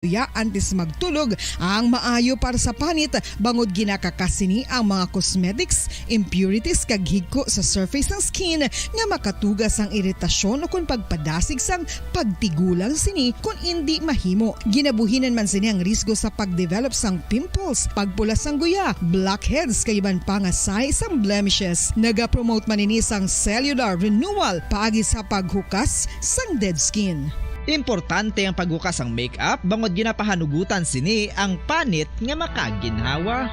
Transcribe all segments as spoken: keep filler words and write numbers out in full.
Luya antes magtulog ang maayo para sa panit, bangod ginakakas sini ang mga cosmetics, impurities, kag higko sa surface sang skin nga makatuga sang iritasyon ukon pagpadasig sang pagtigulang sini kon indi mahimo. Ginabuhinan man sini ang risgo sa pagdevelop sang pimples, pagpula sang guya, blackheads, kag iban pa nga sahi sang blemishes. Nagapromote man ini sang cellular renewal paagi sa paghukas sang dead skin. Importante ang paghukas sang makeup bangod ginapahanugutan sini ang panit nga makaginhawa.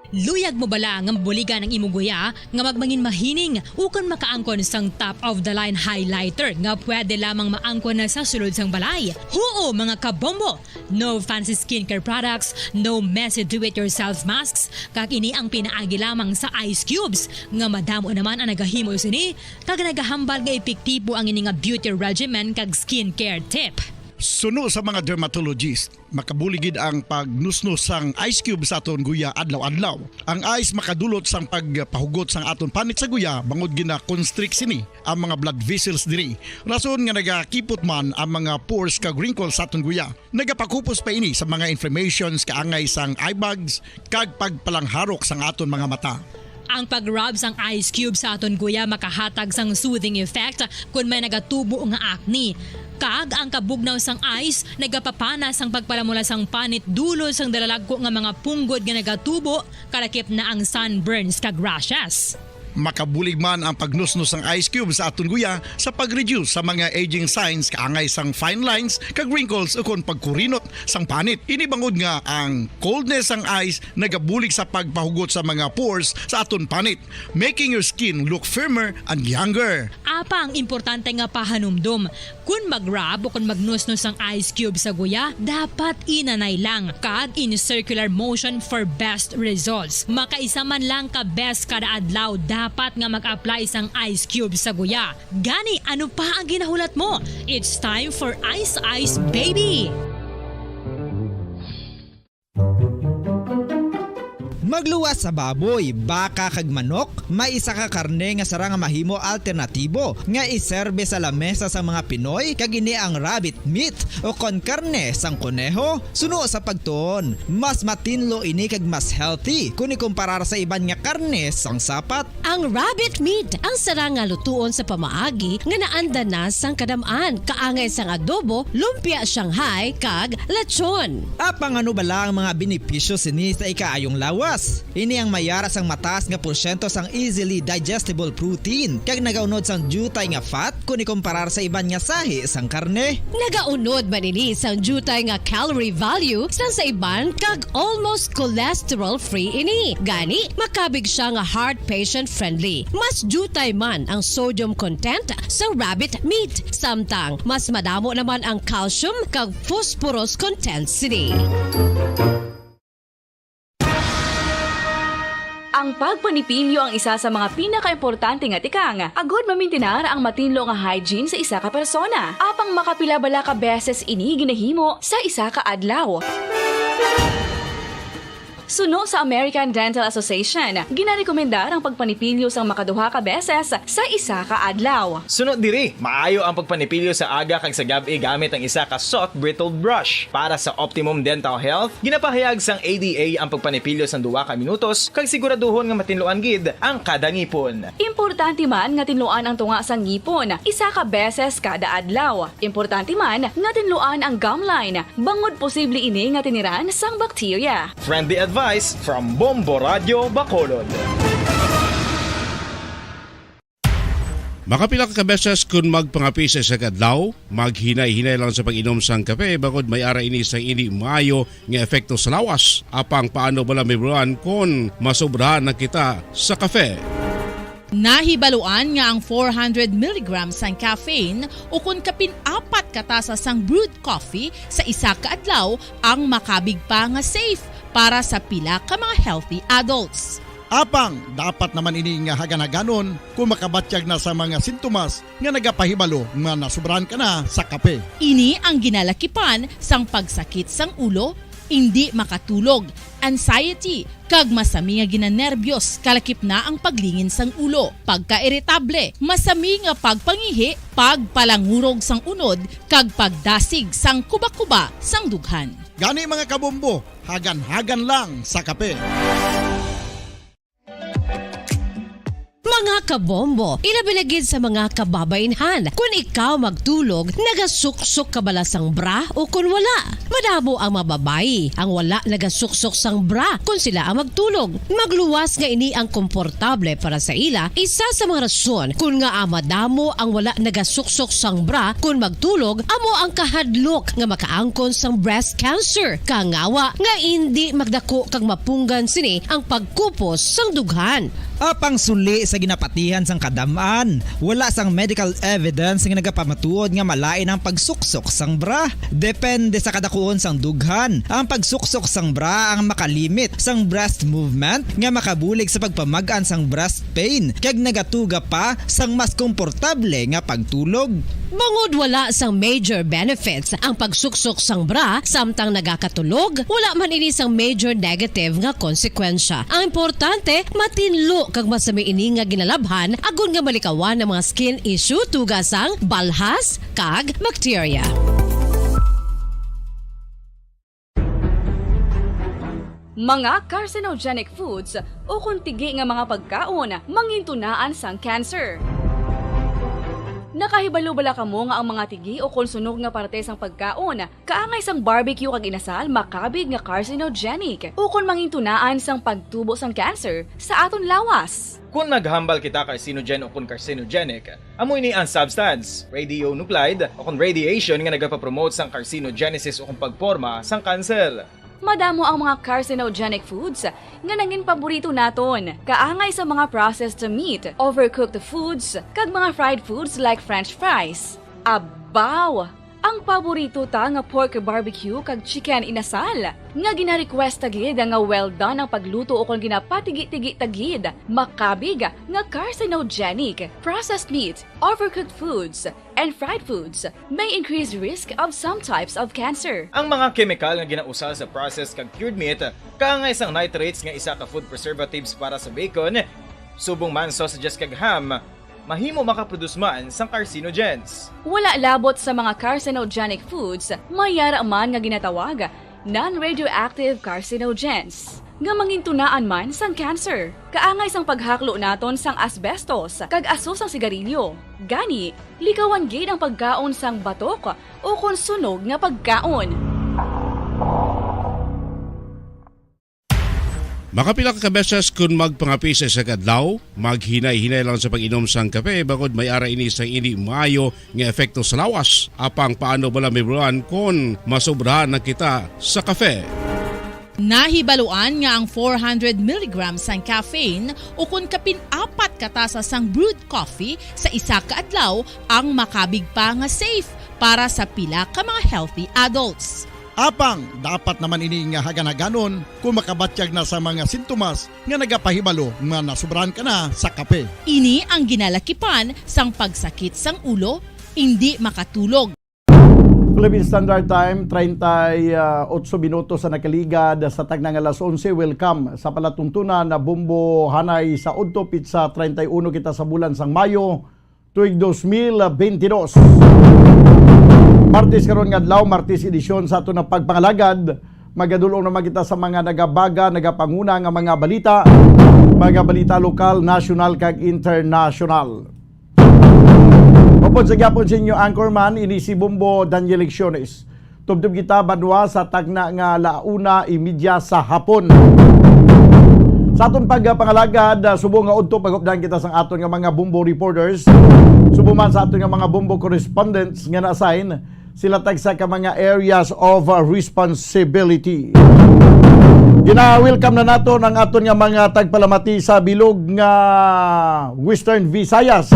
Luyag mo bala nga mabuligan ang imo guya nga magmangin mahining ukon makaangkon sang top of the line highlighter nga pwede lamang maangkon na sa sulod sang balay? Huo, mga kabombo! No fancy skincare products, no messy do-it-yourself masks, kag ini ang pinaagi lamang sa ice cubes, nga madamo naman ang nagahimo sini, kag nagahambal nga epektibo ang ini nga beauty regimen kag skincare tip. Suno sa mga dermatologist, makabulig gid ang pagnusnos sang ice cube sa aton guya adlaw-adlaw. Ang ice makadulot sang pagpahugot sang aton panit sa guya, bangod gina-constrict sini ang mga blood vessels diri, rason nga nagakipot man ang mga pores kag wrinkles sa aton guya. Nagapakupos pa ini sa mga inflammations, kaangay sang eye bags, kag pagpalangharok sang aton mga mata. Ang pag-rub sang ice cube sa aton guya makahatag sang soothing effect kon may nagatubo nga acne. Kag ang kabugnaw sang ice nagapapana sang pagpalamula sang panit dulot sang dalalagko nga mga punggod nga nagatubo, kalakip na ang sunburns kag rashes. Makabulig man ang pagnusnos sang ice cube sa aton guya sa pag-reduce sa mga aging signs, kaangay sang fine lines kag wrinkles ukon pagkurinot sang panit. Ini bangod nga ang coldness sang ice nagabulig sa pagpahugot sa mga pores sa aton panit, making your skin look firmer and younger. Apang importante nga pahanumdom, kon mag-rub o kon magnusnos ang ice cube sa guya, dapat inanay lang kag in circular motion for best results. Makaisa man lang ka beses kada adlaw dapat nga mag-apply sang ice cube sa guya. Gani, ano pa ang ginahulat mo? It's time for Ice Ice Baby! Magluwas sa baboy, baka, kag manok, may isa ka karne nga sarang nga mahimo alternatibo nga iserbe sa lamesa sang mga Pinoy, kag ini ang rabbit meat, ukon karne sang koneho. Suno sa pagtuon, mas matinlo ini kag mas healthy kon ikumparar sa iban nga karne sang sapat. Ang rabbit meat ang sarang nga lutuon sa pamaagi nga naanda na sang kadam-an, kaangay sang adobo, lumpia Shanghai, kag lechon. Apang ano bala ang mga benepisyo sini sa ikaayong lawas? Ini ang may ara sang mataas nga porsyento sang easily digestible protein, kag nagaunod sang diutay nga fat kon ikumparar sa iban nga sahi sang karne. Nagaunod man ini sang diutay nga calorie value sang sa iban kag almost cholesterol-free ini. Gani, makabig sia nga heart patient-friendly. Mas diutay man ang sodium content sa rabbit meat, samtang mas madamo naman ang calcium kag phosphorus content sini. Ang pagpanipilyo ang isa sa mga pinakaimportante nga tikang agud mamintinar ang matinlo nga hygiene sa isa ka persona. Apang makapila bala ka beses ini ginahimo sa isa ka adlaw? Suno sa American Dental Association, ginarekomendar ang pagpanipilyo sang makaduha ka beses sa isa ka adlaw. Suno diri, maayo ang pagpanipilyo sa aga kag sa gab-i gamit ang isa ka soft bristled brush. Para sa optimum dental health, ginapahayag sang A D A ang pagpanipilyo sang duha ka minutos kag siguraduhon nga matinluan gid ang kada ngipon. Importante man nga tinluan ang tunga sang ngipon isa ka beses kada adlaw. Importante man nga tinluan ang gum line, bangod posible ini nga tiniran sang bakterya. Friendly advice from Bombo Radyo Bacolod. Makapila ka beses kun magpangape sa isa ka adlaw, maghinay-hinay lang sa pag-inom sang kape, bangod may ara ini sang indi maayo nga epekto sa lawas. Apang paano bala mahibaluan kon masobrahan na kita sa kape? Nahibaluan nga ang four hundred milligrams sang caffeine ukon kapin apat ka tasa sang brewed coffee sa isa ka adlaw ang makabig pa nga safe para sa pila ka mga healthy adults. Apang dapat naman ini nga hagan-haganon kon makabatyag na sa mga sintomas nga nagapahibalo nga nasobrahan ka na sa kape. Ini ang ginalakipan sang pagsakit sang ulo, Indi makatulog, anxiety, kag masami nga ginanerbyos, kalakip na ang paglingin sang ulo, pagkairitable, masami nga pagpangihi, pagpalangurog sang unod, kag pagdasig sang kuba-kuba sang dughan. Gani, mga kabombo, hagan-hagan lang sa kape. Mga kabombo, ilabi na gid sa mga kababainhan, kun ikaw magtulog, nagasuksok ka bala sang bra o kun wala? Madamo ang mga babayi ang wala nagasuksok sang bra kun sila ang magtulog. Magluwas nga ini ang komportable para sa ila. Isa sa mga rason kun ngaa madamo ang wala nagasuksok sang bra kun magtulog amo ang kahadlok nga makaangkon sang breast cancer. Kangawa nga indi magdako kag mapunggan sini ang pagkupos sang dughan. Apang suli sa ginapatihan sang kadam-an, wala sang medical evidence nga nagapamatuod nga malain ang pagsuksok sang bra. Depende sa kadakuon sang dughan, ang pagsuksok sang bra ang makalimit sang breast movement nga makabulig sa pagpamag-an sang breast pain kag nagatuga pa sang mas komportable nga pagtulog. Bangod wala sang major benefits ang pagsuksok sang bra samtang nagakatulog, wala man ini sang major negative nga konsekwensya. Ang importante, matinlo kag masami ini nga ginalabhan agod nga malikawan ang mga skin issue tuga sang balhas kag bakterya. Mga carcinogenic foods ukon tigi nga mga pagkaon mangintunaan sang cancer. Nakahibalo bala kamo nga ang mga tigi ukon sunog nga parte sang pagkaon, kaangay sang barbecue kag inasal, makabig nga carcinogenic ukon mangintunaan sang pagtubo sang cancer sa aton lawas? Kon maghambal kita carcinogen ukon carcinogenic, amo ini ang substance, radionuclide ukon radiation nga nagapapromote sang carcinogenesis ukon pagporma sang cancer. Madamo ang mga carcinogenic foods nga nangin paborito naton, kaangay sa mga processed meat, overcooked foods, kag mga fried foods like French fries. Abaw! Ang paborito ta nga pork barbecue kag chicken inasal, nga gina-request ta gid nga well done ang pagluto ukon ginapatigi-tigi ta gid, makabig nga carcinogenic. Processed meat, overcooked foods, and fried foods may increase risk of some types of cancer. Ang mga kemikal nga ginausar sa processed kag cured meat, kaangay sang nitrates nga isa ka food preservatives para sa bacon, subong man sausages kag ham, mahimo makaproduce man sang carcinogens. Wala labot sa mga carcinogenic foods, may yara man nga ginatawag non-radioactive carcinogens, nga mangintunaan man sang cancer. Kaangay sang paghaklo naton sang asbestos kag aso sang sigarilyo. Gani, likawan gid ang pagkaon sang batok ukon sunog nga pagkaon. Makapila ka beses kon magpangape sa isa ka adlaw, maghinay-hinay lang sa pag-inom sang kape, bangod may ara ini sang indi maayo nga epekto sa lawas. Apang paano bala mahibaluan kon masobrahan na kita sa kape? Nahibaluan nga ang four hundred milligrams sang caffeine ukon kapin apat ka tasa sang brewed coffee sa isa ka adlaw ang makabig pa nga safe para sa pila ka mga healthy adults. Apang dapat naman ini nga hagan-haganon kon makabatyag na sa mga sintomas nga nagapahibalo nga nasobrahan ka na sa kape. Ini ang ginalakipan sang pagsakit sang ulo, indi makatulog. Philippine Standard Time, treinta y ocho minutos sa nakaligad sa tagna nga alas onse. Welcome sa palatuntunan na Bombo Hanay sa udto, pitsa treinta y uno kita sa bulan sang Mayo, tuig dos mil bentidós. Martes karon nga adlaw, Martes edisyon sa aton nga pagpangalagad. Magadul-ong naman kita sa mga nagabaga, nagapanguna nga mga balita, mga balita lokal, nasyonal, kag internasyonal. Upod sa gyapon sa inyo anchorman, ini si Bombo Daniel Lecciones. Tubtob kita banwa sa tagna nga ala una y media sa hapon. Sa aton pagpangalagad, ah, subong nga udto, pagupdan kita sang aton nga mga Bombo reporters, subong man sa aton nga mga Bombo correspondents nga na-assign, sila tagsa ka mga areas of, ah, responsibility. Gina-welcome na naton ang aton nga mga tagpalamati sa bilog nga Western Visayas,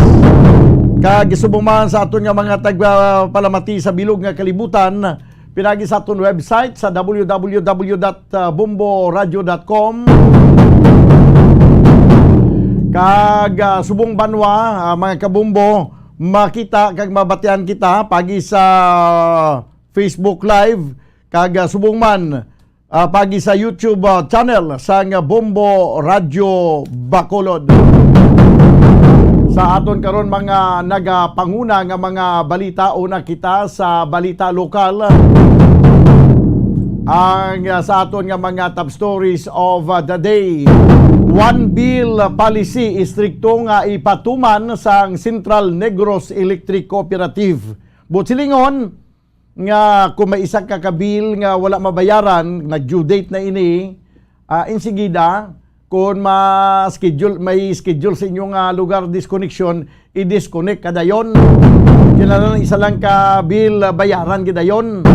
kag subong man sa aton nga mga tagpalamati sa bilog nga kalibutan, pinagi sa aton website sa w w w dot bomboradio dot com. Kag, ah, subong banwa, ah, mga kabombo, makita kag mabatian kita pagi sa Facebook Live, kag, ah, subong man, ah, pagi sa YouTube, ah, channel sang Bombo Radyo Bacolod. Sa aton karon mga nagapanguna nga mga balita, una kita sa balita lokal. Ang, ah, sa aton nga mga top stories of, ah, the day. One bill policy, istrikto nga ipatuman sang Central Negros Electric Cooperative. Buot silingon nga kung may isa ka kabil nga wala mabayaran, nag-due date na ini, ah, insigida, kung ma-schedule, may schedule sa inyong, ah, lugar disconnection, i-disconnect ka dayon. Kinahanglan isa lang ka bill, ah, bayaran gidayon.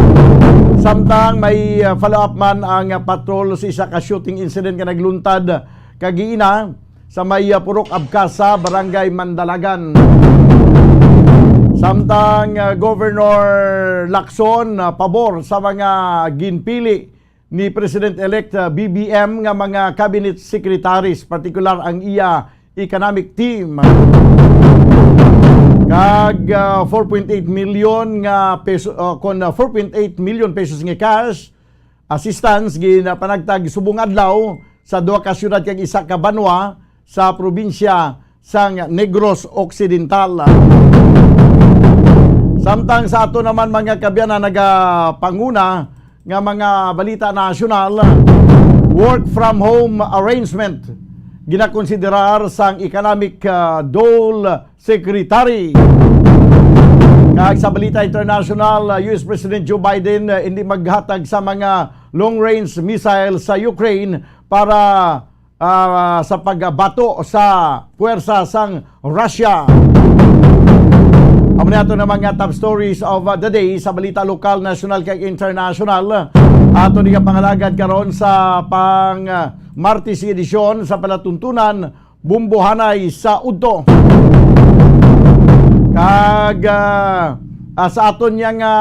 Samtang may, ah, follow-up man ang, ah, patrol sa isa ka shooting incident nga nagluntad kagiina sa may, ah, Purok Abcasa, Barangay Mandalagan. Samtang, ah, Governor Lacson, ah, pabor sa mga ginpili ni President-elect, ah, B B M nga mga cabinet secretaries, partikular ang iya economic team. Kag, ah, four point eight million nga peso, ah, kon, ah, four point eight million pesos nga cash assistance ginapanagtag subong adlaw sa duha ka syudad kag isa ka banwa sa probinsya sang Negros Occidental. Samtang sa ato naman mga kaabyanan nagapanguna nga mga balita nasyonal, work from home arrangement ginakonsiderar sang economic, ah, Dole Secretary. Kag sa balita international, uh, U S President Joe Biden, uh, hindi maghatag sa mga long-range missile sa Ukraine para, uh, sa pagbato sa puwersa sang Russia. Amo ni ato na mga top stories of, uh, the day sa balita lokal, national, kag international. Ato ni pangalagad karon sa pang, uh, Martes edisyon sa palatuntunan Bumbohanay sa udto. Kag, ah, ah, sa aton niya nga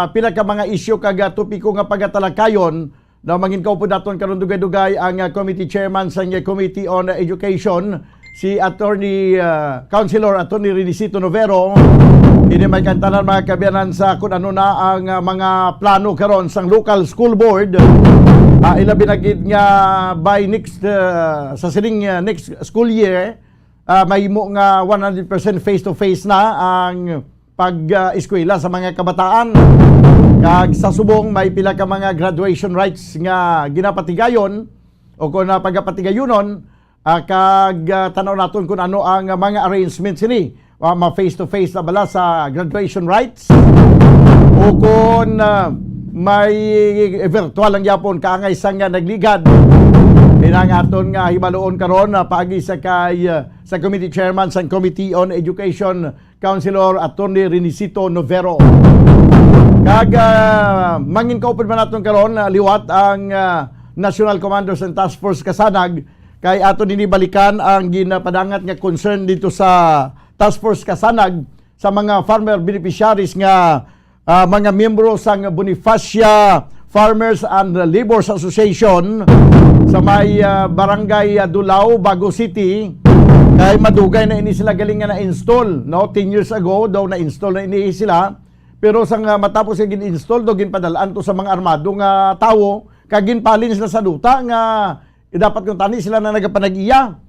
pila ka mga isyu kag, ah, topiko nga pagatalakayon, na mangin kaupod naton karon dugay-dugay ang, ah, committee chairman sa, ah, Committee on Education, si Attorney, ah, Councilor Attorney Renicito Novero. Ini may kantanan, mga kaabyanan, sa kung ano na ang, ah, mga plano karon sang local school board. Ah, ilabi na gid nga by next, ah, sa sining, ah, next school year, ah, mahimo nga one hundred percent face-to-face na ang pag-eskwela sa mga kabataan. Kag sa subong, may pila ka mga graduation rites nga ginapatigayon o kung, ah, pagapatigayunon, ah, kag, ah, tan-aw naton kung ano ang, ah, mga arrangements sini. Ah, ma-face-to-face na bala sa graduation rites? O kung, ah, may virtual lang gyapon kaangay sang, ah, nagligad? Ina nga aton nga hibaluon karon, ah, paagi sa kay, ah, sa committee chairman sang Committee on Education, Councilor Attorney Renicito Novero. Kag, ah, mangin kaupod man naton karon, ah, liwat ang, ah, National Commanders and Task Force Kasanag, kay ato nini balikan ang ginapadangat nga concern dito sa Task Force Kasanag sa mga farmer beneficiaries nga, ah, mga miyembro sang Bonifacia Farmers and Laborers Association sa may, ah, Barangay, ah, Dulao, Bago City. Kay madugay na ini sila galing nga na-install, no? Ten years ago daw na-install na ini sila. Pero sang, ah, matapos nga gin-install, daw ginpadalaan to sa mga armado nga tawo, kag ginpalin sila sa duta nga, eh, dapat kung tani sila na nagapanag-iya.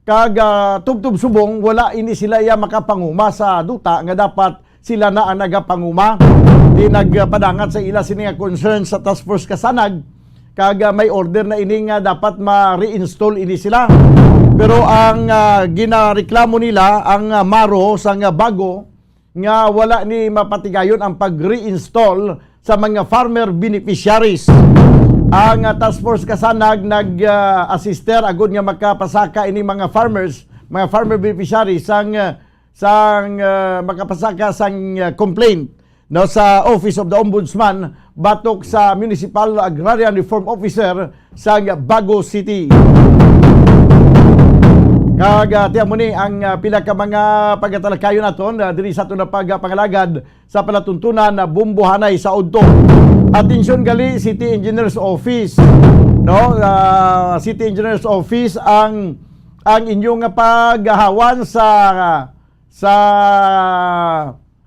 Kag, ah, tubtob subong, wala ini sila iya makapanguma sa duta nga dapat sila na ang nagapanguma. Di nagpadangat sa ila sini nga concern sa Task Force Kasanag, kag, ah, may order na ini nga dapat ma-reinstall ini sila. Pero ang, ah, ginareklamo nila, ang, ah, MARO sang, ah, Bago, nga wala ni mapatigayon ang pag-reinstall sa mga farmer beneficiaries. Ang, ah, Task Force Kasanag nag, ah, assister agud nga makapasaka ini mga farmers, mga farmer beneficiaries sang, ah, sang, ah, makapasaka sang, ah, complaint, no, sa Office of the Ombudsman batok sa Municipal Agrarian Reform Officer sang Bago City. Kag, ah, tiyan mo ni ang, ah, pila ka mga pagatalakayon naton, ah, diri sa aton na pagpangalagad sa palatuntunan na Bumbohanay sa udto. Atensyon gali, City Engineers Office, no? Ah, City Engineers Office ang, ang inyong paghawan sa, sa,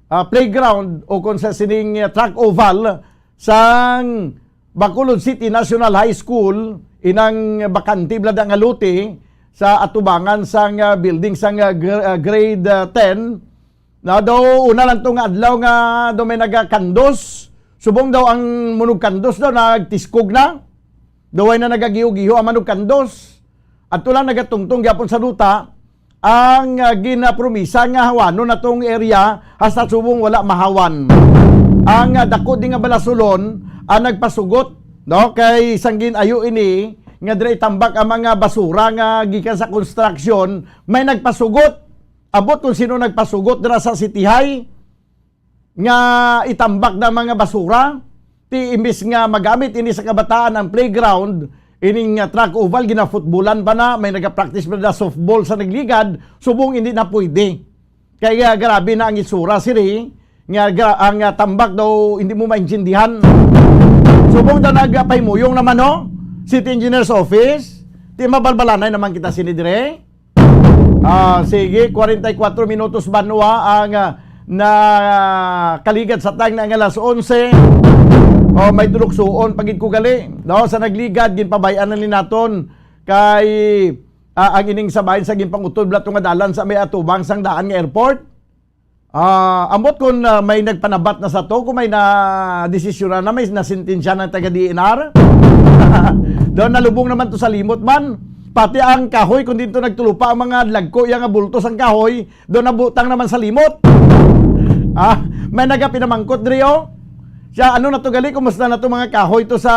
ah, playground o kung sa sining, ah, track oval sang Bacolod City National High School, inang bakante bala nga lote sa atubangan sang, ah, building sang, ah, gr-, ah, grade, ah, ten. Na daw una lang to nga adlaw nga daw may nagakandos. Subong daw ang manugkandos daw nagtiskog na. Daw way na nagagiho-giho ang manugkandos. Adto lang nagatungtong gyapon sa duta ang, ah, ginapromisa nga hawanon natong area hasta subong wala mahawan. Ang, ah, dako di nga balasulon ang nagpasugot, no, kay sang gin-ayo ini nga dira itambak ang mga basura nga gikan sa construction, may nagpasugot. Abot kung sino nagpasugot dira sa City High nga itambak na mga basura. Ti imbis nga magamit ini sa kabataan ang playground, ining, ah, track oval, ginafutbolan pa na, may nagapractice pa na softball sa nagligad, subong hindi na pwede. Kaya grabe na ang itsura, siri, nga gra-, ang, ah, tambak daw hindi mo maintindihan. Subong daw nagpahimuyong naman, ho? City Engineer's Office, ti mabalbalanay naman kita sini dire. Ah, sige, kwarenta y kuwatro minutos banwa ang, ah, nakaligad sa time na nga alas onse. O, may tuluksoon pa gid ko gali. No, sa nagligad, ginpabay-an na ni naton kay, ah, ang ining sa bahin sa ginpangutod bala to nga dalan sa may atubang sang daan nga airport. Ah, ambot kung, ah, may nagpanabat na sa to, kung may na desisyon na, may nasintensya ng taga D N R. Daw nalubong naman to sa limot man. Pati ang kahoy, kung dito nagtulupa ang mga lagko, iya nga bulto sang kahoy, daw nabutang naman sa limot. Ah, may nagapinamangkot diri, oh. Siya, ano na to gali? Kumusta na to mga kahoy to sa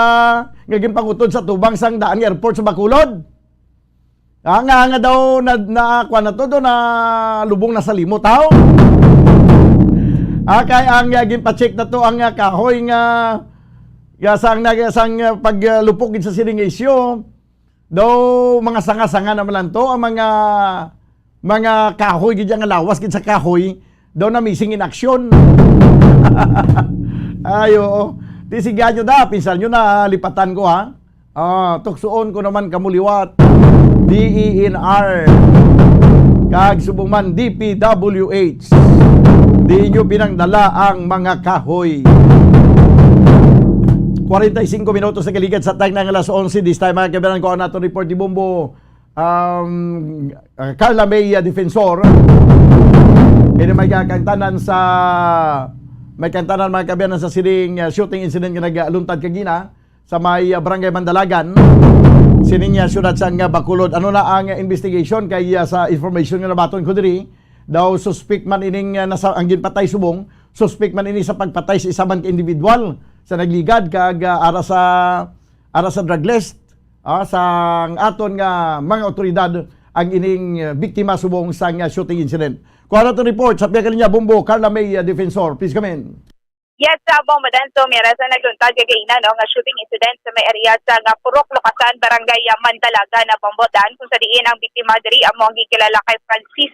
nga ginpangutod sa tubang sang daan nga airport sa Bacolod? Ah, nga, nga daw na, na, kuwan na to, daw na lubong na sa limot, haw? Ah, kay ang, ah, ginpa-check na to ang, ah, kahoy nga, nga sang, nga sang, ah, pag, ah, lupok gid sa sining isyu. Daw mga sanga-sanga naman lang to, ang mga, mga kahoy gid nga lawas gid sa kahoy, daw na missing in action. Ay, oo. Di sige nyo na, pinsan nyo na, lipatan ko, ha? Ah, tuksuon ko naman kamo liwat, D E N R, kag subong man D P W H. Di inyo pinangdala ang mga kahoy. Kwarenta y cinco minutos na kaligad sa time na nga alas onse. This time, mga kabayan, ko ang naton report ni Bombo, um, uh, Carla May, uh, Defensor. Ini may kakantanan sa, may kantanan, mga kabayan, sa sining, uh, shooting incident nga nagluntad kagina sa may, ah, Barangay Mandalagan, sining, ah, siyudad sang, ah, Bacolod. Ano na ang, ah, investigation? Kay, ah, sa information nga nabaton ko diri, daw suspect man ining, ah, nasa, ang ginpatay subong, suspect man ini sa pagpatay sa isa man ka individual sa nagligad kag, ah, ara sa, ara sa drug list, ah, sang aton nga mga otoridad ang ining, ah, biktima subong sang, ah, shooting incident. Kuha naton report sa pihak linya, Bombo, Carla May, ah, Defensor. Please come in. Yes, sa Bombodan, so may ra sa nagluntad kagaina, no, nga shooting incident sa may area sa nga Purok Lukasan, Barangay, ah, Mandalaga na Bombodan, kung sa diin ang biktima diri amo ang gikilala kay Francis,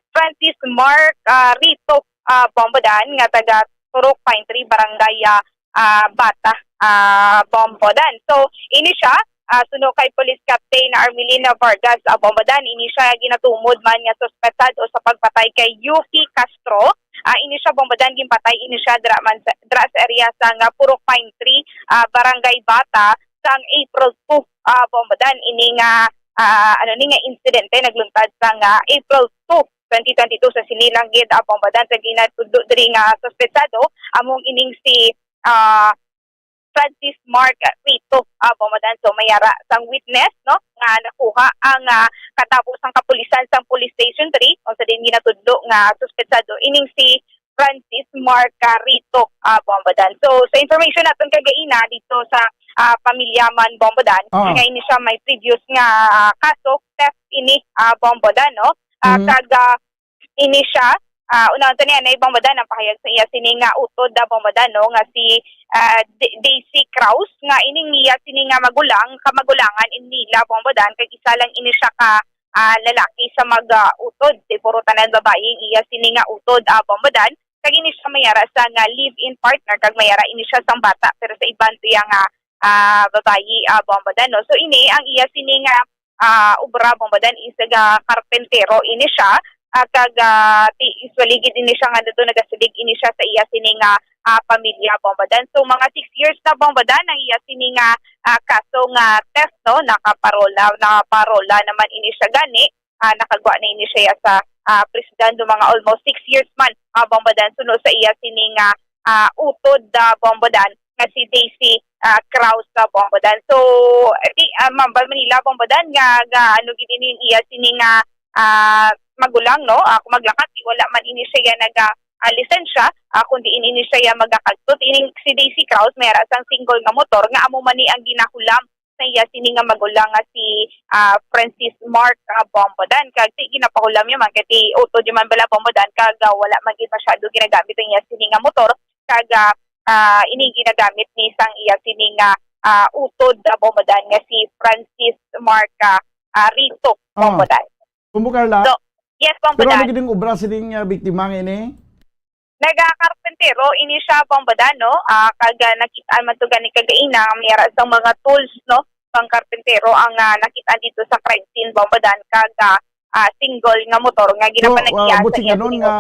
Francis Mark, ah, Rito, ah, Bombodan, nga taga Purok Pine Tree, Barangay, ah, ah, Bata, ah, Bombodan. So, ini siya, ah, suno kay Police Captain Armelina Vargas, ah, Bombodan, ini siya ginatumod man nga suspetsado sa pagpatay kay Yuki Castro. Ah, ini siya, Bombodan, ginpatay ini siya dira man sa, dira sa area sa nga Purok Pine Tree, ah, Barangay Bata, sang April two, ah, Bombodan, ini nga, ah, ano ni nga insidente nagluntad sa nga April two, twenty twenty-two, sa sini lang gid, ah, Bombodan, sa ginatudlo diri nga suspetsado, among ining si, ah, Francis Mark Rito, ah, Bombodan. So, may ara sang witness, no, nga nakuha ang, ah, katabo sang kapulisan sang Police Station three, kung sa din ginatudlo nga suspetsado ining si Francis Mark, ah, Rito, ah, Bombodan. So, sa information naton kagaina dito sa, ah, pamilya man Bombodan, Ah. nga ini siya may previous nga, ah, kaso, theft ini, ah, Bombodan, no? Ah, Mm. kag, ah, ini siya, ah, una unta niya na Bombodan ang pahayag sa iya sini nga utod da Bombodan, no, nga si, ah, D-, Daisy Kraus, nga ining iya sini nga magulang, kamagulangan in nila Bombodan, kag isa lang ini siya ka, ah, lalaki sa mag, ah, utod. Di puro tanan babayi ang iya sini nga utod, ah, Bombodan, kag ini siya may ara sa nga live-in partner, kag may ara ini siya sang bata, pero sa iban to iya nga, ah, babayi, ah, Bombodan, no. So ini ang iya sini nga ah, obra, Bombodan, is ga karpentero ini siya, ah, kag, ah, ti-, usually gid ini siya nga dito nagasilig ini siya sa iya sini nga, ah, pamilya, Bombo Dan. So, mga six years na, Bombo Dan, ang iya sini nga, ah, kaso nga theft, no? Nakaparola, nakaparola naman ini siya gani. Ah, nakagwa na ini siya sa, ah, prisidan do mga almost six years man, ah, Bombo Dan, suno sa iya sini nga, ah, utod, ah, Bombo Dan, nga si Daisy, ah, Kraus, ah, Bombo Dan. So, di, ah, Mambal Manila, Bombo Dan, nga, nga ano gid ini iya sini nga, ah, magulang, no? Ah, kung maglakat, di wala man ini siya naga, ah, lisensya, ah, kundi ini, ini siya magakagtot. Ining si Daisy Kraus, may ara sang single nga motor nga amo man ni ang ginahulam sa iya sini nga magulang nga si, ah, Francis Mark, ah, Bombo Dan. Kag si ginapahulam niya man kay ti utod niya man bala, Bombo Dan, kag, ah, wala man gid masyado ginagamit ang iya sini nga motor, kag, ah, ah, ini ginagamit ni sang iya sini nga, ah, utod, ah, Bombo Dan, nga si Francis Mark, ah, ah, Rito, Ah. Bombo Dan. Kumbo, Carla. So, yes, Bombo Pero ano Dan. gid ang obra sining, ah, biktima nga ini? Nagakarpentero ini siya, Bombo Dan, no? Ah, kag, ah, nakit-an man to gani kagaina nga may ara sang mga tools, no? Pang karpentero ang, ah, nakit-an dito sa crime scene, Bombo Dan, kag, ah, ah, single nga motor nga So, ah, ginapanag-iya sa butsing iya kanon sini nga,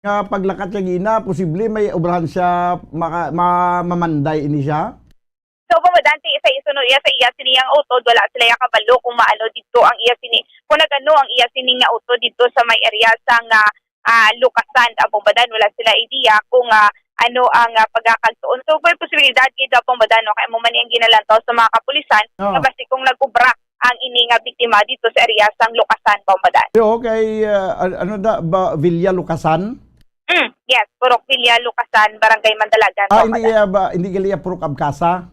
nga paglakat kagaina, posible may obrahan siya maka-, ma-, mamanday ini siya? So, Bombo Dan, ti-, sa isuno iya sa iya sini ang utod, wala sila iya kabalo kung maano didto ang iya sini, kung nagano ang iya sini nga utod didto sa may area sa nga, ah, Lukasan, ah, Bombo Dan, wala sila idea kung, ah, ano ang, ah, pagkakagtuon. So, may posibilidad gid, ah, Bombo Dan, no, kay amo man ni ang ginalantaw sa mga kapulisan Oo. nga basi kung nag-ubra ang ini nga biktima dito sa area sang Lukasan, Bombo Dan. Yo, kay, ah, an-, ano da, ba, Villa Lukasan? Mm, yes, Purok Villa Lukasan, Barangay Mandalagan, Ah, Bombo hindi Dan. iya ba, hindi gali iya Purok Abcasa?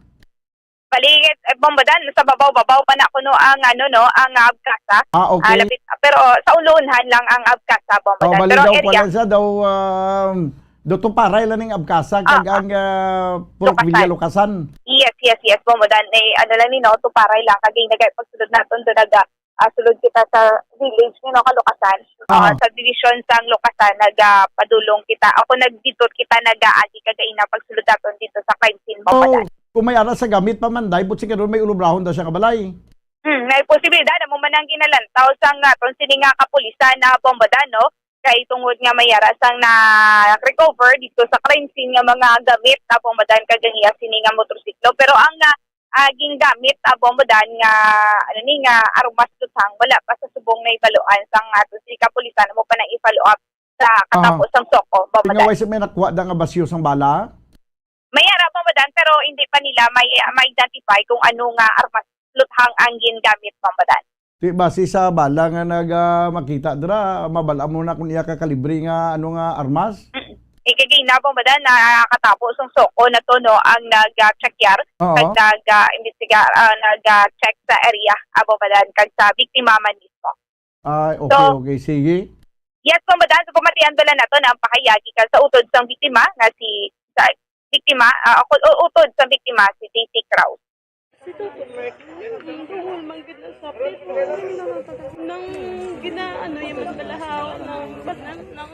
Bali, eh, Bombo Dan, sa babaw-babaw pa na kuno ang, ano, no, ang Abcasa. Ah, okay. Ah, lapit, pero sa ulunhan lang ang Abcasa, Bombo Oh, Dan. bali Pero daw area. pala siya daw, um, daw tuparay lang ning Abcasa, Ah, kag ah. ang, ah, Purok Lukasan. Villa Lukasan. Yes, yes, yes, Bombo Dan. Eh, ano lang ni, no, tuparay lang. Kag nagay pagsulod naton do naga, ah, sulod kita sa village ni, no, Kalukasan. Ah, Ah. sa division sang Lukasan, naga, padulong kita. Ako nagdidto kita nagaagi kagaina pagsulod naton dito sa crime scene, Bombo Oh, Dan. kung may ara sa gamit pa man, day, butsing karon may ulubrahon daw siya nga balay. Hmm, may posibilidad, amo man ang ginalantaw sang aton sini nga kapulisan na Bombo Dan, no? Kay tungod nga may ara sang na-recover dito sa crime scene nga mga gamit na Bombo Dan kag ang iya sini nga motorsiklo. Pero ang, ah, ah, gingamit, ah, Bombo Dan nga, ano ni, nga armas luthang, wala pa sa subong nahibaluan sang aton sini kapulisan, amo pa nang i-follow up sa Ah. katapo sang SOCO, Bombo Nga Dan. way sa may nakuha da nga basyo sang bala? May ara, Bombo Dan, pero hindi pa nila may, ma-identify kung ano nga armas luthang ang gingamit, Bombo Dan. Di base sa bala nga nag, ah, makita dira, mabal-an mo na kung iya ka kalibre nga, ano, nga armas? Mm. Eh, kay gina, Bombo Dan, nakatapo sang SOCO na to, no, ang nag, ah, check yar, Oo. kag nag, ah, imbestiga, ah, nag, ah, check sa area, ah, Bombo Dan, kag sa biktima man mismo. Ay, okay, So, okay. Sige. Yes, Bombo Dan, so pamatian bala nato na ang pahayag gikan sa utod sang biktima nga si, sa biktima, ah, ako, u-, utod sang biktima si J C Kraus. Si Toto Mark, nang duhol man gid na sa, pero nang ginaano yung mga balahaw, nang, nang, nang,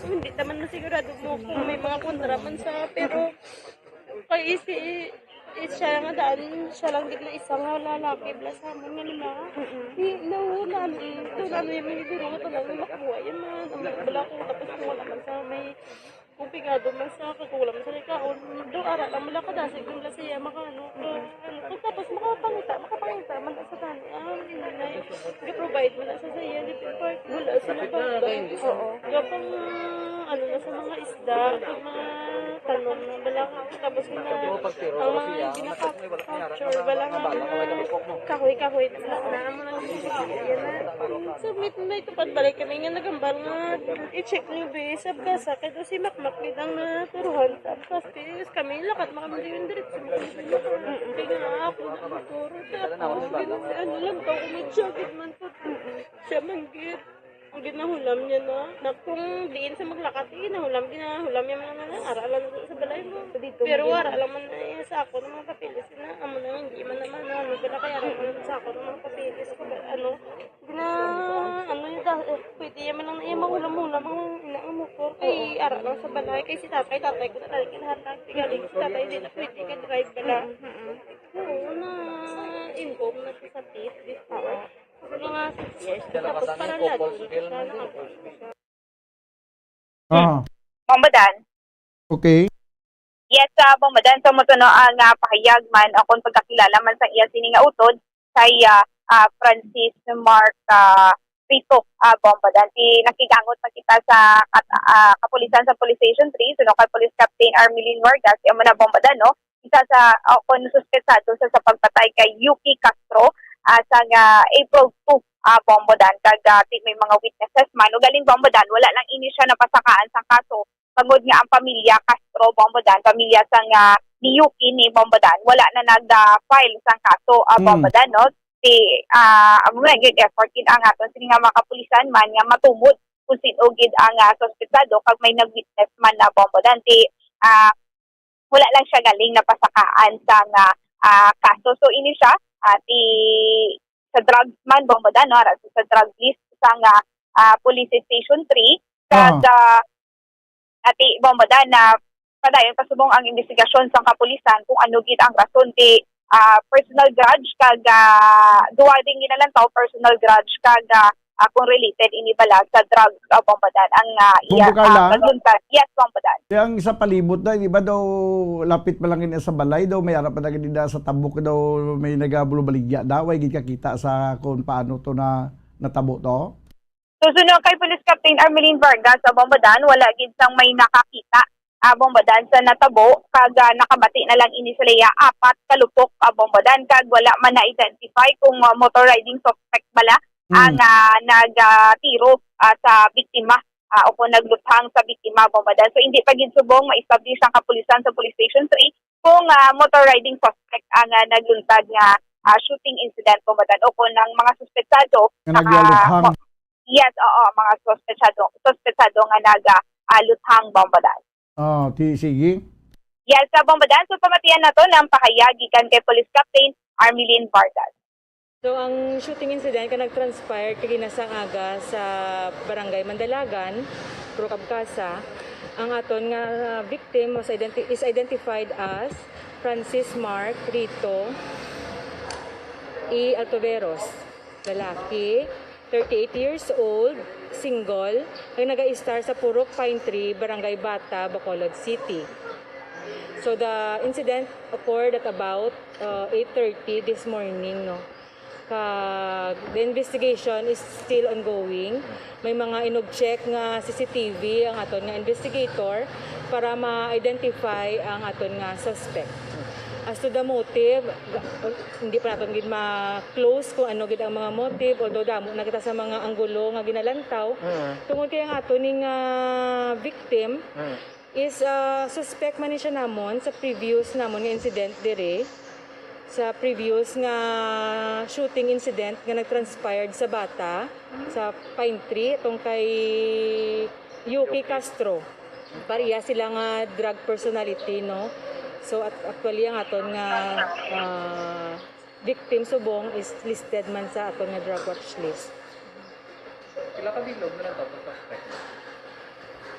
hindi naman na sigurado mo kung may mga kontra man sa, pero kay si, eh, siya nga daan, siya lang gid na isa nga lalaki, bala sa amon nga lima. Mm-mm. Ni, no, na, doon ano yung mga guro nga tanan nga makuha yung mga, ang bala ko, tapos kung wala man sa may, kung pigado man sa kakulang sa likaon, do ara lang, wala kadasig, wala siya, makaano, ka, ano, kung tapos makapangita, makapangita, man sa tani, ah, hindi na, i-provide mo na sa saya, living part, wala sila bata. Oo. Kapag, ano na sa mga isda, pag mga tanom na bala, tapos na, ang mga ginaka-, capture, bala nga mga kahoy-kahoy, na, na, mga yan na. So, may, may tupad balay kami nga nagambal nga, i-check niyo, be, sa Abcasa, kay daw si Makmak, gid ang naturuhan sa Abcasa. Kami, lakat, makamuli yung diretso. Kaya nga, ako, na, naturo, kaya ako, gina-, ano lang, pag umadya, gid man po. Siya man, gid. Ang ginahulam niya na, na kung diin sa maglakat, eh, ginahulam, ginahulam niya mga nana, ara lang sa balay mo. Dito, pero hindi wala man. Lang man na, eh, sa ako ng mga papeles na, amo na, hindi man naman na, ano, wala kaya lang man sa ako ng mga papeles ko, ano, gina, ano yung da-, eh, pwede yan man lang na, eh, mahulam-hulam ang ina ang motor, kay Oo. Ara lang sa balay, kay si tatay, tatay ko na talaga kinahatag, galing si tatay, hindi na pwede ka drive bala. Mm, mm. Oo, na, involve na sa theft, di ba? Oo. Mga six years. Tapos para lagi. Ah. Bombo Dan. Okay. Yes, ah, Bombo Dan, so amo to no ang, ah, pahayag man o kon pagkakilala man sa iya sini nga utod kay, ah, ah, Francis Mark, ah, Rito, ah, Bombo Dan. Ti nakigangot pa kita sa kat-, ah, kapulisan sa Police Station three, suno kay Police Captain Armelin Vargas, amo na Bombo Dan, no? Isa sa, o kon suspetsado sa, sa pagpatay kay Yuki Castro, ah, sa nga April two, ah, Bombo Dan. Kag, ah, ti may mga witnesses man. Ugaling Bombo Dan, wala lang ini siya napasakaan sang kaso tungod nga ang pamilya Castro, Bombo Dan, pamilya sang, ah, ni Yuki ni Bombo Dan, wala na nag, ah, file sang kaso, ah, Mm. Bombo Dan, no? Ti, ah, amo nga, gig-effort gid ang aton sini nga mga kapulisan man nga matumod kung sin-o gid ang, ah, suspetsado kag may nag-witness man na Bombo Dan. Ti, ah, wala lang siya galing napasakaan sang, ah, ah, kaso. So, ini siya, ah, ti sa drugs man, Bombo Dan, no? Ara sa drug list sang, ah, ah, Police Station three. Kag, Ah. ah, ati, Bombo Dan, na padayon pa subong ang investigasyon sang kapulisan kung ano gid ang rason ti, ah, personal grudge kag, ah, duha ding ginalantaw personal grudge kag, ah, ah, kung related ini bala sa drugs, ah, Bombo Dan, ang, ah, iya, Bombo Carla? ah, pagluntad. Yes, Bombo Dan. Kaya ang sa palibot na, di ba daw lapit pa lang ini sa balay daw, may ara pa na gid na sa tabok daw, may nagabulobaligya daw, way gid kakita sa kung paano to na natabo to? So, suno kay Police Captain Armelin Vargas sa Bombo Dan, wala gid sang may nakakita, ah, Bombo Dan, sa natabo, kag, ah, nakabati na lang ini sila iya apat ka lupok, ah, Bombo Dan, kag wala man na-identify kung, ah, motor riding suspect bala Mm. ang, ah, nag, ah, tiro, ah, sa biktima, ah, o kung nagluthang sa biktima, Bombo Dan. So, hindi pa gid subong ma-establish ang kapulisan sa Police Station three kung, ah, motor riding suspect ang, ah, nagluntad nga, ah, shooting incident, Bombo Dan, o kung ang mga suspetsado Nga naka-, naglaluthang. mo-, yes, oo, mga suspetsado, suspetsado nga naga, ah, luthang, Bombo Dan. Oh, ti-, sige. Yes, sa Bombo Dan, so pamatian nato ang pahayag gikan kay Police Captain Armelin Vargas. So, ang shooting incident ka nag-transpire kagina sang aga sa Barangay Mandalagan, Purok Abcasa. Ang aton nga victim was identi-, is identified as Francis Mark Rito E. Altoveros, lalaki, thirty-eight years old, single, kag naga-istar sa Purok Pine Tree, Barangay Bata, Bacolod City. So, the incident occurred at about, uh, eight thirty this morning, no? Kag the investigation is still ongoing. May mga inug-check nga C C T V ang aton nga investigator para ma-identify ang aton nga suspect. As to the motive, ga-, hindi pa naton gid ma-close kung ano gid ang mga motive, although damo na kita sa mga anggulo nga ginalantaw. Mm. Tungod kay ang aton ning, ah, victim Mm. is, ah, suspect man ni siya namon sa previous namon nga incident diri, sa previous nga shooting incident nga nag-transpired sa Bata, sa Pine Tree, itong kay Yuki Yuki. Castro. Pareha sila nga drug personality, no? So, at-, actually, ang aton nga, ah, victim subong is listed man sa aton nga drug watch list. Pila ka bilog na lang to, suspect?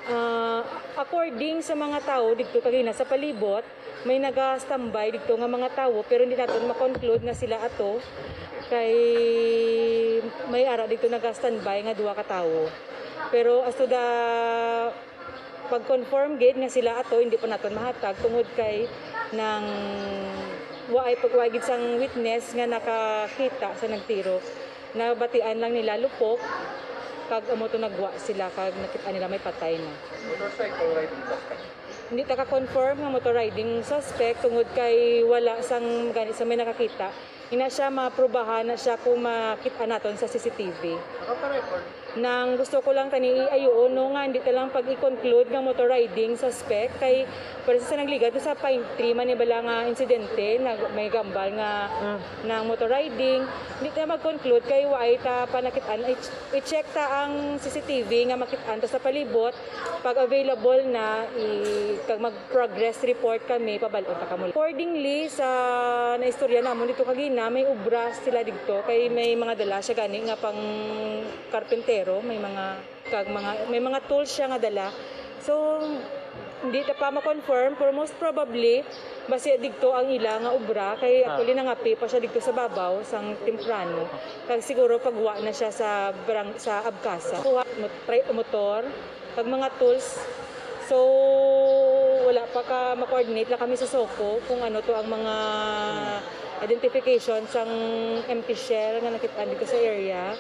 Ah, according sa mga tawo didto kagina sa palibot, may naga-standby didto nga mga tawo, pero hindi naton ma-conclude nga sila ato, kay may ara didto naga-standby nga duha ka tawo. Pero as to the pag-confirm gid nga sila ato, hindi pa naton mahatag tungod kay nang wa ay pag-, wa gid sang witness nga nakakita sa nagtiro. Nabatian lang nila lupok, kag amo to nagwa sila, kag nakita nila may patay na. Motorcycle riding suspect? Hindi ta ka-confirm nga motor riding suspect tungod kay wala sang gani sa may nakakita. Ina siya, maprubahan na siya kung makita naton sa C C T V. Nakaparecord? Nang gusto ko lang tani i-, ayuon, no, nga hindi ta lang pag-i-conclude nga motor riding suspect kay pero sa nagligad sa Pine Tree man ni bala nga insidente, nag-, may gambal nga Mm. nang motor riding. Hindi ta mag-conclude kay waay ta pa nakit-an. I-, i-check ta ang C C T V nga makit-an ta sa palibot. Pag available na, i-, kag mag-progress report kami, pabal-on ta kamo. Accordingly sa naistorya namon dito kagina, may obra sila dito kay may mga dala siya gani nga pang karpentero, may mga kag mga, may mga tools siya nga dala. So, hindi ta pa ma-confirm, pero most probably, basi didto ang ila nga obra, kay Ah. actually nangapi pa siya didto sa babaw sang temprano. Kag siguro pagwa na siya sa barang-, sa Abcasa. Kuha mo-, tri-, motor, kag mga tools. So, wala pa Baka ma-coordinate lang kami sa SOCO kung ano to ang mga identification sang empty shell nga nakit-an dito sa area,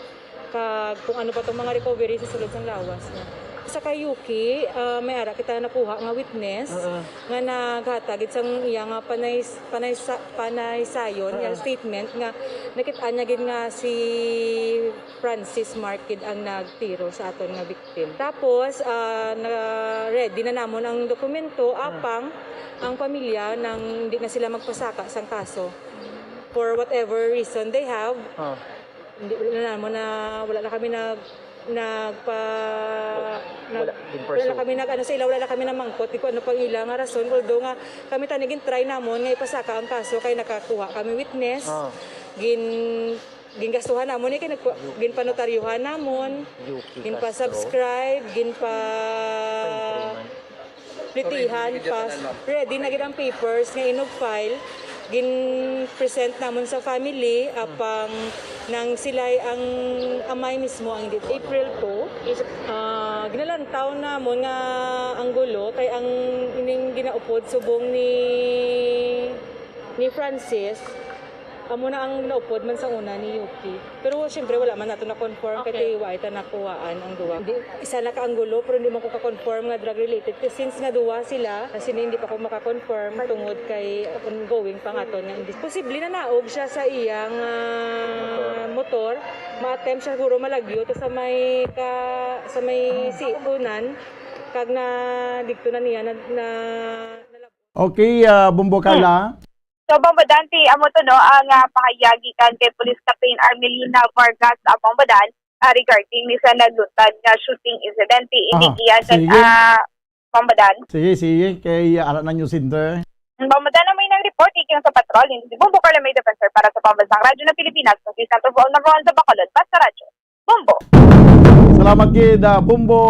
kag kung ano pa tong mga recovery sa sulod sang lawas niya. Sa kay Yuki, ah, may ara kita nakuha nga witness Oo. nga naghatag gid sang iya nga panay, panay, panaysayon, Oo. iya statement nga nakit-an niya gid nga si Francis Mark gid ang nagtiro sa aton nga victim. Tapos, ah, na-ready na namon ang dokumento, Ah. apang ang pamilya nang hindi na sila magpasaka sang kaso. For whatever reason they have, Ah. hindi, wala na namon na, wala na kami nag-, nagpa-, nag-, Wala, in wala na person. kami nag-, ano, sa ila, wala na kami namangkot, di ko ano pang ila nga rason. Although nga, kami tani gin-try namon nga ipasaka ang kaso kay nakakuha kami witness. Ah. Gin-, gingastuhan namon, eh, kay nagpa-, ginpanotaryuhan namon, Yuki Castro. ginpa-subscribe, ginpa-, Three months. plitihan, pas-, ready na gid ang papers nga inug file. Gin-present namon sa family, apang nang sila'y ang amay mismo ang date, April two. Ah, ginalantaw namon nga ang gulo kay ang ining ginaupod subong ni, ni Francis, amo na ang naupod man sa una ni Yuki. Pero siyempre, wala man nato na-confirm kay Okay. wala ta nakuhaan ang duwa. Di, isa na ka ang gulo, pero hindi man ko ka-confirm nga drug-related. Kay since nga duwa sila, kasi hindi pa ko maka-confirm tungod kay ongoing pa nga to nga hindi. Posible na naog siya sa iyang, ah, motor. Ma-attempt siya siguro malagyo to sa may ka-, sa may sikunan. Kag na, dito na niya na, na, na Okay, ah, Bombo Carla. So, Bombo Dante, amo to, no, ang, ah, pahayag gikan kay Police Captain Armelina Vargas, ah, Bombo Dan, ah, regarding ni sa nagluntad nga shooting incident. Aha, Inigiyan kag, sige. ah, Bombo Dan. Sige, sige. Kay, ah, ara na news center. Bombo Dan, amo nang report, iking sa patrol, ni si Bombo Carla May Defensor para sa Pambansang Radyo ng Pilipinas, sa Station number one sa Bacolod, Basta Radyo. Bombo. Salamat gid, ah, Bombo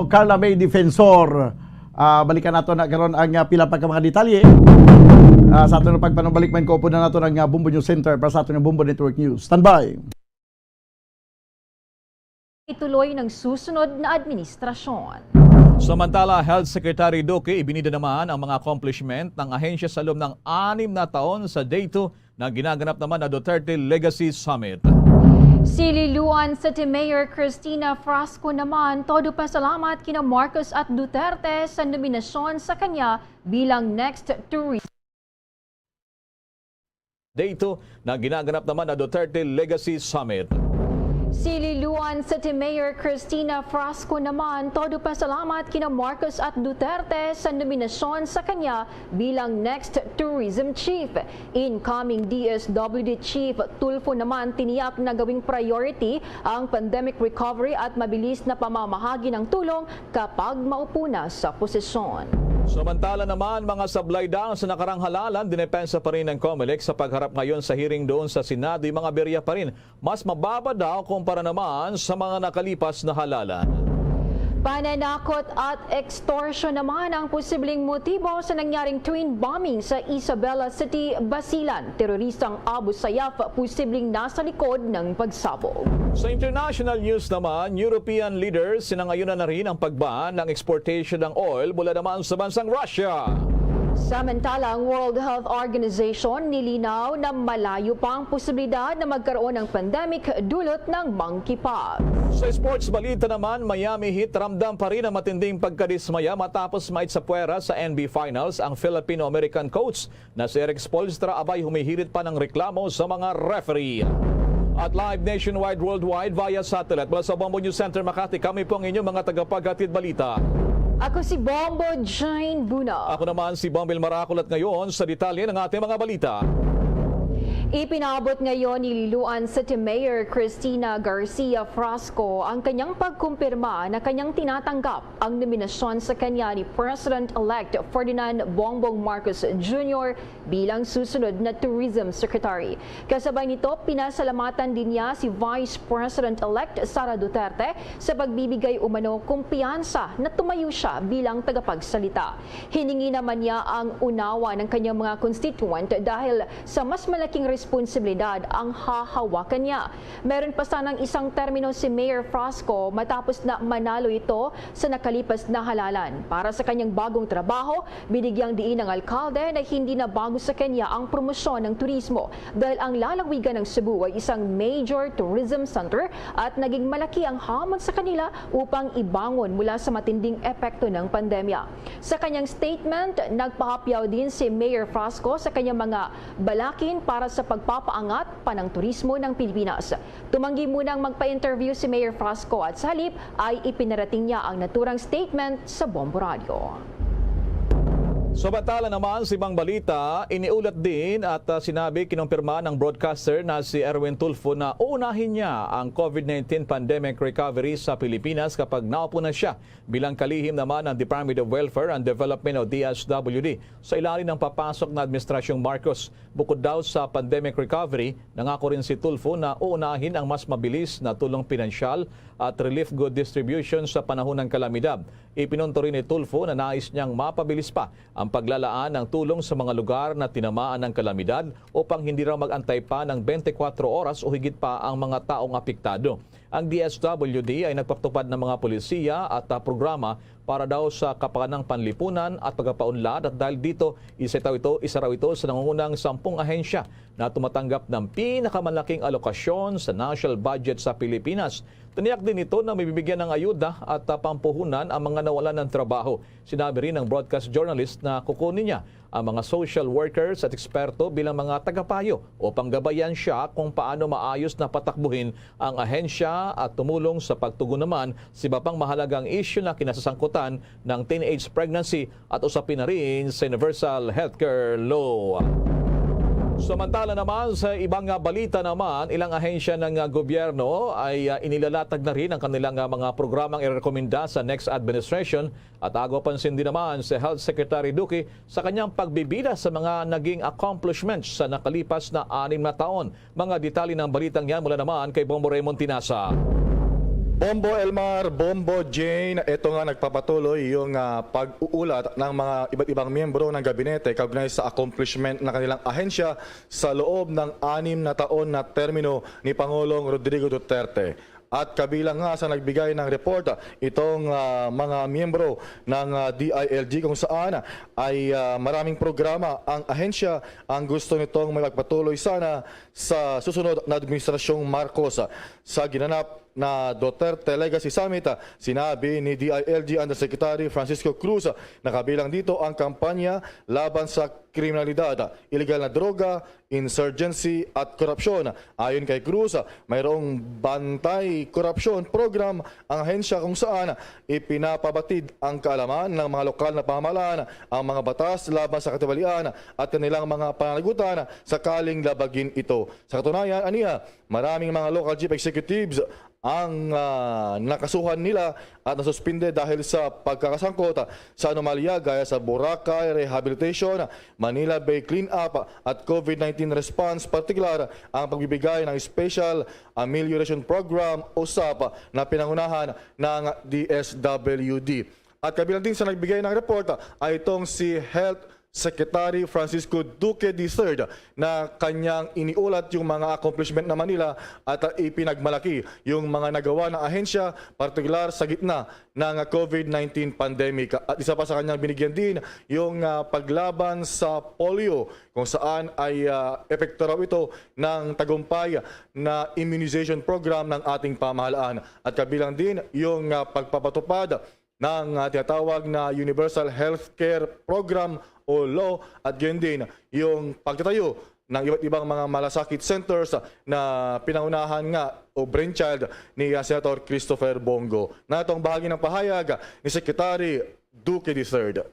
Carla May Defensor. Ah, balikan nato na karon ang, ah, pila pa ka mga detalye. Ah, sa aton pagpanubalik, man ko po na nato ang, ah, Bombo News Center para sa aton nga Bombo Network News. Standby. Ituloy ng susunod na administrasyon. Samantala, Health Secretary Duque, ibinida naman ang mga accomplishment ng ahensya sa loob ng anim na taon sa Day two na ginaganap naman na Duterte Legacy Summit. Si Liloan City Mayor Cristina Frasco naman todo pasalamat kina Marcos at Duterte sa nominasyon sa kanya bilang next tourism. Day two na ginaganap naman na Duterte Legacy Summit. Si Liloan City Mayor Cristina Frasco naman todo pasalamat kina Marcos at Duterte sa nominasyon sa kanya bilang next tourism chief. Incoming D S W D Chief Tulfo naman tiniyak na gawing priority ang pandemic recovery at mabilis na pamamahagi ng tulong kapag maupo na sa posisyon. Samantala naman, mga sablay, daw sa nakarang halalan, dinepensa pa rin ng Comelec sa pagharap ngayon sa hearing doon sa Senado yung mga berya pa rin. Mas mababa daw kumpara naman sa mga nakalipas na halalan. Pananakot at extortion naman ang posibleng motibo sa nangyaring train bombing sa Isabela City, Basilan. Teroristang Abu Sayyaf posibleng nasa likod ng pagsabog. Sa international news naman, European leaders sinangayunan na rin ang pag-ban ng exportation ng oil mula naman sa bansang Russia. Samantala, ang World Health Organization nilinaw na malayo pa ang posibilidad na magkaroon ng pandemic dulot ng monkeypox. Sa sports balita naman, Miami Heat ramdam pa rin ang matinding pagkadismaya matapos mait sa puwera sa N B A Finals ang Filipino-American coach na si Erik Spoelstra, abay, humihirit pa ng reklamo sa mga referee. At live nationwide, worldwide, via satellite mula sa Bombo News Center Makati, kami po ang inyong mga tagapaghatid balita. Ako si Bombo Jane Buna. Ako naman si Bombil Marakol at ngayon sa detalye ng ating mga balita. Ipinabot ngayon ni Liloan City Mayor Cristina Garcia Frasco ang kanyang pagkumpirma na kanyang tinatanggap ang nominasyon sa kanya ni President-elect Ferdinand Bongbong Marcos Junior bilang susunod na Tourism Secretary. Kasabay nito, pinasalamatan din niya si Vice President-elect Sara Duterte sa pagbibigay umano kumpiyansa na tumayo siya bilang tagapagsalita. Hiningi naman niya ang unawa ng kanyang mga constituent dahil sa mas malaking responsibilidad ang hahawakan niya. Meron pa sanang isang termino si Mayor Frasco matapos na manalo ito sa nakalipas na halalan. Para sa kanyang bagong trabaho, binigyang diin ng alkalde na hindi na bago sa kanya ang promosyon ng turismo dahil ang lalawigan ng Cebu ay isang major tourism center at naging malaki ang hamon sa kanila upang ibangon mula sa matinding epekto ng pandemya. Sa kanyang statement, nagpahapyaw din si Mayor Frasco sa kanyang mga balakin para sa pagpapaangat panang turismo ng Pilipinas. Tumanggi munang magpa-interview si Mayor Frasco at sa halip ay ipinarating niya ang naturang statement sa Bombo Radyo. Samantala naman, sa ibang balita, iniulat din at, ah, sinabi, kinumpirma ng broadcaster na si Erwin Tulfo na uunahin niya ang COVID nineteen pandemic recovery sa Pilipinas kapag naupo na siya bilang kalihim naman ng Department of Welfare and Development o D S W D sa ilalim ng papasok na Administrasyong Marcos. Bukod daw sa pandemic recovery, nangako rin si Tulfo na uunahin ang mas mabilis na tulong pinansyal at relief good distribution sa panahon ng kalamidad. Ipinunto rin ni Tulfo na nais niyang mapabilis pa ang paglalaan ng tulong sa mga lugar na tinamaan ng kalamidad upang hindi raw mag-antay pa ng twenty-four oras o higit pa ang mga taong apektado. Ang D S W D ay nagpatupad ng mga polisiya at, ah, programa para daw sa kapakanang panlipunan at pagpapaunlad, at dahil dito, isa ito, ito, isa raw ito sa nangungunang sampung ahensya na tumatanggap ng pinakamalaking alokasyon sa national budget sa Pilipinas. Tiniyak din ito na mabibigyan ng ayuda at, ah, pampuhunan ang mga nawalan ng trabaho. Sinabi rin ng broadcast journalist na kukunin niya ang mga social workers at eksperto bilang mga tagapayo upang gabayan siya kung paano maayos na patakbuhin ang ahensya at tumulong sa pagtugon naman sa iba pang mahalagang isyu na kinasasangkutan ng teenage pregnancy at usapin na rin sa Universal Healthcare Law. Samantala naman, sa ibang nga balita naman, ilang ahensya ng, ah, gobyerno ay, ah, inilalatag na rin ang kanilang, ah, mga programang irekomenda sa next administration. At agaw pansin din naman si Health Secretary Duque sa kanyang pagbibida sa mga naging accomplishments sa nakalipas na anim na taon. Mga detalye ng balitang yan mula naman kay Bombo Raymond Tinasa. Bombo Elmar, Bombo Jane, ito nga nagpapatuloy yung, ah, pag-uulat ng mga iba't ibang miyembro ng gabinete kaugnay sa accomplishment ng kanilang ahensya sa loob ng anim na taon na termino ni Pangulong Rodrigo Duterte. At kabilang nga sa nagbigay ng report, itong, ah, mga miyembro ng, ah, D I L G, kung saan ay, ah, maraming programa ang ahensya ang gusto nitong may magpatuloy sana sa susunod na Administrasyong Marcos. Sa ginanap na Duterte Legacy Summit, sinabi ni D I L G Undersecretary Francisco Cruz na kabilang dito ang kampanya laban sa kriminalidad, iligal na droga, insurgency at korupsyon. Ayon kay Cruz, mayroong bantay korupsyon program ang ahensya kung saan ipinapabatid ang kaalaman ng mga lokal na pamahalaan, ang mga batas laban sa katiwalian at kanilang mga pananagutan sakaling labagin ito. Sa katunayan, aniya, maraming mga local chief executives ang, ah, nakasuhan nila at nasuspinde dahil sa pagkakasangkot sa anomalya gaya sa Boracay Rehabilitation, Manila Bay Cleanup at COVID nineteen Response, partikular ang pagbibigay ng Special Amelioration Program o SAP na pinangunahan ng D S W D. At kabilang din sa nagbigay ng report ay itong si Health Secretary Francisco Duque the third na kanyang iniulat yung mga accomplishment naman nila at, ah, ipinagmalaki yung mga nagawa ng ahensya, partikular sa gitna ng COVID nineteen pandemic. At isa pa sa kanyang binigyan din yung, ah, paglaban sa polio, kung saan ay, ah, epekto raw ito ng tagumpay na immunization program ng ating pamahalaan. At kabilang din yung, ah, pagpapatupad ng, ah, tinatawag na Universal Healthcare Program o law, at gayon din yung pagtatayo ng iba't ibang mga malasakit centers na pinangunahan nga o brainchild ni, ah, Senator Christopher Bong Go. Natong bahagi ng pahayag ni Secretary Duque the third.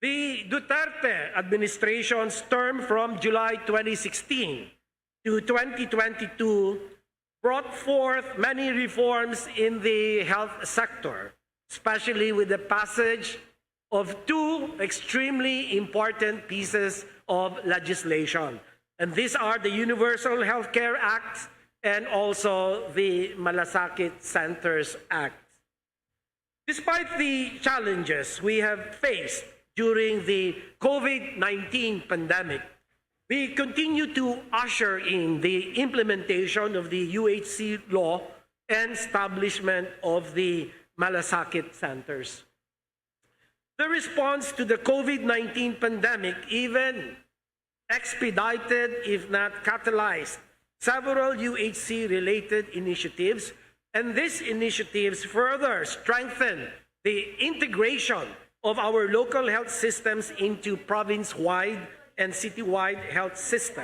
The Duterte administration's term from July twenty sixteen to twenty twenty-two brought forth many reforms in the health sector, especially with the passage of two extremely important pieces of legislation. And these are the Universal Health Care Act and also the Malasakit Centers Act. Despite the challenges we have faced during the COVID nineteen pandemic, We continue to usher in the implementation of the U H C law and establishment of the malasakit centers. The response to the COVID nineteen pandemic even expedited, if not catalyzed, several U H C-related initiatives, and these initiatives further strengthen the integration of our local health systems into province-wide and citywide health system.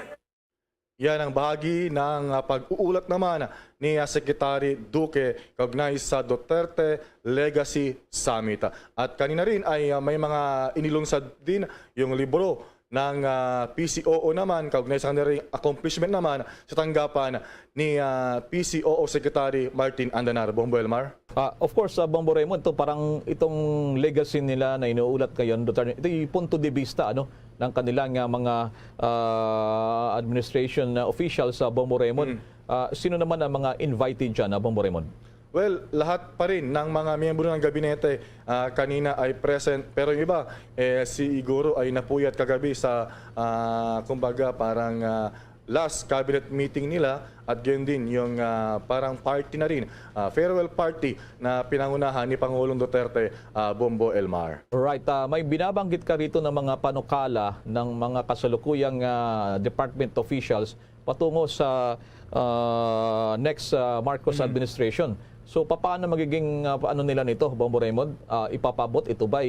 Yan ang bahagi ng ah, pag-uulat naman ni ah, Secretary Duque kaugnay sa Duterte Legacy Summit. At kanina rin ay ah, may mga inilunsad din yung libro ng ah, P C O O naman kaugnay sa kanilang accomplishment naman sa tanggapan ni ah, P C O O Secretary Martin Andanar. Bombo Elmar? Ah, of course, uh, Bombo Raymond, ito parang itong legacy nila na inuulat ngayon, Duterte, ito yung punto de vista ano, ng kanilang uh, mga uh, administration uh, officials sa uh, Bombo Raymond. Mm. Uh, sino naman ang mga invited dyan, uh, Bombo Raymond? Well, lahat pa rin ng mga miyembro ng gabinete uh, kanina ay present, pero yung iba eh, siguro ay napuyat kagabi sa uh, kumbaga parang uh, last cabinet meeting nila at gayon din yung uh, parang party na rin, uh, farewell party na pinangunahan ni Pangulong Duterte, uh, Bombo Elmar. Right, uh, may binabanggit ka rito ng mga panukala ng mga kasalukuyang uh, department officials patungo sa uh, next uh, Marcos mm-hmm. administration. So paano magiging uh, ano nila nito, Bombo Raymond? Uh, ipapabot ito ba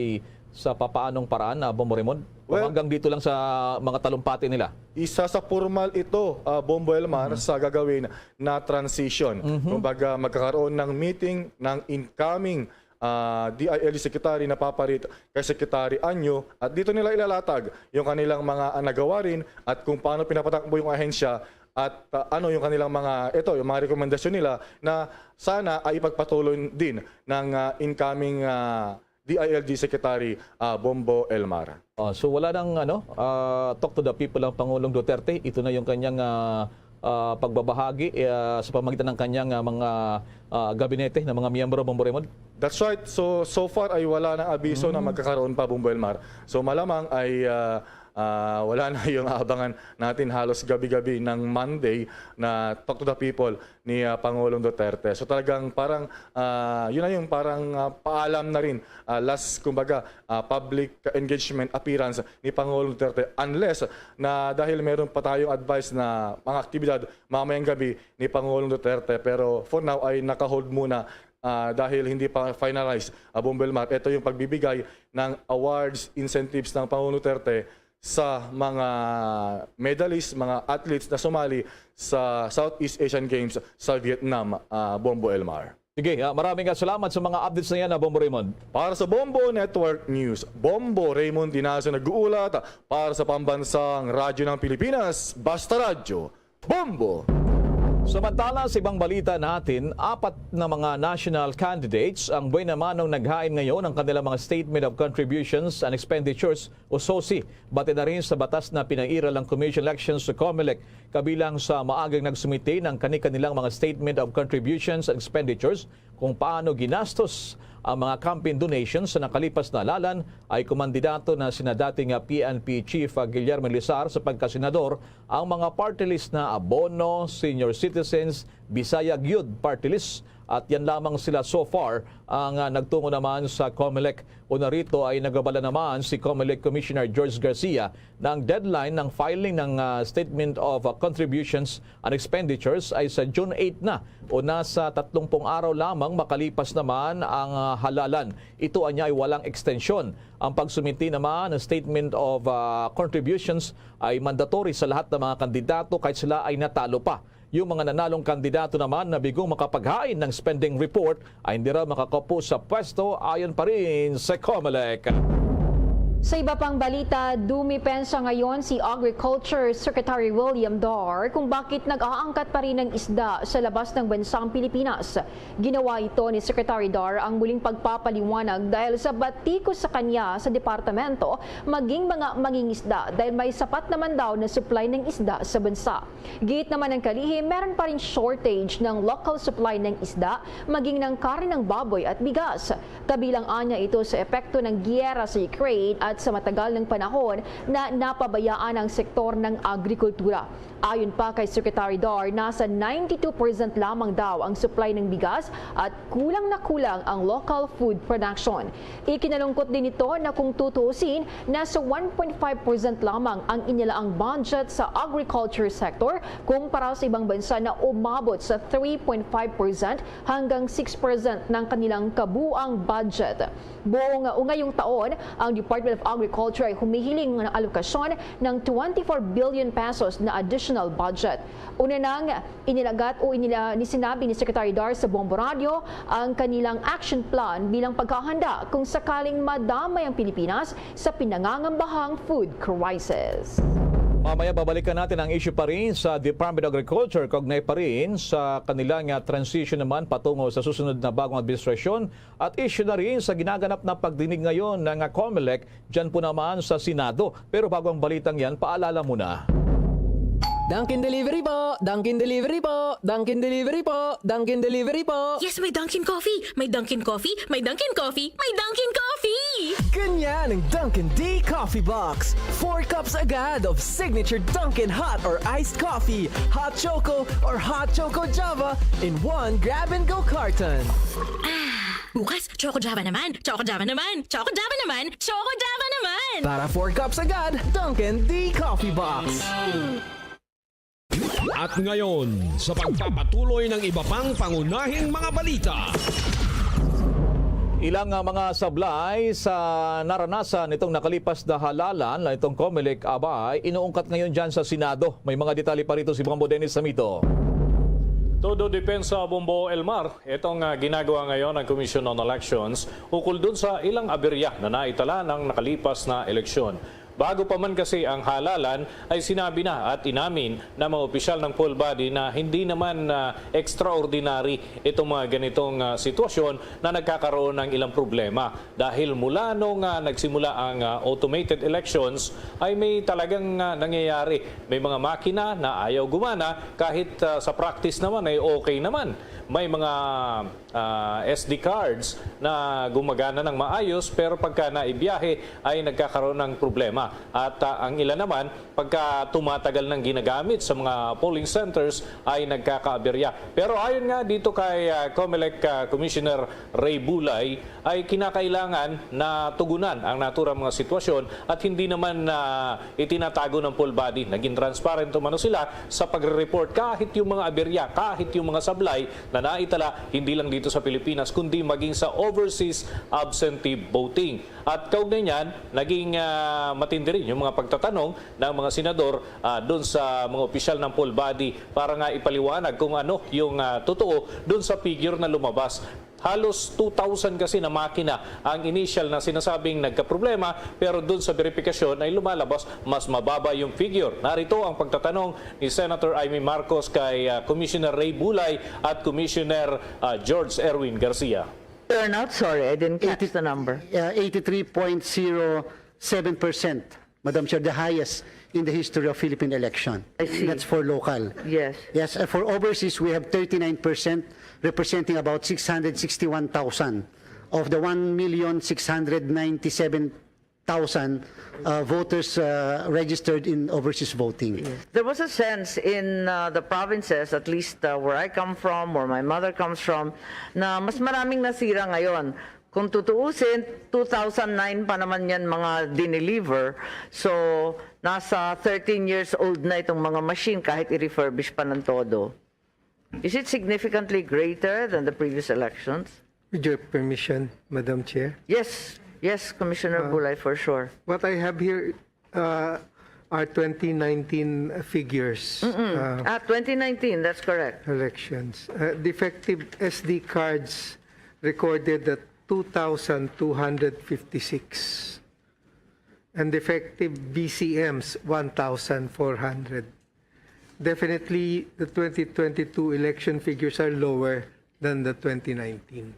sa papaanong paraan, uh, Bombo Raymond? Well, hanggang dito lang sa mga talumpati nila? Isa sa formal ito, uh, Bombo Elmar, mm-hmm. sa gagawin na transition. Mm-hmm. Kumbaga, magkakaroon ng meeting ng incoming uh, D I L G Secretary na paparit kay Secretary Anyo at dito nila ilalatag yung kanilang mga uh, nagawa rin at kung paano pinapatakbo yung ahensya at uh, ano yung kanilang mga ito yung mga rekomendasyon nila na sana ay ipagpatuloy din ng uh, incoming uh, D I L G Secretary uh, Bombo Elmar. Oh, so wala nang ano, uh, talk to the people ang Pangulong Duterte. Ito na yung kanyang uh, uh, pagbabahagi uh, sa pamagitan ng kanyang uh, mga uh, gabinete ng mga miyembro, Bombo Raymond? That's right. So so far ay wala nang abiso mm. na magkakaroon pa, Bombo Elmar. So malamang ay uh, uh, wala na yung aabangan natin halos gabi-gabi ng Monday na talk to the people ni uh, Pangulong Duterte. So talagang parang uh, yun na yung parang uh, paalam na rin uh, last kumbaga uh, public engagement appearance ni Pangulong Duterte unless na dahil meron pa tayong advice na mga aktibidad mamayang gabi ni Pangulong Duterte pero for now ay naka-hold muna uh, dahil hindi pa finalize uh, Bombo Elmar. Ito yung pagbibigay ng awards, incentives ng Pangulong Duterte sa mga medalist, mga athletes na sumali sa Southeast Asian Games sa Vietnam, uh, Bombo Elmar. Sige, uh, maraming salamat sa mga updates na yan, uh, Bombo Raymond. Para sa Bombo Network News, Bombo Raymond Dinazo nag-uulat para sa Pambansang Radyo ng Pilipinas, Basta Radyo, Bombo! Samantala, sa ibang balita natin, apat na mga national candidates ang buwan naman nung naghain ngayon ang kanilang mga Statement of Contributions and Expenditures o SOCE, bati na rin sa batas na pinairal ng Commission Elections sa Comelec. Kabilang sa maagang nagsumite ng kani-kanilang mga Statement of Contributions and Expenditures kung paano ginastos ang mga campaign donations sa nakalipas na halalan ay kumandidato na sina dating P N P Chief Guillermo Elizar sa pagkasenador ang mga party list na Abono, Senior Citizens, Bisaya Gyud Party List at yan lamang sila so far ang uh, nagtungo naman sa Comelec. Una rito ay nagabala naman si Comelec Commissioner George Garcia na ang deadline ng filing ng uh, Statement of uh, Contributions and Expenditures ay sa June eight na o nasa tatlong araw lamang makalipas naman ang uh, halalan. Ito anya ay walang ekstensyon. Ang pagsumiti naman ng Statement of uh, Contributions ay mandatory sa lahat ng mga kandidato kahit sila ay natalo pa. Yung mga nanalong kandidato naman na bigong makapaghain ng spending report ay hindi raw makakaupo sa pwesto ayon pa rin sa Comelec. Sa iba pang balita, dumipensa ngayon si Agriculture Secretary William Dar kung bakit nag-aangkat pa rin ng isda sa labas ng bansa ang Pilipinas. Ginawa ito ni Secretary Dar ang muling pagpapaliwanag dahil sa batikos sa kanya sa departamento maging mga mangingisda dahil may sapat naman daw na supply ng isda sa bansa. Giit naman ng kalihim, meron pa rin shortage ng local supply ng isda, maging ng karne ng baboy at bigas. Kabilang anya ito sa epekto ng giyera sa Ukraine at Sa matagal ng panahon na napabayaan ang sektor ng agrikultura. Ayon pa kay Secretary Dar, nasa ninety-two percent lamang daw ang supply ng bigas at kulang na kulang ang local food production. Ikinalungkot din ito na kung tutuusin, nasa one point five percent lamang ang inilaang budget sa agriculture sector kumpara sa ibang bansa na umabot sa three point five percent hanggang six percent ng kanilang kabuang budget. Buong, uh, ngayong taon, ang Department of Agriculture ay humihiling ng alokasyon ng twenty-four billion pesos na additional budget. Una nang inilagat o inila-, ni sinabi ni Secretary Dar sa Bombo Radio ang kanilang action plan bilang paghahanda kung sakaling madamay ang Pilipinas sa pinangangambahang food crisis. Mamaya babalikan natin ang issue pa rin sa Department of Agriculture, kaugnay pa rin sa kanilang, ah, transition naman patungo sa susunod na bagong administrasyon at issue na rin sa ginaganap na pagdinig ngayon ng, ah, Comelec dyan po naman sa Senado. Pero bago ang balitang yan, paalala muna. Dunkin Delivery po! Dunkin Delivery po! Dunkin Delivery po! Dunkin Delivery po! Yes, may Dunkin Coffee! May Dunkin Coffee! May Dunkin Coffee! May Dunkin Coffee! Ganyan ang Dunkin D Coffee Box. Four cups agad of signature Dunkin hot or iced coffee, hot choco or hot choco Java in one grab-and-go carton. Ah, bukas, Choco Java naman! Choco Java naman! Choco Java naman! Choco Java naman! Para four cups agad, Dunkin D Coffee Box. At ngayon, sa pagpapatuloy ng iba pang pangunahing mga balita. Ilang, ah, mga sablay sa naranasan nitong nakalipas na halalan na itong Comelec, aba, ay inuungkat ngayon dyan sa Senado. May mga detalye pa rito si Bombo Dennis Samito. Todo depensa, Bombo Elmar, itong, ah, ginagawa ngayon ng Commission on Elections ukol dun sa ilang aberya na naitala ng nakalipas na eleksyon. Bago pa man kasi ang halalan ay sinabi na at inamin ng mga opisyal ng poll body na hindi naman, ah, extraordinary itong mga ganitong, ah, sitwasyon na nagkakaroon ng ilang problema. Dahil mula nung, ah, nagsimula ang, ah, automated elections ay may talagang, ah, nangyayari. May mga makina na ayaw gumana kahit, ah, sa practice naman ay okay naman. May mga ah, S D cards na gumagana ng maayos, pero pagka naibiyahe ay nagkakaroon ng problema. At, ah, ang ilan naman, pagka tumatagal ng ginagamit sa mga polling centers, ay nagkakaaberya. Pero ayon nga dito kay, ah, Comelec, ah, Commissioner Ray Bulay, ay kinakailangan na tugunan ang naturang mga sitwasyon at hindi naman, ah, itinatago ng poll body. Naging transparent umano sila sa pagre-report kahit yung mga aberya, kahit yung mga sablay na naitala hindi lang dito sa Pilipinas kundi maging sa overseas absentee voting. At kaugnay niyan, naging, ah, matindi rin yung mga pagtatanong ng mga senador, ah, doon sa mga opisyal ng poll body para nga ipaliwanag kung ano yung, ah, totoo doon sa figure na lumabas. Halos two thousand kasi na makina ang initial na sinasabing nagkaproblema, pero dun sa beripikasyon ay lumalabas mas mababa yung figure. Narito ang pagtatanong ni Senator Imee Marcos kay, ah, Commissioner Ray Bulay at Commissioner, ah, George Erwin Garcia. Turnout, sorry, I didn't catch the number. Uh, eighty-three point zero seven percent, Madam Chair, the highest in the history of Philippine election. I see. That's for local. Yes. Yes, uh, for overseas, we have thirty-nine percent, representing about six hundred sixty-one thousand of the one million six hundred ninety-seven thousand, uh, voters, uh, registered in overseas voting. Yes. There was a sense in, uh, the provinces, at least, uh, where I come from, where my mother comes from, na mas maraming nasira ngayon. Kung tutuusin, two thousand nine pa naman yan mga dineliver. So, nasa thirteen years old na itong mga machine kahit i-refurbish pa ng todo. Is it significantly greater than the previous elections? With your permission, Madam Chair. Yes, yes, Commissioner Uh, Bulay, for sure. What I have here, uh, are twenty nineteen figures, Mm-mm. uh, Ah, twenty nineteen, that's correct. elections. Uh, defective S D cards recorded at two thousand two hundred fifty-six. And defective V C Ms, one thousand four hundred. Definitely, the twenty twenty-two election figures are lower than the twenty nineteen.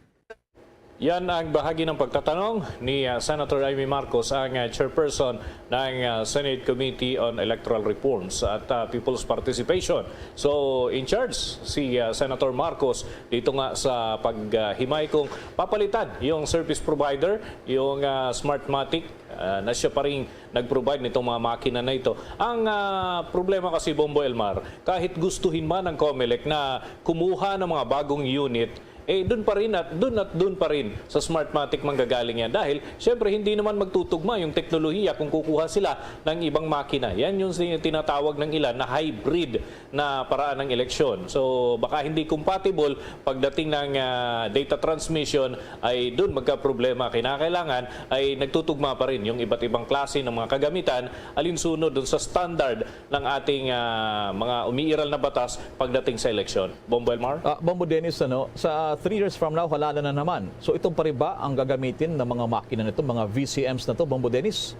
Yan ang bahagi ng pagtatanong ni, ah, Senator Imee Marcos, ang, ah, chairperson ng, ah, Senate Committee on Electoral Reforms at, ah, People's Participation. So, in charge si, ah, Senator Marcos dito nga sa paghimay kung papalitan yung service provider, yung, ah, Smartmatic, ah, na siya pa rin nag-provide nitong mga makina na ito. Ang, ah, problema kasi, Bombo Elmar, kahit gustuhin man ng Comelec na kumuha ng mga bagong unit, eh, dun pa rin at dun at dun pa rin sa Smartmatic manggagaling yan. Dahil, syempre, hindi naman magtutugma yung teknolohiya kung kukuha sila ng ibang makina. Yan yung si-, tinatawag ng ilan na hybrid na paraan ng eleksyon. So, baka hindi compatible pagdating ng, ah, data transmission, ay dun magkaproblema. Kinakailangan ay nagtutugma pa rin yung iba't ibang klase ng mga kagamitan alinsunod dun sa standard ng ating, ah, mga umiiral na batas pagdating sa eleksyon. Bombo Elmar? Ah, Bombo Dennis, ano, sa three years from now, halala na naman. So, itong pa rin ba ang gagamitin ng mga makina nito, mga V C Ms na to, Bombo Dennis?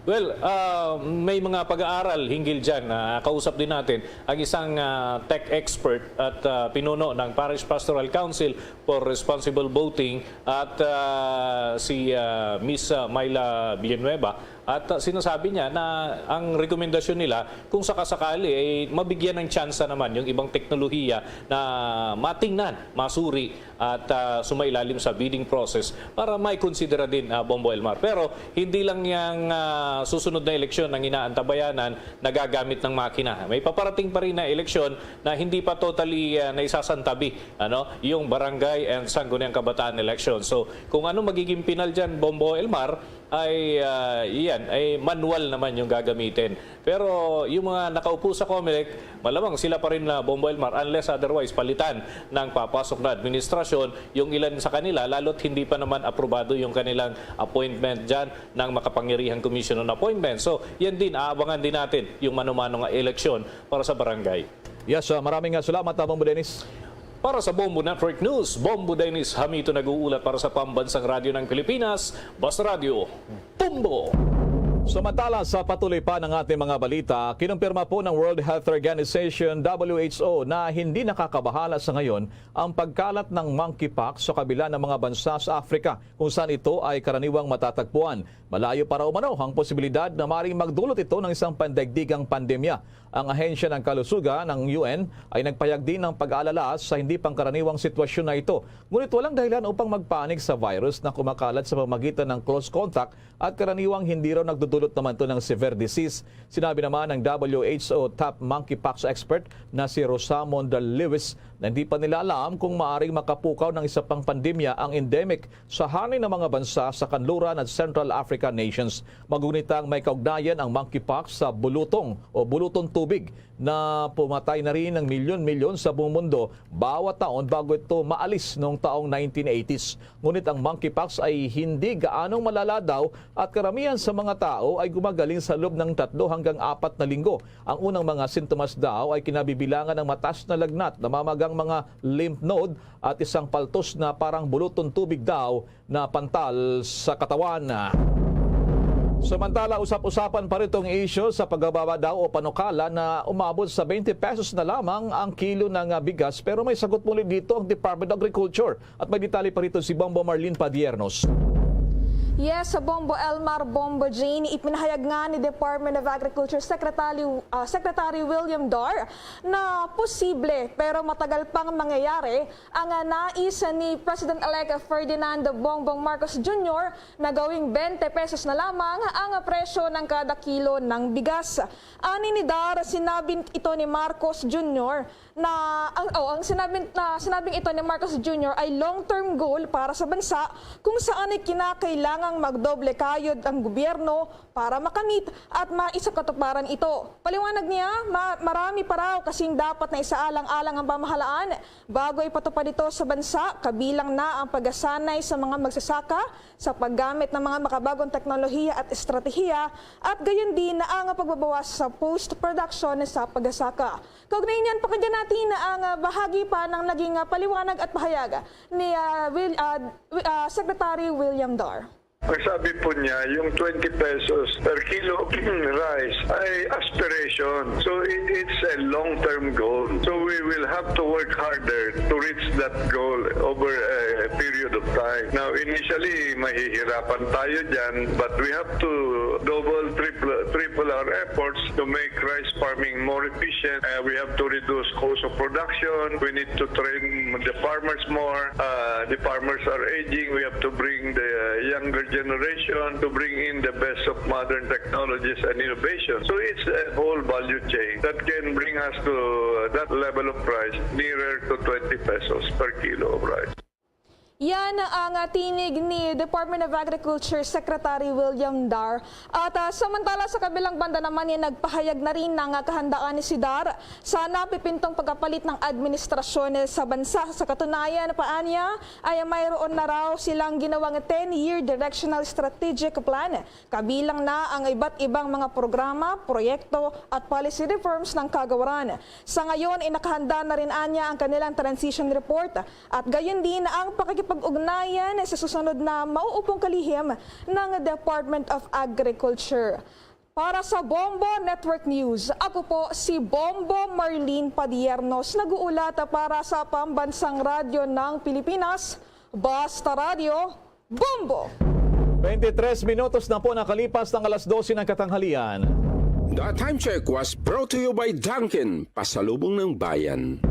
Well, ah, may mga pag-aaral hinggil dyan. Ah, kausap din natin ang isang, ah, tech expert at, ah, pinuno ng Parish Pastoral Council for Responsible Voting at, ah, si, ah, Miss, ah, Myla Villanueva. At, ah, sinasabi niya na ang rekomendasyon nila, kung sakasakali, ay mabigyan ng tsansa naman yung ibang teknolohiya na matingnan, masuri at, ah, sumailalim sa bidding process para may konsidera din, ah, Bombo Elmar. Pero hindi lang yang, ah, susunod na eleksyon ang inaantabayanan na gagamit ng makina. May paparating pa rin na eleksyon na hindi pa totally, ah, naisasantabi, ano, yung barangay and sangguniang kabataan election. So, kung ano magiging pinal dyan, Bombo Elmar, ay, ah, iyan, ay manual naman yung gagamitin. Pero yung mga nakaupo sa Comelec, malamang sila pa rin na, Bombo Elmar, unless otherwise palitan ng papasok na administrasyon yung ilan sa kanila, lalo't hindi pa naman aprobado yung kanilang appointment dyan ng makapangyarihang Commission on Appointment. So, yan din, aabangan din natin yung mano-mano nga eleksyon para sa barangay. Yes, ah, maraming, ah, salamat, ah, Bombo Dennis. Para sa Bombo Network News, Bombo Dennis Hamito nag-uulat para sa Pambansang Radyo ng Pilipinas, Basta Radyo, Bombo! Samantala, sa patuloy pa ng ating mga balita, kinumpirma po ng World Health Organization, W H O, na hindi nakakabahala sa ngayon ang pagkalat ng monkeypox sa kabilang mga bansa sa Africa, kung saan ito ay karaniwang matatagpuan. Malayo pa raw umano ang posibilidad na maaaring magdulot ito ng isang pandaigdigang pandemya. Ang Ahensya ng Kalusugan ng U N ay nagpahayag din ng pag-aalala sa hindi pangkaraniwang sitwasyon na ito. Ngunit walang dahilan upang magpanik sa virus na kumakalat sa pamamagitan ng close contact at karaniwang hindi raw nagdudulot naman ito ng severe disease. Sinabi naman ng W H O top monkeypox expert na si Rosamond Lewis na hindi pa nila alam kung maaring makapukaw ng isa pang pandemya ang endemic sa hanay ng mga bansa sa kanluran at Central African nations. Magunitang may kaugnayan ang monkeypox sa bulutong o bulutong tubig na pumatay na rin ng milyon-milyon sa buong mundo bawat taon bago ito maalis noong taong nineteen eighties. Ngunit ang monkeypox ay hindi gaanong malala daw at karamihan sa mga tao ay gumagaling sa loob ng tatlo hanggang apat na linggo. Ang unang mga sintomas daw ay kinabibilangan ng mataas na lagnat, namamagang mga lymph node at isang paltos na parang bulutong tubig daw na pantal sa katawan. Samantala, usap-usapan pa rin itong isyu sa pagbababa daw o panukala na umabot sa twenty pesos na lamang ang kilo ng, ah, bigas, pero may sagot muli dito ang Department of Agriculture. At may detalye pa rito si Bombo Marlene Padiernos. Yes, Bombo Elmar, Bombo Jane, ipinahayag nga ni Department of Agriculture Secretary, ah, Secretary William Dar na posible pero matagal pang mangyayari ang, ah, nais ni President-elect Ferdinand Bongbong Marcos Junior na gawing twenty pesos na lamang ang presyo ng kada kilo ng bigas. Ani ni Dar, sinabi ito ni Marcos Junior na ang, oh, ang sinabi, na sinabing ito ni Marcos Junior ay long-term goal para sa bansa kung saan ay kinakailangang magdoble kayod ang gobyerno para makamit at maisakatuparan ito. Paliwanag niya, ma- marami pa raw kasing dapat na isaalang-alang ang pamahalaan bago ipatupad ito sa bansa, kabilang na ang paghasanay sa mga magsasaka sa paggamit ng mga makabagong teknolohiya at estratehiya at gayon din na ang pagbabawas sa post-production sa pagsasaka. Kaugnay niyan, pakinggan natin ang, ah, bahagi pa ng naging, ah, paliwanag at pahayag ni, ah, Will, ah, Wi- ah, Secretary William Dar. Ang sabi po niya, yung twenty pesos per kilo rice ay aspiration. So it, it's a long-term goal. So we will have to work harder to reach that goal over a period of time. Now, initially, mahihirapan tayo dyan, but we have to double, triple, triple our efforts To make rice farming more efficient, uh, we have to reduce cost of production. We need to train the farmers more. Uh, the farmers are aging. We have to bring the younger generation to bring in the best of modern technologies and innovation. So it's a whole value chain that can bring us to that level of price nearer to twenty pesos per kilo of rice. Yan ang, ah, tinig ni Department of Agriculture Secretary William Dar. At, ah, samantala, sa kabilang banda naman, yan, nagpahayag na rin ng, ah, kahandaan ni si Dar sa napipintong pagkapalit ng administrasyon sa bansa. Sa katunayan, paanya ay mayroon na raw silang ginawang ten-year directional strategic plan. Kabilang na ang iba't ibang mga programa, proyekto at policy reforms ng kagawaran. Sa ngayon, inakahanda na rin anya ang kanilang transition report at gayon din ang pakikipag-ugnayan sa susunod na mauupong kalihim ng Department of Agriculture. Para sa Bombo Network News, ako po si Bombo Marlene Padiernos, nag-uulat para sa Pambansang Radyo ng Pilipinas, Basta Radyo, Bombo! Twenty-tres minutos na po nakalipas ng alas dose ng katanghalian. The time check was brought to you by Dunkin, pasalubong ng bayan.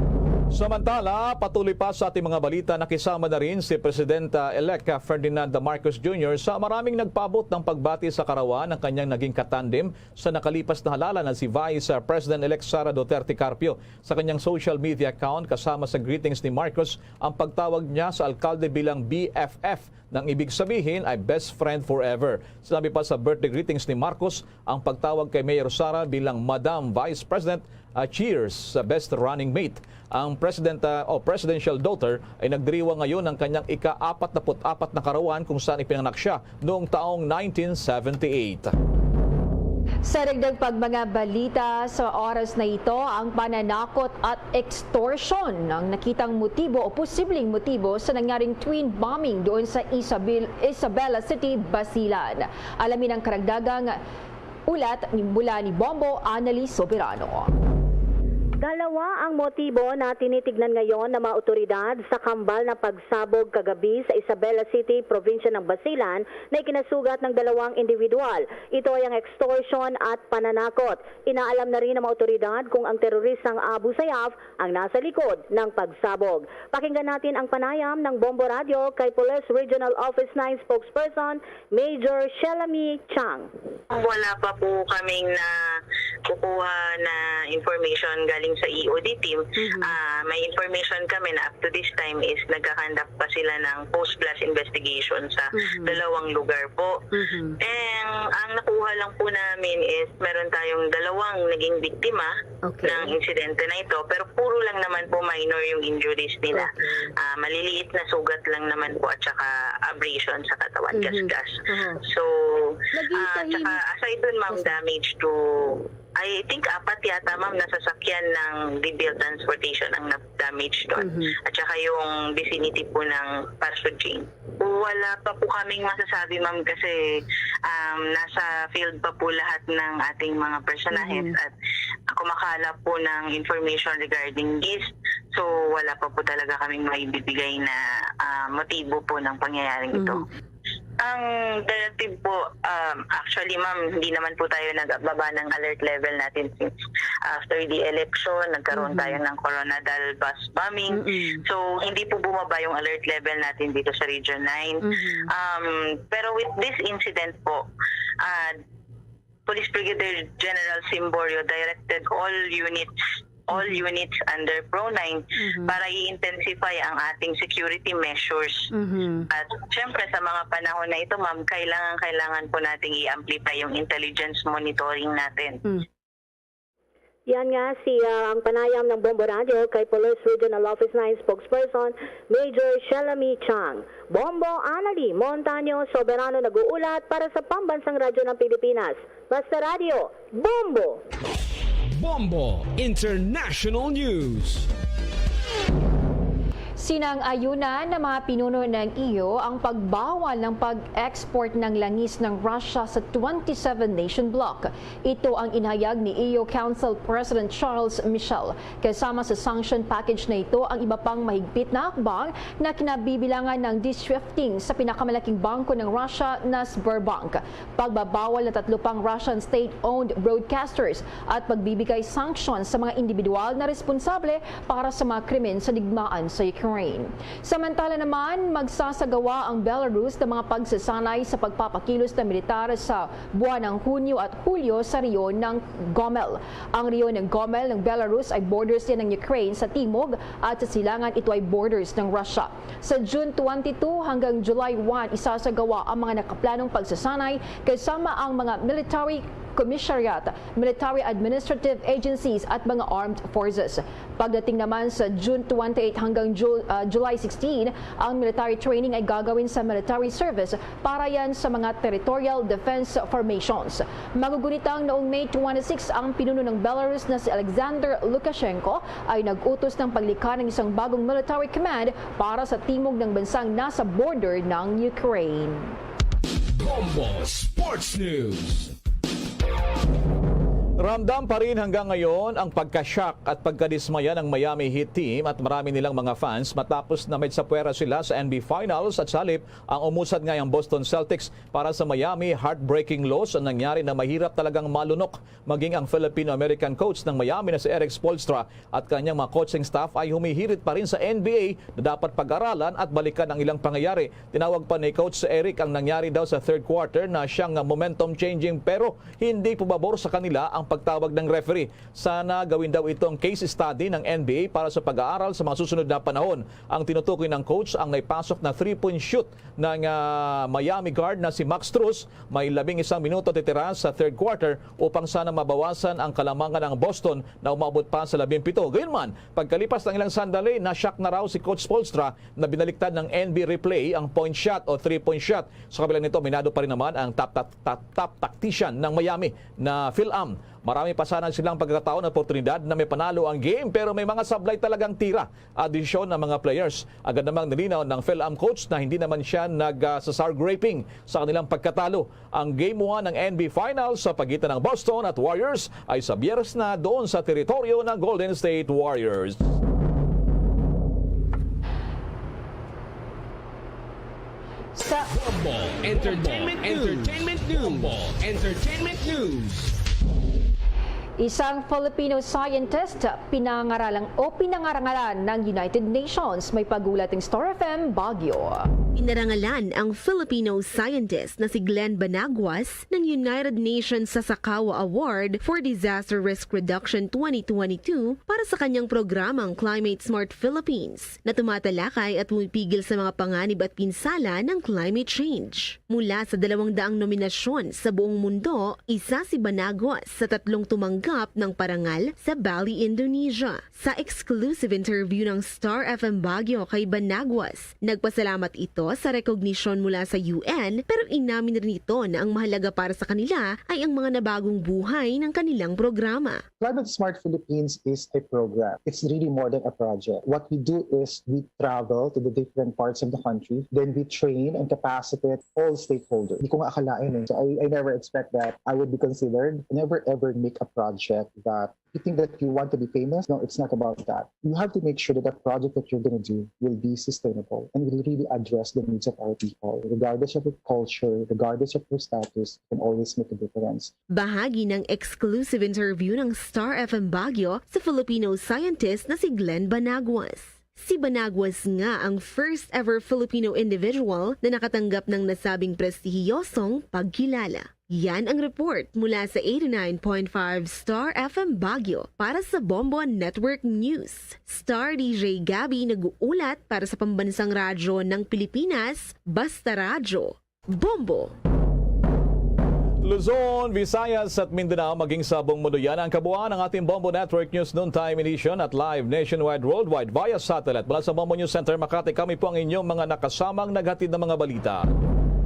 Samantala, patuloy pa sa ating mga balita, nakisama na rin si Presidenta-elect Ferdinand Marcos Junior sa maraming nagpaabot ng pagbati sa karawan ng kanyang naging katandem sa nakalipas na halala na si Vice President-elect Sara Duterte Carpio. Sa kanyang social media account, kasama sa greetings ni Marcos ang pagtawag niya sa alkalde bilang B F F, nang ibig sabihin ay best friend forever. Sinabi pa sa birthday greetings ni Marcos ang pagtawag kay Mayor Sara bilang Madam Vice President, ah, cheers sa best running mate. Ang President, ah, o Presidential Daughter ay nagdiriwang ngayon ng kanyang ika-apat na put-apat na karawan kung saan ipinanganak siya noong taong nineteen seventy-eight. Sa dagdag pang mga balita sa oras na ito, ang pananakot at extortion ang nakitang motibo o posibleng motibo sa nangyaring twin bombing doon sa Isabel, Isabela City, Basilan. Alamin ang karagdagang ulat ni, mula ni Bombo Annalise Soberano. Dalawa ang motibo na tinitignan ngayon ng mga awtoridad sa kambal na pagsabog kagabi sa Isabela City, probinsya ng Basilan, na ikinasugat ng dalawang individual. Ito ay ang extortion at pananakot. Inaalam na rin ng mga awtoridad kung ang teroristang Abu Sayyaf ang nasa likod ng pagsabog. Pakinggan natin ang panayam ng Bombo Radyo kay Police Regional Office nine spokesperson Major Shelami Chang. Wala pa po kaming nakukuha na information galing sa E O D team. Ah, may information kami na up to this time is nagka-conduct pa sila ng post-blast investigation sa dalawang lugar po. And ang nakuha lang po namin is meron tayong dalawang naging biktima Okay. ng insidente na ito, pero puro lang naman po minor yung injuries nila. Okay. Ah, maliliit na sugat lang naman po at saka abrasion sa katawan, Mhm. gasgas. Aha. So, Naging ah, tahimik. Tsaka aside dun, ma'am, Yes, ma'am. damage to, I think apat yata, ma'am, na sasakyan ng Debiel Transportation ang na-damage doon. Mhm. At saka yung vicinity po ng Parsujing. Wala pa po kaming masasabi, ma'am, kasi um, nasa field pa po lahat ng ating mga personahes Mhm. at kumakala po ng information regarding this. So, wala pa po talaga kaming maibibigay na ah, motibo po ng pangyayaring ito. Mhm. Ang directive po, um, actually, ma'am, hindi naman po tayo nagbaba ng alert level natin since after the election, nagkaroon Mhm. tayo ng Koronadal bus bombing. Mm-mm. So, hindi po bumaba yung alert level natin dito sa Region nine. Mhm. Um, pero with this incident po, uh, Police Brigadier General Simborio directed all units all units under Pro nine Mhm. para i-intensify ang ating security measures. Mhm. At syempre sa mga panahon na ito, ma'am, kailangan kailangan po nating i-amplify yung intelligence monitoring natin. Mm. Yan nga si ah, ang panayam ng Bombo Radyo kay Police Regional Office nine spokesperson Major Shelami Chang. Bombo Anali Montaño Soberano nag-uulat para sa Pambansang Radyo ng Pilipinas. Basta Radyo, Bombo! Bombo International News. Sinang-ayunan ng mga pinuno ng E U ang pagbawal ng pag-export ng langis ng Russia sa twenty-seven nation bloc. Ito ang inhayag ni E U Council President Charles Michel. Kasama sa sanction package na ito ang iba pang mahigpit na hakbang na kinabibilangan ng de-shifting sa pinakamalaking bangko ng Russia na Sberbank, pagbabawal ng tatlo pang Russian state-owned broadcasters, at pagbibigay sanction sa mga individual na responsable para sa mga krimen sa digmaan sa Ukraine. Samantala naman, magsasagawa ang Belarus ng mga pagsasanay sa pagpapakilos ng militar sa buwan ng Hunyo at Hulyo sa rehiyon ng Gomel. Ang rehiyon ng Gomel ng Belarus ay borders yan ng Ukraine sa timog, at sa silangan ito ay borders ng Russia. Sa June twenty-two hanggang July one, isasagawa ang mga nakaplanong pagsasanay kasama ang mga military commissariat, military administrative agencies at mga armed forces. Pagdating naman sa June twenty-eight hanggang Ju- ah, July sixteen, ang military training ay gagawin sa military service para yan sa mga territorial defense formations. Magugunitang noong May twenty-six, ang pinuno ng Belarus na si Alexander Lukashenko ay nag-utos ng paglikha ng isang bagong military command para sa timog ng bansang nasa border ng Ukraine. Bombo Sports News. Ramdam pa rin hanggang ngayon ang pagka-shock at pagkadismaya ng Miami Heat team at marami nilang mga fans matapos na maitsapwera sila sa N B A Finals at sa halip ang umusad nga ang Boston Celtics. Para sa Miami, heartbreaking loss ang nangyari na mahirap talagang malunok. Maging ang Filipino-American coach ng Miami na si Erik Spoelstra at kanyang mga coaching staff ay humihirit pa rin sa N B A na dapat pag-aralan at balikan ang ilang pangyayari. Tinawag pa ni Coach Erik ang nangyari daw sa third quarter na siyang momentum changing, pero hindi pabor sa kanila ang pagtawag ng referee. Sana gawin daw itong case study ng N B A para sa pag-aaral sa mga susunod na panahon. Ang tinutukoy ng coach ang naipasok na three-point shoot ng ah, Miami guard na si Max Strus. May labing isang minuto titira sa third quarter upang sana mabawasan ang kalamangan ng Boston na umabot pa sa labing pito. Gayunman, pagkalipas ng ilang sandali, na-shock na raw si Coach Spoelstra na binaliktad ng N B A replay ang point shot o three-point shot. Sa kabila nito, minado pa rin naman ang top, top, top, top tactician ng Miami na Phil Am. Marami pa sana silang pagkakataon at oportunidad na may panalo ang game, pero may mga sablay talagang tira, adisyon ng mga players. Agad namang nilinaw ng Phil Am coach na hindi naman siya nag ah, sa sour graping sa kanilang pagkatalo. Ang Game one ng N B A Finals sa pagitan ng Boston at Warriors ay sa Biyernes na doon sa teritoryo ng Golden State Warriors. Sa Bombo Entertainment News. Entertainment News. Bombo Entertainment News. Isang Filipino scientist pinangaralan o pinangarangalan ng United Nations. May pagulat ng Star F M Baguio. Pinarangalan ang Filipino scientist na si Glenn Banaguas ng United Nations Sasakawa Award for Disaster Risk Reduction twenty twenty-two para sa kanyang programang Climate Smart Philippines na tumatalakay at pumipigil sa mga panganib at pinsala ng climate change. Mula sa dalawang daang nominasyon sa buong mundo, isa si Banaguas sa tatlong tumanggap ng parangal sa Bali, Indonesia. Sa exclusive interview ng Star F M Baguio kay Banaguas, nagpasalamat ito sa rekognisyon mula sa U N, pero inamin rin ito na ang mahalaga para sa kanila ay ang mga nabagong buhay ng kanilang programa. Climate Smart Philippines is a program. It's really more than a project. What we do is we travel to the different parts of the country, then we train and capacitate all stakeholders. Hindi ko nga akalain eh. So I, I never expect that I would be considered. Never ever make a project that you think that you want to be famous. No, it's not about that. You have to make sure that the project that you're going to do will be sustainable and will really address the needs of our people, regardless of your culture, regardless of your status, you can always make a difference. Bahagi ng exclusive interview ng Star F M Baguio sa Filipino scientist na si Glenn Banaguas. Si Banaguas nga ang first ever Filipino individual na nakatanggap ng nasabing prestihiyosong pagkilala. Yan ang report mula sa eighty-nine point five Star F M Baguio para sa Bombo Network News. Star D J Gabby nag-uulat para sa pambansang radyo ng Pilipinas, Basta Radyo. Bombo! Luzon, Visayas at Mindanao, maging sa buong mundo yan ang kabuuan ng ating Bombo Network News Noontime Edition at live nationwide, worldwide via satellite. Mula sa Bombo News Center Makati, kami po ang inyong mga nakasamang naghatid ng mga balita.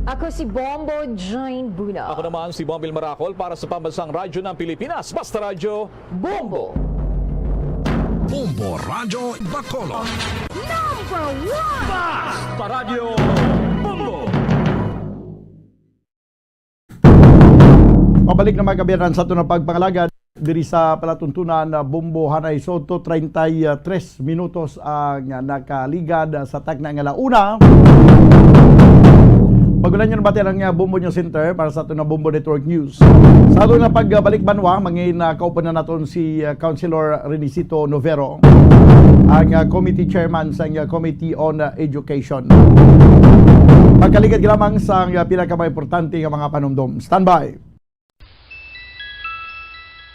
Ako si Bombo Jane Buna. Ako naman si Bombil Maracol para sa Pambansang Radyo ng Pilipinas, Basta Radyo, Bombo! Bombo Radyo Bacolod. Number one! Basta Radyo Bombo! Pabalik na, mga kaabyanan, sa aton nga pagpangalagad diri sa palatuntunan, uh, Bombo Hanay Soto, treinta y tres minutos ang, uh, nakaligad, uh, sa takna nga la una. Pag-ulan nyo nabati lang nga Bombo News Center para sa aton nga Bombo Network News. Sa aton nga pagbalik banwa, mangin, uh, kauban na naton si, uh, Councilor Renisito Novero, ang, uh, committee chairman sa, uh, Committee on, uh, Education. Pagkaligad lamang sa, uh, pinakamaimportante nga mga panumdom. Standby.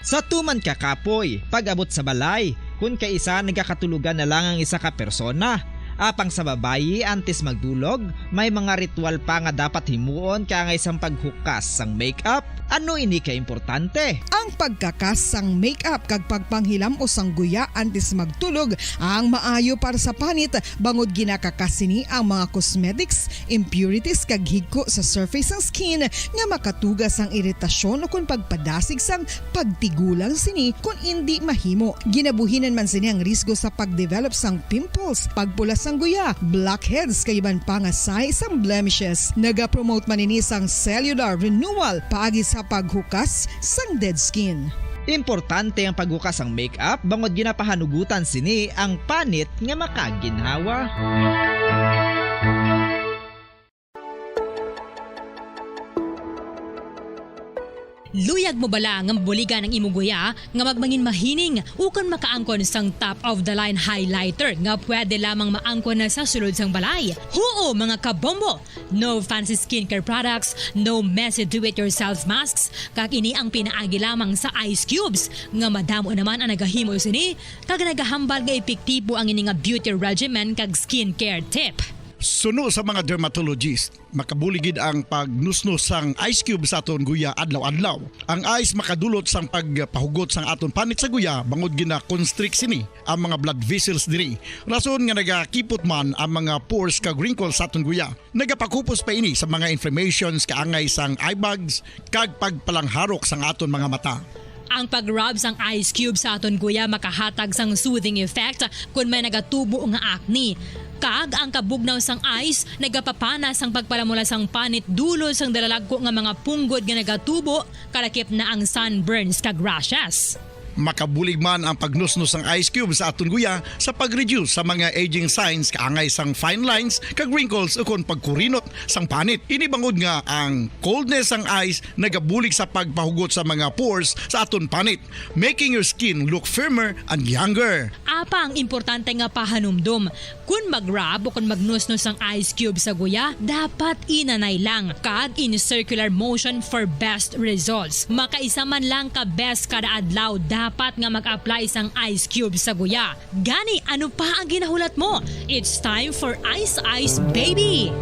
Sa tuman ka kapoy, pag-abot sa balay, kun kaisa nagakatulogan na lang ang isa ka persona. Apang sa babayi, antes magdulog, may mga ritual pa nga dapat himuon kaangay sang paghukas sang makeup. Ano ini ka importante? Ang pagkakas sang makeup kag pagpanghilam-os sang guya antes magtulog ang maayo para sa panit, bangod ginakakas sini ang mga cosmetics, impurities kag higko sa surface sang skin nga makatuga sang iritasyon ukon pagpadasig sang pagtigulang sini kon indi mahimo. Ginabuhinan man sini ang risgo sa pagdevelop sang pimples, pagpula sang guya, blackheads kag iban pa nga sahi sang blemishes. Nagapromote man ini sang cellular renewal paagi sa paghukas sang dead skin. Importante ang paghukas sang makeup bangod ginapahanugutan sini ang panit nga makaginhawa. Luyag mo bala nga mabuligan ang imo guya nga magmangin mahining ukon makaangkon sang top of the line highlighter nga pwede lamang maangkon na sa sulod sang balay? Huo, mga kabombo! No fancy skincare products, no messy do-it-yourself masks, kag ini ang pinaagi lamang sa ice cubes, nga madamo naman ang nagahimo sini, kag nagahambal nga epektibo ang ini nga beauty regimen kag skincare tip. Suno sa mga dermatologist, makabulig gid ang pagnusnos sang ice cube sa aton guya adlaw-adlaw. Ang ice makadulot sang pagpahugot sang aton panit sa guya, bangod gina-constrict sini ang mga blood vessels diri, rason nga nagakipot man ang mga pores kag wrinkles sa aton guya. Nagapakupos pa ini sa mga inflammations kaangay sang eye bags kag pagpalangharok sang aton mga mata. Ang pag-rub sang ice cube sa aton guya makahatag sang soothing effect kon may nagatubo nga acne. Kag ang kabugnaw sang ice nagapapana sang pagpalamula sang panit dulot sang dalalagko nga mga punggod nga nagatubo, kalakip na ang sunburns kag rashes. Makabulig man ang pagnusnos sang ice cube sa aton guya sa pag-reduce sa mga aging signs kaangay sang fine lines kag wrinkles ukon pagkurinot sang panit. Ini bangod nga ang coldness sang ice nagabulig sa pagpahugot sa mga pores sa aton panit, making your skin look firmer and younger. Apang importante nga pahanumdom, kon mag-rub o kon magnusnos sang ice cube sa guya, dapat inanay lang kag in circular motion for best results. Makaisa man lang ka beses kada adlaw dapat nga mag-apply sang ice cube sa guya. Gani, ano pa ang ginahulat mo? It's time for Ice Ice Baby!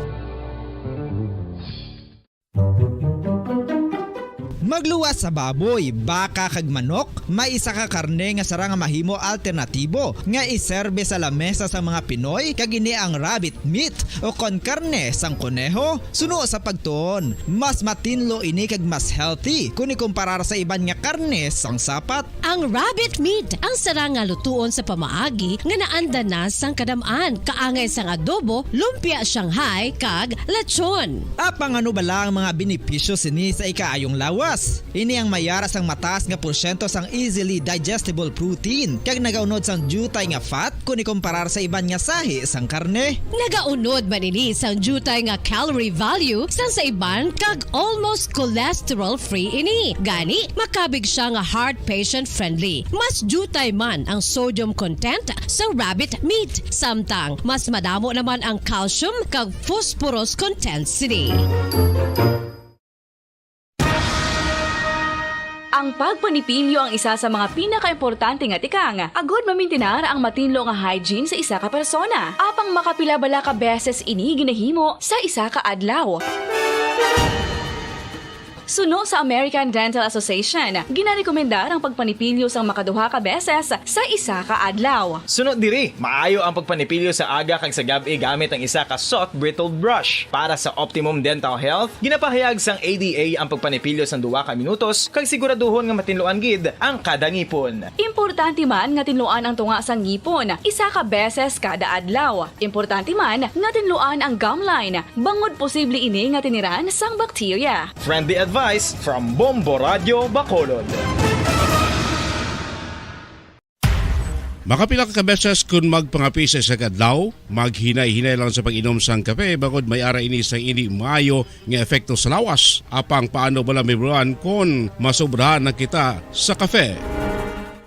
Magluwas sa baboy, baka, kag manok, may isa ka karne nga sarang nga mahimo alternatibo nga iserbe sa lamesa sang mga Pinoy, kag ini ang rabbit meat, ukon karne sang koneho. Suno sa pagtuon, mas matinlo ini kag mas healthy kon ikumparar sa iban nga karne sang sapat. Ang rabbit meat ang sarang nga lutuon sa pamaagi nga naanda na sang kadam-an, kaangay sang adobo, lumpia Shanghai, kag lechon. Apang ano bala ang mga benepisyo sini sa ikaayong lawas? Ini ang may ara sang mataas nga porsyento sang easily digestible protein, kag nagaunod sang diutay nga fat kon ikumparar sa iban nga sahi sang karne. Nagaunod man ini sang diutay nga calorie value sang sa iban, kag almost cholesterol-free ini. Gani, makabig sia nga heart patient-friendly. Mas diutay man ang sodium content sa rabbit meat, samtang mas madamo naman ang calcium kag phosphorus content sini. Ang pagpanipilyo ang isa sa mga pinakaimportante nga tikang agud mamintinar ang matinlo nga hygiene sa isa ka persona. Apang makapila bala ka beses ini ginahimo sa isa ka adlaw? Suno sa American Dental Association, ginarekomendar ang pagpanipilyo sang makaduha ka beses sa isa ka adlaw. Suno diri, maayo ang pagpanipilyo sa aga kag sa gab-i gamit ang isa ka soft bristled brush. Para sa optimum dental health, ginapahayag sang A D A ang pagpanipilyo sang duha ka minutos kag siguraduhon nga matinluan gid ang kada ngipon. Importante man nga tinluan ang tunga sang ngipon isa ka beses kada adlaw. Importante man nga tinluan ang gum line, bangod posible ini nga tiniran sang bakterya. Friendly advice from Bombo Radio Bacolod. Makapila ka beses kon magpangape sa isa ka adlaw, maghinay-hinay lang sa pag-inom sang kape, bangod may ara ini sang indi maayo nga epekto sa lawas. Apang paano bala mahibaluan kon masobrahan na kita sa kape?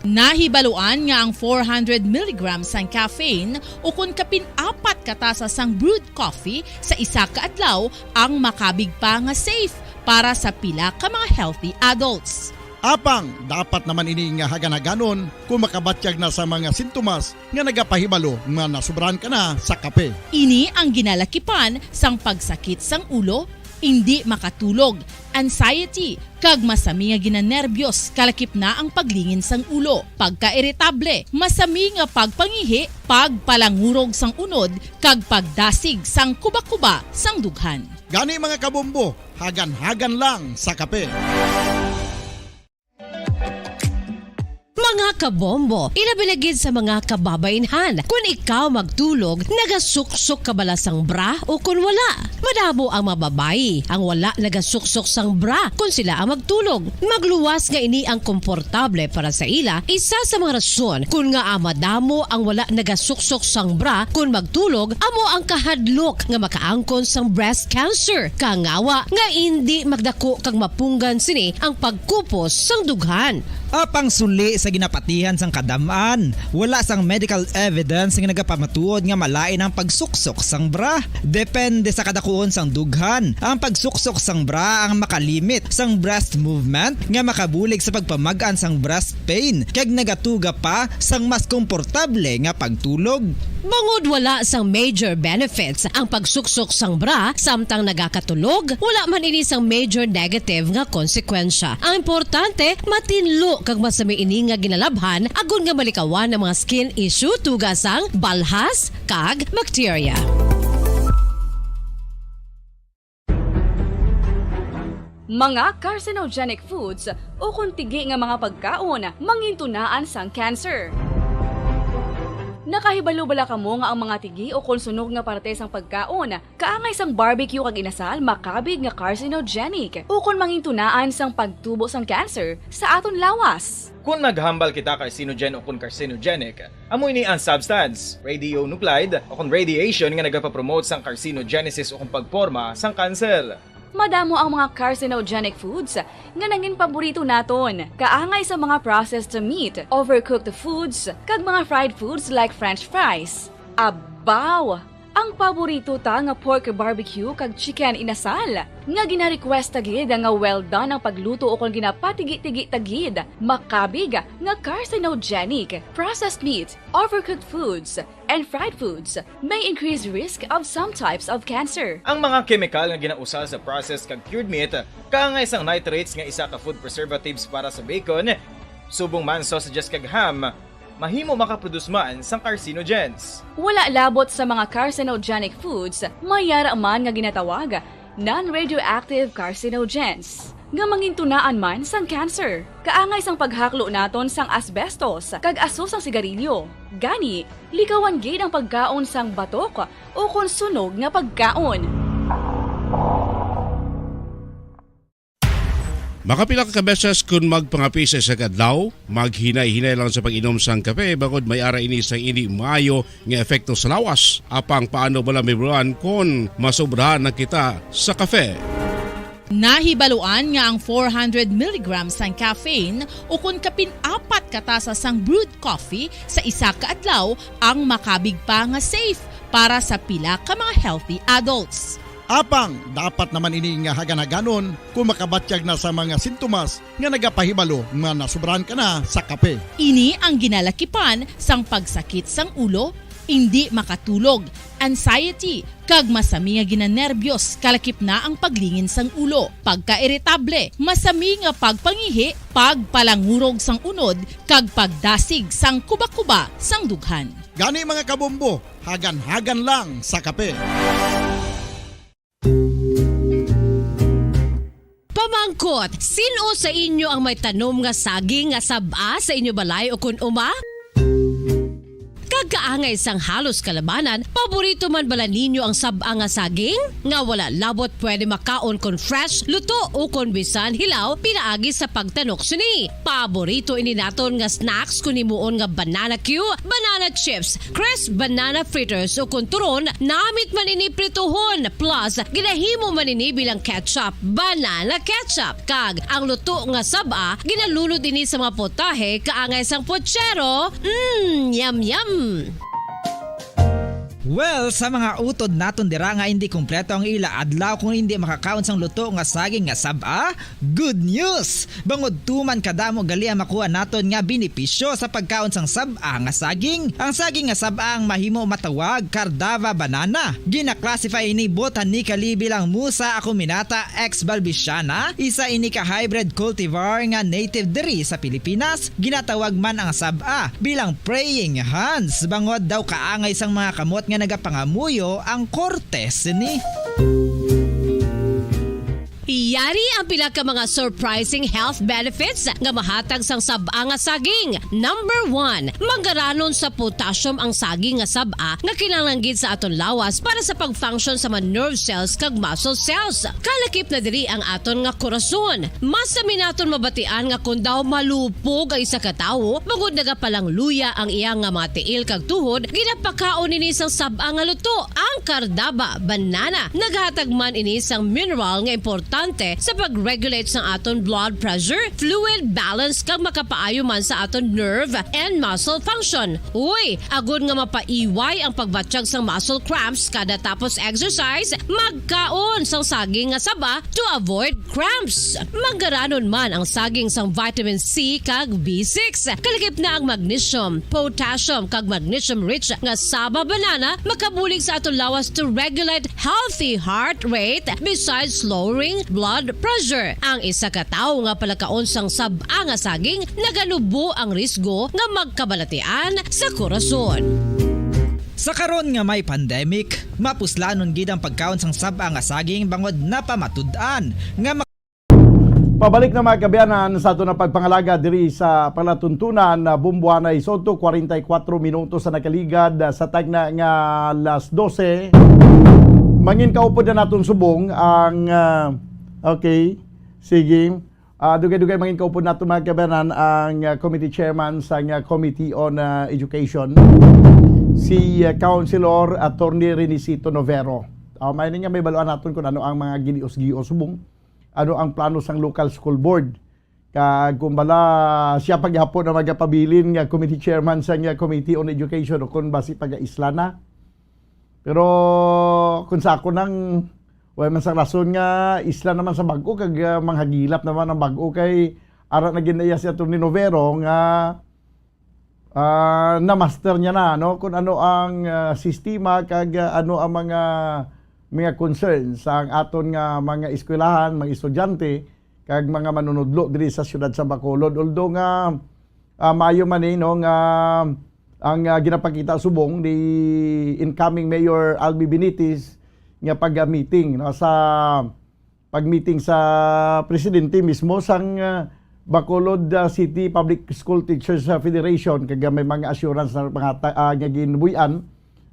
Nahibaluan nga ang four hundred milligrams sang caffeine ukon kapin apat ka tasa sang brewed coffee sa isa ka adlaw ang makabig pa nga safe para sa pila ka mga healthy adults. Apang dapat naman ini nga hagan-haganon kung makabatyag na sa mga sintomas nga nagapahibalo nga nasobrahan ka na sa kape. Ini ang ginalakipan sang pagsakit sang ulo, indi makatulog, anxiety, kag masami nga ginanerbiyos, kalakip na ang paglingin sang ulo, pagkairitable, masami nga pagpangihi, pagpalangurog sang unod, kag pagdasig sang kuba-kuba sang dughan. Gani, mga kabombo, hagan-hagan lang sa kape. Mga kabombo, ilabi na gid sa mga kababainhan, kun ikaw magtulog, nagasuksok ka bala sang bra o kun wala? Madamo ang mga babayi ang wala nagasuksok sang bra kun sila ang magtulog. Magluwas nga ini ang komportable para sa ila. Isa sa mga rason kun ngaa madamo ang wala nagasuksok sang bra kun magtulog amo ang kahadlok nga makaangkon sang breast cancer, kangawa nga indi magdako kag mapunggan sini ang pagkupos sang dughan. Apang suli sa ginapatihan sang kadam-an, wala sang medical evidence nga nagapamatuod nga malain ang pagsuksok sang bra. Depende sa kadakuon sang dughan, ang pagsuksok sang bra ang makalimit sang breast movement nga makabulig sa pagpamag-an sang breast pain kag nagatuga pa sang mas komportable nga pagtulog. Bangod wala sang major benefits ang pagsuksok sang bra samtang nagakatulog, wala man ini sang major negative nga konsekwensya. Ang importante, matinlo kag masami ini nga ginalabhan agod nga malikawan ang mga skin issue tuga sang balhas kag bakterya. Mga carcinogenic foods ukon tigi nga mga pagkaon mangintunaan sang cancer. Nakahibalo bala kamo nga ang mga tigi ukon sunog nga parte sang pagkaon kaangay sang barbecue kag inasal makabig nga carcinogenic ukon mangintunaan sang pagtubo sang cancer sa aton lawas? Kon naghambal kita carcinogen ukon carcinogenic, amo ini ang substance, radionuclide, ukon radiation nga nagapapromote sang carcinogenesis ukon pagporma sang kanser. Madamo ang mga carcinogenic foods nga nangin paborito naton, kaangay sa mga processed meat, overcooked foods, kag mga fried foods like French fries. Abaw! Ang paborito ta nga pork barbecue kag chicken inasal, nga gina-request ta gid nga well done ang pagluto ukon ginapatigi-tigi ta gid, makabig nga carcinogenic. Processed meat, overcooked foods, and fried foods may increase risk of some types of cancer. Ang mga kemikal nga ginausal sa processed kag cured meat, kaangay sang nitrates nga isa ka food preservatives para sa bacon, subong man sausages kag ham, mahimo makaproduce man sang carcinogens. Wala labot sa mga carcinogenic foods, may ara man nga ginatawag non-radioactive carcinogens, nga mangintunaan man sang cancer. Kaangay sang paghaklo naton sang asbestos kag aso sang sigarilyo. Gani, likawan gid ang pagkaon sang batok ukon sunog nga pagkaon. Makapila ka beses kon magpangape sa isa ka adlaw, maghinay-hinay lang sa pag-inom sang kape, bangod may ara ini sang indi maayo nga epekto sa lawas. Apang paano bala mahibaluan kon masobrahan na kita sa kape? Nahibaluan nga ang four hundred milligrams sang caffeine ukon kapin apat ka tasa sang brewed coffee sa isa ka adlaw ang makabig pa nga safe para sa pila ka mga healthy adults. Apang dapat naman ini nga hagan-haganon kon makabatyag na sa mga sintomas nga nagapahibalo nga nasobrahan ka na sa kape. Ini ang ginalakipan sang pagsakit sang ulo, Indi makatulog, anxiety, kag masami nga ginanerbyos, kalakip na ang paglingin sang ulo, pagkairitable, masami nga pagpangihi, pagpalangurog sang unod, kag pagdasig sang kuba-kuba sang dughan. Gani, mga kabombo, hagan-hagan lang sa kape. Pamangkot, sin-o sa inyo ang may tanom nga saging nga sab-a sa inyo balay o kun uma? Kag kaangay sang halos kalabanan, paborito man bala ninyo ang sab-a nga saging? Nga wala labot pwede makaon kon fresh, luto, o kon bisan hilaw pinaagi sa pagtanok sini. Paborito ini naton nga snacks kon himuon nga banana cue, banana chips, crisp banana fritters, o kon turon, namit man ini prituhon, plus ginahimo man ini bilang ketchup, banana ketchup. Kag ang luto nga sab-a, ginalunod ini sa mga putahe kaangay sang puchero. Mm, yum, yum! Well, sa mga utod naton dira nga indi kompleto ang ila adlaw kung indi makakaon sang luto nga saging nga sab-a, good news! Bangod tuman kadamo gali ang makuha naton nga benepisyo sa pagkaon sang sab-a nga saging. Ang saging nga sab-a ang mahimo matawag Cardava banana. Gina-classify ini botanically bilang Musa acuminata ex balbisiana, isa ini ka hybrid cultivar nga native diri sa Pilipinas. Ginatawag man ang sab-a bilang praying hands, bangod daw kaangay sang mga kamot nga nagapangamuyo ang korte sini. Yari ang pila ka mga surprising health benefits nga mahatag sang sab-a nga saging. Number one, manggaranon sa potassium ang saging nga sab-a nga kinahanglan gid sa aton lawas para sa pag-function sa mga nerve cells kag muscle cells. Kalakip na diri ang aton nga korason. Masami naton mabatian nga kon daw malupog ang isa ka tawo, bangod nagapalangluya ang iya nga mga tiil kag tuhod, ginapakaon ini sang sab-a nga luto, ang Cardava banana. Naghatag man ini sang mineral nga importante sa pag-regulate sang aton blood pressure, fluid balance, kag makapaayo man sa aton nerve and muscle function. Uy, agod nga mapaiway ang pagbatyag sang muscle cramps kada tapos exercise, magkaon sang saging nga saba to avoid cramps. Manggaranon man ang saging sang vitamin C kag B six. Kalakip na ang magnesium, potassium, kag magnesium-rich nga saba banana makabulig sa aton lawas to regulate healthy heart rate besides lowering blood pressure. Ang isa ka tawo nga palakaon sang sab-a nga saging naganubo ang risgo nga magkabalatian sa korason. Sa karon nga may pandemic, mapuslanon gid ang pagkaon sang sab-a nga saging bangod napamatud-an nga mak- Pabalik na, mga kaabyanan, sa aton nga pagpangalaga diri sa palatuntunan, ah, Bumbuanay Soto, kwarenta y kuatro minutos sa nakaligad, ah, sa tagna nga alas dose. Mangin kaupod na naton subong ang, ah, okay, sige. Ah, dugay-dugay mangin kaupod nato, mga kaabyanan, ang, ah, committee chairman sa, ah, Committee on, ah, Education, si, ah, Councilor Attorney Renicito Novero. Ah, may nga may baluan naton kung ano ang mga ginios-gios subong, ano ang plano sang local school board. Kag kung bala siya pa gihapon ang magapabilin nga committee chairman sa, ah, Committee on Education o kung basi paga-isla na. Pero kung sa ako nang, wala man sang rason nga isla naman sa bag-o kag, ah, manghagilap naman ang bag-o kay ara na ginaya si Attorney Novero nga, ah, na-master niya na, no, kung ano ang, ah, sistema kag, ah, ano ang mga, mga concerns sa ang aton nga mga eskwelahan, mga estudyante, kag mga manunudlo diri sa siyudad sa Bacolod. Although nga, ah, maayo man ni, no, nga ang, ah, ginapakita subong ni incoming Mayor Albi Benitez nga pag-meeting, no, sa pag-meeting sa presidente mismo sang, ah, Bacolod, ah, City Public School Teachers, ah, Federation, kag may mga assurance na mga ta-, ah, nga ginbuy-an,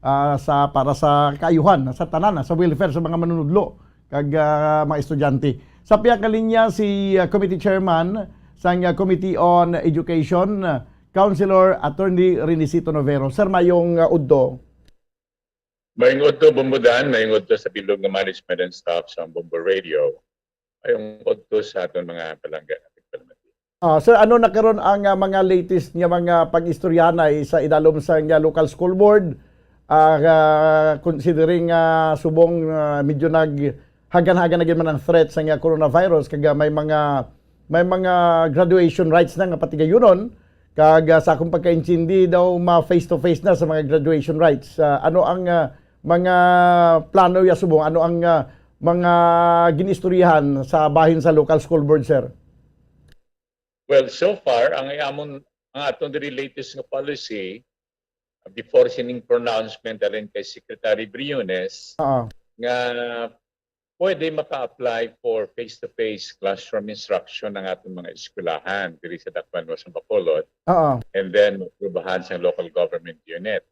ah, sa, para sa kaayuhan sa tanan, sa welfare sa mga manunudlo kag, ah, mga estudyante. Sa pihak nga linya si, ah, Committee Chairman sang, ah, Committee on Education, ah, Councilor Attorney Renicito Novero. Sir, mayong, ah, udto. Mayong udto, Bombo Dan. Mayong udto sa bilog nga management and staff sa Bombo Radio. Mayong udto sa aton mga palangga. Ah, sir, ano na karon ang, ah, mga latest nga mga pag-istoryanay sa idalom sa nga local school board? Ah, ah, considering nga subong, ah, medyo nag hagan-hagan na gid man ang threat sa nga coronavirus, kag, ah, may mga, may mga graduation rites na nga patigayunon, Kag, ah, sa akong pagkaintindi daw, ma-face to face na sa mga graduation rites. Ah, ano ang, ah, mga plano ya subong? Ano ang, ah, mga gin-istoryahan sa bahin sa local school board, sir? Well, so far, ang amon, ang aton diri latest nga policy, before sining pronouncement halin kay Secretary Briones, Oo. nga pwede maka-apply for face-to-face classroom instruction ang aton mga eskwelahan diri sa Dakbayan o sa Bacolod, Oo. and then maaprubahan sa local government unit.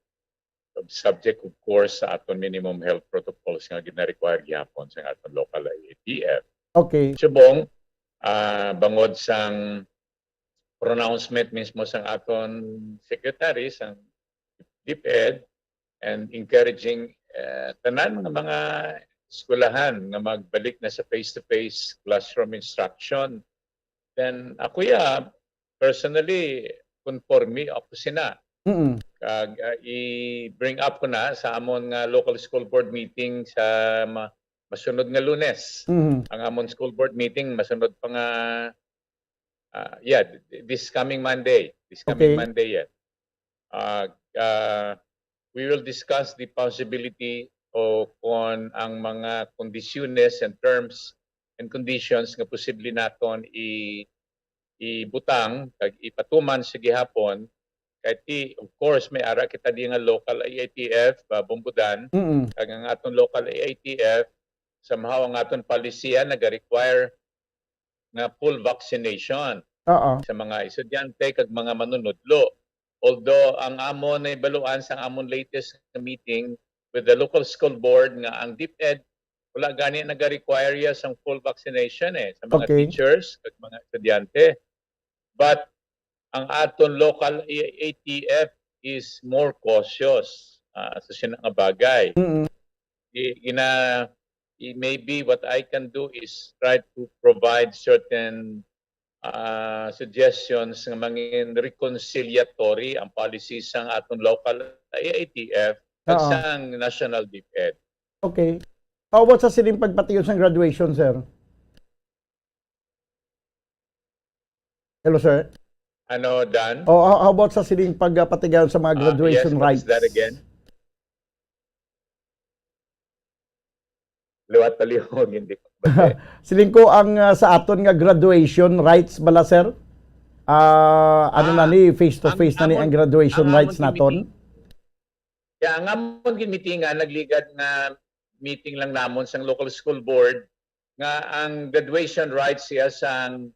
Subject, of course, sa aton minimum health protocols nga gina-require gihapon sa aton local I A T F. Okay. Subong, ah, bangod sang pronouncement mismo sang aton secretary, sang DepEd, and encouraging, eh, tanan nga mga eskwelahan nga magbalik na sa face-to-face classroom instruction, then ako ya, personally, conforme ako sina. Mm. Kag, ah, i-bring up ko na sa amon nga local school board meeting sa ma-, masunod nga Lunes. Mm. Ang amon school board meeting masunod pa nga, ah, yeah, th-, th-, this coming Monday. This coming Okay. Monday, yeah. Ah, ah, we will discuss the possibility o kon ang mga kondisyones and terms and conditions nga posible naton i-, ibutang kag ipatuman sa gihapon. Kay ti, of course, may ara kita di nga local I A T F, ah, Bombodan, Mm. kag ang aton local I A T F, somehow ang aton polisiya naga-require nga full vaccination Oo. sa mga estudyante kag mga manunudlo. Although ang amon nahibaluan sa amon latest nga meeting with the local school board nga ang DepEd wala gani naga-require ya sang full vaccination, eh, sa mga Okay. teachers kag mga estudyante. But ang aton local A T F is more cautious, ah, sa sina nga bagay. Mm. I-, ina-, i-, maybe what I can do is try to provide certain, ah, suggestions nga mangin reconciliatory ang policy sang aton local A T F kag Oo. sang National DepEd. Okay. How about sa sining pagpatiyon sang graduation, sir? Hello, sir. Ano, Dan? Oh, how, how about sa sining pagpatigayon sa mga Ah, graduation yes, what is rites? That again? Liwat palihog, hindi ko mabati. Siling ko ang, ah, sa aton nga graduation rites bala, sir? Ah, ano na Ah, ni, face to ang face na ni amon, ang graduation ang rites amon naton? Gimiting-, kaya ang amon gimitingan, nagligad nga meeting lang namon sang local school board, nga ang graduation rites siya sang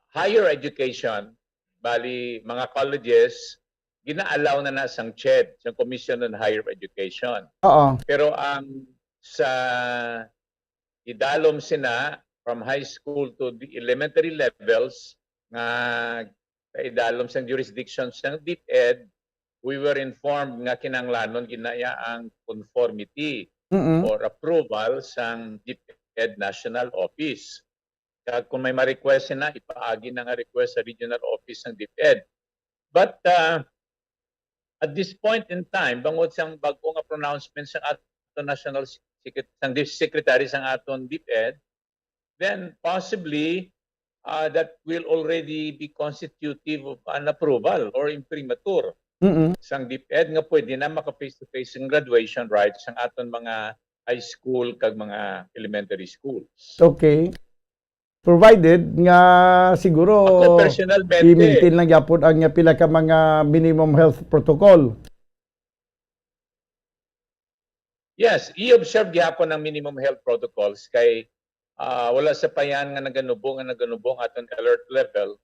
higher education, bali, mga colleges, gina-allow na na sang CHED, sang Commission on Higher Education. Oo. Pero ang sa idalom sina from high school to the elementary levels nga sa idalom sang jurisdiction sang DepEd, we were informed nga kinahanglanon gid na iya ang conformity Mm-mm. or approval sang DepEd National Office. Kag kung may ma-request sina, ipaagi na nga request sa regional office sang DepEd. But, uh, at this point in time, bangod sang bag-o nga pronouncement sang aton national secret-, sang dis-, secretary sang aton DepEd, then possibly, uh, that will already be constitutive of an approval or imprimatur Mm-mm. sang DepEd nga pwede na maka face-to-face ang graduation rites sang aton mga high school kag mga elementary schools. Okay. Provided nga siguro Ako personalmente, i-maintain lang gyapon ang pila ka mga minimum health protocol. Yes, i-observe gyapon ang minimum health protocols kay, ah, wala sa payan nga naganubo, nga naganubo ang aton alert level.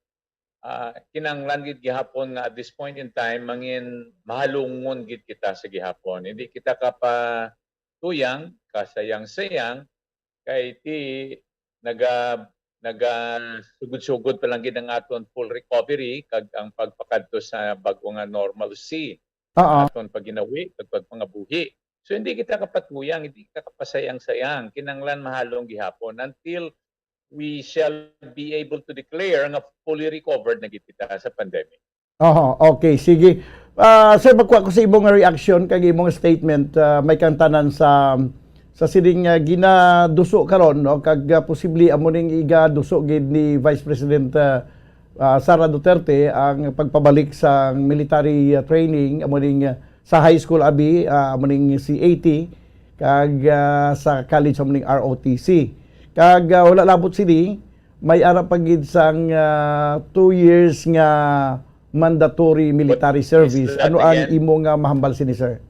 Ah, kinahanglan gid gihapon nga at this point in time, mangin mahalungon gid kita sa gihapon. Hindi kita kapatuyang, kasayang-sayang, kay ti naga-, nagasugod-sugod pa lang gid ang aton full recovery kag ang pagpakadto sa bag-o nga normalcy Oo. Aton pagginawi kag pagpangabuhi. So, hindi kita kapatuyang, hindi kita kapasayang-sayang. Kinahanglan mahalong gihapon until we shall be able to declare nga fully recovered na gid kita sa pandemic. Oho, okay, sige. Ah, sir, magkuha ko sa imong reaction kag imong statement, ah, may kang tanan sa, sa sining, ah, ginaduso karon, no? Kag, ah, posible amo ning igaduso gid ni Vice President, ah, ah, Sara Duterte ang pagpabalik sa military, ah, training, amo ning, ah, sa high school abi, ah, amo ning C A T, kag, ah, sa college amo ning R O T C. Kag, ah, wala labot sini, may ara pa gid sang, ah, two years nga mandatory military service. Ano ang imo nga mahambal sini, sir?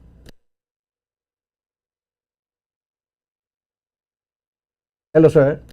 Hello, sir.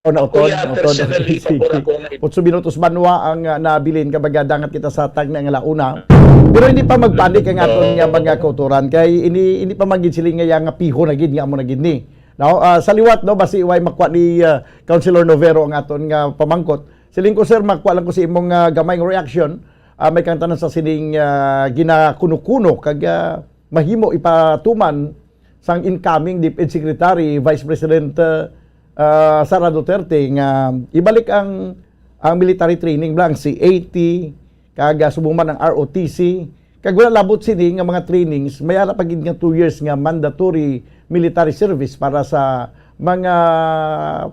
Oh, nautod, Kuya, nautod. Personally, sige, pabor ako nga i- Otso minutos banwa ang, ah, nabilin, kag magadangat kita sa tag na nga launa. Pero hindi pa magpanik ang aton nga mga kautoran, kay hindi, hindi pa man gid sila nga, nga piho na gid nga amo na gid ni. No? Ah, sa liwat, no, basi way makuha ni, ah, Councilor Novero ang aton nga pamangkot. Siling ko, sir, makuha lang ko sa imong, ah, gamay nga reaction. Ah, may kang tanan sa sining, ah, ginakuno-kuno kag, ah, mahimo ipatuman sang incoming DepEd Secretary, Vice President, uh, uh, Sara Duterte nga ibalik ang, ang military training bala, ang C A T, kag, uh, subong man ang R O T C. Kag wala labot sini nga mga trainings, may ara pa gid nga two years nga mandatory military service para sa mga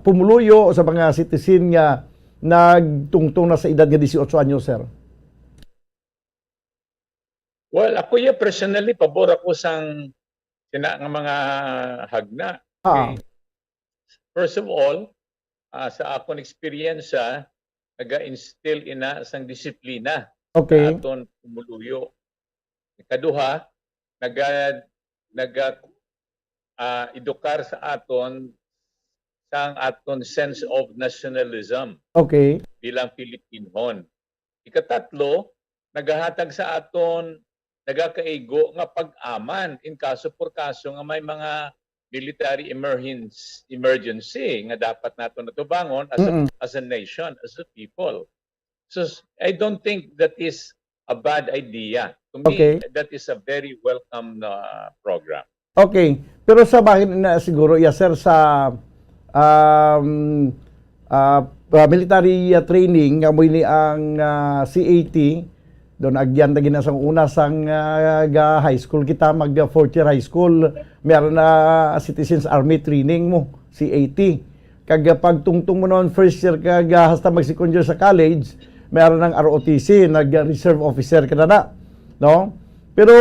pumuluyo o sa mga citizen nga nagtungtong na sa edad nga dieciocho anyos, sir. Well, ako ya personally, pabor ako sang sina nga mga hagna. Ah. Okay? First of all, ah, sa akon experience, ah, naga-instill ina sang disiplina Okay. sa aton pumuluyo. Ikaduha, naga-, naga-, ah, edukar sa aton sang aton sense of nationalism Okay. bilang Pilipinhon. Ikatatlo, nagahatag sa aton, nagakaigo nga pag-aman in kaso por kaso nga may mga military emergency, emergency nga dapat naton atubangon as a, Mm-mm. as a nation, as a people. So, s-, I don't think that is a bad idea. To me, Okay. that is a very welcome, uh, program. Okay. Pero sa bahin na siguro, ya, sir, sa, um, ah, ah, military, ah, training, nga mo ini ang, ah, C A T, doon agyan na gina sang una sang, ah, ga high school kita, mag, ah, fourth year high school, meron na Citizens Army training mo, C A T. Kag, ah, pagtungtong mo noon first year kag, ah, hasta mag second year sa college, meron ang R O T C, nag, ah, reserve officer ka na na, no? Pero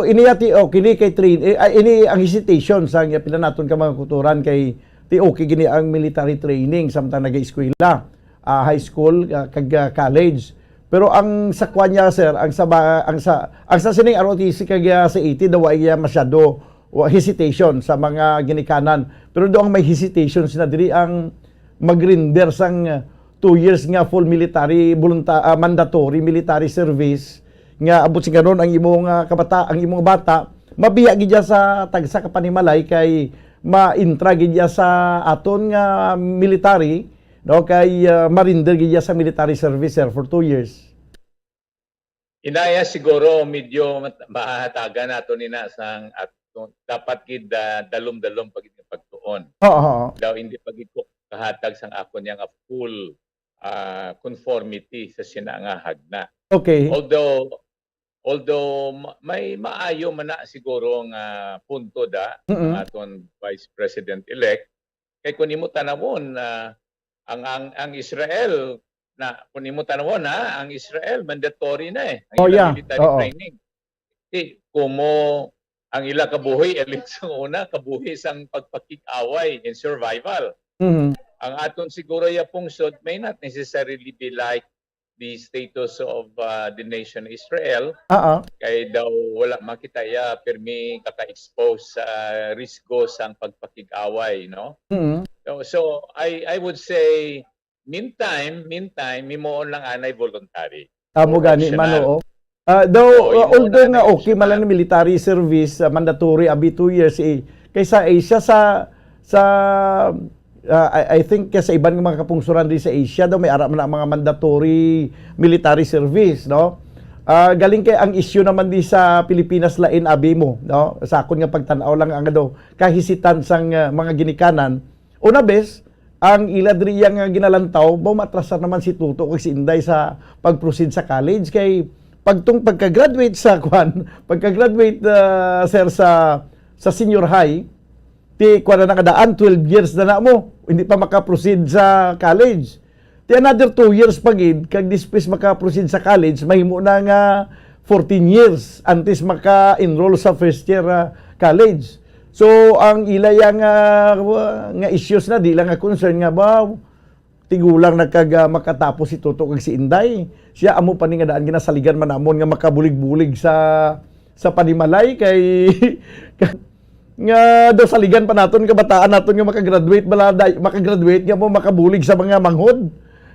ini ati, oh, kini kay train, eh, ah, ini ang hesitation sa nga pila naton ka mga kutoran kay ti okay gini ang military training samtang nag-eskwela, ah, high school, ah, kag, ah, college. Pero ang sa kwan niya, sir, ang sa ba-, ang sa, ang sa sining R O T C kag, ah, sa A T daw, wa iya masyado, wa, hesitation sa mga ginikanan. Pero do ang may hesitation sila diri ang mag-render sang, ah, two years nga full military volunta-, ah, mandatory military service nga abot sa karon ang imong, ah, kabata-, ang imong bata mabiya gid siya sa tagsa ka panimalay kay ma-intra gid siya sa aton nga military, no, kay, ah, ma-render gid siya sa military service, sir, for two years. Inaya siguro medyo mat-, mahatagan nato nina sang at dapat gid, ah, dalom-dalom pa gid nga pagtuon. Oo, oo. Daw hindi pa gid ko kahatag sang akon niya nga full, ah, conformity sa sina nga hagna. Okay. Although, although ma-, may maayo man na siguro nga punto da Mm-mm. ang aton Vice President-elect, kay kung imo tanawon, ah, ang, ang, ang Israel, na, kung imo tanawon, ha, ang Israel, mandatory na, eh, ang Oh, ilang yeah. military Oo. training. Di, kumo ang ila kabuhi, elect sang una, kabuhi sang pagpakig-away and survival. Mhm. Ang aton siguro ya pungsod may not necessarily be like the status of, uh, the nation Israel. Oo. Kay daw wala makita ya pirmi kaka-expose sa risgo sang pagpakig-away, no? Mhm. So, so I, I would say, meantime, meantime, himuon lang anay voluntary Amo or gani man, optional. Oo. Ah, daw, Oo, ah, himuon although anay nga okay man optional. lang military service, ah, mandatory abi two years, eh, kay sa Asia, sa, sa, ah, I, I think sa iban nga mga kapungsoran di sa Asia daw may ara man ang mga mandatory military service, no? Ah, galing kay ang issue naman di sa Pilipinas lain abi mo, no? Sa akon nga pagtan-aw lang ang daw kahisitan sang, ah, mga ginikanan. Una bes, ang ila diri iya nga ginalantaw, ba matrasar naman si Tuto kag si Inday sa pag-proceed sa college. Kay pagtung-, pagka-graduate sa kwan, pagka-graduate, ah, sir, sa, sa senior high, Ti, kuwan na nga daan, twelve years na na mo, hindi pa maka-proceed sa college. Ti another two years pa gid, kag dispis maka-proceed sa college, mahimo na nga fourteen years antes maka-enroll sa first year, ah, college. So, ang ila ya nga, nga issues na, di lang nga concern nga, ba, tigulang na kag, ah, makatapos si Toto kag si Inday. Siya, amo pa ni nga daan ginasaligan man namon nga makabulig-bulig sa, sa panimalay kay nga daw saligan pa naton kabataan naton nga makagraduate bala, day-, makagraduate nga mo makabulig sa mga manghod.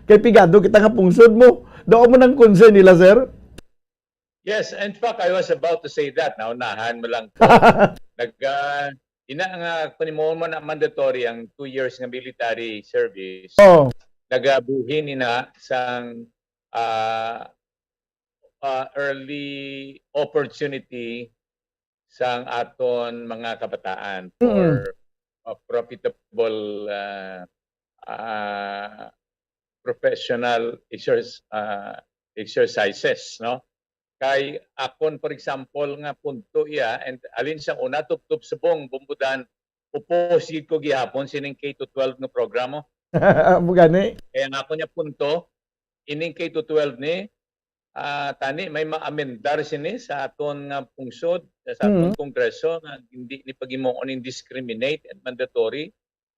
Kay pigado kita nga pungsod mo. Daw mo nang concern nila, sir? Yes, in fact, I was about to say that. Naunahan mo lang ko. Nag, ah, ina nga, kung imo mo na mandatory ang two years nga military service, Oh. nagabuhin ina sang, ah, ah, early opportunity sang aton mga kabataan for Mm. a profitable, ah, ah, professional exerc-, ah, exercises, no? Kay akon, for example, nga punto iya, and alin sa una, tubtob subong, bumbudan, opposed gid ko gihapon sining K to twelve nga programo. Amo gani. Kaya nga ako niya punto, ining K to twelve ni, ah, tani may maamendar sini sa aton nga pungsod, sa aton Mm. Kongreso, nga hindi ni paghimuon indiscriminate and mandatory,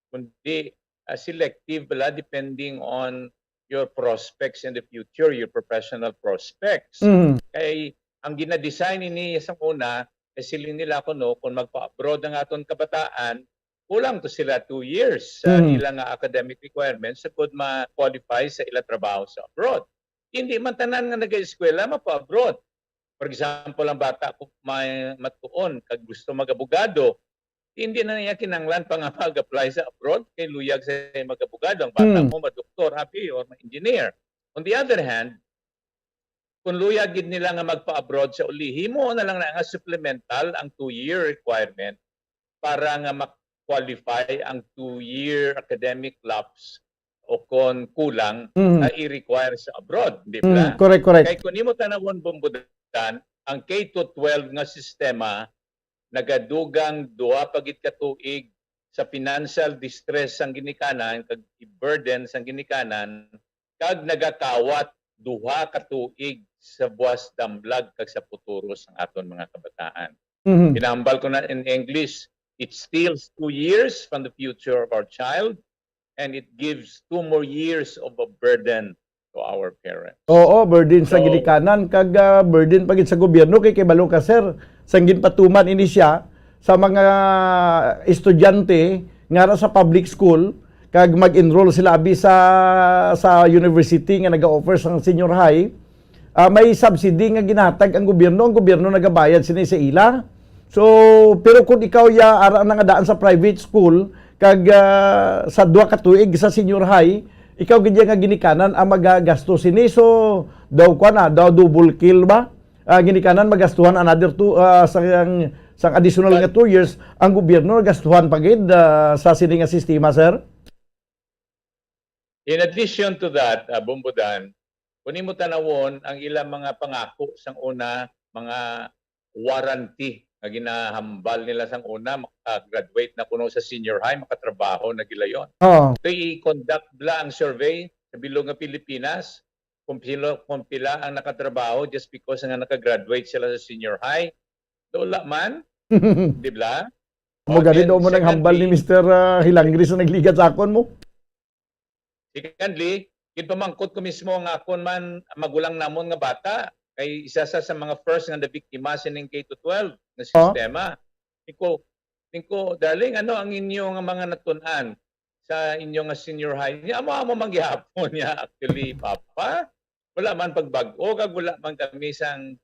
kundi, ah, selective bala depending on your prospects in the future, your professional prospects. Mm. Kay ang gina-design ini sa una, eh, siling nila kuno, kung magpa-abroad ang aton kabataan, kulang to sila two years sa Mm. ila nga academic requirements sa pud ma-qualify sa ila trabaho sa abroad. Hindi man tanan nga nag-eskwela mapa-abroad. For example, ang bata ko may matuon kag gusto mag-abogado, hindi na niya kinahanglan pa nga mag-apply sa abroad kay luyag sa mag-abogado. Ang bata Hmm. mo ma-doktor, abi, or ma-engineer. On the other hand, kung luyag gid nila nga magpa-abroad sa uli, himo na lang na nga supplemental ang two-year requirement para nga ma-qualify ang two-year academic lapse o kon kulang Mm. nga i-require sa abroad, di Mm, ba? Correct, correct. Kay kung imo tanawon, Bumbudan, ang K to twelve nga sistema nagadugang duha pa gid ka tuig sa financial distress sang ginikanan kag i-burden sang ginikanan, kag nagakawat duha ka tuig sa buwas damlag kag sa futuro sang aton mga kabataan. Mhm. Ginahambal ko na in English, it steals two years from the future of our child, and it gives two more years of a burden to our parents. Oo, burden sa So, ginikanan, kag, ah, burden pa gid sa gobyerno, kay, kay balo ka, sir, sang ginpatuman ini siya sa mga estudyante nga ara sa public school, kag mag-enroll sila abi sa, sa university nga naga-offer sang senior high, ah, may subsidy nga ginahatag ang gobyerno, ang gobyerno nagabayad sini sa ila. So, pero kung ikaw ya ara na nga daan sa private school, kag, ah, sa duha ka tuig sa senior high, ikaw gid ya nga ginikanan ang magagasto sini. So, daw kwa na, daw double kill ba? Ah, ginikanan magastuhan another two, ah, sang, sang additional nga two years, ang gobyerno nagastuhan pa gid, ah, sa sini nga sistema, sir? In addition to that, ah, Bumbudan, kung imo tanawon ang ilang mga pangako sang una, mga warranty nga ginahambal nila sang una, maka-graduate na kuno sa senior high, makatrabaho na gilayon. Oo. So, i-conduct bala ang survey sa bilog nga Pilipinas, kung pila, kung pila ang nakatrabaho just because nga naka-graduate sila sa senior high. Wala man, di ba? Amo gani daw mo nang hambal ni Mister, ah, Hilangri sa nagligat sa akon mo. Secondly, ginpamangkot ko mismo nga akon man, magulang namon nga bata, kay isa sa, sa mga first nga nabiktima sining K to twelve nga sistema. Tingko, tingko, "Darling, ano ang inyo nga mga natun-an sa inyo nga senior high?" Niya, amo-amo man gihapon niya, "Actually, Papa, wala man pagbag-o, kag wala man kami sang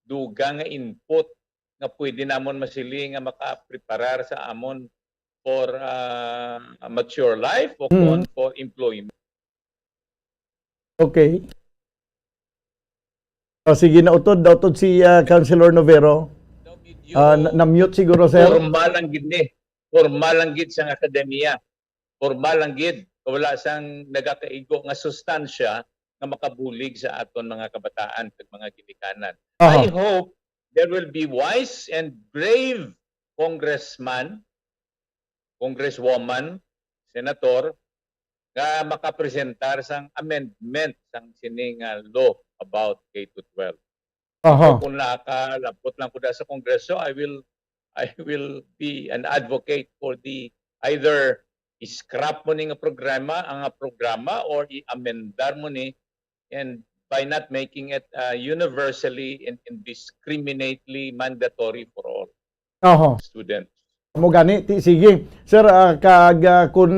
dugang nga input nga pwede namon masiling nga makapreparar sa amon for, ah, a mature life o Mm. kon for employment." Okay. O, sige, nautod, nautod si, ah, Councilor Novero. Ah, na-, na-mute siguro, sir. Formal lang gid ni. Formal lang gid sang akademiya. Formal lang gid. Wala sang nagakaigo nga sustansya nga makabulig sa aton mga kabataan kag mga ginikanan. Aha. I hope there will be wise and brave congressman congresswoman, senator, nga makapresentar sang amendment sang sining, ah, law about K to twelve. Aha. Kung nakalapot lang ko sa Kongreso, I will I will be an advocate for the either i-scrap mo ni nga programa, ang programa, or i-amendar mo ni, and by not making it, uh, universally and indiscriminately mandatory for all Aha. students. Mo gani, ti, sige. Sir, ah, kag, ah, kun,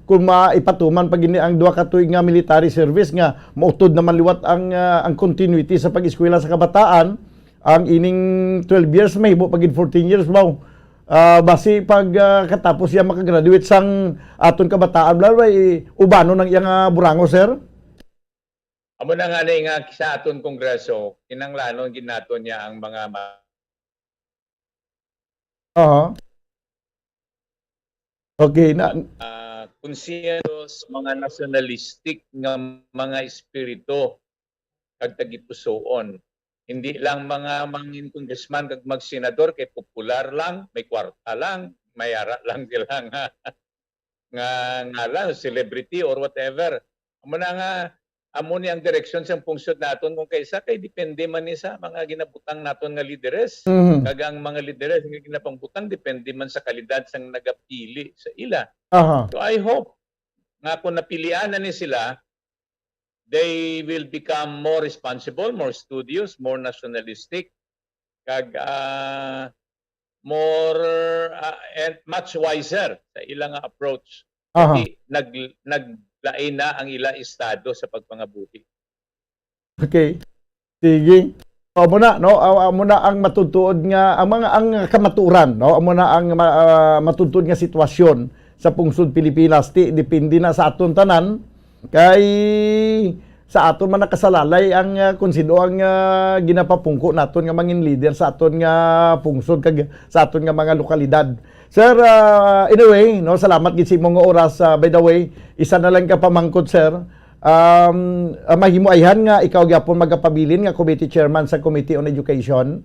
kun maipatuman pa gini ang duha ka tuig nga military service nga mautod naman liwat ang, ah, ang continuity sa pag-eskwela sa kabataan, ang ining twelve years mahimo pa gid fourteen years, wow. Ah, basi pag, ah, katapos siya makagraduate sang aton kabataan, bla, bla, i-, ubano nang iyang, ah, burango, sir? Amo na nga ni nga sa aton Kongreso, kinahanglanon gid naton niya ang mga ma- Aha. Okay, na, ah, konsyentos, mga nationalistic nga mga espiritu kag tagipusoon. Hindi lang mga mangin congressman kag magsenador kay popular lang, may kwarta lang, may ara lang sila nga, nga ngalan, celebrity or whatever. Amo na nga, amo ni ang direksyon sang pungsod naton kung kaisa kay depende man ni sa mga ginabutang naton nga lideres. Mhm. Kag ang mga lideres nga ginapangbutang depende man sa kalidad sang nagapili sa ila. Aha. So I hope nga kung napilian na ni sila, they will become more responsible, more studious, more nationalistic, kag, ah, more, ah, and much wiser sa ila nga approach. Aha. Kay nag-, naglain na ang ila estado sa pagpangabuhi. Okay. Sige. Amo na, no? Amo na ang matutuod nga, ang mga, ang kamatuoran, no? Amo na ang ma-, ah, matutuod nga sitwasyon sa pungsod Pilipinas. Ti, depende na sa aton tanan. Kay sa aton man nakasalalay ang, ah, kung sino ang, ah, ginapapungko naton nga mangin leader sa aton nga pungsod kag sa aton nga mga lokalidad. Sir, ah, anyway, no, salamat gid sa imong oras. Ah, by the way, isa na lang ka pamangkot, sir. Um, ah, mahimo ayhan nga ikaw gyapon magapabilin nga committee chairman sa Committee on Education?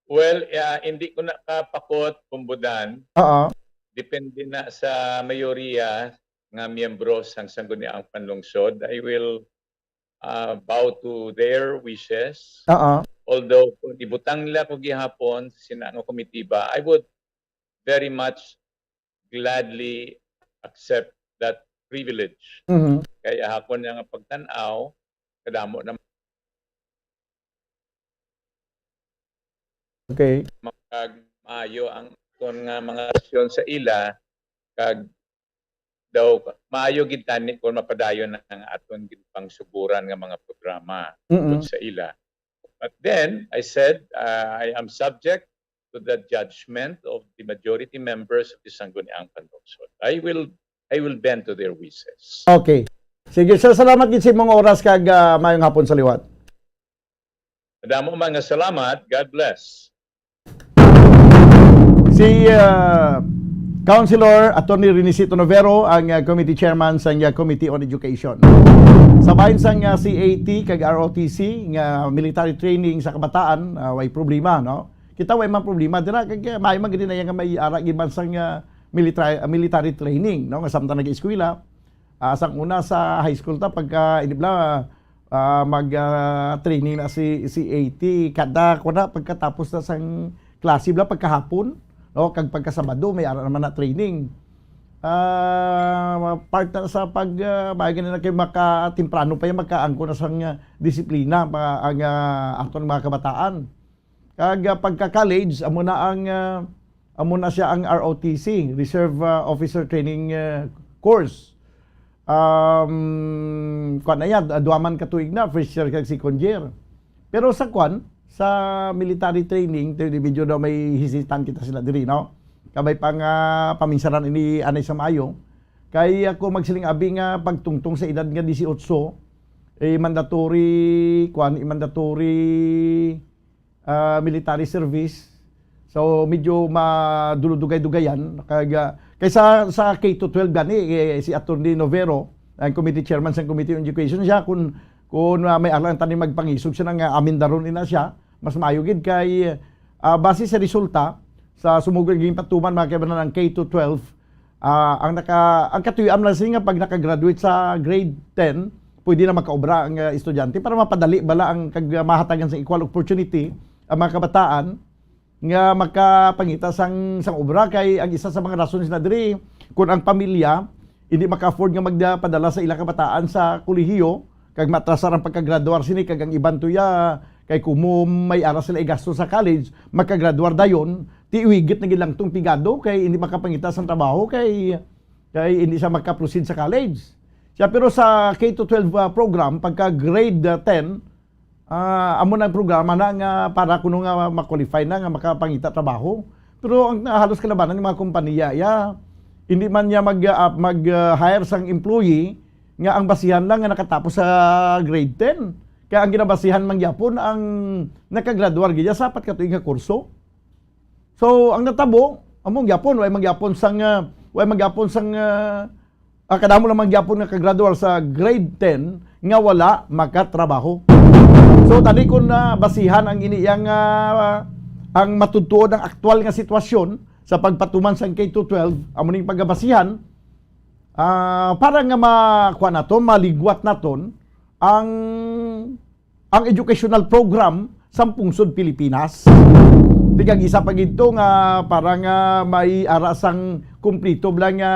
Well, ah, hindi ko na kapakot, Kumbudan. Oo. Depende na sa mayoriya nga miyembro sang Sangguniang Panlungsod. I will, ah, bow to their wishes. Oo. Although kung ibutang nila ko gihapon sa sina nga komitiba, I would very much gladly accept that privilege. Mhm. Kay akon nga pagtan-aw, kadamo na Okay. kag maayo ang kon nga mga aksyon sa ila, kag daw maayo gid tani kon mapadayon ang aton ginpangsuguran nga mga programa Mm-mm. sa ila. But then I said, uh, I am subject to the judgment of the majority members of the Sangguniang Panlungsod. I will I will bend to their wishes. Okay. Sige, sir, salamat gid sa imong oras kag, ah, maayong hapon sa liwat. Madamo man nga salamat. God bless. Si, ah, Councilor Attorney Renisito Novero, ang, ah, committee chairman sa, ah, Committee on Education. Sa bahin sang, ah, C A T kag R O T C nga military training sa kabataan, ah, way problema, no? Kita way man problema dira kay, kay may man gid na nga may ara gid man sang, ah, military, ah, military training, no? Nga samtang nag-eskwela, ah, sang una sa high school ta pagka inibla, ah, mag, ah, training na si, si A T. Kada, kuna, pagkatapos na sang klase bla, pagkahapon, no, kag pagkasabado, may ara naman na training. Ah, part na sa pag, ah, maayo gani na kay maka, temprano pa yan, makaangko na sang, ah, disiplina, pa, ang, ah, aton mga kabataan. Kag, ah, pagka-college, amo na ang, ah, amo na siya ang R O T C, Reserve, ah, Officer Training, ah, Course. Um, kwan na yan, ah, duha man ka tuig na, first year kag second year. Pero sa kwan, sa military training, tayo di medyo daw may hisitan kita sila diri, no? Kabay pa nga paminsaran ini anay sa maayo. Kay ako magsiling abi nga pagtungtong sa edad nga disiotso, eh, mandatory, kwan, eh, mandatory, ah, military service. So, medyo maduludugay-dugayan. Kag, ah, kaysa sa K to twelve gani, eh, si Attorney Novero, ang committee chairman sa Committee on Education, siya, kung, kung, ah, may alang tani magpangisog siya nga amin daron ina siya, mas maayo gid kay, ah, base sa resulta, sa sumugod nga ginpatuman, mga kaibanan, ang K to twelve, ah, ang naka-, ang katuyoan lang sini nga pag nakagraduate sa grade ten, pwede na makaobra ang, ah, estudyante para mapadali bala ang kag-, ah, mahatagan sa equal opportunity ang mga kabataan nga makapangita sang, sang obra. Kay ang isa sa mga rason sina diri, kung ang pamilya hindi maka-afford nga magpadala sa ilang kabataan sa kolehiyo, kag matrasar ang pagkagraduar sini, kag ang iban tuya, kay kumo may ara sila igasto sa college, makagraduar dayon, ti iwigit na gid lang tong pigado, kay hindi makapangita sang trabaho, kay, kay hindi siya makaproceed sa college. Siya, pero sa K to twelve, ah, program, pagka grade, ah, ten, ah, amo na ang programa na nga para kuno nga ma-qualify na nga makapangita trabaho. Pero ang, ah, halos kalabanan ng mga kompanya, ya, hindi man niya mag, ah, mag, ah, hire sang employee nga ang basihan lang nga nakatapos sa grade ten. Kaya ang ginabasihan man gyapon ang nakagraduar gid sa apat ka tuig nga kurso. So, ang natabo, amo gyapon, way man gyapon sang, ah, way man gyapon sang, ah, ah, kadamo lang man gyapon nga kagraduar sa grade ten nga wala makatrabaho. So, tani kung, ah, basihan ang ini yang, ah, ang matudtuod ang aktual nga sitwasyon sa pagpatuman sang K to twelve, amo ning pagabasihan, ah, para nga ma-, kuha naton, maligwat naton ang, ang educational program sa pungsod Pilipinas. Ti kag isa pa gid to nga para nga may ara sang kumplito bala nga,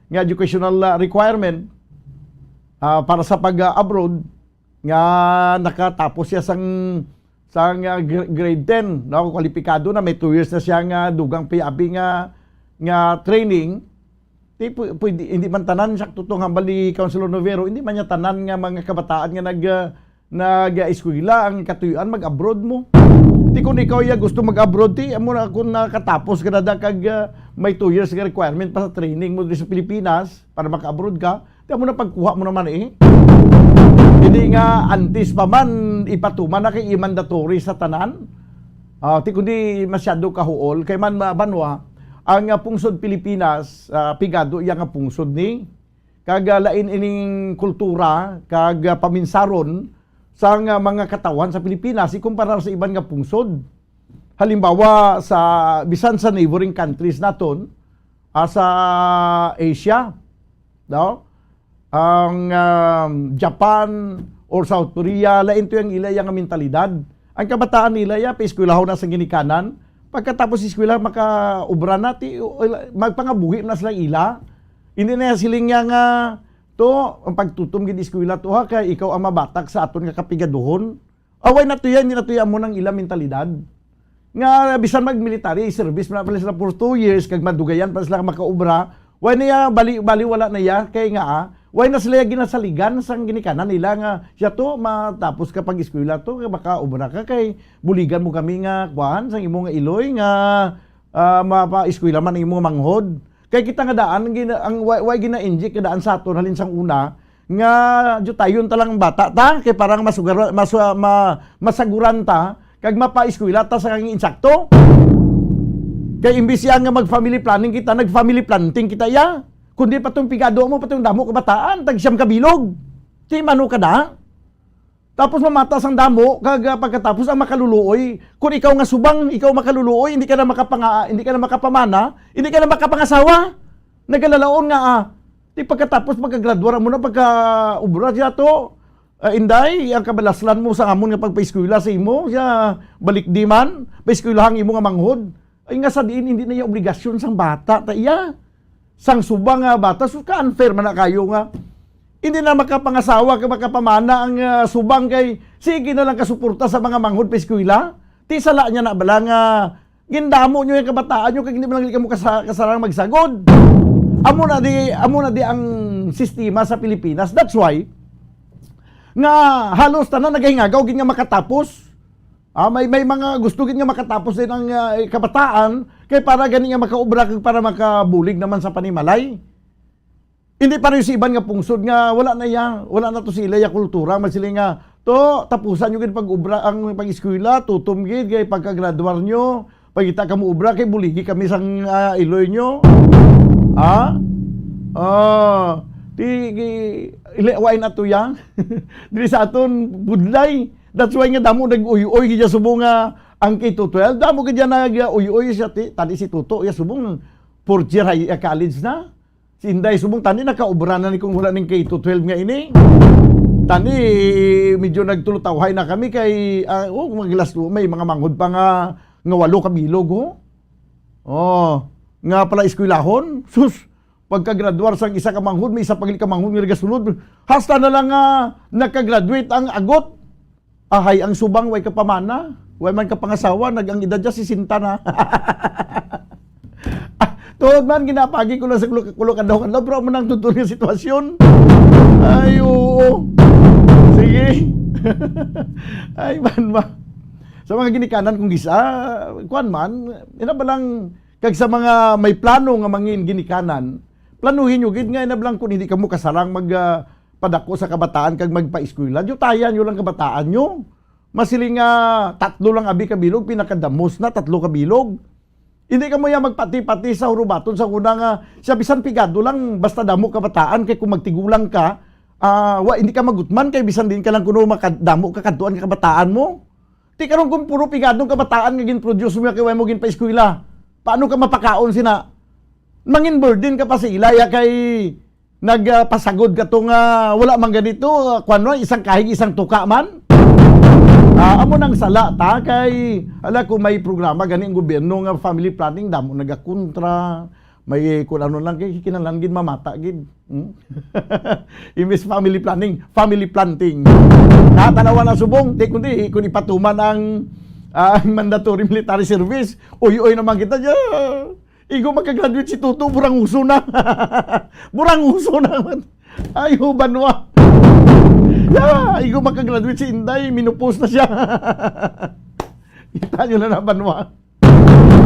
nga educational, ah, requirement, ah, para sa pag-abroad nga nakatapos siya sang, sang, ah, gr-, grade ten, no? Kwalipikado na, may two years na siya nga dugang pa abi nga, nga training. Di pu-, pwede, hindi man tanan, sakto to hambal ni Councilor Novero, hindi man niya tanan nga mga kabataan nga nag, ah, nag-eskwela ang katuyoan mag-abroad mo. Ti kung ikaw ya gusto mag-abroad, ti amo na kung nakatapos ka na da kag, ah, may two years nga requirement pa sa training mo diri sa Pilipinas para maka-abroad ka, ti amo na pagkuha mo naman eh. Hindi nga antes pa man ipatuman na kay i-mandatory sa tanan. Ah, ti kundi masyado kahuol kay man ma-, banwa ang, ah, pungsod Pilipinas, ah, pigado iya nga pungsod ni kag, ah, lain ining kultura kag, ah, paminsaron sang, ah, mga katawhan sa Pilipinas ikumpara sa iban nga pungsod. Halimbawa, sa, bisan sa neighboring countries naton, ah, sa Asia, no? Ang, um, Japan or South Korea, lain to ang ila yang mentalidad. Ang kabataan nila, ya, paeskwelahon na sa ginikanan. Pagkatapos eskwela, makaobra na, ti, magpangabuhi na sila ila. Hindi na siling niya nga, to, ang pagtutom gid eskwela to, ha, kay ikaw ang mabatak sa aton nga kapigaduhon. Away na to yan, hindi na to yan mo nang ila mentalidad. Nga bisan mag-military service na pala sila for two years, kag madugayan pa sila makaobra, way na ya, bali, bali wala na ya, kay nga, ah, way na sila ya ginasaligan sang ginikanan nila nga, siya to, matapos ka pag-eskwela to, kay makaobra ka, kay buligan mo kami nga, kuan, sang imo nga iloy nga, ah, mapa-eskwela man ang imo nga manghod. Kay kita nga daan, gina-, ang way, way gina-inject nga daan sa aton halin sang una, nga diyutayon ta lang bata ta, kay parang masugar-, masu-, ma-, masaguran ta, kag mapaeskwela ta sa kang insakto. Kay imbis ya nga mag-family planning kita, nag-family planting kita ya. Kundi pa tong pigado mo, pa tong damo kabataan, tag siyam ka bilog. Ti mano ka na? Tapos mamata sang damo, kag, ah, pagkatapos ang makaluluoy. Kung ikaw nga subang, ikaw makaluluoy, hindi ka na makapanga-, hindi ka na makapamana, hindi ka na makapangasawa. Nagalalaon nga, ah, di pagkatapos, pagkagraduar mo na, pagka-obra siya to, ah, Inday, ang kabalaslan mo sa amon nga pagpaeskwela sa imo, siya, balik di man, paeskwelahang imo nga manghod. Ay nga sa diin, hindi na iya obligasyon sang bata, ta iya. Sang subang nga bata, sus, ka-unfair man na kayo nga. Hindi na makapangasawa, ka makapamana ang, ah, subang kay, sige na lang kasuporta sa mga manghod pa eskwela. Ti sala niya na bala nga, gindamo nyo yung kabataan nyo, kay hindi man lang kamo kasa-, kasarang magsagod. Amo na di, amo na di ang sistema sa Pilipinas. That's why, nga halos tanan nagahingagaw gid nga makatapos. Ah, may, may mga gusto gid nga makatapos din ang, ah, kabataan, kay para gani nga makaobra kag para makabulig naman sa panimalay. Hindi pa rin sa iban nga pungsod nga wala na iya, wala na to sa ila iya kultura, mas sila nga, to, tapusan nyo gid pag-obra ang pag-eskwela, tutom gid, kay pagka-graduar nyo, pagkita ka mo obra, kay buligi kami sang, ah, iloy nyo. Ha? Ah, ti, gi-, ili-, wain ato yang. Dili sa aton, budlay. That's why nga damo nag-uy-uy gid sa subong nga Ang K to twelve, damo gid yan nag-uy-uy siya, ti-, tani si Toto, iya subong, fourth year high, ah, college na. Si Inday subong, tani nakaobra na ni kung wala ning K to twelve nga ini. Tani, medyo nagtulutawhay na kami kay, ah, oh, mga last two, may mga manghod pa nga, nga walo ka bilog, oh. Oh, nga pala eskwelahon. Sus, pagkagraduar sang isa ka manghod, may isa pa gid ka manghod nga nagasunod. Hasta na lang nga nakagraduate ang agot. Ahay ang subang, way ka pamana, way man ka pangasawa, nag-, ang edad niya, sesenta na. Ah, tuod man, ginapagi ko lang sa kulo, kulo ka daw, kadlaw, pero amo nang tuod nga sitwasyon. Ay, oo. Sige. Ay, man, ma. Sa mga ginikanan kong gisa, kuwan man, ina ba lang, kag sa mga may plano nga mangin ginikanan, planuhin nyo gid nga ina ba lang kung hindi kamo kasarang mag, ah, padako sa kabataan kag magpaeskwela, diyutayan nyo lang kabataan nyo. Masiling nga tatlo lang abi ka bilog, pinakadamos na tatlo ka bilog. Hindi ka mo ya magpati-pati sa hurubaton sa una nga siya bisan pigado lang basta damo kabataan kay kung magtigulang ka, ah, wa, hindi ka magutman kay bisan din ka lang kuno makadamo ka kadtuan ka kabataan mo. Ti karon kung puro pigadong kabataan nga gin-produce mo kay wa mo ginpaeskwela, paano ka mapakaon sina? Mangin burden ka pa sa ila ya kay nagpasagod ka to nga wala man ganito, ah, kwan, no, isang kahig, isang tuka man. Ah, amo nang sala ta kay, ala, kung may programa gani ang gobyerno nga family planning, damo nagakontra, may kung ano lang kay kinahanglan gid mamata gid. Hmm? Imbis family planning, family planting. Natanawa na subong, di kundi kung ipatuman ang, ah, ang mandatory military service, uy-uy naman kita dyan. Igo makagraduate si Toto, buranguso na. Buranguso na man. Ay, ho, banwa. Ya, igo makagraduate si Inday, menopause na siya. Kita nyo na na, banwa.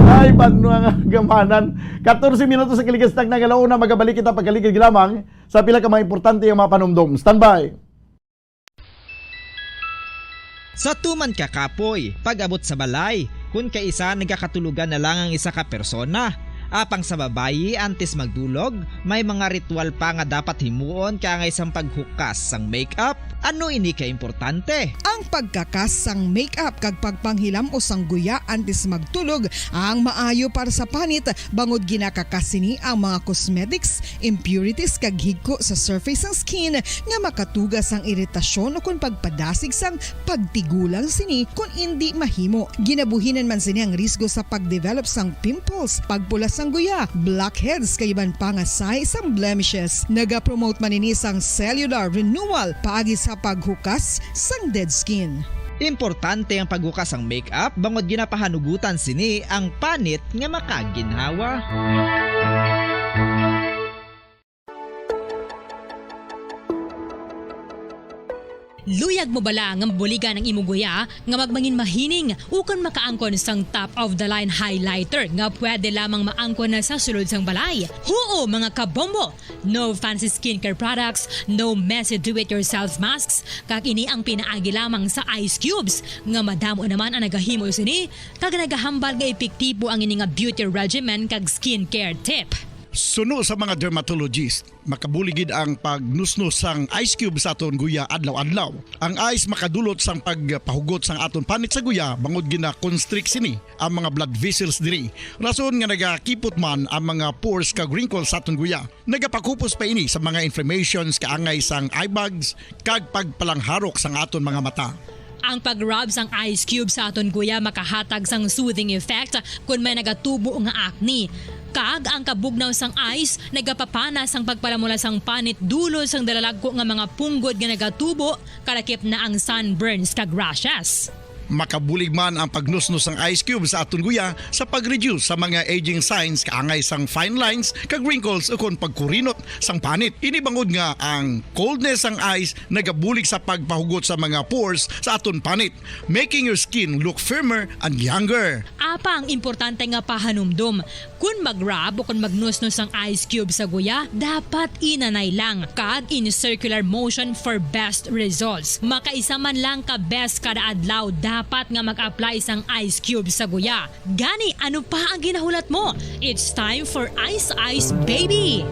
Ay, banwa nga gamanan. Katorse minutos sa kaligas na nga launa, magabalik kita pagkaligid lamang sa pila ka mga importante nga mga panumdom. Standby. Sa tuman ka kapoy, pag-abot sa balay, kun kaisa nagakatulugan na lang ang isa ka persona. Apang sa babayi, antes magdulog, may mga ritual pa nga dapat himuon kaangay sang paghukas sang makeup. Ano ini ka importante? Ang pagkakas sang makeup kag pagpanghilam o sang guya antes magtulog ang maayo para sa panit, bangod ginakakas sini ang mga cosmetics, impurities kag higko sa surface sang skin nga makatuga sang iritasyon ukon pagpadasig sang pagtigulang sini kon indi mahimo. Ginabuhinan man sini ang risgo sa pagdevelop sang pimples, pagpula sang guya, blackheads, kag iban pa nga sign sang blemishes. Nagapromote man ini sang cellular renewal paagi sa paghukas sang dead skin. Importante ang paghukas sang makeup bangod ginapahanugutan sini ang panit nga makaginhawa. Luyag mo bala nga mabuligan ang imong guya nga magmangin mahining ukon makaangkon sang top of the line highlighter nga pwede lamang maangkon na sa sulod sang balay? Huo, mga kabombo! No fancy skincare products, no messy do-it-yourself masks, kag ini ang pinaagi lamang sa ice cubes nga madamo naman ang nagahimo sini kag nagahambal nga epektibo ang ini nga beauty regimen kag skincare tip. Suno sa mga dermatologist, makabulig gid ang pagnusnos sang ice cube sa aton guya adlaw-adlaw. Ang ice makadulot sang pagpahugot sang aton panit sa guya bangod gina-constrict sini ang mga blood vessels diri. Rason nga nagakipot man ang mga pores kag wrinkles sa aton guya. Nagapakupos pa ini sa mga inflammations kaangay sang eye bags kag pagpalangharok sang aton mga mata. Ang pag-rub sang ice cube sa aton guya makahatag sang soothing effect kon may nagatubo nga acne. Kag ang kabugnaw sang ice nagapapana sang pagpalamula sang panit dulot sang dalalagko nga mga punggod nga nagatubo, kalakip na ang sunburns kag rashes. Makabulig man ang pagnusnos sang ice cube sa aton guya sa pag-reduce sa mga aging signs kaangay sang fine lines kag wrinkles ukon pagkurinot sang panit. Ini bangod nga ang coldness sang ice nagabulig sa pagpahugot sa mga pores sa aton panit, making your skin look firmer and younger. Apang importante nga pahanumdom, kon mag-rub o kon magnusnos ang ice cube sa guya, dapat inanay lang kag in circular motion for best results. Makaisa man lang ka beses kada adlaw dapat nga mag-apply sang ice cube sa guya. Gani, ano pa ang ginahulat mo? It's time for Ice Ice Baby!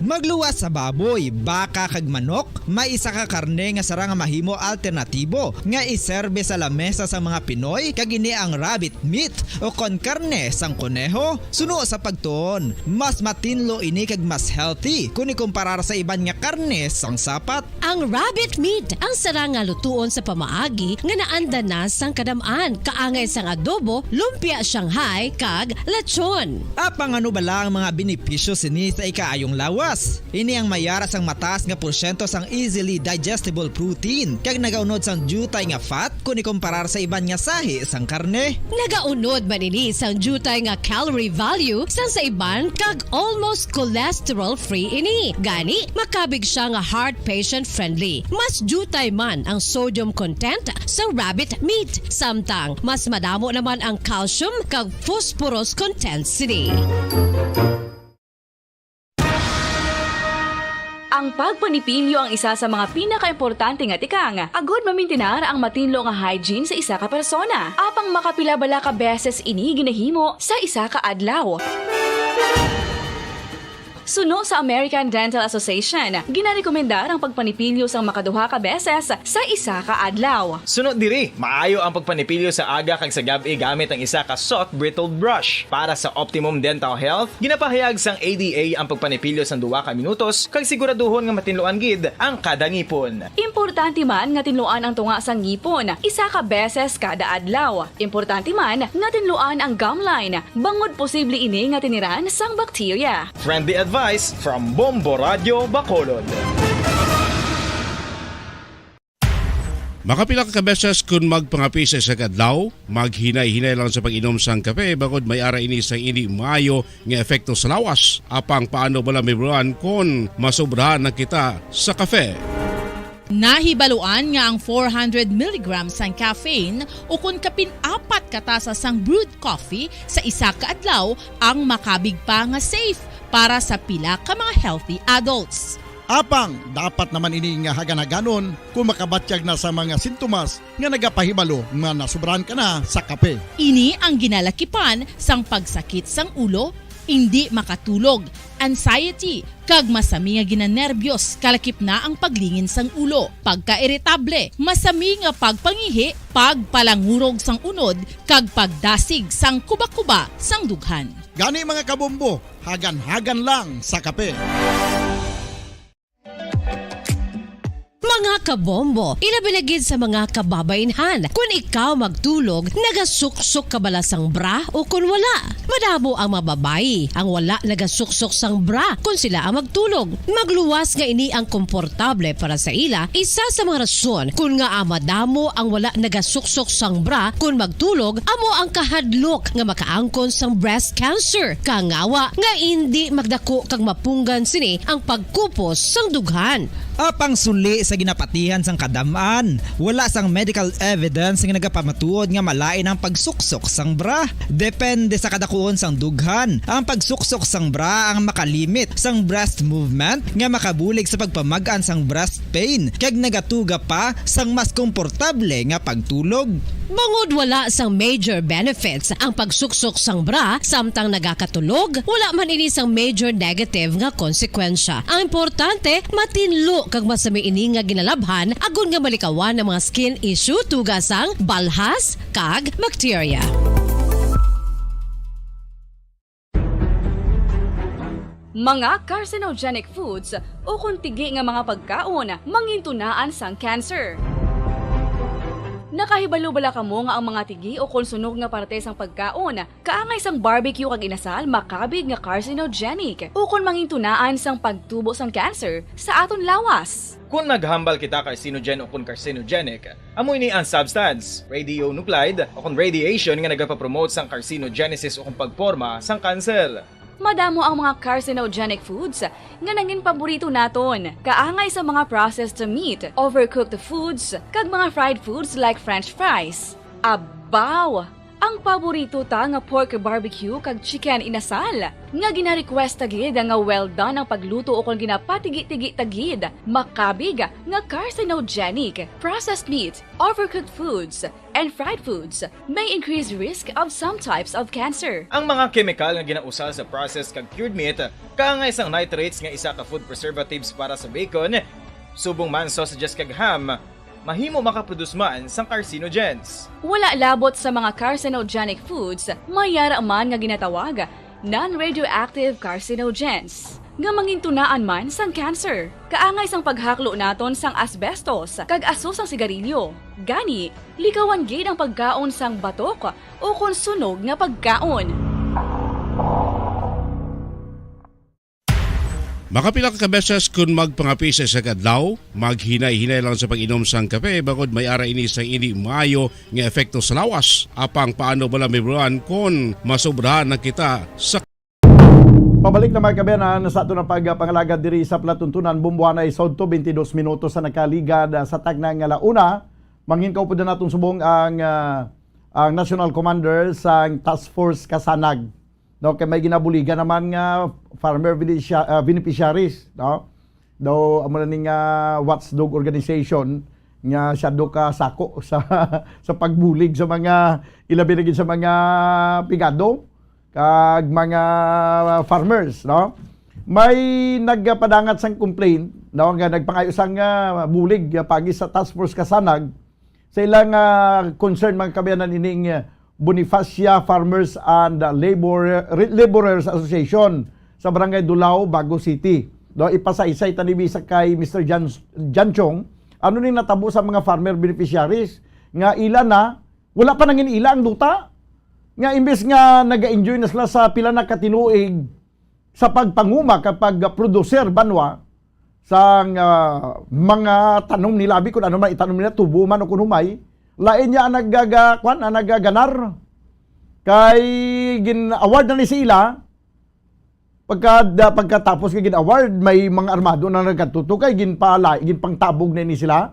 Magluwas sa baboy, baka kag manok, may isa ka karne nga sarang nga mahimo alternatibo nga iserbe sa lamesa sa mga Pinoy, kag ini ang rabbit meat o kon karne sang koneho. Suno sa pagtuon, mas matinlo ini kag mas healthy kon ikumparar sa iban nga karne sang sapat. Ang rabbit meat ang sarang nga lutuon sa pamaagi nga naanda na sang kadam-an, kaangay sang adobo, lumpia Shanghai, kag lechon. Apang ano bala ang mga benepisyo sini sa ikaayong lawas? Ini ang may ara sang mataas nga porsyento sang easily digestible protein, kag nagaunod sang diutay nga fat kon ikumparar sa iban nga sahi sang karne. Nagaunod man ini sang diutay nga calorie value sang sa iban, kag almost cholesterol-free ini. Gani, makabig siya nga heart patient-friendly. Mas diutay man ang sodium content sa rabbit meat, samtang mas madamo naman ang calcium kag phosphorus content sini. Ang pagpanipilyo ang isa sa mga pinakaimportante nga tikang agud mamintinar ang matinlo nga hygiene sa isa ka persona. Apang makapila bala ka beses ini ginahimo sa isa ka adlaw? Suno sa American Dental Association, ginarekomendar ang pagpanipilyo sang makaduha ka beses sa isa ka adlaw. Suno diri, maayo ang pagpanipilyo sa aga kag sa gab-i gamit ang isa ka soft bristled brush. Para sa optimum dental health, ginapahayag sang A D A ang pagpanipilyo sang duha ka minutos kag siguraduhon nga matinluan gid ang kada ngipon. Importante man nga tinluan ang tunga sang ngipon isa ka beses kada adlaw. Importante man nga tinluan ang gum line, bangod posible ini nga tiniran sang bakterya. Friendly advice from Bombo Radio Bacolod. Makapila ka beses kun magpangape sa isa ka adlaw, maghinay-hinay lang sa pag-inom sang kape, bangod may ara ini sang indi maayo nga epekto sa lawas. Apang paano bala mahibaluan kon masobrahan na kita sa kape? Nahibaluan nga ang four hundred milligrams sang caffeine, ukon kapin apat ka tasa sang brewed coffee sa isa ka adlaw, ang makabig pa nga safe para sa pila ka mga healthy adults. Apang dapat naman ini nga hagan-haganon kon makabatyag na sa mga sintomas nga nagapahibalo nga nasobrahan ka na sa kape. Ini ang ginalakipan sang pagsakit sang ulo, indi makatulog, anxiety, kag masami nga ginanerbiyos, kalakip na ang paglingin sang ulo, pagkairitable, masami nga pagpangihi, pagpalangurog sang unod, kag pagdasig sang kubakuba sang dughan. Gani, mga kabombo, hagan-hagan lang sa kape. Mga kabombo, ilabi na gid sa mga kababaynhan, kun ikaw magtulog, nagasuksok ka bala sang bra o kun wala? Madamo ang mga babayi ang wala nagasuksok sang bra kun sila ang magtulog. Magluwas nga ini ang komportable para sa ila. Isa sa mga rason kun ngaa madamo ang wala nagasuksok sang bra kun magtulog amo ang kahadlok nga makaangkon sang breast cancer, kangawa nga indi magdako kag mapunggan sini ang pagkupos sang dughan. Apang suli sa ginapatihan sang kadam-an, wala sang medical evidence nga nagapamatuod nga malain ang pagsuksok sang bra. Depende sa kadakuon sang dughan, ang pagsuksok sang bra ang makalimit sang breast movement nga makabulig sa pagpamag-an sang breast pain, kag nagatuga pa sang mas komportable nga pagtulog. Bangod wala sang major benefits ang pagsuksok sang bra samtang nagakatulog, wala man ini sang major negative nga konsekwensya. Ang importante, matinlo kag masami ini nga ginalabhan agod nga malikawan ang mga skin issue tuga sang balhas kag bakterya. Mga carcinogenic foods ukon tigi nga mga pagkaon mangintunaan sang cancer. Nakahibalo bala kamo nga ang mga tigi ukon sunog nga parte sang pagkaon, kaangay sang barbecue kag inasal, makabig nga carcinogenic ukon mangintunaan sang pagtubo sang cancer sa aton lawas? Kon maghambal kita carcinogen ukon carcinogenic, amo ini ang substance, radionuclide, ukon radiation nga nagapapromote sang carcinogenesis ukon pagporma sang kanser. Madamo ang mga carcinogenic foods nga nangin paborito naton, kaangay sa mga processed meat, overcooked foods, kag mga fried foods like French fries. Abaw! Ang paborito ta nga pork barbecue kag chicken inasal, nga gina-request ta gid nga well done ang pagluto ukon ginapatigi-tigi ta gid, makabig nga carcinogenic. Processed meat, overcooked foods, and fried foods may increase risk of some types of cancer. Ang mga kemikal nga ginausal sa processed kag cured meat kaangay sang nitrates nga isa ka food preservatives para sa bacon, subong man sausages kag ham, mahimo makaproduce man sang carcinogens. Wala labot sa mga carcinogenic foods, may yara man nga ginatawag non-radioactive carcinogens, nga mangintunaan man sang cancer. Kaangay sang paghaklo naton sang asbestos kag aso sang sigarilyo. Gani, likawan gid ang pagkaon sang batok ukon sunog nga pagkaon. Makapila ka beses kun magpangape sa isa ka adlaw, maghinay-hinay lang sa pag-inom sang kape, bangod may ara ini sang indi maayo nga epekto sa lawas. Apang paano bala, Mister Ron, kun masobrahan na kita sa Pabalik na, mga kaabyanan, sa aton ang pagpangalagad diri sa palatuntunan, Bumbuanay Sodto, twenty-dos minutos sa nakaligad, ah, sa tagna nga launa. Mangin kaupod na naton subong ang, ah, ang National Commander sang Task Force Kasanag. No, kay may ginabuligan naman nga farmer beneficia- ah, beneficiaries, no? Daw amo na ni nga watchdog organization nga siya do ka sako sa sa pagbulig sa mga, ilabi na gid sa mga pigado kag mga farmers, no? May nagpadangat sang complaint, no, nga nagpangayo sang, ah, bulig, ah, pagi sa Task Force Kasanag sa ilang, ah, concern, mga kaabyanan, ining, ah, Bonifacia Farmers and, ah, Labor, Re- Laborers Association sa Barangay Dulao, Bago City. No, ipasaysay ta ni bisa kay Mister Jan, Jan Chong, ano ni natabo sa mga farmer beneficiaries nga ila na, wala pa nangin ila ang duta, nga imbes nga naga-enjoy na sila sa pila na katinuig sa pagpanguma kag pag-producer banwa sang, ah, mga tanom nila, abi, kung ano man itanom nila, tubo man o kung humay, lain niya ang nagaga-, kwan, ang nagaganar. Kay gin-award na ni sila, pagka, da, pagkatapos kay gin-award, may mga armado na nagkatuto kay ginpala, ginpangtabog na ni sila.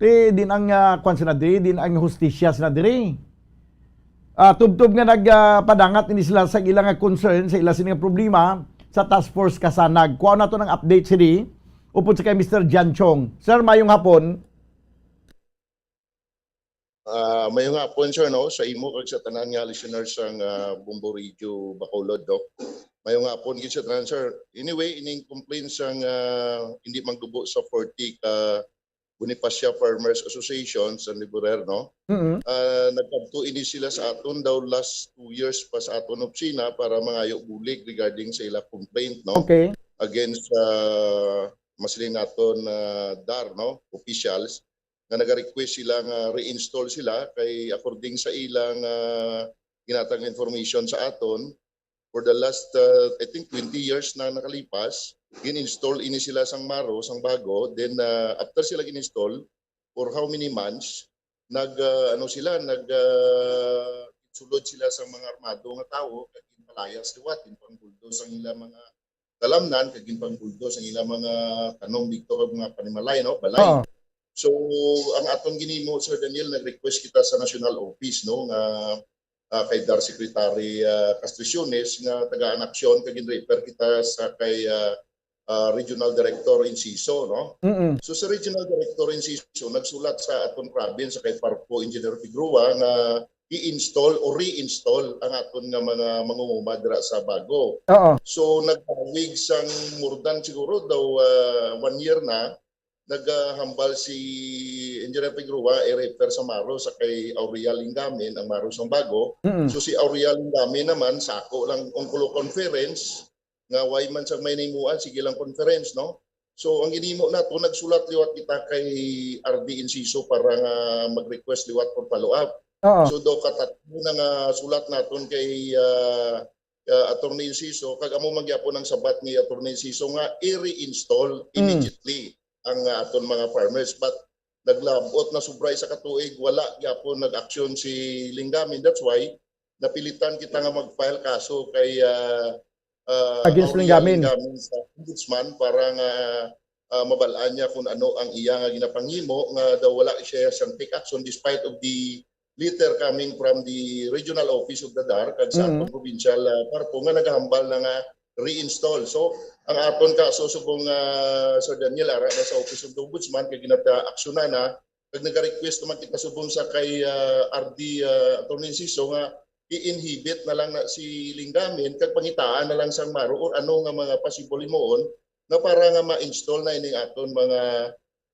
Ti, din ang, ah, kwan sila diri, din ang hustisya sila diri. Ah, tubtob nga nagpadangat ini sila sa ila nga concern, sa ila sini nga problema sa Task Force Kasanag. Kuha nato ng update sini upod sa kay Mister Jan Chong. Sir, mayong hapon. Ah, mayong hapon, sir, no, sa imo kag sa tanan nga listeners sang, ah, Bombo Radio Bacolod, no. Mayong hapon gid sa tanan, sir. Anyway, ining complaint sang, ah, hindi magdubo sa forty ka Bonifacia Farmers Association sa Liberer, no? Mm. Ah, nagkadto ini sila sa aton daw last two years pa sa aton opisina para mangayo bulig regarding sa ila complaint, no? Okay. Against sa, masiling naton, ah, DAR, no? Officials nga naga-request sila nga reinstall sila kay according sa ilang, ah, ginatag information sa aton, for the last, uh, I think, twenty years na nakalipas, gin-install ini sila sang maro, sang bago. Then, uh, after sila gin-install, for how many months, nag, uh, ano sila, nag, uh, sulod sila sa mga armado nga tawo, kag ginpalayas liwat, ginpangbuldos ang ila mga talamnan, kag ginpangbuldos ang ila mga tanom dito, kag mga panimalay, no, balay. Oo. So, ang aton ginimo, Sir Daniel, nag-request kita sa National Office, no, nga, ah, kay DAR Secretary, ah, Castriciones nga tagaan aksyon kag gin-refer kita sa kay, ah, ah, Regional Director Inciso, no? Mm. So sa Regional Director Inciso nagsulat sa aton province sa kay Parpo Engineer Figueroa nga i-install o reinstall ang aton nga mga mangunguma dira sa Bago. Oo. So nagpawig sang more than siguro daw, ah, one year na nagahambal si Engineer Figueroa i-refer sa maro sa kay Aurea Lingamin ang maro sang Bago. Mm. So si Aurea Lingamin naman sako lang Onculo Conference nga way man sang may nahimuan, sige lang conference, no? So ang ginimo nato, nagsulat liwat kita kay R D Inciso para nga mag-request liwat for follow-up. Oo. So daw katatlo na nga sulat naton kay ah, ah, Attorney Inciso, kag amo man gyapon ang sabat ni Attorney Inciso nga i-reinstall Mm. immediately ang ah, aton mga farmers. But naglabot na sobra isa ka tuig, wala gyapon nag-aksyon si Lingamin. That's why napilitan kita nga mag-file kaso kay ah, ah, Against Aurea Lingamin. Lingamin sa ombudsman para nga ah, mabal-an niya kung ano ang iya nga ginapanghimo, nga daw wala siya siyang take action despite of the letter coming from the regional office of the DAR kag sa Mm. atong provincial, ah, PARPO nga nagahambal na nga reinstall. So, ang aton kaso subong, ah, Sir Daniel, ara na sa Office of the Ombudsman kay ginata-, aksyonan na, kag nagarequest naman kita subong sa kay, ah, R D, ah, Attorney Enciso nga i-inhibit na lang na si Linggamin kag pangitaan na lang sang MARO or ano nga mga possible himuon nga para nga ma-install na ining aton mga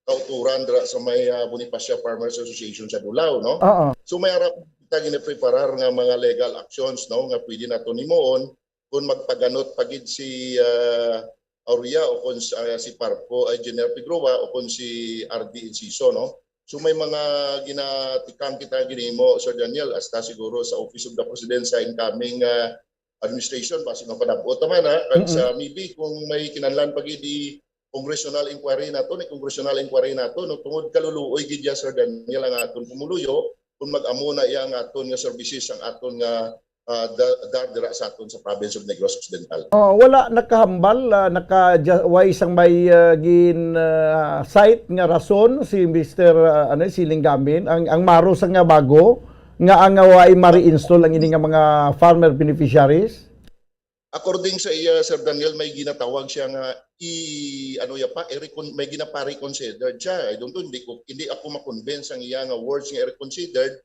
kauturan dira sa may, ah, Bonifacia Farmers Association sa Dulao, no? Oo. So, may ara kita ginapreparar nga mga legal actions, no, nga pwede naton himuon kung magpaganot pa gid si, ah, Aurea o kung s-, ah, si PARPO, Engineer Figueroa o kung si R D Enciso, no? So, may mga ginatikang kita ginhimo, Sir Daniel, hasta siguro sa Office of the President sa incoming, ah, administration, basi mapadab-ot naman, ha? Kag Mm-mm. sa maybe kung may kinahanglan pa gid i-congressional inquiry nato, ni congressional inquiry nato, no? Tungod kaluluoy gid ya, Sir Daniel, ang aton pumuluyo kung mag-amo na iya ang aton nga services, ang aton nga, ah, da-, DAR dira sa aton sa province of Negros Occidental. Oh, wala nakahambal, ah, naka-, ja-, way sang may, ah, gin, ah, cite nga rason si Mister, ah, ano, si Linggamin, ang, ang MARO sang bago, nga ang, ah, way ma-reinstall ang ini nga mga farmer beneficiaries? According sa iya, Sir Daniel, may ginatawag siya nga i-, ano ya pa, i-recon-, may ginapa-reconsidered siya. I don't know, hindi ko, hindi ako ma-convince ang iya nga words nga i-reconsidered.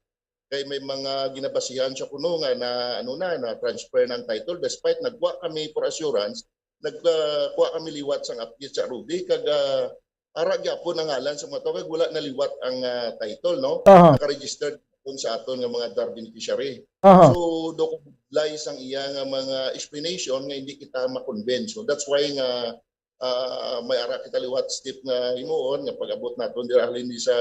Kay may mga ginabasihan siya kuno nga na, ano na, na-transfer na ang title despite nagkuha kami for assurance, nagkuha kami liwat sang update sa Ruby, kag, ah, ara gyapon ang ngalan sa mga tao, kag wala na liwat ang, ah, title, no? Aha. Naka-registered kun sa aton nga mga DAR beneficiary. Aha. So, do ko budlay sang iya nga mga explanation nga hindi kita ma-convince. So, that's why nga, ah, may ara kita liwat step nga himuon nga pag-abot naton dira halin di sa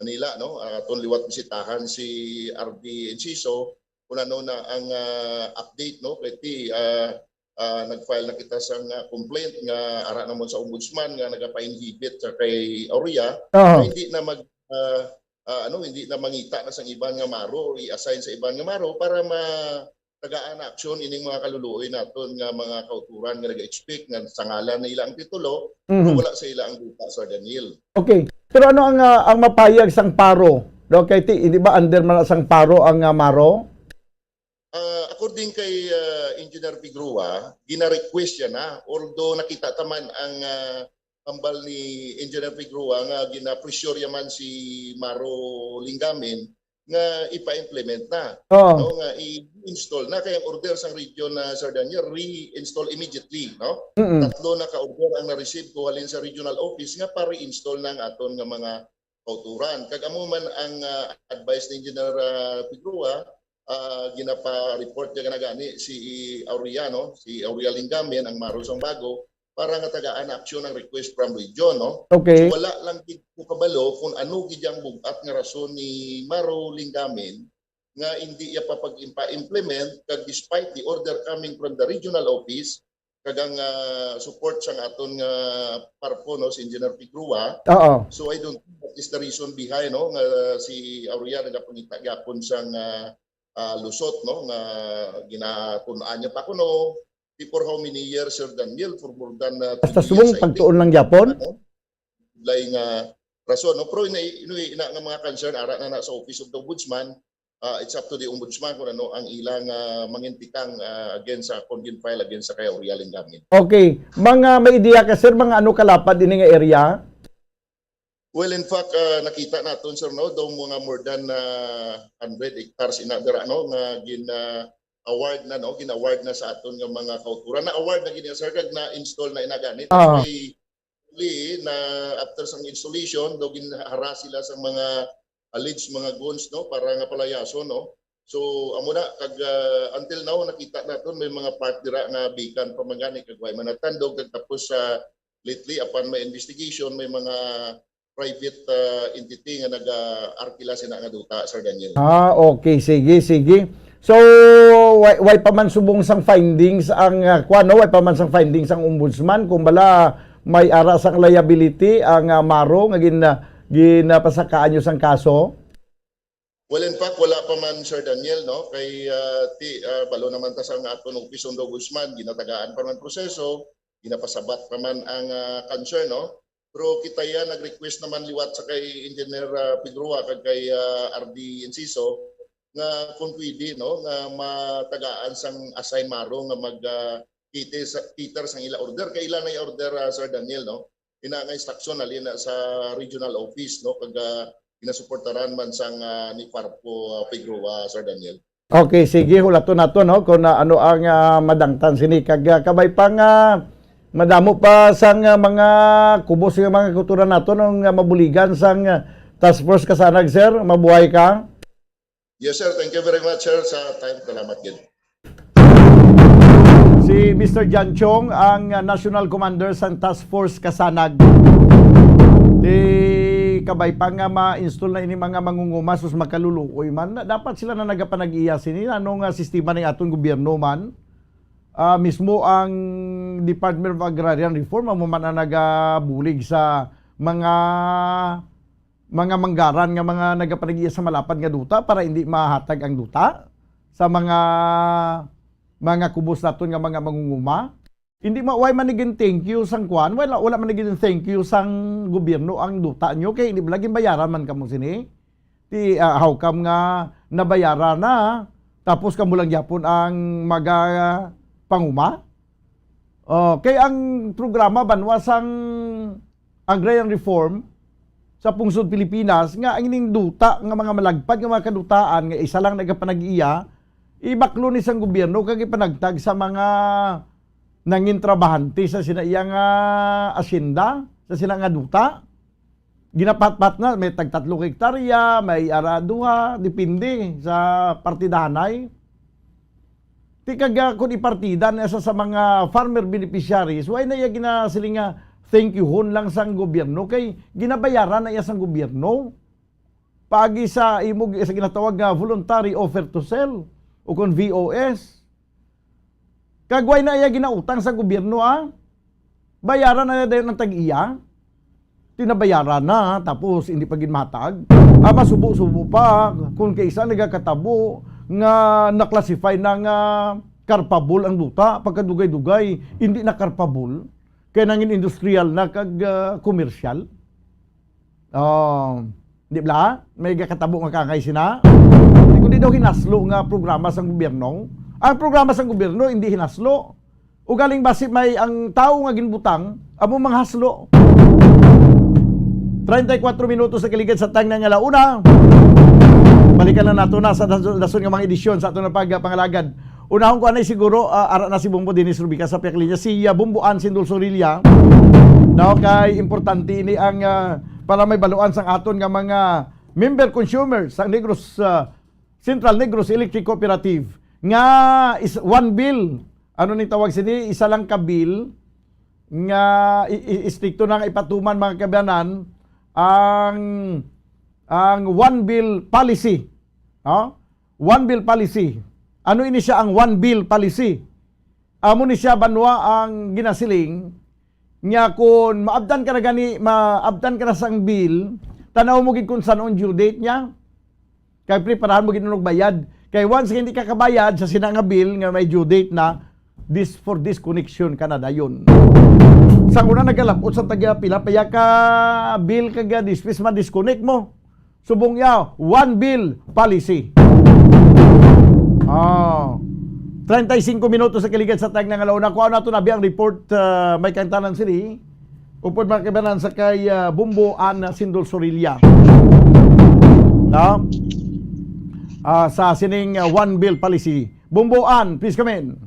Manila, no? Ah, aton liwat bisitahan si R D Enciso kung ano na ang, ah, update, no? Kay ti, ah, ah, nag-file na kita sang, ah, complaint nga ara namon sa ombudsman nga nagapa-inhibit sa kay Aurea, Aha. nga hindi na mag, ah, ah, ano, hindi na mangita na sang iban nga MARO, i-assign sa iban nga MARO para ma-, tagaan na aksyon ining mga kaluluoy naton nga mga kauturan nga nag-expect nga sa ngalan na ila ang titulo, Mhm. pero wala sa ila ang duta, Sir Daniel. Okay. Pero ano ang, ah, ang mapayag sang PARO? Okay, ti-, di ba under man sang PARO ang, ah, MARO? Ah, according kay, ah, Engineer Figueroa, gina-request siya na. Although nakita ta man ang, ah, hambal ni Engineer Figueroa nga gina-pressure ya man si MARO Linggamin nga ipa-implement na, Oo. no, nga i-install na. Kay ang order sang region na, Sir Daniel, reinstall immediately, no? Mm-mm. Tatlo na ka order ang na-receive ko halin sa regional office nga pa-reinstall na ang aton nga mga kauturan. Kag amo man ang, ah, advice ni Engineer, ah, Figueroa, ah, ginapa-report niya gani si Aurea, no? Si Aurea Linggamin, ang MARO sang bago, para nga tagaan na aksyon ang request from region, no? Okay. So, wala lang gid ko kabalo kung ano gid ang bug-at nga rason ni MARO Linggamin nga hindi iya pa pag-impa-implement, kag despite the order coming from the regional office, kag ang, ah, support sang aton nga PARPO, no, si Engineer Figueroa. Oo. So, I don't think that is the reason behind, no, nga si Aurea nagapangita gyapon sang, ah, ah, lusot, no, nga ginatun-an niya pa kuno. Before how many years, Sir Daniel? For more than, ah, Basta twenty years, subong I think. Pagtuon lang gyapon? Ano? Lain nga rason, no? Pero ina, ina, ina nga mga concern, ara na na sa Office of the Ombudsman, ah, it's up to the Ombudsman kung ano ang ilang, ah, mangintikang, ah, against sa kung gin-file against sa kay Aurea Linggamin. Okay. Mga may ideya ka, sir, mga ano kalapad ini nga area? Well, in fact, ah, nakita naton, sir, no, daw mga more than, ah, hundred hectares ina dira, no, nga gin, ah, award na, no, gin-award na sa aton nga mga kauturan. Na-award na gid, sir, kag na-install na ina gani. Ah. Tapos may na after sang installation, daw ginhara sila sa mga alleged mga goons, no, para nga palayason, no. So, amo na, kag, ah, until now, nakita naton may mga part dira nga bikan pa man gani, kag way man natandog, kag tapos sa lately, apan may investigation, may mga private, ah, entity nga naga-arkila sina nga duta, Sir Daniel. Ah, okay. Sige, sige. So, way, way pa man subong sang findings ang, ah, kuwan, no? Way pa man sang findings ang ombudsman kung bala may ara sang liability ang, ah, MARO nga gin-, ah, ginapasakaan nyo sang kaso? Well, in fact, wala pa man, Sir Daniel, no? Kay, ah, ti, ah, balo naman ta sa nga aton Office of the Ombudsman, ginatagaan pa man proseso, ginapasabat pa man ang, ah, concern, no? Pero kita ya nag-request naman liwat sa kay Engineer, ah, Figueroa kag kay, ah, R D Enciso nga kung pwede, no, nga matagaan sang assign maro nga mag, ah, cater sa, cater sang ila order. Kay ila na yung order, ah, Sir Daniel, no? Ina nga instruction halin na sa regional office, no, kag, ah, ginasuportaran man sang, ah, ni Farpo, ah, Figueroa, Sir Daniel. Okay, sige, hulaton nato, no, kung, ah, ano ang, ah, madangtan sini. Kag, ah, kabay pa nga madamo pa sang, ah, mga kubos nga mga kultura nato, no, nga mabuligan sang, ah, Task Force Kasanag, sir. Mabuhay ka. Yes, sir. Thank you very much, sir, sa time. Salamat gid. Si Mister John Chong ang, ah, National Commander sang Task Force Kasanag. Di kabay pa nga ma-install na ini mga mangunguma, sus, makaluluoy man. Na-, dapat sila na nagapanag-iya sini. Ano nga sistema ning aton gobyerno man? Ah, mismo ang Department of Agrarian Reform amo man ang nagabulig sa mga, mga manggaran nga mga nagapanag-iya sa malapad nga duta para hindi mahatag ang duta sa mga, mga kubos naton nga mga mangunguma. Hindi ma-, why man naging thank you sang kwan? Wala, wala man naging thank you sang gobyerno ang duta nyo kay hindi bala ginbayaran man kamo sini. Ti, ah, how come nga nabayaran na, tapos kamo lang gyapon ang maga panguma? Oh, kay ang programa banwa sang agrarian reform sa pungsod Pilipinas nga ang ining duta nga mga malagpad nga mga kadutaan nga isa lang nagapanag-iya, ibaklo ni sang gobyerno kag ipanagtag sa mga nangin trabahante sa sina iya nga asyenda, sa sila nga duta. Ginapatpat na, may tagtatlo ka hektarya, may ara duha, depende sa partidahanay. Ti kag, ah, kung ipartida na sa, sa mga farmer beneficiaries, why na iya ginasiling nga thank you-hon lang sang gobyerno kay ginabayaran na iya sang gobyerno? Paagi sa imo gi-, sa ginatawag nga voluntary offer to sell o kon V O S. Kag why na iya ginautang sa gobyerno, ah? Bayaran na dayon ang tag-iya. Tinabayaran na, tapos hindi pa gid matag. Ah, masubo-subo pa kung kaisa nagakatabo nga na-classify na nga carpable ang duta, pagkadugay-dugay, hindi na carpable. Kay nangin industrial na kag, ah, komersyal. Oh, di bala? May gakatabo nga kangay sina. Di kundi daw hinaslo nga programa sang gobyerno. Ang programa sang gobyerno hindi hinaslo. Ugaling basi may ang tawo nga ginbutang amo manghaslo. Treinta y cuatro minutos sa kaligid sa tangna nga launa. Balikan lang nato na sa dason, dason nga mga edisyon sa aton nga pagpangalagad. Unahon ko anay siguro, ah, ara na si Bombo Dennis Rubica sa pihak linya, si, ah, Bombo Ann Sindol Sorilla. No, kay importante ini ang, ah, para may baluan sang aton nga mga member consumers sa Negros, ah, Central Negros Electric Cooperative nga is one bill. Ano ni tawag sini? Isa lang ka bill nga i-, i-, istrikto na nga ipatuman, mga kabayanan, ang, ang one bill policy. No? One bill policy. Ano ini siya ang one bill policy? Amo ni siya banwa ang ginasiling nga kon maabtan ka na gani, maabtan ka na sang bill, tan-aw mo gid kung san-o ang due date niya. Kay preparahan mo gid og bayad. Kay once nga hindi ka kabayad sa sina nga bill nga may due date na, dis-, for disconnection ka na dayon. Sang una nagalabot sa taga pila pa ya ka bill kag, ah, dismiss, ma-disconnect mo. Subong ya, one bill policy. Oh. Treinta y cinco minutos sa kaligid sa tagna nga launa. Kuha nato na biyang report, ah, may kantanan sini. Upod mga kabanan sa kay, ah, Bumbo Ann Sindol Sorilla. No? Ah, sa sining, ah, one bill policy. Bumbo Ann, please come in.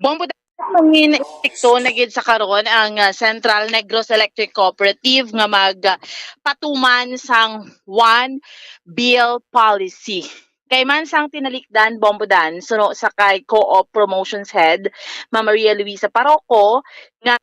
Bombo, mangin estrikto na gid sa karon ang, ah, Central Negros Electric Cooperative nga mag, ah, patuman sang one bill policy. Kay man sang tinalikdan, Bombo Dan, suno sa kay Co-op Promotions Head, Ma'am Maria Luisa Paroco, nga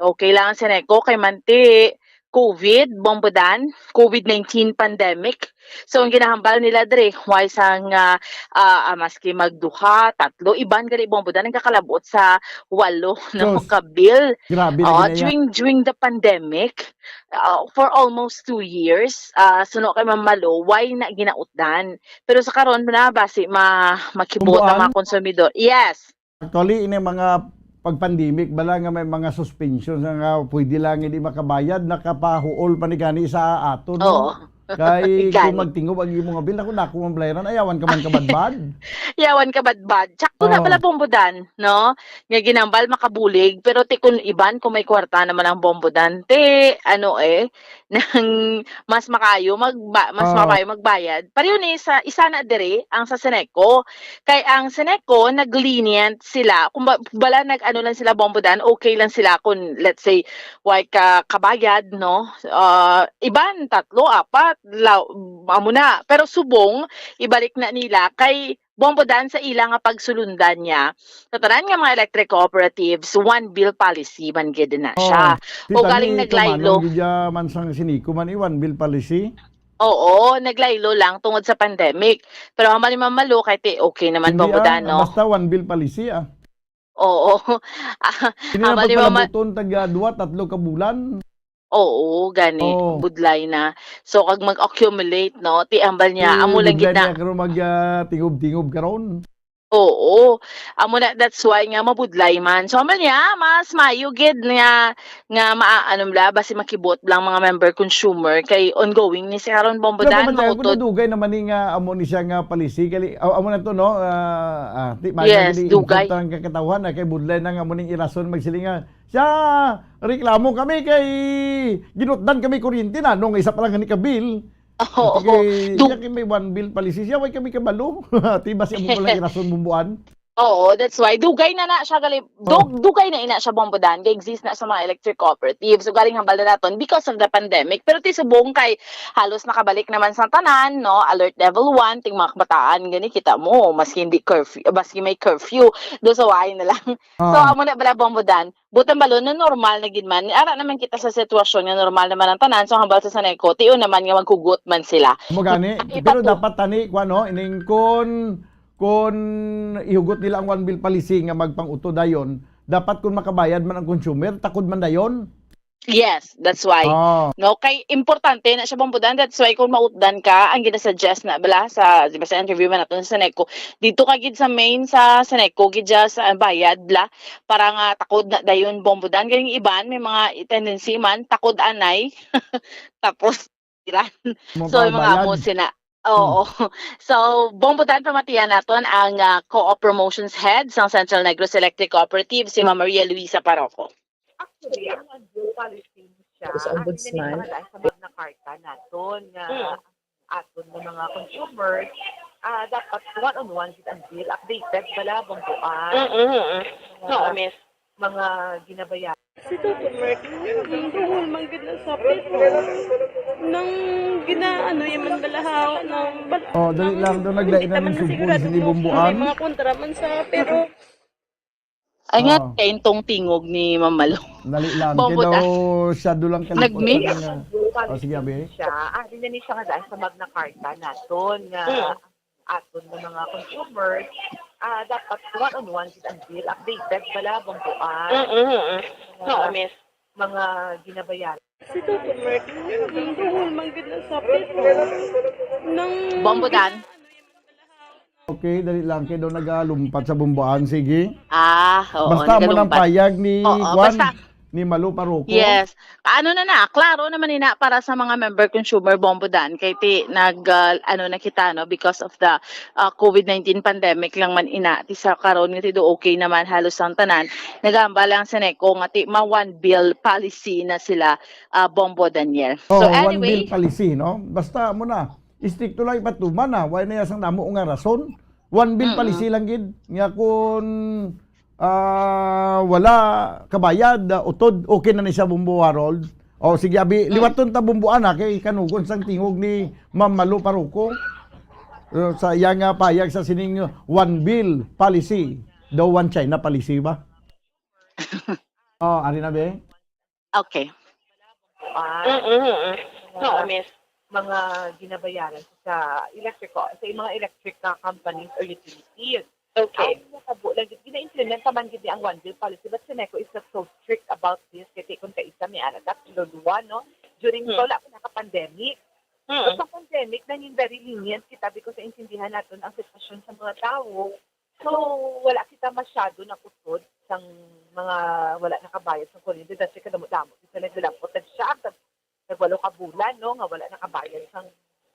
okay lang ang Ceneco kay manti COVID, Bombo Dan, COVID nineteen pandemic. So, ang ginahambal nila diri, why sang, ah, ah, ah, maski magduha, tatlo, iban gani, Bombo Dan, ang kakalabot sa walo, no, Sus. Ka bill. Grabe na Oh, gid na yan. during, during the pandemic, ah, for almost two years, ah, suno kay Ma'am Malo, why na ginautdan? Pero sa karon na, basi ma-, makibot ang Bumbuan? mga konsumidor. Yes. Actually, ini mga pag pandemic bala nga may mga suspension nga pwede lang hindi makabayad, nakapahuol pa ni gani sa ato, no? Oo. Kay kung Gani. magtingob ang imo nga bill, ako na ako ang bayaran, ayawan ka man kabadbad. Yawan ka badbad. Tsakto na Oo. pala, Bombodan, no? Nga ginambal makabulig, pero ti kun iban kung may kwarta naman ang Bombodan, ti, ano eh, nang mas makayo magba-, mas Oo. makayo magbayad. Pareho ni sa, isa na diri ang sa Seneco. Kay ang Seneco, nag-lenient sila. Kung ba, bala nag-ano lang sila, Bombodan, okay lang sila kung, let's say, way ka kabayad, no? Ah, iban, tatlo, apat, law-, amo na. Pero subong, ibalik na nila kay Bombodan sa ila nga pagsulundan niya. Sa tanan nga mga electric cooperatives, one bill policy man gid na siya. Oh, O galing tani, naglaylo. Tumanon gid ya man sang Seneco man, eh, one bill policy. Oo, naglaylo lang tungod sa pandemic. Pero hambal ni Ma'am Malu, kay ti, okay naman, Hindi, Bombodan, ah, no? Basta one bill policy, ah. Oo. Ah, Hindi na hambal ni Ma'am Mal- pagpalabuton, taga duwa, tatlo ka bulan. Oo, gani, Oh. budlay na. So, kag mag-accumulate, no? Ti hambal niya, Hmm, amo lang budlay gid na. niya, karon mag, ah, tingob-tingob karon. Oo. Amo na, that's why nga mabudlay man. So, hambal niya, mas mayo gid nga, nga ma-, ano bala, basi makibot lang mga member consumer kay ongoing ni si karon, Bombodan, Pero kung mautod. Dugay naman ni nga amo ni siya nga policy, kali, a-, amo na to, no? Ah, ah, ti, mayo Yes, gid ni dugay. Ang kakatawhan na kay budlay na nga amo ning irason magsiling nga, "Siya, reklamo kami kay ginutdan kami kuryente na, no, nga isa pa lang gani ka bill." Oo. Kay, Du- iya kay may one bill policy siya, way kami kabalo. Ti, basi amo ko lang irason, Bomboan. Oo, that's why. Dugay na na siya, gali-, Oh. dug-, dugay na ina siya, Bombodan. Ga-exist na sa mga electric cooperatives. So, galing hambal na naton because of the pandemic. Pero ti subong kay halos nakabalik naman sa tanan, no? Alert level one, ting mga kabataan, gani kita mo, maski hindi curfew, maski may curfew, do sa way na lang. So, Ah. amo na bala, Bombodan. Butang balon na normal na gid man. Ara naman kita sa sitwasyon nga normal naman ang tanan. So, hambal sa Seneco, tion naman nga maghugot man sila. Amo gani, Ipatu- pero dapat tani, kuwan, no, ining kun, kun ihugot nila ang one bill policy nga magpang-uto dayon, dapat kun makabayad man ang consumer, takod man dayon. Yes, that's why. Ah. No, kay importante na siya, Bombodan. That's why kung mautdan ka, ang ginasuggest na bala sa, di ba, sa interview man nato sa Seneco, dito ka gid sa main sa Seneco, gid dyan sa bayad la, para nga takod na dayon, Bombodan. Galing iban, may mga tendency man, takod anay. Tapos, iran. Mo So, pa yung mga bayad. amo sina. Oo. Hmm. So, Bombodan, pamatian naton ang, ah, Co-op Promotions Head sang Central Negros Electric Cooperative, si Ma'am Maria Luisa Paroco. Actually, ang one bill policy ni siya, Sa ang ombudsman. Ginanindingan sa Magna Carta naton nga Mm. aton nga mga consumers, ah, dapat one-on-one gid ang bill. Updated bala, Bomboan? Mm, mm, mm. Mga Oo, miss. Mga ginabayaran. Si Toto Mark, ang duhol man gid na sa pero nang ginaano, yaman balahaw, nang bal-, Oh, dali lang, doon naglain ang naman na sugod sigurado si ni kung Bomboan. May mga kontra man sa pero Ay nga, Oo. Kay intong tingog ni Ma'am Malo. Dali lang, Bombo kay daw ta. Siya doon lang kalipot Nagmix? Sa kanya. Oh, sige, abi. Siya, ah, di na ni siya nga daan sa Magna Carta naton nga Mm. aton nga mga consumers, ah, dapat one-on-one gid ang bill. Updated bala, Bomboan? Mm, mm, mm. Mga, Oo, miss. Mga ginabayaran. Si Toto Mark, ang duhol man gid na sa pero nang Bombodan? Okay, dali lang. Kay daw nagalumpat sa Bomboan. Sige. Ah, oo, Basta mo nang nagalumpat. Payag ni Oo, Juan, basta ni Malo Paroko. Yes. Ano na na, klaro naman ina para sa mga member consumer, Bombodan. Kay ti, nag, ah, ano na kita, no, because of the, ah, COVID nineteen pandemic lang man ina. Ti sa karon nga ti do okay naman halos ang tanan. Nagamba lang sa Seneco nga ti ma one bill policy na sila, ah, Bombo Daniel. So, oh, one anyway, bill policy, no? Basta mo na. Istrikto lang ipatuman na, wala na yasang damo nga rason. One bill Mm-mm. Policy lang gid. Nga kung, ah, wala kabayad, ah, utod, okay na ni siya, Bombo Harold. O, sige, abi, Mm. Liwaton ta, Bombo, ana, kay kanugon sang tingog ni Ma'am Malu Paruco. Uh, sa iya nga payag sa sining one bill policy, daw one China policy ba? Oh, ari na, be? Okay. Ah, mm, mm, mm. Oo, miss. Mga ginabayaran sa electric, sa mga electric, ah, companies or utilities. Okay. Ang nakabo lang gid, gina-implement pa man gid ni ang one bill policy, but Seneco is not so strict about this. Kasi kung kaisa may ana, tatlo, duwa, no? During, hmm, wala pa naka-pandemic. Hmm. But sa pandemic, nanging very lenient kita because naintindihan naton ang sitwasyon sa mga tawo. So, wala kita masyado nakusod sang mga wala nakabayad sa kuryente, dati kadamo-damo sila nagdadampot. Nag-shock, nag-, nagwalo ka bulan, no, nga wala nakabayad sang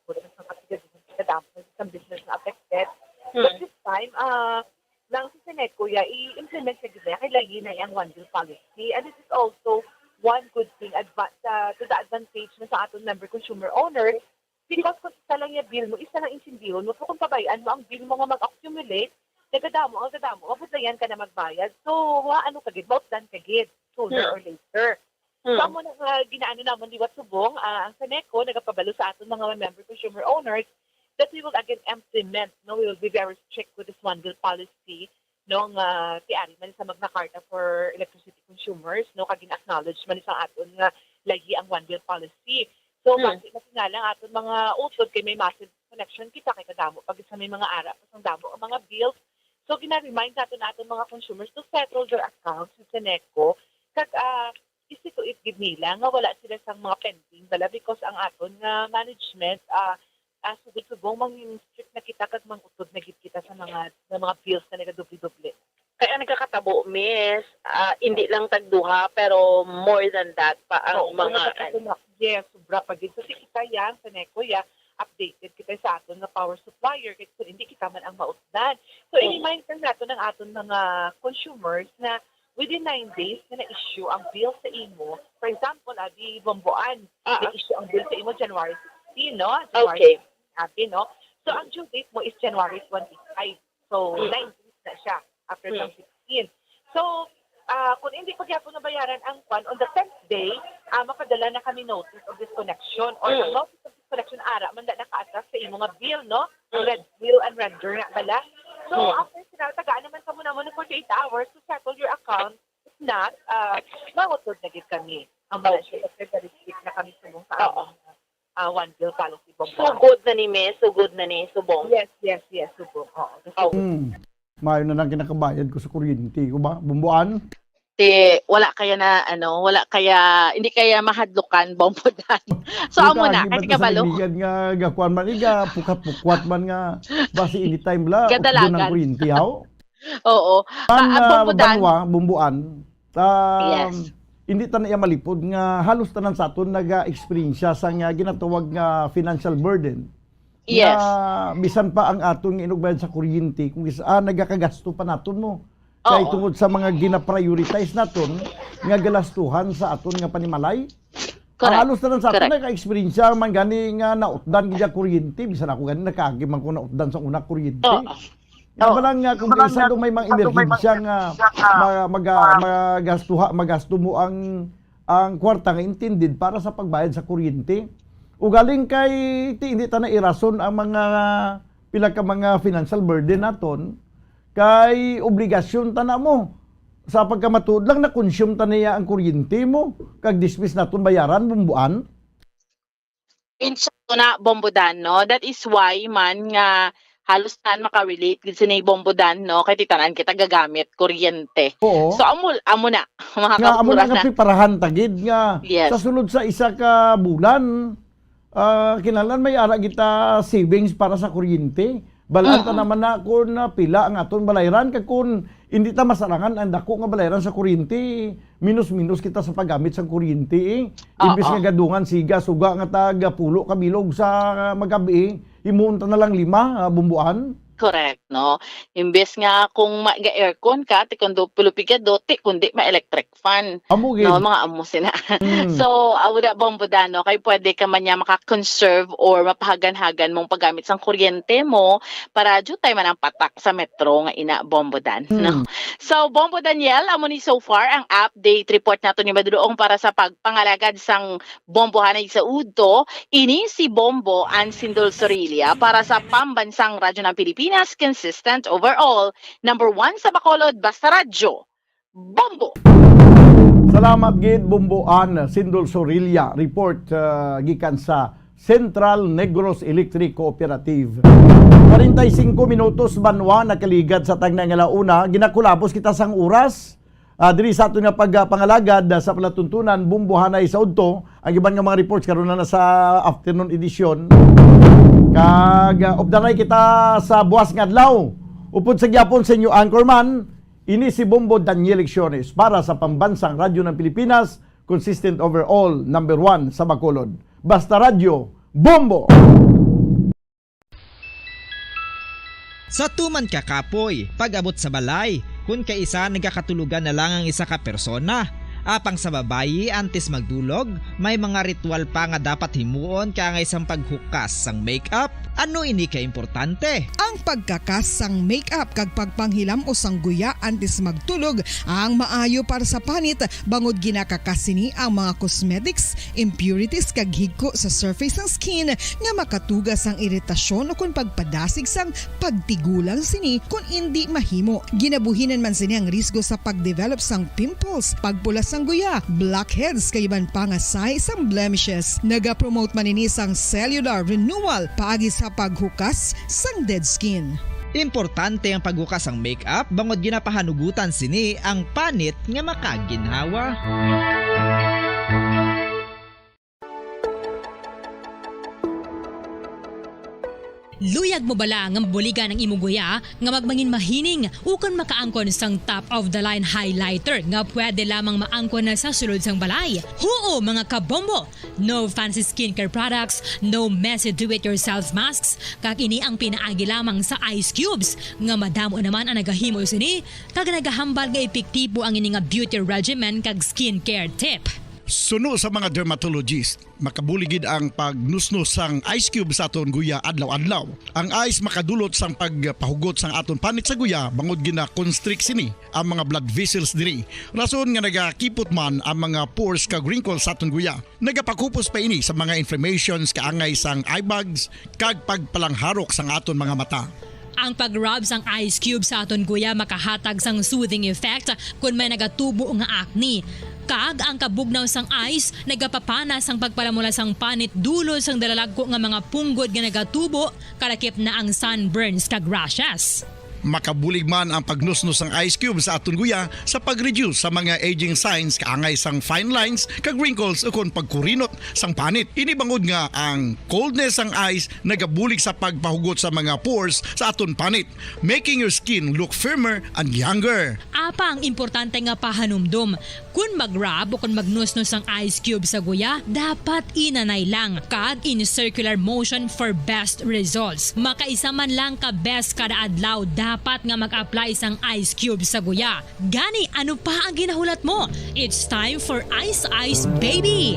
kuryente, sang kapigaduhan, kadamo sang business na affected. But Hmm. this time, ah, nang si Seneco, ya, i-implement sa gid na, kay layi na ang one bill policy. And this is also one good thing adva-, sa, to the advantage na sa aton member consumer owners, because kung isa lang yung bill mo, isa lang insindihon mo. So, kung pabayaan mo ang bill mo nga mag-accumulate, nagadamo, ang gadamo, mabudlayan ka na magbayad. So, wa, ano ka gid, mautdan ka gid, sooner Hmm. or later. So, Hmm. amo na nga ginaano namon liwat subong, ah, ang Seneco nagapabalo sa aton mga member consumer owners that we will again implement, no, we will be very strict with this one bill policy, no, nga tiari man sa Magna Carta for Electricity Consumers, no, kag gina-acknowledge man sa aton nga layi ang one bill policy. So, Hmm. basi na sina lang aton mga utod kay may massive connection kita, kay kadamo pag sa may mga ara pa sang damo ang mga bills. So, gina-remind naton aton mga consumers to settle their accounts sa Seneco, kag, ah, i-see to it gid nila nga wala sila sang mga pending bala, because ang aton nga management, ah, ah, subong-subong mangin-strict na kita kag mangutod na gid kita sa mga, sa mga bills na nagadoble-doble. Kaya nagkakatabo, miss, ah, hindi lang tagduha, pero more than that pa ang Oo, mga, sobra pa ano. Sila. Yes, sobra pa gid. Kasi kita yan, Seneco, ya, updated kita sa aton nga power supplier, kay kung hindi kita man ang mautdan. So, Mm. i-remind lang naton ang aton mga consumers na within nine days na na-issue ang bill sa imo. For example, abi, Bomboan, Ah, ah. na-issue ang bill sa imo January sixteen, no? January Okay. sixteen, abi, no? So, ang due date mo is January twenty-five. So, Mm. nine days na siya after Mm. ng sixteen. So, ah, kung hindi pa gyapon nabayaran ang kwan, on the tenth day, ah, mapadala na kami notice of disconnection. Or ang Mm. notice of disconnection, ara man na naka-attach sa imo nga bill, no? Ang Mm. red bill and render nga bala. So, Mm. after sila, tagaan naman kamo namo ng forty-eight hours to settle your account. If not, ah, mangutod na gid kami. Ang mga Okay. Secretary State na kami sumong sa Oo. among, ah, one bill policy, Bomboan. Sugod na ni, me, sugod na ni, subong. Yes, yes, yes, subong. Oo. Oh. Hmm. Maayo na lang kinakabayad ko sa kuryente ko ba, Bomboan? Ti, wala kaya na, ano, wala kaya, hindi kaya mahadlukan, Bombodan. So, amo na, kay kabalo. Nga, gakuan man, iga, pukat-pukwat man nga, basi anytime la, utdon ang kuryente, haw? Oo. Ang, ah, Bombodan. Banwa, Bomboan, ah, yes. Hindi ta na iya malipod nga halos tanan sa aton naga-eksperyensya sa nga ginatawag nga financial burden. Yes. Nga bisan pa ang aton nga inugbayan sa kuryente, kung is-, ah, nagakagasto pa naton mo. Kay Oo. Tungod sa mga gina-prioritize naton nga galastuhan sa aton nga panimalay, correct. Ang halos tanan sa aton naka-eksperyensya man gani nga nautdan gid ang kuryente. Bisan ako gani nakaagi man ko nautdan sa una kuryente. Oo. Nga bala nga kung isa daw may mga emerhensya nga ma-, maga-, magastuha, magasto mo ang, ang kwarta nga intended para sa pagbayad sa kuryente. Ugaling kay ti-, hindi ta na irason ang mga pila ka mga financial burden naton, kay obligasyon ta na mo. Sa pagkamatuod lang, na-consume ta niya ang kuryente mo, kag dismiss naton bayaran, Bomboan. Insya ko na, Bombodan, no? That is why man nga halos tanan makarelate gid sini, Bombodan, no? Kay ti tanan kita gagamit kuryente. Oo. So, amo, amo na, mga nga, amo na kapura nga na. Preparahan ta gid nga yes. Sa sulod sa isa ka bulan, ah, kinahanglan may ara kita savings para sa kuryente. Balaan ta Mm-mm. naman na kung, ah, pila ang aton balayran, kag kung hindi ta masarangan ang dako nga balayran sa kuryente, minus-minus kita sa paggamit sa kuryente, eh. Imbis Oo. Nga gadungan siga, suga nga tag pulo ka bilog sa, ah, magabi, himuon ta na lang lima, ah, Bomboan. Correct, no? Imbes nga kung ma-, ga-aircon ka, ti kundo pulo pigado, ti kundi ma-electric fan. Amo gid. No, mga amo sina. Mm. So, amo na, Bombodan, no? Kay pwede ka man niya maka-conserve or mapahagan-hagan mong paggamit sang kuryente mo para dutay man ang patak sa metro nga ina, Bombodan, no? Mm. So, Bombo Daniel, amo ni so far ang update report nato ni madulong para sa pagpangalagad sang Bombohanay sa udto. Ini si Bombo Ansindol Sorilla para sa Pambansang Radyo ng Pilipinas, consistent overall, number one sa Bacolod, basta radyo, Bombo! Salamat gid, Bombo Ansindol Sorilla. Report, uh, gikan sa Central Negros Electric Cooperative. Kwarenta y singko minutos banwa nakaligad sa tagna nga launa. Ginakulabos kita sang oras. Ah, diri sa aton nga pagpangalagad, ah, sa palatuntunan, Bombohanay sa udto, ang iban nga mga reports karon na nasa afternoon edition. Kag, ah, updanay kita sa buwas nga adlaw. Upod sa gyapon sa inyo anchorman, Ini si Bombo Daniel Lecciones para sa Pambansang Radyo ng Pilipinas, consistent overall, number one sa Bacolod. Basta Radyo, Bombo! Sa tuman ka kapoy, pag-abot sa balay, kun kaisa nagakatulogan na lang ang isa ka persona. Apang sa babayi, antes magdulog, may mga ritual pa nga dapat himuon kaangay sang paghukas sang make-up. Ano ini ka importante? Ang pagkakas sang make-up kag pagpanghilam-os sang guya antes magtulog ang maayo para sa panit, bangod ginakakas sini ang mga cosmetics, impurities kag higko sa surface sang skin nga makatuga sang iritasyon ukon pagpadasig sang pagtigulang sini kon indi mahimo. Ginabuhinan man sini ang risgo sa pagdevelop sang pimples, pagpula sang guya, blackheads kag iban pa nga sahi sang blemishes. Nagapromote man ini sang cellular renewal paagi sa paghukas sang dead skin. Importante ang paghukas sang make-up bangod ginapahanugutan sini ang panit nga makaginhawa. Luyag mo bala nga mabuligan ang imo guya nga magmangin mahining ukon makaangkon sang top of the line highlighter nga pwede lamang maangkon na sa sulod sang balay? Huo, mga kabombo! No fancy skincare products, no messy do-it-yourself masks, kag ini ang pinaagi lamang sa ice cubes nga madamo naman ang nagahimo sini kag nagahambal nga epektibo ang ini nga beauty regimen kag skincare tip. Suno sa mga dermatologist, makabulig gid ang pagnusnos sang ice cube sa aton guya adlaw-adlaw. Ang ice makadulot sang pagpahugot sang aton panit sa guya bangod gina-constrict sini ang mga blood vessels diri, rason nga nagakipot man ang mga pores kag wrinkles sa aton guya. Nagapakupos pa ini sa mga inflammations kaangay sang eye bags kag pagpalangharok sang aton mga mata. Ang pag-rub sang ice cube sa aton guya makahatag sang soothing effect kon may nagatubo nga acne. Kag ang kabugnaw sang ice nagapapana sang pagpalamula sang panit dulot sang dalalagko nga mga punggod nga nagatubo, kalakip na ang sunburns kag rashes. Makabulig man ang pagnusnos sang ice cube sa aton guya sa pag-reduce sa mga aging signs kaangay sang fine lines kag wrinkles ukon pagkurinot sang panit. Ini bangod nga ang coldness sang ice nagabulig sa pagpahugot sa mga pores sa aton panit, making your skin look firmer and younger. Apang importante nga pahanumdom, kon mag-rub o kon magnusnos ang ice cube sa guya, dapat inanay lang kag in circular motion for best results. Makaisa man lang ka beses kada adlaw dapat nga mag-apply sang ice cube sa guya. Gani, ano pa ang ginahulat mo? It's time for Ice Ice Baby!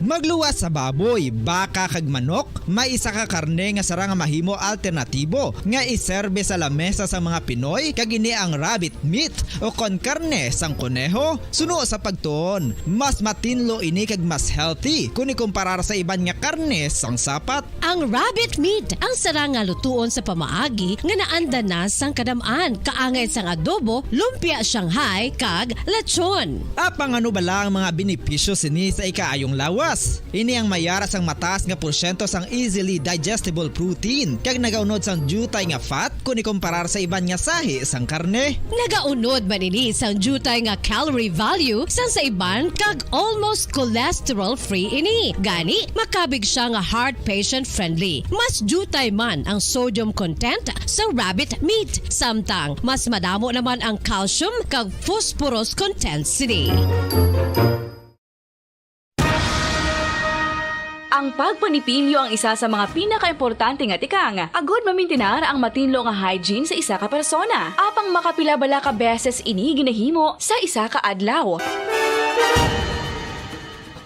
Magluwas sa baboy, baka, kag manok, may isa ka karne nga sarang nga mahimo alternatibo nga iserbe sa lamesa sang mga Pinoy, kag ini ang rabbit meat o kon karne sang koneho. Suno sa pagtuon, mas matinlo ini kag mas healthy kon ikumparar sa iban nga karne sang sapat. Ang rabbit meat ang sarang nga lutuon sa pamaagi nga naanda na sang kadam-an, kaangay sang adobo, lumpia Shanghai, kag lechon. Apang ano bala ang mga benepisyo sini sa ikaayong lawas? Ini ang may ara sang mataas nga porsyento sang easily digestible protein, kag nagaunod sang diutay nga fat kon ikumparar sa iban nga sahi sang karne. Nagaunod man ini sang diutay nga calorie value sang sa iban, kag almost cholesterol-free ini. Gani, makabig sia nga heart patient friendly. Mas diutay man ang sodium content sa rabbit meat, samtang mas madamo naman ang calcium kag phosphorus content sini. Ang pagpanipilyo ang isa sa mga pinakaimportante nga tikang agud mamintinar ang matinlo nga hygiene sa isa ka persona. Apang makapila bala ka beses ini ginahimo sa isa ka adlaw?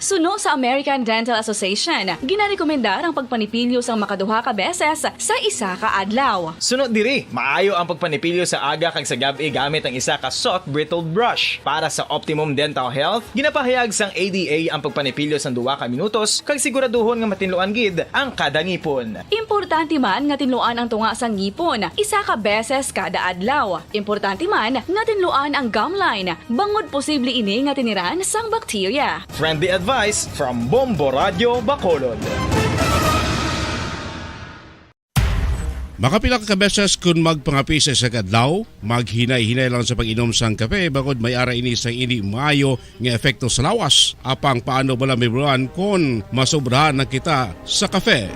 Suno sa American Dental Association, ginarekomendar ang pagpanipilyo sang makaduha ka beses sa isa ka adlaw. Suno diri, maayo ang pagpanipilyo sa aga kag sa gab-i gamit ang isa ka soft bristled brush. Para sa optimum dental health, ginapahayag sang A D A ang pagpanipilyo sang duha ka minutos kag siguraduhon nga matinluan gid ang kada ngipon. Importante man nga tinluan ang tunga sang ngipon isa ka beses kada adlaw. Importante man nga tinluan ang gum line, bangod posible ini nga tiniran sang bakterya. Friendly advice from Bombo Radyo Bacolod. Makapila ka beses kun magpangape sa isa ka adlaw, maghinay-hinay lang sa pag-inom sang kape, bangod may ara ini sang indi maayo nga epekto sa lawas. Apang paano bala mahibaluan kon masobrahan na kita sa kape?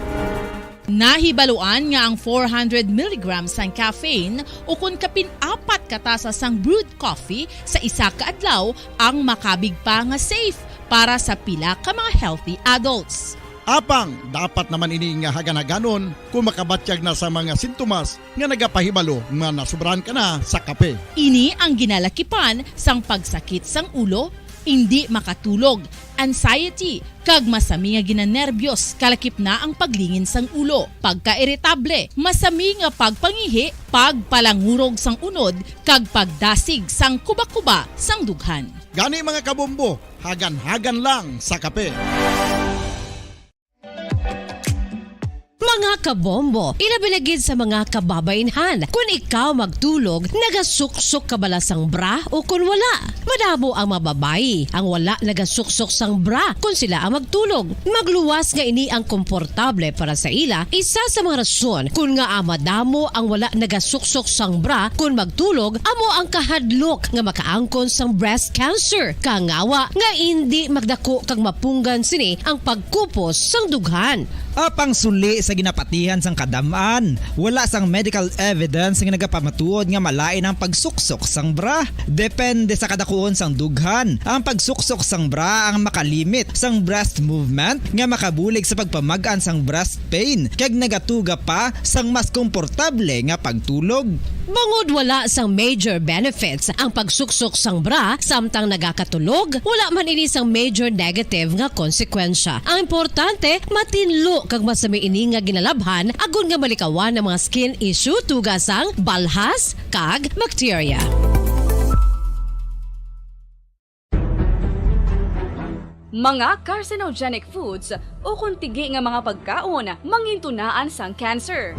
Nahibaluan nga ang four hundred milligrams sang caffeine ukon kapin apat ka tasa sang brewed coffee sa isa ka adlaw ang makabig pa nga safe para sa pila ka mga healthy adults. Apang dapat naman ini nga hagan-haganon kung makabatyag na sa mga sintomas nga nagapahibalo nga nasubrahan ka na sa kape. Ini ang ginalakipan sang pagsakit sang ulo, indi makatulog, anxiety, kag masami nga ginanerbiyos, kalakip na ang paglingin sang ulo, pagkairitable, masami nga pagpangihi, pagpalangurog sang unod, kag pagdasig sang kuba-kuba sang dughan. Gani, mga kabombo, hagan-hagan lang sa kape. Mga kabombo, ilabi na gid sa mga kababainhan. Kun ikaw magtulog, nagasuksok ka bala sang bra o kun wala? Madamo ang mga babayi ang wala nagasuksok sang bra kun sila ang magtulog. Magluwas nga ini ang komportable para sa ila, isa sa mga rason kun ngaa madamo ang wala nagasuksok sang bra kun magtulog amo ang kahadlok nga makaangkon sang breast cancer, kangawa nga indi magdako kag mapunggan sini ang pagkupos sang dughan. Apang suli sa ginapatihan sang kadam-an, wala sang medical evidence nga nagapamatuod nga malain ang pagsuksok sang bra. Depende sa kadakuon sang dughan, ang pagsuksok sang bra ang makalimit sang breast movement nga makabulig sa pagpamag-an sang breast pain kag nagatuga pa sang mas komportable nga pagtulog. Bangod wala sang major benefits ang pagsuksok sang bra samtang nagakatulog, wala man ini sang major negative nga konsekwensya. Ang importante, matinlo kag masami ini nga ginalabhan agod nga malikawan ang mga skin issue tuga sang balhas kag bacteria. Mga carcinogenic foods ukon tigi nga mga pagkaon mangintunaan sang cancer.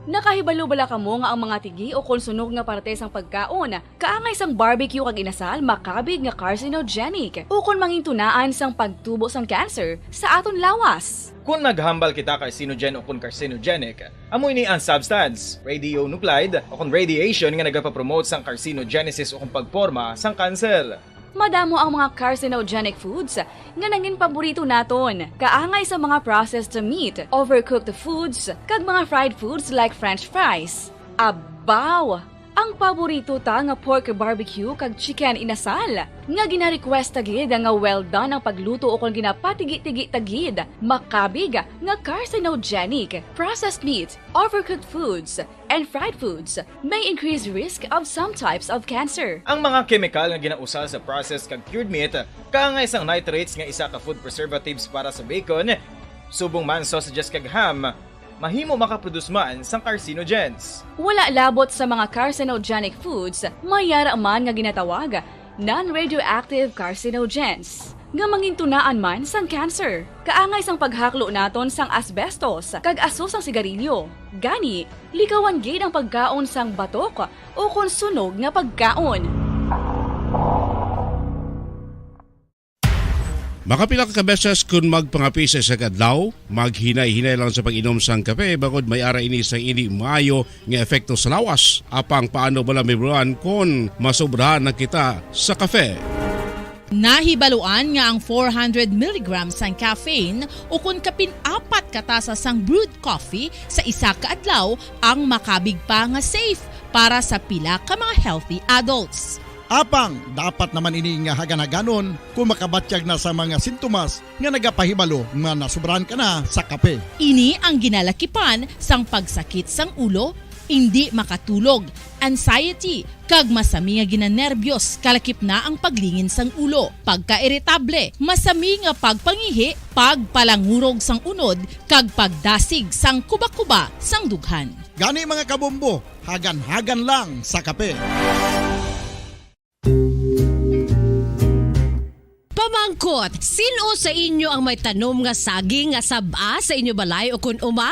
Nakahibalo bala kamo nga ang mga tigi ukon sunog nga parte sang pagkaon, kaangay sang barbecue kag inasal, makabig nga carcinogenic ukon mangintunaan sang pagtubo sang cancer sa aton lawas? Kon maghambal kita carcinogen ukon carcinogenic, amo ini ang substance, radionuclide ukon radiation, nga nagapapromote sang carcinogenesis ukon pagporma sang kanser. Madamo ang mga carcinogenic foods nga nangin paborito naton, kaangay sa mga processed meat, overcooked foods, kag mga fried foods like French fries. Abaw! Ang paborito ta nga pork barbecue kag chicken inasal, nga gina-request ta gid nga well done ang pagluto ukon ginapatigi-tigi ta gid, makabig nga carcinogenic. Processed meat, overcooked foods, and fried foods may increase risk of some types of cancer. Ang mga kemikal nga ginausal sa processed kag cured meat, kaangay sang nitrates nga isa ka food preservatives para sa bacon, subong man sausages kag ham, mahimo makaproduce man sang carcinogens. Wala labot sa mga carcinogenic foods, may yara man nga ginatawag non-radioactive carcinogens, nga mangintunaan man sang cancer. Kaangay sang paghaklo naton sang asbestos kag aso sang sigarilyo. Gani, likawan gid ang pagkaon sang batok ukon sunog nga pagkaon. Makapila ka beses kon magpangape sa isa ka adlaw, maghinay-hinay lang sa pag-inom sang kape, bangod may ara ini sang indi maayo nga epekto sa lawas. Apang paano bala mahibaluan kon masobrahan na kita sa kape? Nahibaluan nga ang four hundred milligrams sang caffeine ukon kapin apat ka tasa sang brewed coffee sa isa ka adlaw ang makabig pa nga safe para sa pila ka mga healthy adults. Apang dapat naman ini nga hagan-haganon kung makabatyag na sa mga sintomas nga nagapahibalo nga nasubrahan ka na sa kape. Ini ang ginalakipan sang pagsakit sang ulo, indi makatulog, anxiety, kag masami nga ginanerbiyos, kalakip na ang paglingin sang ulo, pagkairitable, masami nga pagpangihi, pagpalangurog sang unod, kag pagdasig sang kuba-kuba sang dughan. Gani, mga kabombo, hagan-hagan lang sa kape. Pamangkot, sin-o sa inyo ang may tanom nga saging nga sab-a sa inyo balay o kun uma?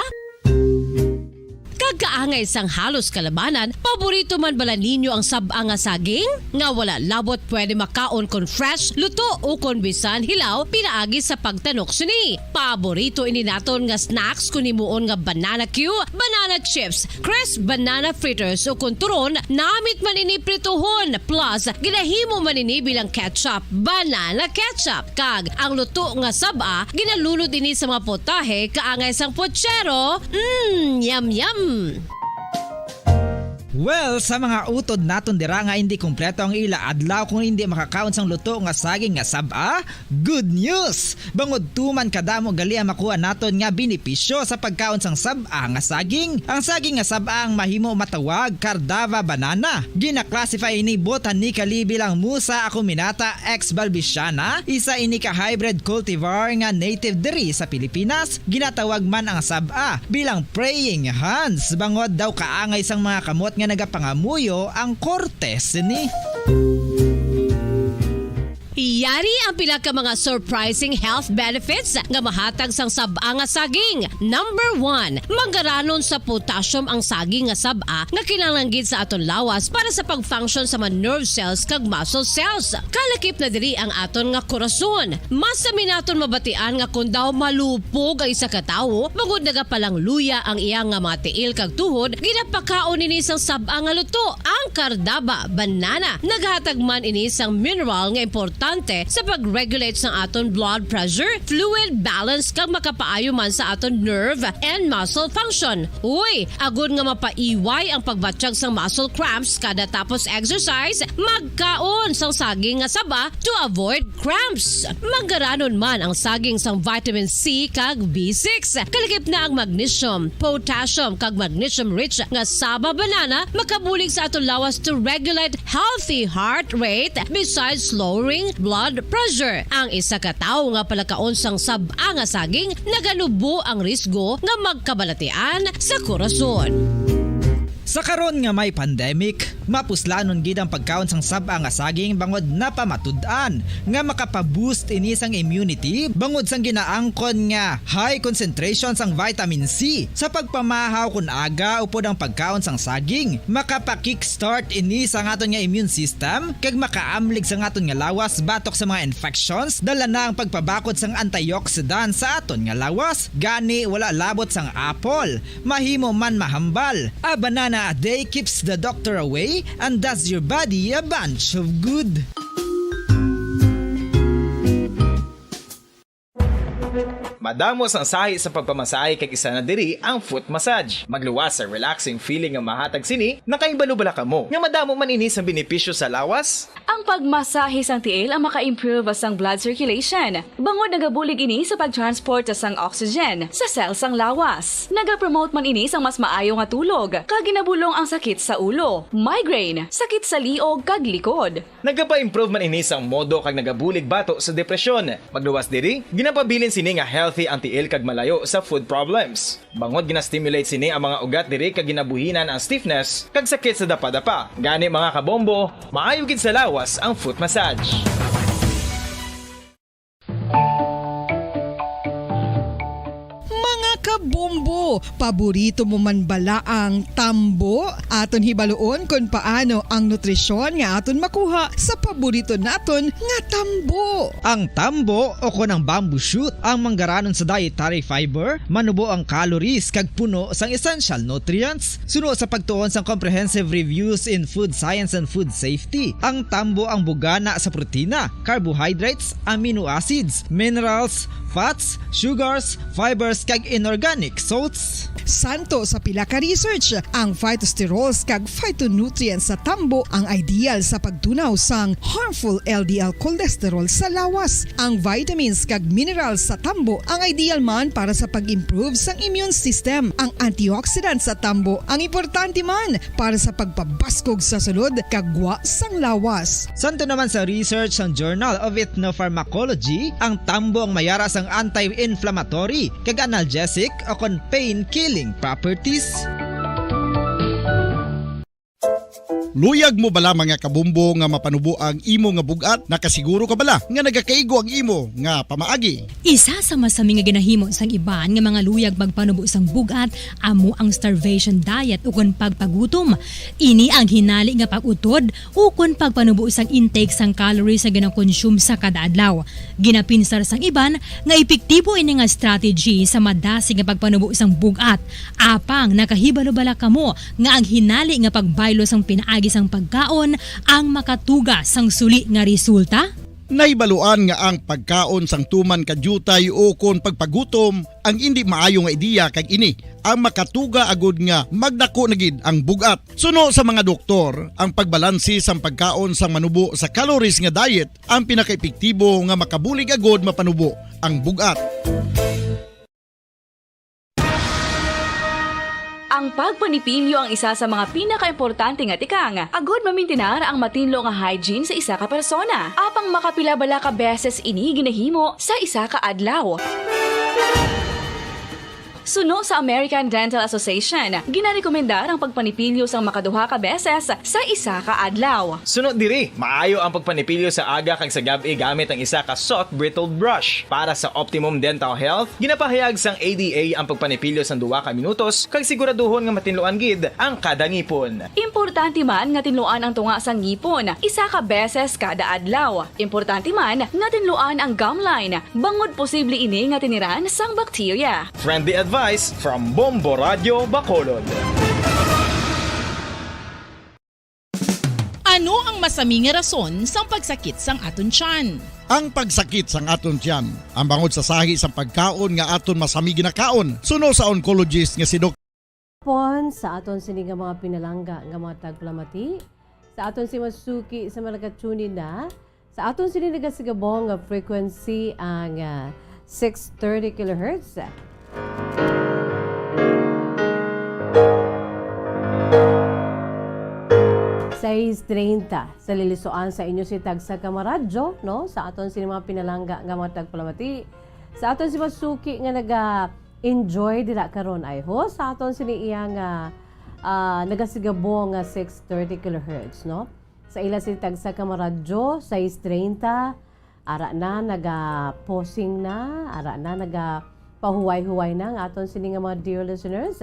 Kaangay sang halos kalabanan, paborito man bala ninyo ang sab-a nga saging? Nga wala labot pwede makaon kon fresh, luto, o kon bisan hilaw pinaagi sa pagtanok sini. Paborito ini naton nga snacks kon himuon nga banana cue, banana chips, crisp banana fritters, o kon turon, namit man ini prituhon, plus ginahimo man ini bilang ketchup, banana ketchup. Kag ang luto nga sab-a, ginalunod ini sa mga potahe kaangay sang pochero. Mm, yum, yum! Well, sa mga utod naton dira nga hindi kompleto ang ila adlaw kung hindi makakaon sang luto nga saging nga sab-a, good news! Bangod tuman kadamo gali ang makuha naton nga benepisyo sa pagkaon sang sab-a nga saging. Ang saging nga sab-a ang mahimo matawag Cardava banana. Gina-classify ini botanically bilang Musa acuminata ex balbisiana, isa ini ka hybrid cultivar nga native diri sa Pilipinas. Ginatawag man ang sab-a bilang praying hands, bangod daw kaangay sang mga kamot nga nagapangamuyo ang korte sini. Yari ang pila ka mga surprising health benefits nga mahatag sang sab-a nga saging. Number one, manggaranon sa potassium ang saging nga sab-a nga kinahanglan gid sa aton lawas para sa pag-function sa mga nerve cells kag muscle cells. Kalakip na diri ang aton nga korason. Mas sami naton mabatian nga kon daw malupog ang isa ka tawo, bangod nagapalangluya ang iya nga mga tiil kag tuhod, ginapakaon ini sang sab-a nga luto, ang Cardava banana. Naghatag man ini sang mineral nga importante sa pag-regulate sang aton blood pressure, fluid balance, kag makapaayo man sa aton nerve and muscle function. Uy, agod nga mapaiway ang pagbatyag sang muscle cramps kada tapos exercise, magkaon sang saging nga saba to avoid cramps. Manggaranon man ang saging sang vitamin C kag B six. Kalakip na ang magnesium, potassium, kag magnesium-rich nga saba banana makabulig sa aton lawas to regulate healthy heart rate besides lowering blood pressure. Ang isa ka tawo nga palakaon sang sab-a nga saging naganubo ang risgo nga magkabalatian sa korason. Sa karon nga may pandemic, mapuslanon gid ang pagkaon sang sab-a nga saging bangod napamatud-an nga makapa-boost ini sang immunity bangod sang ginaangkon nga high concentration sang vitamin C sa pagpamahaw kon aga upod ang pagkaon sang saging. Makapa-kickstart ini sa aton nga immune system kag makaamlig sa aton nga lawas batok sa mga infections. Dala na ang pagpabakod sang antioxidant sa aton nga lawas. Gani, wala labot sang apple, mahimo man mahambal. A banana a day keeps the doctor away and does your body a bunch of good. Madamo sang sahi sa pagpamasahe kag isa na diri ang foot massage. Magluwas sa relaxing feeling nga mahatag sini, nakahibalo bala kamo nga madamo man ini sang benepisyo sa lawas? Ang pagmasahe sang tiil ang maka-improve sang blood circulation, bangod nagabulig ini sa pag-transport sang oxygen sa cell sang lawas. Nagapromote man ini sang mas maayo nga tulog, kag ginabulong ang sakit sa ulo, migraine, sakit sa liog, kag likod. Nagapa-improve man ini sang modo kag nagabulig bato sa depresyon. Magluwas diri, ginapabilin sini nga healthy ang tiil kag malayo sa food problems. Bangod gina-stimulate sini ang mga ugat diri kag ginabuhinan ang stiffness kag sakit sa dapadapa. Gani, mga kabombo, maayo gid sa lawas ang foot massage. Mga kabombo, paborito mo man bala ang tambo? Aton hibaluon kon paano ang nutrisyon nga aton makuha sa paborito naton nga tambo. Ang tambo o kon ang bamboo shoot ang manggaranon sa dietary fiber, manubo ang calories kag puno sang essential nutrients. Suno sa pagtuon sang Comprehensive Reviews in Food Science and Food Safety, ang tambo ang bugana sa protina, carbohydrates, amino acids, minerals, fats, sugars, fibers, kag inorganic salts. Santo sa pila ka research, ang phytosterols kag phytonutrients sa tambo ang ideal sa pagtunaw sang harmful L D L cholesterol sa lawas. Ang vitamins kag minerals sa tambo ang ideal man para sa pag-improve sang immune system. Ang antioxidant sa tambo ang importante man para sa pagpabaskog sa sulod kag gwa sang lawas. Santo naman sa research sang Journal of Ethnopharmacology, ang tambo ang mayara sang anti-inflammatory kag analgesic o kon pain-killing properties. Luyag mo bala, mga kabombo, nga mapanubo ang imo nga bug-at? Nakasiguro ka bala nga nagakaigo ang imo nga pamaagi? Isa sa masami nga ginahimo sang iban nga mga luyag magpanubo sang bug-at amo ang starvation diet ukon pagpagutom. Ini ang hinali nga pag-utod ukon pagpanubo sang intake sang calories nga ginakonsume sa kada adlaw. Ginapinsar sang iban nga epektibo ini nga strategy sa madasig nga pagpanubo sang bug-at. Apang nakahibalo bala kamo nga ang hinali nga pagbaylo sang pinaagi sang pagkaon ang makatuga sang suli nga resulta? Nahibaluan nga ang pagkaon sang tuman ka diutay ukon pagpagutom ang indi maayo nga ideya, kag ini ang makatuga agud nga magdako na gid ang bug-at. Suno sa mga doktor, ang pagbalanse sang pagkaon sang manubo sa calories nga diet ang pinakaepektibo nga makabulig agud mapanubo ang bug-at. Ang pagpanipilyo ang isa sa mga pinakaimportante nga tikang agud mamintinar ang matinlo nga hygiene sa isa ka persona. Apang makapila bala ka beses ini ginahimo sa isa ka adlaw? Suno sa American Dental Association, ginarekomendar ang pagpanipilyo sang makaduha ka beses sa isa ka adlaw. Suno diri, maayo ang pagpanipilyo sa aga kag sa gab-i gamit ang isa ka soft bristled brush. Para sa optimum dental health, ginapahayag sang A D A ang pagpanipilyo sang duha ka minutos kag siguraduhon nga matinluan gid ang kada ngipon. Importante man nga tinluan ang tunga sang ngipon isa ka beses kada adlaw. Importante man nga tinluan ang gum line, bangod posible ini nga tiniran sang bakterya. Friendly advice from Bombo Radyo Bacolod. Ano ang masami nga rason sang pagsakit sang aton tiyan? Ang pagsakit sang aton tiyan, ang bangod sa sahi sang pagkaon nga aton masami ginakaon, suno sa oncologist nga si Doc. Pon sa aton sini nga mga pinalangga nga mga tagpalamati, sa aton si masuki sa mga nagatunin na, sa aton sini nagasigabong nga frequency ang, ah, six thirty kilohertz. Sais treinta sa lilisuan sa inyo si tagsa ka mga radyo, no? Sa aton sini mga pinalangga nga mga tagpalamati, sa aton si masuki nga naga-enjoy dira karon, ay ho, sa aton sini iya nga, ah, nagasigabong nga six thirty kilohertz, no? Sa ila sini tagsa ka mga radyo, sais treinta, ara na, naga-posing na, ara na, nagapahuway-huway na ang aton sini nga mga dear listeners.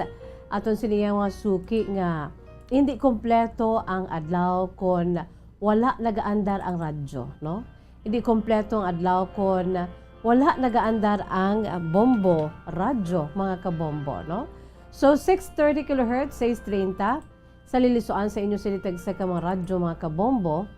Aton sini nga mga suki nga hindi kompleto ang adlaw kon wala nagaandar ang radyo, no? Hindi kompleto ang adlaw kon wala nagaandar ang Bombo Radyo, mga kabombo, no? So, six thirty kilohertz, sais treinta, sa lilisuan sa inyo sini tagsa ka mga radyo, mga kabombo.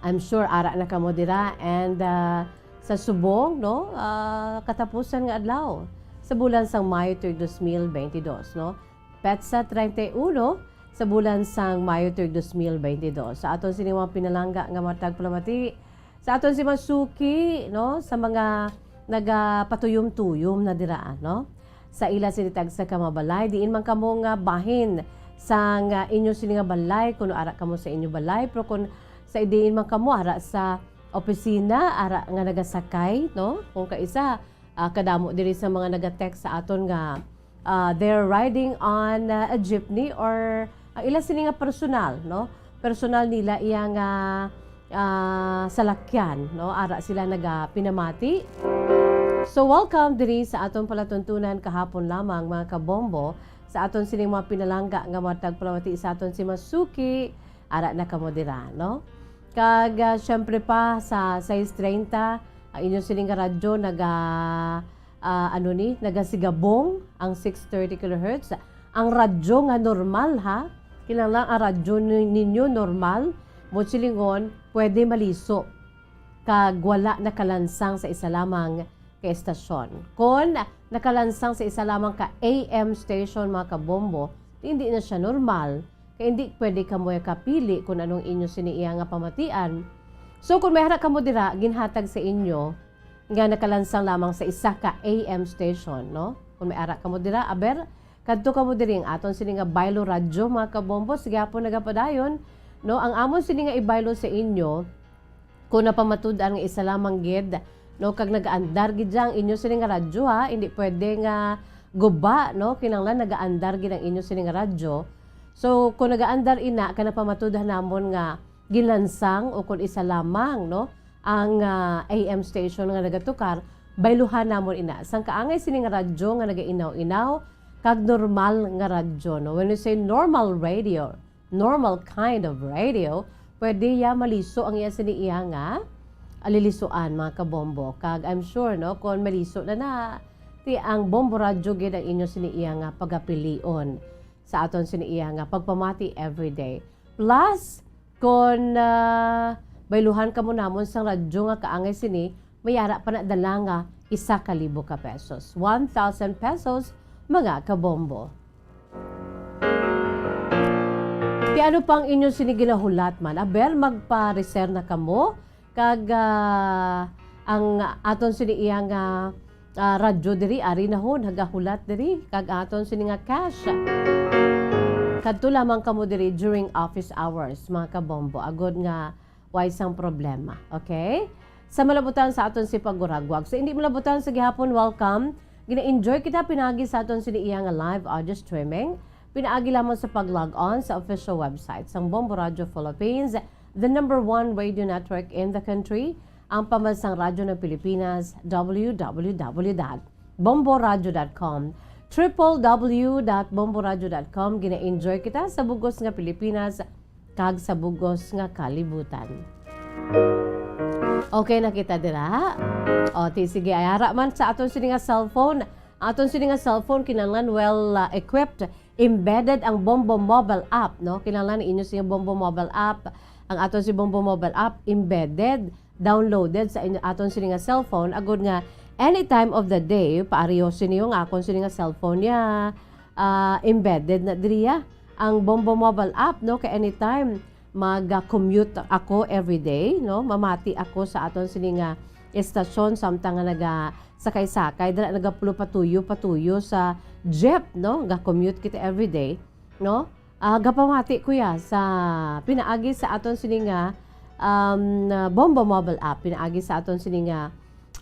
I'm sure ara na kamo dira and, ah, sa subong, no, ah, katapusan nga adlaw sa bulan sang Mayo tuig dos mil beintidos, no? Petsa treinta y uno sa bulan sang Mayo tuig dos mil beintidos. Sa aton sini mga pinalangga nga mga tagpalamati, sa aton si masuki, no, sa mga nagapatuyom-tuyom na dira, no? Sa ila sini tagsa ka mga balay, diin man kamo nga bahin sang, ah, inyo sini nga balay, kuno ara kamo sa inyo balay, pero kung sa diin man kamo, ara sa opisina, ara nga nagasakay, no? Kung kaisa, ah, kadamo diri sa mga nagatext sa aton nga, ah, they're riding on, ah, a jeepney or ang ila sini nga personal, no? Personal nila iya nga, ah, salakyan, no? Ara sila nagapinamati. So, welcome diri sa aton palatuntunan kahapon lamang, mga kabombo, sa aton sining mga pinalangga nga mga tagpalamati sa aton si Masuki. Ara na kamo dira, no? Kag, ah, syempre pa, sa sais treinta, ang inyo sining nga radyo naga-, ah, ano ni, nagasigabong ang six thirty kilohertz. Ang radyo nga normal, ha? Kinahanglan ang radyo ni-, ninyo normal, mo silingon, pwede maliso kag wala nakalansang sa isa lamang ka estasyon. Kon nakalansang sa isa lamang ka A M station, mga kabombo, hindi na siya normal, kay hindi pwede kamo kapili kung anong inyo sini iya nga pamatian. So, kung may ara kamo dira, ginhatag sa inyo nga nakalansang lamang sa isa ka A M station, no? Kung may ara kamo dira, aber, kadto kamo diri ang aton sini nga baylo radyo, mga kabombo. Sige, hapon nagapadayon, no? Ang amon sini nga ibaylo sa inyo, kung napamatud-an nga isa lamang gid, no, kag nagaandar gid ang inyo sini nga radyo, ha, hindi pwede nga guba, no, kinahanglan nagaandar gid ang inyo sini nga radyo. So, kung nagaandar ina ka napamatud-an namon nga gilansang o kung isa lamang, no, ang, ah, A M station nga nagatukar, bayluhan namon ina. Sang kaangay sini nga radyo nga nagainaw-inaw, kag normal nga radyo, no? When we say normal radio, normal kind of radio, pwede ya maliso ang iya sini iya nga alilisuan, mga kabombo. Kag I'm sure, no, kung maliso na na, ti ang Bombo Radyo gid ang inyo sini iya nga pagapilion sa aton sini iya nga pagpamati everyday. Plus, kon, ah, bayluhan kamo namon sang radyo nga kaangay sini, may ara pa na dala nga isa ka libo ka pesos. One thousand pesos, mga kabombo. Ti ano pa ang inyo sini ginahulat man? Aber, magpa-reserve na kamo. Kag, ah, ang aton sini iya nga, ah, radyo diri, ari na ho, nagahulat diri. Kag aton sini nga cash. Kadto lamang kamo diri during office hours, mga kabombo. Agod nga way sang problema. Okay? Sa malabutan sa aton si paguragwag. So, hindi malabutan sa gihapon, welcome. Gina-enjoy kita pinagi sa aton sini iya nga live audio streaming. Pinaagi lamang sa pag-log on sa official website sang Bombo Radio Philippines, the number one radio network in the country, ang pambansang radyo ng Pilipinas, W W W dot bomboradio dot com. Triple W dot bomboradio dot com. Gina-enjoy kita sa bugos nga Pilipinas kag sa bugos nga kalibutan. Okay na kita dira? O, ti, sige, ayara man sa aton sini nga cellphone. Aton sini nga cellphone, kinahanglan well, ah, equipped, embedded ang Bombo Mobile app, no? Kinahanglan inyo sini Bombo Mobile app. Ang aton si Bombo Mobile app, embedded, downloaded sa inyo, aton sini nga cellphone, agod nga any time of the day, paariyo sini nga akon sini nga cellphone niya, ah, embedded na diri, ah, ang Bombo Mobile app, no? Kay anytime mag-commute ako everyday, no? Mamati ako sa aton sini nga estasyon, samtang nga nagasakay-sakay, dala nagapulo patuyo-patuyo sa jeep, no? Ga-commute kita everyday, no? Ah, gapamati ko ya sa pinaagi sa aton sini nga, um, Bombo Mobile app, pinaagi sa aton sini nga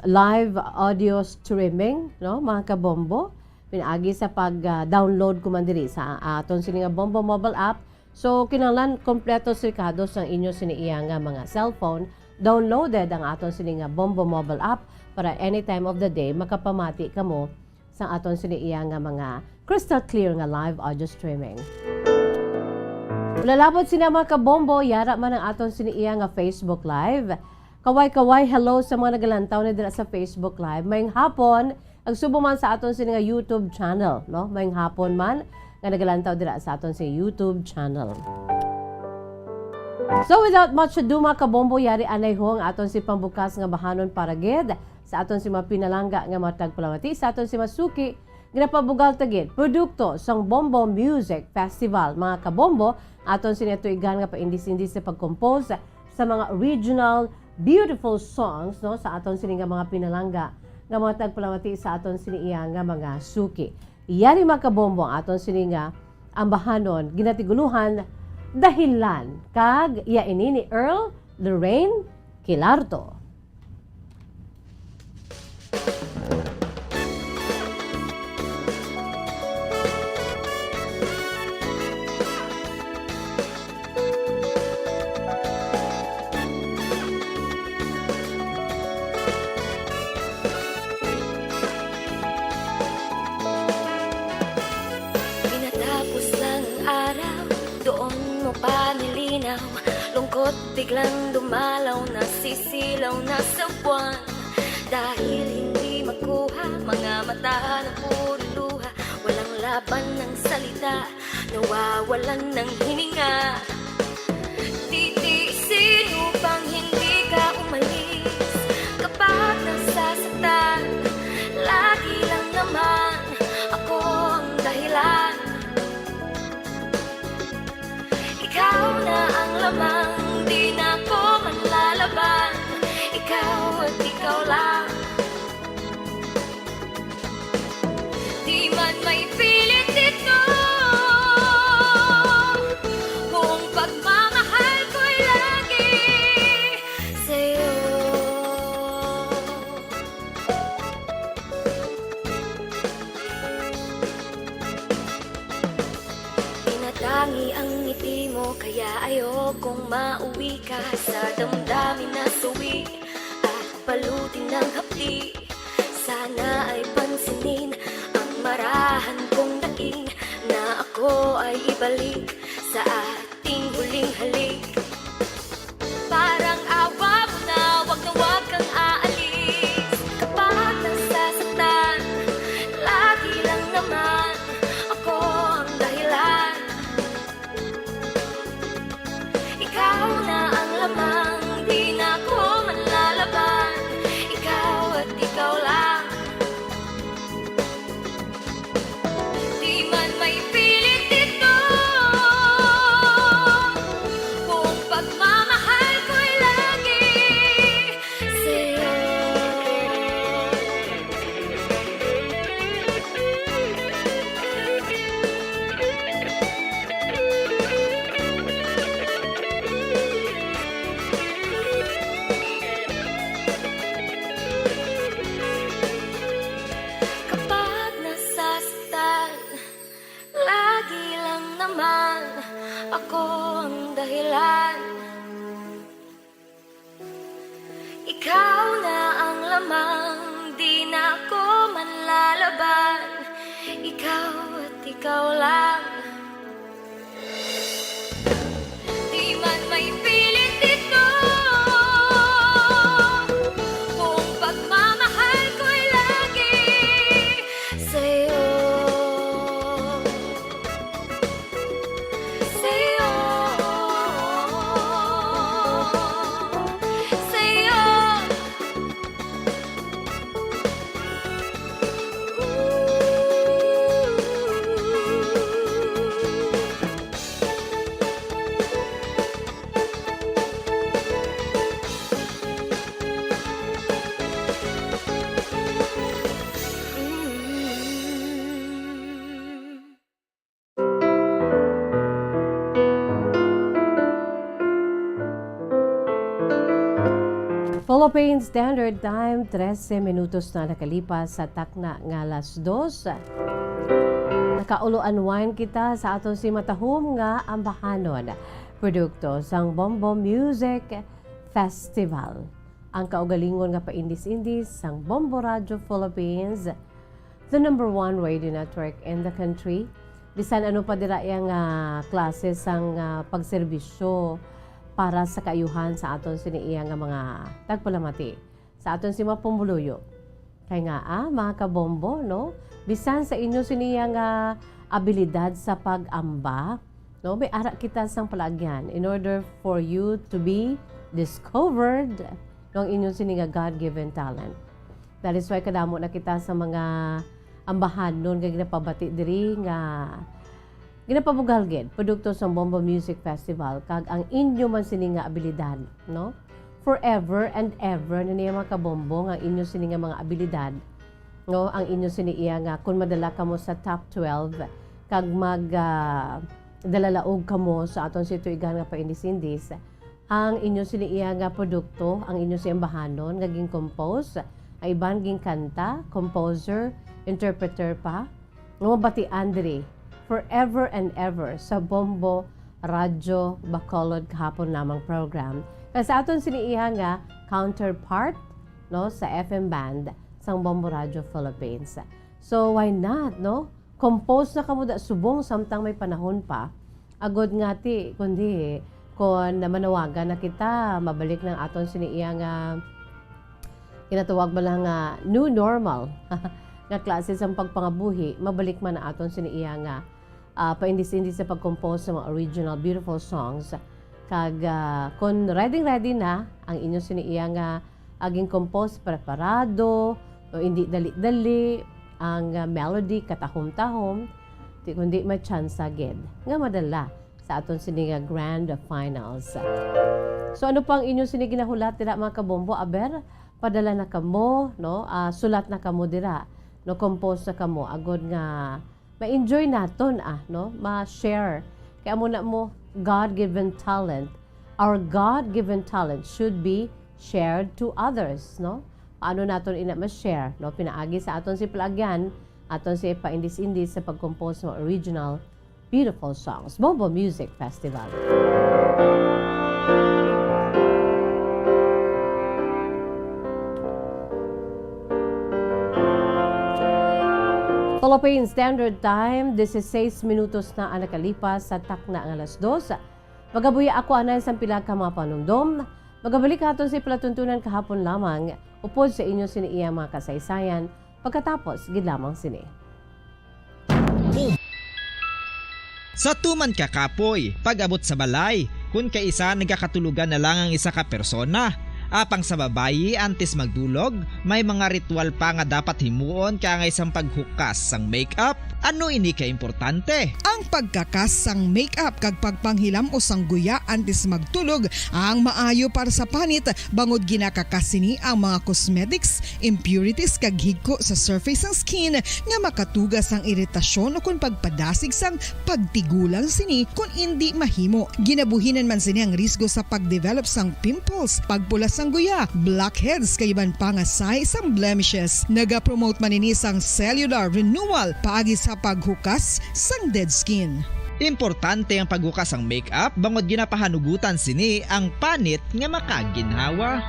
live audio streaming, no, mga kabombo, pinaagi sa pag, ah, download ko man diri sa aton sini nga Bombo Mobile app. So, kinahanglan kompleto sirkado sang inyo sini iya nga mga cellphone. Downloaded ang aton sini nga Bombo Mobile app para any time of the day makapamati kamo sang aton sini iya nga mga crystal clear nga live audio streaming. Lalabot sina mga kabombo, yara man ang aton sini iya nga Facebook Live. Kaway-kaway, hello sa mga nagalantaw na dira sa Facebook Live. Mayong hapon, ag subong man sa aton sini nga YouTube channel, no? Mayong hapon man nga nagalantaw dira sa aton sa YouTube channel. So, without much ado, mga kabombo, yari anay ho ang aton si pambukas nga bahanon para gid sa aton si mga pinalangga nga mga tagpalamati, sa aton si mga suki, ginapabugal ta gid produkto sang Bombo Music Festival. Mga kabombo, aton sini tuigan nga paindis-indis sa pag-compose sa mga original beautiful songs, no, sa aton sini nga mga pinalangga nga mga tagpalamati sa aton sini iya nga mga suki. Yari, mga kabombo, ang aton sini nga ambahanon, ginatiguluhan Dahilan, kag iya ini ni Earl Lorraine Quilarto. Pinatapos lang ang araw, doon mo pa nilinaw. Lungkot biglang dumalaw, nasisilaw na sa buwan. Dahil hindi makuha, mga mata na puro luha. Walang laban ng salita, nawawalan ng hininga. Titiisin upang hindi ka umalis. Kapag nasasaktan, lagi lang naman ako ang dahilan. Ikaw na ang lamang, di na ko manlalaban. Ikaw at ikaw lang. Di man may pilit ito, buong Mauwi ka sa damdamin na suwi at balutin ng hapdi. Sana ay pansinin ang marahan kong daing na ako ay ibalik sa ating huling halik. Parang awa mo na, wag na wag kang aalis. Kapag nasasaktan, lagi lang naman ako ang dahilan. Ikaw na ang lamang, di na ko manlalaban. Ikaw at ikaw lang. Di man may pilit dito, buong pagmamahal ko'y lagi sa'yo. Kapag nasasaktan, lagi lang naman ako ang dahilan. Ikaw na ang lamang, di na ako manlalaban. Ikaw at ikaw lang. Di man may pilit dito, buong pagmamahal ko'y lagi sa'yo. Sa'yo. Sa'yo. Philippine Standard Time, trese minutos na nakalipas sa takna nga alas dos. Nakaulo unwind kita sa aton si matahom nga ambahanon, produkto sang Bombo Music Festival. Ang kaugalingon nga paindis-indis sang Bombo Radio Philippines, the number one radio network in the country. Bisan ano pa dira iya nga klase sang, ah, pagserbisyo para sa kaayuhan sa aton sini iya nga mga tagpalamati, sa aton si mga pumuluyo. Kay nga, ah, mga kabombo, no? Bisan sa inyo sini iya nga abilidad sa pag-amba, no? May ara kita sang palaagyan in order for you to be discovered, no, ang inyo sini nga God-given talent. That is why kadamo na kita sa mga ambahanon nga ginapabati diri nga ginapabugal gid, produkto sang Bombo Music Festival, kag ang inyo man sini nga abilidad, no? Forever and ever na niya, mga kabombo, nga ang inyo sini nga mga abilidad, no? Ang inyo sini iya nga, kung madala kamo sa top twelve, kag mag, ah, dalalaog kamo sa aton si tuigan nga paindis-indis, ang inyo sini iya nga produkto, ang inyo si ambahanon nga gin-compose, ang iban gin-kanta, composer, interpreter pa, nga mabatian diri forever and ever sa Bombo Radyo Bacolod kahapon lamang program. Kag sa aton sini iya nga counterpart, no, sa F M band sang Bombo Radyo Philippines. So, why not, no? Compose na kamo da subong samtang may panahon pa. Agod nga ti, kundi, kon manawagan na kita, mabalik nang aton sini iya nga ginatawag bala nga new normal nga klase sang pagpangabuhi, mabalik man ang aton sini iya nga, ah, paindis-indis sa pag-compose sa mga original beautiful songs. Kag, ah, kon ready-ready na ang inyo sini iya nga, ah, gin-compose, preparado, o indi dali-dali, ang, ah, melody katahom-tahom, ti kundi may tsansa gid nga madala sa aton sini nga grand finals. So, ano pa ang inyo sini ginahulat dira, mga kabombo? Aber, padala na kamo, no? Ah, sulat na kamo dira, no? Compose na kamo, agod nga ma-enjoy naton, ah, no? Ma-share. Kay amo na mo, God-given talent. Our God-given talent should be shared to others, no? Paano naton ina ma-share, no? Pinaagi sa aton si palaagyan, aton si paindis-indis sa pag-compose ng original beautiful songs. Bombo Music Festival. Philippine Standard Time, dieciséis minutos na ang nakalipas sa takna nga alas dos. Magabuya ako anay sang pila ka mga panumdom. Magabalik ato sa palatuntunan kahapon lamang, upod sa inyo sini iyang mga kasaysayan, pagkatapos gid lamang sini. Sa tuman ka kapoy, pag-abot sa balay, kun kaisa nagakatulogan na lang ang isa ka persona. Apang sa babayi, antes magdulog, may mga ritual pa nga dapat himuon kaangay sang paghukas sang make-up. Ano ini ka importante? Ang pagkakas sang make-up kag pagpanghilam-os sang guya antes magtulog ang maayo para sa panit, bangod ginakakas sini ang mga cosmetics, impurities kag higko sa surface sang skin nga makatuga sang iritasyon ukon pagpadasig sang pagtigulang sini kon indi mahimo. Ginabuhinan man sini ang risgo sa pagdevelop sang pimples, pagpula sang guya, blackheads kag iban pa nga sahi sang blemishes. Nagapromote man ini sang cellular renewal paagi sa paghukas sang dead skin. Importante ang paghukas sang make-up bangod ginapahanugutan sini ang panit nga makaginhawa.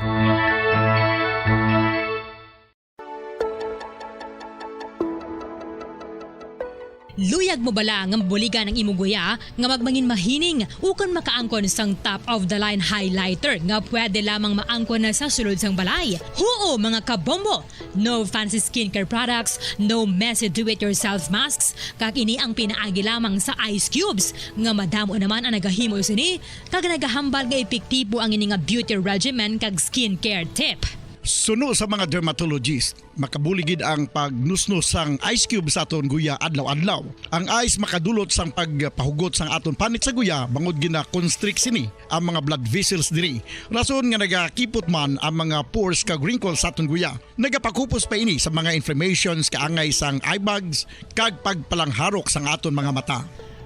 Luyag mo bala nga mabuligan ang imo guya nga magmangin mahining ukon makaangkon sang top of the line highlighter nga pwede lamang maangkon na sa sulod sang balay? Huo, mga kabombo! No fancy skincare products, no messy do-it-yourself masks, kag ini ang pinaagi lamang sa ice cubes nga madamo naman ang nagahimo sini kag nagahambal nga epektibo ang ini nga beauty regimen kag skincare tip. Suno sa mga dermatologist, makabulig gid ang pagnusnos sang ice cube sa aton guya adlaw-adlaw. Ang ice makadulot sang pagpahugot sang aton panit sa guya bangod gina-constrict sini ang mga blood vessels diri, rason nga nagakipot man ang mga pores kag wrinkles sa aton guya. Nagapakupos pa ini sa mga inflammations kaangay sang eye bags kag pagpalangharok sang aton mga mata.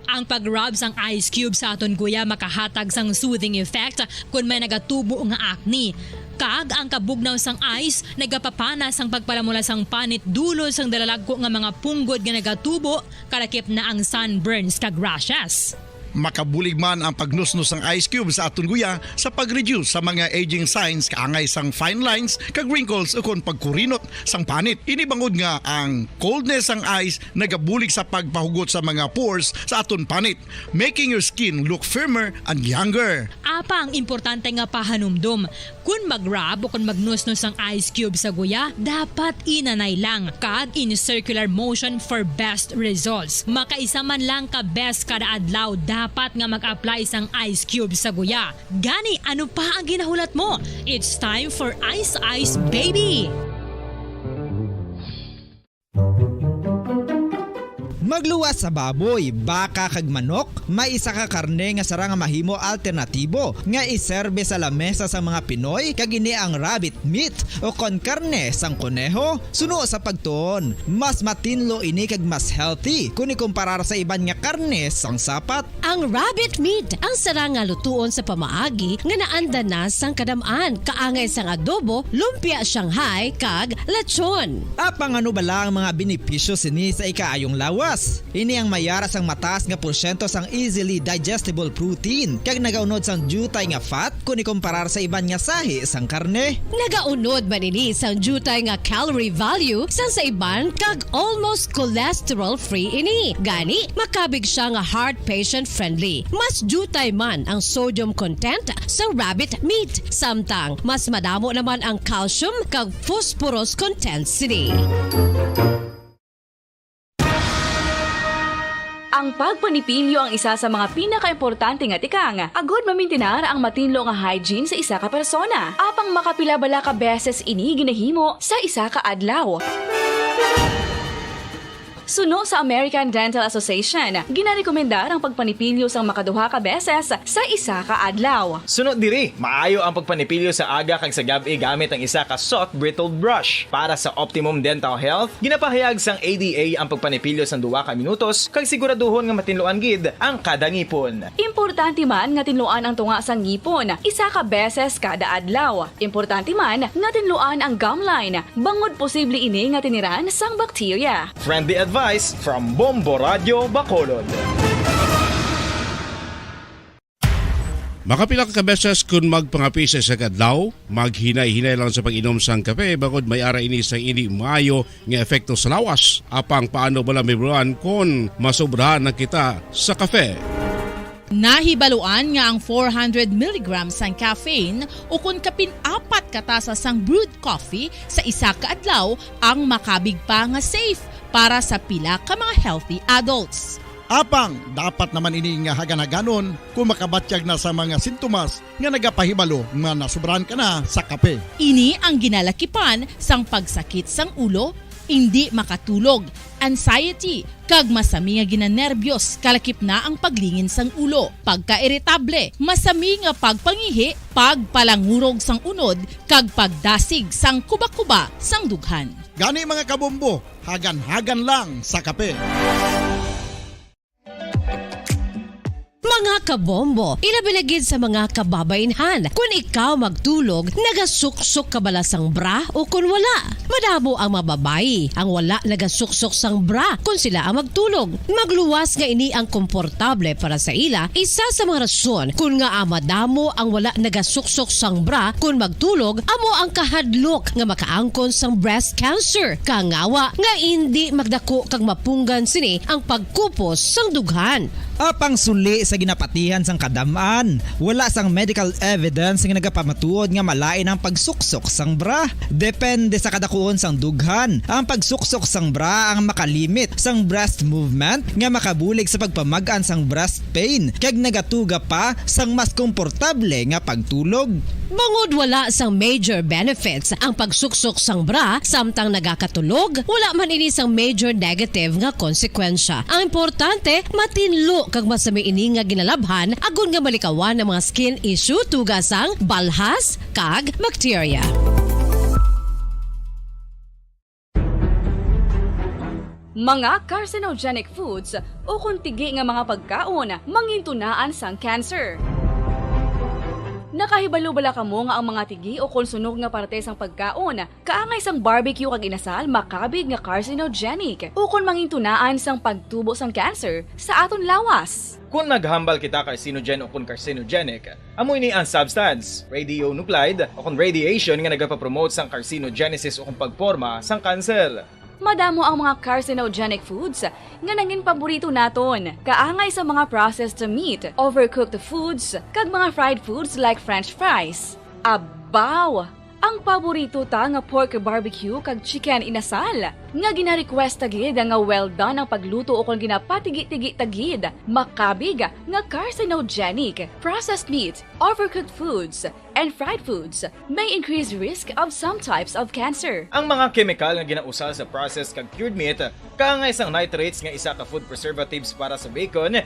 Ang pag-rub sang ice cube sa aton guya makahatag sang soothing effect kon may nagatubo nga acne. Kag ang kabugnaw sang ice nagapapana sang pagpalamula sang panit dulot sang dalalagko nga mga punggod nga nagatubo, kalakip na ang sunburns kag rashes. Makabulig man ang pagnusnos sang ice cube sa aton guya sa pag-reduce sa mga aging signs kaangay sang fine lines kag wrinkles ukon pagkurinot sang panit. Ini bangod nga ang coldness sang ice nagabulig sa pagpahugot sa mga pores sa aton panit, making your skin look firmer and younger. Apang importante nga pahanumdom, kon mag-rub o kon magnusnos ang ice cube sa guya, dapat inanay lang kag in circular motion for best results. Makaisa man lang ka beses kada adlaw dapat nga mag-apply sang ice cube sa guya. Gani, ano pa ang ginahulat mo? It's time for Ice Ice Baby! Magluwas sa baboy, baka kag manok, may isa ka karne nga sarang nga mahimo alternatibo nga iserbe sa lamesa sang mga Pinoy, kag ini ang rabbit meat o kon karne sang koneho. Suno sa pagtuon, mas matinlo ini kag mas healthy kon ikumparar sa iban nga karne sang sapat. Ang rabbit meat ang sarang nga lutuon sa pamaagi nga naanda na sang kadam-an, kaangay sang adobo, lumpia Shanghai, kag lechon. Apang ano bala ang mga benepisyo sini sa ikaayong lawas? Ini ang may ara sang mataas nga porsyento sang easily digestible protein kag nagaunod sang diutay nga fat kon ikumparar sa iban nga sahi sang karne. Nagaunod man ini sang diutay nga calorie value sang sa iban kag almost cholesterol-free ini. Gani, makabig sia nga heart patient-friendly. Mas diutay man ang sodium content sa rabbit meat, samtang mas madamo naman ang calcium kag phosphorus content sini. Ang pagpanipilyo ang isa sa mga pinakaimportante nga tikang agud mamintinar ang matinlo nga hygiene sa isa ka persona. Apang makapila bala ka beses ini ginahimo sa isa ka adlaw? Suno sa American Dental Association, ginarekomendar ang pagpanipilyo sang makaduha ka beses sa isa ka adlaw. Suno diri, maayo ang pagpanipilyo sa aga kag sa gab-i gamit ang isa ka soft bristled brush. Para sa optimum dental health, ginapahayag sang A D A ang pagpanipilyo sang duha ka minutos kag siguraduhon nga matinluan gid ang kada ngipon. Importante man nga tinluan ang tunga sang ngipon isa ka beses kada adlaw. Importante man nga tinluan ang gum line bangod posible ini nga tiniran sang bakterya. Friendly advice from Bombo Radyo Bacolod. Makapila ka beses kun magpangape sa isa ka adlaw, maghinay-hinay lang sa pag-inom sang kape, bangod may ara ini sang indi maayo nga epekto sa lawas. Apang paano bala mahibaluan kon masobrahan na kita sa kape? Nahibaluan nga ang four hundred milligrams sang caffeine ukon kapin apat ka tasa sang brewed coffee sa isa ka adlaw ang makabig pa nga safe para sa pila ka mga healthy adults. Apang dapat naman ini nga hagan-haganon kung makabatyag na sa mga sintomas nga nagapahibalo nga nasubrahan ka na sa kape. Ini ang ginalakipan sang pagsakit sang ulo, indi makatulog, anxiety, kag masami nga ginanerbiyos, kalakip na ang paglingin sang ulo, pagkairitable, masami nga pagpangihi, pagpalangurog sang unod, kag pagdasig sang kuba-kuba sang dughan. Gani, mga kabombo, hagan-hagan lang sa kape. Mga kabombo, ilabi na gid sa mga kababainhan, kun ikaw magtulog, nagasuksok ka bala sang bra o kun wala? Madamo ang mga babayi ang wala nagasuksok sang bra kun sila ang magtulog. Magluwas nga ini ang komportable para sa ila, isa sa mga rason kun ngaa madamo ang wala nagasuksok sang bra kun magtulog amo ang kahadlok nga makaangkon sang breast cancer, kangawa nga indi magdako kag mapunggan sini ang pagkupos sang dughan. Apang suli sa ginapatihan sang kadam-an, wala sang medical evidence nga nagapamatuod nga malain ang pagsuksok sang bra. Depende sa kadakuon sang dughan, ang pagsuksok sang bra ang makalimit sang breast movement nga makabulig sa pagpamag-an sang breast pain kag nagatuga pa sang mas komportable nga pagtulog. Bangod wala sang major benefits ang pagsuksok sang bra samtang nagakatulog, wala man ini sang major negative nga konsekwensya. Ang importante, matinlo kag masami ini nga ginalabhan agod nga malikawan ang mga skin issue tuga sang balhas kag bakterya. Mga carcinogenic foods ukon tigi nga mga pagkaon mangintunaan sang cancer. Nakahibalo bala kamo nga ang mga tigi ukon sunog nga parte sang pagkaon kaangay sang barbecue kag inasal makabig nga carcinogenic ukon mangintunaan sang pagtubo sang cancer sa aton lawas? Kon maghambal kita carcinogen ukon carcinogenic, amo ini ang substance, radionuclide, ukon radiation nga nagapapromote sang carcinogenesis ukon pagporma sang kanser. Madamo ang mga carcinogenic foods nga nangin paborito naton, kaangay sa mga processed meat, overcooked foods, kag mga fried foods like French fries. Abaw! Ang paborito ta nga pork barbecue kag chicken inasal, nga gina-request ta gid nga well done ang pagluto ukon ginapatigi-tigi ta gid, makabig nga carcinogenic. Processed meat, overcooked foods, and fried foods may increase risk of some types of cancer. Ang mga kemikal nga ginausal sa processed kag cured meat, kaangay sang nitrates nga isa ka food preservatives para sa bacon,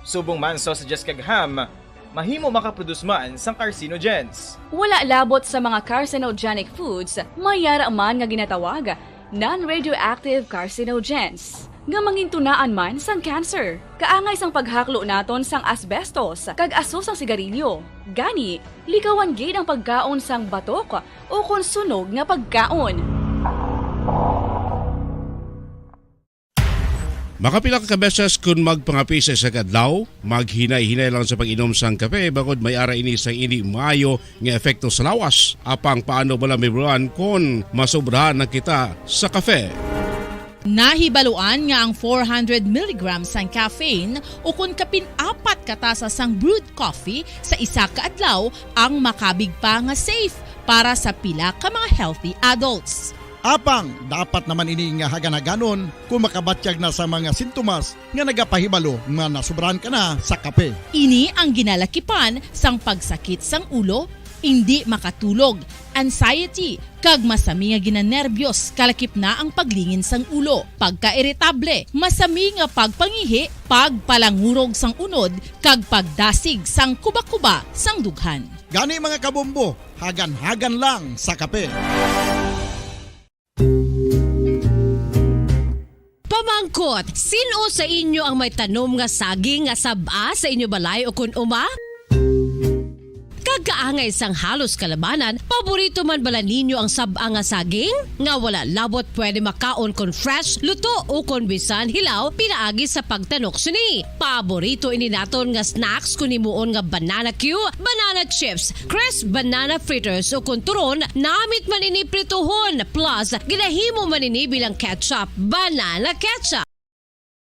subong man sausages kag ham, mahimo makaproduce man sang carcinogens. Wala labot sa mga carcinogenic foods, may ara man nga ginatawag non-radioactive carcinogens, nga mangintunaan man sang cancer. Kaangay sang paghaklo naton sang asbestos kag aso sang sigarilyo. Gani, likawan gid ang pagkaon sang batok ukon sunog nga pagkaon. Makapila ka beses kun magpangape sa isa ka adlaw, maghinay-hinay lang sa pag-inom sang kape, bangod may ara ini sang indi maayo nga epekto sa lawas. Apang paano bala mahibaluan kon masobrahan na kita sa kape? Nahibaluan nga ang four hundred milligrams sang caffeine ukon kapin apat ka tasa sang brewed coffee sa isa ka adlaw ang makabig pa nga safe para sa pila ka mga healthy adults. Apang dapat naman ini nga hagan-haganon kon makabatyag na sa mga sintomas nga nagapahibalo nga nasubrahan ka na sa kape. Ini ang ginalakipan sang pagsakit sang ulo, indi makatulog, anxiety, kag masami nga ginanerbiyos, kalakip na ang paglingin sang ulo, pagkairitable, masami nga pagpangihi, pagpalangurog sang unod, kag pagdasig sang kuba-kuba sang dughan. Gani, mga kabombo, hagan-hagan lang sa kape. Pamangkot, sin-o sa inyo ang may tanom nga saging nga sab-a sa inyo balay o kun uma? Kaangay sang halos kalabanan, paborito man bala ninyo ang sab-ang nga saging? Nga wala labot pwede makaon kon fresh, luto, o kon bisan hilaw, pinaagi sa pagtanok sini. Paborito ini naton nga snacks kon himuon nga banana cue, banana chips, crisp banana fritters, o kon turon, namit man ini prituhon, plus ginahimo man ini bilang ketchup, banana ketchup.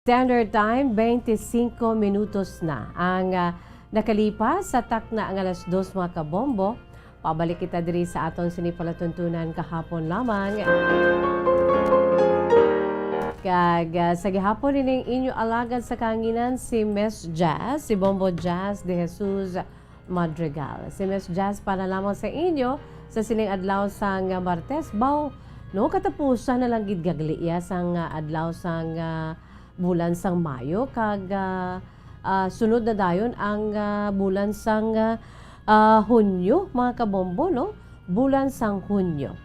Standard Time, twenty-five minutos na ang, ah, nakalipas sa takna nga alas dos, mga kabombo. Pabalik kita diri sa aton sini palatuntunan kahapon lamang. Kag, ah, sa gihapon ining inyo alagad sa kahanginan, si Miss Jazz, si Bombo Jazz de Jesus Madrigal. Si Miss Jazz para lamang sa inyo sa sining adlaw sang Martes. Baw, no, katapusan na lang gid gagli iya sang, ah, adlaw sang, ah, bulan sang Mayo, kag, ah, ah, sunod na dayon ang, ah, bulan sang, ah, ah, Hunyo, mga kabombo, no? Bulan sang Hunyo.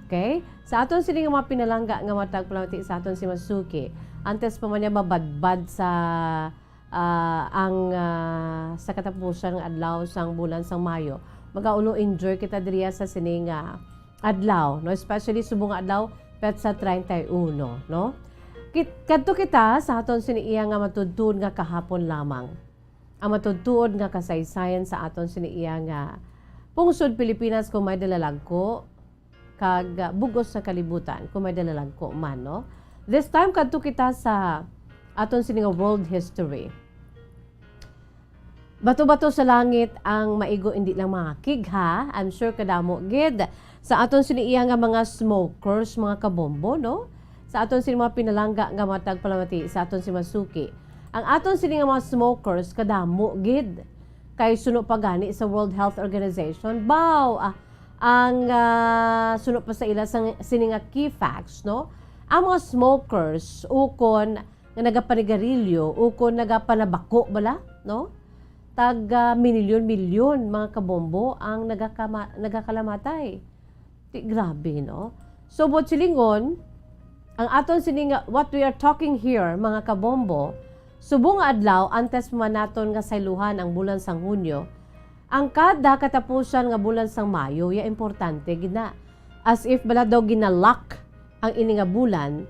Okay? Sa aton sini nga mga pinalangga nga matag palamati sa aton si Masuki, antes pa man niya mabadbad sa, ah, ang, ah, sa katapusan nga adlaw sang bulan sang Mayo, magaulo enjoy kita diriya sa sini nga adlaw, no? Especially subong nga adlaw, petsa treinta y uno, no? Kit-, kadto kita sa aton sini iya nga matudtuod nga kahapon lamang. Ang matudtuod nga kasaysayan sa aton sini iya nga pungsod Pilipinas, kung may dalalagko, kag, ah, bug-os sa kalibutan, kung may dalalagko man, no? This time, kadto kita sa aton sini nga world history. Bato-bato sa langit ang maigo, indi lang mangakig, ha? I'm sure kadamo gid sa aton sini iya nga mga smokers, mga kabombo, no? Sa aton sini mga pinalangga nga matag palamati sa aton si Masuki. Ang aton sini nga mga smokers, kadamo gid. Kay suno pa gani sa World Health Organization, baw, ah, ang, ah, suno pa sa ila sang, sini nga key facts, no? Ang mga smokers, ukon nga nagapanigarilyo, ukon nagapanabako bala, no? Tag, ah, minilyon-milyon, mga kabombo, ang nagakama-, nagakalamatay. Ti, grabe, no? So, buot silingon, ang aton sini nga, what we are talking here, mga kabombo, subong nga adlaw, antes man naton nga sayluhan ang bulan sang Hunyo, ang kada katapusan nga bulan sang Mayo, ya importante gid na. As if bala daw ginalock ang ini nga bulan,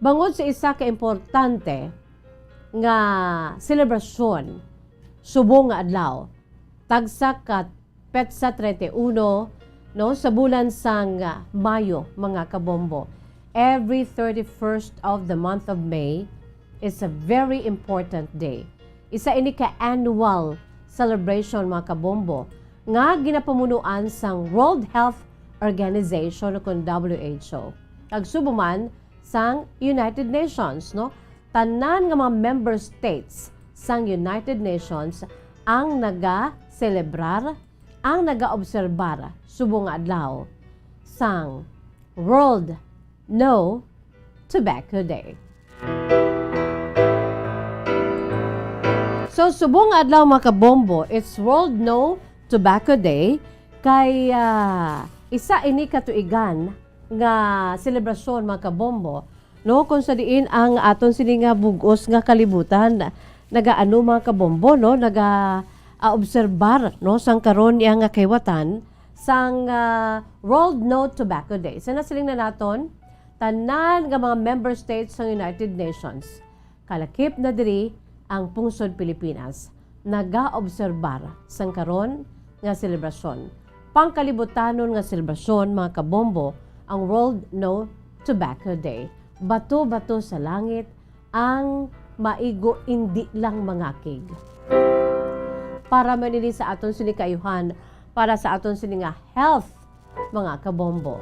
bangod sa isa ka importante nga selebrasyon, subong nga adlaw, tagsa ka petsa treinta y uno, no, sa bulan sang, ah, Mayo, mga kabombo. Every thirty-first of the month of May is a very important day. Isa ini ka annual celebration, mga kabombo, nga ginapamunuan sang World Health Organization, o kon W H O, kag subong man sang United Nations, no? Tanan nga mga member states sang United Nations ang nagaselebrar, ang nagaobserbar subong nga adlaw sang World No Tobacco Day. So, subong nga adlaw, mga kabombo, it's World No Tobacco Day, kay, ah, isa ini ka tuigan nga selebrasyon, mga kabombo, no, kung sa diin ang aton sini nga bug-os nga kalibutan nagaano, mga kabombo, no, naga, ah, obserbar, no, sang karon niya nga kahiwatan sang, ah, World No Tobacco Day. Sa nasiling na naton, tanan nga mga member states sang United Nations, kalakip na diri ang pungsod Pilipinas, nagaobserbar sang karon nga selebrasyon. Pangkalibutanon nga selebrasyon, mga kabombo, ang World No Tobacco Day. Bato-bato sa langit ang maigo, indi lang mangakig. Para man ini sa aton sini kaayuhan, para sa aton sini nga health, mga kabombo.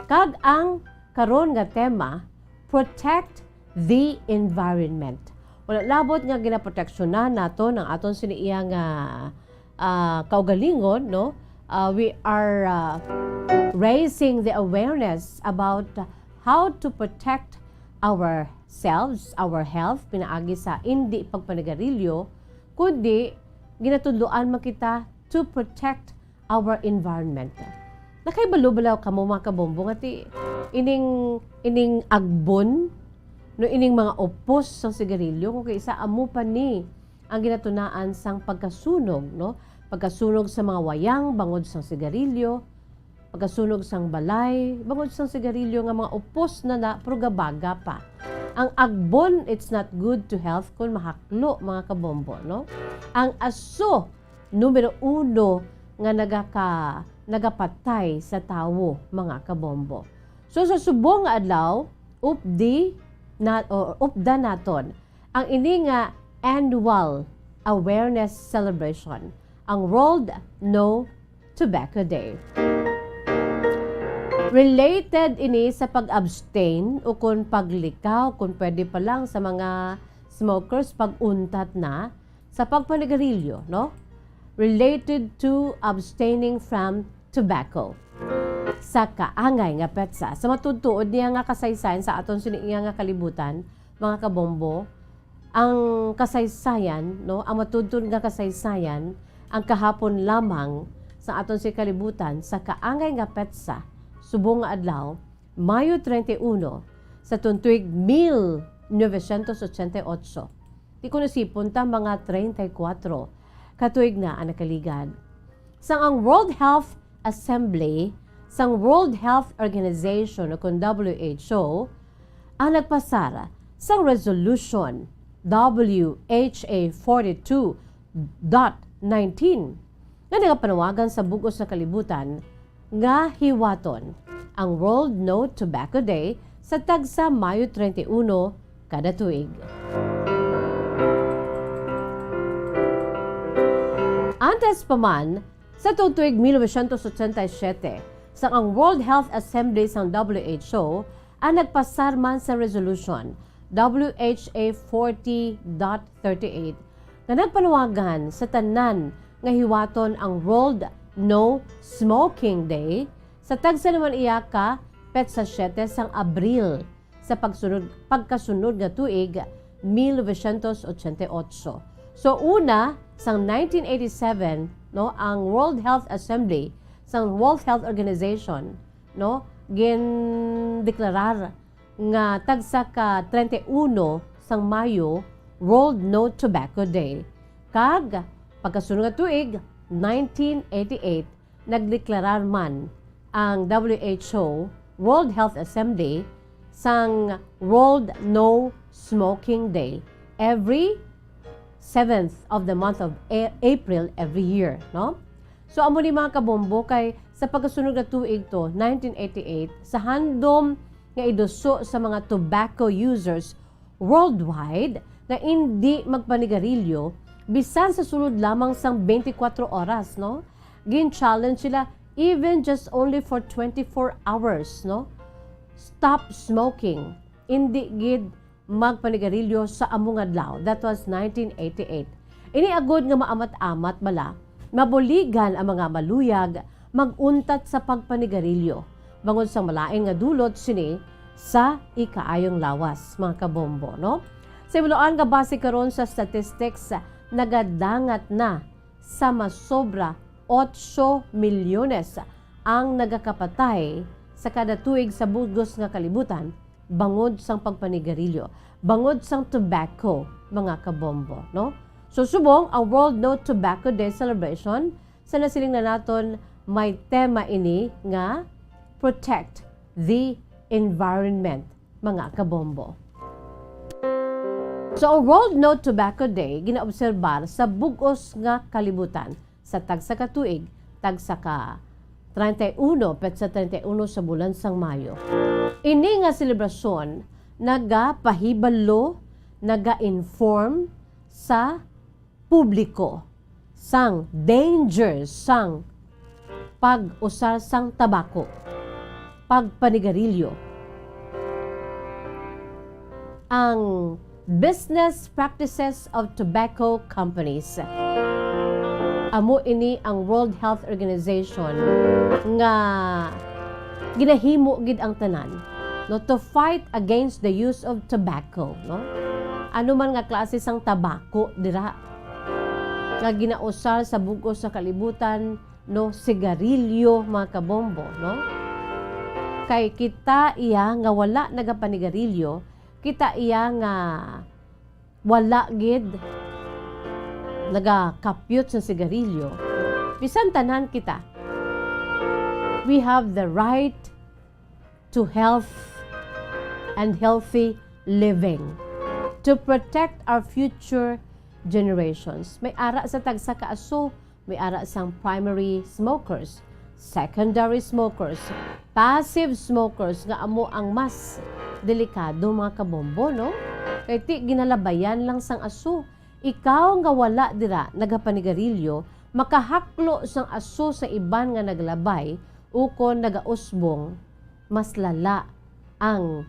Kag ang karon nga tema, protect the environment. Wala labot nga ginaproteksyonan naton ang aton sini iya nga, ah, kaugalingon, no? Ah, we are, ah, raising the awareness about how to protect ourselves, our health, pinaagi sa indi pagpanigarilyo, kundi ginatudloan man kita to protect our environment. Nakahibalo bala kamo, mga kabombo, nga ti ining, ining agbon, no, ining mga upos sang sigarilyo, kung kaisa amo pa ni ang ginatunaan sang pagkasunog, no? pagkasunog sa mga wayang bangod sang sigarilyo, pagkasunog sang balay bangod sang sigarilyo nga mga upos na na, pero gabaga pa. Ang agbon, it's not good to health kung mahaklo, mga kabombo, no? Ang aso, numero uno nga nagaka-, nagapatay sa tawo, mga kabombo. So, sa subong nga adlaw, updi na, o upda naton ang ini nga annual awareness celebration, ang World No Tobacco Day. Related ini sa pag-abstain o kon paglikaw, kung pwede pa lang, sa mga smokers, pag-untat na sa pagpanigarilyo, no? Related to abstaining from tobacco. Sa kaangay nga petsa, sa matuod-tuod niya nga kasaysayan sa aton sini nga kalibutan, mga kabombo, ang kasaysayan, no, ang matuod-tuod nga kasaysayan, ang kahapon lamang sa aton sini kalibutan, sa kaangay nga petsa, subong nga adlaw, Mayo treinta y uno, sa tuig mil novecientos ochenta y ocho. Di ko nasipon ta, mga treinta y cuatro ka tuig na ang nakaligad. Sang ang World Health Assembly sang World Health Organization o kon W H O ang nagpasar sang Resolution W H A forty-two dot nineteen nga nagapanawagan sa bug-os nga kalibutan nga hiwaton ang World No Tobacco Day sa tagsa Mayo treinta y uno kada tuig. Antes pa man, sa tuig mil novecientos ochenta y siete, sang ang World Health Assembly sang W H O ang nagpasar man sa resolution W H A forty dot thirty-eight nga nagpanawagan sa tanan nga hiwaton ang World No Smoking Day sa tagsa naman iya ka petsa siete sang Abril sa pagsunod, pagkasunod nga tuig, mil novecientos ochenta y ocho. So, una, sang nineteen eighty-seven, no, ang World Health Assembly, sang World Health Organization, no, gindeklarar nga tagsa ka treinta y uno sang Mayo, World No Tobacco Day. Kag, pagkasunod nga tuig, nineteen eighty-eight, nagdeklarar man ang W H O World Health Assembly sang World No Smoking Day every seventh of the month of A-, April every year, no? So, amo ni, mga kabombo, kay sa pagkasunod nga tuig to, nineteen eighty-eight, sa handom nga iduso sa mga tobacco users worldwide nga indi magpanigarilyo bisan sa sulod lamang sang twenty-four oras, no? Gin-challenge sila even just only for twenty-four hours, no? Stop smoking. Indi gid magpanigarilyo sa among adlaw. That was nineteen eighty-eight. Ini agod nga maamat-amat bala, mabuligan ang mga maluyag mag-untat sa pagpanigarilyo bangod sa malain nga dulot sini sa ikaayong lawas, mga kabombo, no? Sa ibaluan nga base karon sa statistics, nagadangat na sa masobra otso milyones ang nagakapatay sa kada tuig sa bug-os nga kalibutan bangod sang pagpanigarilyo, bangod sang tobacco, mga kabombo, no? So, subong ang World No Tobacco Day celebration, sa nasiling na naton, may tema ini nga Protect the Environment, mga kabombo. So, ang World No Tobacco Day ginaobserbar sa bug-os nga kalibutan sa tagsa ka tuig, tagsa ka treinta y uno, petsa treinta y uno sa bulan sang Mayo. Ini nga selebrasyon nagapahibalo, naga-inform sa publiko sang danger sang pag-usar sang tabako, pagpanigarilyo, ang business practices of tobacco companies. Amo ini ang World Health Organization nga ginahimo gid ang tanan, no, to fight against the use of tobacco, no? Ano man nga klase sang tabako dira nga ginausar sa bug-os sa kalibutan, no, sigarilyo, mga kabombo, no? Kay kita iya nga wala nagapanigarilyo, kita iya nga wala gid nagakapyot sa sigarilyo, Bisan tanan kita, we have the right to health and healthy living, to protect our future generations. May ara sa tagsa ka aso, may ara sang primary smokers, secondary smokers, passive smokers nga amo ang mas delikado, mga kabombo, no? Kay ti ginalabayan lang sang aso. Ikaw nga wala dira nagapanigarilyo, makahaklo sang aso sa iban nga naglabay ukon nagausbong, mas lala ang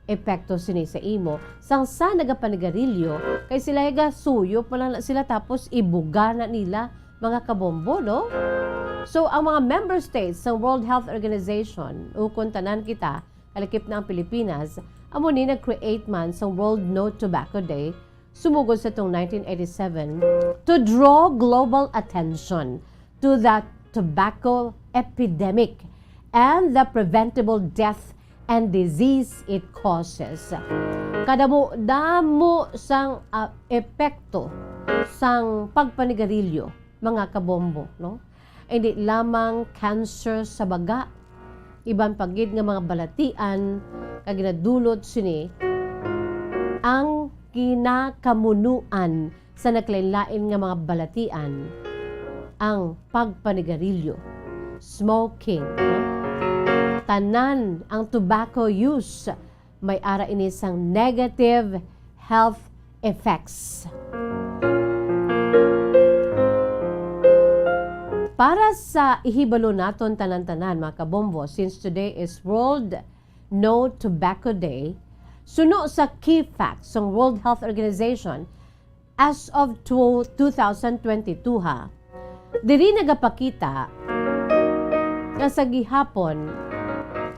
epekto sini sa imo sang sa nagapanigarilyo, kay sila gasuyo pa lang na sila tapos ibuga na nila, mga kabombo, no? So, ang mga member states sa World Health Organization, ukon tanan kita, kalakip na ang Pilipinas, amo ni nag-create man sa World No Tobacco Day, sumugod sa tong nineteen eighty-seven, to draw global attention to the tobacco epidemic and the preventable death and disease it causes. Kadamo-damo sang, ah, epekto sang pagpanigarilyo, mga kabombo, no? Hindi lamang cancer sa baga, iban pa gid nga mga balatian nga ginadulot sini ang ginakamunuan sa naglain-lain nga mga balatian, ang pagpanigarilyo, smoking. Tanan ang tobacco use may ara ini sang negative health effects. Para sa ihibalo naton tanan-tanan, mga kabombo, since today is World No Tobacco Day, suno sa key facts sang World Health Organization, as of two, two thousand twenty-two, ha, diri nagapakita nga sa gihapon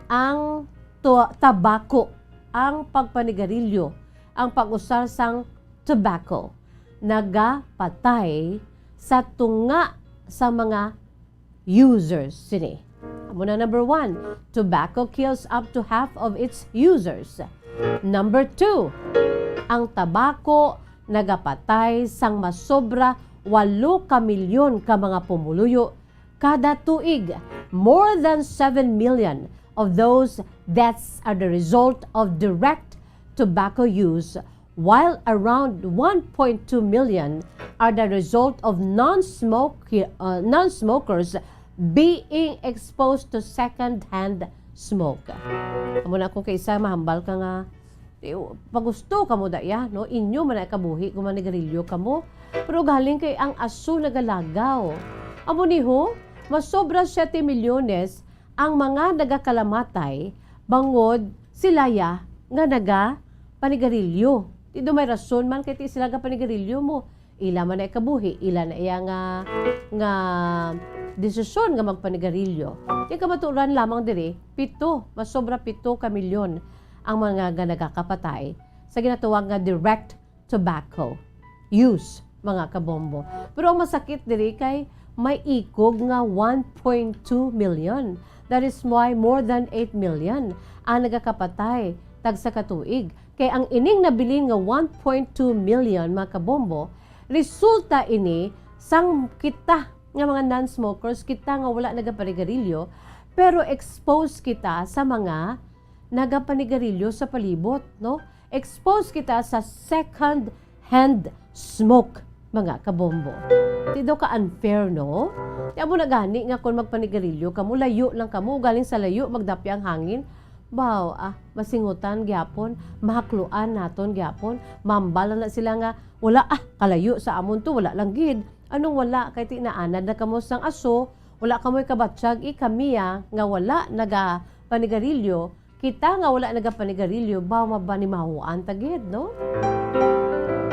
ang tu-, tabako, ang pagpanigarilyo, ang pag-usar sang tobacco nagapatay sa tunga sa mga users sini. Amo na number one, tobacco kills up to half of its users. Number two, ang tabako nagapatay sang masobra walo ka milyon ka mga pumuluyo kada tuig. More than seven million of those deaths are the result of direct tobacco use, while around one point two million are the result of non-smoke, uh, non-smokers being exposed to second-hand smoke. Amo na kung kaisa mahambal ka nga, di, pagusto kamo da iya, no? Inyo man ang kabuhi kung manigarilyo kamo. Pero galing kay ang aso nagalagaw. Amo ni ho, masobra siyete milyones ang mga nagakalamatay bangod sila ya nga nagapanigarilyo. Di do may rason man kay ti sila gapanigarilyo mo. Ila man na ikabuhi, ila na iya nga, nga desisyon nga magpanigarilyo. Di kamaturan lamang diri, pito, masobra pito ka milyon ang mga nga nagakapatay sa ginatawag nga direct tobacco use, mga kabombo. Pero ang masakit diri kay may ikog nga one point two million. That is why more than eight million ang nagakapatay tagsa ka tuig. Kay ang ining nabilin nga one point two million, mga kabombo, resulta ini sang kita nga mga non-smokers, kita nga wala nagapanigarilyo, pero exposed kita sa mga nagapanigarilyo sa palibot, no? Exposed kita sa second hand smoke, mga kabombo. Ti daw ka unfair, no? Ti amo na gani nga kon magpanigarilyo kamo, layo lang kamo, galing sa layo magdapya ang hangin. Baw, ah, masingutan gyapon, mahakluan naton gyapon, mambal na sila nga, "Wala, ah, kalayo sa amon to, wala lang gid." Anong wala? Kay ti naanad na kamo sang aso, wala kamoy kabatyag, i kami, ah, nga wala nagapanigarilyo, kita nga wala nagapanigarilyo, baw mabanimahuan ta gid, no?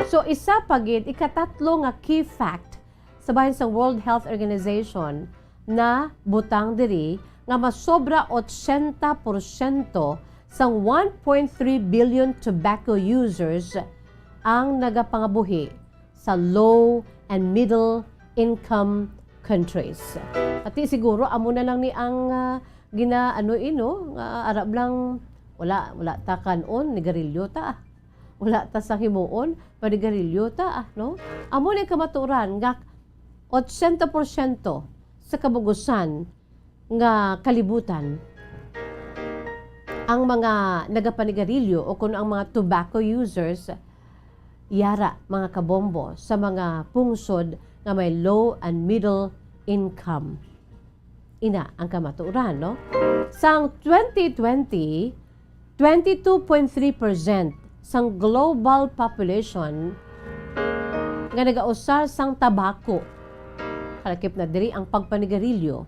So, isa pa gid, ikatatlo nga key fact sa bahin sang World Health Organization na butang diri nga masobra ochenta porsyento sang one point three billion tobacco users ang nagapangabuhi sa low and middle income countries. Ati siguro amo na lang ni ang, ah, gina-, ano, eh, no? Nga arab lang, wala, wala ta kanon, nigarilyo ta. Wala ta sang himuon, panigarilyo ta, ah, no? Amo ni kamaturan nga Otsenta porsyento sa kabugusan nga kalibutan ang mga nagapanigarilyo o kuno ang mga tobacco users, yara, mga kabombo, sa mga pungsod nga may low and middle income. Ina ang kamatuoran, no? Sang twenty twenty, twenty-two point three percent sang global population nga nagausar sang tabako. Kalakip na diri ang pagpanigarilyo.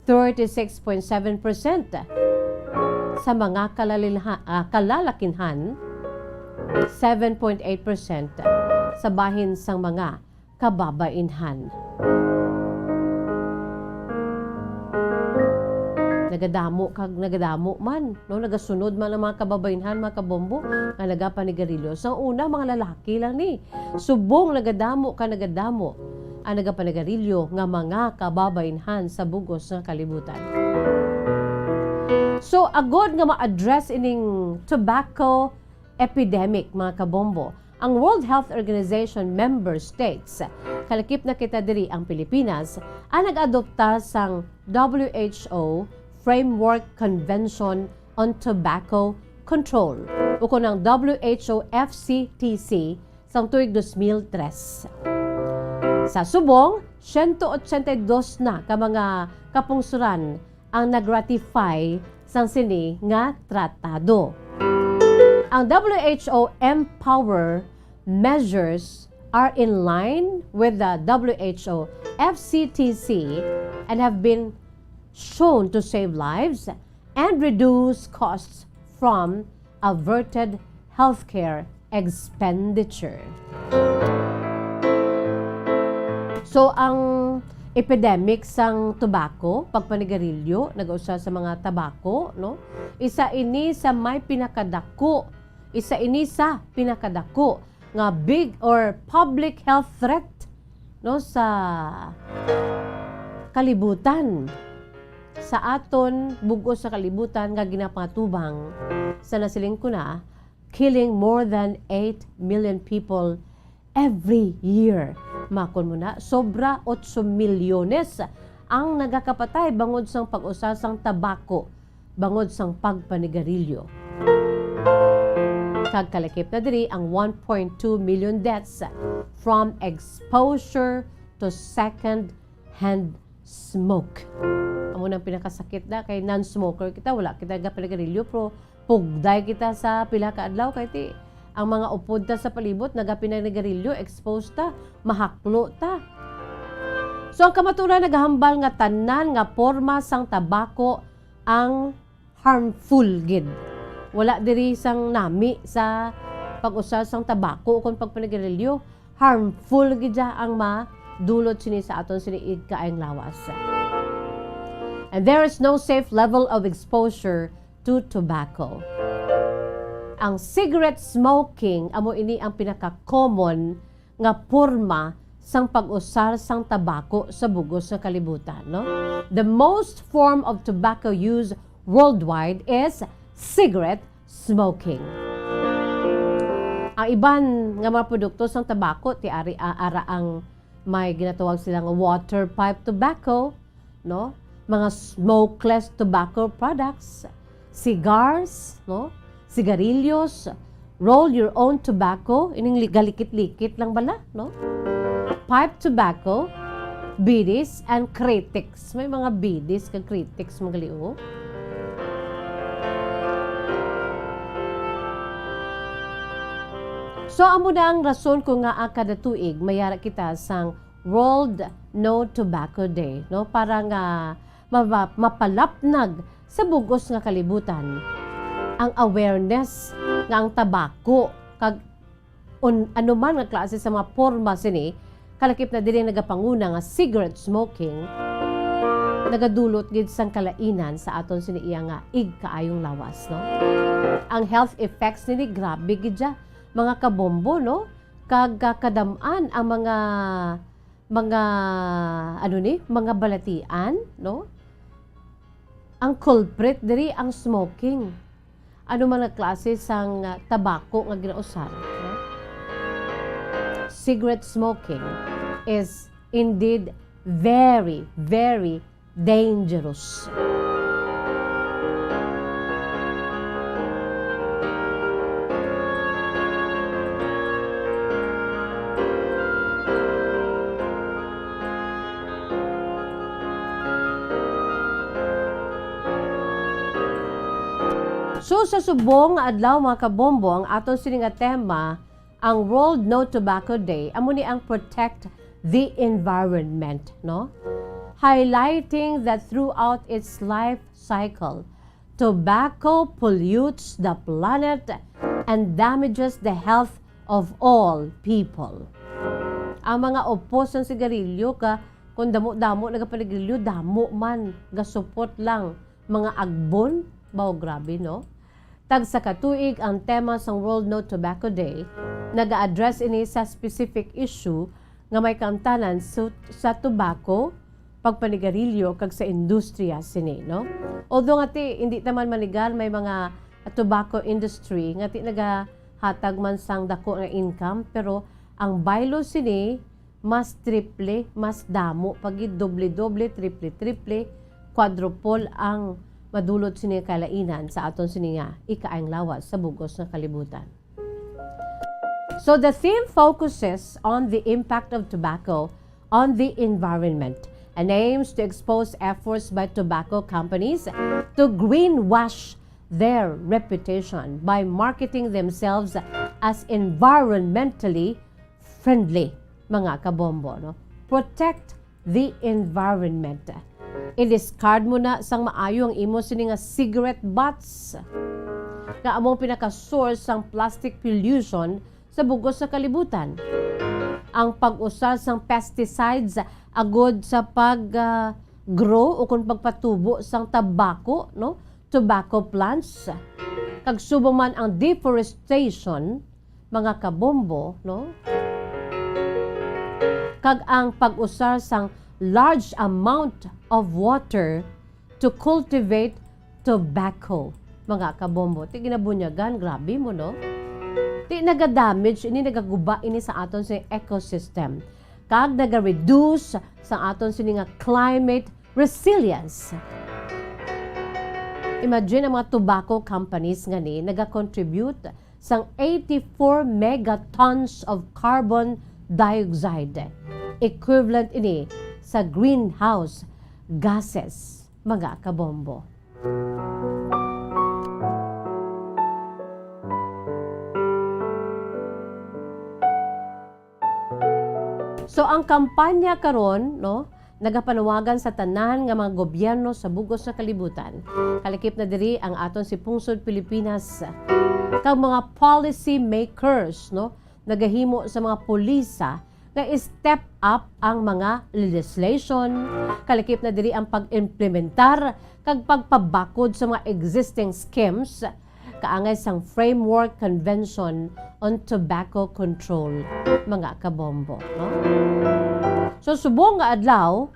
Thirty-six point seven percent sa mga kalalilha-, ah, kalalakinhan, seven point eight percent sa bahin sang mga kababainhan. Nagadamo kag nagadamo man, no? Nagasunod man ang mga kababainhan, mga kabombo, nga nagapanigarilyo. Sa una, mga lalaki lang ni. Subong nagadamo ka nagadamo ang nagapanigarilyo nga mga kababainhan sa bugos nga kalibutan. So, agod nga ma-address ining tobacco epidemic, mga kabombo, ang World Health Organization member states, kalakip na kita diri ang Pilipinas, ang nag-adoptar sang W H O Framework Convention on Tobacco Control, ukon ang W H O F C T C, sang tuig dos mil tres. Sa subong, siyento otsenta y dos na ka mga kapungsoran ang nag-ratify sang sini nga tratado. Ang W H O Empower measures are in line with the W H O F C T C and have been shown to save lives and reduce costs from averted healthcare expenditure. So, ang epidemic sang tobacco, pagpanigarilyo, nag-usa sa mga tabako, no? Isa ini sa may pinakadako, isa ini sa pinakadako nga big or public health threat, no, sa kalibutan, sa aton bug-os sa kalibutan nga ginapangatubang sa, nasiling ko na, killing more than eight million people every year. Makon mo na, sobra otso milyones ang nagakapatay bangod sang pag-usar sang tabako, bangod sang pagpanigarilyo. Kag kalakip na diri ang one point two million deaths from exposure to second hand smoke. Amo nang pinakasakit na kay non-smoker kita, wala kita gapanigarilyo, pero pugday kita sa pila ka adlaw kay ti ang mga upod ta sa palibot nagapanigarilyo, exposed ta, mahaklo ta. So, ang kamatuoran nagahambal nga tanan nga porma sang tabako ang harmful gid. Wala diri sang nami sa pag-usar sang tabako ukon pagpanigarilyo. Harmful gid siya ang madulot sini sa aton sini igkaayong lawas. And there is no safe level of exposure to tobacco. Ang cigarette smoking amo ini ang pinaka-common nga porma sang pag-usar sang tabako sa bugos nga kalibutan, no? The most form of tobacco use worldwide is cigarette smoking. Ang iban nga mga produkto sang tabako, ti ari, a-, ara ang may ginatawag sila nga water pipe tobacco, no? Mga smokeless tobacco products, cigars, no? Sigarilyos, roll your own tobacco, ining li-, galikit-likit lang bala, no? Pipe tobacco, bidis, and critics. May mga bidis kag critics, mga gali, oh. So, amo na ang rason kung ngaa kada tuig mayara kita sang World No Tobacco Day, no? Para nga ma-, mapalapnag sa bugos nga kalibutan ang awareness nga ang tabako kag un-, anuman nga klase sa mga porma sini, kalakip na diri nagapanguna nga cigarette smoking, nagadulot gid sang kalainan sa aton sini iya nga igkaayong lawas, no? Ang health effects nini grabe gid siya, mga kabombo, no? Kag, ah, kadam-an ang mga, mga, ano ni, mga balatian, no? Ang culprit diri ang smoking. Ano man nga klase sang, ah, tabako nga ginausar, no? Cigarette smoking is indeed very, very dangerous. So, sa subong nga adlaw, mga kabombo, ang aton sini nga tema, ang World No Tobacco Day, amo ni ang Protect the Environment, no? Highlighting that throughout its life cycle, tobacco pollutes the planet and damages the health of all people. Ang mga upos sang sigarilyo ka, kung damo-damo nagapanigarilyo, damo man, gasupot lang mga agbon. Baw, grabe, no? Tagsa ka tuig ang tema sang World No Tobacco Day, naga-address ini sa specific issue nga may kaangtanan su-, sa tobacco, pagpanigarilyo, kag sa industriya sini, no? Although nga ti, hindi naman manigal may mga tobacco industry nga ti nagahatag man sang dako nga income, pero ang baylo sini mas triple, mas damo pa gid, doble-doble, triple-triple, quadruple ang madulot sini nga kalainan sa aton sini nga ikaayong lawas sa bug-os nga kalibutan. So the theme focuses on the impact of tobacco on the environment and aims to expose efforts by tobacco companies to greenwash their reputation by marketing themselves as environmentally friendly, mga kabombo, no? Protect the environment. I-discard mo na sang maayo ang imo sini nga cigarette butts, nga amo ang pinaka-source sang plastic pollution sa bug-os nga kalibutan. Ang pag-usar sang pesticides agod sa pag, ah, grow o kung pagpatubo sang tabako, no? Tobacco plants, kag subong man ang deforestation, mga kabombo, no? Kag ang pag-usar sang large amount of water to cultivate tobacco, mga kabombo. Ti ginabunyagan, grabe mo, no? Ti naga-damage ini, nagaguba ini sa aton sa ecosystem. Kag naga-reduce sa aton sini nga climate resilience. Imagine ang mga tobacco companies nga ni naga-contribute sang eighty-four megatons of carbon dioxide. Equivalent ini sa greenhouse gases, mga kabombo. So, ang kampanya karon, no, nagapanawagan sa tanan nga mga gobyerno sa bug-os nga kalibutan. Kalakip na diri ang aton si Pungsod Pilipinas, kag mga policy makers, no, nagahimo sa mga pulisa nga i-step up ang mga legislation. Kalakip na diri ang pag-implementar kag pagpabakod sa mga existing schemes kaangay sang Framework Convention on Tobacco Control, mga kabombo, no? So, subong nga adlaw,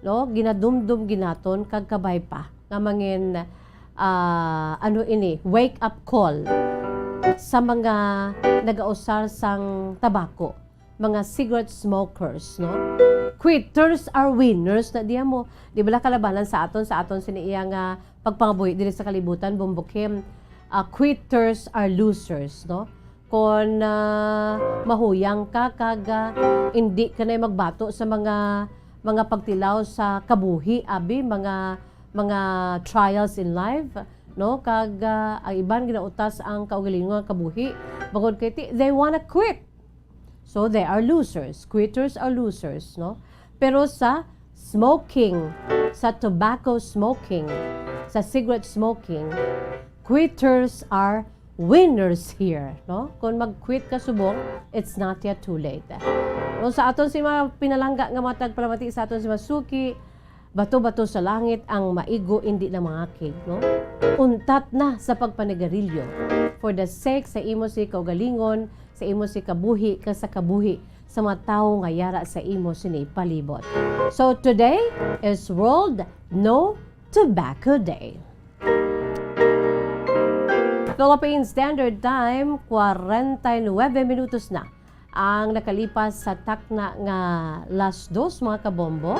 no, ginadumdom ginaton kag kabay pa nga mangin, ah, ano ini, wake up call sa mga nagausar sang tabako, mga cigarette smokers, no? Quitters are winners na diya mo. Di bala kalabanan sa aton, sa aton sini iya nga pagpangabuhi diri sa kalibutan, Bombo Kim, ah, quitters are losers, no? Kon, ah, mahuyang ka kag, ah, indi ka na magbato sa mga, mga pagtilaw sa kabuhi, abi, mga, mga trials in life, no? Kag, ah, ang iban ginautas ang kaugalingon nga kabuhi, bangod kay ti-, they wanna quit. So, they are losers. Quitters are losers, no? Pero sa smoking, sa tobacco smoking, sa cigarette smoking, quitters are winners here, no? Kung mag-quit ka subong, it's not yet too late. No, sa aton si mga pinalangga nga mga tagpalamati, sa aton si mga suki, bato-bato sa langit ang maigo, indi na mangakig, no? Untat na sa pagpanigarilyo. For the sake sa imo si kaugalingon, sa imo si kabuhi, kag sa kabuhi sa mga tawo nga yara sa imo sini palibot. So today is World No Tobacco Day. Philippine Standard Time, kwarenta y nuebe minutos na ang nakalipas sa takna nga las dos, mga kabombo.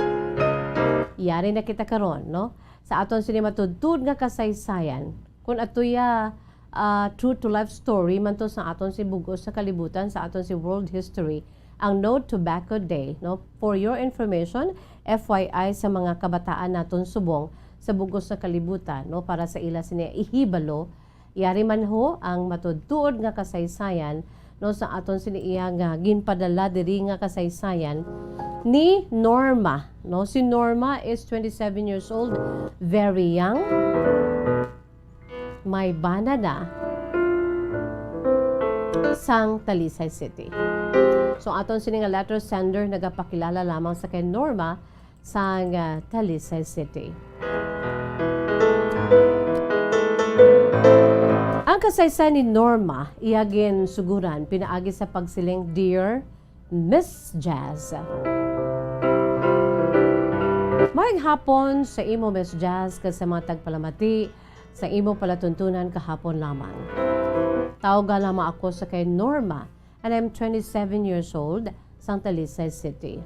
Yari na kita karon, no? Sa aton sini matuod-tuod nga kasaysayan, kung atoya, ah, true to life story man to sa aton si bugos sa kalibutan, sa aton si world history, ang No Tobacco Day, no? For your information, F Y I sa mga kabataan naton subong sa bugos sa kalibutan, no? Para sa ila sini ihibalo, yari man ho ang matuod-tuod nga kasaysayan, no, sa aton sini iya nga ginpadala diri nga kasaysayan ni Norma, no? Si Norma is twenty-seven years old, very young. May bana na sang Talisay City. So, aton sini nga letter sender nagapakilala lamang sa kay Norma sang, ah, Talisay City. Ang kasaysayan ni Norma, iya ginsuguran pinaagi sa pagsiling, "Dear Miss Jazz." Maayong hapon sa imo, Miss Jazz, kag sa mga tagpalamati sa imo palatuntunan kahapon lamang. Tawga lamang ako sa kay Norma, and I'm twenty-seven years old, sang Talisay City.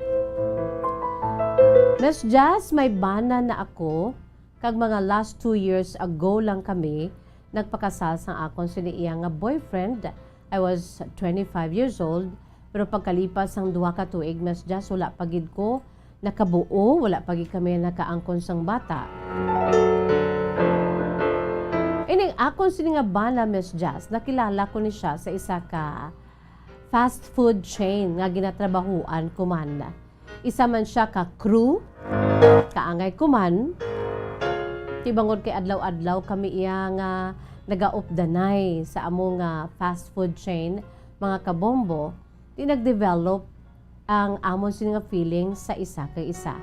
Miss Jazz, may bana na ako, kag mga last two years ago lang kami nagpakasal sang akon sini iya nga boyfriend. I was twenty-five years old, pero pagkalipas sang duha ka tuig, Miss Jazz, wala pa gid ko nakabuo, wala pa gid kami nakaangkon sang bata. Ining akon sini nga bana, Miss Jazz, nakilala ko ni siya sa isa ka fast food chain nga ginatrabahuan ko man. Isa man siya ka crew, kaangay ko man. Ti bangod kay adlaw-adlaw kami iya nga nagaupdanay sa amo nga fast food chain, mga kabombo, ti nag-develop ang amon sini nga feeling sa isa kay isa.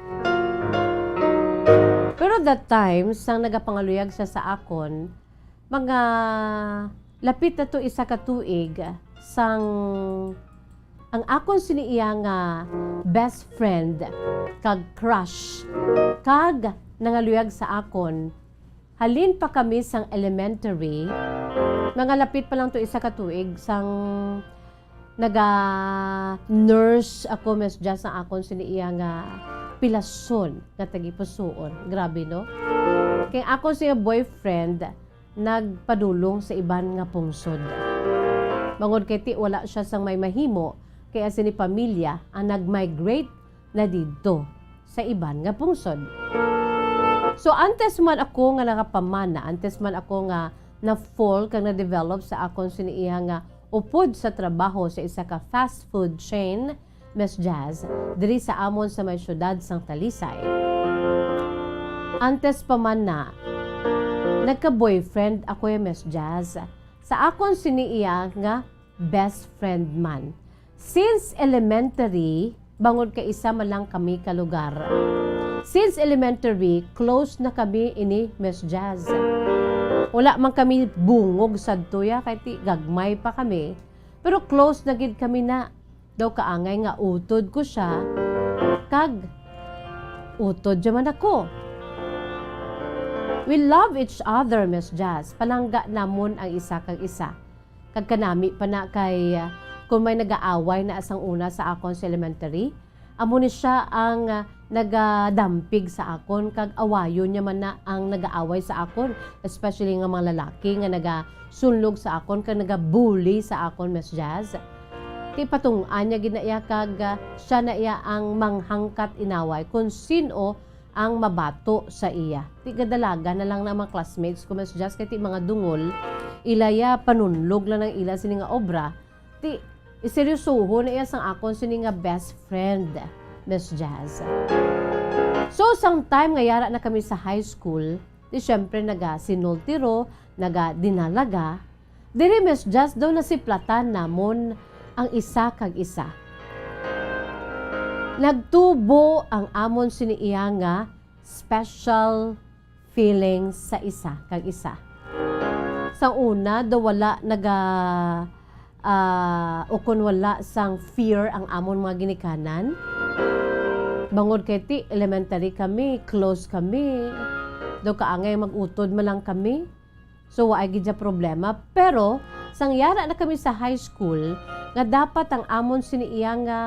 Pero that time, sang nagapangaluyag siya sa akon, mga lapit na to isa ka tuig, sang ang akon sini iya nga best friend kag crush, kag nangaluyag sa akon, halin pa kami sang elementary, mga lapit pa lang to isa ka tuig, sang naga-nurse ako, Miss Jazz, sa akon sini iya nga pilason nga tagipusoon. Grabe, no? Kay akon siya boyfriend, nagpadulong sa iban nga pungsod. Bangod kay ti wala siya sang may mahimo, kay ang sini pamilya ang nag-migrate na didto sa iban nga pungsod. So, antes man ako nga nakapamana, antes man ako nga na-fall kag na-develop sa akon sini iya nga upod sa trabaho sa isa ka fast food chain, Miss Jazz, diri sa amon sa may siyudad sang Talisay. Antes pa man na, nagka-boyfriend ako, eh, Miss Jazz. Sa akon sini iya nga best friend man. Since elementary, bangod kay isa man lang kami ka lugar. Since elementary, close na kami ini, Miss Jazz. Wala man kami bungog sadto ya, kay ti gagmay pa kami. Pero close na gid kami na. Daw kaangay nga utod ko siya, kag utod ya man ako. We love each other, Miss Jazz. Palangga namon ang isa kag isa. Kag kanami pa na kay, ah, kung may nagaaway na sang una sa akon sa elementary, amo ni siya ang, ah, nagadampig sa akon, kag awayon niya man na ang nagaaway sa akon, especially nga mga lalaki nga nagasunlog sa akon kag nagabully sa akon, Miss Jazz. Ti patungtan niya gid na iya, kag, ah, siya na iya ang manghangkat inaway kung sin-o ang mabato sa iya. Ti gadalagan na lang na mga classmates ko, Miss Jazz, kay ti mga dungol, ila ya panunlog lang ang ila sini nga obra. Ti, iseryosohon na iya sang akon sini nga best friend, Miss Jazz. So, sang time nga yara na kami sa high school, ti syempre nagasinultiro, nagadinalaga. Diri, Miss Jazz, daw nasiplatan namon ang isa kag isa. Nagtubo ang amon sini iya nga special feelings sa isa kag isa. Sa una, daw wala naga, ah, ukon wala sang fear ang amon mga ginikanan. Bangod kay ti elementary kami, close kami. Daw kaangay mag-utod man lang kami. So, waay gid siya problema. Pero, sang yara na kami sa high school, nga dapat ang amon sini iya nga,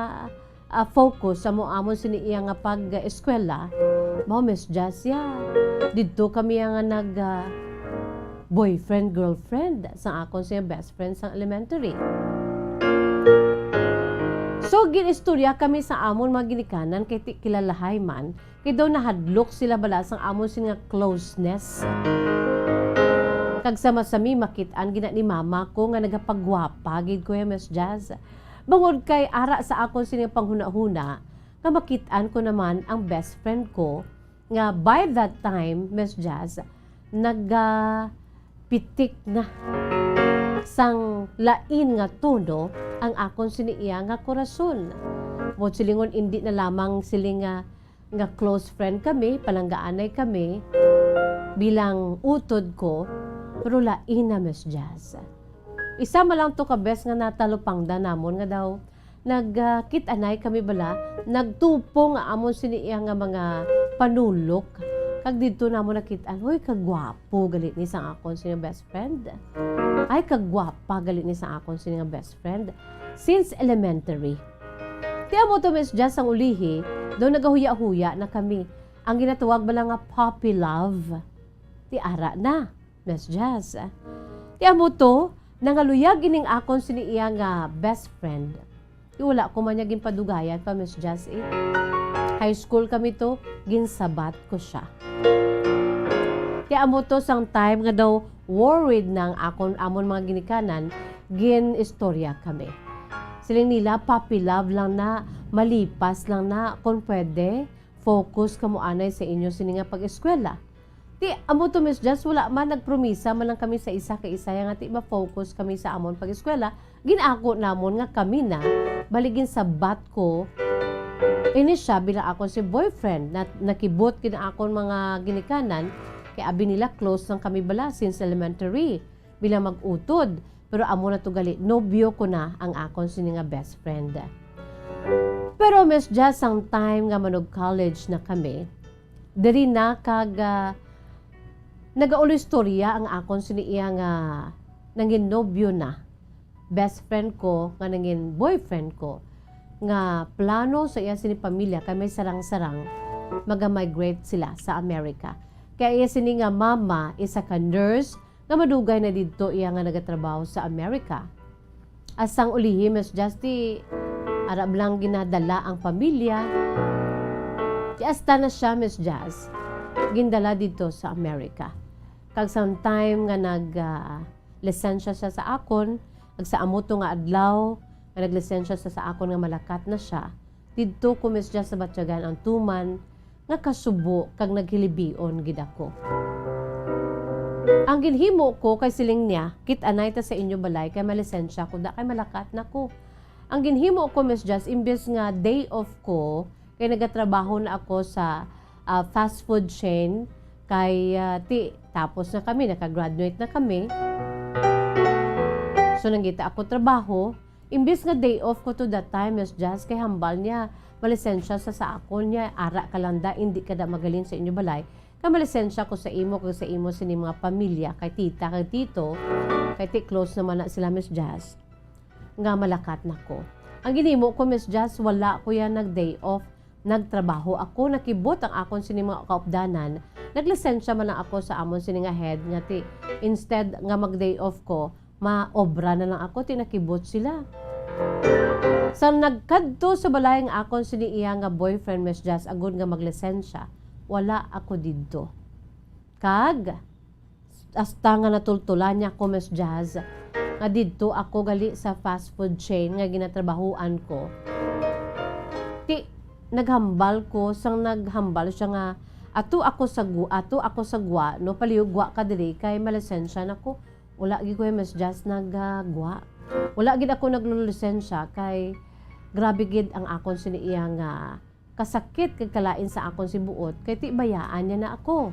ah, focus sa mo amon sini iya nga pag-eskwela, mao, Miss Jazz, ya. Didto kami nga nag, ah, boyfriend, girlfriend sa akon siya best friend sa elementary. So, gin-istorya kami sa amon mga ginikanan kay ti-, kilalahay man, kay daw nahadlok sila bala sang amon sini nga closeness. Kag sama sa mi makit-an gina ni mama ko nga nagapagwapa gid ko ya, Miss Jazz. Bangod kay ara sa akon sini panghunahuna, nga makit-an ko naman ang best friend ko nga by that time, Miss Jazz, nagapitik na sang lain nga tono ang akon sini iya nga korason. Buot silingon, indi na lamang sili nga, nga close friend kami, palanggaanay kami, bilang utod ko, pero lain na, Miss Jazz. Isa man lang to ka bes nga natalupangdan namon nga daw nag, ah, kit-anay kami bala, nagtupo nga amon sini iya nga mga panulok. Kag didto namon nakit-an, "Hoy, kagwapo gali ni sang akon sini nga best friend. Ay, kagwapa gali ni sang akon sini nga best friend." Since elementary. Ti amo to, Miss Jazz, ang ulihi, daw nagahuya-huya na kami. Ang ginatawag bala nga puppy love. Ti ara na. Miss Jazz. Ti amo to, nangaluyag ining akon sini iya nga best friend. Ti wala ko man niya ginpadugayan pa, Miss Jazz, eh. High school kami to, ginsabat ko siya. Ti amo to sang time nga daw worried na ang akon, amon mga ginikanan, gin-istorya kami. Siling nila, "Puppy love lang na, malipas lang na, kung pwede, focus kamo anay sa inyo sini nga pag-eskwela." Ti, amo to, Miss Jazz, wala man nagpromisa man lang kami sa isa kay isa nga ti ma-focus kami sa amon pag-eskwela. Gin-ako namon nga kami na, bali ginsabat ko ini siya bilang akon si boyfriend na nakibot gid ang akon mga ginikanan kay abi nila close lang kami bala since elementary. Bilang mag-utod. Pero amo na to gali, nobyo ko na ang akon sini nga best friend. Pero Miss Jazz, sang time nga manog-college na kami, diri na kag, ah, nagaulistorya ang akon sini iya nga nangin nobyo na best friend ko, nga nangin boyfriend ko, nga plano sa iya sini pamilya kay may sarang-sarang maga-migrate sila sa America. Kay iya sini nga mama isa ka nurse, nga madugay na didto iya nga nagatrabaho sa America. Asang ulihi, Miss Jazz, ti ara lang ginadala ang pamilya. Ti hasta na siya, Miss Jazz, gindala didto sa America. Kag sang time nga nag, ah, lisensya siya sa akon, kag sa amo to nga adlaw nga naglisensya siya sa akon nga malakat na siya, didto ko, Miss Jazz, nabatyagan ang tuman nga kasubo kag naghilibion gid ako. Ang ginhimo ko kay siling niya, "Kit-anay ta sa inyo balay kay malisensya ko da kay malakat na ko." Ang ginhimo ko, Miss Jazz, imbes nga day off ko, kay nagatrabaho na ako sa, ah, fast food chain, kay, ah, ti, tapos na kami, nakagraduate na kami. So, nangita ako trabaho, imbis nga day off ko to that time, Miss Jazz, kay hambal niya, malisensya sa, sa akon niya, "Ara ka lang da, indi ka da magalin sa inyo balay. Kay malisensya ko sa imo kag sa imo sini mga pamilya, kay tita kag tito, kay ti close naman na sila, Miss Jazz, nga malakat na ko." Ang ginhimo ko, Miss Jazz, wala ko yan nag-day off. Nagtrabaho ako, nakibot ang akon sini mga kaupdanan. Naglisensya man lang ako sa amon sini nga head nga ti, instead nga mag-day off ko, maobra na lang ako, ti nakibot sila. Sa nagkadto sa balay nga akon sini iya nga boyfriend, Miss Jazz, agud nga maglisensya, wala ako didto. Kag, hasta nga natultulan niya ako, Miss Jazz, nga didto ako gali sa fast food chain nga ginatrabahoan ko. Ti, naghambal ko, sang naghambal siya nga, "Ato ako sa gu-, ato ako sa gwa, no, palihog gwa ka diri kay malisensya na ko." Wala gid ko, Miss Jazz, nagagwa. Wala gid ako naglulosensya kay grabe gid ang akon sini iya nga kasakit kag kalain sa akon si buot kay ti bayaan niya na ako.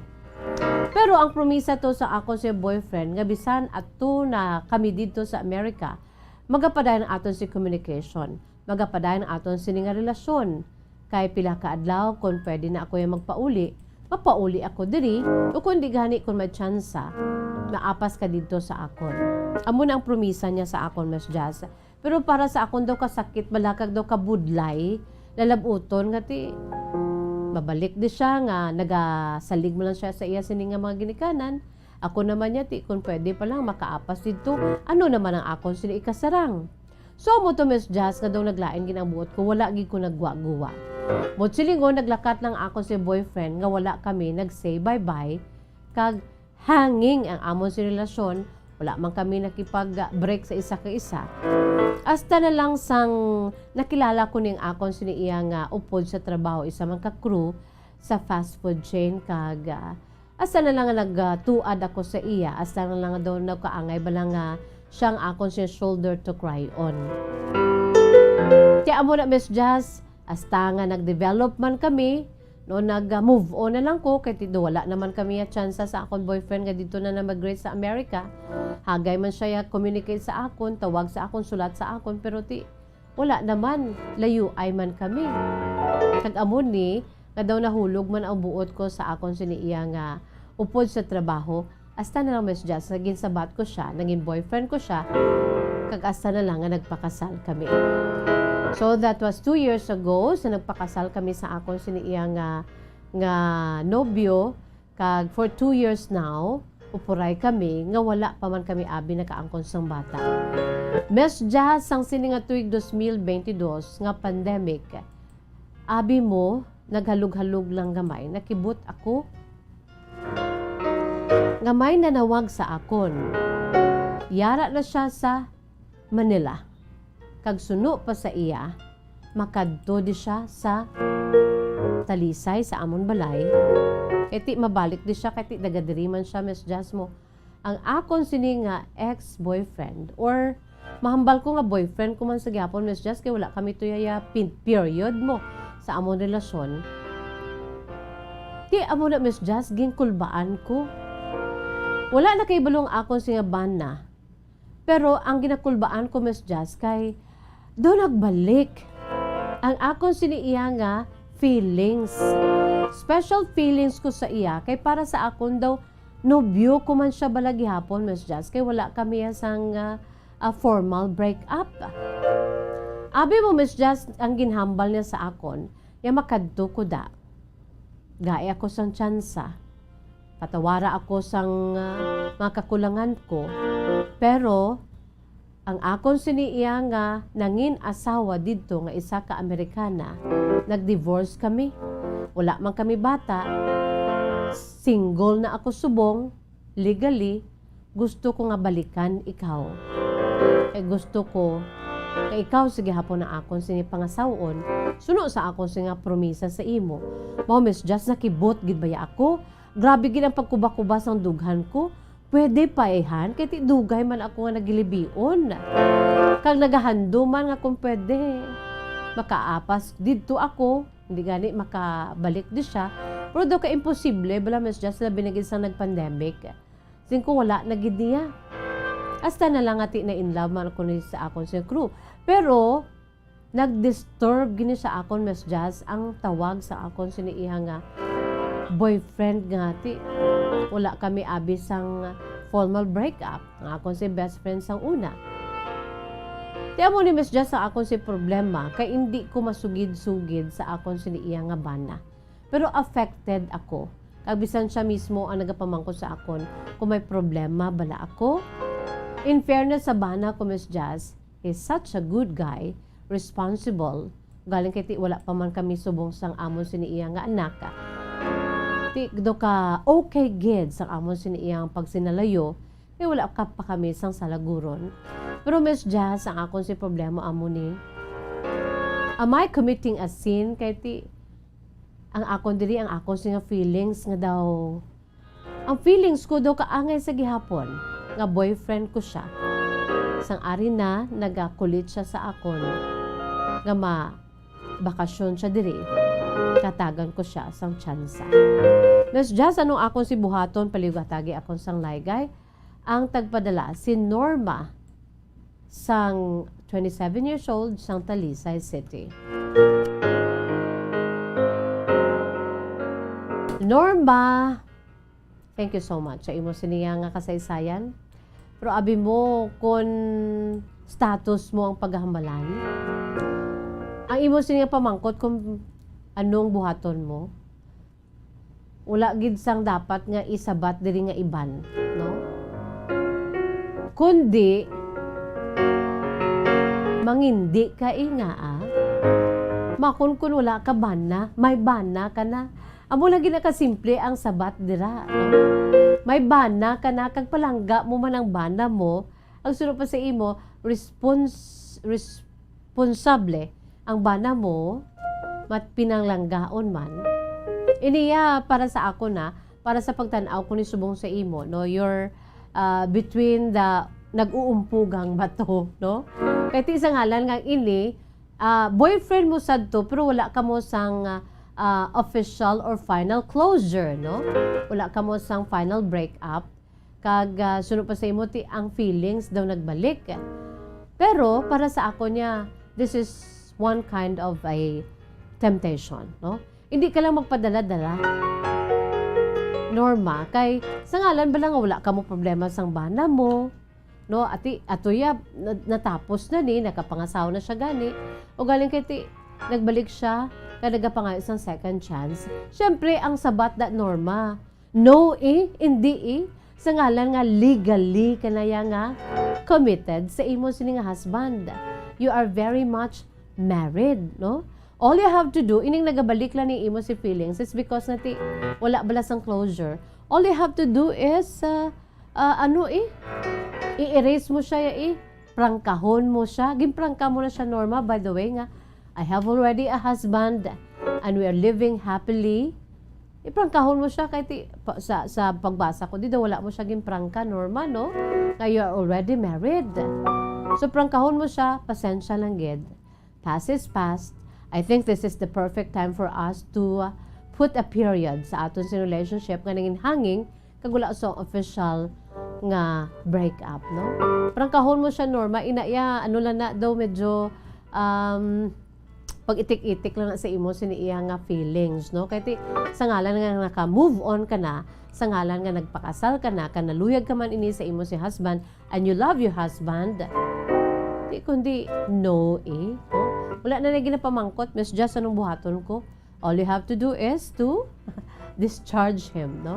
Pero ang promisa to sa akon si boyfriend nga bisan ato na kami didto sa America, magapadayon ang aton si communication. Magapadayon ang aton sini nga relasyon. Kay pila ka adlaw, kung pwede na ako yung magpauli, mapauli ako diri, o kung di gani, kung may tsansa, maapas ka didto sa akon. Amo na ang promisa niya sa akon, Miss Jazz. Pero para sa akon daw kasakit, balakag daw kabudlay, lalabuton nga ti, mabalik di siya nga nagasalig man lang siya sa iya sini nga mga ginikanan. Ako naman niya, ti, kung pwede pa lang, makaapas didto. Ano naman ang akon sini ikasarang? So, amo to, Miss Jazz, nga daw naglain gid ang buot ko, wala gid ko nagguwa-guwa. Mo silingon, naglakat lang akon si boyfriend nga wala kami nag-say bye-bye, kag hanging ang amon si relasyon, wala man kami nakipag-break sa isa ka isa. Hasta na lang sang nakilala ko ning akon sini iya nga upod sa trabaho, isa man ka crew sa fast food chain, kag, ah, hasta na lang nga nagtuad ako sa iya, hasta na lang nga daw nagkaangay ba lang nga siya ang akon siya shoulder to cry on. Kaya amo na, Miss Jazz, hasta nga nag-develop man kami, no, nag-move on na lang ko, kay ti-, wala naman kami ya tsansa sa akon boyfriend nga dito na na-migrate sa America. Hagay man siya ya communicate sa akon, tawag sa akon, sulat sa akon, pero ti, wala naman, layuay man kami. Kag amo ni, nga daw nahulog man ang buot ko sa akon sini iya nga upod sa trabaho, hasta na lang, Miss Jazz, nga ginsabat ko siya, naging boyfriend ko siya, kag hasta na lang nga nagpakasal kami. So, that was two years ago, sa nagpakasal kami sa akon sini iya nga, nga nobyo, kag for two years now, upuray kami nga wala pa man kami abi nakaangkon sang bata. Miss Jazz, sang sini nga tuig dos mil bentidós nga pandemic, abi mo, naghalog-halog lang gamay, nakibot ako nga may nanawag sa akon. Yara na siya sa Manila. Kag suno pa sa iya, makadto di siya sa Talisay, sa amon balay. Kay ti mabalik di siya, kay ti daga diri man siya, Miss Jazz mo. Ang akon sini nga ex-boyfriend, or mahambal ko nga boyfriend ko man sa gihapon, Miss Jazz, kay wala kami tuyaya pin-, period mo sa amon relasyon. Ti amo na, Miss Jazz, ginkulbaan ko. Wala na kay balong akon sini nga bana. Pero ang ginakulbaan ko, Miss Jazz, kay daw nagbalik ang akon sini iya nga feelings. Special feelings ko sa iya, kay para sa akon daw, nobyo ko man siya bala gihapon, Miss Jazz, kay wala kami ya sang, ah, ah, formal break up. Abi mo, Miss Jazz, ang ginhambal niya sa akon, ya makadto ko da. Gai ako sang tsansa. Patawara ako sang, ah, mga kakulangan ko. Pero, ang akon sini iya nga nangin asawa didto nga isa ka Amerikana, nag-divorce kami. Wala man kami bata. Single na ako subong, legally. Gusto ko nga balikan ikaw. Kay gusto ko nga ikaw sa gihapon ang akon sini pangasaw-on, suno sa akon sini nga promisa sa imo. Mao, Miss Jazz, nakibot gid baya ako? Grabe gid ang pagkuba-kuba sang dughan ko. Pwede pa, eh, han? Kay ti dugay man ako nga nagilibion. Kag nagahandom man nga kung pwede, makaapas didto ako, hindi gani makabalik di siya. Pero daw ka imposible, bala, Miss Jazz, labi na gid sang nag-pandemic. Sing ko, wala na gid niya. Hasta na lang nga ti na in love man ako ni sa akon sing crew. Pero, nag-disturb gini sa akon, Miss Jazz, ang tawag sa akon sini iya nga boyfriend nga ti wala kami abi sang formal breakup. Nga akon si best friend sang una. Ti amo ni, Miss Jazz, ang akon si problema kay indi ko masugid-sugid sa akon sini iya nga bana. Pero affected ako. Kag bisan siya mismo ang nagapamangkot sa akon kung may problema bala ako. In fairness sa bana ko, Miss Jazz, he's such a good guy, responsible. Galing kay ti wala pa man kami subong sang amon sini iya nga anak. Ti do ka okay gid sang amon sini iyang pagsinalayo, kay wala ka pa kami sang salaguron. Pero Miss Jazz, ang akon si problema amo ni, am I committing a sin? Kay ti ang akon diri, ang akon sini nga feelings nga daw, ang feelings ko daw kaangay sa gihapon nga boyfriend ko siya. Sang ari na, nagakulit siya sa akon nga ma-, bakasyon siya diri. Katagan ko siya sang tsansa. Miss Jazz, anong akon si buhaton? Palihog hatagi akon sang laygay. Ang tagpadala, si Norma, sang twenty-seven years old, sang Talisay City. Norma, thank you so much sa imo siniya nga kasaysayan. Pero abi mo, kun status mo ang paghambalan? Ang imo sini nga pamangkot kung anong buhaton mo, wala gid sang dapat nga isabat diri nga iban, no? Kundi, mangindi ka, eh, nga, ah. Makon kun wala ka bana, may bana ka na. Amo lagi na kasimple ang sabat dira, no? May bana ka na, kag palangga mo man ang bana mo, ang sunod pa sa imo, respons-, responsable ang bana mo, mat-, pinanglanggaon man. Iniya para sa ako na, para sa pagtan-aw ko ni subong sa imo, no? You're, ah, between the nag-uumpugang bato, no? Kay ti sa ngalan nga ini, ah, boyfriend mo sad to, pero wala ka mo sang, ah, ah, official or final closure, no? Wala ka mo sang final breakup. Kag, ah, sunod pa sa imo, ti ang feelings daw nagbalik. Pero para sa ako niya, this is one kind of a temptation, no? Hindi ka lang magpadala-dala, Norma, kay sa ngalan ba lang wala ka mo problema sang bana mo, no? Ati, atoya, na-, natapos na ni, nakapangasawa na siya gani. O galing kay ti, nagbalik siya, kay nagapangayo sang second chance. Siyempre, ang sabat da, Norma, no, eh, hindi, eh. Sa ngalan nga legally ka na ya nga committed sa imo sini nga husband. You are very much married, no? All you have to do, ining nagabalik lang ni imo si feelings, is because nati wala bala sang closure. All you have to do is, uh, uh, ano, eh, i-erase mo siya, eh. Prangkahon mo siya. Ginprangka mo na siya, Norma, by the way, nga, "I have already a husband and we are living happily." Iprangkahon mo siya kay ti, pa, sa, sa pagbasa ko, di daw wala mo siya ginprangka, Norma, no? Nga you are already married. So, prangkahon mo siya, pasensya lang gid. Past is past. I think this is the perfect time for us to, uh, put a period sa aton sing relationship nga nangin hanging kag wala sa official nga break up, no? Prangkahon mo siya, Norma, ina iya, ano lang na daw, medyo, um, pag-itik-itik lang na sa imo sini iya nga feelings, no? Kay ti, sa ngalan nga naka-move on ka na, sa ngalan nga nagpakasal ka na, kag naluyag ka man ini sa imo si husband, and you love your husband, di kundi no, eh, no? Wala na lagi na pamangkot, Miss Jess, anong buhaton ko? All you have to do is to discharge him, no?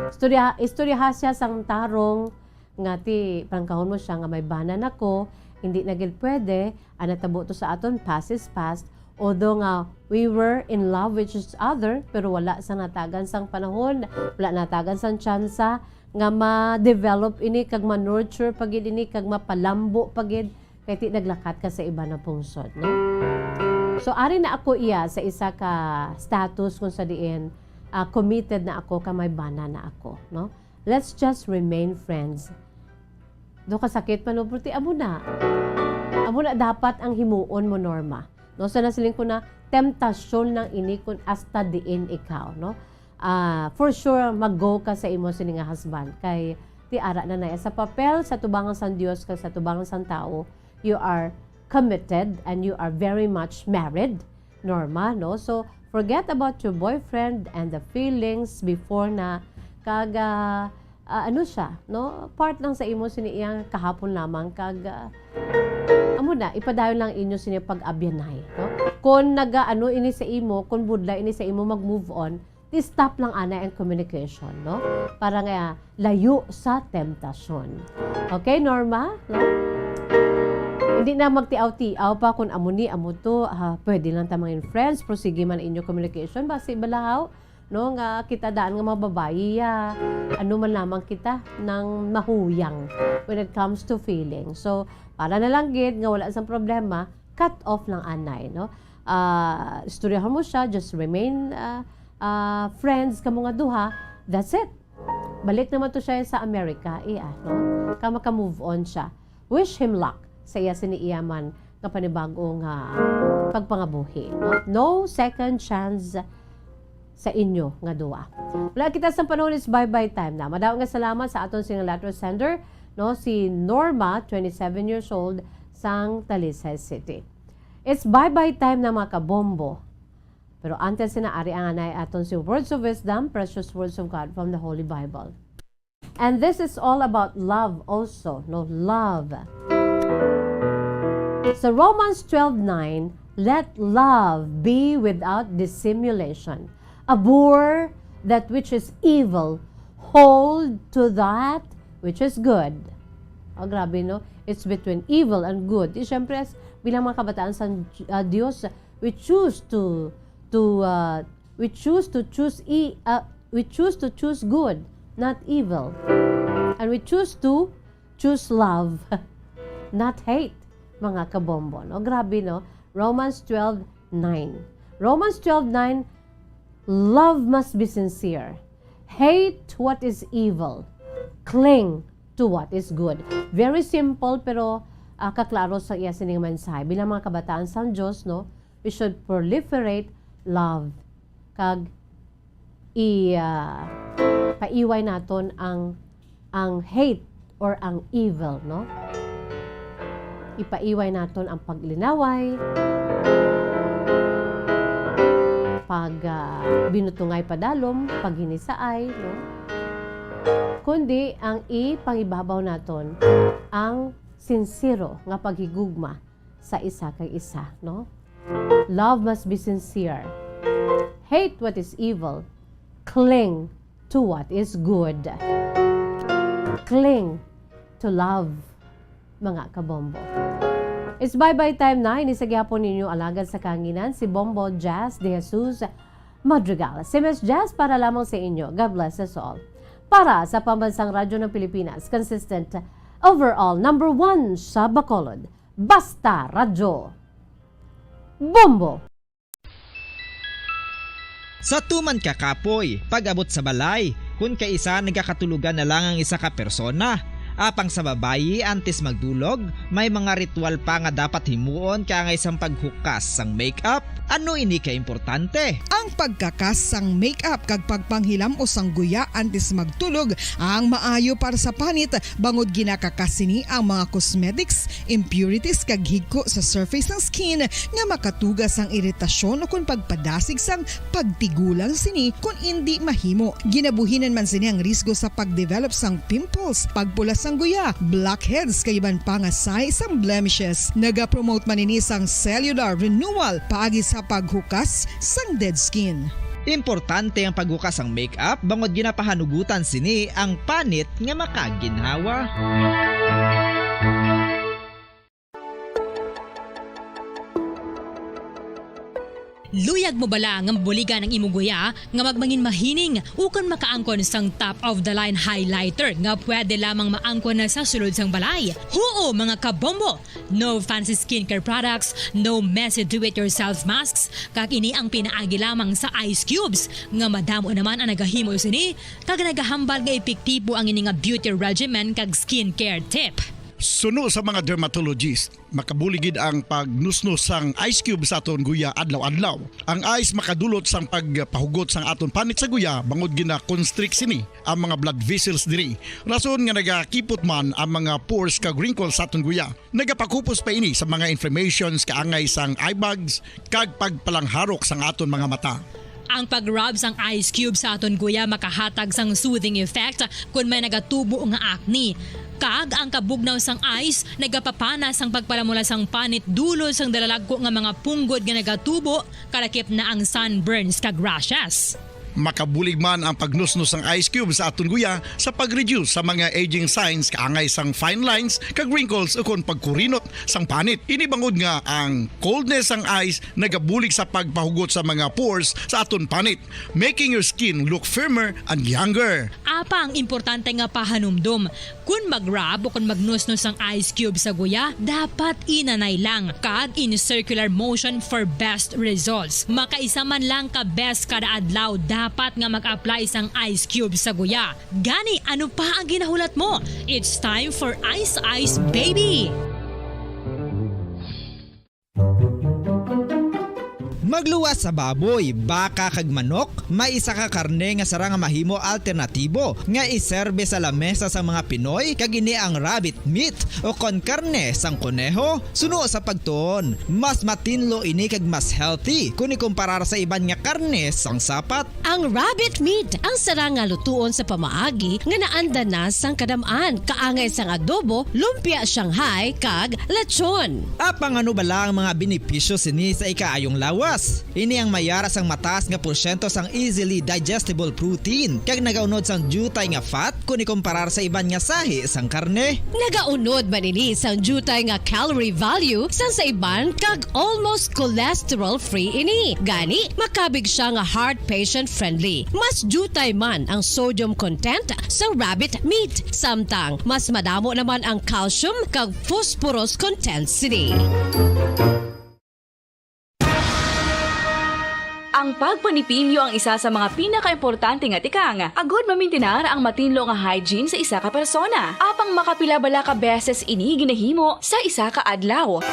Istorya, istoryaha siya sang tarong nga ti, prangkahon mo siya nga may bana na ko, hindi na gid pwede, ang natabo to sa aton, past is past. Although nga we were in love with each other, pero wala sa natagan sang panahon, wala natagan sang tsansa nga ma-develop ini kag ma-nurture pa gid ini kag mapalambo pa gid. Kay ti naglakat ka sa iban nga pungsod, no? So, ari na ako iya sa isa ka status kung sa diin, ah, committed na ako, ka may bana na ako, no? Let's just remain friends. Do kasakit man, no? Pero ti amo na. Amo na dapat ang himuon mo, Norma. No? So, nasiling ko na, temptasyon lang ini kung hasta diin ikaw, no? Ah, for sure, mag-go ka sa imo sini nga husband. Kay, ti ara na na sa papel, sa tubangan sang Dios, kag sa tubangan sang tao, you are committed and you are very much married, Norma, no? So, forget about your boyfriend and the feelings before na, kag, ah, ah, ano siya, no? Part lang sa imo sini iyang kahapon lamang, kag, ah, amo na, ipadayon lang inyo sini pag-abyanay, no? Kung naga-ano ini sa imo, kung budla ini sa imo mag-move on, ti stop lang anay ang communication, no? Para nga layo sa temptasyon. Okay, Norma? No? Hindi na magtiaw-tiaw pa kung amo ni, amo to, ah, pwede lang ta mangin friends, pero sige man inyo communication, basi balahaw, no? Nga kita daan nga mga babayi, ah, ano man lamang kita nang mahuyang when it comes to feeling. So, para na lang gid nga wala sang problema, cut off lang anay, no? Ah, istoryahon mo siya, just remain, ah, ah, friends kamo nga duha, that's it. Balik naman to siya sa Amerika, iya, no? Ka maka-move on siya. Wish him luck sa iya sini iya man nga panibago nga pagpangabuhi, no? No second chance sa inyo nga duha. Wala kita sa panahon, is bye-bye time na. Madaw nga salamat sa aton sing letter sender, no, si Norma, twenty-seven years old, sang Talisay City. It's bye-bye time na, mga kabombo. Pero antes sina, ari ang anay aton si Words of Wisdom, Precious Words of God from the Holy Bible. And this is all about love also, no? Love. Sa Romans twelve nine, "Let love be without dissimulation. Abhor that which is evil, hold to that which is good." Oh, grabe, no? It's between evil and good. Di, syempre, as, bilang mga kabataan sa, ah, Diyos, we choose to, to, ah, we choose to choose e-, ah, we choose to choose good, not evil. And we choose to choose love, not hate, mga kabombo, no? Grabe, no? Romans twelve nine. Romans twelve nine, "Love must be sincere. Hate what is evil. Cling to what is good." Very simple, pero, ah, kaklaro sa iya sining mensahe. Bilang mga kabataan sang Diyos, no, we should proliferate love. Kag i, ah, paiway naton ang, ang hate or ang evil, no? Ipaiway naton ang paglinaway, pag, ah, binutungay padalom, paghinisaay, no? Kundi ang ipangibabaw naton ang sinsero nga paghigugma sa isa kag isa, no? Love must be sincere. Hate what is evil. Cling to what is good. Cling to love, mga kabombo. It's bye-bye time na. Ini sa gihapon ninyo alagad sa kahanginan, si Bombo Jazz De Jesus Madrigal. Si Miss Jazz para lamang sa inyo. God bless us all. Para sa Pambansang Radyo ng Pilipinas, consistent, overall, number one sa Bacolod. Basta Radyo. Bombo! Sa tuman ka kapoy, pag-abot sa balay, kun kaisa nagakatulogan na lang ang isa ka persona. Apang sa babayi, antes magdulog, may mga ritual pa nga dapat himuon kaangay sang paghukas sang makeup. Ano ini ka importante? Ang pagkakas sang makeup kag pagpanghilam-os sang guya antes magtulog ang maayo para sa panit, bangod ginakakas sini ang mga cosmetics, impurities kag higko sa surface sang skin nga makatuga sang iritasyon ukon pagpadasig sang pagtigulang sini kon indi mahimo. Ginabuhinan man sini ang risgo sa pagdevelop sang pimples, pagpula sang guya, blackheads kag iban pa nga sign sang blemishes. Nagapromote man ini sang cellular renewal paagi sa paghukas sang dead skin. Importante ang paghukas sang makeup bangod ginapahanugutan sini ang panit nga makaginhawa. Luyag mo bala nga mabuligan ang imo guya nga magmangin mahining ukon makaangkon sang top of the line highlighter nga pwede lamang maangkon na sa sulod sang balay? Huo, mga kabombo! No fancy skincare products, no messy do-it-yourself masks, kag ini ang pinaagi lamang sa ice cubes nga madamo naman ang nagahimo sini kag nagahambal nga epektibo ang ini nga beauty regimen kag skincare tip. Suno sa mga dermatologist, makabulig gid ang pagnusnos sang ice cube sa aton guya adlaw-adlaw. Ang ice makadulot sang pagpahugot sang aton panit sa guya bangod gina-constrict sini ang mga blood vessels diri, rason nga nagakipot man ang mga pores kag wrinkles sa aton guya. Nagapakupos pa ini sa mga inflammations kaangay sang eye bags kag pagpalangharok sang aton mga mata. Ang pag-rub sang ice cube sa aton guya makahatag sang soothing effect kon may nagatubo nga acne. Kag ang kabugnaw sang ice nagapapana sang pagpalamula sang panit dulot sang dalalagko nga mga punggod nga nagatubo, kalakip na ang sunburns kag rashes. Makabulig man ang pagnusnos sang ice cube sa aton guya sa pag-reduce sa mga aging signs kaangay sang fine lines kag wrinkles ukon pagkurinot sang panit. Ini bangod nga ang coldness sang ice nagabulig sa pagpahugot sa mga pores sa aton panit, making your skin look firmer and younger. Apang importante nga pahanumdom, kon mag-rub o kon magnusnos ang ice cube sa guya, dapat inanay lang kag in circular motion for best results. Makaisa man lang ka beses kada adlaw dapat nga mag-apply sang ice cube sa guya. Gani, ano pa ang ginahulat mo? It's time for Ice Ice Baby! Pagluwas sa baboy, baka kag manok, may isa ka karne nga sarang nga mahimo alternatibo nga iserbe sa lamesa sa mga Pinoy, kag ini ang rabbit meat o kon karne sang koneho. Suno sa pagtuon, mas matinlo ini kag mas healthy kon ikumparar sa iban nga karne sang sapat. Ang rabbit meat ang sarang nga lutuon sa pamaagi nga naanda na sang kadam-an, kaangay sang adobo, lumpia Shanghai, kag lechon. Apang ano bala ang mga benepisyo sini sa ikaayong lawas? Ini ang may ara sang mataas nga porsyento sang easily digestible protein, kag nagaunod sang diutay nga fat kon ikumparar sa iban nga sahi sang karne. Nagaunod man ini sang diutay nga calorie value sang sa iban, kag almost cholesterol-free ini. Gani, makabig siya nga heart patient-friendly. Mas diutay man ang sodium content sang rabbit meat, samtang mas madamo naman ang calcium kag phosphorus content sini. Ang pagpanipilyo ang isa sa mga pinakaimportante nga tikang agud mamintinar ang matinlo nga hygiene sa isa ka persona. Apang makapila bala ka beses ini ginahimo sa isa ka adlaw?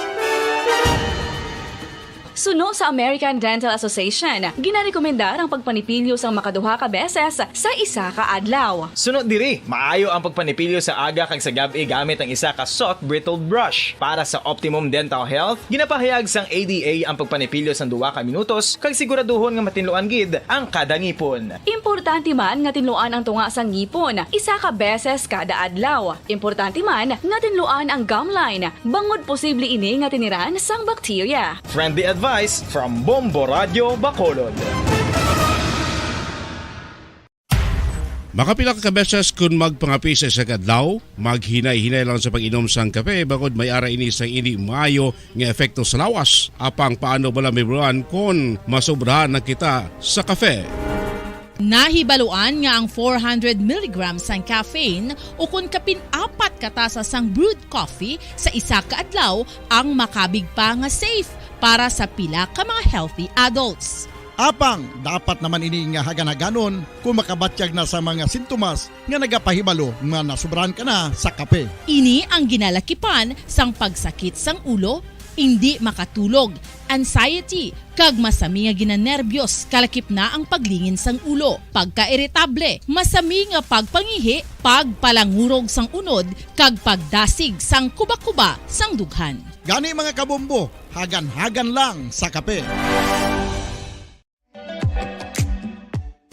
Suno sa American Dental Association, ginarekomendar ang pagpanipilyo sang makaduha ka beses sa isa ka adlaw. Suno diri, maayo ang pagpanipilyo sa aga kag sa gab-i gamit ang isa ka soft bristled brush. Para sa optimum dental health, ginapahayag sang A D A ang pagpanipilyo sang duha ka minutos kag siguraduhon nga matinluan gid ang kada ngipon. Importante man nga tinluan ang tunga sang ngipon isa ka beses kada adlaw. Importante man nga tinluan ang gum line, bangod posible ini nga tiniran sang bakterya. Friendly advice from Bombo Radio Bacolod. Makapila ka beses kun magpangape sa isa ka adlaw, maghinay-hinay lang sa pag-inom sang kape, bangod may ara ini sang indi maayo nga epekto sa lawas. Apang paano bala mahibaluan kon masobrahan na kita sa kape? Nahibaluan nga ang four hundred milligrams sang caffeine, ukon kapin apat ka tasa sang brewed coffee sa isa ka adlaw, ang makabig pa nga safe para sa pila ka mga healthy adults. Apang dapat naman ini nga hagan-haganon kung makabatyag na sa mga sintomas nga nagapahibalo nga nasobrahan ka na sa kape. Ini ang ginalakipan sang pagsakit sang ulo, indi makatulog, anxiety, kag masami nga ginanerbiyos, kalakip na ang paglingin sang ulo, pagkairitable, masami nga pagpangihi, pagpalangurog sang unod, kag pagdasig sang kuba-kuba sang dughan. Gani, mga kabombo, hagan-hagan lang sa kape.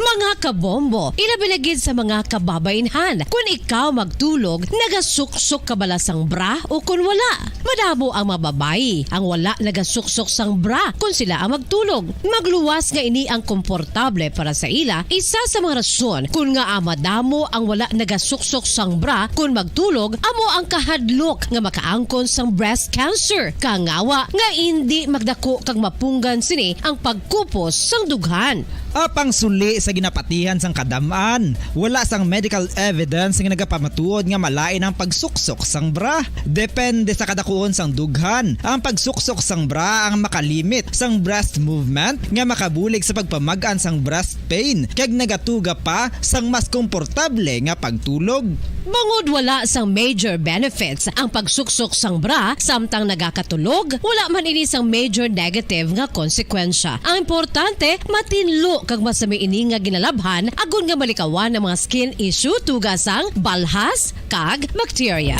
Mga kabombo, ilabi na gid sa mga kababainhan, kun ikaw magtulog, nagasuksok ka bala sang bra o kun wala? Madamo ang mga babayi ang wala nagasuksok sang bra kun sila ang magtulog. Magluwas nga ini ang komportable para sa ila, isa sa mga rason kun ngaa madamo ang wala nagasuksok sang bra kun magtulog amo ang kahadlok nga makaangkon sang breast cancer, kangawa nga indi magdako kag mapunggan sini ang pagkupos sang dughan. Apang suli sa ginapatihan sang kadam-an, wala sang medical evidence nga nagapamatuod nga malain ang pagsuksok sang bra. Depende sa kadakuon sang dughan, ang pagsuksok sang bra ang makalimit sang breast movement nga makabulig sa pagpamag-an sang breast pain, kag nagatuga pa sang mas komportable nga pagtulog. Bangod wala sang major benefits ang pagsuksok sang bra samtang nagakatulog, wala man ini sang major negative nga konsekwensya. Ang importante, matinlo kag masami ini nga ginalabhan agod nga malikawan ang mga skin issue, tuga sang balhas kag bakterya.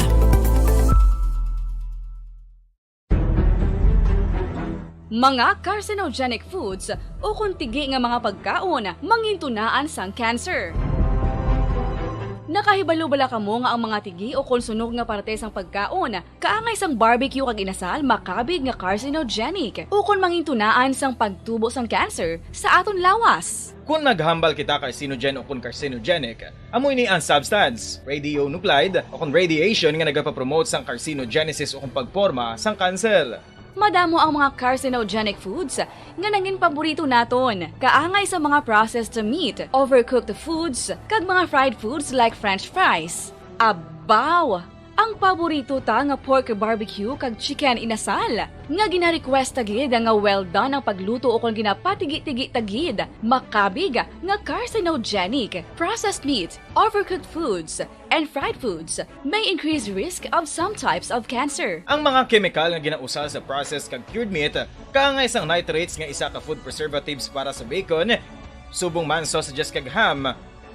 Mga carcinogenic foods ukon tigi nga mga pagkaon mangintunaan sang cancer. Nakahibalo bala kamo nga ang mga tigi ukon sunog nga parte sang pagkaon, kaangay sang barbecue kag inasal, makabig nga carcinogenic ukon mangintunaan sang pagtubo sang cancer sa aton lawas? Kon maghambal kita carcinogen ukon carcinogenic, amo ini ang substance, radionuclide, ukon radiation nga nagapapromote sang carcinogenesis ukon pagporma sang kanser. Madamo ang mga carcinogenic foods nga nangin paborito naton, kaangay sa mga processed meat, overcooked foods, kag mga fried foods like French fries. Abaw! Ang paborito ta nga pork barbecue kag chicken inasal, nga gina-request ta gid nga well done ang pagluto ukon ginapatigi-tigi ta gid, makabig nga carcinogenic. Processed meat, overcooked foods, and fried foods may increase risk of some types of cancer. Ang mga kemikal nga ginausal sa processed kag cured meat, kaangay sang nitrates nga isa ka food preservatives para sa bacon, subong man sausages kag ham,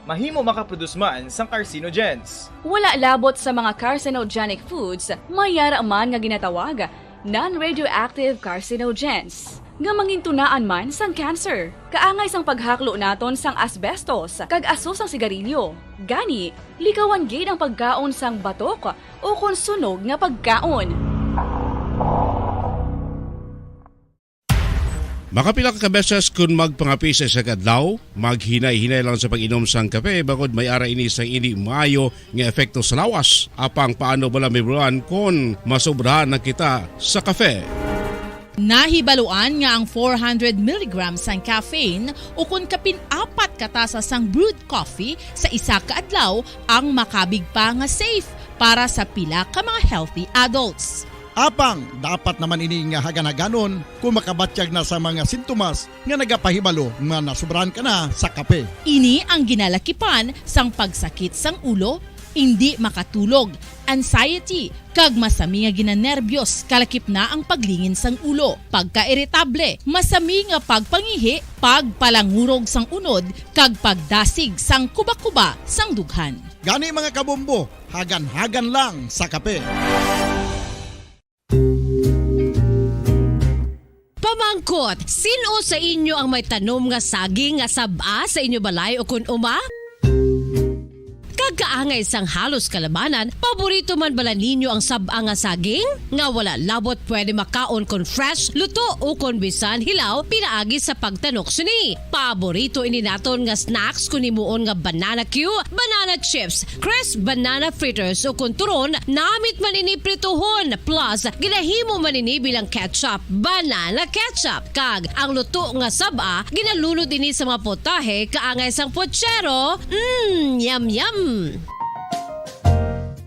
mahimo makaproduce man sang carcinogens. Wala labot sa mga carcinogenic foods, may yara man nga ginatawag non-radioactive carcinogens, nga mangintunaan man sang cancer. Kaangay sang paghaklo naton sang asbestos kag aso sang sigarilyo. Gani, likawan gid ang pagkaon sang batok ukon sunog nga pagkaon. Makapila ka beses kon magpangape sa isa ka adlaw, maghinay-hinay lang sa pag-inom sang kape, bangod may ara ini sang indi maayo nga epekto sa lawas. Apang paano bala, Ma'am Ron, kon masobrahan na kita sa kape? Nahibaluan nga ang four hundred milligrams sang caffeine ukon kapin apat ka tasa sang brewed coffee sa isa ka adlaw ang makabig pa nga safe para sa pila ka mga healthy adults. Apang dapat naman ini nga hagan-haganon kung makabatyag na sa mga sintomas nga nagapahibalo nga nasobrahan ka na sa kape. Ini ang ginalakipan sang pagsakit sang ulo, indi makatulog, anxiety, kag masami nga ginanerbyos, kalakip na ang paglingin sang ulo, pagkairitable, masami nga pagpangihi, pagpalangurog sang unod, kag pagdasig sang kuba-kuba sang dughan. Gani, mga kabombo, hagan-hagan lang sa kape. Pamangkot, sin-o sa inyo ang may tanom nga saging nga sab-a sa inyo balay ukon uma? Kag kaangay sang halos kalabanan, paborito man bala ninyo ang sab-a nga saging? Nga wala labot pwede makaon kon fresh, luto, ukon bisan hilaw pinaagi sa pagtanok sini. Paborito ini naton nga snacks kon himuon nga banana cue, banana chips, crisp banana fritters, ukon turon, namit man ini prituhon, plus ginahimo man ini bilang ketchup, banana ketchup. Kag ang luto nga sab-a, ginalunod ini sa mga potahe kaangay sang pochero. Mm, yum, yum!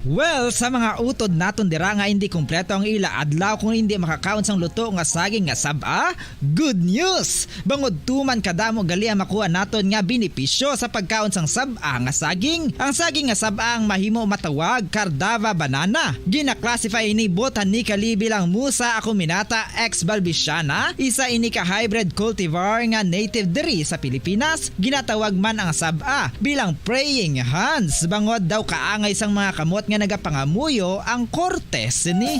Well, sa mga utod naton dira nga indi kompleto ang ila adlaw kung indi makakaon sang luto nga saging nga sab-a, good news! Bangod tuman kadamo gali ang makuha naton nga benepisyo sa pagkaon sang sab-a nga saging. Ang saging nga sab-a ang mahimo matawag Cardava banana. Gina-classify ini botanically bilang Musa acuminata ex balbisiana, isa ini ka hybrid cultivar nga native diri sa Pilipinas. Ginatawag man ang sab-a bilang praying hands, bangod daw kaangay sang mga kamot nga nagapangamuyo ang korte sini.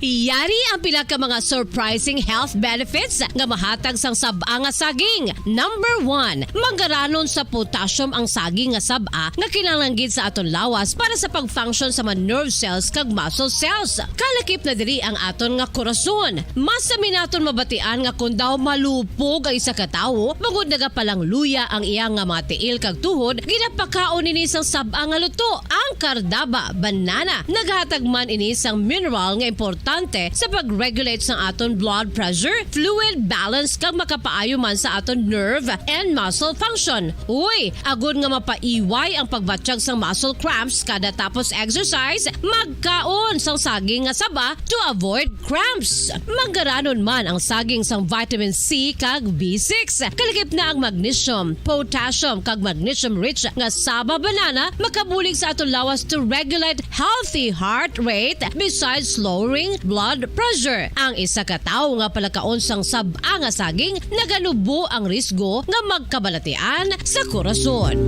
Yari ang pila ka mga surprising health benefits nga mahatag sang sab-a nga saging. Number one, manggaranon sa potassium ang saging nga sab-a nga kinahanglan gid sa aton lawas para sa pag-function sa mga nerve cells kag muscle cells. Kalakip na diri ang aton nga korason. Masami naton mabatian nga kon daw malupog ang isa ka tawo, bangod nagapalangluya ang iya nga mga tiil kag tuhod, ginapakaon ini sang sab-a nga luto, ang Cardava banana. Naghatag man ini sang mineral nga importante sa pag-regulate sang aton blood pressure, fluid balance, kag makapaayo man sa aton nerve and muscle function. Uy, agod nga mapaiway ang pagbatyag sang muscle cramps kada tapos exercise, magkaon sang saging nga saba to avoid cramps. Manggaranon man ang saging sang vitamin C kag B six. Kalakip na ang magnesium, potassium, kag magnesium-rich nga saba banana makabulig sa aton lawas to regulate healthy heart rate, besides lowering blood pressure. Ang isa ka tawo nga palakaon sang sab-a nga saging, naganubo ang risgo nga magkabalatian sa korason.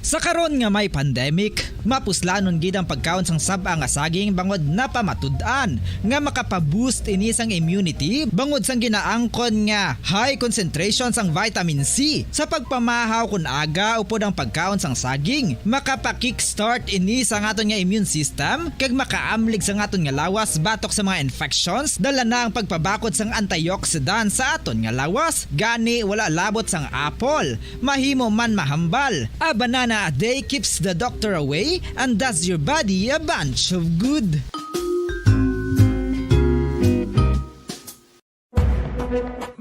Sa karon nga may pandemic, mapuslanon gid ang pagkaon sang sab-a nga saging bangod napamatud-an nga makapa-boost ini sang immunity bangod sang ginaangkon nga high concentration sang vitamin C. Sa pagpamahaw kon aga upod ang pagkaon sang saging, makapa-kickstart ini sa aton nga immune system kag makaamlig sa aton nga lawas batok sa mga infections, dala na ang pagpabakod sang antioxidant sa aton nga lawas. Gani, wala labot sang apple, mahimo man mahambal. A banana a day keeps the doctor away and does your body a bunch of good.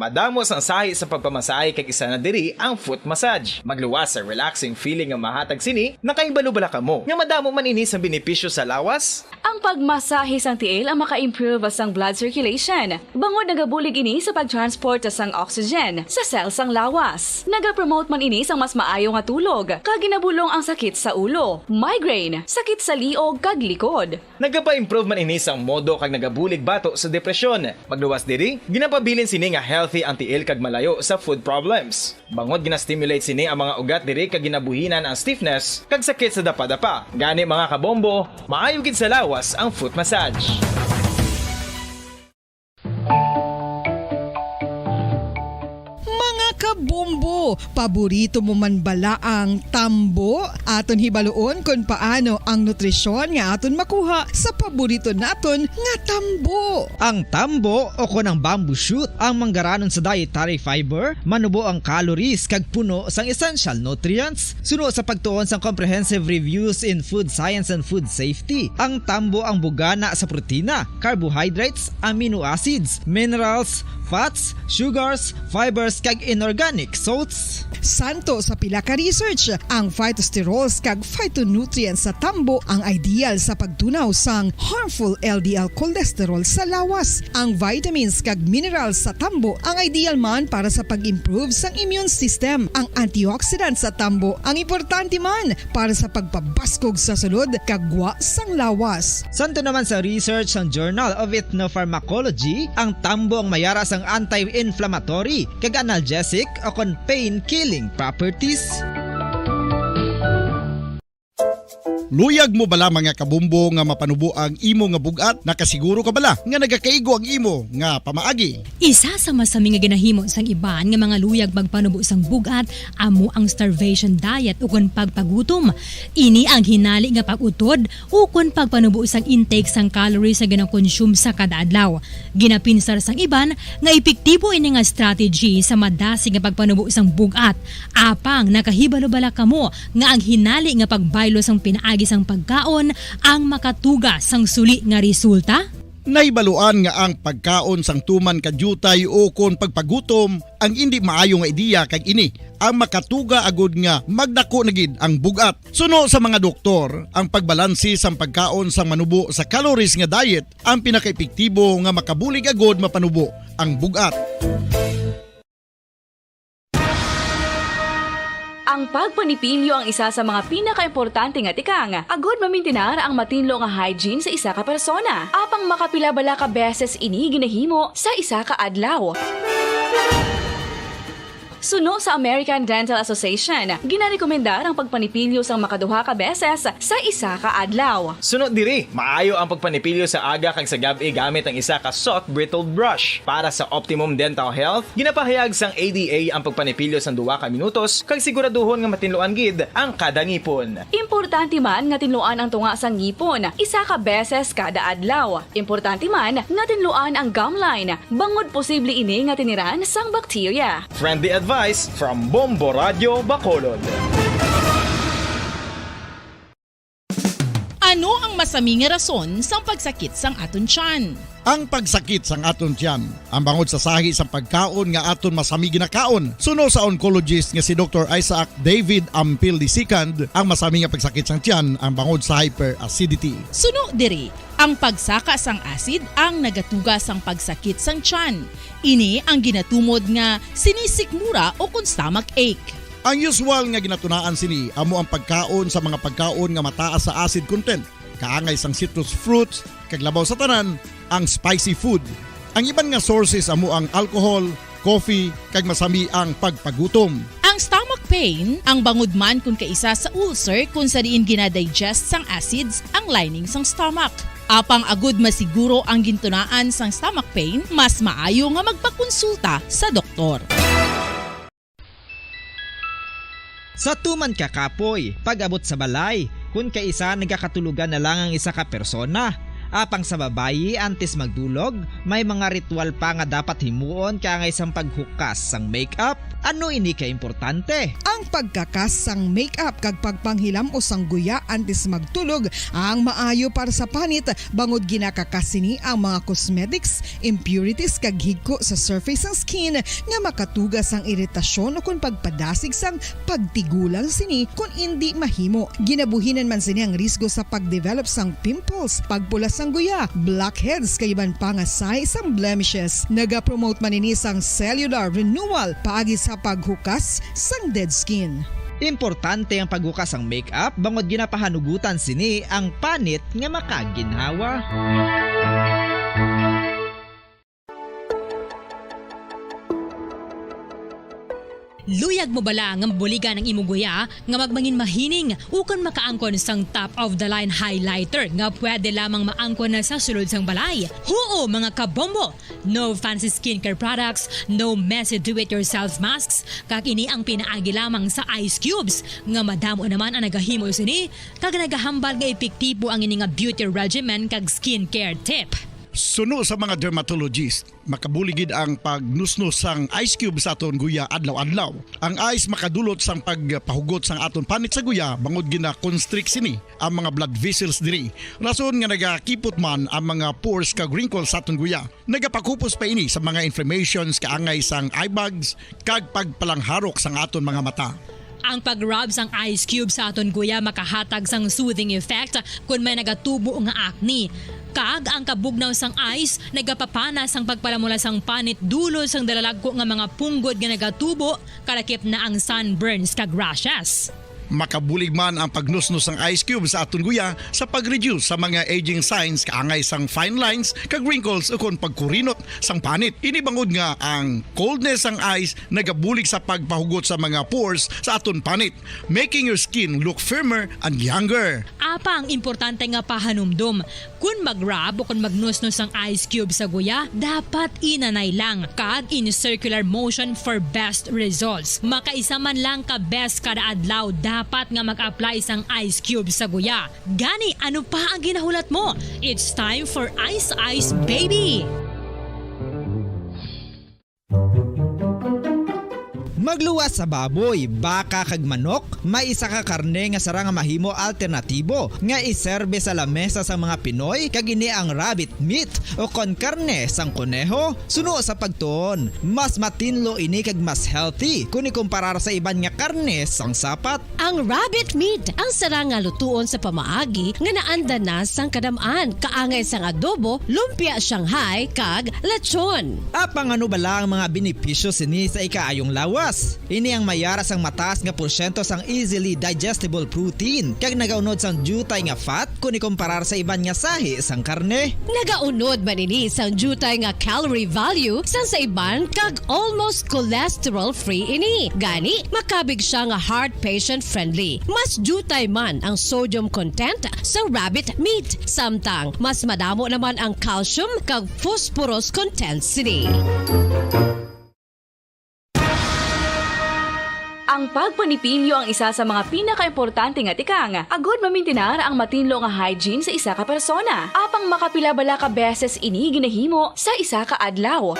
Madamo sang sahi sa pagpamasahe kag isa na diri ang foot massage. Magluwas sa relaxing feeling nga mahatag sini, nakahibalo bala kamo nga madamo man ini sang benepisyo sa lawas? Ang pagmasahe sang tiil ang maka-improve sang blood circulation, bangod nagabulig ini sa pag-transport sang oxygen sa cell sang lawas. Nagapromote man ini sang mas maayo nga tulog, kag ginabulong ang sakit sa ulo, migraine, sakit sa liog, kag likod. Nagapa-improve man ini sang modo kag nagabulig bato sa depresyon. Magluwas diri, ginapabilin sini nga healthy ang tiil kag malayo sa foot problems. Bangod gina-stimulate sini ang mga ugat diri kag ginabuhinan ang stiffness kag sakit sa dapadapa. Gani, mga kabombo, maayo gid sa lawas ang foot massage. Mga kabombo, paborito mo man bala ang tambo? Aton hibaluon kon paano ang nutrisyon nga aton makuha sa paborito naton nga tambo. Ang tambo o kon ang bamboo shoot ang manggaranon sa dietary fiber, manubo ang calories kag puno sang essential nutrients. Suno sa pagtuon sang Comprehensive Reviews in Food Science and Food Safety, ang tambo ang bugana sa protina, carbohydrates, amino acids, minerals, fats, sugars, fibers, kag inorganic salts. Santo sa pila ka research, ang phytosterols kag phytonutrients sa tambo ang ideal sa pagtunaw sang harmful L D L cholesterol sa lawas. Ang vitamins kag minerals sa tambo ang ideal man para sa pag-improve sang immune system. Ang antioxidants sa tambo ang importante man para sa pagpabaskog sa sulod kag gwa sang lawas. Santo naman sa research sang Journal of Ethnopharmacology, ang tambo ang mayara sang anti-inflammatory kag analgesic o kon pain-killing properties. Luyag mo bala, mga kabumbo, nga mapanubo ang imo nga bug-at? Nakasiguro ka bala nga nagakaigo ang imo nga pamaagi? Isa sa masami nga ginahimo sang iban nga mga luyag magpanubo sang bug-at amo ang starvation diet ukon pagpagutom. Ini ang hinali nga pag-utod ukon pagpanubo sang intake sang calories nga ginakonsume sa kada adlaw. Ginapinsar sang iban nga epektibo ini nga strategy sa madasig nga pagpanubo sang bug-at. Apang nakahibalo bala kamo nga ang hinali nga pagbaylo sang pinaagi sang pagkaon ang makatuga sang suli nga resulta? Nahibaluan nga ang pagkaon sang tuman ka diutay ukon pagpagutom ang indi maayo nga ideya, kag ini ang makatuga agud nga magdako na gid ang bug-at. Suno sa mga doktor, ang pagbalansi sang pagkaon sang manubo sa calories nga diet ang pinakaepektibo nga makabulig agud mapanubo ang bug-at. Ang pagpanipilyo ang isa sa mga pinakaimportante nga tikang agud mamintinar ang matinlo nga hygiene sa isa ka persona. Apang makapila bala ka beses ini ginahimo sa isa ka adlaw? Suno sa American Dental Association, ginarekomendar ang pagpanipilyo sang makaduha ka beses sa isa ka adlaw. Suno diri, maayo ang pagpanipilyo sa aga kag sa gab-i gamit ang isa ka soft bristled brush. Para sa optimum dental health, ginapahayag sang A D A ang pagpanipilyo sang duha ka minutos kag siguraduhon nga matinluan gid ang kada ngipon. Importante man nga tinluan ang tunga sang ngipon isa ka beses kada adlaw. Importante man nga tinluan ang gum line, bangod posible ini nga tiniran sang bakterya. Friendly advice from Bombo Radio Bacolod. Ano ang masami nga rason sang pagsakit sang aton tiyan? Ang pagsakit sang aton tiyan ang bangod sa sahi sang pagkaon nga aton masami ginakaon, suno sa oncologist nga si Doktor Isaac David Ampil the second. Ang masami nga pagsakit sang tiyan ang bangod sa hyperacidity. Suno diri, ang pagsaka sang acid ang nagatuga sang pagsakit sang tiyan. Ini ang ginatumod nga sinisikmura o kon stomach ache. Ang usual nga ginatunaan sini amo ang pagkaon sa mga pagkaon nga mataas sa acid content, kaangay sang citrus fruits, kag labaw sa tanan, ang spicy food. Ang iban nga sources amo ang alcohol, coffee, kag masami ang pagpagutom. Ang stomach pain ang bangod man kon kaisa sa ulcer, kon sa diin ginadigest sang acids ang lining sang stomach. Apang agud masiguro ang gintunaan sang stomach pain, mas maayo nga magpakonsulta sa doktor. Sa tuman ka kapoy, pag-abot sa balay, kun kaisa nagakatulogan na lang ang isa ka persona. Apang sa babayi, antes magdulog, may mga ritual pa nga dapat himuon, kaangay sang paghukas sang makeup, Ano ini ka importante? Ang pagkakas sang makeup kag pagpanghilam-os sang guya antes magtulog ang maayo para sa panit, bangod ginakakas sini ang mga cosmetics, impurities kag higko sa surface sang skin nga makatuga sang iritasyon ukon pagpadasig sang pagtigulang sini kon indi mahimo. Ginabuhinan man sini ang risgo sa pagdevelop sang pimples, pagpula sang guya, blackheads kag iban pa nga sahi sang blemishes. Nagapromote man ini sang cellular renewal paagi sa paghukas sang dead skin. Importante ang paghukas sang makeup bangod ginapahanugutan sini ang panit nga makaginhawa. Luyag mo bala nga mabuligan ang imo guya nga magmangin mahining ukon makaangkon sang top of the line highlighter nga pwede lamang maangkon na sa sulod sang balay? Huo, mga kabombo! No fancy skincare products, no messy do-it-yourself masks, kag ini ang pinaagi lamang sa ice cubes nga madamo naman ang nagahimo sini kag nagahambal nga epektibo ang ini nga beauty regimen kag skincare tip. Suno sa mga dermatologist, makabulig gid ang pagnusnos sang ice cube sa aton guya adlaw-adlaw. Ang ice makadulot sang pagpahugot sang aton panit sa guya bangod gina-constrict sini ang mga blood vessels diri, rason nga nagakipot man ang mga pores kag wrinkles sa aton guya. Nagapakupos pa ini sa mga inflammations kaangay sang eye bags kag pagpalangharok sang aton mga mata. Ang pag-rub sang ice cube sa aton guya makahatag sang soothing effect kon may nagatubo nga acne. Kag ang kabugnaw sang ice nagapapana sang pagpalamula sang panit dulot sang dalalagko nga mga punggod nga nagatubo, kalakip na ang sunburns kag rashes. Makabulig man ang pagnusnos sang ice cube sa aton guya sa pag-reduce sa mga aging signs kaangay sang fine lines kag wrinkles ukon pagkurinot sang panit. Ini bangod nga ang coldness sang ice nagabulig sa pagpahugot sa mga pores sa aton panit, making your skin look firmer and younger. Apang importante nga pahanumdom, kon mag-rub o kon magnusnos ang ice cube sa guya, dapat inanay lang kag in circular motion for best results. Makaisa man lang ka beses kada adlaw dapat nga mag-apply sang ice cube sa guya. Gani, ano pa ang ginahulat mo? It's time for Ice Ice Baby! Magluwas sa baboy, baka kag manok, may isa ka karne nga sarang nga mahimo alternatibo nga iserbe sa lamesa sang mga Pinoy, kag ini ang rabbit meat, o kon karne sang kuneho. Suno sa pagtuon, mas matinlo ini kag mas healthy kon ikumparar sa iban nga karne sang sapat. Ang rabbit meat ang sarang nga lutuon sa pamaagi nga naanda na sang kadam-an, kaangay sang adobo, lumpia Shanghai, kag lechon. Apang ano bala ang mga benepisyo sini sa ikaayong lawas? Ini ang may ara sang mataas nga porsyento sang easily digestible protein, kag nagaunod sang diutay nga fat kon ikumparar sa iban nga sahi sang karne. Nagaunod man ini sang diutay nga calorie value sang sa iban, kag almost cholesterol-free ini. Gani, makabig siya nga heart patient-friendly. Mas diutay man ang sodium content sa rabbit meat, samtang mas madamo naman ang calcium kag phosphorus content sini. Ang pagpanipilyo ang isa sa mga pinakaimportante nga tikang agud mamintinar ang matinlo nga hygiene sa isa ka persona. Apang makapila bala ka beses ini ginahimo sa isa ka adlaw?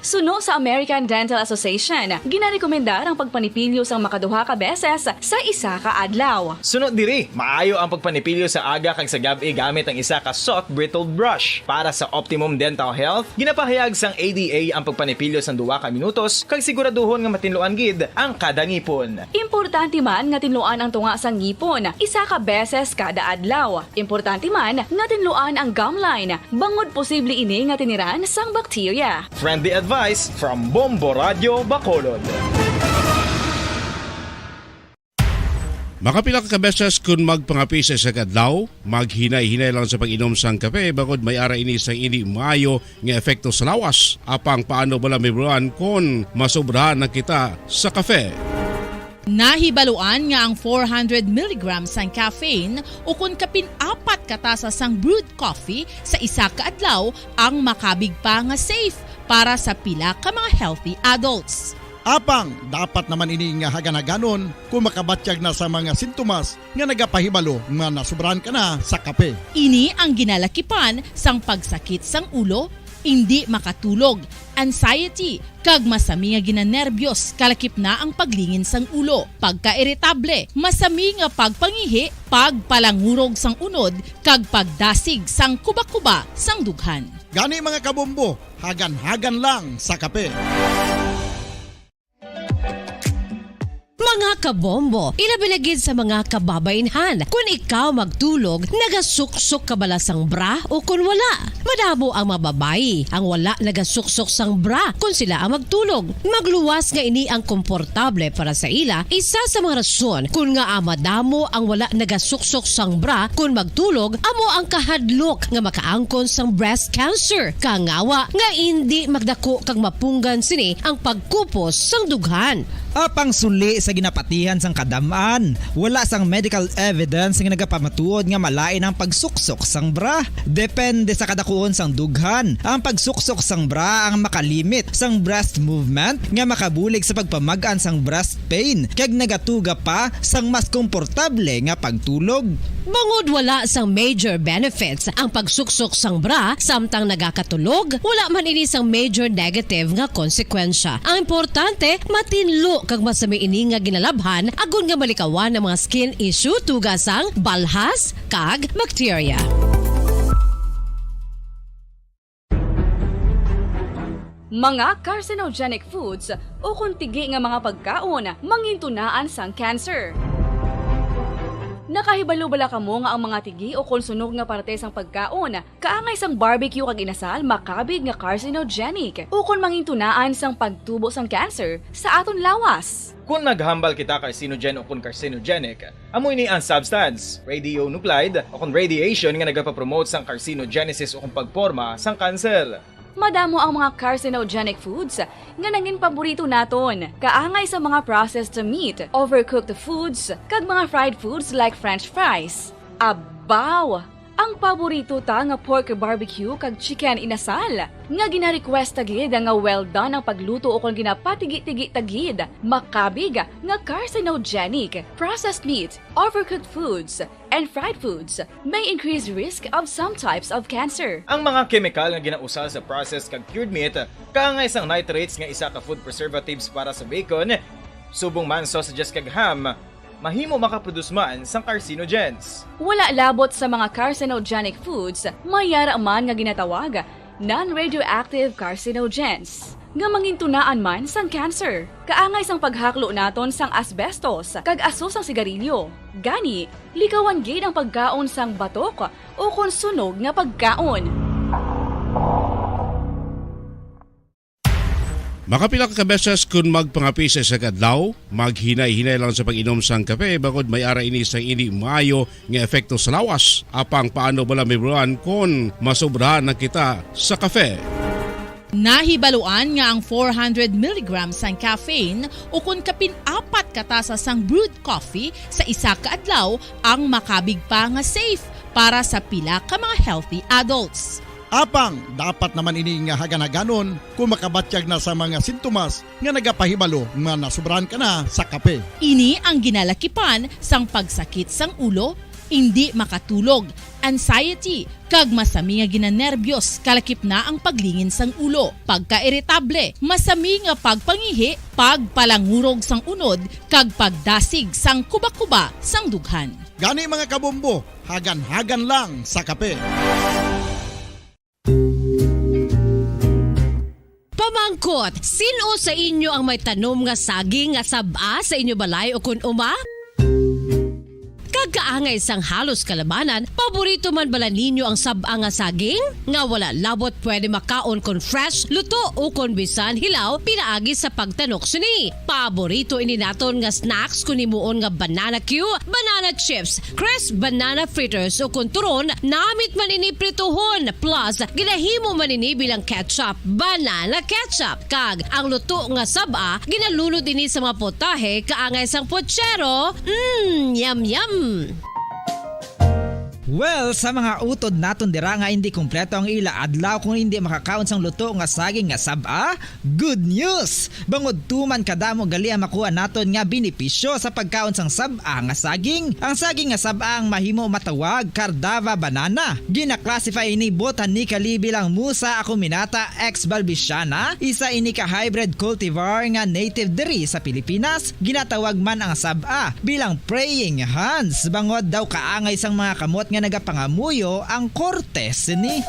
Suno sa American Dental Association, ginarekomendar ang pagpanipilyo sang makaduha ka beses sa isa ka adlaw. Suno diri, maayo ang pagpanipilyo sa aga kag sa gab-i gamit ang isa ka soft bristled brush. Para sa optimum dental health, ginapahayag sang A D A ang pagpanipilyo sang duha ka minutos kag siguraduhon nga matinluan gid ang kada ngipon. Importante man nga tinluan ang tunga sang ngipon isa ka beses kada adlaw. Importante man nga tinluan ang gum line, bangod posible ini nga tiniran sang bakterya. Friendly advice from Bombo Radio Bacolod. Makapila ka beses kon magpangape sa isa ka adlaw, maghinay-hinay lang sa pag-inom sang kape bangod may ara ini sang indi maayo nga epekto sa lawas. Apang paano bala mahibaluan kon masobrahan na kita sa kape? Nahibaluan nga ang four hundred milligrams sang caffeine ukon kapin apat ka tasa sang brewed coffee sa isa ka adlaw ang makabig pa nga safe para sa pila ka mga healthy adults. Apang dapat naman ini nga haganhaganon kon makabatyag na sa mga sintomas nga nagapahibalo nga nasobrahan ka na sa kape. Ini ang ginalakipan sang pagsakit sang ulo, Indi makatulog, anxiety, kag masami nga ginanerbyos, kalakip na ang paglingin sang ulo, pagkairitable, masami nga pagpangihi, pagpalangurog sang unod, kag pagdasig sang kuba-kuba sang dughan. Gani, mga kabombo, hagan-hagan lang sa kape. Mga kabombo, ilabi na gid sa mga kababainhan, kun ikaw magtulog, nagasuksok ka bala sang bra o kun wala? Madamo ang mga babayi ang wala nagasuksok sang bra kun sila ang magtulog. Magluwas nga ini ang komportable para sa ila, isa sa mga rason kun ngaa madamo ang wala nagasuksok sang bra kun magtulog amo ang kahadlok nga makaangkon sang breast cancer. Kangawa nga indi magdako kag mapunggan sini ang pagkupos sang dughan. Apang suli sa ginapatihan sang kadam-an, wala sang medical evidence nga nagapamatuod nga malain ang pagsuksok sang bra. Depende sa kadakuon sang dughan, ang pagsuksok sang bra ang makalimit sang breast movement nga makabulig sa pagpamag-an sang breast pain kag nagatuga pa sang mas komportable nga pagtulog. Bangod wala sang major benefits ang pagsuksok sang bra samtang nagakatulog, wala man ini sang major negative nga konsekwensya. Ang importante, matinlo kag masami ini nga ginalabhan agod nga malikawan ang mga skin issue tuga sang balhas kag bakterya. Mga carcinogenic foods ukon tigi nga mga pagkaon mangintunaan sang cancer. Nakahibalo bala kamo nga ang mga tigi ukon sunog nga parte sang pagkaon, kaangay sang barbecue kag inasal, makabig nga carcinogenic ukon mangintunaan sang pagtubo sang cancer sa aton lawas? Kon maghambal kita carcinogen ukon carcinogenic, amo ini ang substance, radionuclide, ukon radiation nga nagapapromote sang carcinogenesis ukon pagporma sang cancer. Madamo ang mga carcinogenic foods nga nangin paborito naton, kaangay sa mga processed meat, overcooked foods, kag mga fried foods like French fries. Abaw! Ang paborito ta nga pork barbecue kag chicken inasal, nga gina-request ta gid nga well done ang pagluto ukon ginapatigi-tigi ta gid, makabig nga carcinogenic. Processed meat, overcooked foods, and fried foods may increase risk of some types of cancer. Ang mga kemikal nga ginausal sa processed kag cured meat, kaangay sang nitrates nga isa ka food preservatives para sa bacon, subong man sausages kag ham, mahimo makaproduce man sang carcinogens. Wala labot sa mga carcinogenic foods, may yara man nga ginatawag non-radioactive carcinogens nga mangintunaan man sang cancer. Kaangay sang paghaklo naton sang asbestos kag aso sang sigarilyo. Gani, likawan gid ang pagkaon sang batok ukon sunog nga pagkaon. Makapila ka beses kon magpangape sa isa ka adlaw, maghinay-hinay lang sa pag-inom sang kape, bangod may ara ini sang indi maayo nga epekto sa lawas. Apang paano bala mahibaluan kon masobrahan na kita sa kape? Nahibaluan nga ang four hundred milligrams sang caffeine ukon kapin apat ka tasa sang brewed coffee sa isa ka adlaw ang makabig pa nga safe para sa pila ka mga healthy adults. Apang dapat naman ini nga hagan-haganon kon makabatyag na sa mga sintomas nga nagapahibalo nga nasobrahan ka na sa kape. Ini ang ginalakipan sang pagsakit sang ulo, indi makatulog, anxiety, kag masami nga ginanerbyos, kalakip na ang paglingin sang ulo, pagkairitable, masami nga pagpangihi, pagpalangurog sang unod, kag pagdasig sang kuba-kuba sang dughan. Gani, mga kabombo, hagan-hagan lang sa kape. Pamangkot, sin-o sa inyo ang may tanom nga saging nga sab-a sa inyo balay ukon uma? Kag kaangay sang halos kalabanan, paborito man bala ninyo ang sab-a nga saging? Nga wala labot pwede makaon kon fresh, luto, ukon bisan hilaw pinaagi sa pagtanok sini. Paborito ini naton nga snacks kon himuon nga banana cue, banana chips, crisp banana fritters, ukon turon, namit man ini prituhon, plus ginahimo man ini bilang ketchup, banana ketchup, kag ang luto nga sab-a ginalunod ini sa mga potahe kaangay sang puchero. Mm, yum, yum! Well, sa mga utod naton dira nga indi kompleto ang ila adlaw kung indi makakaon sang luto nga saging nga sab-a, good news! Bangod tuman kadamo gali ang makuha naton nga benepisyo sa pagkaon sang sab-a nga saging. Ang saging nga sab-a ang mahimo matawag Cardava banana. Gina-classify ini botanically bilang Musa acuminata ex balbisiana, isa ini ka hybrid cultivar nga native diri sa Pilipinas. Ginatawag man ang sab-a bilang praying hands, bangod daw kaangay sang mga kamot nga nagapangamuyo ang korte sini.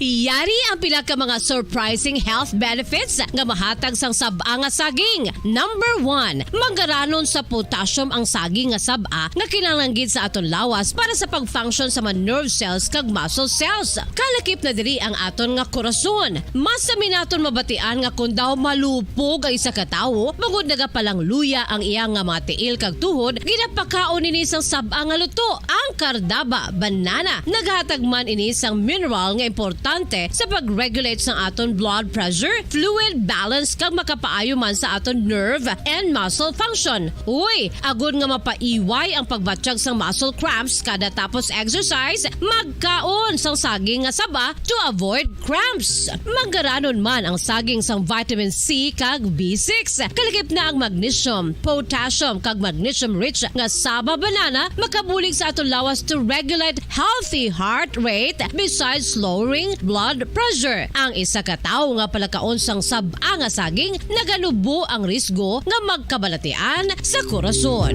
Yari ang pila ka mga surprising health benefits nga mahatag sang sab-a nga saging. Number one, manggaranon sa potassium ang saging nga sab-a nga kinahanglan gid sa aton lawas para sa pag-function sa mga nerve cells kag muscle cells. Kalakip na diri ang aton nga korason. Mas sami naton mabatian nga kon daw malupog ang isa ka tawo, bangod nagapalangluya ang iya nga mga tiil kag tuhod, ginapakaon ini sang sab-a nga luto, ang Cardaba banana. Naghatag man ini sang mineral nga importante sa pag-regulate sang aton blood pressure, fluid balance, kag makapaayo man sa aton nerve and muscle function. Uy, agod nga mapaiway ang pagbatyag sang muscle cramps kada tapos exercise, magkaon sang saging nga saba to avoid cramps. Manggaranon man ang saging sang vitamin C kag B six. Kalakip na ang magnesium, potassium, kag magnesium-rich nga saba banana makabulig sa aton lawas to regulate healthy heart rate besides lowering blood pressure. Ang isa ka tawo nga palakaon sang sab-a nga saging naganubo ang risgo nga magkabalatian sa korason.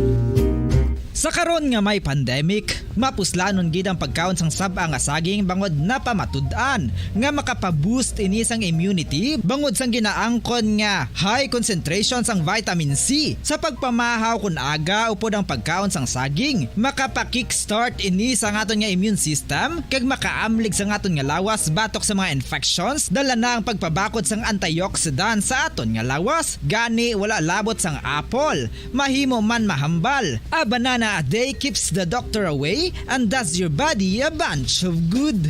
Sa karon nga may pandemic, mapuslanon gid ang pagkaon sang sab-a nga saging bangod napamatud-an nga makapa-boost ini sang immunity bangod sang ginaangkon nga high concentration sang vitamin C. Sa pagpamahaw kon aga upod ang pagkaon sang saging, makapa-kickstart ini sa aton nga immune system kag makaamlig sa aton nga lawas batok sa mga infections, dala na ang pagpabakod sang antioxidant sa aton nga lawas. Gani, wala labot sang apple, mahimo man mahambal. A banana a day keeps the doctor away and does your body a bunch of good.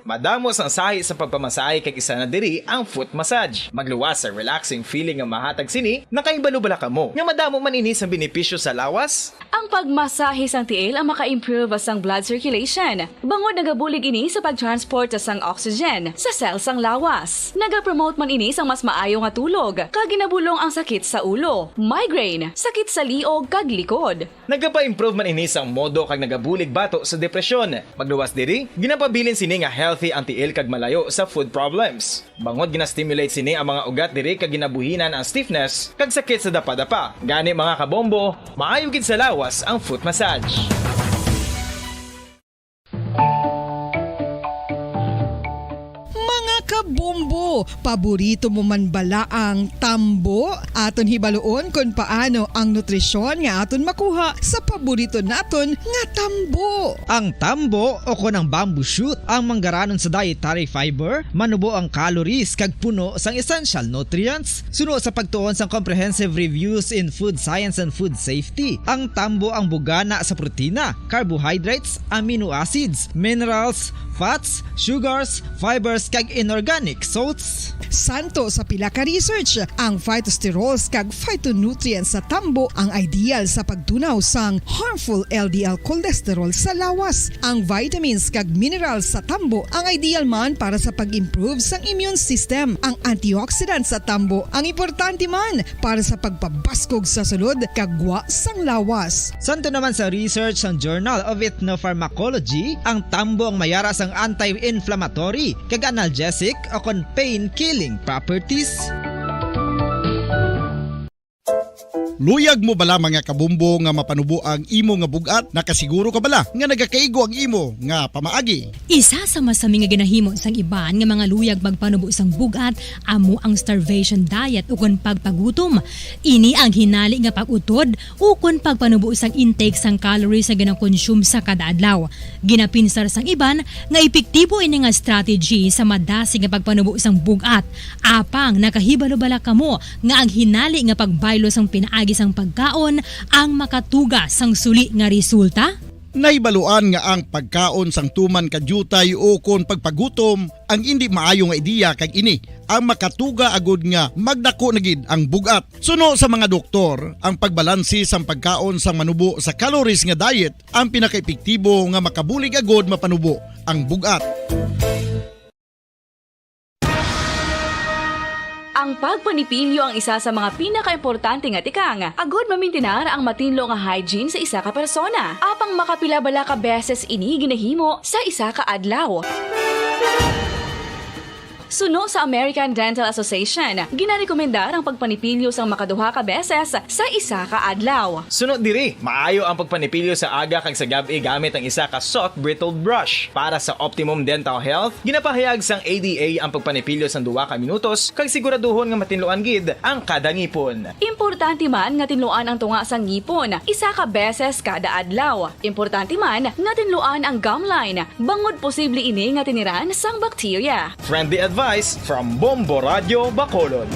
Madamo sang sahi sa pagpamasahe kag isa na diri ang foot massage. Magluwas sa relaxing feeling nga mahatag sini, nakahibalo bala kamo nga madamo man ini sang benepisyo sa lawas? Ang pagmasahe sang tiil ang maka-improve sang blood circulation, bangod nagabulig ini sa pag-transport sang oxygen sa cell sang lawas. Nagapromote man ini sang mas maayo nga tulog, kag ginabulong ang sakit sa ulo, migraine, sakit sa liog, kag likod. Nagapa-improve man ini sang modo kag nagabulig bato sa depresyon. Magluwas diri, ginapabilin sini nga healthy ang tiil kag malayo sa foot problems. Bangod gina-stimulate sini ang mga ugat diri kag ginabuhinan ang stiffness kag sakit sa dapadapa. Gani, mga kabombo, maayo gid sa lawas ang foot massage. Mga kabombo, paborito mo man bala ang tambo? Aton hibaluon kon paano ang nutrisyon nga aton makuha sa paborito naton nga tambo. Ang tambo, o kon ang bamboo shoot, ang manggaranon sa dietary fiber, manubo ang calories kag puno sang essential nutrients. Suno sa pagtuon sang Comprehensive Reviews in Food Science and Food Safety, ang tambo ang bugana sa protina, carbohydrates, amino acids, minerals, fats, sugars, fibers, kag inorganic salts. Santo sa pila ka research, ang phytosterols kag phytonutrients sa tambo ang ideal sa pagtunaw sang harmful L D L cholesterol sa lawas. Ang vitamins kag minerals sa tambo ang ideal man para sa pag-improve sang immune system. Ang antioxidants sa tambo ang importante man para sa pagpabaskog sa sulod kag gwa sang lawas. Santo naman sa research sang Journal of Ethnopharmacology, ang tambo ang mayara sang anti-inflammatory kag analgesic o kon pain-killing properties. Luyag mo bala, mga kabumbo, nga mapanubo ang imo nga bug-at? Nakasiguro ka bala nga nagakaigo ang imo nga pamaagi? Isa sa masami nga ginahimo sang iban nga mga luyag magpanubo sang bug-at amo ang starvation diet ukon pagpagutom. Ini ang hinali nga pag-utod ukon pagpanubo sang intake sang calories nga ginakonsume sa kada adlaw. Ginapinsar sang iban nga epektibo ini nga strategy sa madasig nga pagpanubo sang bug-at. Apang nakahibalo bala kamo nga ang hinali nga pagbaylo sang pinaagi sang pagkaon ang makatuga sang suli nga resulta? Nahibaluan nga ang pagkaon sang tuman ka diutay o kon pagpagutom ang indi maayo nga ideya, kag ini ang makatuga agud nga magdako na gid ang bug-at. Suno sa mga doktor, ang pagbalanse sang pagkaon sang manubo sa calories nga diet ang pinakaepektibo nga makabulig agud mapanubo ang bug-at. Ang pagpanipilyo ang isa sa mga pinakaimportante nga tikang agud mamintinar ang matinlo nga hygiene sa isa ka persona. Apang makapila bala ka beses ini ginahimo sa isa ka adlaw? Suno sa American Dental Association, ginarekomendar ang pagpanipilyo sang makaduha ka beses sa isa ka adlaw. Suno diri, maayo ang pagpanipilyo sa aga kag sa gab-i gamit ang isa ka soft bristled brush. Para sa optimum dental health, ginapahayag sang A D A ang pagpanipilyo sang duha ka minutos kag siguraduhon nga matinluan gid ang kada ngipon. Importante man nga tinluan ang tunga sang ngipon isa ka beses kada adlaw. Importante man nga tinluan ang gum line, bangod posible ini nga tiniran sang bakterya. Friendly advice from Bombo Radio Bacolod.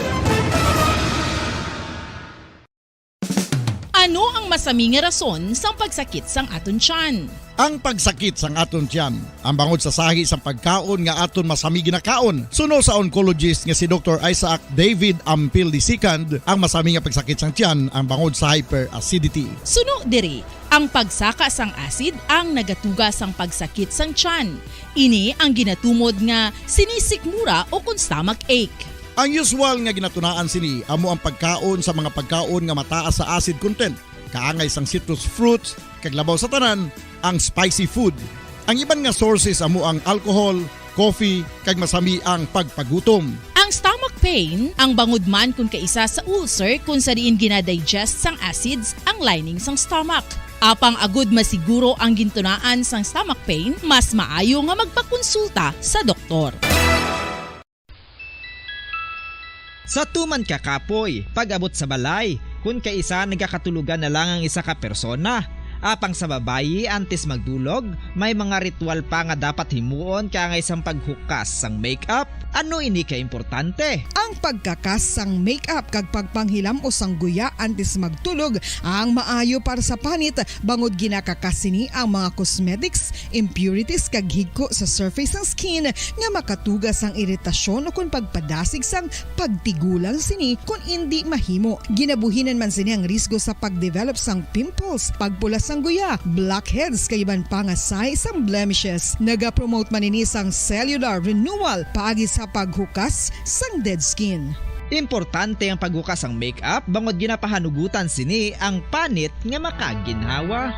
Ano ang masami nga rason sang pagsakit sang aton tiyan? Ang pagsakit sang aton tiyan, ang bangod sa sahi sang pagkaon nga aton masami ginakaon. Suno sa oncologist nga si Doktor Isaac David Ampil the second, ang masami nga pagsakit sang tiyan ang bangod sa hyperacidity. Suno diri, ang pagsaka sang acid ang nagatuga sang pagsakit sang tiyan. Ini ang ginatumod nga sinisikmura o kon stomach ache. Ang usual nga ginatunaan sini amo ang pagkaon sa mga pagkaon nga mataas sa acid content, kaangay sang citrus fruits, kag labaw sa tanan, ang spicy food. Ang iban nga sources amo ang alcohol, coffee, kag masami ang pagpagutom. Ang stomach pain, ang bangod man kon kaisa sa ulcer kon sa diin ginadigest sang acids ang lining sang stomach. Apang agud masiguro ang gintunaan sang stomach pain, mas maayo nga magpakonsulta sa doktor. Sa tuman ka kapoy, pag-abot sa balay, kun kaisa nagakatulogan na lang ang isa ka persona. Apang sa babayi, antes magdulog, may mga ritual pa nga dapat himuon kaangay sang paghukas sang makeup. Ano ini ka importante? Ang pagkakas sang makeup kag pagpanghilam-os sang guya antes magtulog ang maayo para sa panit, bangod ginakakas sini ang mga cosmetics, impurities kag higko sa surface sang skin nga makatuga sang iritasyon ukon pagpadasig sang pagtigulang sini kon indi mahimo. Ginabuhinan man sini ang risgo sa pagdevelop sang pimples, pagpula sang guya, blackheads kag iban pa nga sahi sang blemishes. Nagapromote man ini sang cellular renewal paagi sa paghukas sang dead skin. Importante ang paghukas sang makeup bangod ginapahanugutan sini ang panit nga makaginhawa.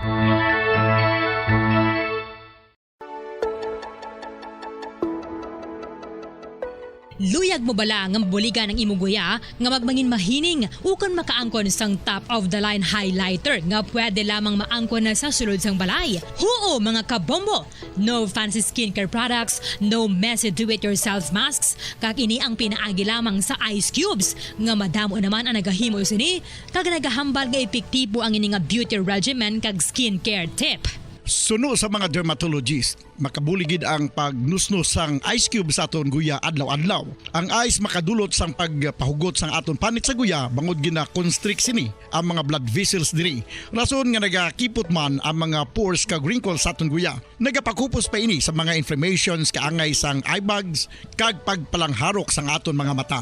Luyag mo bala nga mabuligan ang imo guya nga magmangin mahining ukon makaangkon sang top of the line highlighter nga pwede lamang maangkon na sa sulod sang balay? Huo, mga kabombo! No fancy skincare products, no messy do-it-yourself masks, kag ini ang pinaagi lamang sa ice cubes, nga madamo naman ang nagahimo sini, kag nagahambal nga epektibo ang ini nga beauty regimen kag skincare tip. Suno sa mga dermatologist, makabulig gid ang pagnusnos sang ice cube sa aton guya adlaw-adlaw. Ang ice makadulot sang pagpahugot sang aton panit sa guya bangod gina-constrict sini ang mga blood vessels diri, rason nga nagakipot man ang mga pores kag wrinkles sa aton guya. Nagapakupos pa ini sa mga inflammations kaangay sang eye bags kag pagpalangharok sang aton mga mata.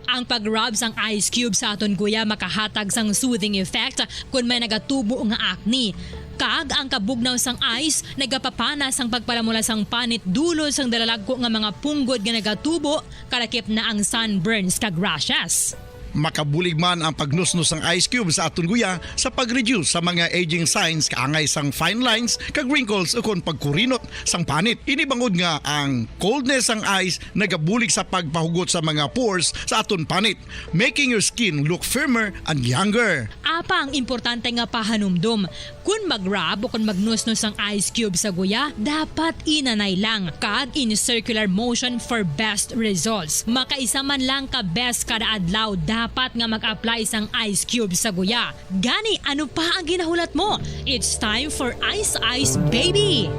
Ang pag-rub sang ice cube sa aton guya makahatag sang soothing effect kon may nagatubo nga acne. Kag ang kabugnaw sang ice nagapapana sang pagpalamula sang panit dulot sang dalalagko nga mga punggod nga nagatubo, kalakip na ang sunburns kag rashes. Makabulig man ang pagnusnos sang ice cube sa aton guya sa pag-reduce sa mga aging signs kaangay sang fine lines kag wrinkles ukon pagkurinot sang panit. Ini bangod nga ang coldness sang ice nagabulig sa pagpahugot sa mga pores sa aton panit, making your skin look firmer and younger. Apang importante nga pahanumdom, kon mag-rub o kon magnusnos sang ice cube sa guya, dapat inanay lang kag in circular motion for best results. Makaisa man lang ka beses kada adlaw dapat nga mag-apply sang ice cube sa guya. Gani, ano pa ang ginahulat mo? It's time for Ice Ice Baby!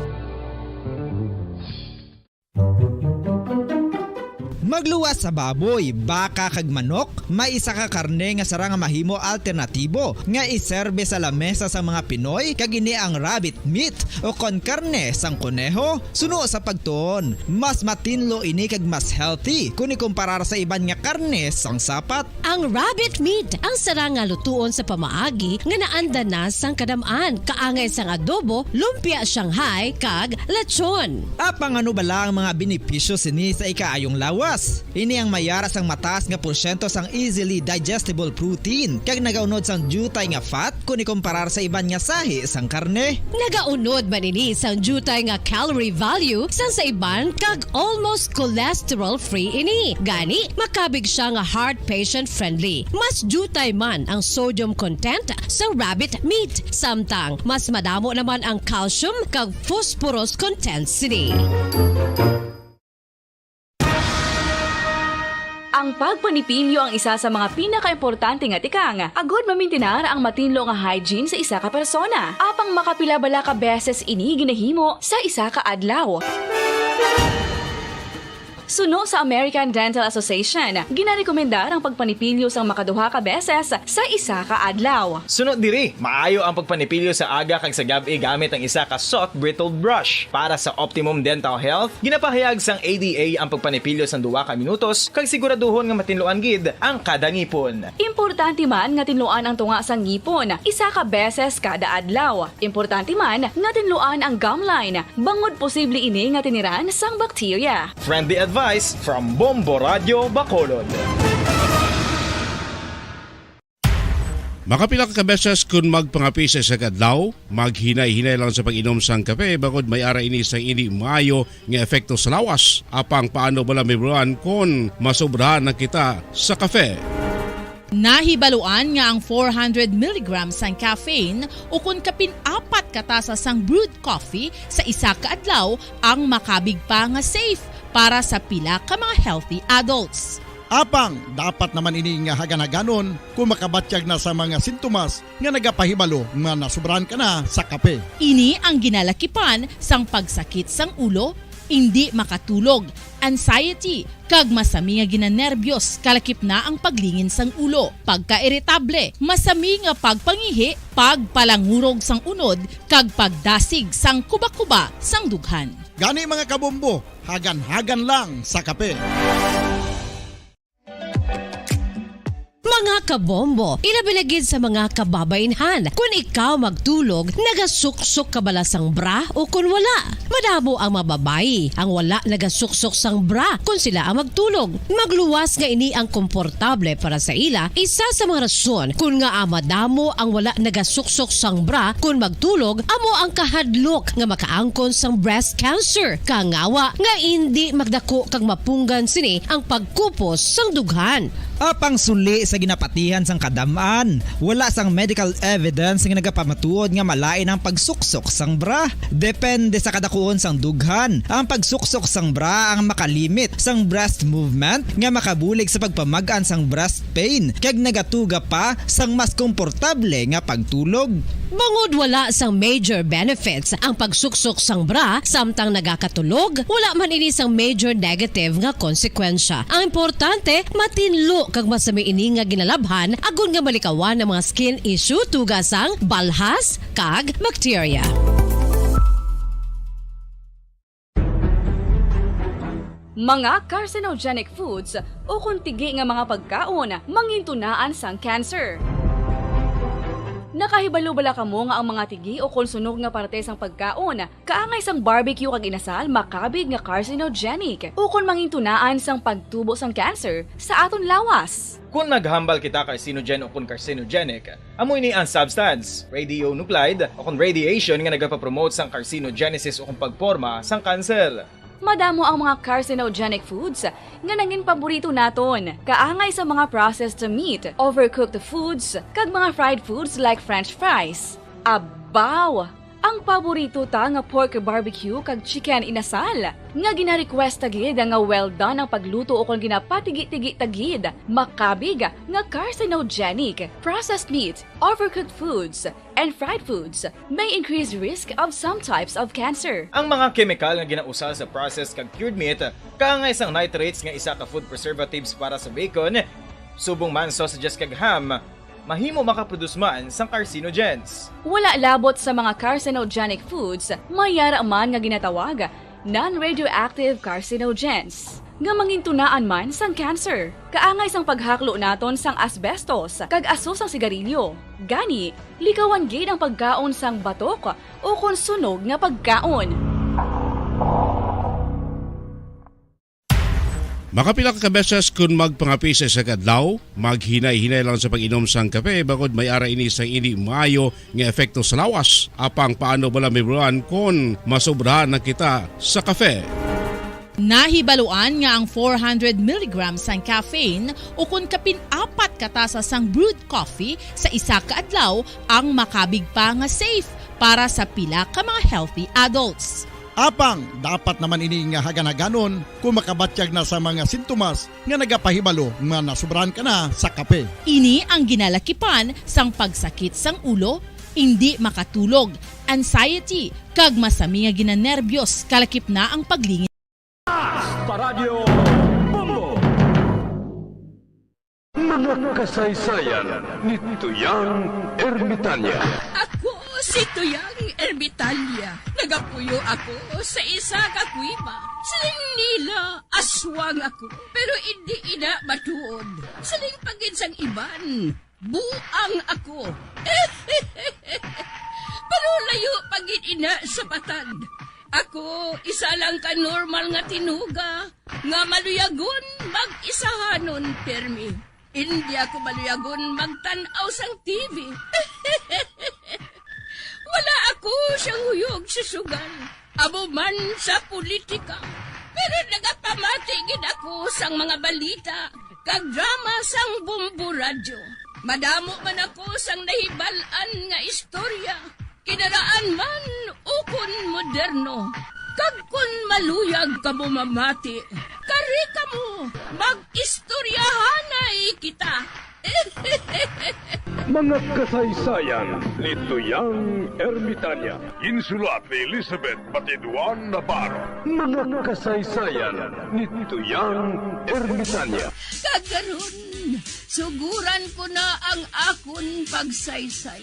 Luwas sa baboy, baka kag manok, may isa ka karne nga sarang nga mahimo alternatibo nga iserbe sa lamesa sang mga Pinoy, kag ini ang rabbit meat o kon karne sang koneho. Suno sa pagtuon, mas matinlo ini kag mas healthy kon ikumparar sa iban nga karne sang sapat. Ang rabbit meat ang sarang nga lutuon sa pamaagi nga naanda na sang kadam-an, kaangay sang adobo, lumpia Shanghai, kag lechon. Apang ano bala ang mga benepisyo sini sa ikaayong lawas? Ini ang may ara sang mataas nga porsyento sang easily digestible protein kag nagaunod sang diutay nga fat kon ikumparar sa iban nga sahi sang karne. Nagaunod man ini sang diutay nga calorie value sang sa iban kag almost cholesterol-free ini. Gani, makabig sia nga heart patient-friendly. Mas diutay man ang sodium content sa rabbit meat, samtang mas madamo naman ang calcium kag phosphorus content sini. Ang pagpanipilyo ang isa sa mga pinakaimportante nga tikang agod mamintinar ang matinlo nga hygiene sa isa ka persona. Apang makapila bala ka beses ini ginahimo sa isa ka adlaw? Suno sa American Dental Association, ginarekomendar ang pagpanipilyo sang makaduha ka beses sa isa ka adlaw. Sunod diri, maayo ang pagpanipilyo sa aga kag sa gab-i gamit ang isa ka soft bristled brush. Para sa optimum dental health, ginapahayag sang A D A ang pagpanipilyo sang duha ka minutos kag siguraduhon nga matinluan gid ang kada ngipon. Importante man nga tinluan ang tunga sang ngipon isa ka beses kada adlaw. Importante man nga tinluan ang gum line, bangod posible ini nga tiniran sang bakterya. Friendly advice from Bombo Radyo Bacolod. Makapila ka beses kun magpangape sa isa ka adlaw, maghinay-hinay lang sa pag-inom sang kape, bangod may ara ini sang indi maayo nga epekto sa lawas. Apang paano bala mahibaluan kon masobrahan na kita sa kape? Nahibaluan nga ang four hundred milligrams sang caffeine, ukon kapin apat ka tasa sang brewed coffee sa isa ka adlaw, ang makabig pa nga safe para sa pila ka mga healthy adults. Apang dapat naman ini nga hagan-haganon kon makabatyag na sa mga sintomas nga nagapahibalo nga nasobrahan ka na sa kape. Ini ang ginalakipan sang pagsakit sang ulo, indi makatulog, anxiety, kag masami nga ginanerbiyos, kalakip na ang paglingin sang ulo, pagkairitable, masami nga pagpangihi, pagpalangurog sang unod, kag pagdasig sang kubakuba sang dughan. Gani, mga kabombo, hagan-hagan lang sa kape. Mga kabombo, ilabi na gid sa mga kababainhan, kun ikaw magtulog, nagasuksok ka bala sang bra o kun wala? Madamo ang mga babayi ang wala nagasuksok sang bra kun sila ang magtulog. Magluwas nga ini ang komportable para sa ila, isa sa mga rason kun ngaa madamo ang wala nagasuksok sang bra kun magtulog amo ang kahadlok nga makaangkon sang breast cancer, kangawa nga indi magdako kag mapunggan sini ang pagkupos sang dughan. Apang suli sa ginapatihan sang kadam-an, wala sang medical evidence nga nagapamatuod nga malain ang pagsuksok sang bra. Depende sa kadakuon sang dughan, ang pagsuksok sang bra ang makalimit sang breast movement nga makabulig sa pagpamag-an sang breast pain kag nagatuga pa sang mas komportable nga pagtulog. Bangod wala sang major benefits ang pagsuksok sang bra samtang nagakatulog, wala man ini sang major negative nga konsekwensya. Ang importante, matinlo kag masami ini nga ginalabhan agod nga malikawan ang mga skin issue, tuga sang balhas kag bakterya. Mga carcinogenic foods ukon tigi nga mga pagkaon mangintunaan sang cancer. Nakahibalo bala kamo nga ang mga tigi ukon sunog nga parte sang pagkaon, kaangay sang barbecue kag inasal, makabig nga carcinogenic ukon mangintunaan sang pagtubo sang cancer sa aton lawas? Kon naghambal kita carcinogen ukon carcinogenic, amo ini ang substance, radionuclide, ukon radiation nga nagapapromote sang carcinogenesis ukon pagporma sang kanser. Madamo ang mga carcinogenic foods nga nangin paborito naton, kaangay sa mga processed meat, overcooked foods, kag mga fried foods like French fries. Abaw! Ang paborito ta nga pork barbecue kag chicken inasal, nga gina-request ta gid nga well done ang pagluto ukon ginapatigi-tigi ta gid, makabig nga carcinogenic. Processed meat, overcooked foods, and fried foods may increase risk of some types of cancer. Ang mga kemikal nga ginausal sa processed kag cured meat, kaangay sang nitrates nga isa ka food preservatives para sa bacon, subong man sausages kag ham, mahimo makaproduce man sang carcinogens. Wala labot sa mga carcinogenic foods, may yara man nga ginatawag non-radioactive carcinogens, nga mangintunaan man sang cancer. Kaangay sang paghaklo naton sang asbestos kag aso sang sigarilyo. Gani, likawan gid ang pagkaon sang batok ukon sunog nga pagkaon. Makapila ka beses kon magpangape sa isa ka adlaw, maghinay-hinay lang sa pag-inom sang kape, bangod may ara ini sang indi maayo nga epekto sa lawas. Apang paano bala, Mibuan, kon masobrahan na kita sa kape? Nahibaluan nga ang four hundred milligrams sang caffeine ukon kapin apat ka tasa sang brewed coffee sa isa ka adlaw ang makabig pa nga safe para sa pila ka mga healthy adults. Apang dapat naman ini nga haganhaganon kung makabatyag na sa mga sintomas nga nagapahibalo nga nasobrahan ka na sa kape. Ini ang ginalakipan sang pagsakit sang ulo, indi makatulog, anxiety, kag masami nga ginanerbiyos, kalakip na ang paglingi. Hasta Radio Bombo. Mga kasaysayan ni Tuyang Ermitanya. Ako si Tuyang Ermitanya. Nagapuyo ako sa isa ka kuweba. Siling nila, aswang ako, pero indi ina matuod. Siling pa gid sang iban, buang ako. Pero layo pa gid ina sa patad. Ako, isa lang ka normal nga tinuga nga maluyagon mag-isahanon pirmi. Indi ako maluyagon magtan-aw sang T V. Wala ako siyang huyog sa sugal, amo man sa politika. Pero nagapamati gid ako sang mga balita kag drama sang Bombo Radyo. Madamo man ako sang nahibal-an nga istorya, kinaraan man ukon moderno. Kag kon maluyag kamo mamati, kari kamo, mag-istoryahanay kita. Mga kasaysayan ni Tuyang Ermitanya. Ginsulat ni Elizabeth Batiduan Navarro. Mga kasaysayan ni Tuyang Ermitanya. Kag karon, suguran ko na ang akon pagsaysay.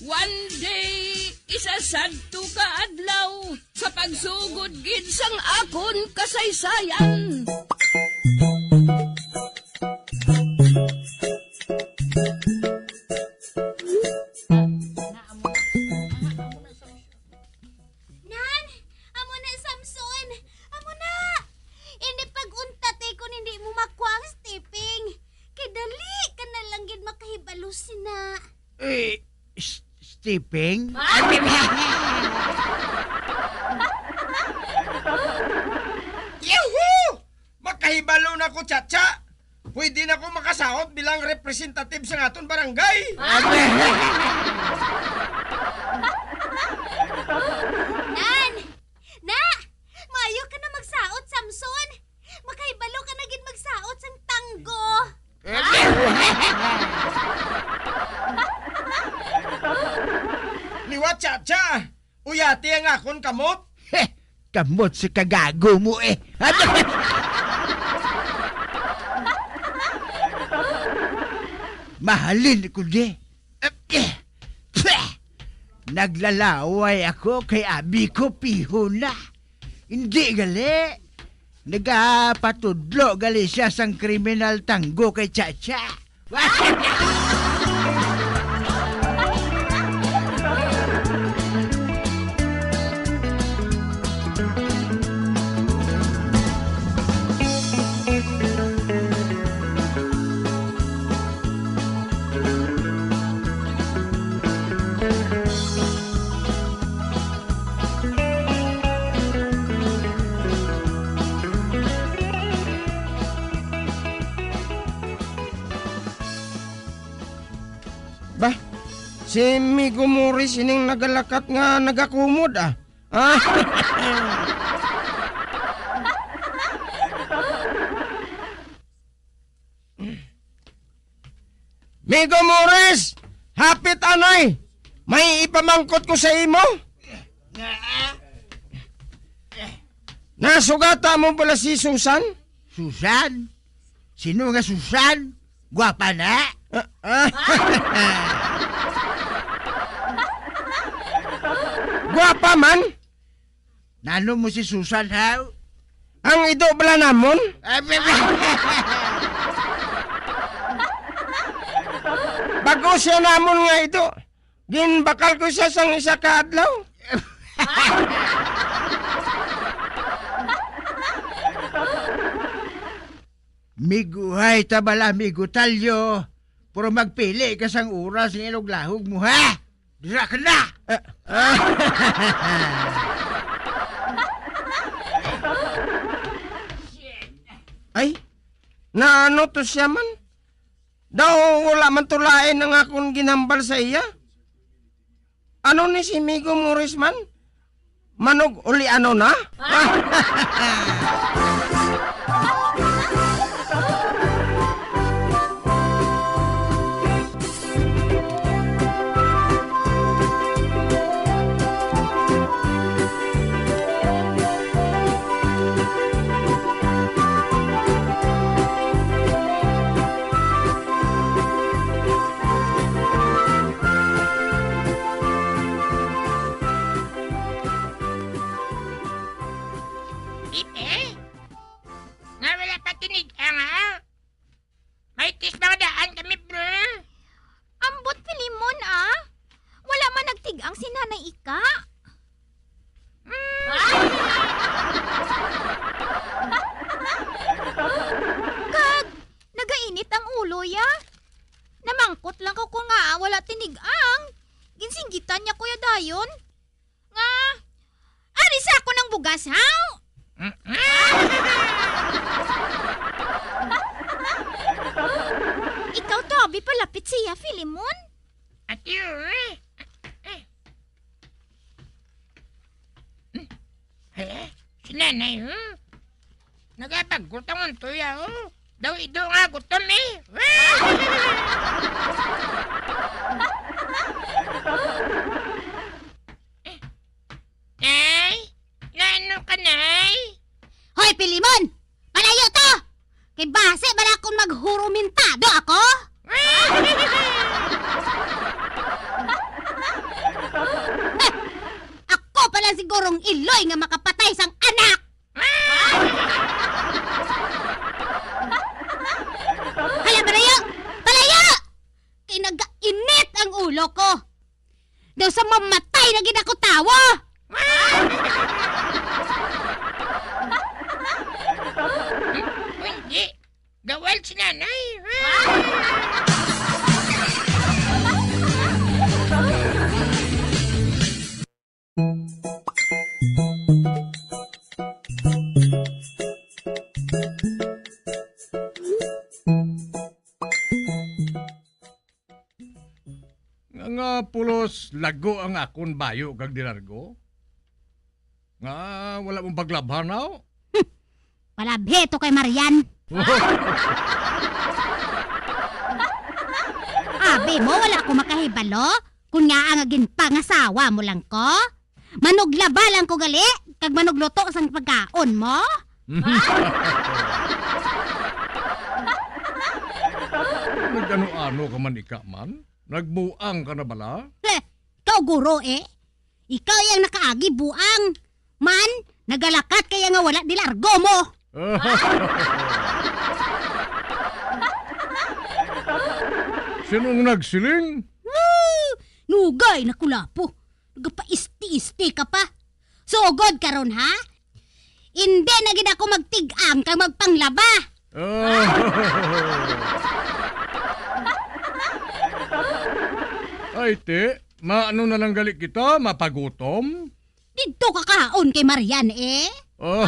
One day, isasadto ka adlaw, sa pagsugod gid sang akon kasaysayan. Nan, amo na, Samson. Amo na. Indi pag-untat, eh, kung hindi mo makuha ang stepping. Kay dali ka na lang gid makahibalo sina. Eh, s-, stepping? Yuhu! Makahibalo na ko, Chacha. Pwede na ko makasaot bilang representative sa aton barangay. Nan! Na! Maayo ka na magsaot, Samson. Makahibalo ka na gid magsaot sang tango. Liwat, Chacha. Uyati ang akon kamot. Heh, kamot sa kagago mo, eh. Mahalin ko di. Naglalaway ako kay abi ko piho na. Hindi gali. Nagapatudlo gali siya sang kriminal tango kay Chacha. Ba, Si Migo Morris ining nagalakat nga nagakumod, ah. Ah? Migo Morris, hapit anay. May ipamangkot ko sa imo. Nasugata mo bala si Susan? Susan? Sino nga Susan? Gwapa na? Ah, ah. Gwapa man? Nano mo si Susan, haw? Ang ido bala namon? Ah, be-, be-, Bag-o siya namon nga ido. Ginbakal ko siya sang isa ka adlaw. Miguhay ta bala, Migo Talyo, pero magpili ka sang oras nga iluglahog mo, ha? Dira ka na! Ah, ah. Ay, naano to siya man? Daw wala man to lain ang akon ginhambal sa iya. Ano ni si Migo Morris man? Manug-uliano na? Ite? Nga wala pa tinig-ang, ha? May tis mga daan kami, bro. Ambot, Filimon, ah. Wala man nagtig-ang si Nanay Ika. Mm. Kag nagainit ang ulo, ya. Namangkot lang ko kung nga wala tinig-ang. Ginsinggitan niya, kuya, dayon. Nga, ari sa ako ng bugas, haw? Mm-mm. Ikaw to, abi palapit siya, Filimon. Ati, eh. Eh. Hala, si nanay, oh. Nagabagot ang untoy, ah, oh. Daw ido nga gutom, eh. Nay, naano ka, Nay? Hoy, Pilimon! Palayo to! Kay basi bala akong maghurumintado ako? Eh, ako pa lang sigurong iloy nga makapatay sang anak! Hala, palayo! Palayo! Kay nagainit ang ulo ko! Daw sa mamatay na gid ako tawo! Hindi. Gawal si nanay. Nga, nga pulos lago ang akon bayo kag dilargo? Nga wala mong paglabhan, aw? Hmm. Palabhi to kay Marian. Abi mo, wala ko makahibalo? Kung nga ang ginpangasawa mo lang ko? Manuglaba lang ko gali, kag manugluto sang pagkaon mo? Nag-ano-ano ka man, ika man? Nagbuang ka na bala? Eh, ikaw, guro, eh. Ikaw yang nakaagi buang. Man, nagalakat kaya nga wala dilargo mo. Sinong nagsiling? Woo! Nugay na kulapo. Nagapaisti-isti ka pa. Sugod karon, ha? Indi na gid ako magtig-ang kag magpanglaba. Ah. Ay, ti, maano na lang gali kita, mapagutom? Didto ka kahaon kay Marian, eh. Ah.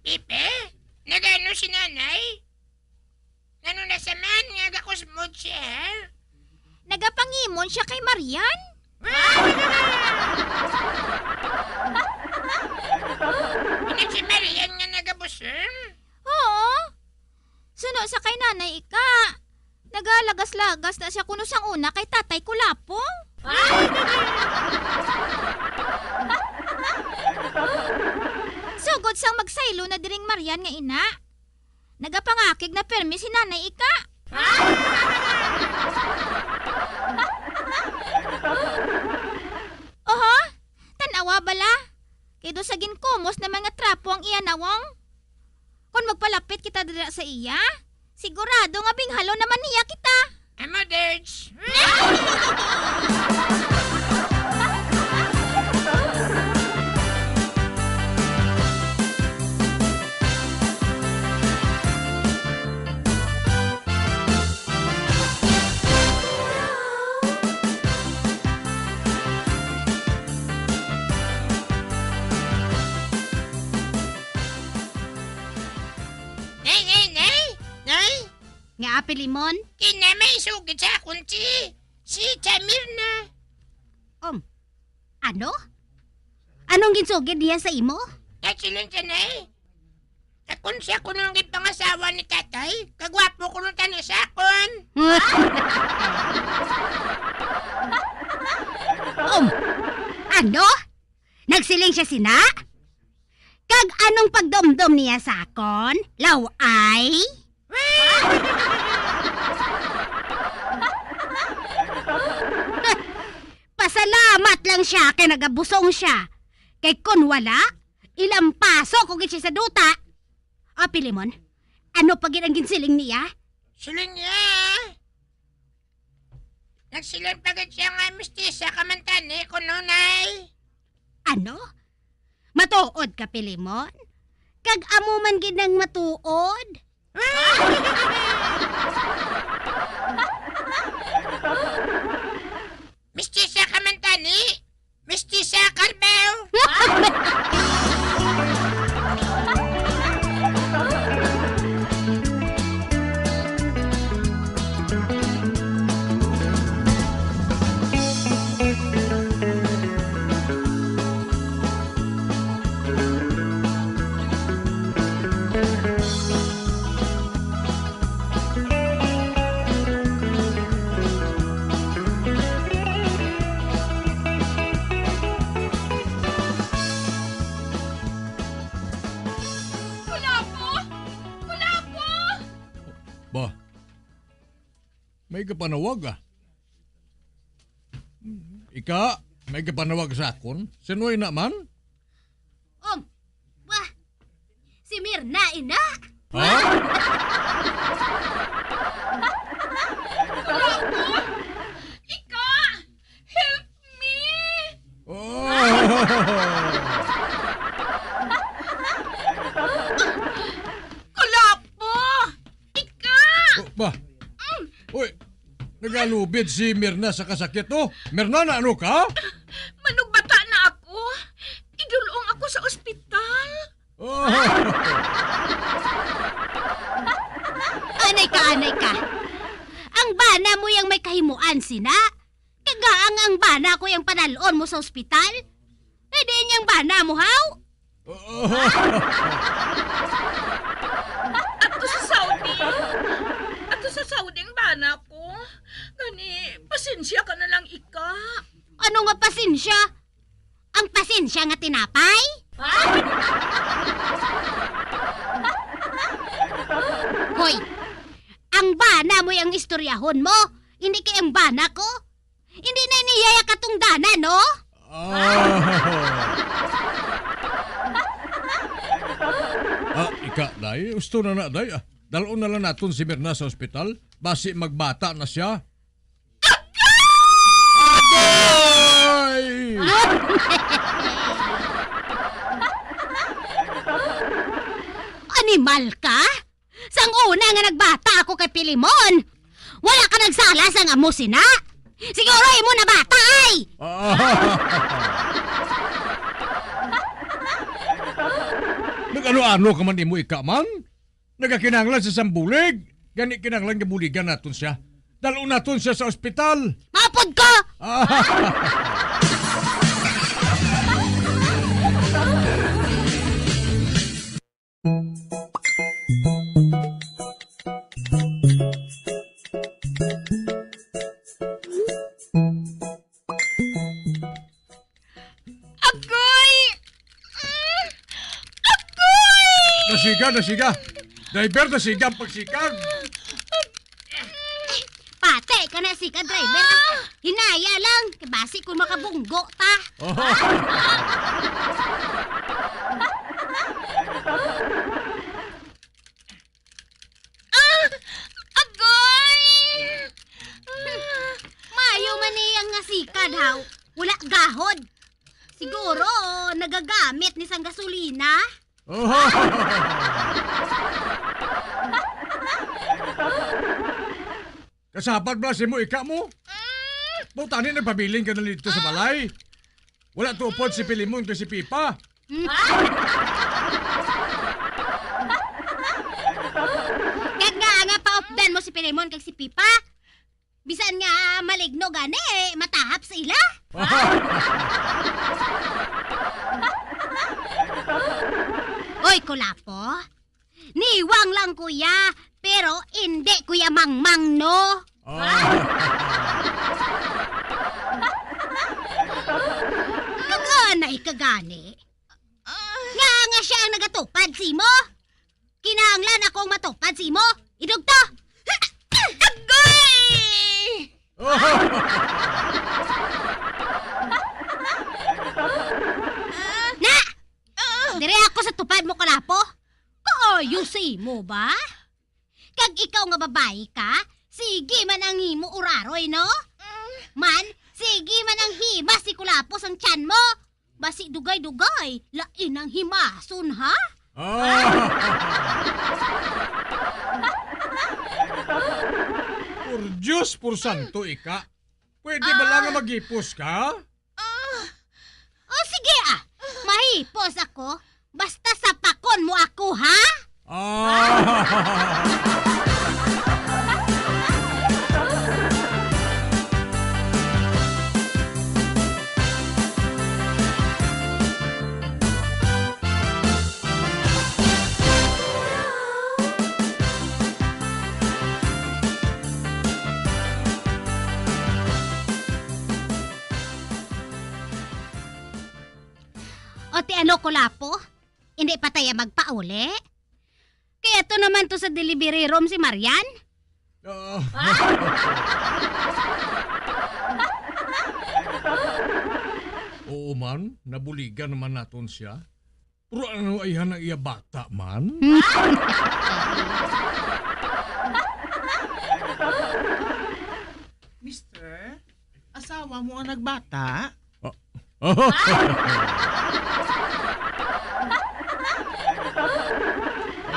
Ipe, nagano si nanay? Ano na sa man nga gakusmod siya? Nagapangimon siya kay Marian. Ano si Marian nga nagabusong? Oo. Suno sa kay Nanay Ika, nagalagas-lagas na siya kuno sang una kay Tatay Kulapong. Sugod sang magsaylo na diring Marian nga ina, nagapangakig na pirmi si Nanay Ika. Oho, tan-awa bala, kay daw sa ginkumos na mga trapo ang iya nawong. Kon magpalapit kita dira sa iya, sigurado nga binghalon naman niya kita. Amo, Derge. Nay, nay, nay! Nay! Nga, Pilimon? Kina may sugid sa akon si, si Jamirna. Um, ano? Anong ginsugid niya sa imo? Nagsiling siya, Nay. Kag kung siya kuno ang gipangasawa ni Tatay, kagwapo kuno tani sa akon. Um, ano? Nagsiling siya sina? Kag anong pagdumdom niya sa akon? Laway? Pasalamat lang siya kay nagabusong siya. Kay kun wala, ilampaso ko gid siya sa duta. O, Pilimon, ano pa gid ang ginsiling niya? Siling niya, nagsiling pa gid siya nga mistisa ka man tani kuno, Nay. Ano? Matuod ka, Pilimon? Kag amo man gid ang matuod? Mistisa ka man tani? Mistisa, Carmel? Kulapo! Kulapo! Ba, may kapanawag, ah. Ika, may kapanawag sa akon? Sinuoy na man? Um, wah, si Mirna, ina. Ha? Kulapo! Ika! Help me! Oh! Kulapo! Ika! Oh, ba? Mm. Uy, nagalubid si Mirna sa kasakit, oh. Mirna, naano ka? Manugbata na ako. Idulong ako sa ospital. Oh. Anay ka, anay ka. Ang bana mo yang may kahimuan, sina? Kagaang ang bana ko yang padalon mo sa ospital? Pwede niyang bana mo, haw? Ato sa Saudi. Ato sa Saudi ang bana ko. Gani, pasensya ka na lang, ika. Ano nga pasensya? Ang pasensya nga tinapay? Hoy, ang bana mo ang istoryahon mo, hindi kay ang bana ko. Hindi na niya katungdanan, no? Ah. Ah, ika, day. Gusto na na, day. Ah, dalon na lang naton si Mirna sa ospital. Basi magbata na siya. Agay! Animal ka? Sang una nga nagbata ako kay Pilimon, wala ka nagsala sang amo sina. Siguro imo na bata, ay! Ah. Pero ano ka man imo ika man? Nagakinahanglan sa sambulig, gani kinahanglan nga buligan naton siya. Dalon naton siya sa ospital. Maupod ko! Agoy! Mm, agoy! Nasiga, nasiga. Driver, nasiga ang pagsikag. Pati ka na, sika driver. Ah! Hinaya lang. Kay basi kung makabunggo ta. Oh. Ah! Agoy! Ah! Maayo man niya nga sikad, haw. Wala gahod. Siguro, nagagamit ni sang gasolina. Oh. Kasapat ba si mo, ika mo? Mm. Bautani, nagpabilin ka na dito sa balay. Wala to upod si Pilimon kag si Pipa. Mm. Kag nga, nga paupdan mo si Pilimon kag si Pipa. Bisan nga maligno gani, eh, matahap sa ila. Oy, Kulapo. Niwang lang, kuya, pero indi, kuya Mangmang, no? Ah. Kaganay ka gani. Nga, nga siya ang nagatupad sa imo? Kinahanglan akong matupad sa imo? Idugto! Agoy! Na! Dire ako sa tupad mo, Kalapo. Kaayo sa imo ba? Kag ikaw nga babayi ka, sige man ang imo uraroy, no? Mm. Man, sige man ang himas ni Kulapo sang tiyan mo. Basi dugay-dugay, lain ang himason, ha? Ah. Por Dios, por santo, ika. Pwede ba lang nga maghipos ka? Ah. O sige, ah. Mahipos ako. Basta sapakon mo ako, ha? Ah. O ti ano, Kulapo? Hindi pa taya magpauli? Kay ato naman to sa delivery room si Marian. Ah. Oo man, nabuligan naman naton siya. Pero ano ayhan ang iya bata man? Mister, asawa mo ang nagbata? Ah.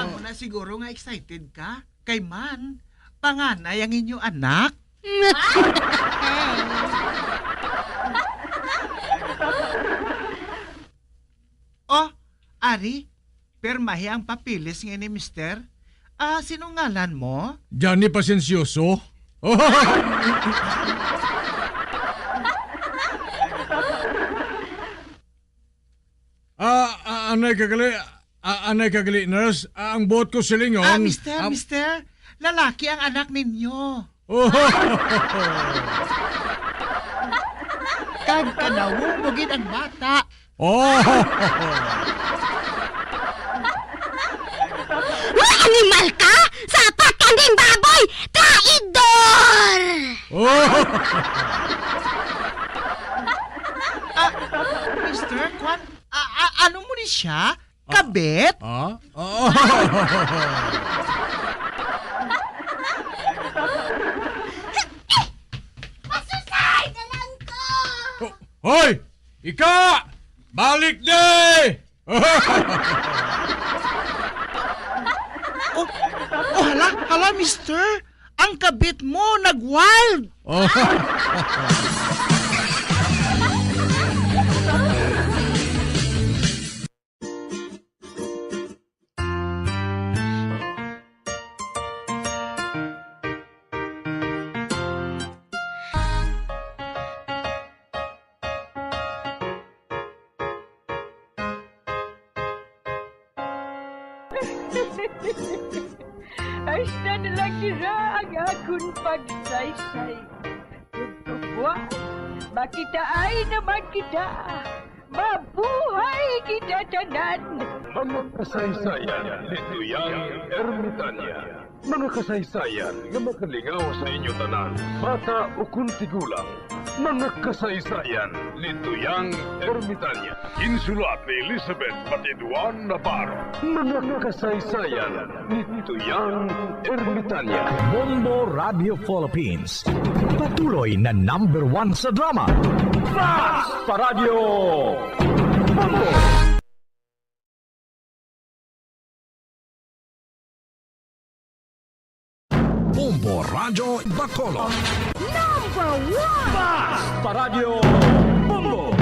Amo na siguro nga excited ka. Kay man, panganay ang inyo anak. Oh, ari, pirmahi ang papeles nga ini, mister. Ah, sino ngalan mo? Johnny Pasensioso. Ah, ah, anay ka gali, ah, anay ka gali, nurse. Ah, ang buot ko silingon, Ah, mister, ah, mister, lalaki ang anak ninyo. Oh. Kag kanawong mo gid ang bata. Oh. Mga animal ka! Sapat ka ding baboy! Traidor! Oh. Ah, mister, kwan, ah, ah, ano mo ni siya? Ah. Kabit? Ah? Ah. Masusay na lang ko! Ho-, hoy! Ika! Balik di! Oh, oh, hala, hala, mister. Ang kabit mo nag-wild. Oh. Hasta na lang dira ang akon pagsaysay. Tugtuguan, makitaay naman kita. Mabuhay kita tanan! Mga kasaysayan ni Tuyang Ermitania. Mga kasaysayan nga makalingaw sa inyo tanan, bata ukon tigulang. Mga kasaysayan ni Tuyang Ermitania. Insulat ni Elizabeth Batiduan Navarro. Mga kasaysayan ni Tuyang Ermitania. Bombo Radio Philippines. Patuloy na number one sa drama. Fast Paradyo! Bombo! Bombo Radyo Bacolod. Number one! Fast Paradyo! Bombo!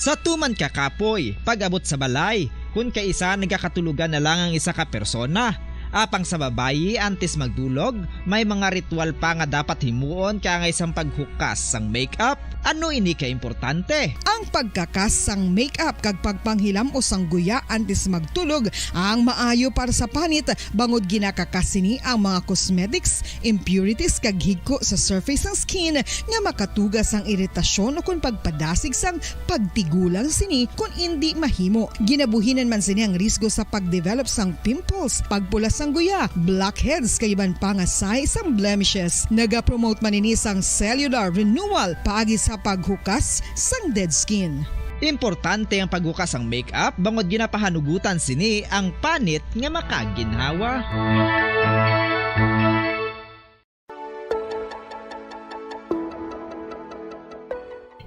Sa tuman ka kapoy, pag-abot sa balay, kun kaisa nagakatulogan na lang ang isa ka persona. Apang sa babayi, antes magdulog, may mga ritual pa nga dapat himuon kaangay sang paghukas sang makeup. Ano ini ka importante? Ang pagkakas sang makeup kag pagpanghilam-os sang guya antes magtulog ang maayo para sa panit, bangod ginakakas sini ang mga cosmetics, impurities, kag higko sa surface sang skin nga makatuga sang iritasyon ukon pagpadasig sang pagtigulang sini kon indi mahimo. Ginabuhinan man sini ang risgo sa pagdevelop sang pimples, pagpula sang guya, blackheads, kag iban pa nga sahi sang blemishes. Nagapromote man ini sang cellular renewal paagi sa paghukas sang dead skin. Importante ang paghukas sang makeup bangod ginapahanugutan sini ang panit nga makaginhawa.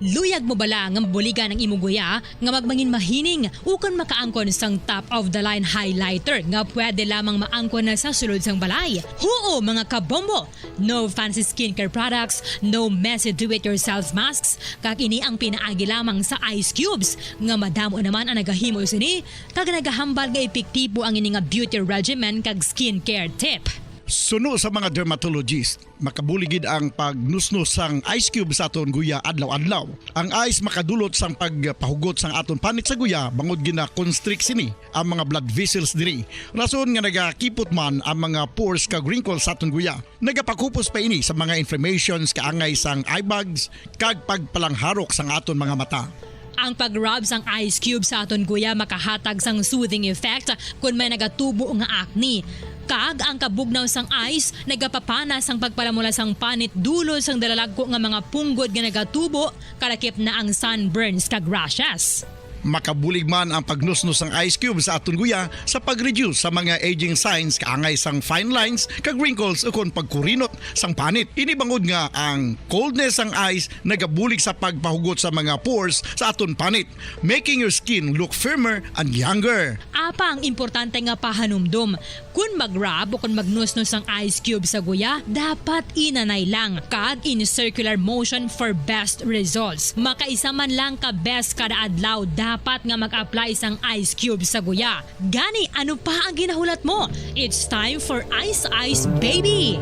Luyag mo bala nga mabuligan ang imong guya nga magmangin mahining ukon makaangkon sang top of the line highlighter nga pwede lamang maangkon na sa sulod sang balay? Huo, mga kabombo! No fancy skincare products, no messy do-it-yourself masks, kag ini ang pinaagi lamang sa ice cubes nga madamo naman ang nagahimo sini kag nagahambal nga epektibo ang ini nga beauty regimen kag skincare tip. Suno sa mga dermatologist, makabulig gid ang pagnusnos sang ice cube sa aton guya adlaw-adlaw. Ang ice makadulot sang pagpahugot sang aton panit sa guya bangod gina-constrict sini ang mga blood vessels diri, rason nga nagakipot man ang mga pores kag wrinkles sa aton guya. Nagapakupos pa ini sa mga inflammations kaangay sang eye bags kag pagpalangharok sang aton mga mata. Ang pag-rub sang ice cube sa aton guya makahatag sang soothing effect kon may nagatubo nga acne. Kag ang kabugnaw sang ice nagapapana sang pagpalamula sang panit dulot sang dalalagko nga mga punggod nga nagatubo, kalakip na ang sunburns kag rashes. Makabulig man ang pagnusnos sang ice cube sa aton guya sa pag-reduce sa mga aging signs kaangay sang fine lines kag wrinkles ukon pagkurinot sang panit. Ini bangod nga ang coldness sang ice nagabulig sa pagpahugot sa mga pores sa aton panit, making your skin look firmer and younger. Apang importante nga pahanumdom, kon mag-rub o kon magnusnos sang ice cube sa guya, dapat inanay lang kag in circular motion for best results. Makaisa man lang ka beses kada adlaw dapat nga mag-apply sang ice cube sa guya. Gani, ano pa ang ginahulat mo? It's time for Ice Ice Baby!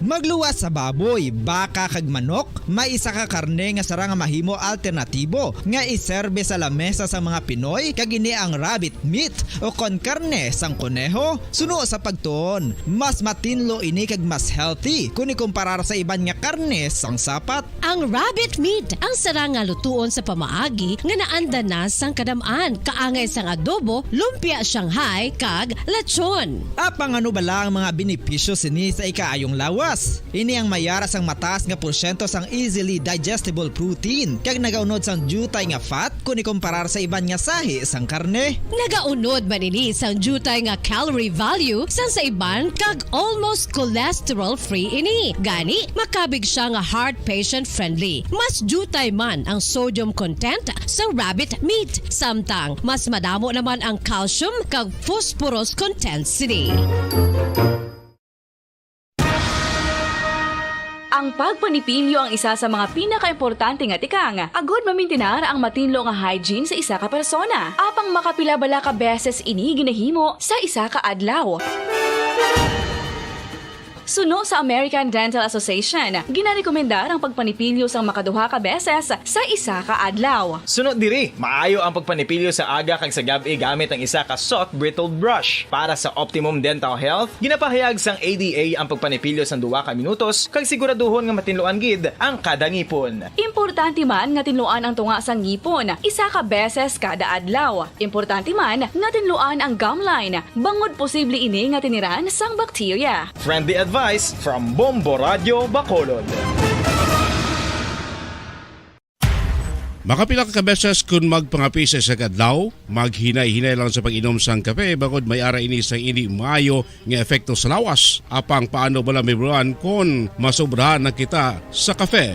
Magluwas sa baboy, baka, kag manok, may isa ka karne nga sarang nga mahimo alternatibo nga iserbe sa lamesa sang mga Pinoy, kag ini ang rabbit meat o kon karne sang koneho. Suno sa pagtuon, mas matinlo ini kag mas healthy kon ikumparar sa iban nga karne sang sapat. Ang rabbit meat ang sarang nga lutuon sa pamaagi nga naanda na sang kadam-an, kaangay sang adobo, lumpia Shanghai, kag lechon. Apang ano bala ang mga benepisyo sini sa ikaayong lawas? Ini ang may ara sang mataas nga porsyento sang easily digestible protein, kag nagaunod sang diutay nga fat kon ikumparar sa iban nga sahi sang karne. Nagaunod man ini sang diutay nga calorie value sang sa iban kag almost cholesterol-free ini. Gani, makabig sia nga heart patient-friendly. Mas diutay man ang sodium content sang rabbit meat, samtang mas madamo naman ang calcium kag phosphorus content sini. Ang pagpanipilyo ang isa sa mga pinakaimportante nga tikang agud mamintinar ang matinlo nga hygiene sa isa ka persona. Apang makapila bala ka beses ini ginahimo sa isa ka adlaw? Suno sa American Dental Association, ginarekomendar ang pagpanipilyo sang makaduha ka beses sa isa ka adlaw. Suno diri, maayo ang pagpanipilyo sa aga kag sa gab-i gamit ang isa ka soft bristled brush. Para sa optimum dental health, ginapahayag sang A D A ang pagpanipilyo sang duha ka minutos kag siguraduhon nga matinluan gid ang kada ngipon. Importante man nga tinluan ang tunga sang ngipon isa ka beses kada adlaw. Importante man nga tinluan ang gum line, bangod posible ini nga tiniran sang bakterya. Friendly advice from Bombo Radio Bacolod. Makapila ka beses kun magpangape sa isa ka adlaw, maghinay-hinay lang sa pag-inom sang kape, bangod may ara ini sang indi maayo nga epekto sa lawas. Apang paano bala mahibaluan kon masobrahan na kita sa kape?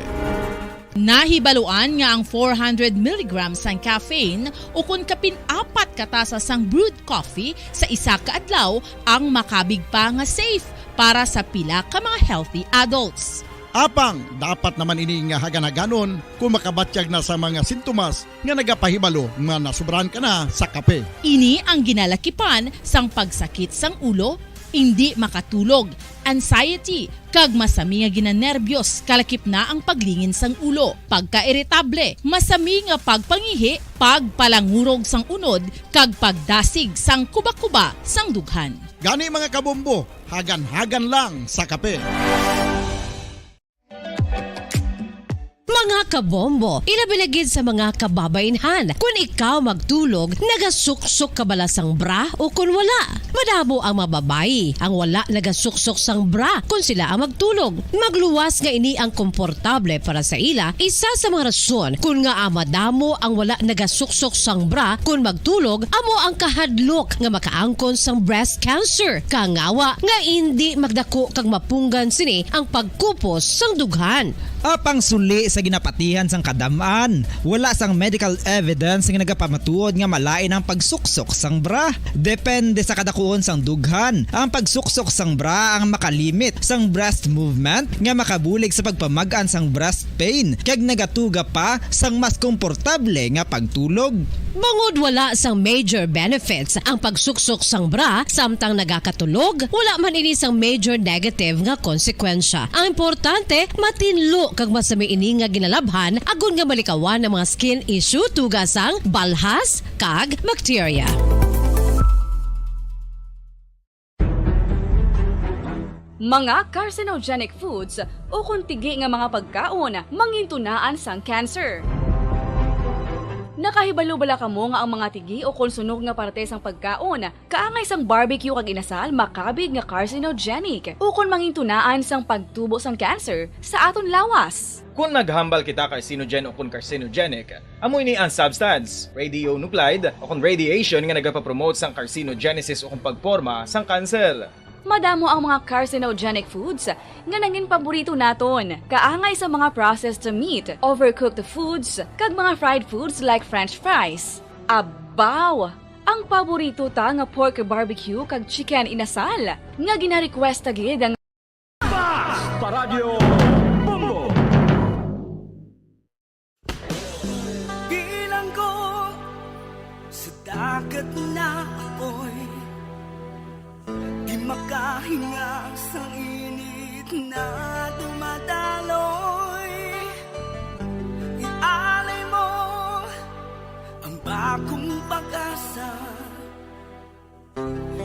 Nahibaluan nga ang four hundred milligrams sang caffeine ukon kapin apat ka tasa sang brewed coffee sa isa ka adlaw ang makabig pa nga safe para sa pila ka mga healthy adults. Apang dapat naman ini nga hagan-haganon kung makabatyag na sa mga sintomas nga nagapahibalo nga nasobrahan ka na sa kape. Ini ang ginalakipan sang pagsakit sang ulo, indi makatulog, anxiety, kag masami nga ginanerbiyos, kalakip na ang paglingin sang ulo, pagkairitable, masami nga pagpangihi, pagpalangurog sang unod, kag pagdasig sang kubakuba sang dughan. Gani, mga kabombo, hagan-hagan lang sa kape. Mga kabombo, ilabi na gid sa mga kababaynhan. Kun ikaw magtulog, nagasuksok ka bala sang bra o kun wala? Madamo ang mga babayi ang wala nagasuksok sang bra kun sila ang magtulog. Magluwas nga ini ang komportable para sa ila. Isa sa mga rason kun ngaa madamo ang wala nagasuksok sang bra kun magtulog amo ang kahadlok nga makaangkon sang breast cancer, kangawa nga indi magdako kag mapunggan sini ang pagkupos sang dughan. Apang suli sa ginapatihan sang kadam-an, wala sang medical evidence nga nagapamatuod nga malain ang pagsuksok sang bra. Depende sa kadakuon sang dughan, ang pagsuksok sang bra ang makalimit sang breast movement nga makabulig sa pagpamag-an sang breast pain kag nagatuga pa sang mas komportable nga pagtulog. Bangod wala sang major benefits ang pagsuksok sang bra samtang nagakatulog, wala man ini sang major negative nga konsekwensya. Ang importante, matinlo kag masami ini nga ginalabhan agod nga malikawan ang mga skin issue tuga sang balhas kag bakterya. Mga carcinogenic foods ukon tigi nga mga pagkaon mangintunaan sang cancer. Nakahibalo bala kamo nga ang mga tigi ukon sunog nga parte sang pagkaon, kaangay sang barbecue kag inasal, makabig nga carcinogenic ukon mangintunaan sang pagtubo sang cancer sa aton lawas? Kon naghambal kita carcinogen ukon carcinogenic, amo ini ang substance, radionuclide, ukon radiation nga nagapapromote sang carcinogenesis ukon pagporma sang kanser. Madamo ang mga carcinogenic foods nga nangin paborito naton, kaangay sa mga processed meat, overcooked foods, kag mga fried foods like French fries. Abaw! Ang paborito ta nga pork barbecue kag chicken inasal nga ginarequest ta gid ang Basta Radyo Bombo! Bilanggo sa dagat na apoy, di makahinga sa init na dumadaloy. Ialay mo ang bagong pag-asa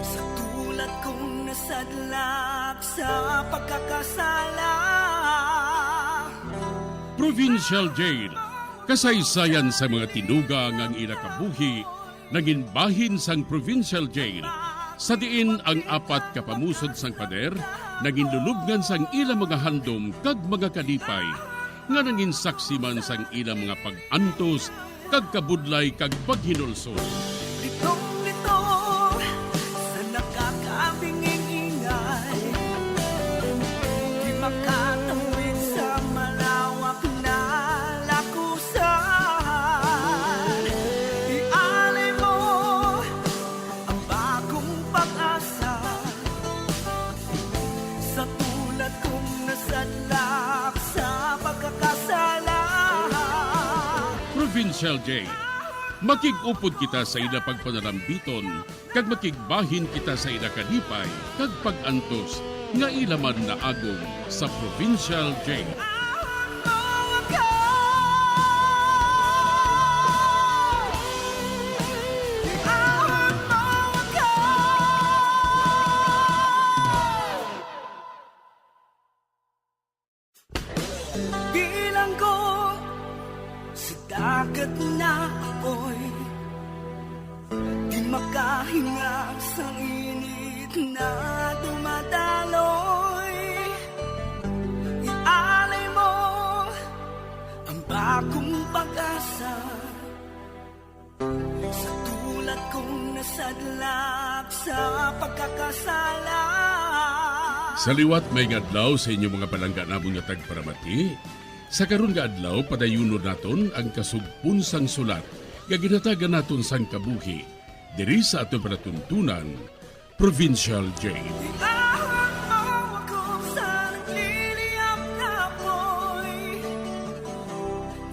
sa tulad kong nasadlak sa pagkakasala. Provincial Jail, kasaysayan sa mga tinuga nga ang ila kabuhi nangin bahin sang Provincial Jail, sa diin ang apat ka pamusod sang pader nangin lulubngan sang ila mga handom kag mga kalipay, nga nangin saksi man sang ila mga pag-antos kag kabudlay kag paghinulsol. Litong-lito sa nakakabinging ingay, di makatawid sa malawak na lakusan. Ialay mo ang bagong pag-asa sa tulad kong nasadlak sa pagkakasala. Provincial Jail. Makig-upod kita sa ila pagpanalambiton, kag makigbahin kita sa ila kalipay kag pag-antos. Nga ila man naagom sa Provincial Jail. Bilanggo sa dagat na apoy, di makahinga sang init na dumadaloy. Ialay mo ang bagong pag-asa. Sa tulad kong nasadlak sa pagkakasala. Sa liwat, maayong adlaw sa inyo mga palangga namon nga tagparamati. Sa karon nga adlaw, padayunon naton ang kasugpon sang sulat nga ginhatagan naton sang kabuhi diri sa aton palatuntunan, Provincial Jail. Iahon mo ako sa nagliliyab na apoy,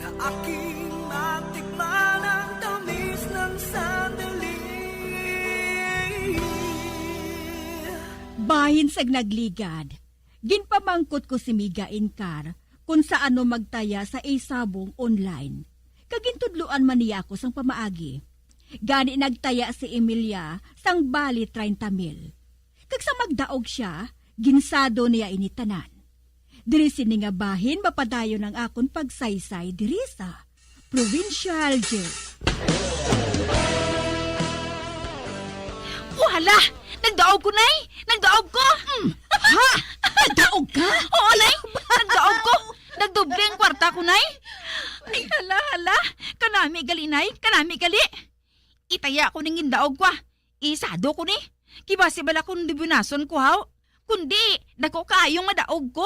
na aking matikman ang tamis ng sandali. Bahin sang nagligad, ginpamangkot ko si Miga Incar kon sa ano magtaya sa isabong online, kag gintudloan man niya ako sang pamaagi. Gani nagtaya si Emilia sang bali treinta mil. Kag sa magdaog siya, ginsado niya ini tanan. Diri sini nga bahin mapadayon ang akon pagsaysay diri sa Provincial Jail. Oh, hala! Nagdaog ko, Nay! Nagdaog ko! Mm. Ha? Nagdaog ka? Oo, Nay! Nagdaog ko! Nagdoble ang kwarta ko, Nay! Ay, hala, hala! Kanami gali, Nay! Kanami gali! Itaya ko ning gindaog ko, ah. Isado ko ni. Kibasi bala kung dibunason ko, haw. Kundi, dako kaayong madaog ko.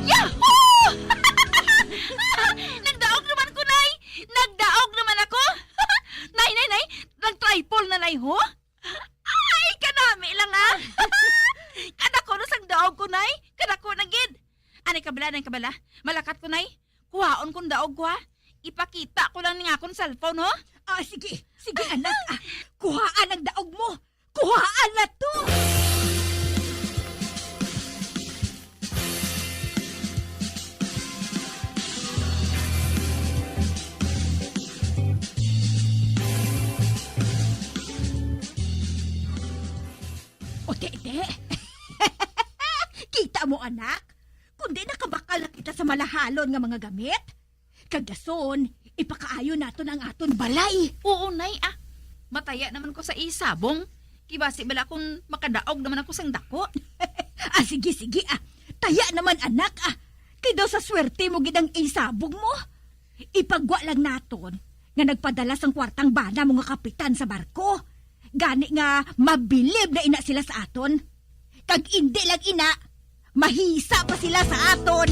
Yahoo! Nagdaog naman ko, Nay! Nagdaog naman ako! Nay, nay, nay! Nag-triple na, Nay, ho? Ay, kanami lang, ah! Kadako na sang daog ko, Nay! Kadako na gid! Anay kabala, anay kabala. Malakat ko, Nay. Kuhaon kong daog ko, ha? Ipakita ko lang ning akon cellphone, ho? Ah, sige. Sige, anak. Ah, kuhaan ang daog mo. Kuhaan na to! O, te, te. Kita mo, anak? Kundi nakabakal na kita sa malahalon nga mga gamit. Kag dason, ipakaayo naton ang aton balay. Oo, Nay, ah. Mataya naman ko sa isabong. Kibasi bala kung makadaog naman ako sang dako. Ah, sige, sige, ah. Taya naman, anak, ah. Kay daw sa swerte mo gid ang isabong mo. Ipagwa lang naton nga nagpadala sang kwartang bana mo nga kapitan sa barko. Gani nga mabilib na ina sila sa aton. Kag indi lang ina, mahisa pa sila sa aton.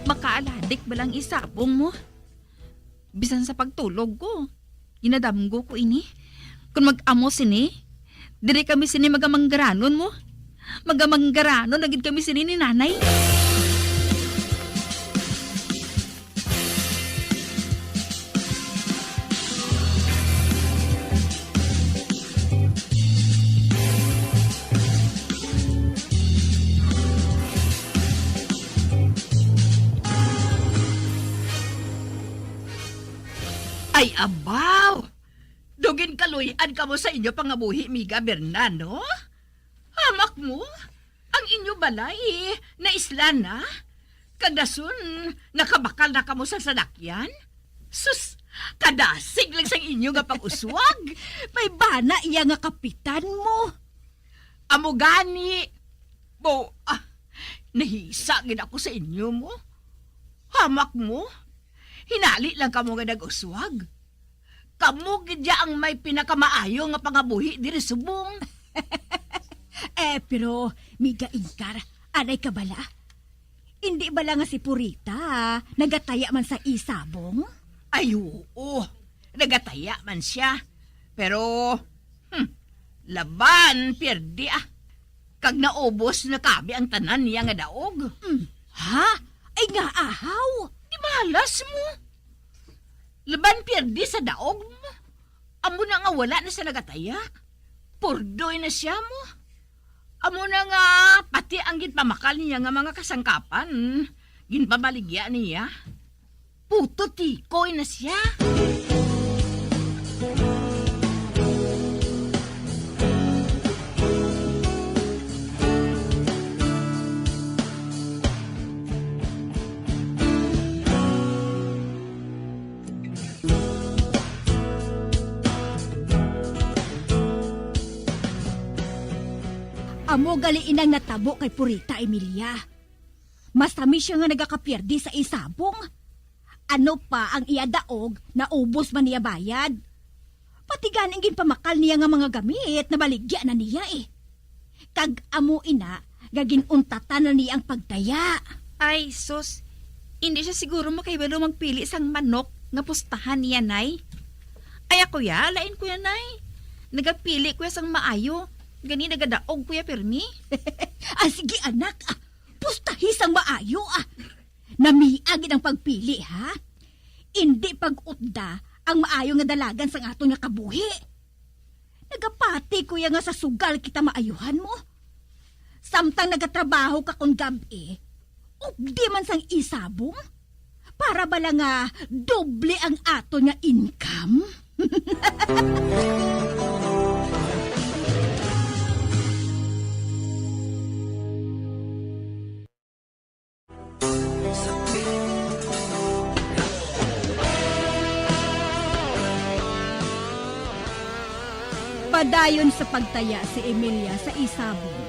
Makaaladik ba lang isabong mo? Bisan sa pagtulog ko, ginadamgo ko ini. Kung mag-amo sini, diri kami sini magamanggaranon mo. Magamanggaranon na gid kami sini ni nanay. Ay, abaw! Dugin kaluy-an kamo sa inyo pangabuhi, Miga Berna, no? Hamak mo, ang inyo balay naisla na? Kag dason, nakabakal na kamo sa salakyan? Sus, kadasig lang sang inyo nga pag-uswag. May bana iya nga kapitan mo. Amo gani, bo, ah, nahisa gid ako sa inyo mo. Pamak mo? Hinali lang kamo nga nag-uswag. Kamo gid ya ang may pinakamaayo nga pangabuhi diri subong. Eh, pero, Miga Ingkar, anay ka bala? Indi bala nga si Purita nagataya man sa isabong? Ay, oo. Nagataya man siya. Pero, hmm, laban, pierde, ah. Kag naubos na kabi ang tanan niya nga daog. Hmm. Ha? Ay nga, ahaw! Di malas mo? Laban pierde sa daog mo. Amo na nga wala na siya nagataya. Purdoy na siya mo. Amo na nga pati ang ginpamakal niya nga mga kasangkapan, ginpabaligya niya. Puto tikoy na siya. Amo gali inang natabo kay Purita, Emilia. Mas tamis siya nga nagakapierde sa isabong. Ano pa ang iya daog, naubos man niya bayad. Pati gani ang ginpamakal niya nga mga gamit, nabaligya na niya, eh. Kag amo ina nga gin-untatan na niya ang pagtaya. Ay, sus. Hindi siya siguro makahibalo magpili sang manok nga pustahan niya, Nay. Ay, ako ya, lain ko ya, Nay. Nagapili ko ya sang maayo. Gani nagadaog ko ya pirmi. Ah, sige, anak. Ah, pustahi sang maayo, ah. Namia gid ang pagpili, ha? Indi pag-utda ang maayo nga dalagan sang aton nga kabuhi. Nagapati ko ya nga sa sugal kita maayuhan mo. Samtang nagatrabaho ka kon gab-i, ubdi man sang isabong, para bala nga doble ang aton nga income. Padayon sa pagtaya si Emilia sa isabong.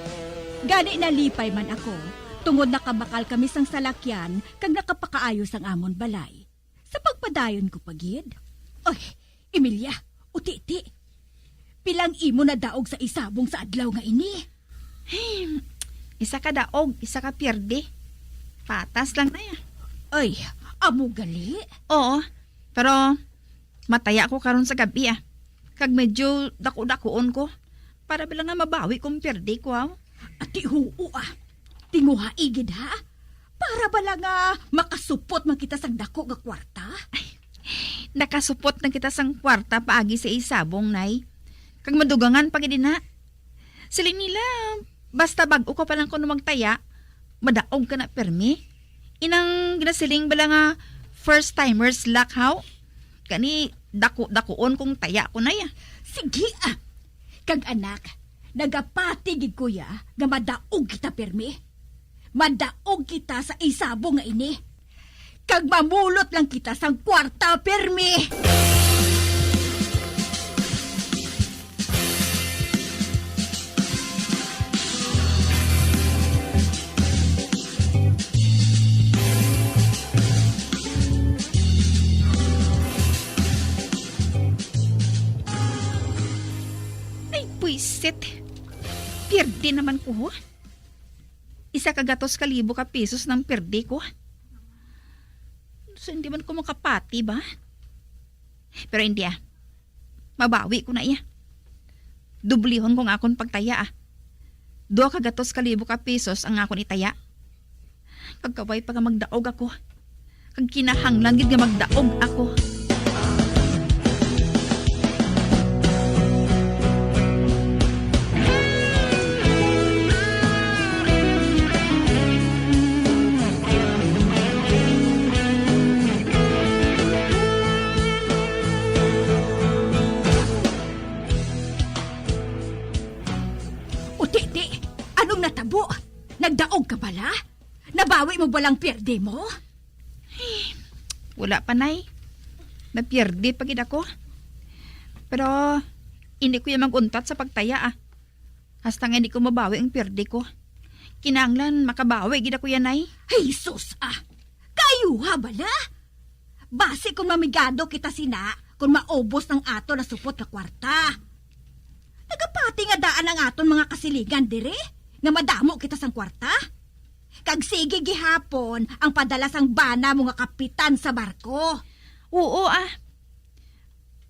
Gani nalipay man ako, tungod nakabakal kami sang salakyan kag nakapakaayo sang amon balay. Sa pagpadayon ko pa gid. Oy, Emilia, utiti. Pilang imo nadaog sa isabong sa adlaw nga ini? Hmm, isa ka daog, isa ka pierde. Patas lang na ya. Ay, amo gali? Oo, pero mataya ko karon sa gab-i, ah. Kag medyo dako-dakuon ko. Para bala nga mabawi kung pierde ko, ah. Ati, huo, ah. Tinguhai gid, ha? Para bala nga makasupot man kita sang dako nga kwarta? Ay, nakasupot na kita sang kwarta paagi sa isabong, Nay. Kag madugangan pa gid na. Siling nila, basta bag-o ka pa lang kuno magtaya, madaog ka na permi. Inang ginasiling bala nga first timers luck, haw? Gani, dako-dakuon kung taya ko na ya. Sige, ah. Kag anak, nagapati gid ko ya nga madaog kita permi. Madaog kita sa isabong nga ini. Kag mamulot lang kita sang kwarta permi. Ay, buisit. Pierde naman ko, ho. Isa ka gatos ka libo ka pesos nang pierde ko. So, hindi man ko makapati ba? Pero hindi, ah. Mabawi ko na iya. Dublihon ko nga akon pagtaya, ah. Duha ka gatos ka libo ka pesos ang akon itaya. Kag kabay pa nga magdaog ako. Kag kinahanglan gid nga magdaog ako. O, Titi, anong natabo? Nagdaog ka bala? Nabawi mo balang pierde mo? Ay, wala pa, Nay. Napierde pa gid ako. Pero hindi ko ya mag-untat sa pagtaya, ah. Hasta nga hindi ko mabawi ang pierde ko. Kinahanglan makabawi gid ako ya, Nay. Jesus, ah! Kay Ayuha bala? Basi kung mamigado kita sina, kung maubos ang aton nasupot nga kwarta. Nagapati nga daan ang aton mga kasilingan diri, nga madamo kita sang kwarta. Kag sige gihapon ang padala sang bana mo nga kapitan sa barko. Oo, ah.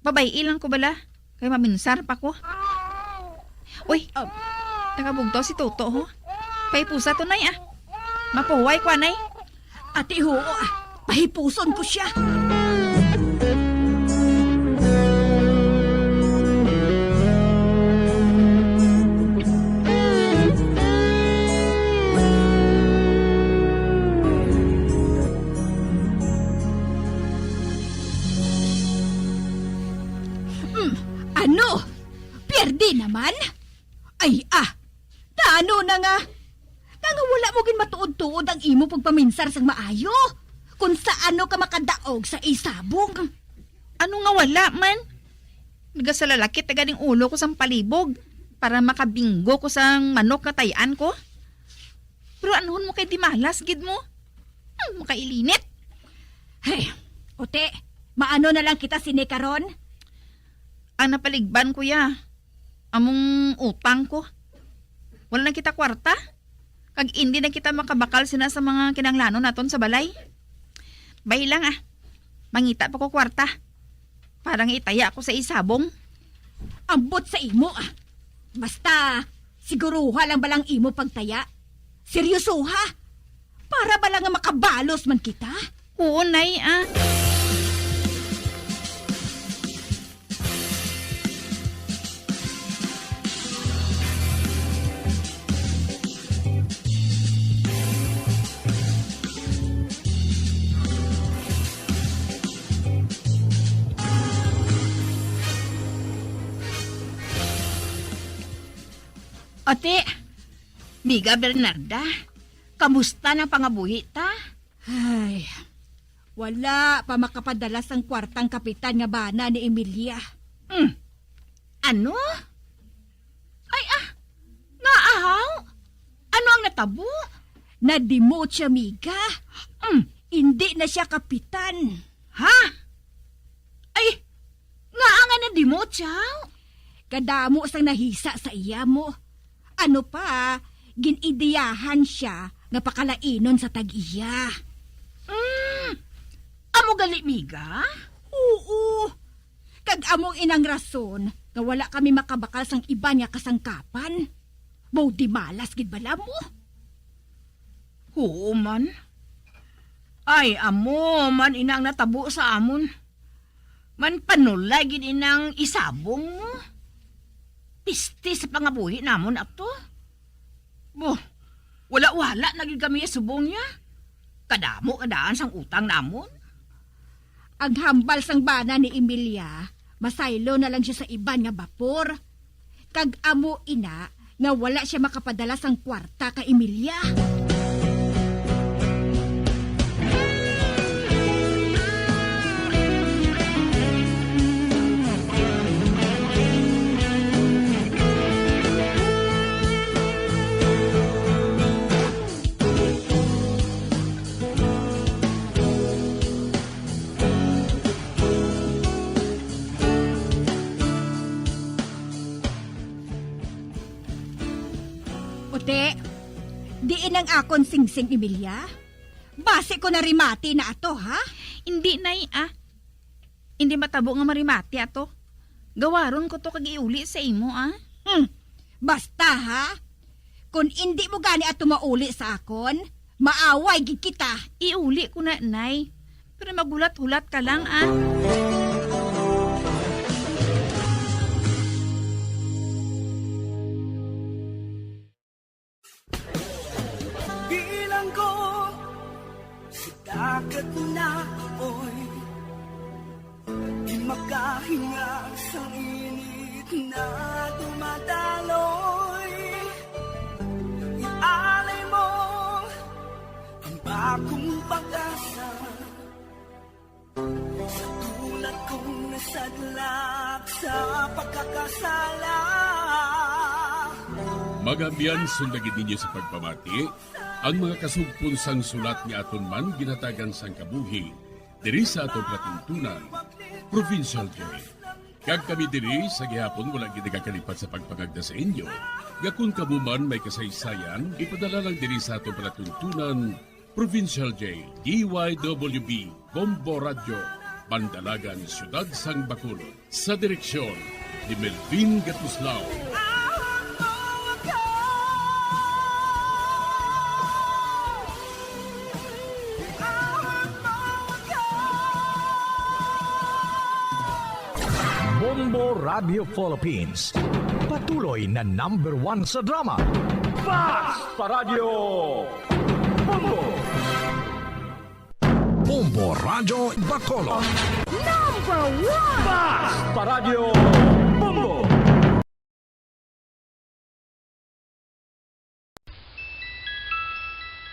Babay-i lang ko bala, kay maminsar pa ko. Uy, ah, nakabugtaw si Toto, ho. Pahipusa to, Nay, ah. Mapahuway ko, Nay. Ati, ho, ah. Pahipuson ko siya. Hmm, ano? Pierde naman? Ay, ah! Naano na nga? Nga, nga wala mo gin matuod-tuod ang imo pagpaminsar sang maayo, kung sa ano ka makadaog sa isabong. Ano nga wala man? Nagasalalakit na ganing ulo ko sang palibog para makabinggo ko sang manok nga tay-an ko. Pero anhon mo kay dimalas gid mo? Hmm, makailinit. Hey, Ote, maano na lang kita sini karon? Ang napaligban, kuya, among utang ko. Wala na kita kwarta. Kag indi na kita makabakal sina sa mga kinahanglanon naton sa balay. Bay lang, ah. Mangita pa ko kwarta. Para nga itaya ko sa isabong. Ambot sa imo, ah. Basta, siguruha lang balang imo pagtaya. Seryosoha. Para bala nga makabalos man kita. Oo, Nay, ah. Ate, Miga Bernarda, kamusta na ang pangabuhi ta? Ay, wala pa makapadala sang kwartang kapitan nga bana ni Emilia. Hmm. Ano? Ay, ah, nga ahaw? Ano ang natabo? Nadimot siya, Miga. Hmm. Indi na siya kapitan. Ha? Ay, ngaa nga nadimot siya? Kadamo sang nahisa sa iya mo. Ano pa, gin-ideyahan siya nga pakalainon sa tag-iya. Mm, amo gali, Miga? Oo. Kag amo inang rason nga wala kami makabakal sang iban nga kasangkapan. Mao di malas gid bala mo? Oo man. Ay, amo man ina ang natabo sa amon. Man panulay gid inang isabong mo. Pisti sa pangabuhi namon ato. Bo, wala-wala na gid kami subong niya. Kadamo kadaan sang utang namon. Ang hambal sang bana ni Emilia, masaylo na lang siya sa iban nga bapor. Kag amo ina nga wala siya makapadala sang kwarta kay Emilia. Ote, diin ang akon singsing, Emilia? Basi ko narimati na ato, ha? Indi, Nay, ah. Indi matabo nga marimati ato. Gawaron ko to kag iuli sa imo, ah. Hmm. Basta, ha? Kon indi mo gani ato mauli sa akon, maaway gid kita. Iuli ko na, Nay. Pero maghulat-hulat ka lang, ah. Bilang ko sa dagat na apoy, di makahinga sa init na dumadaloy. Ialay mo ang bagong pag-asa sa tulad kong nasadlak sa pagkakasala. Mga abyan, sundagin ninyo sa pagpamati Ang mga kasugpon sang sulat nga aton man ginhatagan sang kabuhi diri sa aton palatuntunan, Provincial Day. Kag kami diri sa gihapon wala gid nagakalipat sa pagpangagda sa inyo nga kon kamo man may kasaysayan, ipadala lang diri sa aton palatuntunan, Provincial Day, D Y W B, Bombo Radyo, Bandalagan, Siyudad sang Bacolod. Sa direksyon ni Melvin Gatuslao. Bombo Radio Philippines, patuloy na number one sa drama. Basta Radyo Bombo! Bombo Radyo Bacolod. Number one! Basta Radyo Bombo!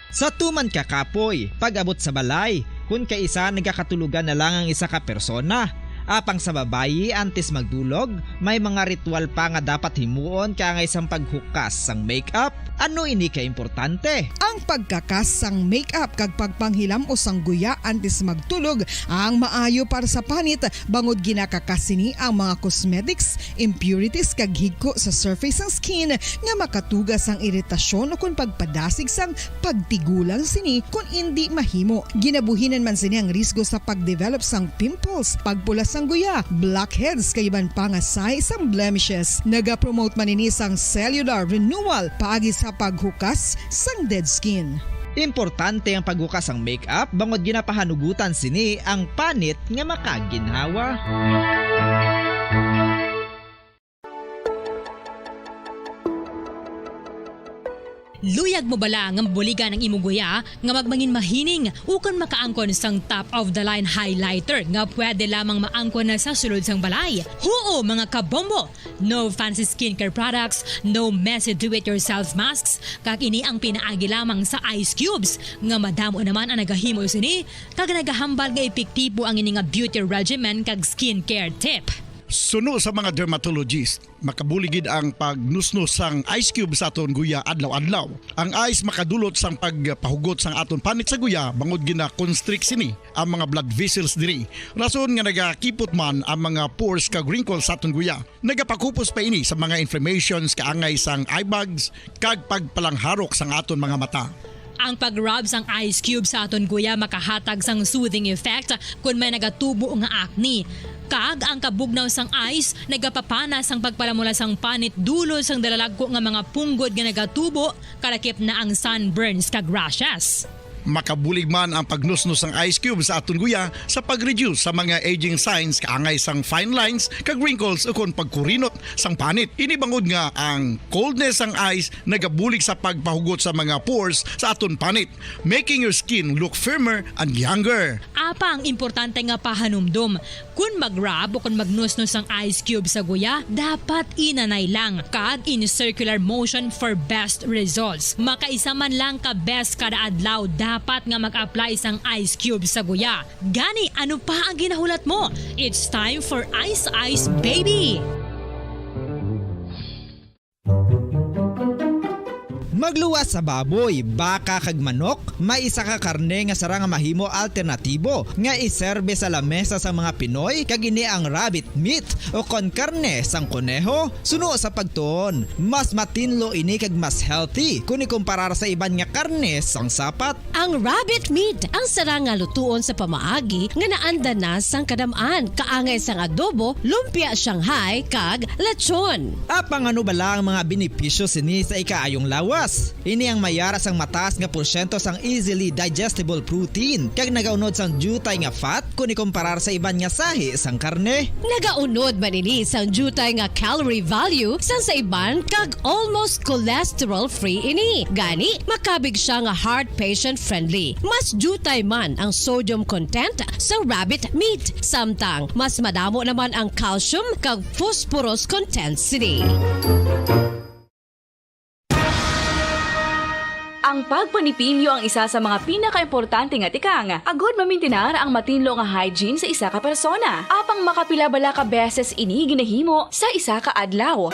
Sa tuman ka kapoy, pag-abot sa balay, kun kaisa nagakatulogan na lang ang isa ka persona. Apang sa babayi, antes magdulog, may mga ritual pa nga dapat himuon kaangay sang paghukas sang makeup. Ano ini ka importante? Ang pagkakas sang makeup kag pagpanghilam-os sang guya antes magtulog ang maayo para sa panit, bangod ginakakas sini ang mga cosmetics, impurities, kag higko sa surface sang skin nga makatuga sang iritasyon ukon pagpadasig sang pagtigulang sini kon indi mahimo. Ginabuhinan man sini ang risgo sa pagdevelop sang pimples, pagpula sang guya, blackheads, kag iban pa nga sahi sang blemishes. Nagapromote man ini sang cellular renewal paagi sa paghukas sang dead skin. Importante ang paghukas sang makeup bangod ginapahanugutan sini ang panit nga makaginhawa. Luyag mo bala nga mabuligan ang imo guya nga magmangin mahining ukon makaangkon sang top of the line highlighter nga pwede lamang maangkon na sa sulod sang balay? Huo, mga kabombo! No fancy skincare products, no messy do-it-yourself masks, kag ini ang pinaagi lamang sa ice cubes, nga madamo naman ang nagahimo sini, kag nagahambal nga epektibo ang ini nga beauty regimen kag skincare tip. Suno sa mga dermatologist, makabulig gid ang pagnusnos sang ice cube sa aton guya adlaw-adlaw. Ang ice makadulot sang pagpahugot sang aton panit sa guya bangod gina-constrict sini ang mga blood vessels diri, rason nga nagakipot man ang mga pores kag wrinkles sa aton guya. Nagapakupos pa ini sa mga inflammations kaangay sang eye bags kag pagpalangharok sang aton mga mata. Ang pag-rub sang ice cube sa aton guya makahatag sang soothing effect kon may nagatubo nga acne. Kag ang kabugnaw sang ice nagapapana sang pagpalamula sang panit dulot sang dalalagko nga mga punggod nga nagatubo, kalakip na ang sunburns kag rashes. Makabulig man ang pagnusnos sang ice cube sa aton guya sa pag-reduce sa mga aging signs kaangay sang fine lines kag wrinkles ukon pagkurinot sang panit. Ini bangod nga ang coldness sang ice nagabulig sa pagpahugot sa mga pores sa aton panit, making your skin look firmer and younger. Apang importante nga pahanumdom, kon mag-rub o kon magnusnos ang ice cube sa guya, dapat inanay lang kag in circular motion for best results. Makaisa man lang ka beses kada adlaw dapat nga mag-apply sang ice cube sa guya. Gani, ano pa ang ginahulat mo? It's time for Ice Ice Baby! Magluwas sa baboy, baka kag manok, may isa ka karne nga sarang nga mahimo alternatibo nga iserbe sa lamesa sang mga Pinoy, kag ini ang rabbit meat o kon karne sang koneho. Suno sa pagtuon, mas matinlo ini kag mas healthy kon ikumparar sa iban nga karne sang sapat. Ang rabbit meat ang sarang nga lutuon sa pamaagi nga naanda na sang kadam-an, kaangay sang adobo, lumpia Shanghai, kag lechon. Apang ano bala ang mga benepisyo sini sa ikaayong lawas? Ini ang may ara sang mataas nga porsyento sang easily digestible protein kag nagaunod sang diutay nga fat kon ikumparar sa iban nga sahi sang karne. Nagaunod man ini sang diutay nga calorie value sang sa iban kag almost cholesterol-free ini. Gani, makabig siya nga heart patient-friendly. Mas diutay man ang sodium content sa rabbit meat, samtang mas madamo naman ang calcium kag phosphorus content sini. Ang pagpanipilyo ang isa sa mga pinakaimportante nga tikang agud mamintinar ang matinlo nga hygiene sa isa ka persona. Apang makapila bala ka beses ini ginahimo sa isa ka adlaw?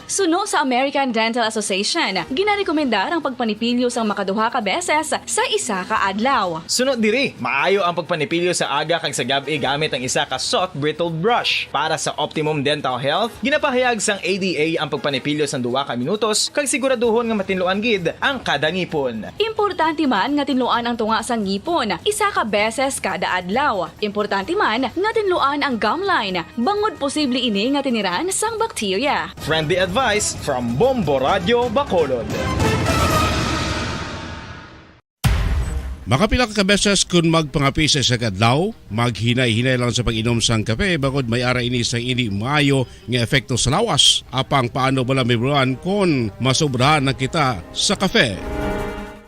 Suno sa American Dental Association, ginarekomendar ang pagpanipilyo sang makaduha ka beses sa isa ka adlaw. Suno diri, maayo ang pagpanipilyo sa aga kag sa gab-i gamit ang isa ka soft bristle brush. Para sa optimum dental health, ginapahayag sang A D A ang pagpanipilyo sang duha ka minutos kag siguraduhon nga matinluan gid ang kada ngipon. Importante man nga tinluan ang tunga sang ngipon isa ka beses kada adlaw. Importante man nga tinluan ang gum line, bangod posible ini nga tiniran sang bakterya. Friendly advice from Bombo Radio Bacolod. Makapila ka beses kun magpangapi sa isa ka adlaw, maghinay-hinay lang sa pag-inom sang kape, bangod may ara ini sang indi maayo nga epekto sa lawas. Apang paano bala mahibaluan kon masobrahan na kita sa kape?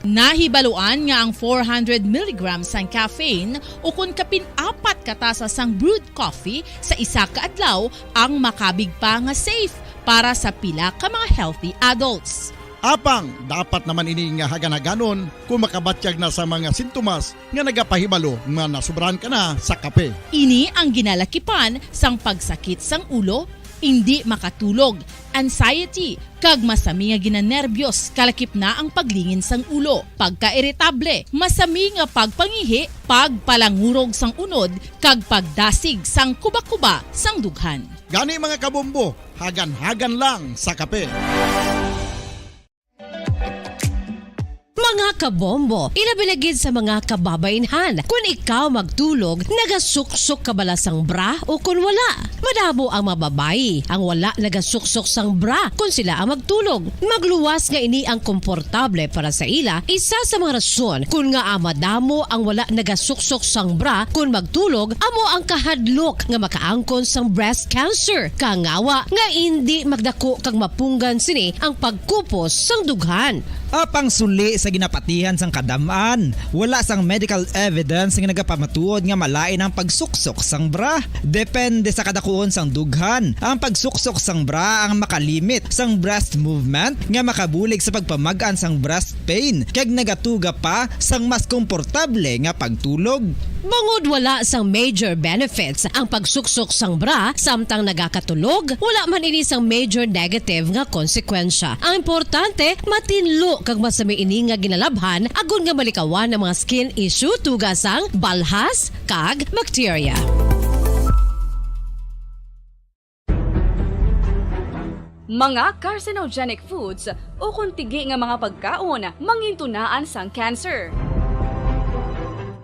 Nahibaluan nga ang four hundred milligrams sang caffeine ukon kapin apat ka tasa sang brewed coffee sa isa ka adlaw ang makabig pa nga safe para sa pila ka mga healthy adults. Apang dapat naman ini nga hagan-haganon kung makabatyag na sa mga sintomas nga nagapahibalo nga nasobrahan ka na sa kape. Ini ang ginalakipan sang pagsakit sang ulo, indi makatulog, anxiety, kag masami nga ginanerbyos, kalakip na ang paglingin sang ulo, pagkairitable, masami nga pagpangihi, pagpalangurog sang unod, kag pagdasig sang kuba-kuba sang dughan. Gani, mga kabombo, hagan-hagan lang sa kape. Mga kabombo, ilabi na gid sa mga kababaynhan. Kun ikaw magtulog, nagasuksok ka bala sang bra o kun wala? Madamo ang mga babayi ang wala nagasuksok sang bra kun sila ang magtulog. Magluwas nga ini ang komportable para sa ila, isa sa mga rason kun ngaa madamo ang wala nagasuksok sang bra kun magtulog, amo ang kahadlok nga makaangkon sang breast cancer, kangawa nga indi magdako kag mapunggan sini ang pagkupos sang dughan. Apang suli sa ginapatihan sang kadam-an, wala sang medical evidence nga nagapamatuod nga malain ang pagsuksok sang bra. Depende sa kadakuon sang dughan, ang pagsuksok sang bra ang makalimit sang breast movement nga makabulig sa pagpamag-an sang breast pain kag nagatuga pa sang mas komportable nga pagtulog. Bangod wala sang major benefits ang pagsuksok sang bra samtang nagakatulog, wala man ini sang major negative nga konsekwensya. Ang importante, matinlo kag masami ini nga ginalabhan agod nga malikawan ang mga skin issue tuga sang balhas kag bakterya. Mga carcinogenic foods ukon tigi nga mga pagkaon mangintunaan sang cancer.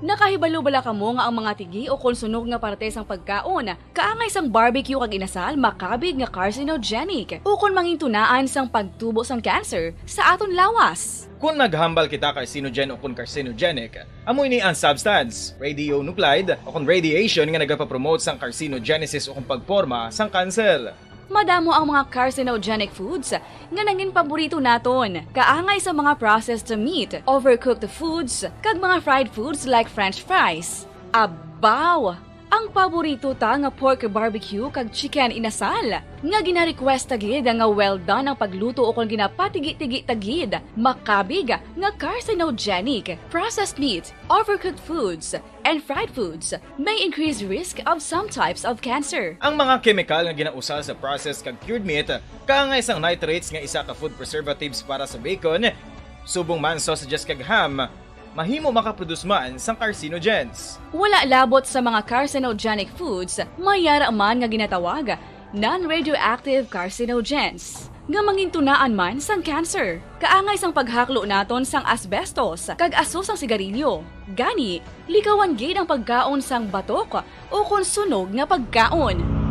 Nakahibalo bala kamo nga ang mga tigi ukon sunog nga parte sang pagkaon, kaangay sang barbecue kag inasal, makabig nga carcinogenic ukon mangintunaan sang pagtubo sang cancer sa aton lawas? Kon maghambal kita carcinogen ukon carcinogenic, amo ini ang substance, radionuclide, ukon radiation nga nagapapromote sang carcinogenesis ukon pagporma sang kanser. Madamo ang mga carcinogenic foods nga nangin paborito naton, kaangay sa mga processed meat, overcooked foods, kag mga fried foods like French fries. Abaw! Ang paborito ta nga pork barbecue kag chicken inasal, nga gina-request ta gid nga well done ang pagluto ukon ginapatigi-tigi ta gid, makabig nga carcinogenic. Processed meat, overcooked foods, and fried foods may increase risk of some types of cancer. Ang mga kemikal nga ginausal sa processed kag cured meat, kaangay sang nitrates nga isa ka food preservatives para sa bacon, subong man sausages kag ham, mahimo makaproduce man sang carcinogens. Wala labot sa mga carcinogenic foods, may yara man nga ginatawag non-radioactive carcinogens, nga mangintunaan man sang cancer. Kaangay sang paghaklo naton sang asbestos kag aso sang sigarilyo. Gani, likawan gid ang pagkaon sang batok ukon sunog nga pagkaon.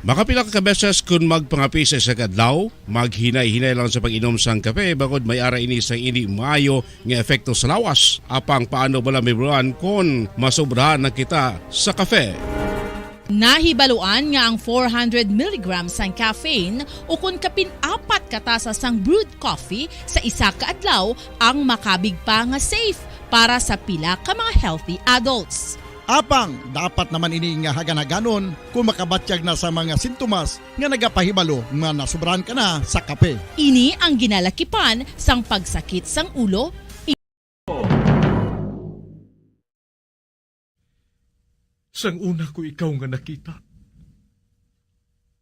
Makapila ka beses kun magpangapi sa isa ka adlaw, maghinay-hinay lang sa pag-inom sang kape, bangod may ara ini sang indi maayo nga epekto sa lawas. Apang paano bala mahibaluan kon masobrahan na kita sa kape? Nahibaluan nga ang four hundred milligrams sang caffeine ukon kapin apat ka tasa sang brewed coffee sa isa ka adlaw ang makabig pa nga safe para sa pila ka mga healthy adults. Apang dapat naman ini nga hagan-haganon kung makabatyag na sa mga sintomas nga nagapahibalo nga nasobrahan ka na sa kape. Ini ang ginalakipan sang pagsakit sang ulo. Sang una ko ikaw nga nakita,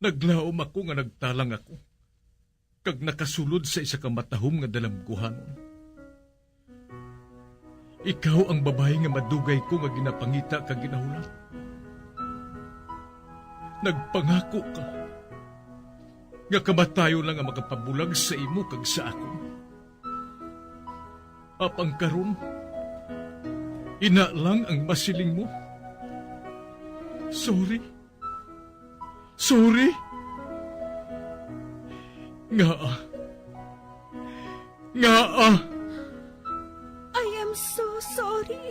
Naglaom ako nga nagtalang ako, kag nakasulod sa isa ka matahom nga dalamguhanon. Ikaw ang babayi nga madugay ko nga ginapangita kag ginahulat. Nagpangako ka nga kamatayon lang ang makapabulag sa imo kag sa akon. Apang karon, ina lang ang masiling mo. Sorry. Sorry. Ngaa? Ngaa? I am so sorry.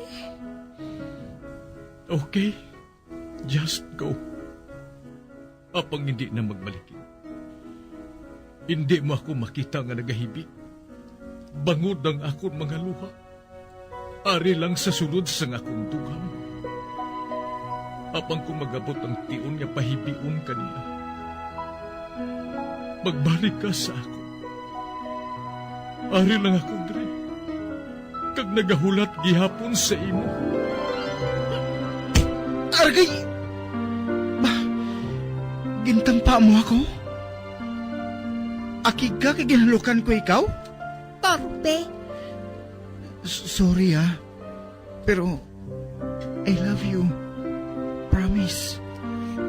Okay. Just go. Apang hindi na magbalik. Hindi mo ako makita nga nagahibi. Bangod ang akon mga luha. Ari lang sa sulod sang akon dughan. Apang kung magabot ang tion nga pahibion ka niya, magbalik ka sa akon. Ari lang ako diri, kag nagahulat gihapon sa imo. Argay! Ba, gintampa mo ako? Akig ka kay ginhalukan ko ikaw? Torpe. S- sorry, ah. Pero, I love you. Promise.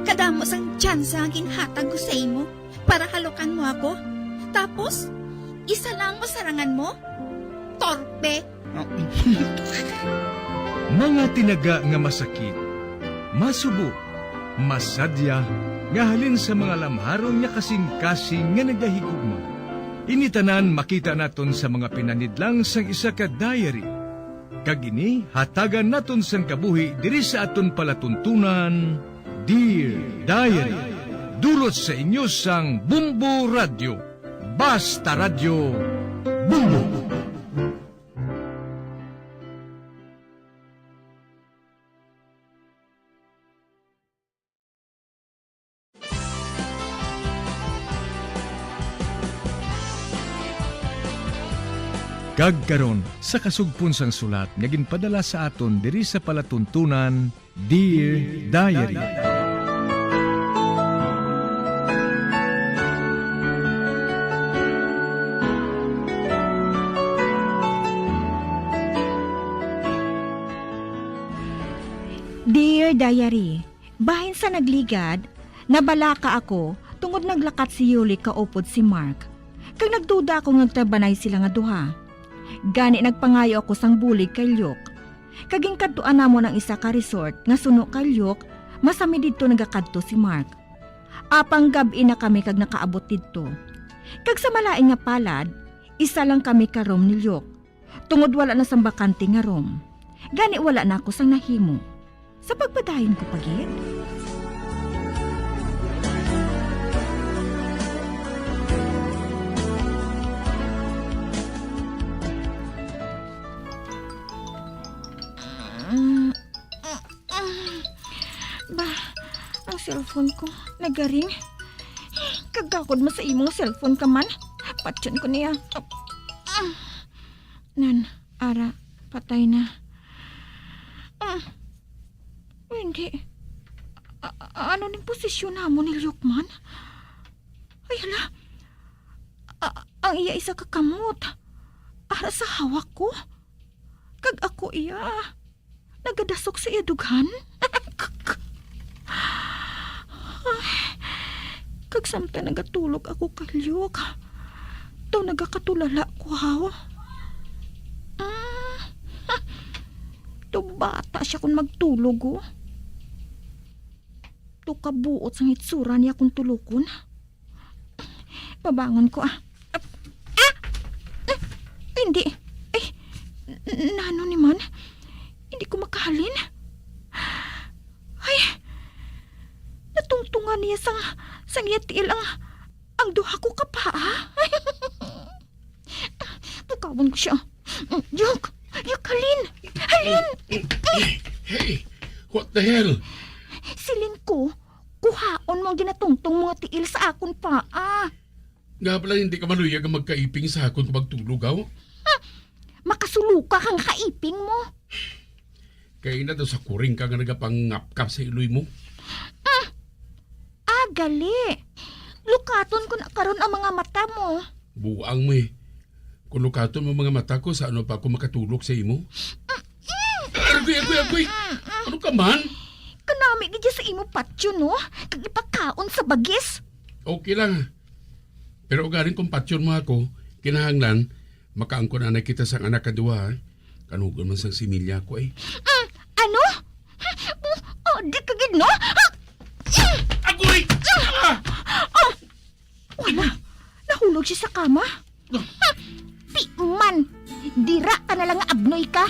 Kadamo sang tsansa nga ginhatag ko sa imo para halukan mo ako. Tapos, isa lang masarangan mo? Torpe. Mga tinaga nga masakit, masubo, masadya, nga halin sa mga lamharon nga kasing-kasing nga nagahigugma. Ini tanan makita naton sa mga pinanidlang sang isa ka diary. Kag ini hatagan naton sang kabuhi diri sa aton palatuntunan, Dear Diary. Dulot sa inyo sang Bombo Radyo. Basta Radyo, Bombo! Kag karon, sa kasugpon sang sulat nga ginpadala sa aton diri sa palatuntunan, Dear Diary. Dear Diary, bahin sa nagligad, nabalaka ako tungod naglakat si Yuli kaupod si Mark. Kag nagduda ako nga nagtrabanay sila nga duha. Gani nagpangayo ako sang bulig kay Luke. Kag ginkadtuan namon ang isa ka resort nga suno kay Luke, masami didto nagakadto si Mark. Apang gab-i na kami kag nakaabot didto. Kag sa malain nga palad, isa lang kami ka room ni Luke. Tungod wala na sang bakante nga room. Gani wala na ako sang nahimo. Sa pagpadayon ko pa gid. Ba, ang cellphone ko nagaring. Kagakod mo sa imong cellphone ka man. Patyon ko niya. Nan, ara, patay na. Ah, hindi. A- a- ano ning posisyon namo ni Lukman? Ay, hala. A- ang iya isa ka kamot. Ara sa hawak ko. Kag ako iya. Nagadasok sa iya dughan. Ay, kag samtang nagatulog ako kay Luke, daw nagakatulala ko, haw. Mm. Daw bata siya kung magtulog, oh. Daw kabuot sang hitsura niya kung tulukon. Pabangon ko, ah. Ah! Ah! Hindi. Ay, n- nano ni man? Hindi ko makahalin. Ay, natungtungan niya sang, sang iya tiil ang, ang duha ko ka paa. Tukawon ko siya. Yok! Yok, halin! Halin! Hey, what the hell? Siling ko, kuhaon mo ang ginatungtong mo nga tiil sa akon paa. Nga pala hindi ka maluyag ang magkaiping sa akon kung magtulog, aw? Makasuloka kang kaiping mo. Kay na daw sa kuring ka nga nagapangapkap sa iloy mo. Ah, Gali. Lukaton ko na karon ang mga mata mo. Buang mo eh. Kung lukaton mo mga mata ko, sa ano pa ako makatulog sa imo? Agoy, agoy, agoy! Ano ka man? Kanami gid sa imo patyon, no? Kag ipakaon sa bagis. Okay lang. Pero ugaling kung patyon mo ako, kinahanglan, makaangkon anay kita sang anak ka duha, ha? Kanugon man sang similya ko, eh. Mm, ano? Oh, di ka gid, no? Agoy! Ah! Oh, wala. Nahulog siya sa kama. Di man. Dira ka na lang nga abnoy ka.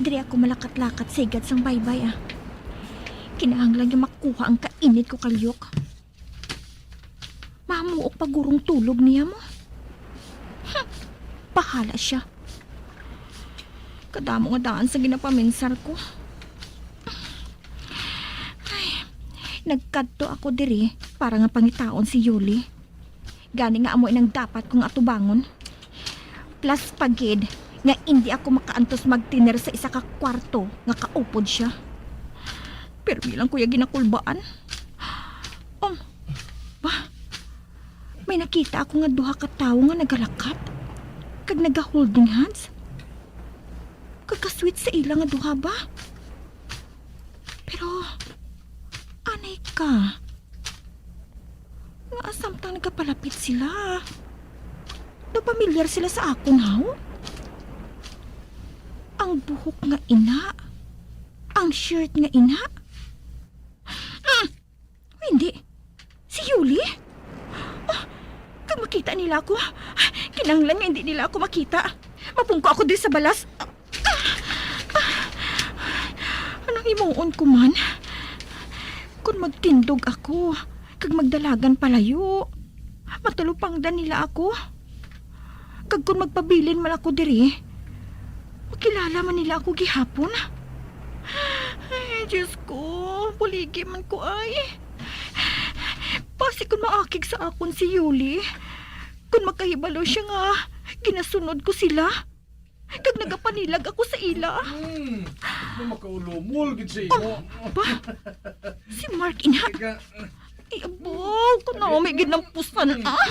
Diri ako malakat-lakat sa higad sang baybay, ah. Kinahanglan nga makuha ang kainit ko kalyok. Mahamuok pa gurong tulog niya mo. Hmm. Bahala siya. Kadamo nga daan sa ginapaminsar ko. Ay, nagkadto ako diri para nga pangitaon si Yuli. Gani nga amo inang dapat kong atubangon. Plus pa gid nga indi ako makaantos magtener sa isa ka kwarto nga kaupod siya. Pero bilang kuya ginakulbaan. Um, ba? May nakita ako nga duha ka tawo nga nagalakat kag naga-holding hands. Kag ka-sweet sa ila nga duha ba? Pero, anay ka. Nga samtang nagapalapit sila, daw pamilyar sila sa akon, haw? Ang buhok nga ina, ang shirt nga ina. Hmm, hindi. Si Yuli? Oh, kag makita nila ako. Kinahanglan nga hindi nila ako makita. Mapungko ako diri sa balas. Anong himuon ko man? Kung magtindog ako, kag magdalagan palayo, matalupangdan nila ako. Kag kung magpabilin man ako diri, makilala man nila ako gihapon. Ay, Diyos ko, buligi man ko ay. Basi kung maakig sa akon si Yuli, kung makahibalo siya nga ginasunod ko sila, kag nagapanilag ako sa ila. Hmm, ano makaulumol gid sa imo? Oh, ba? Si Mark, ina? Ika, Ay, abaw, kanami gid ng pusan, ah.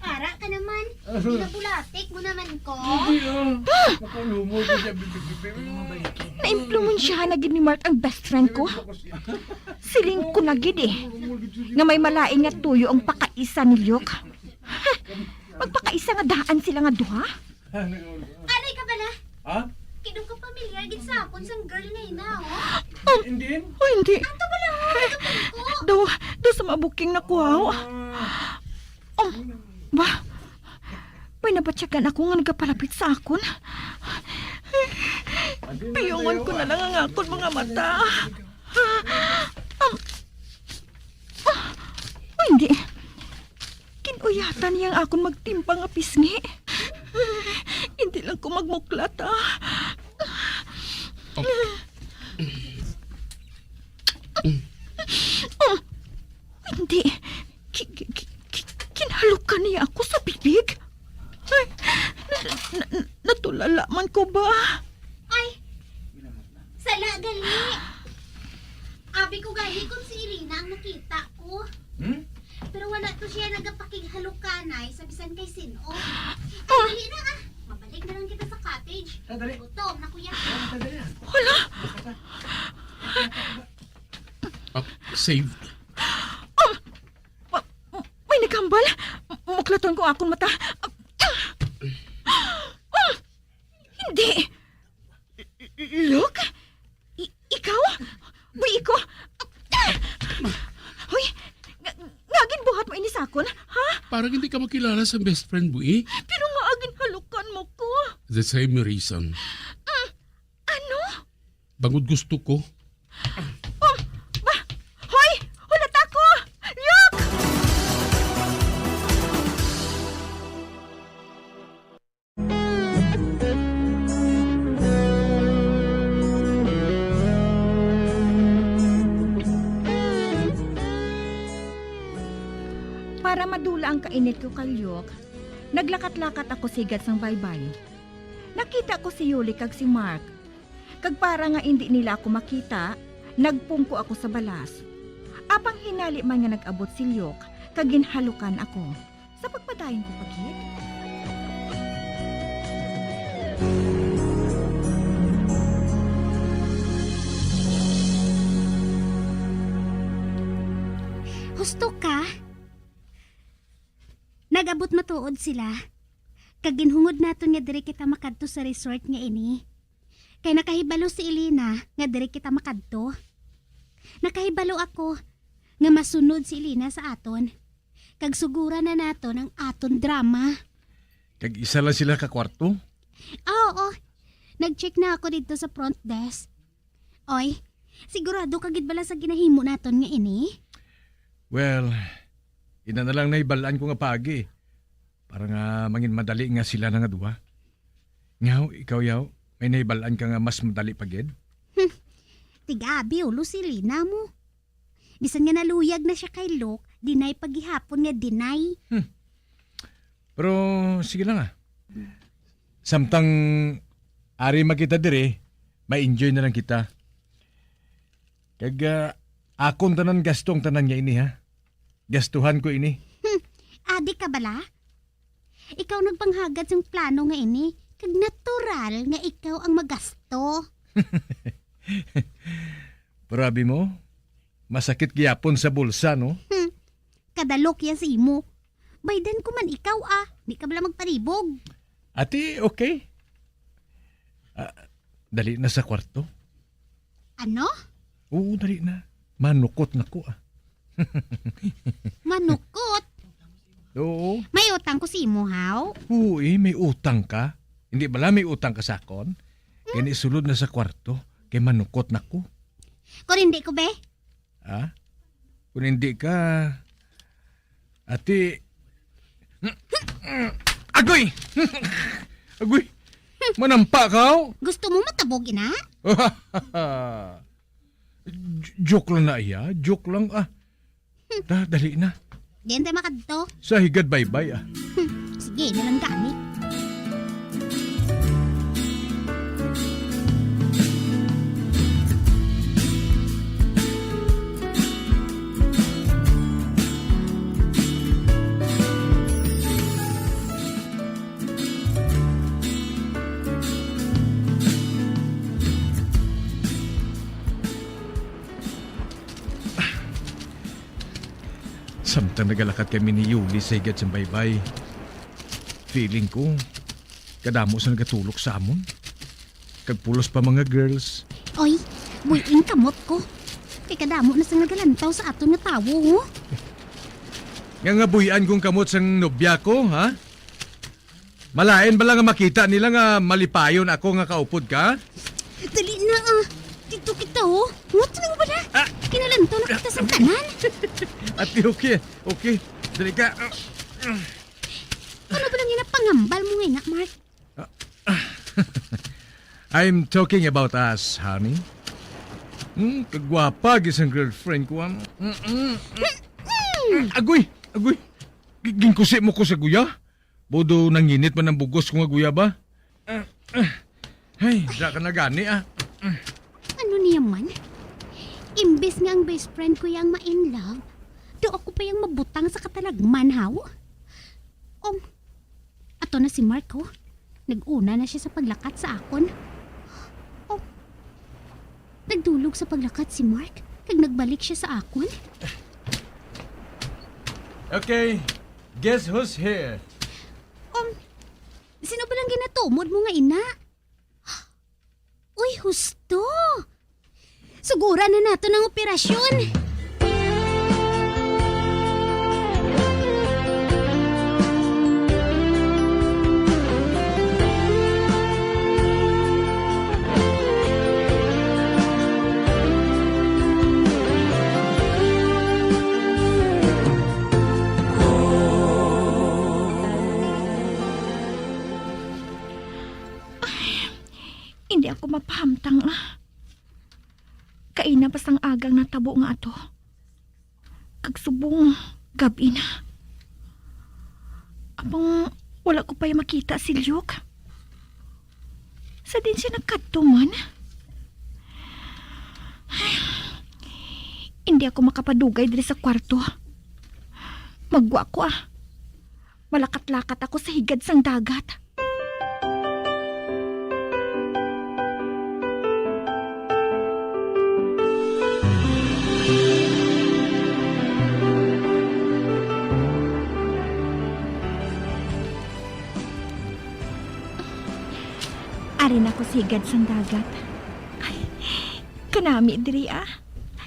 Ara ka naman. Ginabulatik mo naman ko. Hindi, ah. Makaulumol gid siya. Naimpluwensyahan na gid ni Mark ang best friend ko. Siling ko na gid eh, nga may malain nga tuyo ang pakaisa ni Luke. Magpakaisa nga daan sila nga duha. Anay ka bala? Ha? Kidong ka pamilyar gid sa akon sang girl nga ina, oh. Oh, hindi. Oh, hindi. Ato bala, oh, ito ko. Daw, daw sa mabuking nakuha, oh. Ah. Oh, ba? May nabatyagan ako nga nagapalapit sa akon. Piyungon ko na lang ang akon mga mata. Um, ah, oh, hindi. Kinuyatan niya ang akon magtimpang nga pisngi. Hindi lang ko magmuklat, ah. Oh. Oh, hindi. Ki-, ki-, ki-, ki-, kinhalukan niya ako sa bibig. Ay, na, na, na, natulala man ko ba? Ay, sala gali. Abi ko gali kung si Irina ang nakita ko. Hmm? Pero wala to siya nagapakighalukanay sa bisan kay sin-o. Ay, dali na, ah. Mabalik na lang kita sa cottage. Ah, dali. Gutom na, kuya. Ah, dali na. Hala! Ah, save. Um, ma-, may naghambal. Muklaton ko akon mata. Um, hindi. Luke? I-, ikaw? Buhi ko? Hoy, nga, nga ginbuhat mo ini sa akon, ha? Para hindi ka makilala sa best friend mo, eh. Pero nga ginhalukan mo ko. The same reason. Mm, ano? Bangod gusto ko. Oh, ba? Hoy! Hulata ko! Luke! Dula ang kainit ko kay Luke, naglakat-lakat ako sa higad sang baybay. Nakita ko si Yuli kag si Mark, kag para nga indi nila ako makita, nagpungko ako sa balas. Apang hinali man nga nag-abot si Luke, kag ginhalukan ako. Sa pagpadayon ko pa gid. Husto ka? Nag-abot matuod sila, kag ginhungod naton nga diri kita makadto sa resort nga ini. Kay nakahibalo si Elena nga diri kita makadto. Nakahibalo ako nga masunod si Elena sa aton, kag suguran na naton ang aton drama. Kag isa lang sila ka kwarto? Ah, oo. Nag-check na ako didto sa front desk. Oy, sigurado ka gid bala sa ginahimo naton nga ini? Well, ina na lang nahibal-an ko nga paagi, para nga mangin madali nga sila na nga duha. Nyaw, ikaw, yaw, may nahibal-an ka nga mas madali pa gid? Hmm. Tigabi ulo si Lina mo. Bisan nga naluyag na siya kay Luke, deny pa gihapon nga deny. Hmm. Pero sige lang, ah. Samtang ari man kita diri, ma-enjoy na lang kita. Kag, ah, akon tanan gasto ang tanan nga ini, ha? Gastuhan ko ini. Hmm, adi ka bala? Ikaw nagpanghagad sang plano nga ini, kag natural nga ikaw ang magasto. Pero abi mo, masakit gyapon sa bulsa, no? Hmm. Kadalok ya sa imo. Baydan ko man ikaw, ah. Di ka bala magpanibog. Ati, okay. Ah, dali na sa kwarto. Ano? Oo, dali na. Manukot na ko, ah. Manukot? Oo. May utang ko sa imo, haw? Oo, eh, may utang ka. Hindi bala may utang ka sa akon? Kaya sulod na sa kwarto, kay manukot na ko. Kung hindi ko, be? Ha? Kung hindi ka, ati, agoy! Agoy! Manampa ka, oh! Gusto mo matabog, ina? J-, joke lang na, iya. Joke lang, ah. Da, dali na. Diyan tayo makadto. Sa higad baybay, ah. Sige, na lang gani. Samtang nagalakat kami ni Yuli sa higad sang baybay, feeling ko, kadamo sa nagatulok sa amon. Kag pulos pa mga girls. Oy, buy-i ang kamot ko. Kay kadamo na sang nagalantaw sa aton nga tawo, oh. Nga nga buy-an kong kamot sang nobya ko, ha? Malain bala nga makita nila nga malipayon ako nga kaupod ka? Dali na, ah. Dito kita, oh. What na bala? Ah. Kinalantaw na kita sa tanan. Ate, okay, okay. Dali ka. Ano ba lang yung napangambal mo ngayon, Mark? Ah, ah. I'm talking about us, honey. Hmm, kagwapa, gisang girlfriend ko, ah. Mm-mm. Mm-mm. Agoy, agoy. Gi-, ginkusi mo ko sa guya? Bodo nanginit man ang bugos ko nga guya ba? Ah, ah. Ay, da ka na gani, ah. Ano niya man? Imbes nga ang best friend ko yang ma-in love, do ako pa yang mabutang sa katalagman, haw? Um, ato na si Mark, oh. Nag-una na siya sa paglakat sa akon. Oh, nagdulog sa paglakat si Mark, kag nagbalik siya sa akon. Okay, guess who's here? Um, sino ba lang ginatumod mo nga ina? Uy, husto! Suguran na nato ng operasyon! Hindi ako mapahamtang, ah. Kaina pa sang agang natabo nga ato. Kag subong, gab-i na. Apang wala ko pa'y makita si Luke. Sa din siya nagkadto man? Hindi ako makapadugay diri sa kwarto. Magwa ko, ah. Malakat-lakat ako sa higad sang dagat. Ari na ko sa higad sang dagat. Ay, kanami diri, ah.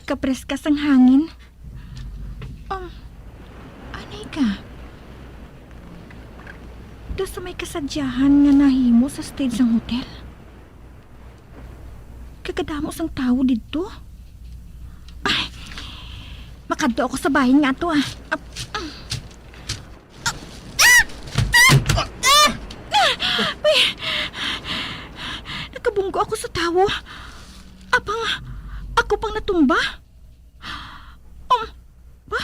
Kapreska sang hangin. Um, anay ka? Do sa may kasadyahan nga nahimo sa stage sang hotel? Kagadamo sang tawo didto. Ay, makadto ako sa bahin nga ato, ah. Ap-, ah. Ah! Ah! Ah! Ah! Uy! Nakabunggo ako sa tawo. Apang ako pang natumba. Um, ba?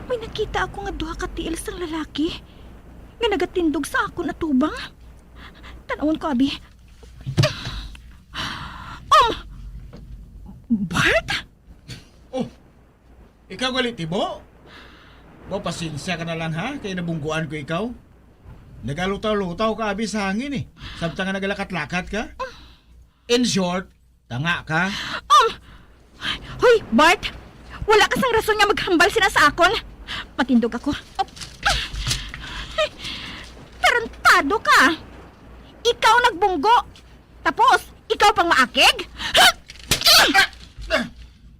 May nakita ako nga duha ka tiil sang lalaki nga nagatindog sa akon atubang. Tanawon ko, abi. Um, Bart? Oh, ikaw gali, Tibo? Ba, pasensya ka na lang, ha, kay nabungguan ko ikaw. Nagalutaw-lutaw ka abi sa hangin, eh, samtang nga nagalakat-lakat ka. In short, tanga ka. Um, hoy, Bart! Wala ka sang rason nga maghambal sina sa akon. Matindog ako. Tarantado ka! Ikaw nagbunggo! Tapos, ikaw pang maakig? Ah! Ah!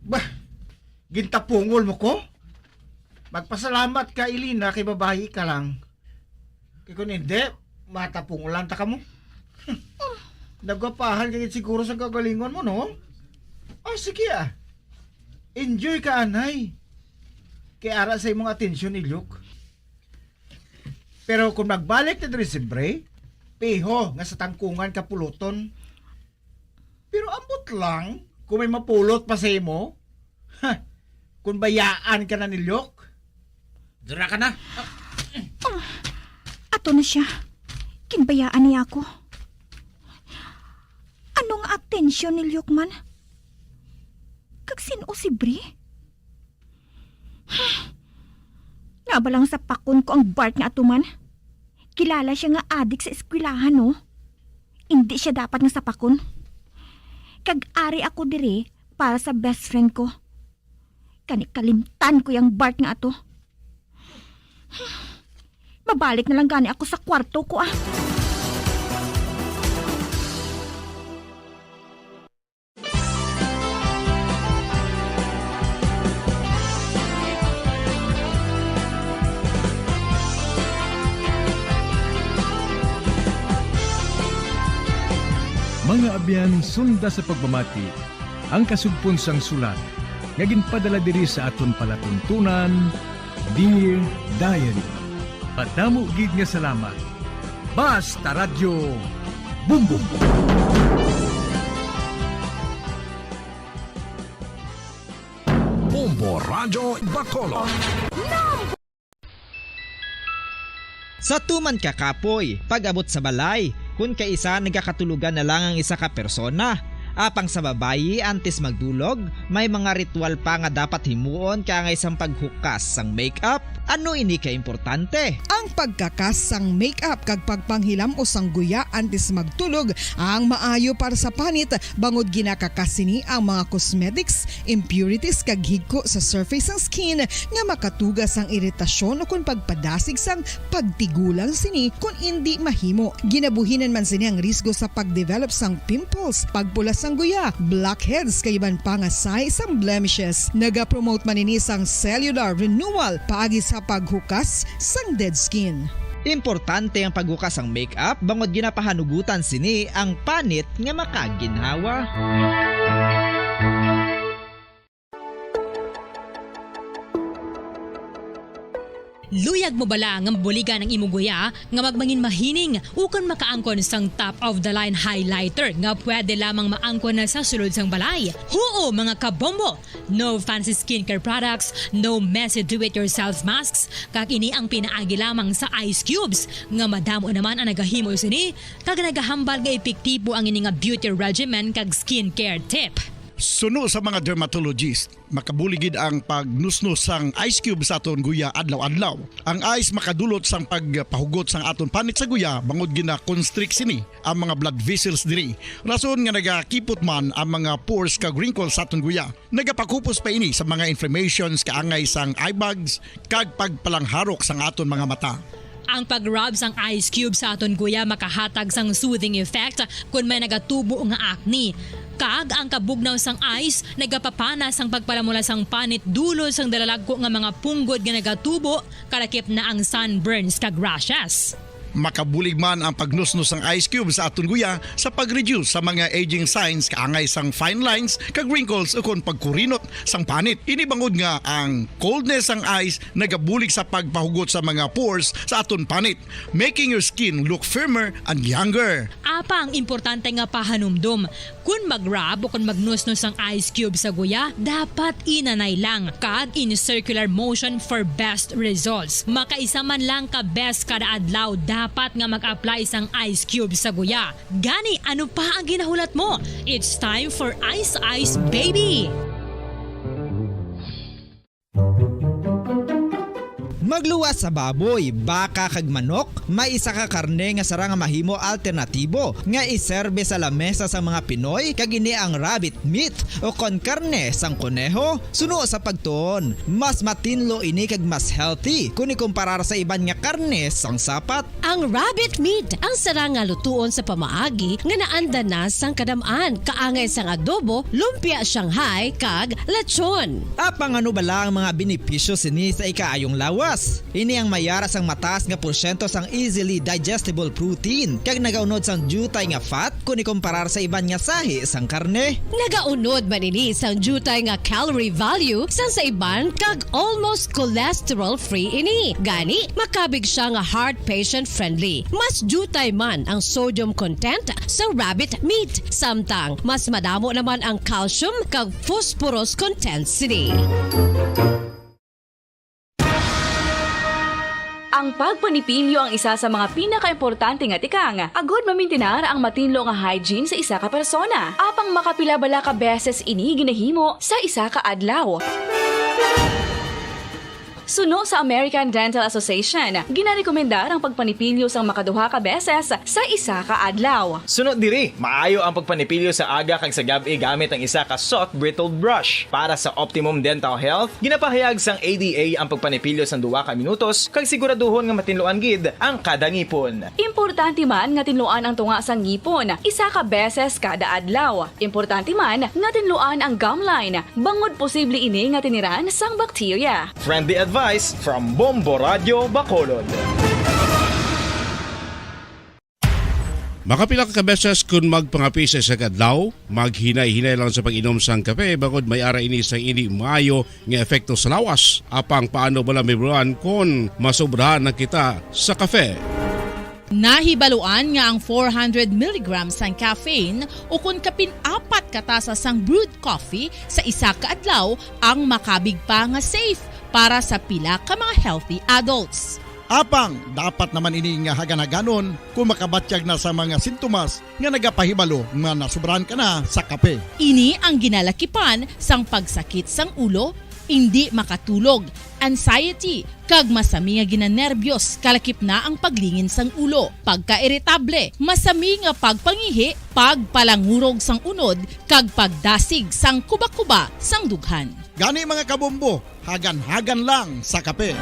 Bah, gintapungol mo ko? Magpasalamat ka, Elena, kay babayi ka lang. Kay kung hindi, matapungolan ta kamo. Nagwapahan ka gid siguro sa kagalingon mo, no? Oh, sige, ah. Enjoy ka, anay. Kay ara sa imong atensyon ni Luke. Pero kung magbalik na diri si Bray, piho nga sa tangkungan ka puluton. Pero ambot lang kung may mapulot pa sa imo. Ha, kung bayaan ka na ni Luke. Dira ka na. Ah, ato na siya. Ginbayaan niya ako. Ano nga atensyon ni Luke man? Kag sin-o si Bri? Nga ba lang sapakon ko ang Bart nga atuman? Kilala siya nga adik sa eskwelahan, no? Indi siya dapat nga sapakon. Kag ari ako diri para sa best friend ko. Kani kalimtan ko yang Bart nga ato. Mabalik na lang gani ako sa kwarto ko, ah. Mga abyan, sunda sa pagpamati ang kasugpon sang sulat nga ginpadala diri sa aton palatuntunan, Dear Diary. Madamo gid nga salamat. Basta Radyo Bumbong. Bombo Radyo Bacolod. Sa tuman ka kapoy, pag-abot sa balay, kun kaisa nagakatulugan na lang ang isa ka persona. Apang sa babayi, antes magdulog, may mga ritual pa nga dapat himuon kaangay sang paghukas sang makeup. Ano ini ka importante? Ang pagkakas sang makeup kag pagpanghilam-os sang guya antes magtulog ang maayo para sa panit, bangod ginakakas sini ang mga cosmetics, impurities kag higko sa surface sang skin nga makatuga sang iritasyon ukon pagpadasig sang pagtigulang sini kon indi mahimo. Ginabuhinan man sini ang risgo sa pagdevelop sang pimples, pagpula sang guya, blackheads kag iban pa nga sign sang blemishes. Nagapromote man ini sang cellular renewal paagi sa paghukas sang dead skin. Importante ang paghukas sang makeup bangod ginapahanugutan sini ang panit nga makaginhawa. Luyag mo bala nga mabuligan ang imo guya nga magmangin mahining ukon makaangkon sang top of the line highlighter nga pwede lamang maangkon na sa sulod sang balay? Huo, mga kabombo! No fancy skincare products, no messy do-it-yourself masks, kag ini ang pinaagi lamang sa ice cubes nga madamo naman ang nagahimo sini kag nagahambal nga epektibo ang ini nga beauty regimen kag skincare tip. Suno sa mga dermatologist, makabulig gid ang pagnusnos sang ice cube sa aton guya adlaw-adlaw. Ang ice makadulot sang pagpahugot sang aton panit sa guya bangod gina-constrict sini ang mga blood vessels diri, rason nga nagakipot man ang mga pores kag wrinkles sa aton guya. Nagapakupos pa ini sa mga inflammations, kaangay sang eye bags, kag pagpalangharok sang aton mga mata. Ang pag-rub sang ice cube sa aton guya makahatag sang soothing effect kon may nagatubo nga acne. Kag ang kabugnaw sang ice nagapapana sang pagpalamula sang panit dulot sang dalalagko nga mga punggod nga nagatubo, kalakip na ang sunburns kag rashes. Makabulig man ang pagnusnos sang ice cube sa aton guya sa pag-reduce sa mga aging signs, kaangay sang fine lines kag wrinkles ukon pagkurinot sang panit. Ini bangod nga ang coldness sang ice nagabulig sa pagpahugot sa mga pores sa aton panit, making your skin look firmer and younger. Apang importante nga pahanumdom, kon mag-rub o kon magnusnos ang ice cube sa guya, dapat inanay lang kag in circular motion for best results. Makaisa man lang ka beses kada adlaw dapat nga mag-apply sang ice cube sa guya. Gani, ano pa ang ginahulat mo? It's time for Ice Ice Baby! Magluwas sa baboy, baka, kag manok, may isa ka karne nga sarang nga mahimo alternatibo nga iserbe sa lamesa sang mga Pinoy, kag ini ang rabbit meat o kon karne sang koneho. Suno sa pagtuon, mas matinlo ini kag mas healthy kon ikumparar sa iban nga karne sang sapat. Ang rabbit meat ang sarang nga lutuon sa pamaagi nga naanda na sang kadam-an, kaangay sang adobo, lumpia Shanghai, kag lechon. Apang ano bala ang mga benepisyo sini sa ikaayong lawas? Ini ang may ara sang mataas nga porsyento sang easily digestible protein, kag nagaunod sang diutay nga fat kon ikumparar sa iban nga sahi sang karne. Nagaunod man ini sang diutay nga calorie value sang sa iban, kag almost cholesterol-free ini. Gani, makabig sia nga heart patient-friendly. Mas diutay man ang sodium content sa rabbit meat, samtang mas madamo naman ang calcium kag phosphorus content sini. Ang pagpanipilyo ang isa sa mga pinakaimportante nga tikang agud mamintinar ang matinlo nga hygiene sa isa ka persona. Apang makapila bala ka beses ini ginahimo sa isa ka adlaw? Suno sa American Dental Association, ginarekomendar ang pagpanipilyo sang makaduha ka beses sa isa ka adlaw. Suno diri, maayo ang pagpanipilyo sa aga kag sa gab-i gamit ang isa ka soft bristled brush. Para sa optimum dental health, ginapahayag sang A D A ang pagpanipilyo sang duha ka minutos kag siguraduhon nga matinluan gid ang kada ngipon. Importante man nga tinluan ang tunga sang ngipon isa ka beses kada adlaw. Importante man nga tinluan ang gum line, bangod posible ini nga tiniran sang bakterya. Friendly advice from Bombo Radyo Bacolod. Makapila ka beses kon magpangape sa isa ka adlaw, maghinay-hinay lang sa pag-inom sang kape bangod may ara ini sang indi maayo nga epekto sa lawas. Apang paano bala mahibaluan kon masobrahan na kita sa kape? Nahibaluan nga ang four hundred milligrams sang caffeine ukon kapin apat ka tasa sang brewed coffee sa isa ka adlaw ang makabig pa nga safe para sa pila ka mga healthy adults. Apang dapat naman ini nga hagan-haganon kon makabatyag na sa mga sintomas nga nagapahibalo nga nasobrahan ka na sa kape. Ini ang ginalakipan sang pagsakit sang ulo, indi makatulog, anxiety, kag masami nga ginanerbyos, kalakip na ang paglingin sang ulo, pagkairitable, masami nga pagpangihi, pagpalangurog sang unod, kag pagdasig sang kuba-kuba sang dughan. Gani, mga kabombo, hagan-hagan lang sa kape.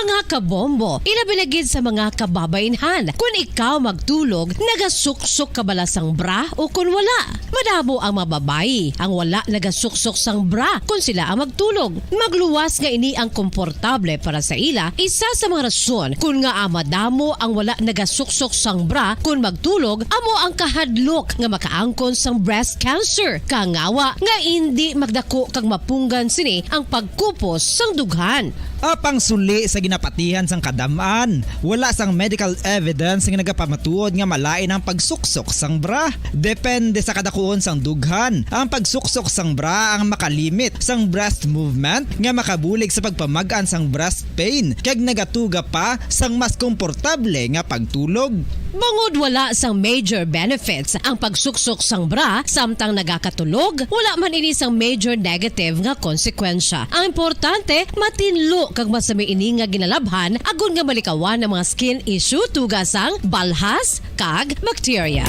Mga kabombo, ilabi na gid sa mga kababaynhan, kun ikaw magtulog, nagasuksok ka bala sang bra o kun wala? Madamo ang mga babayi ang wala nagasuksok sang bra kun sila ang magtulog. Magluwas nga ini ang komportable para sa ila, isa sa mga rason kun ngaa madamo ang wala nagasuksok sang bra kun magtulog, amo ang kahadlok nga makaangkon sang breast cancer. Kangawa nga indi magdako kag mapunggan sini ang pagkupos sang dughan. Apang suli sa ginapatihan sang kadam-an, wala sang medical evidence nga nagapamatuod nga malain ang pagsuksok sang bra. Depende sa kadakuon sang dughan, ang pagsuksok sang bra ang makalimit sang breast movement nga makabulig sa pagpamag-an sang breast pain kag nagatuga pa sang mas komportable nga pagtulog. Bangod wala sang major benefits ang pagsuksok sang bra samtang nagakatulog, wala man ini sang major negative nga konsekwensya. Ang importante, matinlo kag masami ini nga ginalabhan agod nga malikawan ang mga skin issue, tuga sang balhas kag bakterya.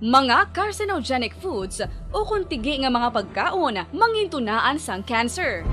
Mga carcinogenic foods ukon tigi nga mga pagkaon mangintunaan sang cancer.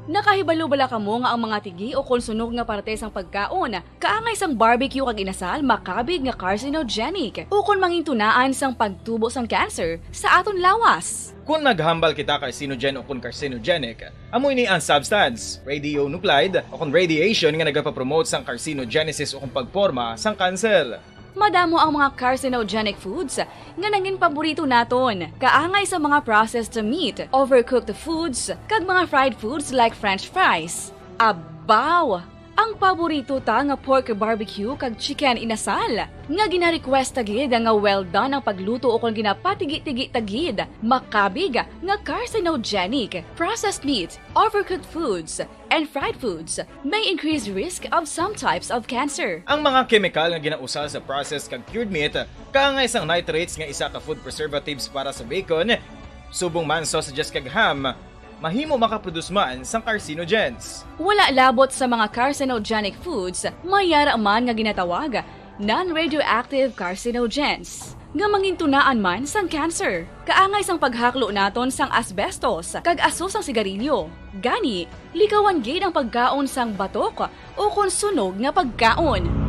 Nakahibalo bala kamo nga ang mga tigi ukon sunog nga parte sang pagkaon, kaangay sang barbecue kag inasal, makabig nga carcinogenic ukon mangintunaan sang pagtubo sang cancer sa aton lawas? Kon maghambal kita carcinogen ukon carcinogenic, amo ini ang substance, radionuclide ukon radiation, nga nagapapromote sang carcinogenesis ukon pagporma sang cancer. Madamo ang mga carcinogenic foods nga nangin paborito naton, kaangay sa mga processed meat, overcooked foods, kag mga fried foods like French fries. Abaw! Ang paborito ta nga pork barbecue kag chicken inasal, nga gina-request ta gid nga well done ang pagluto ukon ginapatigi-tigi ta gid, makabig nga carcinogenic. Processed meat, overcooked foods, and fried foods may increase risk of some types of cancer. Ang mga kemikal nga ginausa sa processed kag cured meat, kaangay sang nitrates nga isa ka food preservatives para sa bacon, subong man sausages kag ham, mahimo makaproduce man sang carcinogens. Wala labot sa mga carcinogenic foods, may yara man nga ginatawag non-radioactive carcinogens, nga mangintunaan man sang cancer. Kaangay sang paghaklo naton sang asbestos kag aso sang sigarilyo. Gani, likawan gid ang pagkaon sang batok ukon sunog nga pagkaon.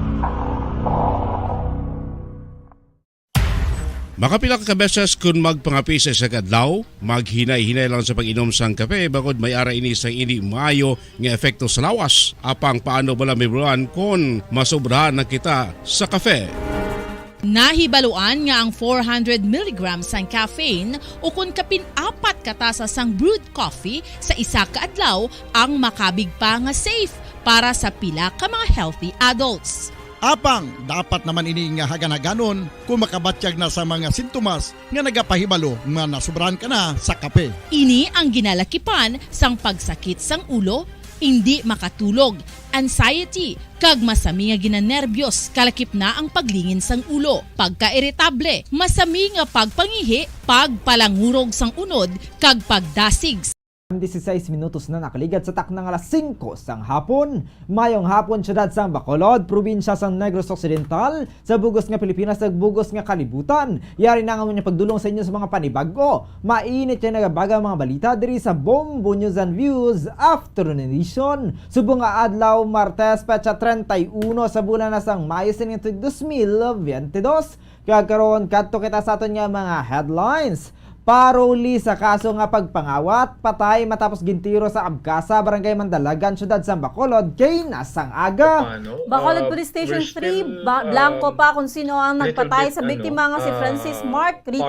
Makapila ka beses kon magpangape sa isa ka adlaw, maghinay-hinay lang sa pag-inom sang kape, bangod may ara ini sang indi maayo nga epekto sa lawas. Apang paano bala mahibaluan kon masobrahan na kita sa kape? Nahibaluan nga ang four hundred milligrams sang caffeine, ukon kapin apat ka tasa sang brewed coffee sa isa ka adlaw, ang makabig pa nga safe para sa pila ka mga healthy adults. Apang dapat naman ini nga haganhaganon kon makabatyag na sa mga sintomas nga nagapahibalo nga nasobrahan ka na sa kape. Ini ang ginalakipan sang pagsakit sang ulo, indi makatulog, anxiety, kag masami nga ginanerbyos, kalakip na ang paglingin sang ulo, pagkairitable, masami nga pagpangihi, pagpalangurog sang unod, kag pagdasig. Disisais minutos na nakaligad sa takna nga alas singko sang hapon. Mayong hapon, siyudad sang Bacolod, probinsya sang Negros Occidental, sa bug-os nga Pilipinas, sa bug-os nga kalibutan. Yari na nga amon pagdulong sa inyo sa mga panibag-o, mainit kag nagabaga nga mga balita diri sa Bombo News and Views Afternoon Edition. Subong nga adlaw, Martes, petsa treinta y uno sa bulan na sang Mayo sining tuig dos mil veinte dos. Kag karon, kadto kita sa aton nga mga headlines. Paruli sa kaso nga pagpangawat, patay matapos gintiro sa Abcasa, Barangay Mandalagan, Siyudad sang Bacolod, kay nasang aga. Bacolod Police Station three, ba-, blanco pa kung sino ang nagpatay sa biktima nga si Francis Mark Rito.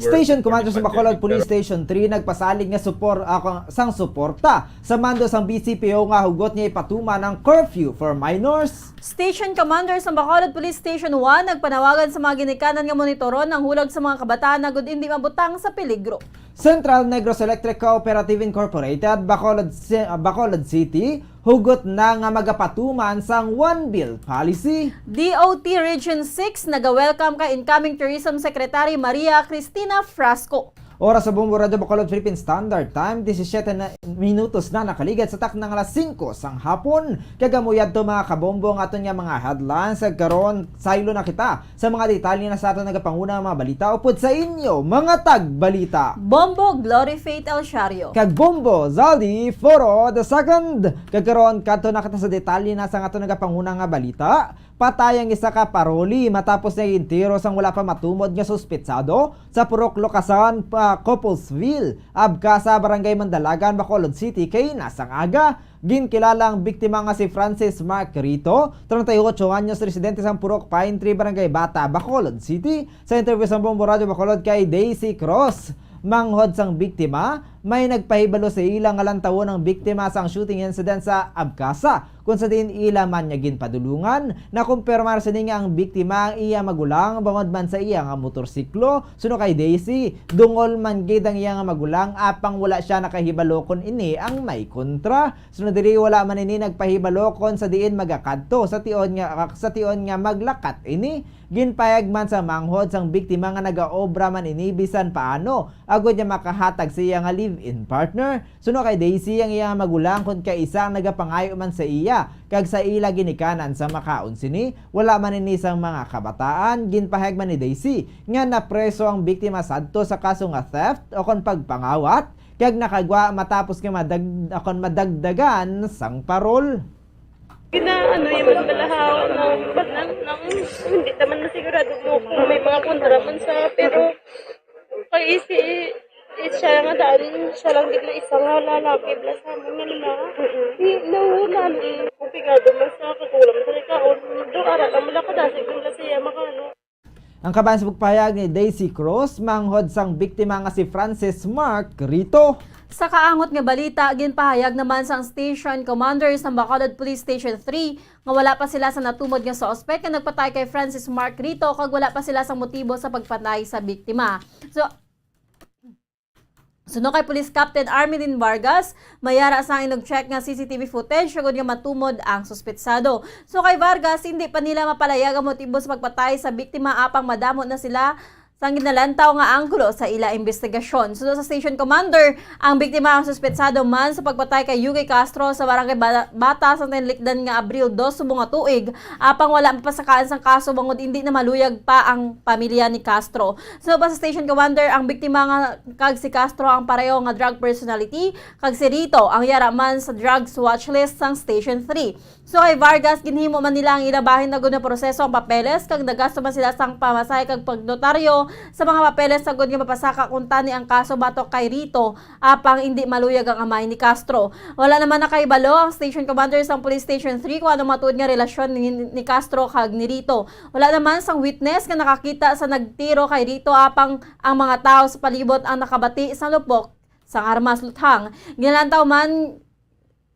Station Commander sa Bacolod Police Station three nagpasalig nga supor-, ah, sang suporta sa mando sang B C P O nga hugot niya ipatuman ang curfew for minors. Station Commander sa Bacolod Police Station one nagpanawagan sa mga ginikanan nga monitoron ang hulag sa mga kabataan agud indi mabutang sa peligro. Central Negros Electric Cooperative Incorporated, Bacolod Ci-, Bacolod City, hugot na nga magapatuman sang One Bill Policy. D O T Region six naga-welcome kay incoming Tourism Secretary Maria Cristina Frasco. Oras sa Bombo Radyo Bacolod Philippine Standard Time, disisiete na minutos na nakaligad sa takna nga alas singko sang hapon. Kag amo yadto, mga kabombo, ang aton nga mga headlines. Kag karon, saylo na kita sa mga detalye na sa aton nagapanguna nga mga balita upod sa inyo, mga tagbalita. Bombo Glory Faith El Shario. Kag Bombo Zaldi Foro the second. Kag karon, kadto na kita sa detalye na sa aton nagapanguna nga balita. Patay ang isa ka paroli matapos niya gintiro sang wala pa matumod nga suspetsado sa Purok Locasan, pa Copelsville, Abcasa, Barangay Mandalagan, Bacolod City, kay nasang aga. Ginkilala ang biktima nga si Francis Mark Rito, treinta y ocho anyos, residente sang Purok Pine Tree, Barangay Bata, Bacolod City. Sa interview sa Bombo Radyo Bacolod kay Daisy Cross, manghod sang biktima, may nagpahibalo sa ila nga lantawon ang biktima sang shooting incident sa Abcasa, kung sa diin ila man niya ginpadulungan. Nakumpirmar sini nga ang biktima ang iya magulang bangod man sa iya nga motorsiklo. Suno kay Daisy, dungol man gid ang iya nga magulang, apang wala siya nakahibalo kon ini ang may kontra. Suno diri, wala man ini nagpahibalo kon sa diin magakadto, sa tion nga, sa tion nga maglakat ini. Ginpayag man sa manghod sang biktima nga nagaobra man ini bisan paano agod niya makahatag sa iya nga live-in partner. Suno kay Daisy, ang iya nga magulang kon kaisa ang nagapangayo man sa iya kag sa ila ginikanan sa makaon sini. Wala man ini sang mga kabataan. Ginpahayag man ni Daisy nga napreso ang biktima sadto sa kaso nga theft o kon pagpangawat, kag nakagwa matapos nga madag-, o kon madagdagan sang parol. Ginaano yung mga balahaw na pag nang, nang, hindi naman na sigurado mo kung may mga kontra man sa, pero kay isi, siya nga daan, siya lang gid na isa nga lalaki, bala sa amon nga lima. Mm-mm. Di, no, nani, kung pigado man sa kakulang sa kaon, do ara ka, malakadasig man ka siya, makano. Ang kabahin sa pagpahayag ni Daisy Cruz, manghod sang biktima nga si Francis Mark Rito. Sa kaangot nga balita, ginpahayag naman sang station commander sa Bacolod Police Station three nga wala pa sila sa natumod nga suspek nga nagpatay kay Francis Mark Rito, kag wala pa sila sa motibo sa pagpatay sa biktima. So, suno kay Police Captain Armelin Vargas, may ara sang inug-check nga C C T V footage sugod nga matumod ang suspetsado. So kay Vargas, hindi pa nila mapalayag ang motibo sa pagpatay sa biktima, apang madamo na sila sang ginalantaw nga anggulo sa ila imbestigasyon. Suno sa station commander, ang biktima ang suspetsado man sa pagpatay kay Yuki Castro sa Barangay Ba-, Bata sa tinlikdan nga Abril dos subong nga tuig, apang wala mapasakaan sang kaso bangod hindi na maluyag pa ang pamilya ni Castro. Suno pa sa station commander, ang biktima nga kag si Castro ang pareho nga drug personality, kag si Rito ang yara man sa drugs watch list sang Station three. So kay Vargas, ginhimo man nila ang ila bahin agud nga proseso ang papeles, kag nagasto man sila sang pamasahe kag pagnotaryo sa mga papeles agud nga mapasaka kuntani ang kaso batok kay Rito, apang indi maluyag ang amay ni Castro. Wala naman nakahibalo ang station commander sang Police Station three kung ano matuod nga relasyon ni, ni Castro kag ni Rito. Wala naman sang witness nga nakakita sa nagtiro kay Rito, apang ang mga tawo sa palibot ang nakabati sa lupok sang armas. Luthang ginalantaw man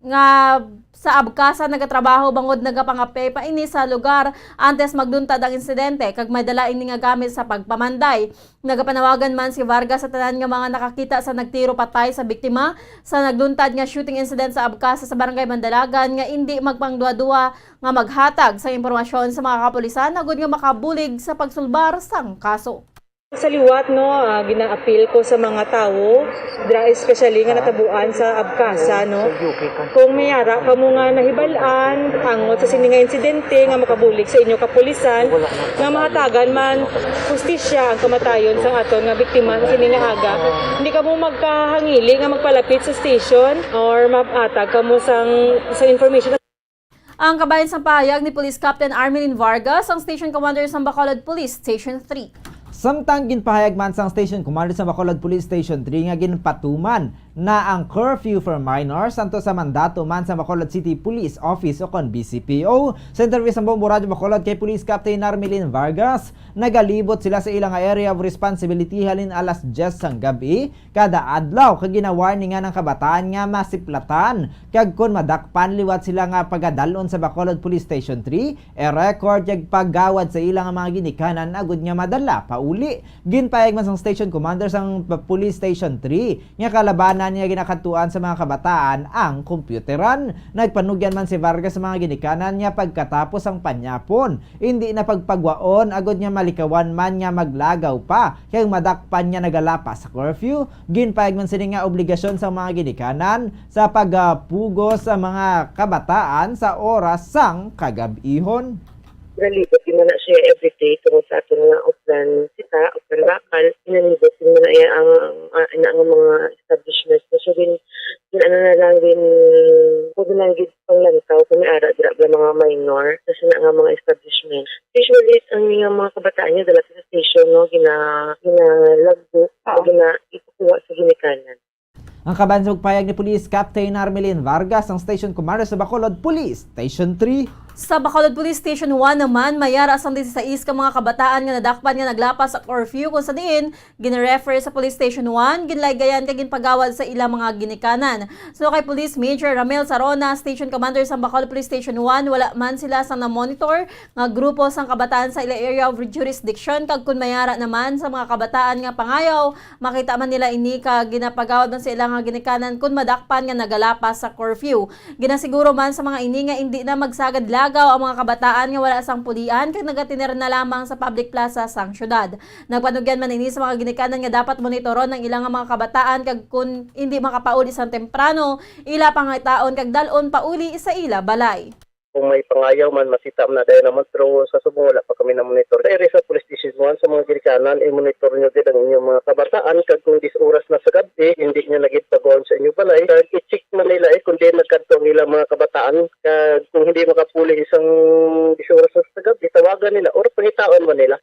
nga sa Abcasa nagatrabaho bangod nagapangape pa ini sa lugar antes magduntad ang insidente, kag may dala ini nga gamit sa pagpamanday. Nagapanawagan man si Vargas sa tanan nga mga nakakita sa nagtiro patay sa biktima sa nagduntad nga shooting incident sa Abcasa sa Barangay Mandalagan nga indi magpangduha-duha nga maghatag sa impormasyon sa mga kapulisan agud nga makabulig sa pagsulbar sang kaso. Sa liwat, no, ah, ginaapil ko sa mga tawo, dra-, especially nga natabuan sa Abcasa, no, kung may ara kamo nga nahibal-an angot sa sini nga insidente nga makabulig sa inyo kapulisan, nga mahatagan man hustisya ang kamatayon sang aton nga biktima sa sini nga aga. Hindi kamo magkahangili nga magpalapit sa station or mahatag kamo sang, sa information. Ang kabahin sang pahayag ni Police Captain Armelin Vargas, ang station commander sang Bacolod Police Station three. Samtang ginpahayag man sang station commander sa Bacolod Police Station three nga ginpatuman na ang curfew for minors anto sa mandato man sa Bacolod City Police Office o kon B C P O. Sa interview sa Bombo Radyo Bacolod kay Police Captain Armelin Vargas, nagalibot sila sa ilang area of responsibility halin alas diyes sang gab-i kada adlaw, kag ginawarningan ang kabataan nga masiplatan, kag kon madakpan liwat sila nga pagadal-on sa Bacolod Police Station three, i-record kag pagawad sa ila nga mga ginikanan agud nga madala pa Uli, ginpayag man sang station commander sang p-, Police Station three nga kalabanan niya ginakadtuan sa mga kabataan ang kompyuteran. Nagpanugyan man si Vargas sa mga ginikanan niya pagkatapos sang panyapon, indi na pagpagwaon agod nga malikawan man nga maglagaw pa kay madakpan nga nagalapas sa curfew. Ginpayag man sini nga obligasyon sang mga ginikanan sa pagpugos sa mga kabataan sa oras sang kagab-ihon. Nalibot gyud man na siya everyday tungod sa aton nga Oplan Sita, Oplan Bakal. Ginalibot gyud man na iya ang, ah, ina nga mga establishments. So, gin, gin, ano na lang, gin, pwede lang gid panglantaw kung may ara dira nga mga minor sa sina nga mga establishment. Usually, ang nga mga kabataan niya dala sa station, no, gina, ginalagbo, o gina, ipakuha sa ginikanan. Ang kaban sa pagpayag ni Police Captain Armelin Vargas, ang Station Commander sa Bacolod Police Station three. Sa Bacolod Police Station one naman, may ara sang disisais ka mga kabataan nga nadakpan nga naglapas sa curfew, kung sa diin gin-refer sa Police Station one, ginlaygayan kag ginpagawad sa ilang mga ginikanan. So kay Police Major Ramel Sarona, Station Commander sa Bacolod Police Station one, wala man sila sang na-monitor nga grupo sang kabataan sa ila area of jurisdiction, kag kun may ara naman sa mga kabataan nga pangayaw, makita man nila ini kag ginapagawad man sa ila nga ginikanan kun madakpan nga nagalapas sa curfew. Ginasiguro man sa mga ini nga indi na magsagad lagaw ang mga kabataan nga wala sang pulian kag nagatener na lamang sa public plaza sang syudad. Nagpanugyan man ini sa mga ginikanan nga dapat monitoron ang ila nga mga kabataan kag kun indi makapauli sang temprano, ila pangitaon kag dal-on pauli sa ila balay. Kung may pangayaw man, makita man na dayon naman, pero sa subong wala pa kami na-monitor. Sa area sa Police Station one, sa mga ginikanan, i-monitor nyo gid ang inyong mga kabataan, kag kung diyes oras na sa gab-i, hindi nyo na gid pagwaon sa inyong balay. Kag i-check man nila, eh, kung diin nagkadto ang ilang mga kabataan, kag kung hindi makapuli sang diyes oras na sa gab-i, tawagan nila or pangitaon man nila.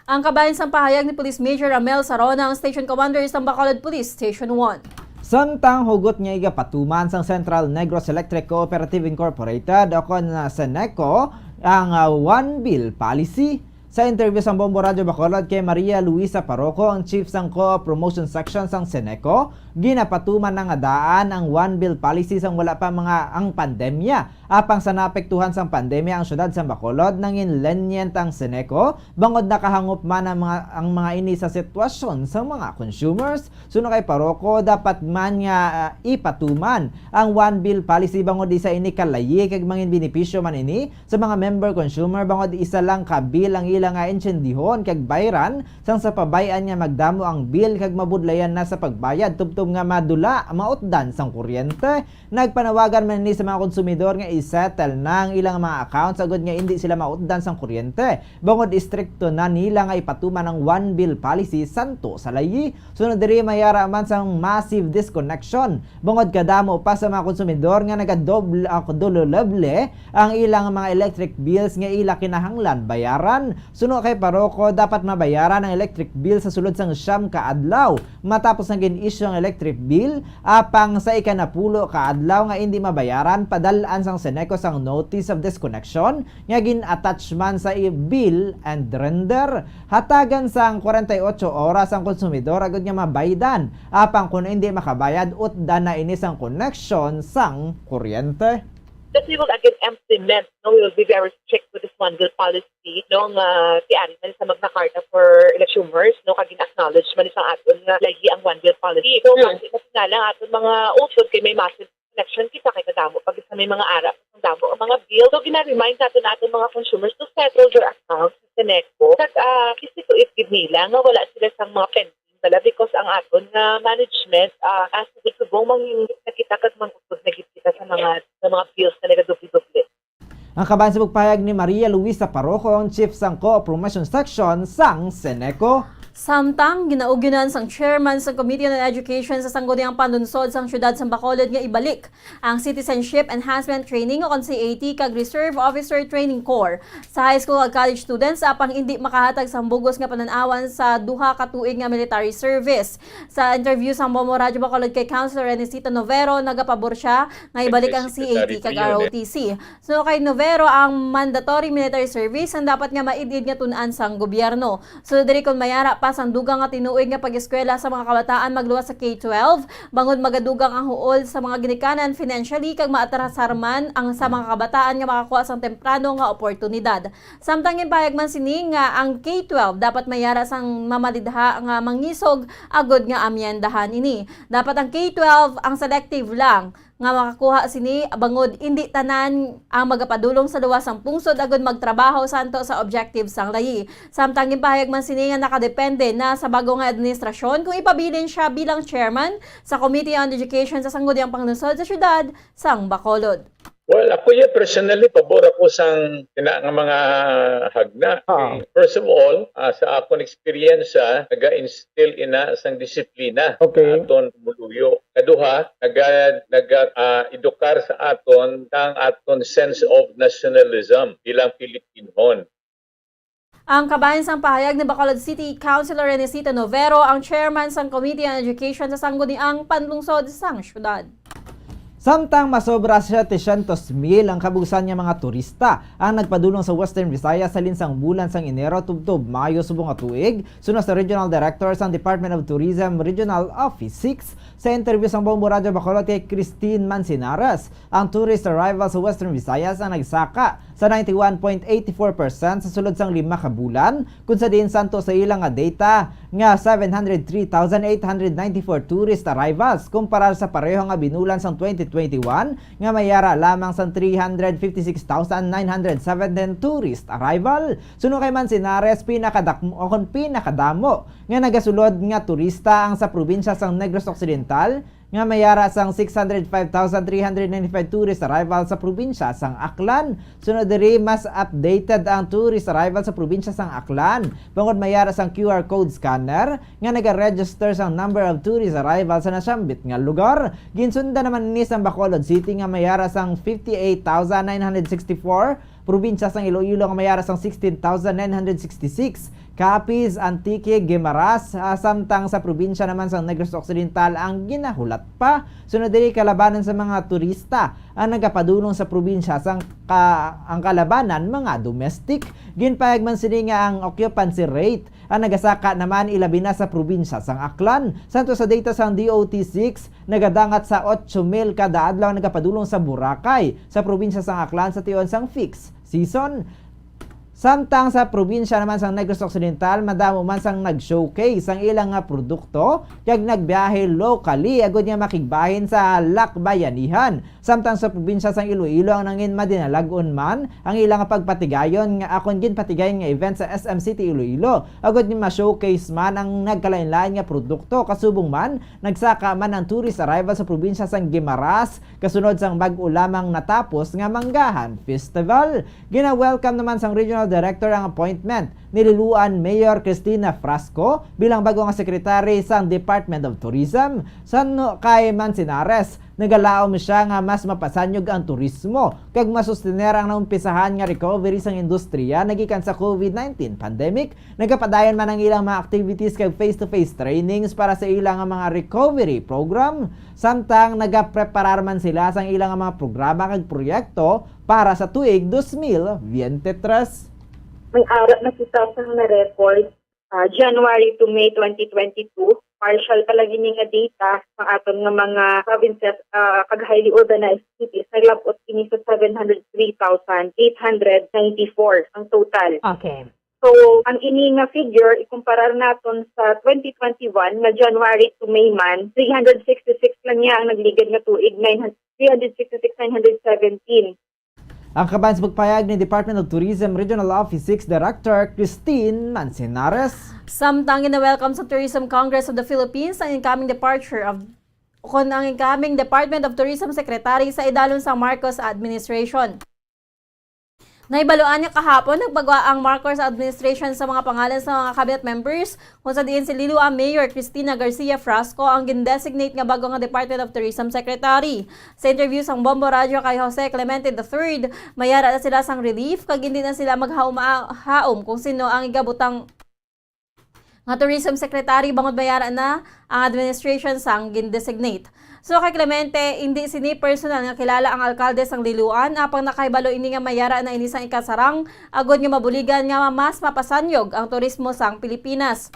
Ang kabahin sang pahayag ni Police Major Ramel Sarona, ang Station Commander sang Bacolod Police Station one. Samtang hugot nga igapatuman sang Central Negros Electric Cooperative Incorporated, o kon, ah, CENECO, ang, ah, One Bill Policy. Sa interview sang Bombo Radyo Bacolod kay Maria Luisa Paroco, ang chief sang Co-op Promotion Section sang CENECO, ginapatuman na nga daan ang One Bill Policy sang wala pa mga ang pandemya. Apang sa naapektuhan sang pandemya ang siyudad sang Bacolod, nangin lenient ang CENECO bangod nakahangop man ang mga, ang mga ini sa sitwasyon sang mga consumers. Suno kay Paroco, dapat man nga, ah, ipatuman ang One Bill Policy bangod isa ini kalayi kag mangin benepisyo man ini sa mga member consumer bangod isa lang ka bill ang ila nga intsendihon kag bayran, sang sa pabay-an nga magdamo ang bill kag mabudlayan na sa pagbayad tubtob nga madula mautdan sang kuryente. Nagpanawagan man ini sa mga konsumidor nga i-settle na ang ilang mga accounts agud nga indi sila mautdan sang kuryente, bangod istrikto na nila nga ipatuman ang one bill policy santo sa layi. Sunod diri, may ara man sang massive disconnection, bangod kadamo pa sa mga konsumidor nga nagadoble, ah, dololeble ang ilang mga electric bills nga ila kinahanglan bayaran. Suno kay Paroco, dapat mabayaran ang electric bill sa sulod sang siyam ka adlaw matapos nga gin-issue ang electric bill. Apang sa ikanapulo ka adlaw nga indi mabayaran, padal-an sang CENECO sang notice of disconnection nga gin-attach man sa i-, bill and render. Hatagan sang kwarenta y ocho oras ang konsumidor agud nga mabaydan. Apang kon indi makabayad, utdan na ini sang koneksyon sang kuryente. That we will again implement, no, we will be very strict with this one bill policy, no, nga tiari man sa Magna Carta for consumers, no, kag gin-acknowledge man sa aton nga layi ang one bill policy. So, mm, basi na sina lang aton mga utod kay may massive collection kita kay kadamo pa gid sa may mga ara, ang damo ang mga bill. So, gina-remind naton aton mga consumers to settle their accounts sa CENECO. Kag, ah, isip ko if gid nila nga wala sila sang mga pending bala, because ang aton nga management, ah, as gid subong mangingit na kita kag mangutod na gid kita sa mga, sa mga bills na nagadoble-doble. Ang kaban sa pagpahayag ni Maria Luisa Paroco, ang chief sang Co-op Promotion Section sang CENECO. Samtang ginaugyonan sang chairman sang Committee on Education sa Sangguniang Panlunsod sang Siyudad sang Bacolod nga ibalik ang Citizenship Enhancement Training o kon C A T kag Reserve Officer Training Corps sa high school kag college students, apang indi makahatag sang bugos nga panan-awan sa duha ka tuig nga military service. Sa interview sang Bombo Radyo Bacolod kay Councilor Renesito Novero, nagapabor sia nga ibalik ang C A T kag R O T C. Suno kay Novero, ang mandatory military service ang dapat nga maid-id nga tun-an sang gobyerno. Sunod diri, kon may ara pa sang dugang nga tinuig nga pag-eskwela sa mga kabataan magluwas sa K twelve, bangod magadugang ang huol sa mga ginikanan financially kag maatrasar man ang sa mga kabataan nga makakuha sang temprano nga oportunidad. Samtang ginpahayag man sini nga ang K twelve dapat may ara sang mamalidha nga mangisog agod nga amyendahan ini. Dapat ang K twelve ang selective lang nga makakuha sini, bangod indi tanan ang magapadulong sa luwas sang pungsod agud magtrabaho santo sa objective sang layi. Samtang ginpahayag man sini nga nakadepende na sa bago nga administrasyon kung ipabilin siya bilang chairman sa Committee on Education sa Sangguniang Panglungsod sa Siyudad sang Bacolod. Well, ako ya personally, pabor ako sang ina nga mga hagna. Ah. First of all, ah, sa akon eksperyensya, naga-instill ina sang disiplina Okay. sa aton pumuluyo. Kaduha, naga-, naga-, ah, edukar sa aton ang aton sense of nationalism bilang Filipinhon. Ang kabahin sang pahayag ni Bacolod City Councilor Renesito Novero, ang chairman sang Committee on Education sa Sangguniang Panlungsod sang Siyudad. Samtang masobra setecientos mil ang kabugsan nga mga turista ang nagpadulong sa Western Visayas halin sang bulan sang Enero tubtob Mayo subong nga tuig, suno sa Regional Director sang Department of Tourism Regional Office six, sa interview sang Bombo Radyo Bacolod kay Christine Mancinares, ang tourist arrival sa Western Visayas ang nagsaka sa ninety-one point eighty-four percent sa sulod sang lima ka bulan, kun sa diin santo sa ila nga data nga seven hundred three thousand eight hundred ninety-four tourist arrivals, kumparar sa pareho nga binulan sang twenty twenty-one nga may ara lamang sang three hundred fifty-six thousand nine hundred seventeen tourist arrival. Suno kay Mancinares, pinakadakmo, o kon pinakadamo nga nagasulod nga turista ang sa probinsya sang Negros Occidental, nga may ara sang six hundred five thousand three hundred ninety-five tourist arrival sa probinsya sang Aklan. Sunod diri, mas updated ang tourist arrival sa probinsya sang Aklan, bangod may ara sang Q R code scanner nga nagaregister sang number of tourist arrival sa nasambit nga lugar. Ginsundan naman ini sang Bacolod City nga may ara sang fifty-eight thousand nine hundred sixty-four, probinsya sang Iloilo nga may ara sang sixteen thousand nine hundred sixty-six, Capiz, Antique, Guimaras, ah, samtang sa probinsya naman sang Negros Occidental ang ginahulat pa. Sunod diri, kalabanan sa mga turista ang nagapadulong sa probinsya sang ka-, ang kalabanan mga domestic. Ginpahayag man sini nga ang occupancy rate ang nagasaka naman, ilabi na sa probinsya sang Aklan. Santo sa data sang D O T six, nagadangat sa otso mil kada adlaw ang nagapadulong sa Boracay, sa probinsya sang Aklan, sa tion sang fixed season. Samtang sa probinsya naman sang Negros Occidental, madamo man sang nag-showcase sang ilang nga produkto kag nagbiyahe locally agud nga makigbahin sa lakbayanihan. Samtang sa probinsya sang Iloilo, ang nangin madinalag-on man ang ila nga pagpatigayon nga akon ginpatigayon nga event sa S M City Iloilo, agud nga ma-showcase man ang nagkalain-lain nga produkto. Kasubong man, nagsaka man ang tourist arrival sa probinsya sang Guimaras, kasunod sang bag-o lamang natapos nga Manggahan Festival. Gina-welcome naman sang Regional Director ang appointment ni Liloan Mayor Cristina Frasco bilang bag-o nga secretary sang Department of Tourism. Suno kay Mancinares, nagalaom siya nga mas mapasanyog ang turismo kag masustener ang naumpisahan nga recovery sang industriya nagikan sa COVID nineteen pandemic. Nagapadayon man ang ilang mga activities kag face-to-face trainings para sa ilang nga mga recovery program, samtang nagapreparar man sila sang ilang nga mga programa kag proyekto para sa tuig dos mil biyente tres. May ara na kita sang na-record, ah, January to May twenty twenty-two. Partial pa lang ini nga data sa aton nga mga provinces, ah, kag highly urbanized cities. Naglab-ot ini sa seven hundred three thousand eight hundred ninety-four ang total. Okay. So, ang ini nga figure, ikumparar naton sa twenty twenty-one nga January to May man, three hundred sixty-six lang niya ang nagligad nga tuig, nine hundred, three hundred sixty-six, nine hundred seventeen. Ang kaban sa pagpayag ni Department of Tourism Regional Office six Director Christine Mancinares. Samtang gina-welcome sa Tourism Congress of the Philippines ang incoming departure of, kon ang incoming Department of Tourism Secretary sa idalom sa Marcos administration. Nahibaluan nga kahapon, nagpagwa ang Marcos administration sa mga pangalan sa mga cabinet members, kung sa diin si Liloan Mayor Cristina Garcia Frasco ang gindesignate nga bago nga Department of Tourism Secretary. Sa interview sang Bombo Radyo kay Jose Clemente the third, mayara na sila sang relief kag hindi na sila maghaom-haom kung sino ang igabutang nga Tourism Secretary bangod mayara na ang administration sang gindesignate. So kay Clemente, hindi sini personal nga kilala ang alkalde sang Liloan, apang nakahibalo ini nga mayara na ini sang ikasarang agod nga mabuligan nga mas mapasanyog ang turismo sang Pilipinas.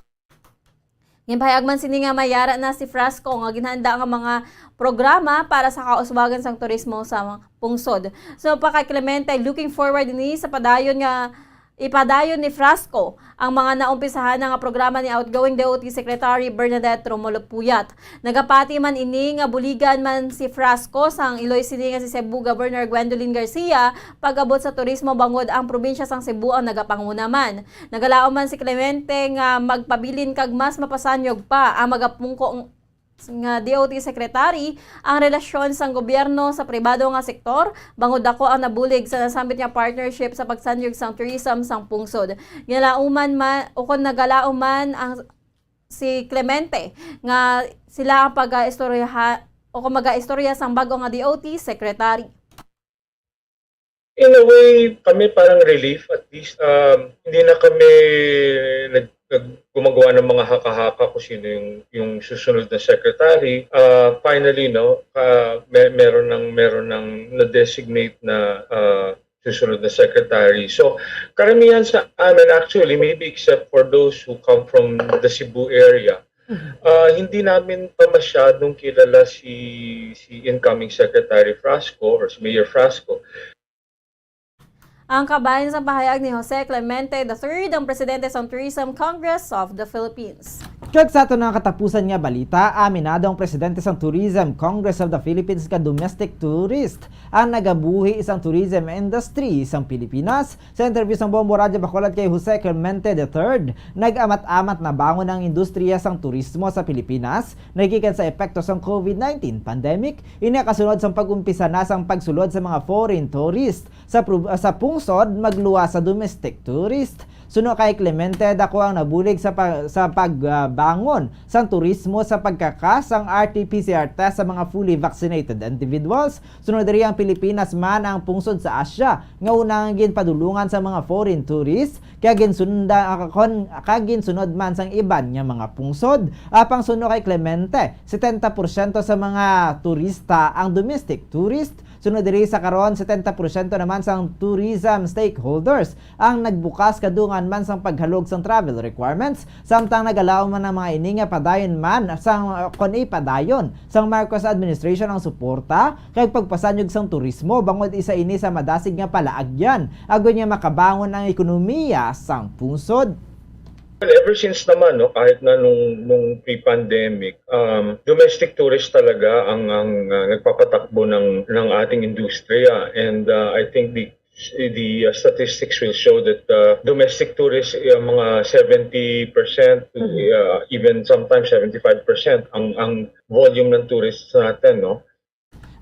Ginpahayag man sini nga may ara na si Frasco nga ginhanda nga mga programa para sa kauswagan sang turismo sa pungsod. So, pa kay Clemente, looking forward ini sa padayon nga ipadayon ni Frasco ang mga naumpisahan na nga programa ni outgoing D O T Secretary Bernadette Romulo Puyat. Nagapati man ini nga buligan man si Frasco sang iloy sini nga si Cebu Governor Gwendolyn Garcia pag-abot sa turismo, bangod ang probinsya sang Cebu ang nagapanguna man. Nagalaom man si Clemente nga magpabilin kag mas mapasanyog pa ang magapungko nga D O T secretary ang relasyon sang gobyerno sa pribado nga sektor, bangod dako ang nabulig sa nasambit nga partnership sa pagsanyog sang tourism sang pungsod. Ginalauman man, o kon nagalaom man ang si Clemente nga sila ang pag-istoryaha o kung mag-istorya sang bag-o nga D O T secretary. In a way, kami parang relief, at least um, hindi na kami nag, nag gumagawa ng mga haka-haka kung sino yung yung susunod na secretary. Uh, finally, no, uh, may, meron ng meron ng na-designate na uh, susunod na secretary. So, karamihan sa amin actually, maybe except for those who come from the Cebu area, uh, hindi namin pa masyadong kilala si si incoming Secretary Frasco or si Mayor Frasco. Ang kabahin sa pahayag ni Jose Clemente the third, ang presidente sang Tourism Congress of the Philippines. Kag sa aton nga katapusan nga balita, aminado ang presidente sang Tourism Congress of the Philippines nga domestic tourist ang nagabuhi sang tourism industry sang Pilipinas. Sa interview sang Bombo Radyo Bacolod kay Jose Clemente the third, nag-amat-amat na bangon ang industriya sang turismo sa Pilipinas nagikan sa epekto sang COVID nineteen pandemic. Ini kasunod sang pag-umpisa na sang pagsulod sa mga foreign tourist sa, sa pungsod magluwas sa domestic tourist. Suno kay Clemente, dako ang nabulig sa, pag, sa pagbangon sang turismo sa pagkakas sang R T P C R test sa mga fully vaccinated individuals. Sunod diri ang Pilipinas man ang pungsod sa Asia nga unang ginpadulungan sa mga foreign tourists kag ginsunod man sang iban nga mga pungsod. Apang suno kay Clemente, setenta porsyento sa mga turista ang domestic tourist. Sunod diri sa karon, setenta porsyento naman sang tourism stakeholders ang nagbukas kadungan man sang paghalog sang travel requirements, samtang nagalaom man ang mga ini nga padayon man sang kon ipadayon sang Marcos administration ang suporta kag pagpasanyog sang turismo, bangod isa ini sa madasig nga palaagyan agod nga makabangon ang ekonomiya sang pungsod. Well, ever since naman, no, kahit na nung, nung pre-pandemic, um, domestic tourist talaga ang, ang uh, nagpapatakbo ng, ng ating industriya. And uh, I think the the uh, statistics will show that uh, domestic tourists, uh, mga seventy percent to uh, even sometimes seventy-five percent ang ang volume ng tourists natin, no?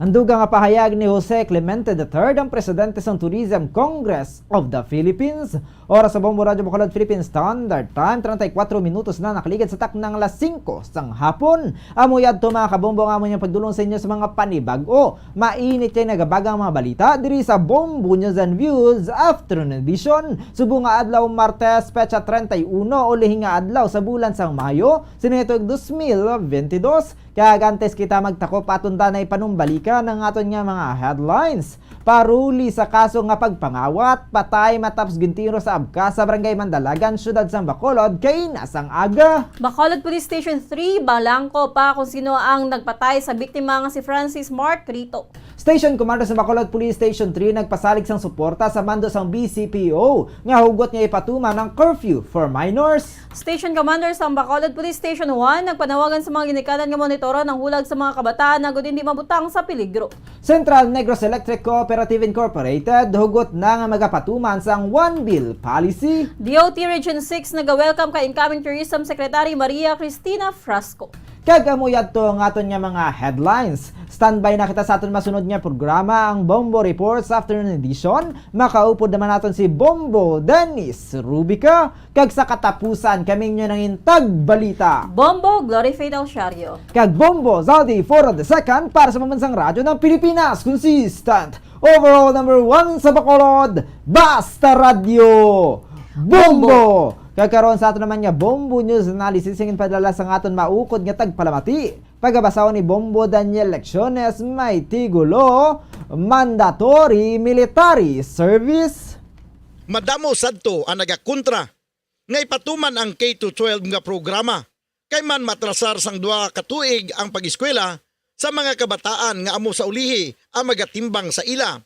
Ang dugang nga pahayag ni Jose Clemente the third, ang presidente sang Tourism Congress of the Philippines. Oras sa Bombo Radyo Bacolod Philippine Standard Time, treinta y cuatro minutos na nakaligad sa taknang alas singko sang hapon. Amo yadto, mga kabombo, ang amon pagdulong sa inyo sa mga panibag-o. Mainit kay nagabagang mga balita diri sa Bombo News and Views Afternoon Edition. Subong nga adlaw, Martes, petsa treinta y uno, ulihi nga adlaw sa bulan sang Mayo, sini tuig dos mil veintidos. Kag antes kita magtakop, aton ta na ipanumbalikan ang aton nga mga headlines. Paruli sa kaso nga pagpangawat, patay matapos gintiro sa abkas sa Barangay Mandalagan, siyudad sang Bacolod, kaina sang aga. Bacolod Police Station three, balangko pa kung sino ang nagpatay sa biktima nga si Francis Mark Rito. Station Commander sa Bacolod Police Station three nagpasalig sang suporta sa mando sang B C P O nga hugot nga ipatuman ang curfew for minors. Station Commander sang Bacolod Police Station one nagpanawagan sa mga ginikanan nga monitoran ang hulag sa mga kabataan agud hindi mabutang sa peligro. Central Negros Electric Cooperative Incorporated hugot na nga magapatuman sang One Bill Policy. D O T Region six naga-welcome kay Incoming Tourism Secretary Maria Cristina Frasco. Kag amo yadto ang aton nga mga headlines. Standby na kita sa aton masunod nga programa, ang Bombo Reports Afternoon Edition. Makaupod naman naton si Bombo Dennis Rubica. Kag sa katapusan, kami inyo nangin tagbalita, Bombo Glory Faith Alciario. Kag Bombo Zaldi Foro the second para sa Pambansang Radyo ng Pilipinas. Consistent overall number one sa Bacolod, Basta Radyo Bombo! Kag karon sa aton naman nga Bombo News Analysis, ang ginpadala sang aton maukod nga tagpalamati. Pagabasahon ni Bombo Daniel Lecciones, may tigulo, Mandatory Military Service. Madamo sadto ang nagakontra nga ipatuman ang K to twelve nga programa. kay man matrasar sang duha ka tuig ang pag-eskwela sa mga kabataan nga amo sa ulihi ang magatimbang sa ila.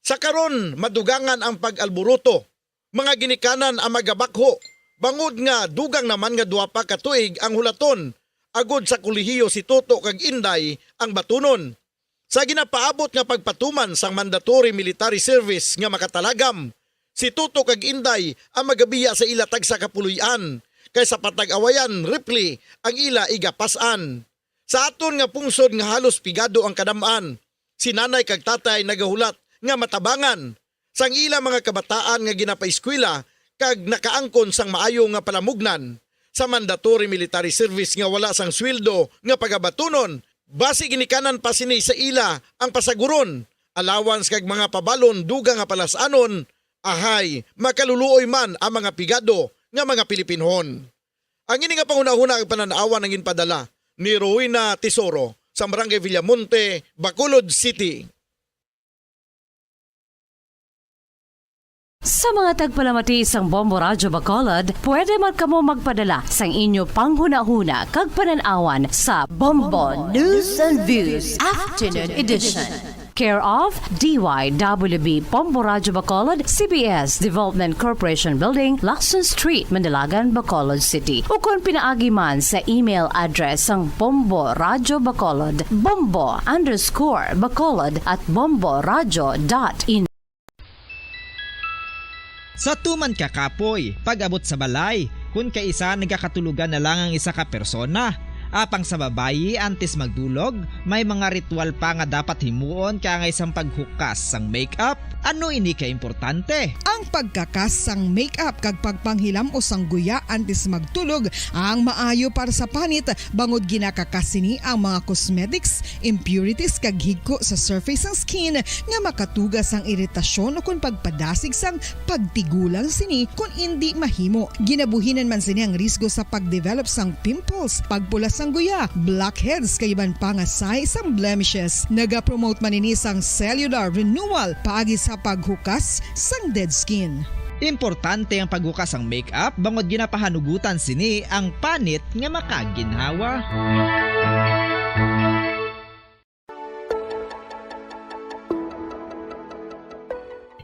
Sa karon, madugangan ang pag-alboroto, mga ginikanan ang magabakho, bangod nga dugang naman nga duha pa ka tuig ang hulaton, agod sa kolehiyo si Toto kag Inday ang batunon. Sa ginapaabot nga pagpatuman sang mandatory military service nga makatalagam, si Toto kag Inday ang magabiya sa ila tagsa ka puloy-an, kay sa patag-awayan rifle ang ila igapas-an. Sa aton nga pungsod nga halos pigado ang kadam-an, si nanay kag tatay nagahulat nga matabangan sang ila mga kabataan nga ginapaeskwela kag nakaangkon sang maayo nga palamugnan sa mandatory military service nga wala sang sweldo nga pagabatunon, basi ginikanan pa sini sa ila ang pasaguron, allowance kag mga pabalon dugang nga palas-anon, ahay, makaluluoy man ang mga pigado nga mga Pilipinhon. Ang ini nga panghunahuna kag panan-awan ang ginpadala ni Rowena Tesoro sa Barangay Villamonte, Bacolod City. Sa mga tagpalamati sang Bombo Radyo Bacolod, pwede man kamo magpadala sang inyo panghunahuna kag panan-awan sa Bombo News and Views Afternoon Edition. Care of D Y W B Bombo Radyo Bacolod, C B S Development Corporation Building, Lacson Street, Manalagan, Bacolod City. Ukon pinaagi man sa email address sang Bombo Radyo Bacolod, bombo underscore bacolod at bomboradyo dot in. Sa tuman ka kapoy, pag-abot sa balay, kun kaisa nagakatulogan na lang ang isa ka persona. Apang sa babayi, antes magdulog, may mga ritual pa nga dapat himuon kaangay sang paghukas sang make-up. Ano ini ka importante? Ang pagkakas sang make-up kag pagpanghilam-os sang guya antes magtulog ang maayo para sa panit, bangod ginakakas sini ang mga cosmetics, impurities kag higko sa surface sang skin nga makatuga sang iritasyon ukon pagpadasig sang pagtigulang sini kon indi mahimo. Ginabuhinan man sini ang risgo sa pagdevelop sang pimples, pagpula sang guya, blackheads kag iban pa nga sign sang blemishes. Nagapromote man ini sang cellular renewal paagi sa paghukas sang dead skin. Importante ang paghukas sang make-up bangod ginapahanugutan sini ang panit nga makaginhawa.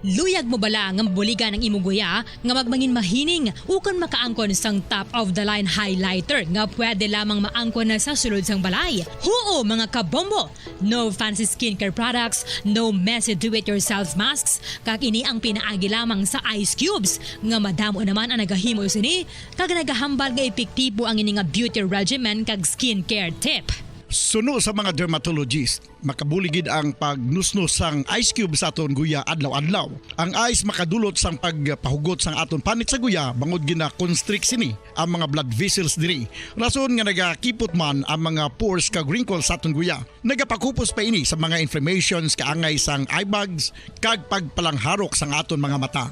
Luyag mo bala nga mabuligan ang imo guya nga magmangin mahining ukon makaangkon sang top of the line highlighter nga pwede lamang maangkon na sa sulod sang balay? Huo, mga kabombo! No fancy skincare products, no messy do-it-yourself masks, kag ini ang pinaagi lamang sa ice cubes nga madamo naman ang nagahimo sini kag nagahambal nga epektibo ang ini nga beauty regimen kag skincare tip. Suno sa mga dermatologist, makabulig gid ang pagnusnos sang ice cube sa aton guya adlaw-adlaw. Ang ice makadulot sang pagpahugot sang aton panit sa guya bangod gina-constrict sini ang mga blood vessels diri, rason nga nagakipot man ang mga pores kag wrinkles sa aton guya. Nagapakupos pa ini sa mga inflammations kaangay sang eye bags kag pagpalangharok sang aton mga mata.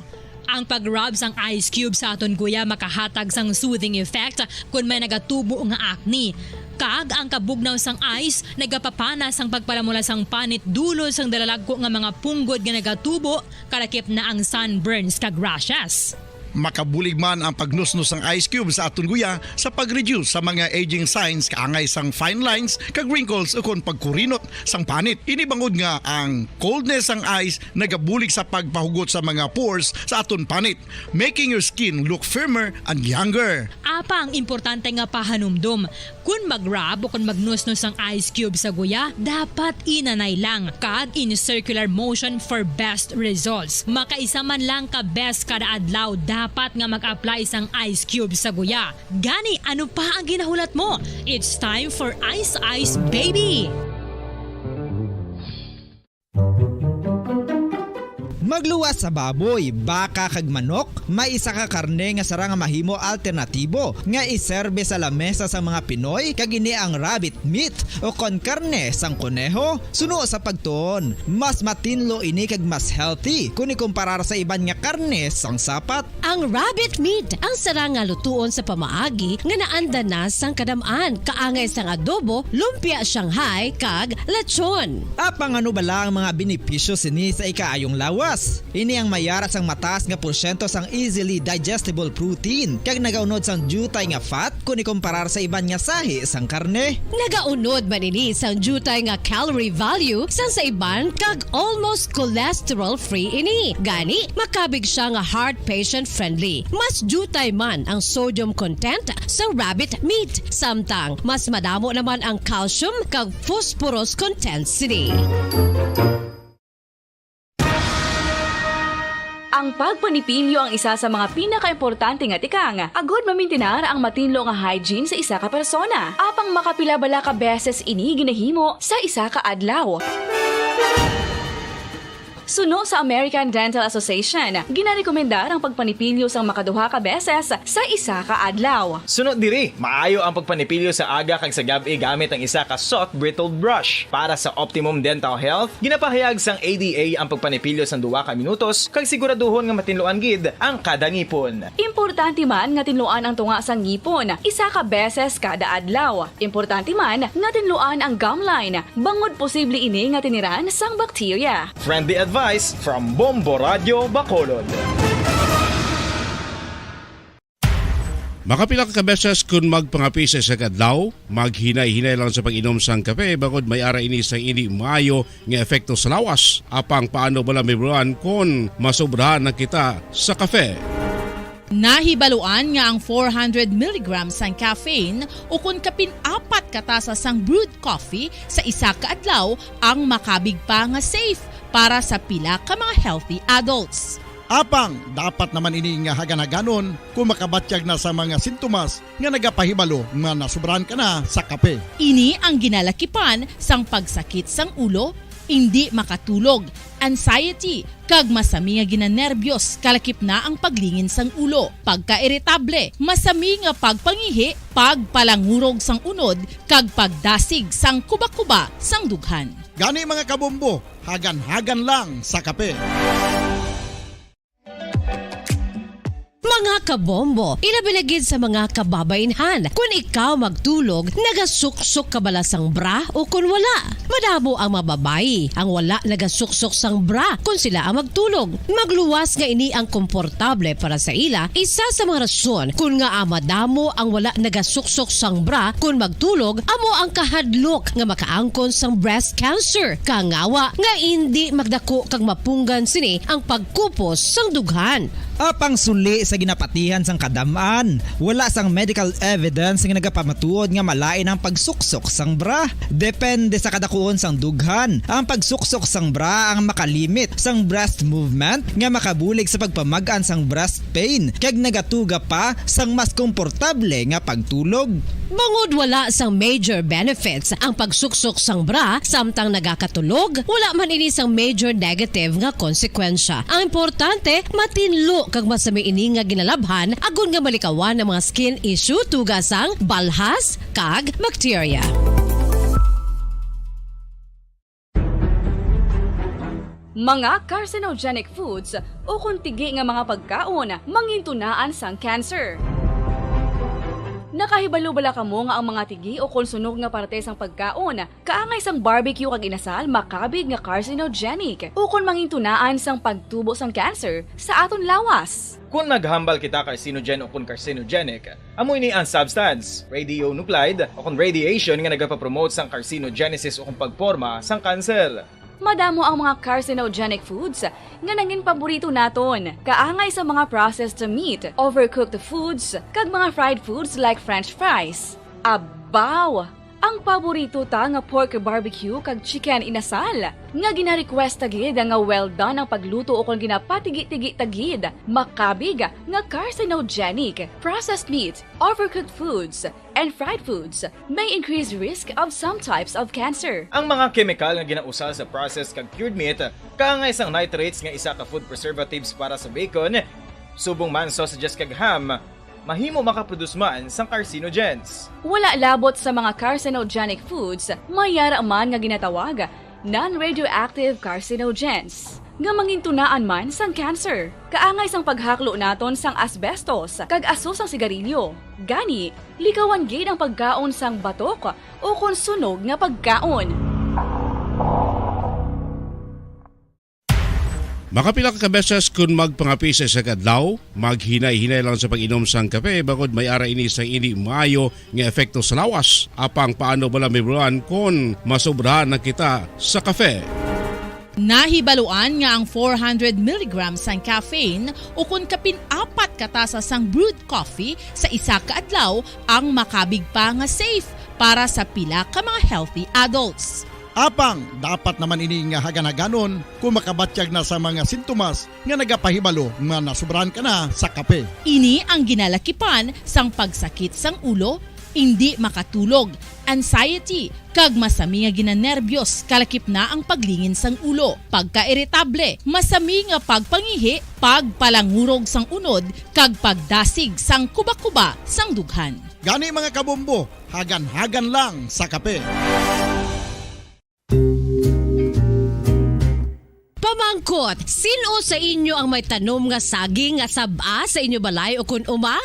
Ang pag-rub sang ice cube sa aton guya makahatag sang soothing effect kon may nagatubo nga acne. Kag ang kabugnaw sang ice nagapapana sang pagpalamula sang panit dulot sang dalalagko nga mga punggod nga nagatubo, kalakip na ang sunburns kag rashes. Makabulig man ang pagnusnos sang ice cube sa aton guya sa pag-reduce sa mga aging signs kaangay sang fine lines kag wrinkles ukon pagkurinot sang panit. Ini bangod nga ang coldness sang ice nagabulig sa pagpahugot sa mga pores sa aton panit, making your skin look firmer and younger. Apang importante nga pahanumdom, kon mag-rub o kon magnusnos ang ice cube sa guya, dapat inanay lang kag in circular motion for best results. Makaisa man lang ka beses kada adlaw dapat nga mag-apply sang ice cube sa guya. Gani, ano pa ang ginahulat mo? It's time for Ice Ice Baby! Magluwas sa baboy, baka kag manok, may isa ka karne nga sarang nga mahimo alternatibo nga iserbe sa lamesa sang mga Pinoy, kag ini ang rabbit meat o kon karne sang koneho. Suno sa pagtuon, mas matinlo ini kag mas healthy kon ikumparar sa iban nga karne sang sapat. Ang rabbit meat ang sarang nga lutuon sa pamaagi nga naanda na sang kadam-an, kaangay sang adobo, lumpia Shanghai, kag lechon. Apang ano bala ang mga benepisyo sini sa ikaayong lawas? Ini ang may ara sang mataas nga porsyento sang easily digestible protein, kag nagaunod sang diutay nga fat kon ikumparar sa iban nga sahi sang karne. Nagaunod man ini sang diutay nga calorie value sang sa iban, kag almost cholesterol-free ini. Gani, makabig sia nga heart patient-friendly. Mas diutay man ang sodium content sa rabbit meat, samtang mas madamo naman ang calcium kag phosphorus content sini. Ang pagpanipilyo ang isa sa mga pinakaimportante nga tikang agud mamintinar ang matinlo nga hygiene sa isa ka persona. Apang makapila bala ka beses ini ginahimo sa isa ka adlaw? Suno sa American Dental Association, ginarekomendar ang pagpanipilyo sang makaduha ka beses sa isa ka adlaw. Suno diri, maayo ang pagpanipilyo sa aga kag sa gab-i gamit ang isa ka soft bristled brush. Para sa optimum dental health, ginapahayag sang A D A ang pagpanipilyo sang duha ka minutos kag siguraduhon nga matinluan gid ang kada ngipon. Importante man nga tinluan ang tunga sang ngipon isa ka beses kada adlaw. Importante man nga tinluan ang gum line, bangod posible ini nga tiniran sang bakterya. Friendly advice from Bombo Radio Bacolod. Makapila ka beses kun magpangape sa isa ka adlaw, maghinay-hinay lang sa pag-inom sang kape, bangod may ara ini sang indi maayo nga epekto sa lawas. Apang paano bala mahibaluan kon masobrahan na kita sa kape? Nahibaluan nga ang four hundred milligrams sang caffeine, ukon kapin apat ka tasa sang brewed coffee sa isa ka adlaw, ang makabig pa nga safe para sa pila ka mga healthy adults. Apang dapat naman ini nga hagan-haganon kon makabatyag na sa mga sintomas nga nagapahibalo nga nasobrahan ka na sa kape. Ini ang ginalakipan sang pagsakit sang ulo, indi makatulog, anxiety, kag masami nga ginanerbiyos, kalakip na ang paglingin sang ulo, pagkairitable, masami nga pagpangihi, pagpalangurog sang unod, kag pagdasig sang kubakuba sang dughan. Gani, mga kabombo, hagan-hagan lang sa kape. Mga kabombo, ilabi na gid sa mga kababainhan, kun ikaw magtulog, nagasuksok ka bala sang bra o kun wala? Madamo ang mga babayi ang wala nagasuksok sang bra kun sila ang magtulog. Magluwas nga ini ang komportable para sa ila, isa sa mga rason kun ngaa madamo ang wala nagasuksok sang bra kun magtulog amo ang kahadlok nga makaangkon sang breast cancer, kangawa nga indi magdako kag mapunggan sini ang pagkupos sang dughan. Apang suli sa ginapatihan sang kadam-an, wala sang medical evidence nga nagapamatuod nga malain ang pagsuksok sang bra. Depende sa kadakuon sang dughan, ang pagsuksok sang bra ang makalimit sang breast movement nga makabulig sa pagpamag-an sang breast pain kag nagatuga pa sang mas komportable nga pagtulog. Bangod wala sang major benefits ang pagsuksok sang bra samtang nagakatulog, wala man ini sang major negative nga konsekwensya. Ang importante, matinlo kag masami ini nga ginalabhan agod nga malikawan ang mga skin issue, tuga sang balhas kag bakterya. Mga carcinogenic foods ukon tigi nga mga pagkaon mangintunaan sang cancer. Nakahibalo bala kamo nga ang mga tigi ukon sunog nga parte sang pagkaon kaangay sang barbecue kag inasal makabig nga carcinogenic ukon mangintunaan sang pagtubo sang cancer sa aton lawas? Kon naghambal kita carcinogen ukon carcinogenic, amo ini ang substance, radionuclide, ukon radiation nga nagapapromote sang carcinogenesis ukon pagporma sang kanser. Madamo ang mga carcinogenic foods nga nangin paborito naton, kaangay sa mga processed meat, overcooked foods, kag mga fried foods like French fries. Abaw! Ang paborito ta nga pork barbecue kag chicken inasal, nga gina-request ta gid nga well done ang pagluto ukon ginapatigi-tigi ta gid, makabig nga carcinogenic. Processed meat, overcooked foods, and fried foods may increase risk of some types of cancer. Ang mga kemikal nga ginausal sa processed kag cured meat, kaangay sang nitrates nga isa ka food preservatives para sa bacon, subong man sausages kag ham, mahimo makaproduce man sang carcinogens. Wala labot sa mga carcinogenic foods, may ara man nga ginatawag non-radioactive carcinogens, nga mangintunaan man sang cancer. Kaangay sang paghaklo naton sang asbestos kag aso sang sigarilyo. Gani, likawan gid ang pagkaon sang batok ukon sunog nga pagkaon. Makapila ka beses kun magpangape sa isa ka adlaw, maghinay-hinay lang sa pag-inom sang kape, bangod may ara ini sang indi maayo nga epekto sa lawas. Apang paano bala mahibaluan kon masobrahan na kita sa kape? Nahibaluan nga ang four hundred milligrams sang caffeine, ukon kapin apat ka tasa sang brewed coffee sa isa ka adlaw, ang makabig pa nga safe para sa pila ka mga healthy adults. Apang dapat naman ini nga hagan-haganon kung makabatyag na sa mga sintomas nga nagapahibalo nga nasobrahan ka na sa kape. Ini ang ginalakipan sang pagsakit sang ulo, indi makatulog, anxiety, kag masami nga ginanerbiyos, kalakip na ang paglingin sang ulo, pagkairitable, masami nga pagpangihi, pagpalangurog sang unod, kag pagdasig sang kuba-kuba sang dughan. Gani, mga kabombo, hagan-hagan lang sa kape. Pamangkot, sin-o sa inyo ang may tanom nga saging nga sab-a sa inyo balay ukon uma?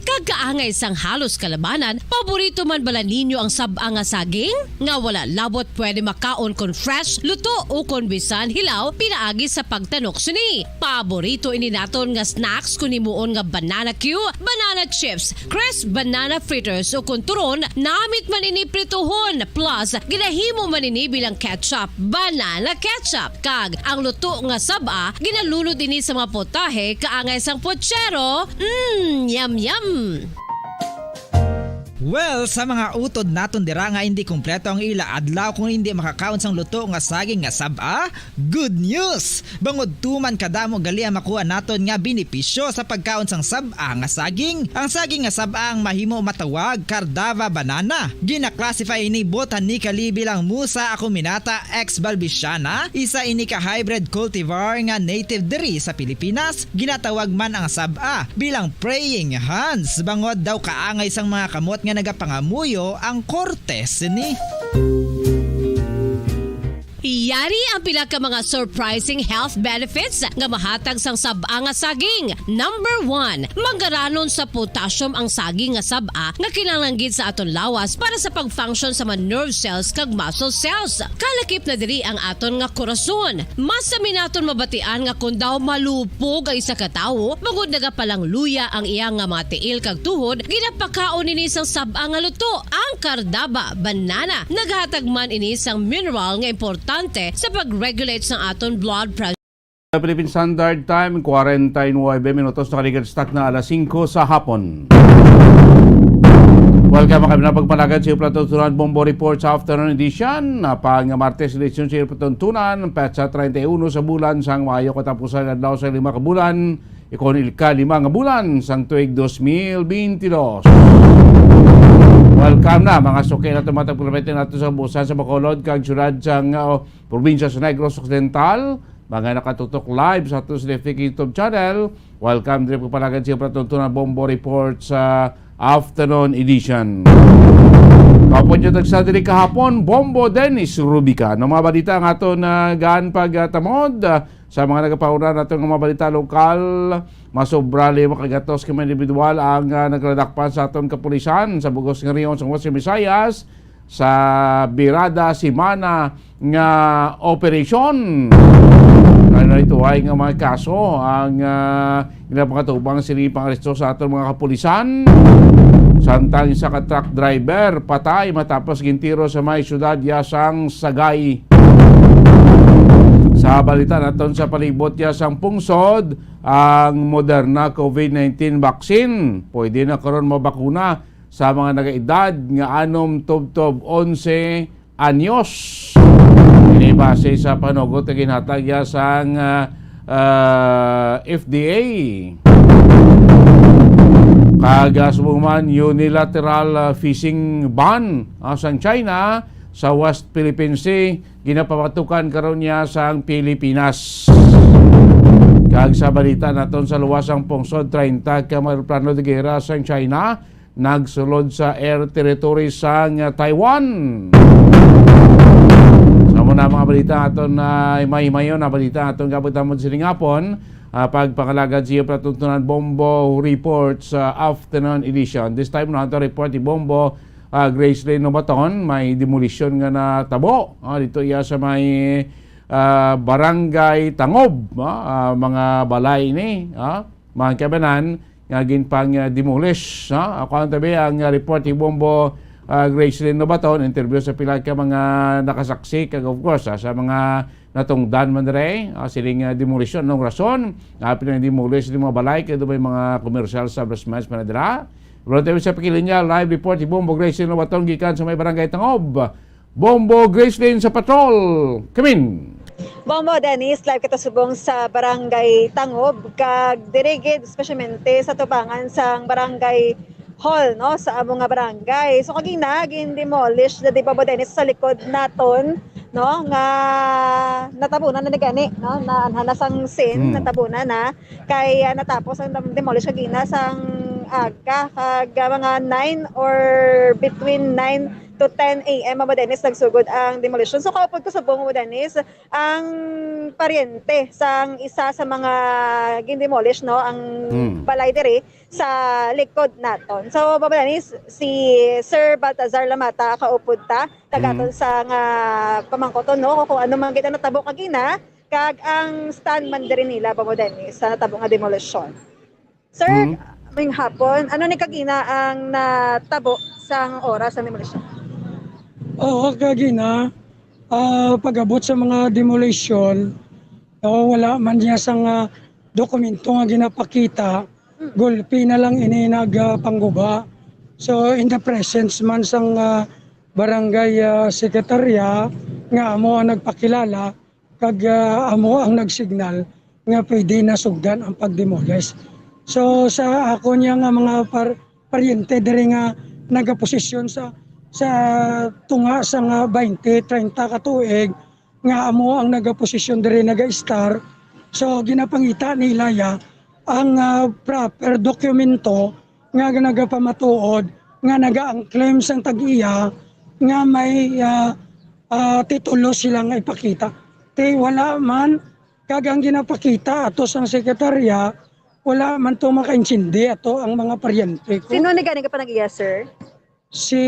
Kag kaangay sang halos kalabanan, paborito man bala ninyo ang sab-a nga saging? Nga wala labot pwede makaon kon fresh, luto, ukon bisan hilaw pinaagi sa pagtanok sini. Paborito ini naton nga snacks kon himuon nga banana cue, banana chips, crisp banana fritters, ukon turon, namit man ini prituhon, plus ginahimo man ini bilang ketchup, banana ketchup. Kag ang luto nga sab-a, ginalunod ini sa mga putahe kaangay sang putsero. Mm, yum, yum! Well, sa mga utod naton dira nga indi kompleto ang ila adlaw kung indi makakaon sang luto nga saging nga sab-a, good news! Bangod tuman kadamo gali ang makuha naton nga benepisyo sa pagkaon sang sab-a nga saging. Ang saging nga sab-a ang mahimo matawag Cardava banana. Gina-classify ini botanically bilang Musa acuminata ex balbisiana, isa ini ka hybrid cultivar nga native diri sa Pilipinas. Ginatawag man ang sab-a bilang praying hands, bangod daw kaangay sang mga kamot nga nagapangamuyo ang korte sini. Yari ang pila ka mga surprising health benefits nga mahatag sang sab-a nga saging. Number one, mangaranon sa potassium ang saging nga sab-a nga kinahanglan gid sa aton lawas para sa pag-function sa mga nerve cells kag muscle cells. Kalakip na diri ang aton nga korason. Masami naton mabatian nga kon daw malupog ang isa ka tawo, bangod nagapalangluya ang iya nga mga tiil kag tuhod, ginapakaon ini sang sab-a nga luto, ang Cardaba banana. Naghatag man ini sang mineral nga importante sa pag-regulate sang aton blood pressure. Sa Philippine Standard Time, kwarenta y nuebe minutos, nakaligad sa takna alas singko sa hapon. Welcome, mga kabina, pagpalagad sa iyo palatuntunan, Bombo Report sa Afternoon Edition. Na pa nga Martes, edisyon sa iyo palatuntunan, petsa treinta y uno sa bulan sang Mayo, katapusan adlaw sa lima ka bulan, ikon ilka lima nga bulan sang tuig dos mil beintidos. Welcome na, mga suki nato, mga tagpapalapit nato sa busan sa Bacolod kag syudad sang, uh, probinsya sa Negros Occidental, mga nakatutok live sa ato sa F K YouTube channel. Welcome diri pagpalagad sa iyo palatuntunan, Bombo Report sa Afternoon Edition. Kapon niyo tagsa diri kahapon, Bombo Dennis Rubica. Ang mga balita nga ato na gaan pagtamod, ah, sa mga nagapauna nato nga mga balita lokal, masobra lima ka gatos ka mga individual ang, ah, nagladakpan sa aton kapulisan sa bugos nga rehiyon sa Western Visayas sa birada semana nga operasyon. Ano ito ay nga mga kaso ang, ah, ginapakatubang sini pang-aresto sa aton mga kapulisan. Samtang isa ka truck driver patay matapos gintiro sa may syudad ya sang Sagay. Sa balita naton sa palibot ya sang pungsod, ang Moderna COVID nineteen vaccine pwede na karon mabakuna sa mga nagaedad nga anom tubtob onse anyos. Ini base sa panugot nga ginhatag ya sang, ah, ah, F D A. Kag, ah, subong man, unilateral, ah, fishing ban, ah, sang China sa West Philippine Sea ginapamatukan karon niya sang Pilipinas. Kag sa balita naton sa luwas, ang pungsod, treinta ka mga eroplano de gera sang China nagsulod sa air territory sang Taiwan. Sa muna mga balita aton na may mayon na balita aton gabot namon sining hapon, ah, pagpangalagad sa iyo palatuntunan, Bombo Report sa Afternoon Edition. This time, na report ni Bombo, ah, Grace Lynn Nobaton, may demolition nga natabo, ah, dito iya sa may ah, Barangay Tangob, ah, ah, mga balay ni, ah, mga kabanan nga ginpang, ah, demolish, ah. Ako ang tabi ang, ah, report ni Bombo, ah, Gracelyn Lobaton, interview sa pila ka mga nakasaksi, kag of course, ah, sa mga natungdan man dire, ah, sining, ah, demolisyon. Anong rason nga pinang-demolish ni mga balay, kay may mga commercial establishments man dira? Pero tayo sa pakilinya, live report ni Bombo Gracelyn Lobaton gikan sa may Barangay Tangob. Bombo Gracelyn sa patrol. Kamin. Bombo Dennis, live kita subong sa Barangay Tangob, kag diri gid, espesyalmente sa tubangan sang Barangay Hall, no, sa amo nga barangay. So, kagina, gin-demolish na di, Bombo Dennis, sa likod naton, no, nga natabunan na ni gani, no, na anha na sang scene, Hmm. natabunan na. Kay, ah, natapos ang dem-, demolish kagina sang aga, kag, ah, mga nine or between nine to ten A M, Bombo Dennis, nagsugod ang demolition. So, kaupod ko subong, Bombo Dennis, ang paryente sang isa sa mga gin-demolish, no, ang Hmm. balay diri sa likod naton. So, Bombo Dennis, si Sir Baltazar Lamata kaupod ta, kag Hmm. aton sang pamangkoton, no, kung ano man gid ang natabo kagina, kag ang stand man diri nila, Bombo Dennis, sa natabo nga demolisyon. Sir, Hmm. maayong hapon. Ano ni kagina ang natabo sang oras sa demolisyon? Oo, kagina, ah, pag-abot sa mga demolition, oo, wala man niya sang, ah, dokumento nga ginapakita, Hmm. gulpi na lang ini nagapangguba. So, in the presence man sang, ah, barangay, ah, sekretarya nga amo ang nagpakilala, kag, ah, amo ang nagsignal nga pwede na sugdan ang pag-demolish. So, sa akon niya nga mga par-, paryente diri nga nagaposisyon sa, sa tunga sa nga twenty, treinta ka tuig nga amo ang nagaposisyon diri, naga-estar. So, ginapangita nila ya ang, ah, proper dokumento nga nagapamatuod nga naga ang claim sang tag-iya nga may, ah, ah, titulo sila nga ipakita. Ti wala man, kag ang ginapakita ato sang sekretarya, wala man to makaintindi ato ang mga paryente ko. Sino ni gani nga panag-iya, sir? Si,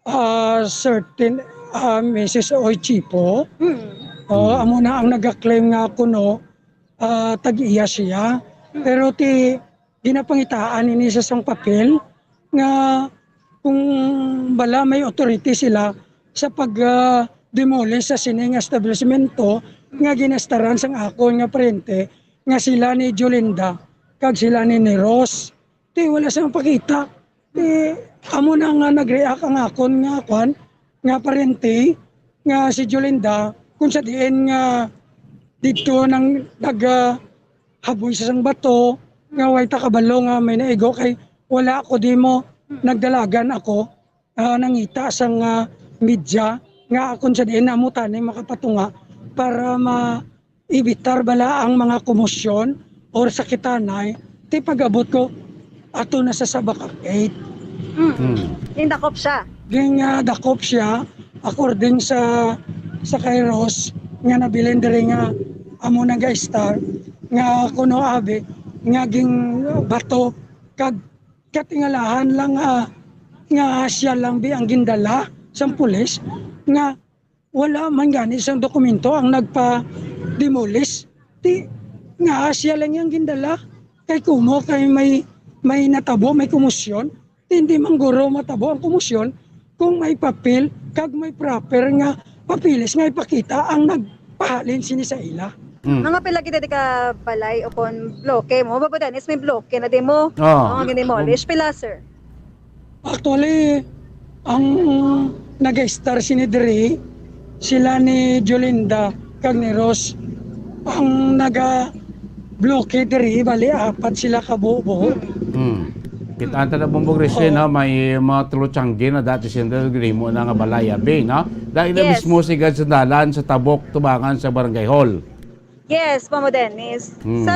ah, certain, ah, Missus Oichipo. Hmm. Oh, Hmm. amo na ang nag-claim nga kuno, ah, tag-iya siya. Hmm. Pero ti ginapangitaan ini sa sang papel nga kung bala may authority sila sa pag, ah, demolish sa sining establishmento nga ginastaran sang akon nga paryente nga sila ni Jolinda kag sila ni, ni Rose. Ti wala sila pakita. Ti amo na nga nag-react ang akon nga kwan, nga paryente, nga si Jolinda, kung sa diin nga didto nang nag, ah, haboy sa sang bato, nga way ta kabalo nga may naigo kay wala ako dimo, nagdalagan ako, ah, nangita sang, ah, media nga akon sa diin amo tani makapatunga para ma-evitar bala ang mga komosyon or sakitanay. Ti pag-abot ko, ato na sa Sabacag eight. Mm. Hmm. Yung dakop siya. Ging, ah, dakop siya, according sa, sa kay Rose, nga nabilin diri nga amo nag-estar, nga kuno abi, nga ging bato, kag katingalahan lang nga, nga siya lang bi ang gindala sang pulis, nga wala man gani sang dokumento ang nagpa-demolish. Ti, nga siya lang yang gindala. Kay kumo kay may, may natabo, may komosyon. Ti, hindi man guro matabo ang komosyon kung may papel kag may proper nga papeles nga ipakita ang nagpahalin sini sa ila. Mm. Mga pila gid di ka balay o kon bloke mo? Babo, Dennis, may bloke na di mo? Oo. Ang demolish. Pila, sir? Actually, ang nag-estar sini diri, sila ni Jolinda kag ni Rose. Ang naga-bloke diri, bali, apat sila ka buo-buo. Hmm. Kita ta na, Bombo Gracelyn, Oo. no? May mga tulo tiyangge na dati sila ginhimo na nga balay, abi, no? Dahil na Yes. mismo si Gad sa dalan, sa tabok, tubangan sa barangay hall. Yes, Bombo Dennis. Hmm. Sa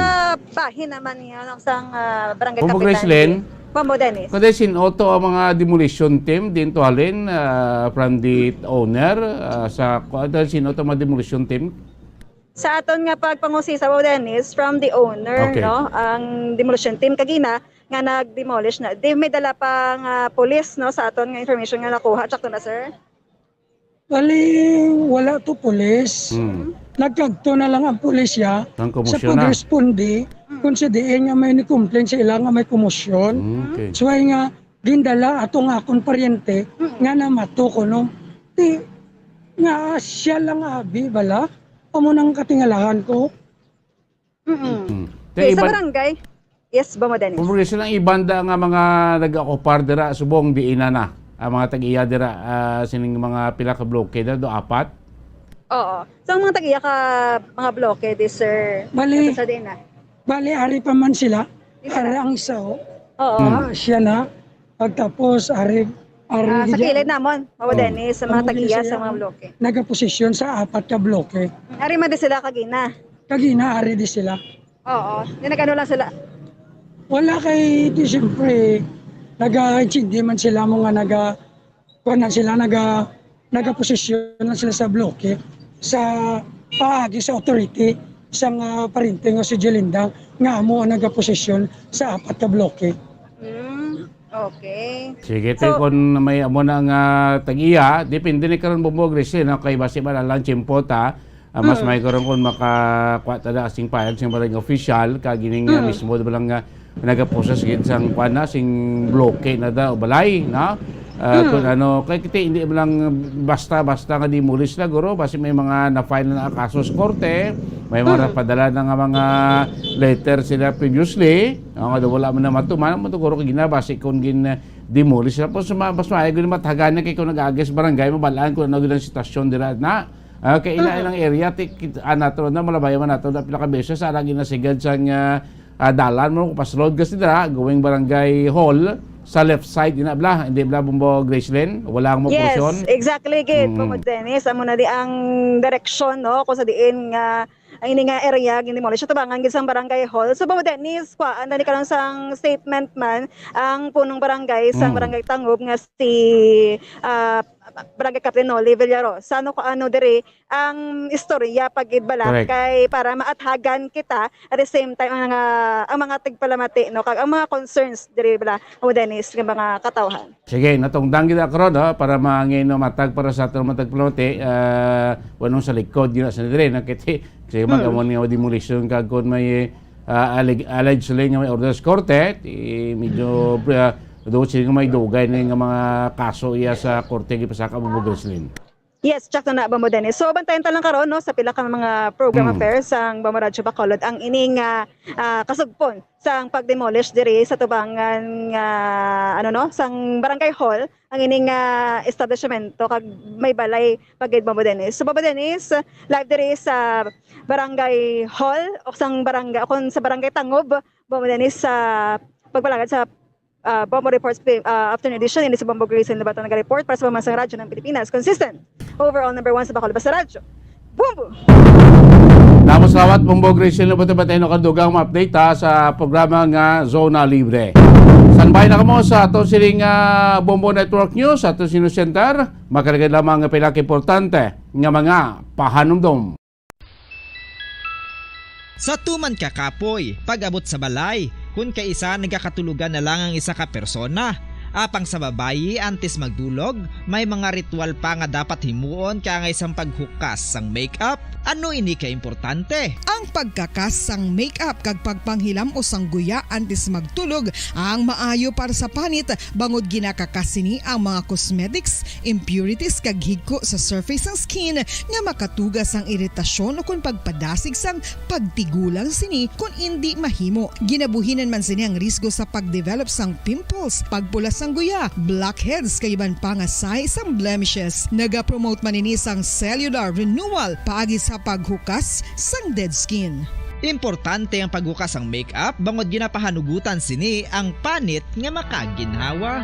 bahin naman niya, no, sang, ah, barangay Bombo kapitan. Gracelyn? Bombo Dennis. Kada sin-o to ang mga demolition team din to halin, ah, from the owner, ah, sa, kada sin-o to mga demolition team? Sa aton nga pagpangusisa, Bombo Dennis, from the owner, Okay. no, ang demolition team kagina nga nag-demolish na. Di may dala pa nga police, no, sa aton nga information nga nakuha. Check to na, sir. Bali, wala to pulis. Hmm. Nagkadto na lang ang pulisya Ang sa komosyon na. pagresponde kung sa diin nga may ni-complain sa ila nga may komosyon. Hmm, okay. So, ay nga, gindala ato nga akong paryente Mm. nga namato ko, no? Di, nga siya lang abi bala, amo nang katingalahan ko. Mm-mm. Mm. Okay, Sa iban- barangay? Yes, Bombo Dennis. Kung silang ibanda nga mga nag-okupar dira, subong diin na na ang mga tag-iya dira, ah, sining mga pila ka bloke na do, apat? Oo. So, ang mga tag-iya ka mga bloke, di, sir? Bali, Ito sa din na. bali, ari pa man sila. Di sila. Ari ang isa, oh. Oo. Hmm. Ah, siya na. Pagtapos, ari, ari Ah, sa diya. kilid namon, Bombo Oh. Dennis, sa mga Ang tag-iya siya sa mga bloke. nagaposisyon sa apat ka bloke. Ari man di sila kagina. Kagina, ari di sila. Oo. Di nag-ano lang sila. Wala kay, di siyempre, nag-intindi man sila mo nga naga, kuwan lang sila, naga, nagaposisyon lang sila sa bloke, sa paagi sa authority, sa nga parente nga si Jelindang, nga amo ang nagaposisyon sa apat ka bloke. Mm, okay. Sige, So, te, kung may amo na nga tag-iya, depende ni karon, Bombo Grace, no? Kay basi man lang tiyempo ta, ah, mas Mm. may karon kung makakuha ta na sing payag sing barangay official, kag ining, ah, Mm. mismo, di ba lang, ah, nagaprocess gid sang kuan na, sing bloke na da, o balay, no? Ah, Mm. kung ano, kay kita hindi mo lang basta-basta nga demolish na, guro, basi may mga na-file na kaso sa korte, may mga Mm. napadala na nga mga letter sila previously, no, nga wala man na matuman, mo to, guro, kay ginabasi kung gin-, demolish na po. So, ma-, mas maayo gid matagan na kay kung nag-agi sa barangay, mabalaan kung ano gid ang sitwasyon dira na. Ah, kay ila Mhm. ilang area, ti-, kit-, ah, nato na, malabayan man nato na pila ka beses, ara ginasigad sang, ah, ah, dalan mo, pasulod ka sila, going Barangay Hall, sa left side, ina bla, hindi bla, Bombo Gracelyn, wala ang Yes, operasyon. exactly, gid, Mm. Bombo Dennis, amo na di ang direksyon, no, kung sa diin nga ang ini nga area gindemolish sa tubangan gid sang Barangay Hall. So, Bombo Dennis, kuhaan na ni karon sang statement man ang punong barangay sang Mm. Barangay Tangob nga si, ah, Barangay Captain Noli Villarosa. Ano ko ano diri ang istorya pag gid bala Correct. kay para maathagan kita at the same time ang mga, ang mga tigpalamati, no, kag ang mga concerns diri bala, Bombo Dennis, nga mga katawhan. Sige, natungdan gid ako ron, ha, para mangin, no, matag para sa aton matag palamati, ah, wanong sa likod gina sa dire, nakiti, sige, Mm. mag-amon nga demolition kag kung may, ah, alleg-, allegedly nga may order sa korte, ti, medyo, ah, do, sige, may dugay na nga mga kaso iya sa korte gipasaka mo, Gracelyn. Yes, check na na, Bombo Dennis. So, bantayan ta lang karon, no, sa pila ka mga program Mm. affairs sang Bombo Radyo Bacolod ang ining, ah, ah, kasugpon sang pag-demolish diri sa tubangan nga, ano, no, sang Barangay Hall, ang ining, ah, establishmento kag may balay pa gid, Bombo Dennis. So, Bombo Dennis, live diri sa Barangay Hall o sang barangay, o kung sa Barangay Tangob, Bombo Dennis, sa pagpalagad sa, ah, Bombo Reports, ah, afternoon edition. Ini si Bombo Grace Lobato naga-report para sa Pambansang Radyo ng Pilipinas. Consistent. Overall number one sa Bacolod, basta radyo. Bombo! Damo salamat, Bombo Grace Lobato, batay no kadugang ma-update, ha, sa programa nga Zona Libre. Standby na kamo sa ato sining, ah, Bombo Network News, ato sino center. Makaragad lamang nga pila ka importante nga mga pahanumdom. Sa tuman ka kapoy, pag-abot sa balay, kun kaisa nagakatulogan na lang ang isa ka persona. Apang sa babayi, antes magdulog, may mga ritual pa nga dapat himuon kaangay sang paghukas sang makeup. Ano ini ka importante? Ang pagkakas sang makeup kag pagpanghilam-os sang guya antes magtulog ang maayo para sa panit, bangod ginakakas sini ang mga cosmetics, impurities kag higko sa surface sang skin nga makatuga sang iritasyon ukon pagpadasig sang pagtigulang sini kon indi mahimo. Ginabuhinan man sini ang risgo sa pag-develop sang pimples, pagpula sang guya, blackheads kag iban pa nga sahi sang blemishes. Nagapromote man ini sang cellular renewal paagi sa paghukas sang dead skin. Importante ang paghukas sang makeup bangod ginapahanugutan sini ang panit nga makaginhawa.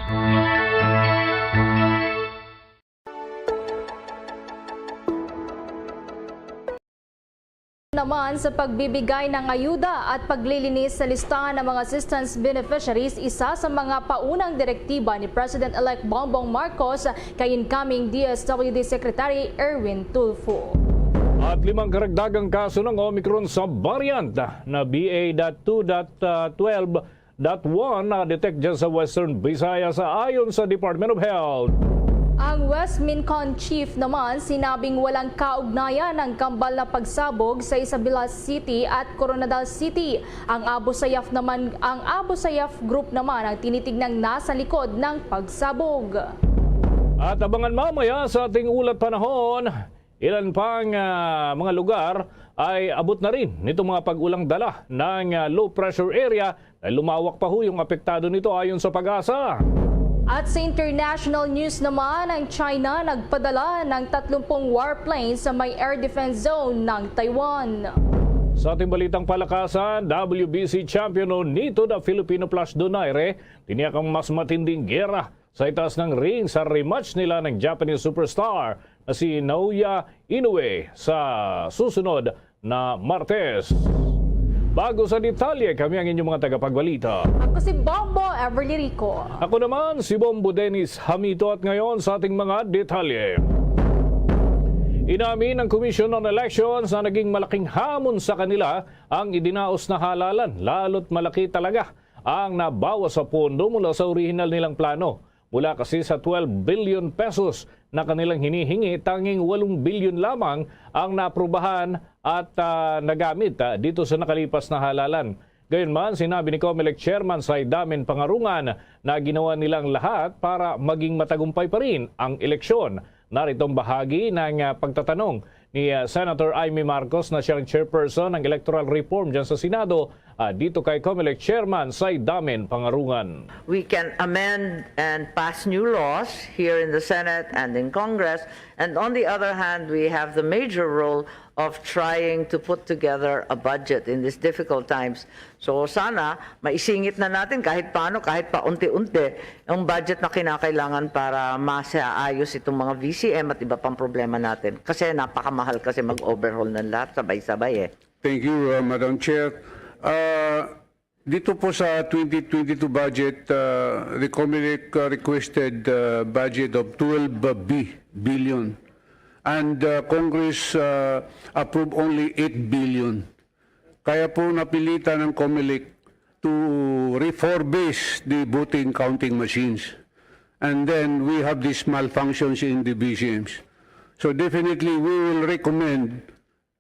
Naman sa pagbibigay ng ayuda at paglilinis sa listahan ng mga assistance beneficiaries, isa sa mga paunang direktiba ni President-elect Bongbong Marcos kay incoming D S W D Secretary Erwin Tulfo. At limang karagdagang kaso ng Omicron sa variant na B A dot two dot twelve dot one na-detect dyan sa Western Visayas, ayon sa Department of Health. Ang West MinCon chief naman sinabing walang kaugnayan ang kambal na pagsabog sa Isabela City at Koronadal City. Ang Abu Sayyaf naman, ang Abu Sayyaf Group naman ang tinitignang nasa likod ng pagsabog. At abangan mamaya sa ating ulat panahon, ilan pang, ah, mga lugar ay abot na rin nitong mga pag-ulang dala ng, ah, low pressure area na lumawak pa ho yung apektado nito ayon sa PAGASA. At sa international news naman, ang China nagpadala ng tatlumpung warplanes sa may air defense zone ng Taiwan. Sa ating balitang palakasan, W B C champion o Nito the Filipino Plus Donaire, tiniyak ang mas matinding gera sa itaas ng ring sa rematch nila ng Japanese superstar na si Naoya Inoue sa susunod na Martes. Bago sa detalye, kami ang inyong mga tagapagbalita. Ako si Bombo Everly Rico. Ako naman, si Bombo Dennis Hamito, at ngayon sa ating mga detalye. Inamin ng Commission on Elections na naging malaking hamon sa kanila ang idinaos na halalan, lalo't malaki talaga ang nabawas sa pondo mula sa orihinal nilang plano. Mula kasi sa twelve billion pesos na kanilang hinihingi, tanging walong bilyon lamang ang naaprubahan at, ah, nagamit, ah, dito sa nakalipas na halalan. Gayunman, sinabi ni Comelec Chairman Saydamen Pangarungan na ginawa nilang lahat para maging matagumpay pa rin ang eleksyon. Narito ang bahagi ng, ah, pagtatanong ni, ah, Senator Imee Marcos na siyang chairperson ng Electoral Reform dyan sa Senado, ah, dito kay Comelec Chairman Saydamen Pangarungan. We can amend and pass new laws here in the Senate and in Congress. And on the other hand, we have the major role of trying to put together a budget in these difficult times. So sana maisingit na natin kahit paano, kahit paunti-unti, ang budget na kinakailangan para masaayos itong mga V C M at iba pang problema natin. Kasi napakamahal kasi mag-overhaul ng lahat sabay-sabay eh. Thank you, uh, Madam Chair. Uh, dito po sa twenty twenty-two budget, uh, the Comelec, uh, requested, uh, budget of twelve billion. And, uh, Congress, uh, approved only eight billion. Kaya po napilitan ng Comelec to refurbish the voting counting machines. And then we have this malfunctions in the V C Ms. So definitely we will recommend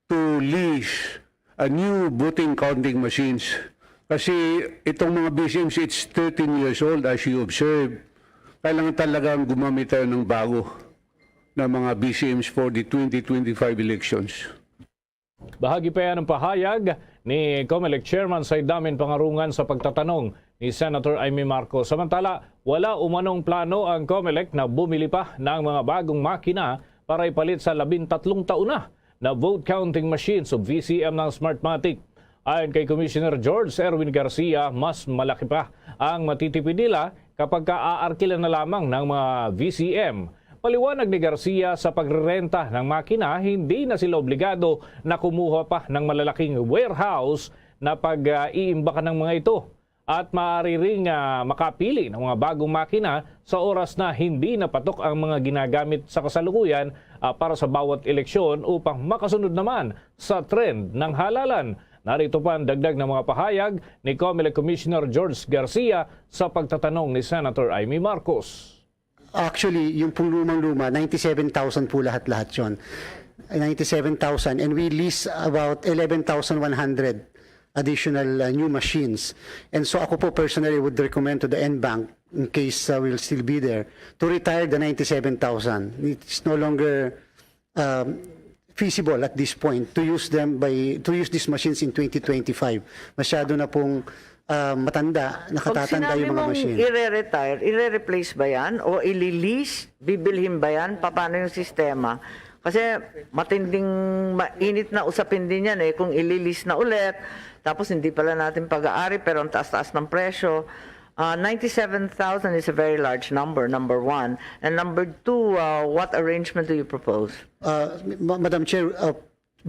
to lease a new voting counting machines. Kasi itong mga V C Ms, it's thirteen years old, as you observe. Kailangan talagang gumamit tayo ng bago na mga V C Ms for the twenty twenty-five elections. Bahagi pa yan ang pahayag ni Comelec Chairman Saydamen Pangarungan sa pagtatanong ni Senator Imee Marcos. Samantala, wala umanong plano ang Comelec na bumili pa ng mga bagong makina para ipalit sa labintatlong taon na na vote counting machines o V C M ng Smartmatic. Ayon kay Commissioner George Erwin Garcia, mas malaki pa ang matitipid nila kapag ka-aarkila na lamang ng mga V C M. Paliwanag ni Garcia, sa pagrerenta ng makina, hindi na sila obligado na kumuha pa ng malalaking warehouse na pag-iimbakan ng mga ito. At maaari ring, ah, makapili ng mga bagong makina sa oras na hindi na patok ang mga ginagamit sa kasalukuyan, ah, para sa bawat eleksyon upang makasunod naman sa trend ng halalan. Narito pa ang dagdag ng mga pahayag ni Comelec Commissioner George Garcia sa pagtatanong ni Senator Imee Marcos. Actually, yung pong lumang-luma, ninety-seven thousand po lahat-lahat yon. Ninety-seven thousand, and we lease about eleven thousand one hundred additional, uh, new machines. And so ako po personally would recommend to the N bank, in case, uh, we'll still be there, to retire the ninety-seven thousand. It's no longer, um, feasible at this point to use them by, to use these machines in twenty twenty-five. Masyado na pong, uh, matanda, nakatatanda yung mga machine. Pag sinabi mong ire-retire, ire-replace ba yan? O ili-lease? Bibilhin ba yan? Paano yung sistema? Kasi matinding, mainit na usapin din yan eh. Kung ili-lease na ulit, tapos hindi pala natin pag-aari, pero ang taas-taas ng presyo. Uh, ninety-seven thousand is a very large number, number one. And number two, uh, what arrangement do you propose? Uh, Ma-, Madam Chair, uh,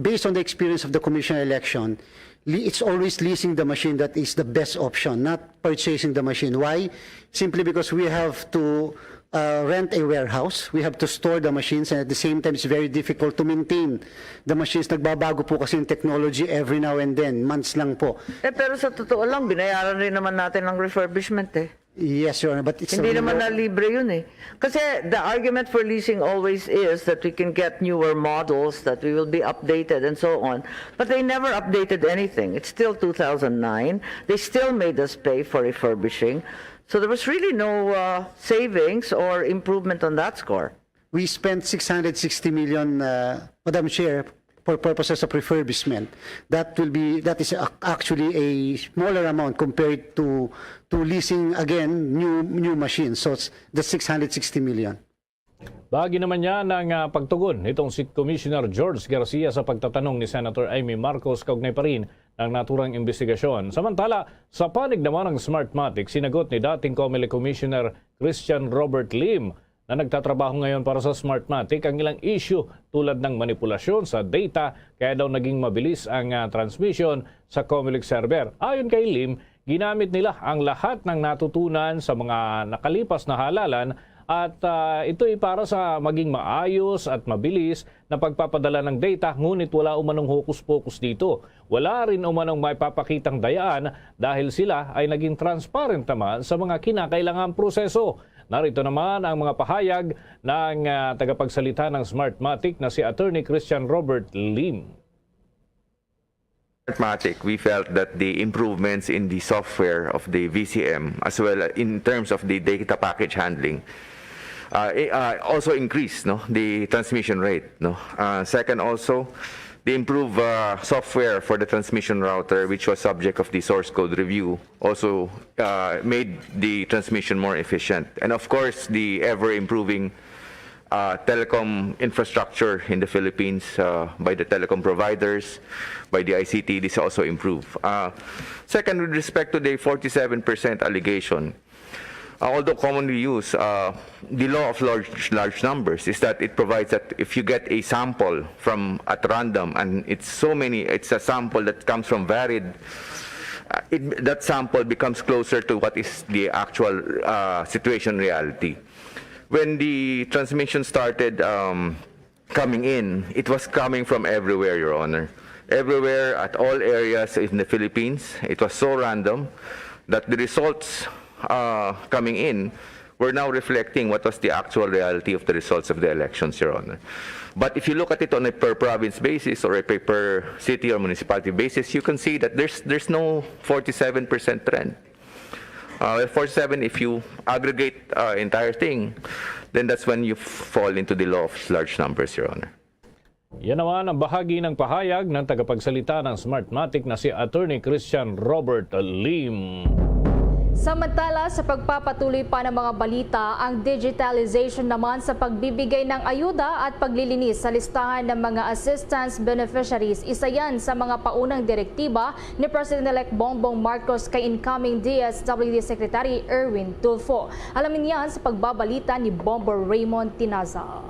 based on the experience of the commission election, li-, it's always leasing the machine that is the best option, not purchasing the machine. Why? Simply because we have to, uh, rent a warehouse, we have to store the machines, and at the same time, it's very difficult to maintain the machines. Nagbabago po kasi yung technology every now and then, months lang po. Eh, pero sa totoo lang, binayaran rin naman natin ang refurbishment eh. Yes, Your Honor, but it's a Hindi naman na renewal. Libre yun eh. Kasi the argument for leasing always is that we can get newer models, that we will be updated and so on. But they never updated anything. It's still two thousand nine. They still made us pay for refurbishing. So there was really no uh, savings or improvement on that score. We spent six hundred sixty million, uh, Madam Chair, for purposes of refurbishment. That will be, that is ac- actually a smaller amount compared to, to leasing, again, new, new machines. So it's the six hundred sixty million. Bahagi naman niya ng ah, pagtugon nitong si Commissioner George Garcia sa pagtatanong ni Senator Imee Marcos kaugnay pa rin ng naturang investigasyon. Samantala, sa panig naman ng Smartmatic, sinagot ni dating Comelec Commissioner Christian Robert Lim na nagtatrabaho ngayon para sa Smartmatic ang ilang issue tulad ng manipulasyon sa data kaya daw naging mabilis ang ah, transmission sa Comelec server. Ayon kay Lim, ginamit nila ang lahat ng natutunan sa mga nakalipas na halalan at ah, ito'y para sa maging maayos at mabilis na pagpapadala ng data, ngunit wala umanong hokus-pokus dito. Wala rin umanong maipapakitang dayaan dahil sila ay naging transparent naman sa mga kinakailangang proseso. Narito naman ang mga pahayag ng ah, tagapagsalita ng Smartmatic na si Attorney Christian Robert Lim. Smartmatic, we felt that the improvements in the software of the V C M, as well in terms of the data package handling, uh, i- uh, also increased, no, the transmission rate. No? Uh, second, also, the improved uh, software for the transmission router, which was subject of the source code review, also uh, made the transmission more efficient. And of course, the ever-improving uh, telecom infrastructure in the Philippines uh, by the telecom providers, by the I C T, this also improve. Uh, second, with respect to the forty-seven percent allegation, uh, although commonly used, uh, the law of large, large numbers is that it provides that if you get a sample from at random and it's so many, it's a sample that comes from varied, uh, it, that sample becomes closer to what is the actual uh, situation reality. When the transmission started um, coming in, it was coming from everywhere, Your Honor. Everywhere, at all areas in the Philippines, it was so random that the results uh, coming in were now reflecting what was the actual reality of the results of the elections, Your Honor. But if you look at it on a per province basis or a per, per city or municipality basis, you can see that there's there's no forty-seven percent trend. Uh, forty-seven, if you aggregate uh, entire thing, then that's when you fall into the law of large numbers, Your Honor. Yan naman ang bahagi ng pahayag ng tagapagsalita ng Smartmatic na si Attorney Christian Robert Lim. Samantala, sa pagpapatuloy pa ng mga balita, ang digitalization naman sa pagbibigay ng ayuda at paglilinis sa listahan ng mga assistance beneficiaries, isa yan sa mga paunang direktiba ni President-elect Bongbong Marcos kay incoming D S W D Secretary Erwin Tulfo. Alamin yan sa pagbabalita ni Bombo Raymond Tinaza.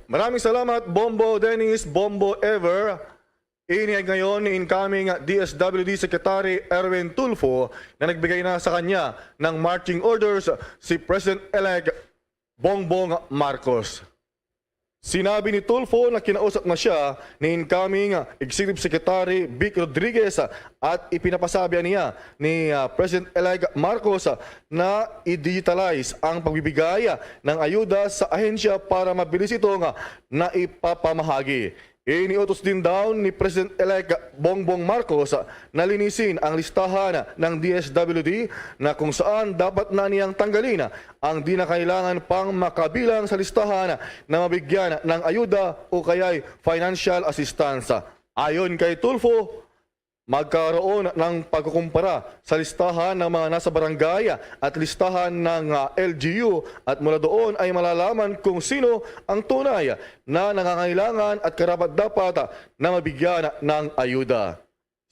Maraming salamat, Bombo Dennis, Bombo Ever. Ini ay ngayon ni incoming D S W D Secretary Erwin Tulfo na nagbigay na sa kanya ng marching orders si President-elect Bongbong Marcos. Sinabi ni Tulfo na kinausap na siya ni incoming Executive Secretary Vic Rodriguez at ipinapasabi niya ni ah, President-elect Marcos na i-digitalize ang pagbibigay ng ayuda sa ahensya para mabilis itong naipapamahagi. Iniutos din daw ni President-elect Bongbong Marcos na linisin ang listahan ng D S W D na kung saan dapat na niyang tanggalin ang di na kailangan pang makabilang sa listahan na mabigyan ng ayuda o kaya'y financial assistance. Ayon kay Tulfo, magkaroon ng pagkukumpara sa listahan ng mga nasa barangay at listahan ng ah, L G U at mula doon ay malalaman kung sino ang tunay na nangangailangan at karapat-dapat na mabigyan ng ayuda.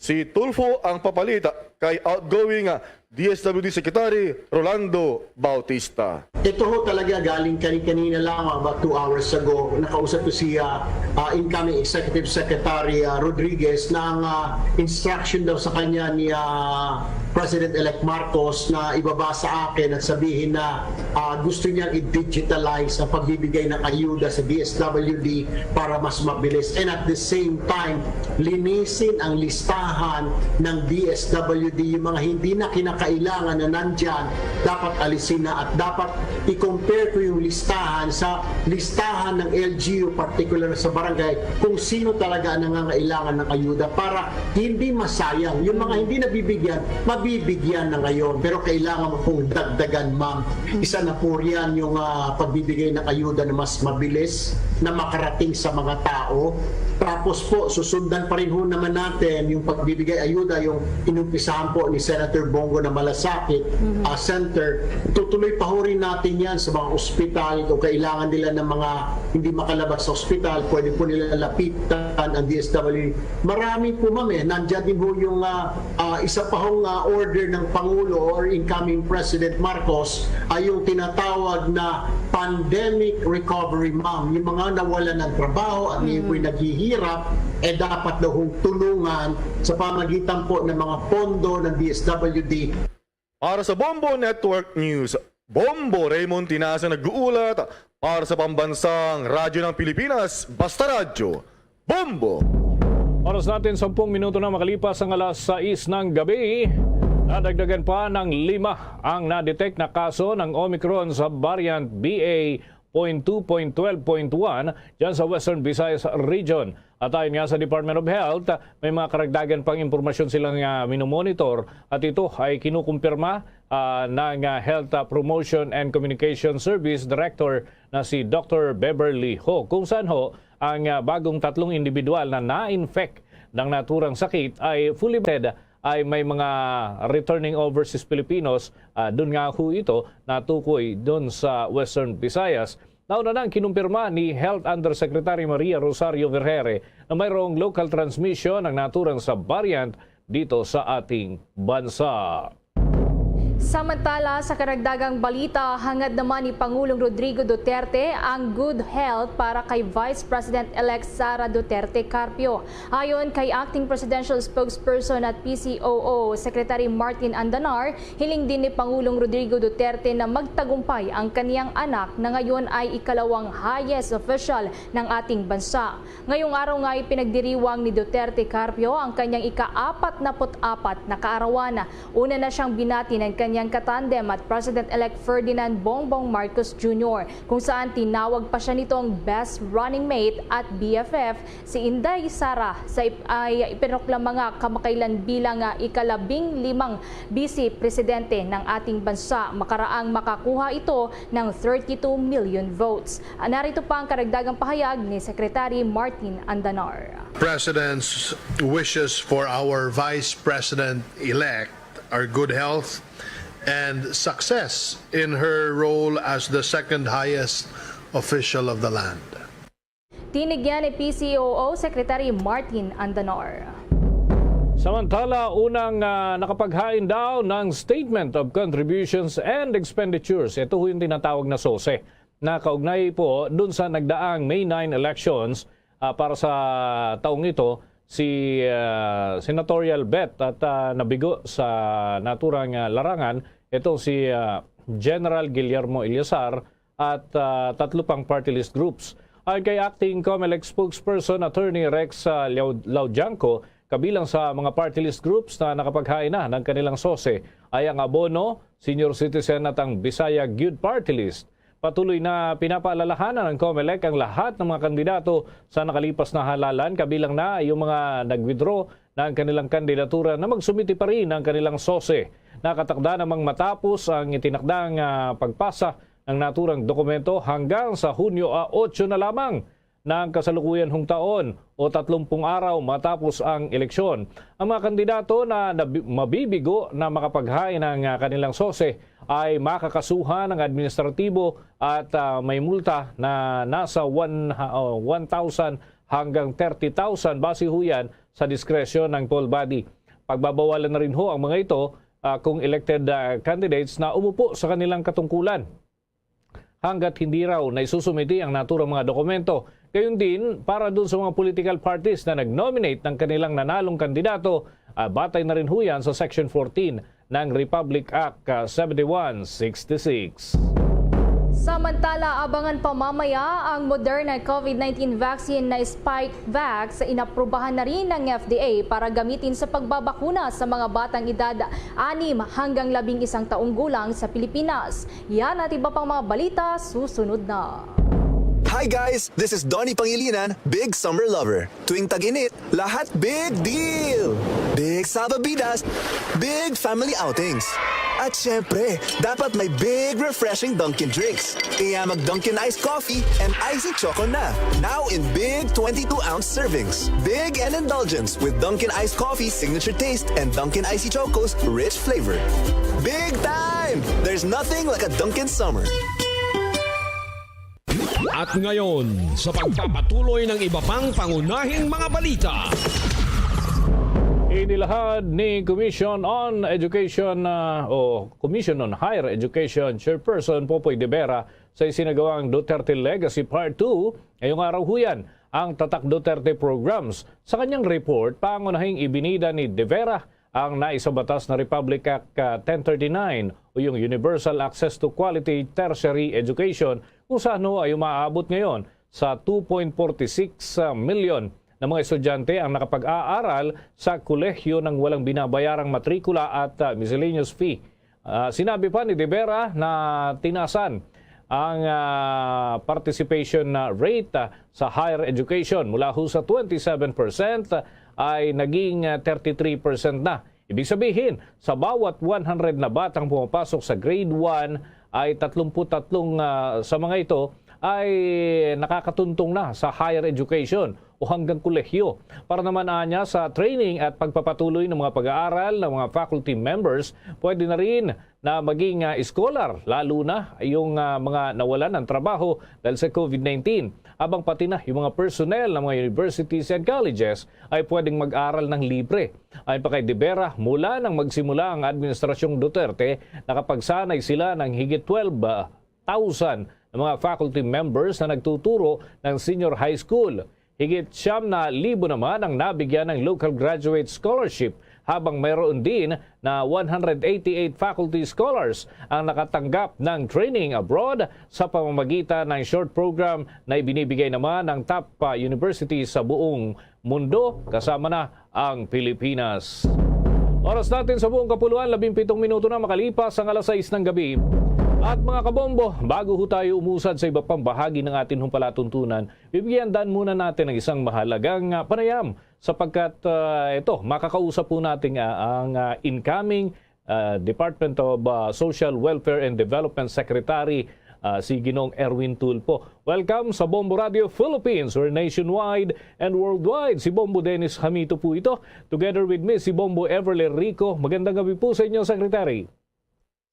Si Tulfo ang papalit kay outgoing ah, D S W D Secretary Rolando Bautista. Ito ho talaga galing kani kanina lang, about two hours ago, nakausap ko si ah, ah, incoming Executive Secretary ah, Rodriguez na ang ah, instruction daw sa kanya ni ah, President-elect Marcos na ibaba sa akin at sabihin na, ah, gusto niyang i-digitalize ang pagbibigay ng ayuda sa D S W D para mas mabilis. And at the same time, linisin ang listahan ng D S W D, yung mga hindi na kinakailangan na nandyan, dapat alisin na at dapat i-compare ko yung listahan sa listahan ng L G U, particular sa barangay, kung sino talaga ang nangangailangan ng ayuda para hindi masayang. Yung mga hindi nabibigyan, mabibigyan na ngayon. Pero kailangan mo pong dagdagan, ma'am. Isa na po riyan yung, ah, pagbibigay ng ayuda na mas mabilis, na makarating sa mga tao. Tapos po, susundan pa rin ho naman natin yung pagbibigay ayuda, yung inumpisahan po ni Senator Bong Go na Malasakit, ah, Center. Tutuloy pa ho rin natin yan sa mga ospital. Kung kailangan nila ng mga hindi makalabas sa ospital, pwede po nila lapitan ang D S W. Marami po, ma'am, eh. Nandiyan din ho yung, ah, ah, isa pa hong, ah, order ng Pangulo or incoming President Marcos ay yung tinatawag na pandemic recovery, ma'am. Yung mga nawalan ng trabaho at ngayon po'y naghihirap, eh, dapat daw hong tulungan sa pamagitan po ng mga pondo ng D S W D. Para sa Bombo Network News, Bombo Raymond Tinasan nag-uulat para sa Pambansang Radyo ng Pilipinas, Basta Radyo, Bombo! Oras natin, sampung minuto na makalipas ang alas sais ng gabi. Nadagdagan pa ng lima ang na-detect na kaso ng Omicron sa variant B A point two point twelve point one dyan sa Western Visayas Region. At ayon nga sa Department of Health, may mga karagdagan pang impormasyon sila nga minomonitor at ito ay kinukumpirma, ah, ng, ah, Health, ah, Promotion and Communication Service Director na si Doctor Beverly Ho, kung saan ho ang, ah, bagong tatlong individual na na-infect ng naturang sakit ay fully tested, ay may mga returning overseas Filipinos, ah, dun nga ho ito natukoy dun sa Western Visayas. Nauna nang kinumpirma ni Health Undersecretary Maria Rosario Vergeire na mayroong local transmission ang naturang sa variant dito sa ating bansa. Samantala, sa karagdagang balita, hangad naman ni Pangulong Rodrigo Duterte ang good health para kay Vice President-elect Sara Duterte Carpio. Ayon kay Acting Presidential Spokesperson at P C O O Secretary Martin Andanar, hiling din ni Pangulong Rodrigo Duterte na magtagumpay ang kaniyang anak na ngayon ay ikalawang highest official ng ating bansa. Ngayong araw nga ipinagdiriwang ni Duterte Carpio ang kanyang ika-apat na put-apat na kaarawan. Una na siyang binati ng kanyang katandem at President-elect Ferdinand Bongbong Marcos Junior, kung saan tinawag pa siya nitong best running mate at B F F. Si Inday Sara sa ip-, ay ipinoklama nga kamakailan bilang, ah, ikalabing limang bisi presidente ng ating bansa, makaraang makakuha ito ng thirty-two million votes. Ah, narito pa ang karagdagang pahayag ni Secretary Martin Andanar. President's wishes for our Vice President-elect are good health and success in her role as the second highest official of the land. Tinigyan ni P C O O Secretary Martin Andanar. Samantala, unang, ah, nakapaghain daw ng Statement of Contributions and Expenditures. Ito ho yung tinatawag na SOSE na kaugnay po dun sa nagdaang May nine elections, ah, para sa taong ito, si, ah, Senatorial Bet at, ah, nabigo sa naturang, ah, larangan itong si, ah, General Guillermo Eleazar at, ah, tatlo pang party list groups. Ayon kay Acting Comelec spokesperson Attorney Rex, ah, Lau-, Laudianco, kabilang sa mga party list groups na nakapaghain na ng kanilang SOSE ay ang Abono, Senior Citizen at ang Bisaya Gyud Party List. Patuloy na pinapaalalahanan ng Comelec ang lahat ng mga kandidato sa nakalipas na halalan, kabilang na yung mga nag-withdraw ng kanilang kandidatura na magsumiti pa rin ng kanilang SOSE. Nakatakda namang matapos ang itinakdang, ah, pagpasa ng naturang dokumento hanggang sa Hunyo, ah, otso na lamang ng kasalukuyan hong taon o tatlumpung araw matapos ang eleksyon. Ang mga kandidato na nabi-, mabibigo na makapaghain ng, ah, kanilang SOSE ay makakasuhan ng administratibo at, ah, may multa na nasa one, ah, one thousand hanggang thirty thousand base ho yan sa diskresyon ng poll body. Pagbabawalan na rin ho ang mga ito, ah, kung elected, ah, candidates na umupo sa kanilang katungkulan hanggat hindi raw naisusumiti ang naturang mga dokumento. Gayon din, para dun sa mga political parties na nag-nominate ng kanilang nanalong kandidato, ah, batay na rin ho yan sa Section fourteen ng Republic Act, ah, seventy-one sixty-six. Samantala, abangan pa mamaya ang Moderna COVID nineteen vaccine na Spikevax. Inaprubahan na rin ng F D A para gamitin sa pagbabakuna sa mga batang edad anim hanggang labing isang taong gulang sa Pilipinas. Yan at iba pang mga balita susunod na. Hi guys, this is Donnie Pangilinan, big summer lover. Tuwing tag-init, lahat big deal! Big salbabidas, big family outings. At syempre, dapat may big refreshing Dunkin' drinks. Kaya mag Dunkin' Iced Coffee and Icy Choco na. Now in big twenty-two ounce servings. Big and indulgence with Dunkin' Iced Coffee signature taste and Dunkin' Icy Choco's rich flavor. Big time! There's nothing like a Dunkin' summer. At ngayon, sa pagpapatuloy ng iba pang pangunahing mga balita. Inilahad ni Commission on Education, ah, o Commission on Higher Education Chairperson Popoy De Vera sa isinagawang Duterte Legacy Part two ngayong araw huyan ang Tatak Duterte Programs. Sa kanyang report, pangunahing ibinida ni De Vera ang naisabatas na Republic Act, ah, ten thirty-nine o yung Universal Access to Quality Tertiary Education, kung saan ho ay umaabot ngayon sa two point forty six million na mga estudyante ang nakapag-aaral sa kolehiyo ng walang binabayarang matrikula at, ah, miscellaneous fee. Ah, sinabi pa ni De Vera na tinasan ang, ah, participation na rate, ah, sa higher education mula ho sa twenty-seven percent ay naging, ah, thirty-three percent na. Ibig sabihin, sa bawat one hundred na batang pumapasok sa grade one ay tatlumpu't tatlong, ah, sa mga ito ay nakakatuntong na sa higher education o hanggang kolehiyo. Para naman anya sa training at pagpapatuloy ng mga pag-aaral ng mga faculty members, pwede na rin na maging, ah, scholar, lalo na yung, ah, mga nawalan ng trabaho dahil sa COVID nineteen. Habang pati na yung mga personnel ng mga universities and colleges ay pwedeng mag-aral ng libre. Ayon pa kay De Vera, mula nang magsimula ang Administrasyong Duterte, nakapagsanay sila ng higit twelve thousand na mga faculty members na nagtuturo ng senior high school. Higit siyam na libo naman ang nabigyan ng local graduate scholarship, habang mayroon din na one hundred eighty-eight faculty scholars ang nakatanggap ng training abroad sa pamamagitan ng short program na ibinibigay naman ng top, ah, university sa buong mundo, kasama na ang Pilipinas. Oras natin sa buong kapuluan, labing pitong minuto na makalipas ang alas sais ng gabi. At mga kabombo, bago ho tayo umusad sa iba pang bahagi ng atin hong palatuntunan, bibigyan dan muna natin ng isang mahalagang, ah, panayam sapagkat, ah, ito, makakausap po natin, ah, ang, ah, incoming, ah, Department of, ah, Social Welfare and Development Secretary, ah, si Ginoong Erwin Tulfo. Welcome sa Bombo Radio Philippines, where nationwide and worldwide, si Bombo Dennis Hamito po ito. Together with me, si Bombo Everly Rico. Magandang gabi po sa inyo, Secretary.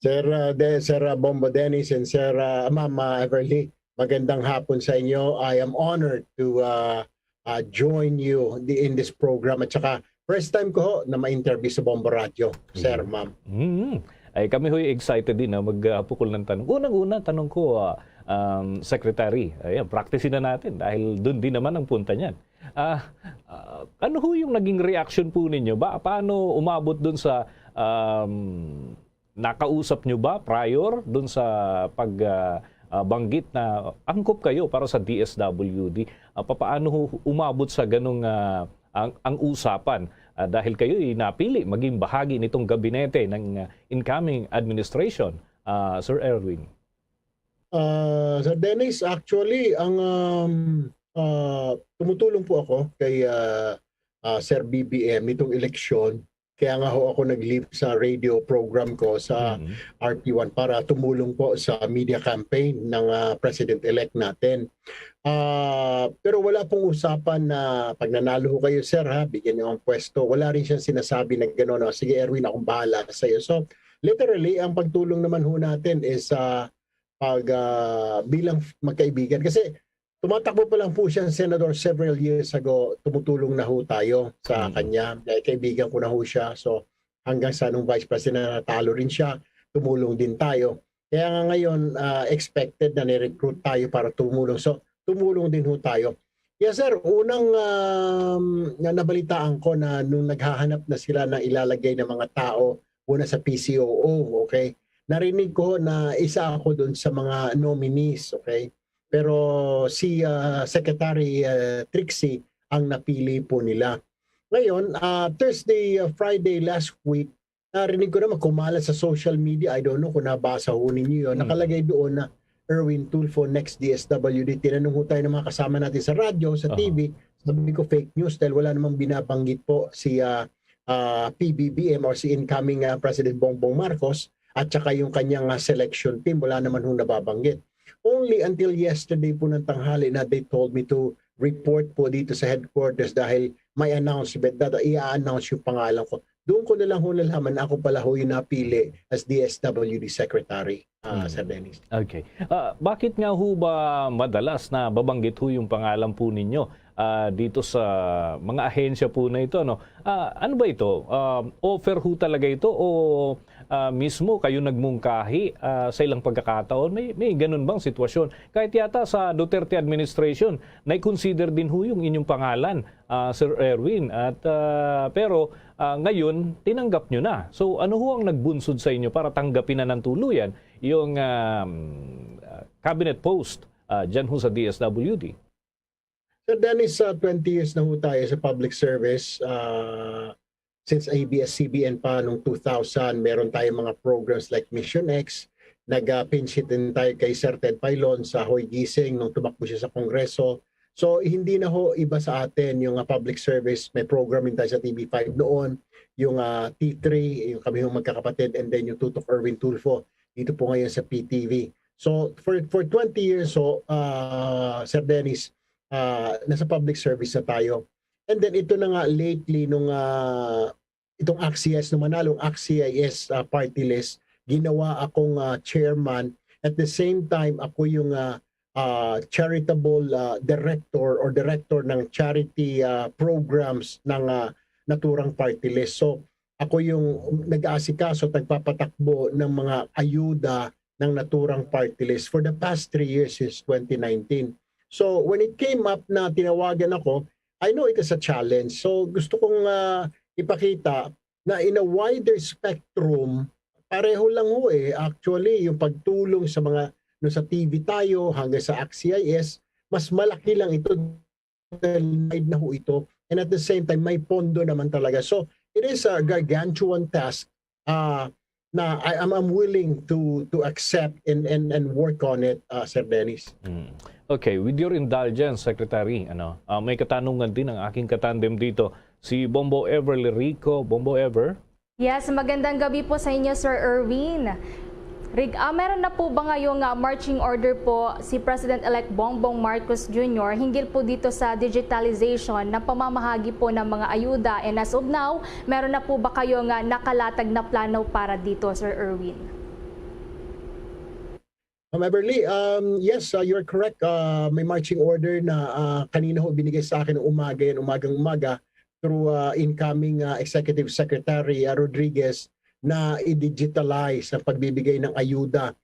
Sir, uh, De-, Sir, uh, Bombo Dennis and Sir, uh, Ma'am, uh, Everly, magandang hapon sa inyo. I am honored to, uh, uh, join you di-, in this program. At saka, first time ko ho na ma-interview sa Bombo Radio, Sir, Mm. Ma'am. Mm. Ay, kami ho'y excited din na magpukol ng tanong. Unang-una, tanong ko, ah, um, Secretary, ayan, practice na natin dahil dun din naman ang punta niyan. Ah, ah, ano ho yung naging reaction po ninyo? Ba, paano umabot dun sa, um, nakausap nyo ba prior dun sa pag, ah, ah, banggit na angkop kayo para sa D S W D? Ah, papaano ho umabot sa ganung, ah, ang, ang usapan? Ah, dahil kayo'y napili maging bahagi nitong gabinete ng, ah, incoming administration, ah, Sir Erwin. Ah, Sir Dennis, actually, ang, um, ah, tumutulong po ako kay, ah, ah, Sir B B M itong eleksyon. Kaya nga ho ako nag-leave sa radio program ko sa Mm. R P one para tumulong po sa media campaign ng, ah, President-elect natin. Ah, pero wala pong usapan na pag nanalo ho kayo, sir, ha, bigyan niyo ang pwesto. Wala rin siyang sinasabi na gano'n, "Oh, sige, Erwin, akong bahala sa iyo." So, literally, ang pagtulong naman ho natin is, ah, pag, ah, bilang magkaibigan. Kasi tumatakbo pa lang po siyang senador several years ago, tumutulong na ho tayo sa Mm. kanya. Dahil kaibigan ko na ho siya. So, hanggang sa nung vice president, natalo rin siya, tumulong din tayo. Kaya nga ngayon, ah, expected na ni-recruit tayo para tumulong. So, tumulong din ho tayo. Yes, sir. Unang, um, na nabalitaan ko na nung naghahanap na sila ng ilalagay ng mga tao, una sa P C O O, okay? Narinig ko na isa ako doon sa mga nominees, okay? Pero si, ah, Secretary, ah, Trixie ang napili po nila. Ngayon, ah, Thursday, ah, Friday last week, narinig ko naman kumalat sa social media, I don't know kung nabasa ho ninyo yun, Mm. nakalagay doon na Erwin Tulfo, next D S W D. Tinanong ho tayo ng mga kasama natin sa radyo, sa Aha. T V. Sabi ko, "Fake news," dahil wala namang binabanggit po si, ah, ah, P B B M or si incoming, ah, President Bongbong Marcos at saka yung kanyang, ah, selection team. Wala naman hong nababanggit. Only until yesterday po ng tanghali na they told me to report po dito sa headquarters dahil may announcement na i-announce yung pangalan ko. Doon ko na lang ho nalaman na ako pala ho yung napili as D S W D secretary, ah, Mm. Sir Dennis. Okay. Ah, bakit nga ho ba madalas na babanggit ho yung pangalan po ninyo, ah, dito sa mga ahensya po na ito, no? Ah, ano ba ito? Ah, offer ho talaga ito o, ah, mismo kayo nagmungkahi, ah, sa ilang pagkakataon? May, may ganun bang sitwasyon? Kahit yata sa Duterte administration, nai-consider din ho yung inyong pangalan, ah, Sir Erwin. At, ah, pero, ah, ngayon, tinanggap nyo na. So, ano ho ang nagbunsod sa inyo para tanggapin na ng tuluyan yung, um, ah, cabinet post, ah, dyan ho sa D S W D? Sir Dennis, sa twenty years na ho tayo sa public service, ah, since A B S C B N pa nung two thousand, meron tayong mga programs like Mission X, nag-, ah, pinch hit din tayo kay Sir Ted Pailon sa Hoy Gising nung tumakbo siya sa Kongreso. So, hindi na ho iba sa atin yung, ah, public service. May program din tayo sa T V five noon, yung, ah, T three, yung kami yung magkakapatid, and then yung Tutok Erwin Tulfo, dito po ngayon sa P T V. So, for, for twenty years, so, ah, Sir Dennis, ah, nasa public service na tayo. And then, ito na nga lately, nung, ah, itong ACT-CIS, nung manalo ang ACT-CIS, ah, party list, ginawa akong, ah, chairman. At the same time, ako yung, ah, ah, charitable, ah, director or director ng charity, ah, programs ng, ah, naturang party list. So, ako yung nag-aasikaso at nagpapatakbo ng mga ayuda ng naturang party list for the past three years since twenty nineteen. So, when it came up na tinawagan ako, I know it is a challenge. So, gusto kong, ah, ipakita na in a wider spectrum, pareho lang ho eh. Actually, yung pagtulong sa mga, no, sa T V tayo, hanggang sa ACT-CIS, mas malaki lang ito dahil wide na ho ito. And at the same time, may pondo naman talaga. So, it is a gargantuan task, ah, na I, I'm, I'm willing to, to accept and, and, and work on it, ah, Sir Dennis. Mm. Okay, with your indulgence, Secretary, ano, ah, may katanungan din ang aking katandem dito, si Bombo Ever Lirico. Bombo Ever? Yes, magandang gabi po sa inyo, Sir Erwin. Rig-, ah, meron na po ba ngayong, ah, marching order po si President-elect Bongbong Marcos Junior hinggil po dito sa digitalization na pamamahagi po ng mga ayuda? And as of now, meron na po ba kayong, ah, nakalatag na plano para dito, Sir Erwin? Ma'am Everly, um, yes, uh, you're correct. Uh, may marching order na, uh, kanina ho binigay sa akin ng umaga yan, umagang umaga, through, uh, incoming, uh, Executive Secretary, uh, Rodriguez, na i-digitalize ang pagbibigay ng ayuda,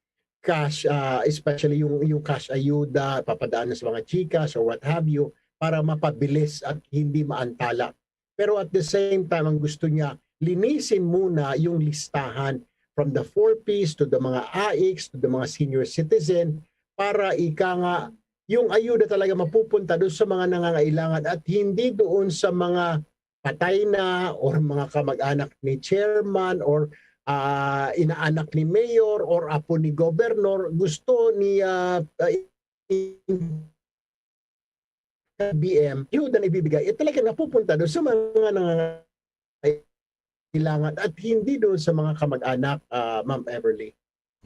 cash, uh, especially yung, yung cash ayuda, papadaan sa mga GCash or what have you, para mapabilis at hindi maantala. Pero at the same time, ang gusto niya, linisin muna yung listahan from the four Ps to the mga AICS, to the mga senior citizen, para ika nga yung ayuda talaga mapupunta doon sa mga nangangailangan at hindi doon sa mga patay na or mga kamag-anak ni chairman or, ah, inaanak ni mayor or apo ni gobernador. Gusto ni, ah, ah, B M, ayuda na ibibigay, eh, talaga napupunta doon sa mga nangangailangan at hindi doon sa mga kamag-anak, ah, Ma'am Everly.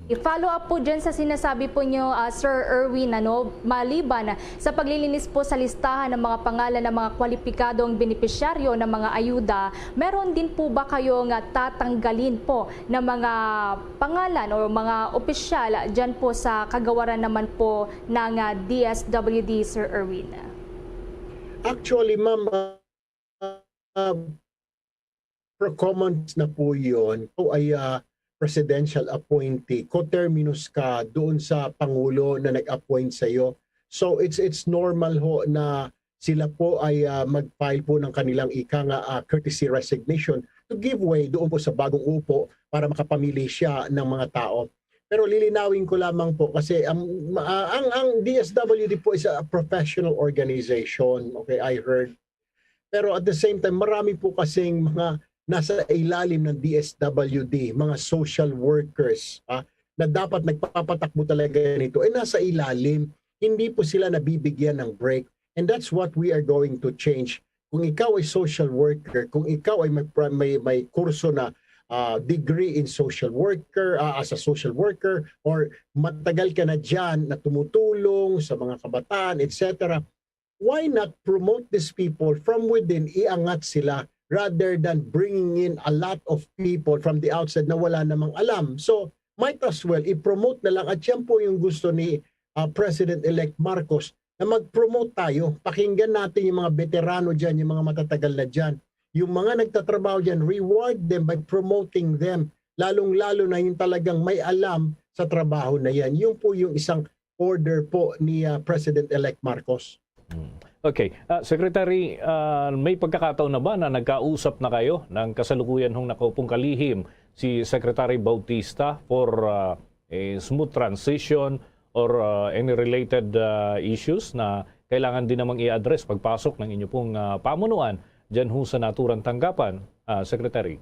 I-follow up po dyan sa sinasabi po nyo, ah, Sir Erwin, ano, maliban sa paglilinis po sa listahan ng mga pangalan ng mga kwalipikadong benepisyaryo ng mga ayuda, meron din po ba kayo nga tatanggalin po na mga pangalan o mga opisyal dyan po sa kagawaran naman po ng, ah, D S W D, Sir Erwin? Actually, ma'am, ah, ah, pro comments na po yun. Ikaw ay, ah, presidential appointee. Coterminous ka doon sa Pangulo na nag-appoint sa'yo. So, it's, it's normal ho na sila po ay, ah, mag-file po ng kanilang ika nga, ah, courtesy resignation to give way doon po sa bagong upo para makapamili siya ng mga tao. Pero lilinawin ko lamang po kasi ang, ah, ang, ang D S W D po is a professional organization. Okay, I heard. Pero at the same time, marami po kasing mga nasa ilalim ng D S W D, mga social workers, ah, na dapat nagpapatakbo talaga nito, eh, nasa ilalim. Hindi po sila nabibigyan ng break. And that's what we are going to change. Kung ikaw ay social worker, kung ikaw ay may, pra- may, may kurso na, ah, degree in social worker, ah, as a social worker, or matagal ka na dyan na tumutulong sa mga kabataan, et cetera, why not promote these people from within, iangat sila rather than bringing in a lot of people from the outside na wala namang alam. So, might as well, i-promote na lang. At yan po yung gusto ni, ah, President-elect Marcos, na mag-promote tayo. Pakinggan natin yung mga veterano dyan, yung mga matatagal na dyan. Yung mga nagtatrabaho dyan, reward them by promoting them. Lalong-lalo na yung talagang may alam sa trabaho na yan. Yun po yung isang order po ni, ah, President-elect Marcos. Hmm. Okay. Ah, Secretary, ah, may pagkakataon na ba na nagkausap na kayo ng kasalukuyan hong nakaupong kalihim, si Secretary Bautista, for, ah, a smooth transition or, ah, any related, ah, issues na kailangan din namang i-address pagpasok ng inyo pong, ah, pamunuan dyan ho sa naturang tanggapan, ah, Secretary?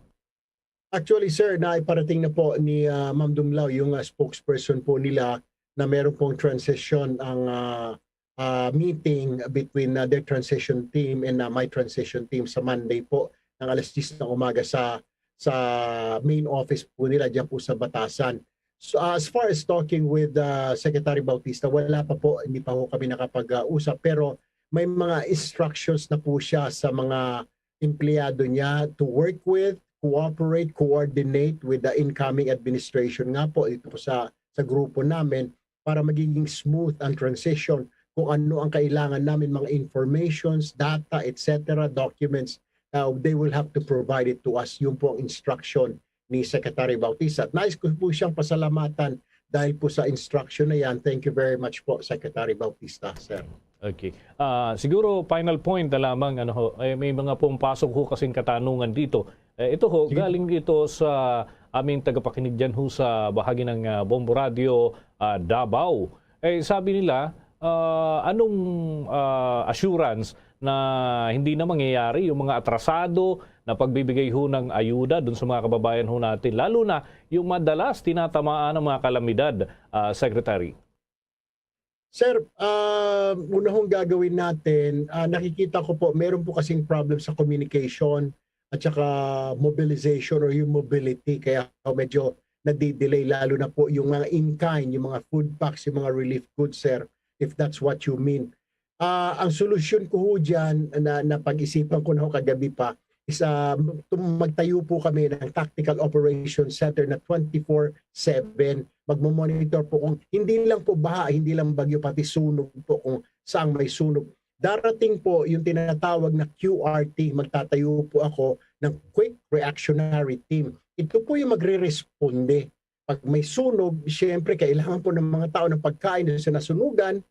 Actually, sir, naiparating na po ni, ah, Ma'am Dumlao, yung, ah, spokesperson po nila, na meron pong transition ang, ah, ah, meeting between, ah, their transition team and, ah, my transition team sa Monday po ng alas diyes ng umaga sa sa main office po nila diyan po sa Batasan. So, ah, as far as talking with, ah, Secretary Bautista, wala pa po, hindi pa ho kami nakapag-usap, pero may mga instructions na po siya sa mga empleyado niya to work with, cooperate, coordinate with the incoming administration nga po dito po sa, sa grupo namin para magiging smooth ang transition, kung ano ang kailangan namin, mga informations, data, et cetera, documents, uh, they will have to provide it to us. Yun po ang instruction ni Secretary Bautista. At nais ko po siyang pasalamatan dahil po sa instruction na yan. Thank you very much po, Secretary Bautista, sir. Okay. Ah, siguro final point na lamang, ano ho, eh, may mga pumapasok ho kasing katanungan dito. Eh, ito ho, Sige. galing ito sa aming tagapakinig dyan ho sa bahagi ng, ah, Bombo Radio, ah, Davao. Eh, sabi nila, ah, anong, ah, assurance na hindi na mangyayari yung mga atrasado na pagbibigay ho ng ayuda dun sa mga kababayan ho natin, lalo na yung madalas tinatamaan ng mga kalamidad, ah, Secretary? Sir, ah, una hong gagawin natin, ah, nakikita ko po, meron po kasing problem sa communication at saka mobilization or yung mobility. Kaya medyo nadidelay, lalo na po yung mga in-kind, yung mga food packs, yung mga relief goods, sir, if that's what you mean. Ah, ang solusyon ko ho dyan na napag-isipan ko na ho kagabi pa is, ah, tum-, magtayo po kami ng Tactical Operations Center na twenty-four seven. Magmo-monitor po kung hindi lang po baha, hindi lang bagyo, pati sunog po kung saan may sunog. Darating po yung tinatawag na Q R T. Magtatayo po ako ng Quick Reactionary Team. Ito po yung magre-responde. Pag may sunog, siyempre, kailangan po ng mga tao ng pagkain sa nasunugan.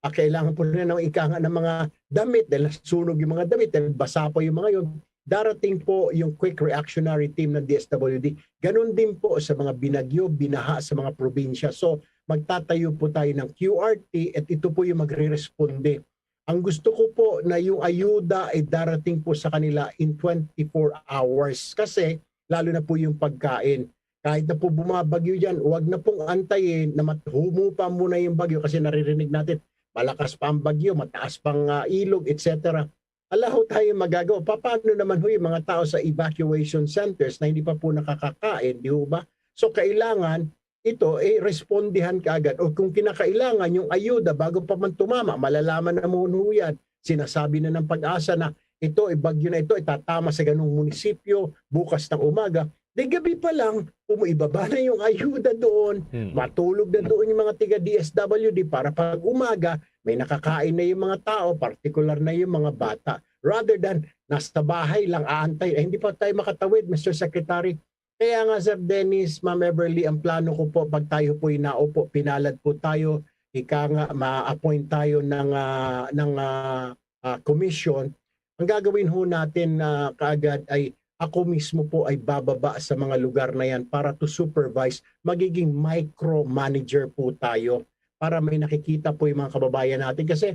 Ah, kailangan po nila ng ikanga ng mga damit dahil nasunog yung mga damit, dahil basa pa yung mga yun. Darating po yung Quick Reactionary Team ng D S W D. Ganun din po sa mga binagyo, binaha sa mga probinsya. So, magtatayo po tayo ng Q R T at ito po yung magre-responde. Ang gusto ko po na yung ayuda ay darating po sa kanila in twenty-four hours kasi lalo na po yung pagkain. Kahit na po bumabagyo dyan, huwag na pong antayin na mat-, humupa muna yung bagyo kasi naririnig natin, malakas pa ang bagyo, mataas pang, ah, ilog, et cetera. Ala ho tayo magagawa. Pa-, paano naman ho yung mga tao sa evacuation centers na hindi pa po nakakakain, di ho ba? So, kailangan ito, eh, respondihan kaagad. O kung kinakailangan yung ayuda bago pa man tumama, malalaman na mo ho yan. Sinasabi na ng PAGASA na ito, eh, bagyo na ito, itatama sa ganung munisipyo bukas ng umaga. Di gabi pa lang, umibaba na yung ayuda doon, Hmm. matulog na doon yung mga tiga D S W D para pag umaga, may nakakain na yung mga tao, partikular na yung mga bata. Rather than nasa bahay lang aantay, eh, hindi pa tayo makatawid, Mister Secretary. Kaya nga, Sir Dennis, Ma'am Everly, ang plano ko po, pag tayo po'y naupo, pinalad po tayo, ika nga, ma-appoint tayo ng, ah, ng, ah, ah, commission, ang gagawin ho natin na kaagad ay ako mismo po ay bababa sa mga lugar na yan para to supervise, magiging micromanager po tayo para may nakikita po yung mga kababayan natin. Kasi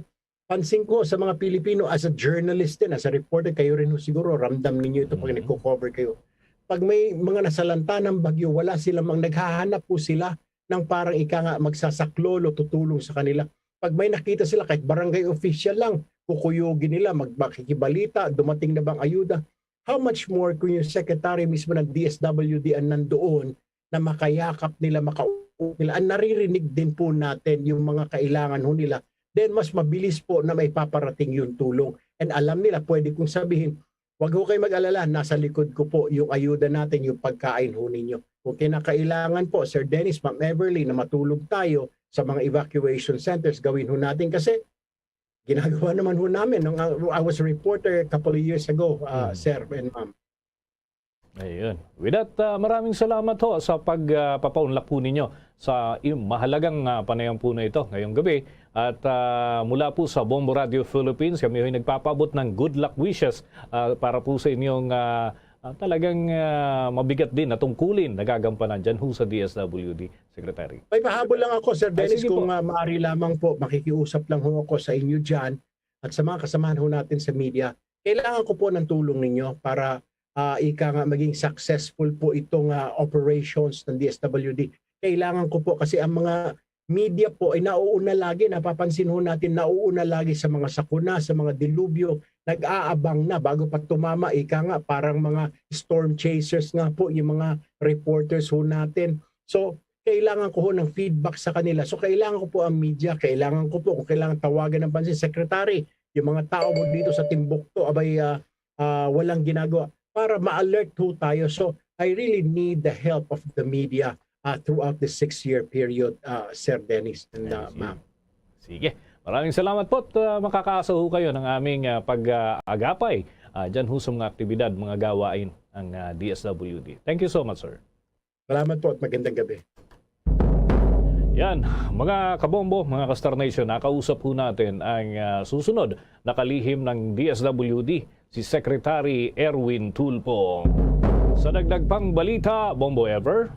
pansin ko sa mga Pilipino, as a journalist din, as a reporter, kayo rin ho siguro, ramdam ninyo ito pag Mhm. nagko-cover kayo. Pag may mga nasalantanang bagyo, wala sila mang naghahanap po sila ng parang ika nga magsasaklolo, tutulong sa kanila. Pag may nakita sila, kahit barangay official lang, kukuyugin nila, mag-, makikibalita, dumating na bang ayuda. How much more kung yung secretary mismo ng D S W D ang nandoon na makayakap nila, makaupo nila, ang naririnig din po natin yung mga kailangan ho nila, then mas mabilis po na may paparating yung tulong. And alam nila, pwede kong sabihin, "Wag ho kayo mag-alala, nasa likod ko po yung ayuda natin, yung pagkain ho ninyo." Kung kinakailangan po, Sir Dennis, Ma'am Everly, na matulog tayo sa mga evacuation centers, gawin ho natin kasi ginagawa naman ho namin. Nung, uh, I was a reporter a couple of years ago, uh, Mhm. Sir and Ma'am. Ayun. With that, ah, maraming salamat ho sa pag, ah, papaunlak po ninyo sa im-, mahalagang, ah, panayam po na ito ngayong gabi. At, ah, mula po sa Bombo Radio Philippines, kami ho'y nagpapaabot ng good luck wishes, ah, para po sa inyong, ah, ah, talagang, ah, mabigat din na tungkulin na gagampanan dyan ho sa D S W D, Secretary. May pahabol lang ako, Sir Ay, Dennis, sige kung, po. ah, maaari lamang po, makikiusap lang ho ako sa inyo dyan at sa mga kasamahan ho natin sa media. Kailangan ko po ng tulong ninyo para, ah, ika nga, maging successful po itong, ah, operations ng D S W D. Kailangan ko po kasi ang mga media po ay nauuna lagi, napapansin ho natin, nauuna lagi sa mga sakuna, sa mga dilubyo, nag-aabang na bago pa tumama, ika nga, parang mga storm chasers nga po yung mga reporters ho natin. So, kailangan ko ho ng feedback sa kanila. So, kailangan ko po ang media, kailangan ko po, kung kailangan tawagan ng pansin, secretary, yung mga tao mo dito sa Timbuktu, abay, ah, ah, walang ginagawa para ma-alert ho tayo. So, I really need the help of the media, ah, throughout the six-year period, ah, Sir Dennis and, ah, Ayos yun. Ma'am. Sige. Maraming salamat po at, ah, makakaasa ho kayo ng aming, ah, pag-agapay, ah, dyan ho sa mga aktibidad, mga gawain ng, ah, D S W D. Thank you so much, sir. Salamat po at magandang gabi. Yan, mga kabombo, mga ka-Star Nation, nakausap po natin ang, ah, susunod na kalihim ng D S W D, si Secretary Erwin Tulfo. Sa dagdag pang balita, Bombo Ever.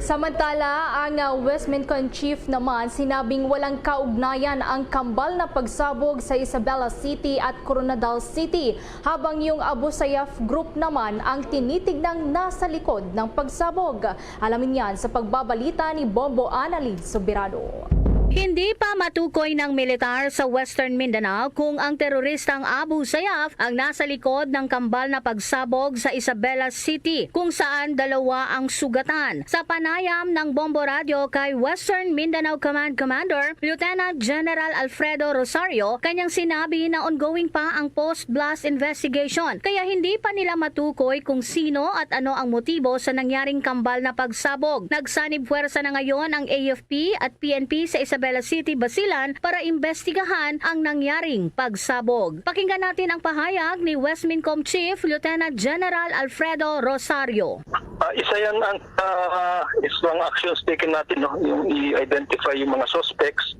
Samantala, ang, ah, Westmincom chief naman sinabing walang kaugnayan ang kambal na pagsabog sa Isabela City at Koronadal City, habang yung Abu Sayyaf Group naman ang tinitignang nasa likod ng pagsabog. Alamin yan sa pagbabalita ni Bombo Annalyn Soberano. Hindi pa matukoy ng militar sa Western Mindanao kung ang teroristang Abu Sayyaf ang nasa likod ng kambal na pagsabog sa Isabela City, kung saan dalawa ang sugatan. Sa panayam ng Bombo Radio kay Western Mindanao Command Commander Lieutenant General Alfredo Rosario, kanyang sinabi na ongoing pa ang post-blast investigation, kaya hindi pa nila matukoy kung sino at ano ang motibo sa nangyaring kambal na pagsabog. Nagsanib puwersa na ngayon ang A F P at P N P sa Isabela City, Basilan para imbestigahan ang nangyaring pagsabog. Pakinggan natin ang pahayag ni Westmincom Chief Lieutenant General Alfredo Rosario. Ah, isa yan ang, ah, isang actions taken natin, no? Yung i-identify yung mga suspects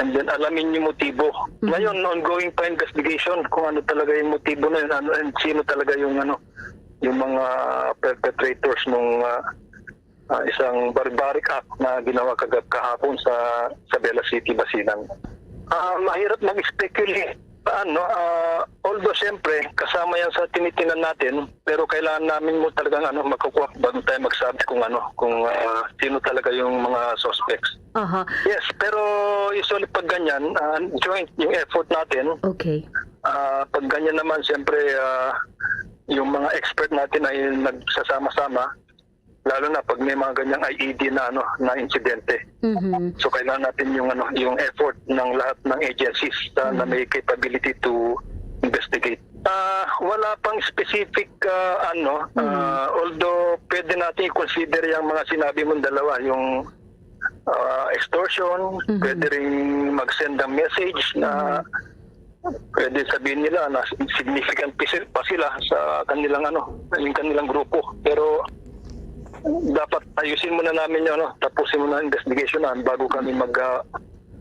and then alamin yung motibo. Mhm. Ngayon, ongoing pa investigation kung ano talaga yung motibo na yun, ano, and sino talaga yung, ano, yung mga perpetrators nung, ah, ah, isang barbaric act na ginawa kagab-, kahapon sa, sa Isabela City, Basilan. Ah, mahirap mag-speculate saan, no? Ah, although, siyempre, kasama yan sa tinitingnan natin, pero kailangan namin mo talagang, ano, magkukuha bago tayo magsabi kung, ano, kung, ah, sino talaga yung mga suspects. Aha. Yes, pero usually pag ganyan, ah, joint yung effort natin. Okay. Ah, pag ganyan naman, siyempre, ah, yung mga expert natin ay nagsasama-sama, lalo na pag may mga ganyang I E D na, ano, na insidente. Mhm. So, kailangan natin yung, ano, yung effort ng lahat ng agencies sa, na Mhm. may capability to investigate. Ah, wala pang specific, ah, ano, Mhm. ah, although pwede natin i-consider yung mga sinabi mong dalawa, yung, ah, extortion, Mhm. pwede rin mag-send ng message na Mhm. pwede sabihin nila na significant pa sil-, pa sila sa kanilang, ano, yung kanilang grupo. Pero dapat ayusin muna namin yun, ano, tapusin muna ang investigation na bago kami mag, ah,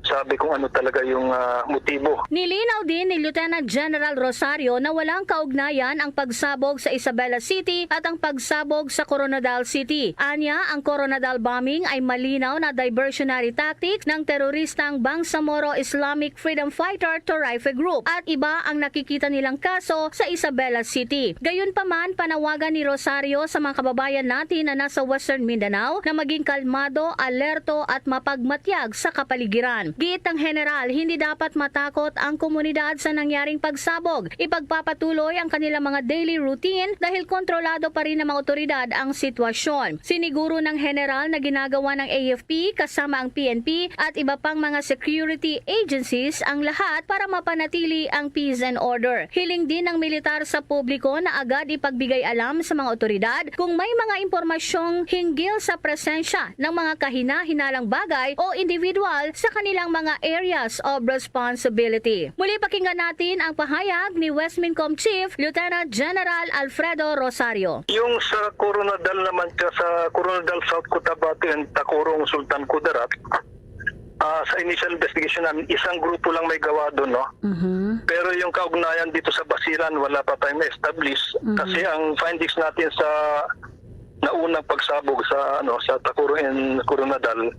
sabi kung ano talaga yung, ah, motibo. Nilinaw din ni Lieutenant General Rosario na walang kaugnayan ang pagsabog sa Isabela City at ang pagsabog sa Koronadal City. Anya, ang Koronadal bombing ay malinaw na diversionary tactic ng teroristang Bangsamoro Islamic Freedom Fighter Toraife Group at iba ang nakikita nilang kaso sa Isabela City. Gayunpaman, panawagan ni Rosario sa mga kababayan natin na nasa Western Mindanao na maging kalmado, alerto at mapagmatyag sa kapaligiran. Giit ng General, hindi dapat matakot ang komunidad sa nangyaring pagsabog. Ipagpapatuloy ang kanilang mga daily routine dahil kontrolado pa rin ng mga otoridad ang sitwasyon. Siniguro ng General na ginagawa ng A F P kasama ang P N P at iba pang mga security agencies ang lahat para mapanatili ang peace and order. Hiling din ng militar sa publiko na agad ipagbigay alam sa mga otoridad kung may mga impormasyong hinggil sa presensya ng mga kahinahinalang bagay o individual sa kanilang mga areas of responsibility. Muli, pakinggan natin ang pahayag ni West Mincom Chief Lieutenant General Alfredo Rosario. Yung sa Koronadal naman, sa Koronadal South Cotabato and Tacurong Sultan Kudarat, ah, sa initial investigation namin, isang grupo lang may gawa doon, no? Mhm. Pero yung kaugnayan dito sa Basilan, wala pa tayong na-establish. Mhm. Kasi ang findings natin sa naunang pagsabog sa, ano, sa Tacurong and Koronadal,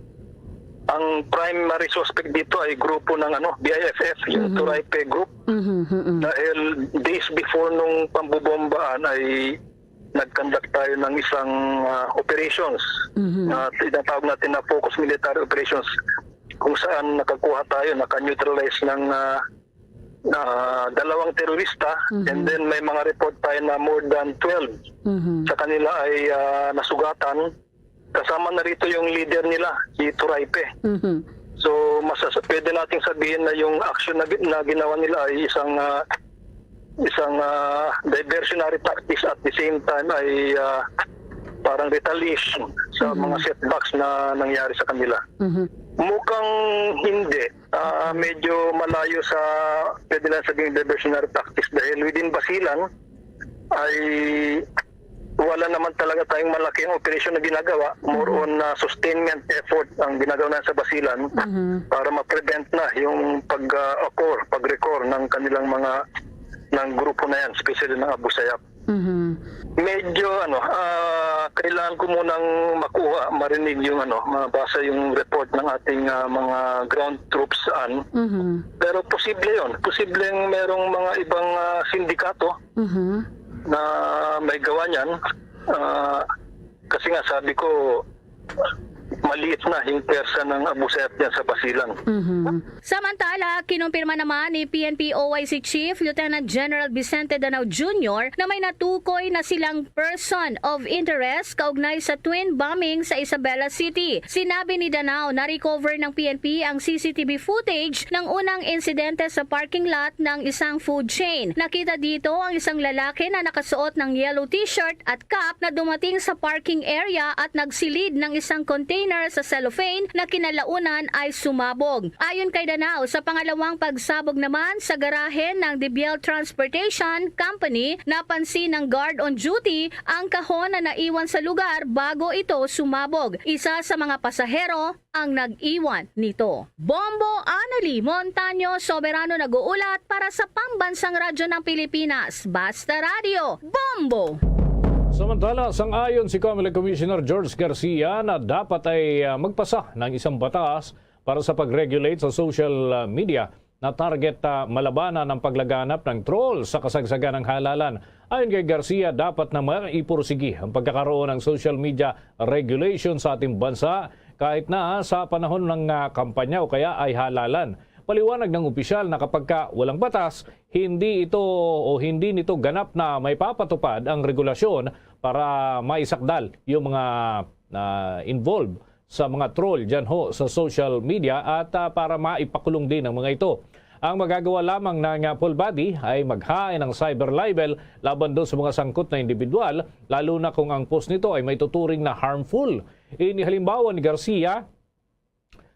ang primary suspect dito ay grupo ng, ano, B I F F, yung Mhm. Toraife group. Mhm, mhm. Dahil days before nung pambubombaan ay nag-conduct tayo ng isang, ah, operations Mhm. na tinatawag natin na focus military operations, kung saan nakakuha tayo, naka-neutralize ng, ah, na dalawang terorista, Mhm. and then may mga report tayo na more than twelve Mhm. sa kanila ay, ah, nasugatan. Kasama na rito yung leader nila, si Toraife. Mhm. So, masas-, pwede nating sabihin na yung action na gi-, na ginawa nila ay isang, ah, isang, ah, diversionary tactics, at the same time ay, ah, parang retaliation sa Mhm. mga setbacks na nangyari sa kanila. Mhm. Mukhang hindi. Ah, medyo malayo sa, pwede lang sabihin, diversionary tactics dahil within Basilan ay wala naman talaga tayong malaking operation na ginagawa. More Mhm. on, ah, sustainment effort ang ginagawa na sa Basilan Mhm. para ma-prevent na yung pag, ah, occur, pag-recur ng kanilang mga, ng grupo na yan, especially ng Abu Sayyaf. Mhm. Medyo, ano, ah, kailangan ko munang makuha, marinig yung, ano, mabasa yung report ng ating, ah, mga ground troops saan. Mhm. Pero posible yon. Posibleng merong mga ibang, ah, sindikato Mhm. na may gawa niyan. Ah, kasi nga, sabi ko, maliit na yung pwersa ng Abu Sayyaf dyan sa Basilan. Mhm. Samantala, kinumpirma naman ni P N P O I C Chief Lieutenant General Vicente Danao Junior na may natukoy na silang person of interest kaugnay sa twin bombing sa Isabela City. Sinabi ni Danao na recover ng P N P ang C C T V footage ng unang insidente sa parking lot ng isang food chain. Nakita dito ang isang lalaki na nakasuot ng yellow t-shirt at cap na dumating sa parking area at nagsilid ng isang container sa cellophane na kinalaunan ay sumabog. Ayon kay Danao, sa pangalawang pagsabog naman sa garahe ng Debiel Transportation Company, napansin ng guard on duty ang kahon na naiwan sa lugar bago ito sumabog. Isa sa mga pasahero ang nag-iwan nito. Bombo Annalie Montaño Soberano nag-uulat para sa Pambansang Radyo ng Pilipinas, Basta Radio, Bombo! Samantala, sang-ayon si Comelec Commissioner George Garcia na dapat ay, ah, magpasa ng isang batas para sa pag-regulate sa social, ah, media na target, ah, malabanan ang paglaganap ng troll sa kasagsagan ng halalan. Ayon kay Garcia, dapat na maipursigi ang pagkakaroon ng social media regulation sa ating bansa kahit na sa panahon ng, ah, kampanya o kaya ay halalan. Paliwanag ng opisyal na kapag ka walang batas, hindi ito o hindi nito ganap na maipapatupad ang regulasyon para maisakdal yung mga, ah, involved sa mga troll dyan ho sa social media at, ah, para maipakulong din ang mga ito. Ang magagawa lamang ng, ah, full body ay maghain ng cyber libel laban doon sa mga sangkot na individual, lalo na kung ang post nito ay may tuturing na harmful. Inihalimbawa ni Garcia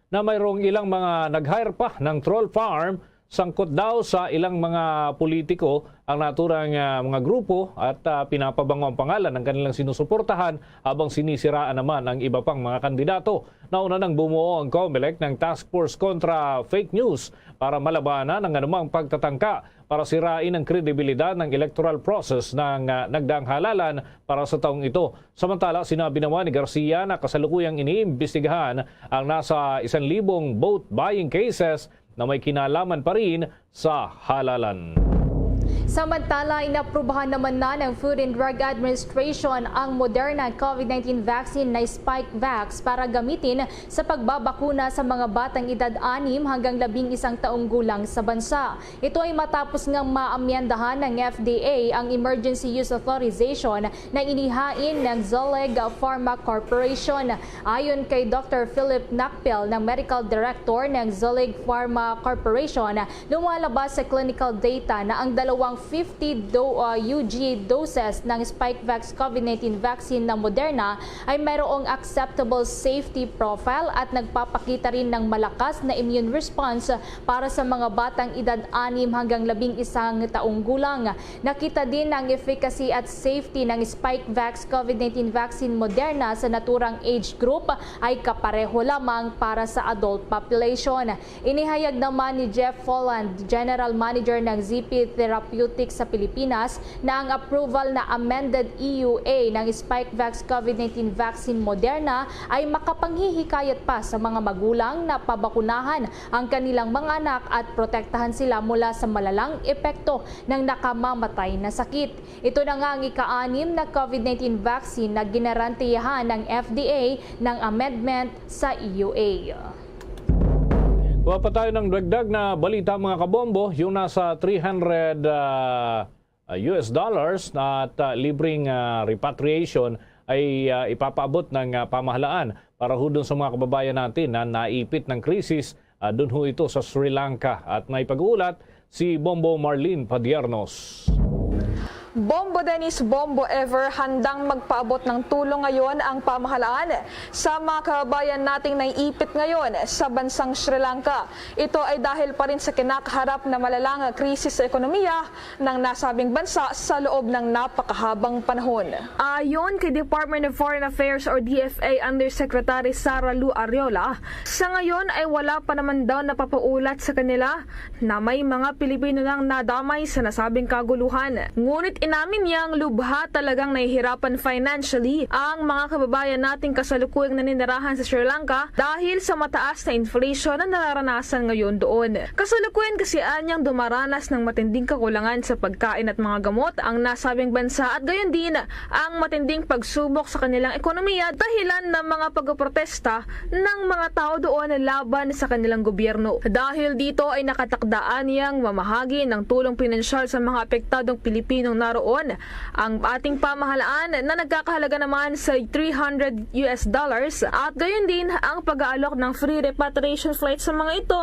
na mayroong ilang mga nag-hire pa ng troll farm Sangkot daw sa ilang mga politiko ang naturang, ah, mga grupo at, ah, pinapabango ang pangalan ng kanilang sinusuportahan habang sinisiraan naman ang iba pang mga kandidato. Nauna nang bumuo ang Comelec ng Task Force kontra Fake News para malabanan ang anumang pagtatangka para sirain ang kredibilidad ng electoral process ng, ah, nagdaang halalan para sa taong ito. Samantala, sinabi naman ni Garcia na kasalukuyang iniimbestigahan ang nasa isang libong vote buying cases na may kinalaman pa rin sa halalan. Samantala, inaprubahan naman na ng Food and Drug Administration ang Moderna COVID nineteen vaccine na Spikevax para gamitin sa pagbabakuna sa mga batang edad anim hanggang labing isang taong gulang sa bansa. Ito ay matapos ngang maamyendahan ng F D A ang Emergency Use Authorization na inihain ng Zoleg Pharma Corporation. Ayon kay Doctor Philip Nakpil, ng Medical Director ng Zoleg Pharma Corporation, lumalabas sa clinical data na ang dalawang fifty do, uh, U G doses ng Spikevax COVID nineteen vaccine na Moderna ay mayroong acceptable safety profile at nagpapakita rin ng malakas na immune response para sa mga batang edad anim hanggang labing isang taong gulang. Nakita din na ang efficacy at safety ng Spikevax COVID nineteen vaccine Moderna sa naturang age group ay kapareho lamang para sa adult population. Inihayag naman ni Jeff Folland, General Manager ng Z P Therapeutics sa Pilipinas, na ang approval na amended E U A ng Spikevax COVID nineteen vaccine Moderna ay makapanghihikayat pa sa mga magulang na pabakunahan ang kanilang mga anak at protektahan sila mula sa malalang epekto ng nakamamatay na sakit. Ito na nga ang ika-anim na COVID nineteen vaccine na ginarantiyahan ng F D A ng amendment sa E U A. Kuha pa tayo ng dagdag na balita, mga kabombo, yung nasa three hundred, ah, ah, U S dollars na at, ah, libreng, ah, repatriation ay, ah, ipapaabot ng, ah, pamahalaan para ho dun sa mga kababayan natin na naipit ng krisis, ah, dun ho ito sa Sri Lanka. At may pag-uulat si Bombo Marlene Padiernos. Bombo Dennis, Bombo Ever, handang magpaabot ng tulong ngayon ang pamahalaan sa mga kababayan nating naiipit ngayon sa bansang Sri Lanka. Ito ay dahil pa rin sa kinakaharap na malalang krisis sa ekonomiya ng nasabing bansa sa loob ng napakahabang panahon. Ayon kay Department of Foreign Affairs or D F A Undersecretary Sara Lou Arriola, sa ngayon ay wala pa naman daw napapaulat sa kanila na may mga Pilipino nang nadamay sa nasabing kaguluhan. Ngunit inamin niyang lubha talagang nahihirapan financially ang mga kababayan nating kasalukuyang naninirahan sa Sri Lanka dahil sa mataas na inflation na nararanasan ngayon doon. Kasalukuyan kasi anyang dumaranas ng matinding kakulangan sa pagkain at mga gamot ang nasabing bansa at gayon din ang matinding pagsubok sa kanilang ekonomiya dahilan ng mga pagpoprotesta ng mga tao doon laban sa kanilang gobyerno. Dahil dito ay nakatakda anyang mamahagi ng tulong pinansyal sa mga apektadong Pilipinong naroon. Ang ating pamahalaan na nagkakahalaga naman sa three hundred U S dollars at gayon din ang pag-aalok ng free repatriation flight sa mga ito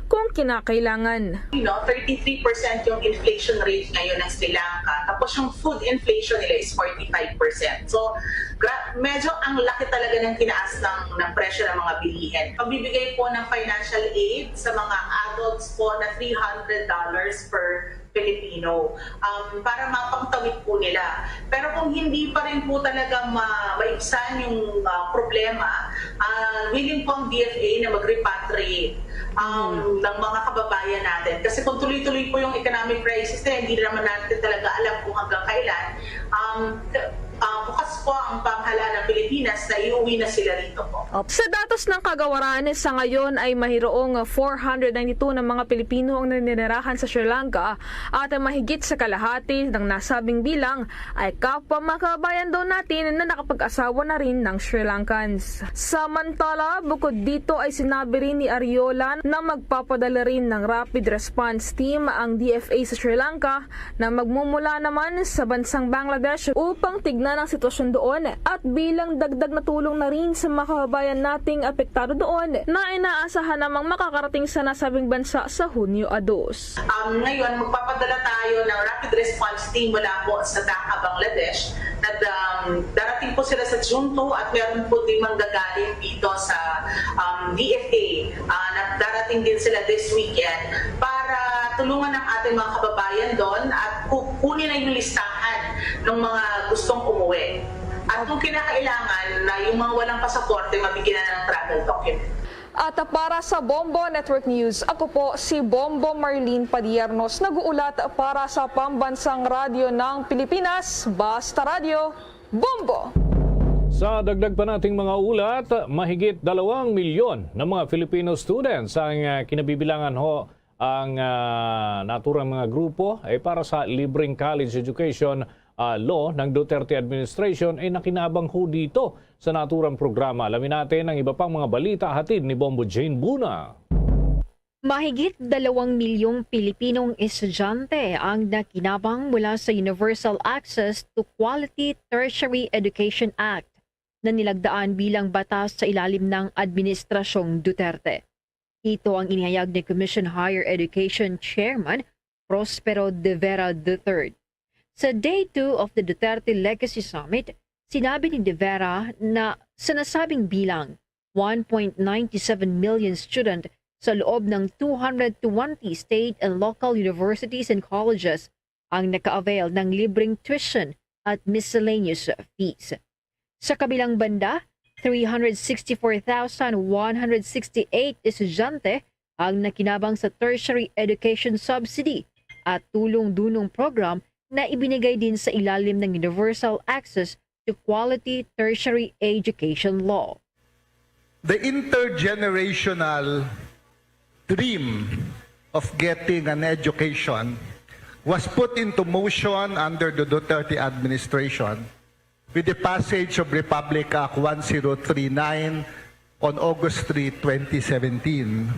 kung kinakailangan. You know, thirty-three percent yung inflation rate ngayon ng Sri Lanka. Tapos yung food inflation nila is forty-five percent. So, gra- medyo ang laki talaga ng tinaas ng, ng presyo ng mga bilihin. Pagbibigay po ng financial aid sa mga adults po na three hundred dollars per Filipino, um, para mapangtawid po nila. Pero kung hindi pa rin po talaga ma maibsan yung, ah, problema, ah, willing po ang D F A na mag-repatriate, um, ng mga kababayan natin. Kasi kung tuloy-tuloy po yung economic crisis na, hindi naman natin talaga alam kung hanggang kailan. Um, ah, bukas po ang pamahalaan ng Pilipinas na iuwi na sila rito po. Sa datos ng kagawaran, sa ngayon ay mahiroong four hundred ninety-two na mga Pilipino ang naninirahan sa Sri Lanka at mahigit sa kalahati ng nasabing bilang ay kapwa mga kababayan daw natin na nakapag-asawa na rin ng Sri Lankans. Samantala, bukod dito ay sinabi rin ni Ariola na magpapadala rin ng rapid response team ang D F A sa Sri Lanka na magmumula naman sa bansang Bangladesh upang tignan ang sitwasyon doon at bilang dagdag na tulong na rin sa mga kababayan nating apektado doon na inaasahan namang makakarating sa nasabing bansa sa Hunyo a dos. Um, ngayon, magpapadala tayo ng rapid response team mula po sa Dhaka, Bangladesh. Nag, um, darating po sila sa June two at meron po din manggagaling dito sa, um, D F A. Ah, na darating din sila this weekend para Tulungan ang ating mga kababayan doon at ku-, kunin na yung listahan ng mga gustong umuwi. At kung kinakailangan na yung mga walang pasaporte, mabigyan na ng travel document. At para sa Bombo Network News, ako po si Bombo Marlene Padiernos, nag-uulat para sa Pambansang Radyo ng Pilipinas, Basta Radyo, Bombo! Sa dagdag pa nating mga ulat, mahigit dalawang milyon na mga Filipino students ang ah, kinabibilangan ho ang ah, naturang mga grupo ay para sa libreng college education ah, law ng Duterte administration ay nakinabang ho dito sa naturang programa. Alamin natin ang iba pang mga balita hatid ni Bombo Jane Buna. Mahigit dalawang milyong Pilipinong estudyante ang nakinabang mula sa Universal Access to Quality Tertiary Education Act na nilagdaan bilang batas sa ilalim ng Administrasyong Duterte. Ito ang inihayag ni Commission Higher Education Chairman Prospero De Vera the third. Sa Day two of the Duterte Legacy Summit, sinabi ni De Vera na sa nasabing bilang, one point nine seven million student sa loob ng two hundred twenty state and local universities and colleges ang naka-avail ng libreng tuition at miscellaneous fees. Sa kabilang banda, three hundred sixty-four thousand one hundred sixty-eight estudyante ang nakinabang sa tertiary education subsidy at tulong dunong program na ibinigay din sa ilalim ng Universal Access to Quality Tertiary Education Law. The intergenerational dream of getting an education was put into motion under the Duterte administration with the passage of Republic Act one zero three nine on August three, twenty seventeen.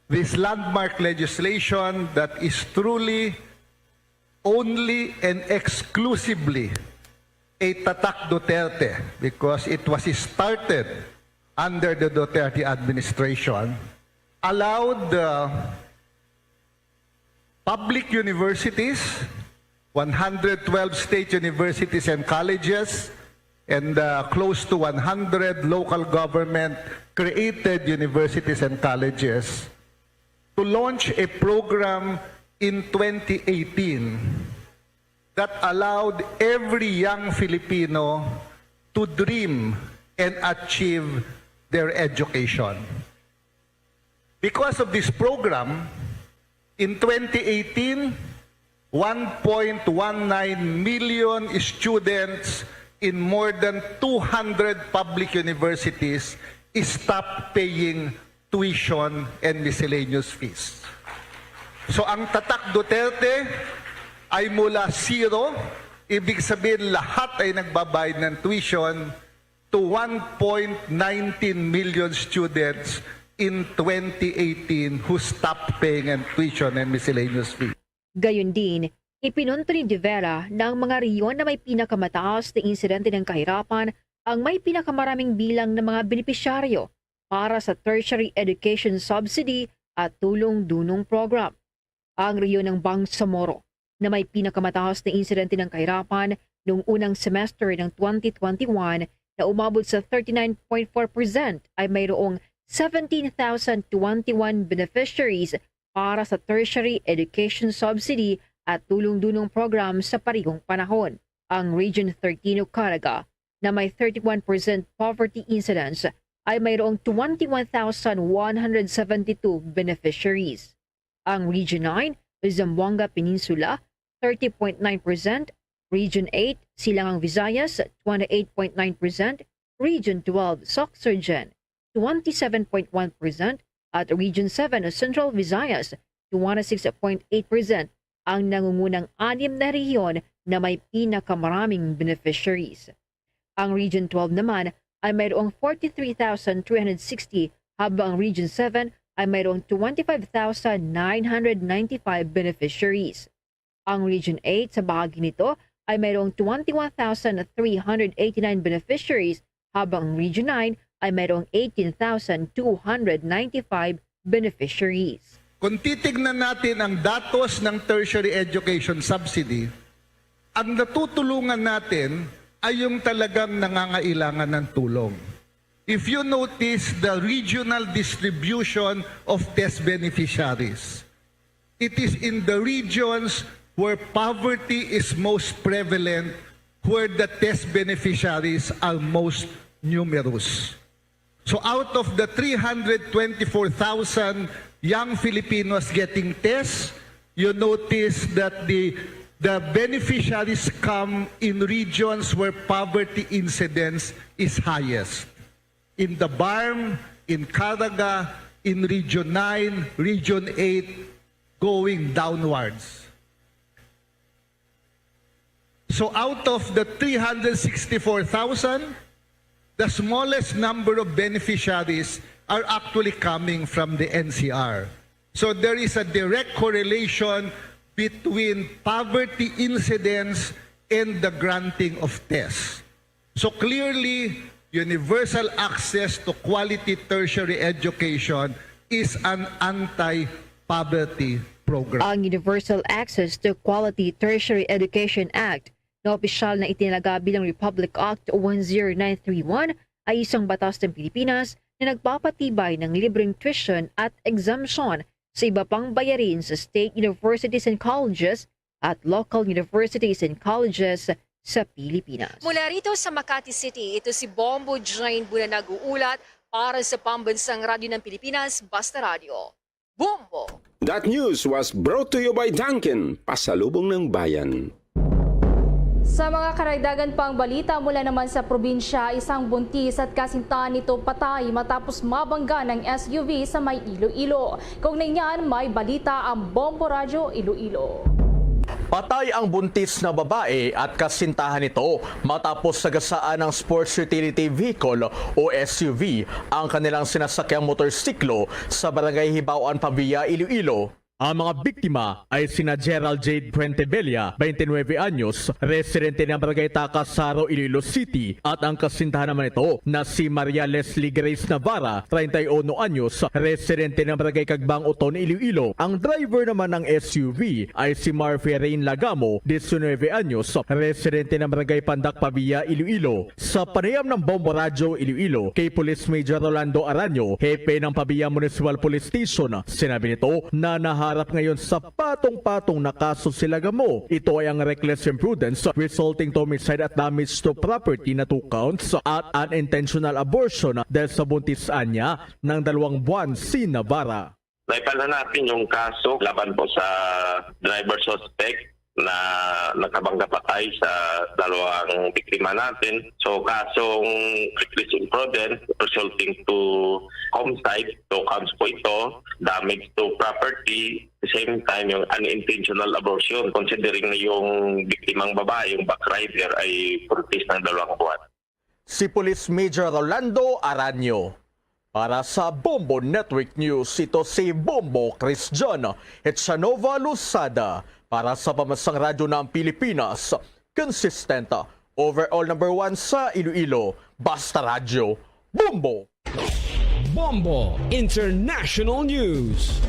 This landmark legislation that is truly only and exclusively a Tatak Duterte, because it was started under the Duterte administration, allowed the public universities, one hundred twelve state universities and colleges, and uh, close to one hundred local government created universities and colleges to launch a program in twenty eighteen that allowed every young Filipino to dream and achieve their education. Because of this program, in twenty eighteen, one point one nine million students in more than two hundred public universities stopped paying tuition and miscellaneous fees. So ang Tatak Duterte ay mula zero, ibig sabihin lahat ay nagbabayad ng tuition, to one point nineteen million students in twenty eighteen who stopped paying an tuition and miscellaneous fee. Gayon din, ipinunto ni De Vera na ang mga rehiyon na may pinakamataas na insidente ng kahirapan ang may pinakamaraming bilang ng mga benepisyaryo para sa Tertiary Education Subsidy at Tulong Dunong Program. Ang rehiyon ng Bangsamoro, na may pinakamataas na insidente ng kahirapan noong unang semester ng twenty twenty-one na umabot sa thirty-nine point four percent, ay mayroong seventeen thousand twenty-one beneficiaries para sa Tertiary Education Subsidy at Tulong Dunong Program sa parehong panahon. Ang Region thirteen o Caraga, na may thirty-one percent poverty incidence, ay mayroong twenty-one thousand one hundred seventy-two beneficiaries. Ang Region nine, Zamboanga Peninsula, thirty point nine percent, Region eight, Silangang Visayas, twenty-eight point nine percent, Region twelve, Sorsogon, twenty-seven point one percent, at Region seven, Central Visayas, twenty-six point eight percent, ang nangungunang anim na rehiyon na may pinakamaraming beneficiaries. Ang Region twelve naman ay mayroong forty-three thousand three hundred sixty, habang ang Region seven ay mayroong twenty-five thousand nine hundred ninety-five beneficiaries. Ang Region eight sa bahagi nito ay mayroong twenty-one thousand three hundred eighty-nine beneficiaries, habang ang Region nine ay mayroong eighteen thousand two hundred ninety-five beneficiaries. Kung titignan natin ang datos ng tertiary education subsidy, ang natutulungan natin ay yung talagang nangangailangan ng tulong. If you notice the regional distribution of test beneficiaries, It is in the regions where poverty is most prevalent where the test beneficiaries are most numerous. So out of the three hundred twenty-four thousand young Filipinos getting tests, you notice that the, the beneficiaries come in regions where poverty incidence is highest. In the BARMM, in Caraga, in Region nine, Region eight, going downwards. So out of the three hundred sixty-four thousand, the smallest number of beneficiaries are actually coming from the N C R. So there is a direct correlation between poverty incidence and the granting of tests. So clearly, universal access to quality tertiary education is an anti-poverty program. Ang Universal Access to Quality Tertiary Education Act, na opisyal na itinalaga bilang Republic Act one zero nine three one, ay isang batas ng Pilipinas na nagpapatibay ng libreng tuition at exemption sa iba pang bayarin sa state universities and colleges at local universities and colleges sa Pilipinas. Mula rito sa Makati City, ito si Bombo Jane Buna nag-uulat para sa Pambansang Radyo ng Pilipinas, Basta Radyo. Bombo! That news was brought to you by Dunkin, pasalubong ng bayan. Sa mga karagdagan pang balita mula naman sa probinsya, isang buntis at kasintahan nito patay matapos mabangga ng S U V sa may Iloilo. Kaugnay niyan, may balita ang Bombo Radyo Iloilo. Patay ang buntis na babae at kasintahan nito matapos sagasaan ng Sports Utility Vehicle o S U V ang kanilang sinasakyang motorsiklo sa Barangay Hibaw-an, Pavia, Iloilo. Ang mga biktima ay sina Gerald Jade Fuentebella, twenty-nine anyos, residente ng Barangay Tacasaro, Iloilo City, at ang kasintahan naman nito na si Maria Leslie Grace Navarra, treinta y uno anyos, residente ng Barangay Cagbang, Oton, Iloilo. Ang driver naman ng S U V ay si Murphy Rain Lagamo, diecinueve anyos, residente ng Barangay Pandak, Pavia, Iloilo. Sa panayam ng Bombo Radyo Iloilo kay Police Major Rolando Aranyo, hepe ng Pavia Municipal Police Station, sinabi nito na naharap ngayon sa patong-patong na kaso si Lagamo. Ito ay ang reckless imprudence resulting to homicide at damage to property na two counts at unintentional abortion dahil sa buntis anya ng dalawang buwan si Navarra. Na-file na natin yung kaso laban po sa driver suspect na nakabangga patay sa dalawang biktima natin. So, kasong reckless imprudence resulting to homicide, two counts po ito, damage to property, same time yung unintentional abortion, considering na yung biktimang babae, yung back rider, ay buntis ng dalawang buwan. Si Police Major Rolando Aranyo. Para sa Bombo Network News, ito si Bombo Christian Echanova Losada para sa Pambansang Radyo ng Pilipinas, consistent, overall number one sa Iloilo, Basta Radyo, Bombo! Bombo International News.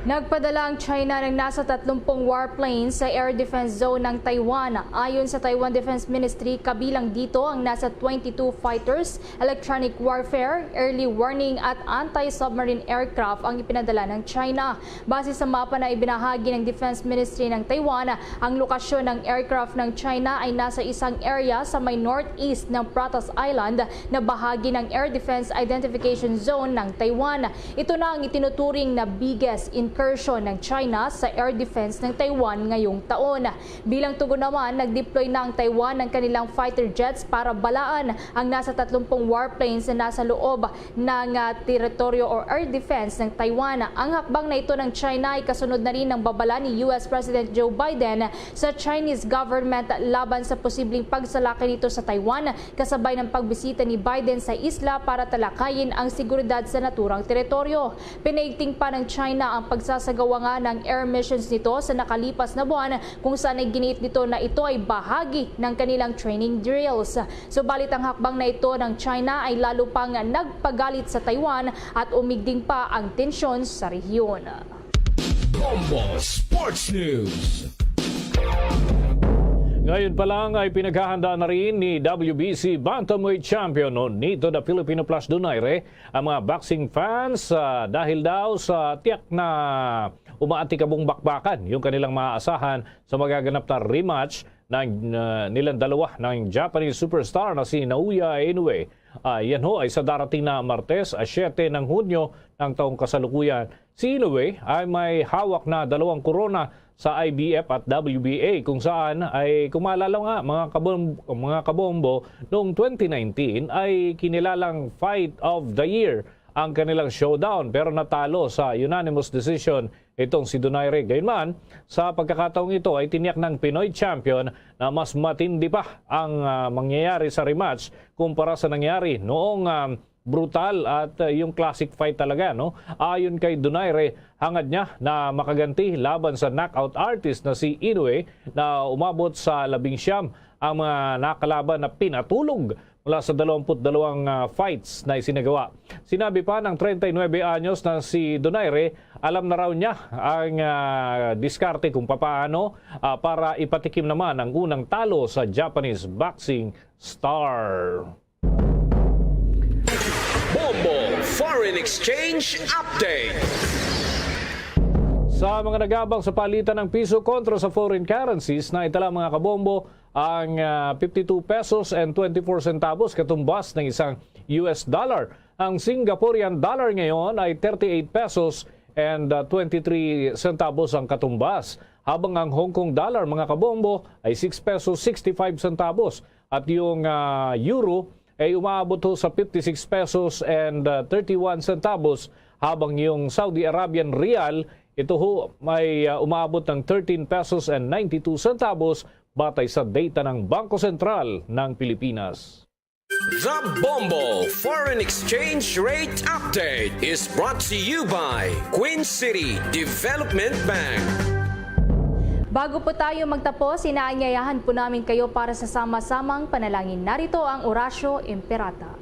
Nagpadala ang China ng nasa tatlumpung warplanes sa air defense zone ng Taiwan. Ayon sa Taiwan Defense Ministry, kabilang dito ang nasa twenty-two fighters, electronic warfare, early warning at anti-submarine aircraft ang ipinadala ng China. Base sa mapa na ibinahagi ng Defense Ministry ng Taiwan, ang lokasyon ng aircraft ng China ay nasa isang area sa may northeast ng Pratas Island na bahagi ng Air Defense Identification Zone ng Taiwan. Ito na ang itinuturing na biggest incursion ng China sa air defense ng Taiwan ngayong taon. Bilang tugon naman, nag-deploy na ang Taiwan ng kanilang fighter jets para balaan ang nasa tatlumpung warplanes na nasa loob ng, ah, teritoryo o air defense ng Taiwan. Ang hakbang na ito ng China ay kasunod na rin ng babala ni U S President Joe Biden sa Chinese government laban sa posibleng pagsalakay nito sa Taiwan, kasabay ng pagbisita ni Biden sa isla para talakayin ang seguridad sa naturang teritoryo. Pinaigting pa ng China ang pagsasagawa nga ng air missions nito sa nakalipas na buwan, kung saan ay giniit nito na ito ay bahagi ng kanilang training drills. Subalit, ang hakbang na ito ng China ay lalo pang nagpagalit sa Taiwan at umigting pa ang tensyon sa rehiyon. Bombo Sports News. Ngayon pa lang ay pinaghahandaan na rin ni W B C Bantamweight Champion Nonito the Filipino Plus Donaire ang mga boxing fans, ah, dahil daw sa tiyak na umaatikabong bakbakan yung kanilang maaasahan sa magaganap na rematch ng, ah, nilang dalawa ng Japanese superstar na si Naoya Inoue. Ah, yan ho ay sa darating na Martes, ah, siyete ng Hunyo ng taong kasalukuyan. Si Inoue ay may hawak na dalawang korona sa I B F at W B A, kung saan ay, kung maalala nga, mga kabom-, mga kabombo, noong twenty nineteen ay kinilalang Fight of the Year ang kanilang showdown, pero natalo sa unanimous decision itong si Donaire. Gayunman, sa pagkakataong ito ay tiniyak ng Pinoy champion na mas matindi pa ang, ah, mangyayari sa rematch kumpara sa nangyari noong, ah, brutal at, ah, yung classic fight talaga, no? Ayon kay Donaire, hangad niya na makaganti laban sa knockout artist na si Inoue na umabot sa labing siyam ang mga nakalaban na pinatulog mula sa dalawampu't dalawang, ah, fights na isinagawa. Sinabi pa ng treinta y nuebe anyos na si Donaire, alam na raw niya ang, ah, diskarte kung papaano, ah, para ipatikim naman ang unang talo sa Japanese boxing star. Bombo Foreign Exchange Update. Sa mga nagabang sa palitan ng piso kontra sa foreign currencies, naitala, mga kabombo, ang, ah, fifty-two pesos and twenty-four centavos katumbas ng isang U S dollar. Ang Singaporean dollar ngayon ay thirty-eight pesos and, ah, twenty-three centavos ang katumbas, habang ang Hong Kong dollar, mga kabombo, ay six pesos sixty-five centavos, at yung, ah, euro ay umaabot ho sa fifty-six pesos and, ah, thirty-one centavos, habang yung Saudi Arabian riyal, ito ho may, ah, umaabot ng thirteen pesos and ninety-two centavos, batay sa data ng Bangko Sentral ng Pilipinas. The Bombo Foreign Exchange Rate Update is brought to you by Queen City Development Bank. Bago po tayo magtapos, inaanyayahan po namin kayo para sa sama-samang panalangin. Narito ang Oratio Imperata.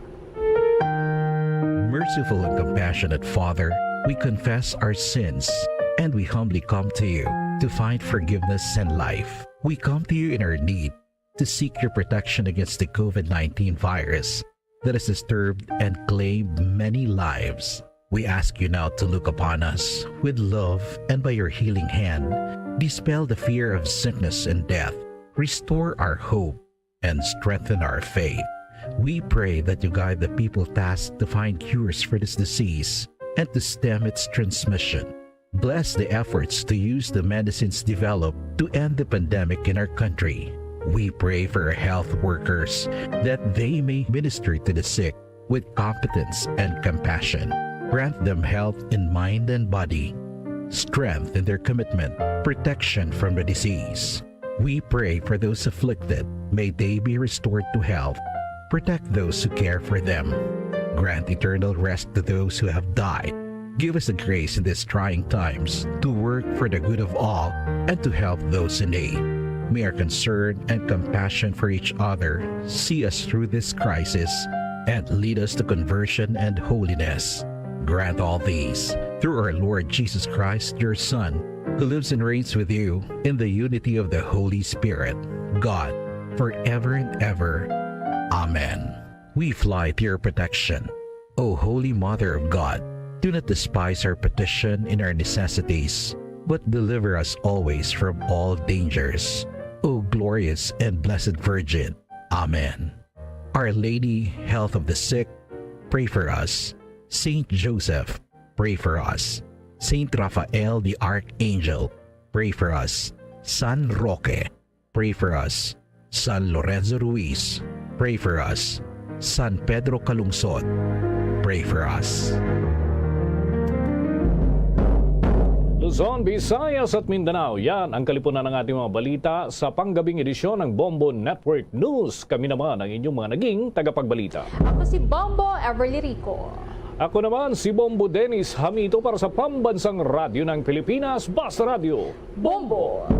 Merciful and compassionate Father, we confess our sins and we humbly come to you to find forgiveness and life. We come to you in our need to seek your protection against the COVID nineteen virus that has disturbed and claimed many lives. We ask you now to look upon us with love and by your healing hand, dispel the fear of sickness and death, restore our hope, and strengthen our faith. We pray that you guide the people tasked to find cures for this disease and to stem its transmission. Bless the efforts to use the medicines developed to end the pandemic in our country. We pray for our health workers that they may minister to the sick with competence and compassion. Grant them health in mind and body, strength in their commitment, protection from the disease. We pray for those afflicted. May they be restored to health. Protect those who care for them. Grant eternal rest to those who have died. Give us the grace in these trying times to work for the good of all and to help those in need. May our concern and compassion for each other see us through this crisis and lead us to conversion and holiness. Grant all these through our Lord Jesus Christ, your Son, who lives and reigns with you in the unity of the Holy Spirit, God, forever and ever. Amen. We fly to your protection, O Holy Mother of God. Do not despise our petition in our necessities, but deliver us always from all dangers, O glorious and blessed Virgin. Amen. Our Lady, Health of the Sick, pray for us. Saint Joseph, pray for us. Saint Raphael the Archangel, pray for us. San Roque, pray for us. San Lorenzo Ruiz, pray for us. San Pedro Calungsod, pray for us. Luzon, Visayas at Mindanao, yan ang kalipunan ng ating mga balita sa panggabing edisyon ng Bombo Network News. Kami naman ang inyong mga naging tagapagbalita. Ako si Bombo Everly Rico. Ako naman si Bombo Dennis Hamito para sa Pambansang Radyo ng Pilipinas, Basta Radyo. Bombo!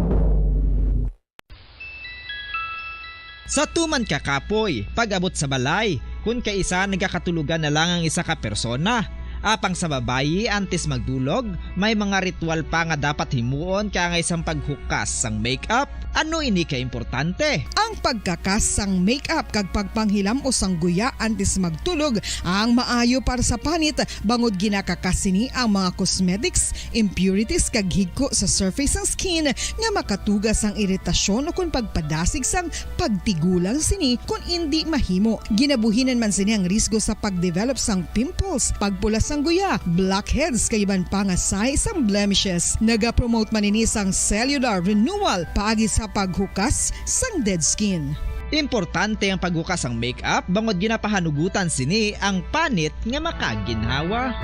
Sa tuman ka kapoy, pag-abot sa balay, kun kaisa nagakatulugan na lang ang isa ka persona. Apang sa babayi, antes magdulog, may mga ritual pa nga dapat himuon, kaangay sang paghukas sang makeup, Ano ini ka importante? Ang pagkakas sang makeup kag pagpanghilam-os sang guya antes magtulog ang maayo para sa panit, bangod ginakakas sini ang mga cosmetics, impurities kag higko sa surface sang skin nga makatuga sang iritasyon ukon pagpadasig sang pagtigulang sini kon indi mahimo. Ginabuhinan man sini ang risgo sa pagdevelop sang pimples, pagpula sang guya, blackheads kag iban pa nga sahi sang blemishes. Nagapromote man ini sang cellular renewal paagi sa paghukas sang dead skin. Importante ang paghukas sang makeup bangod ginapahanugutan sini ang panit nga makaginhawa.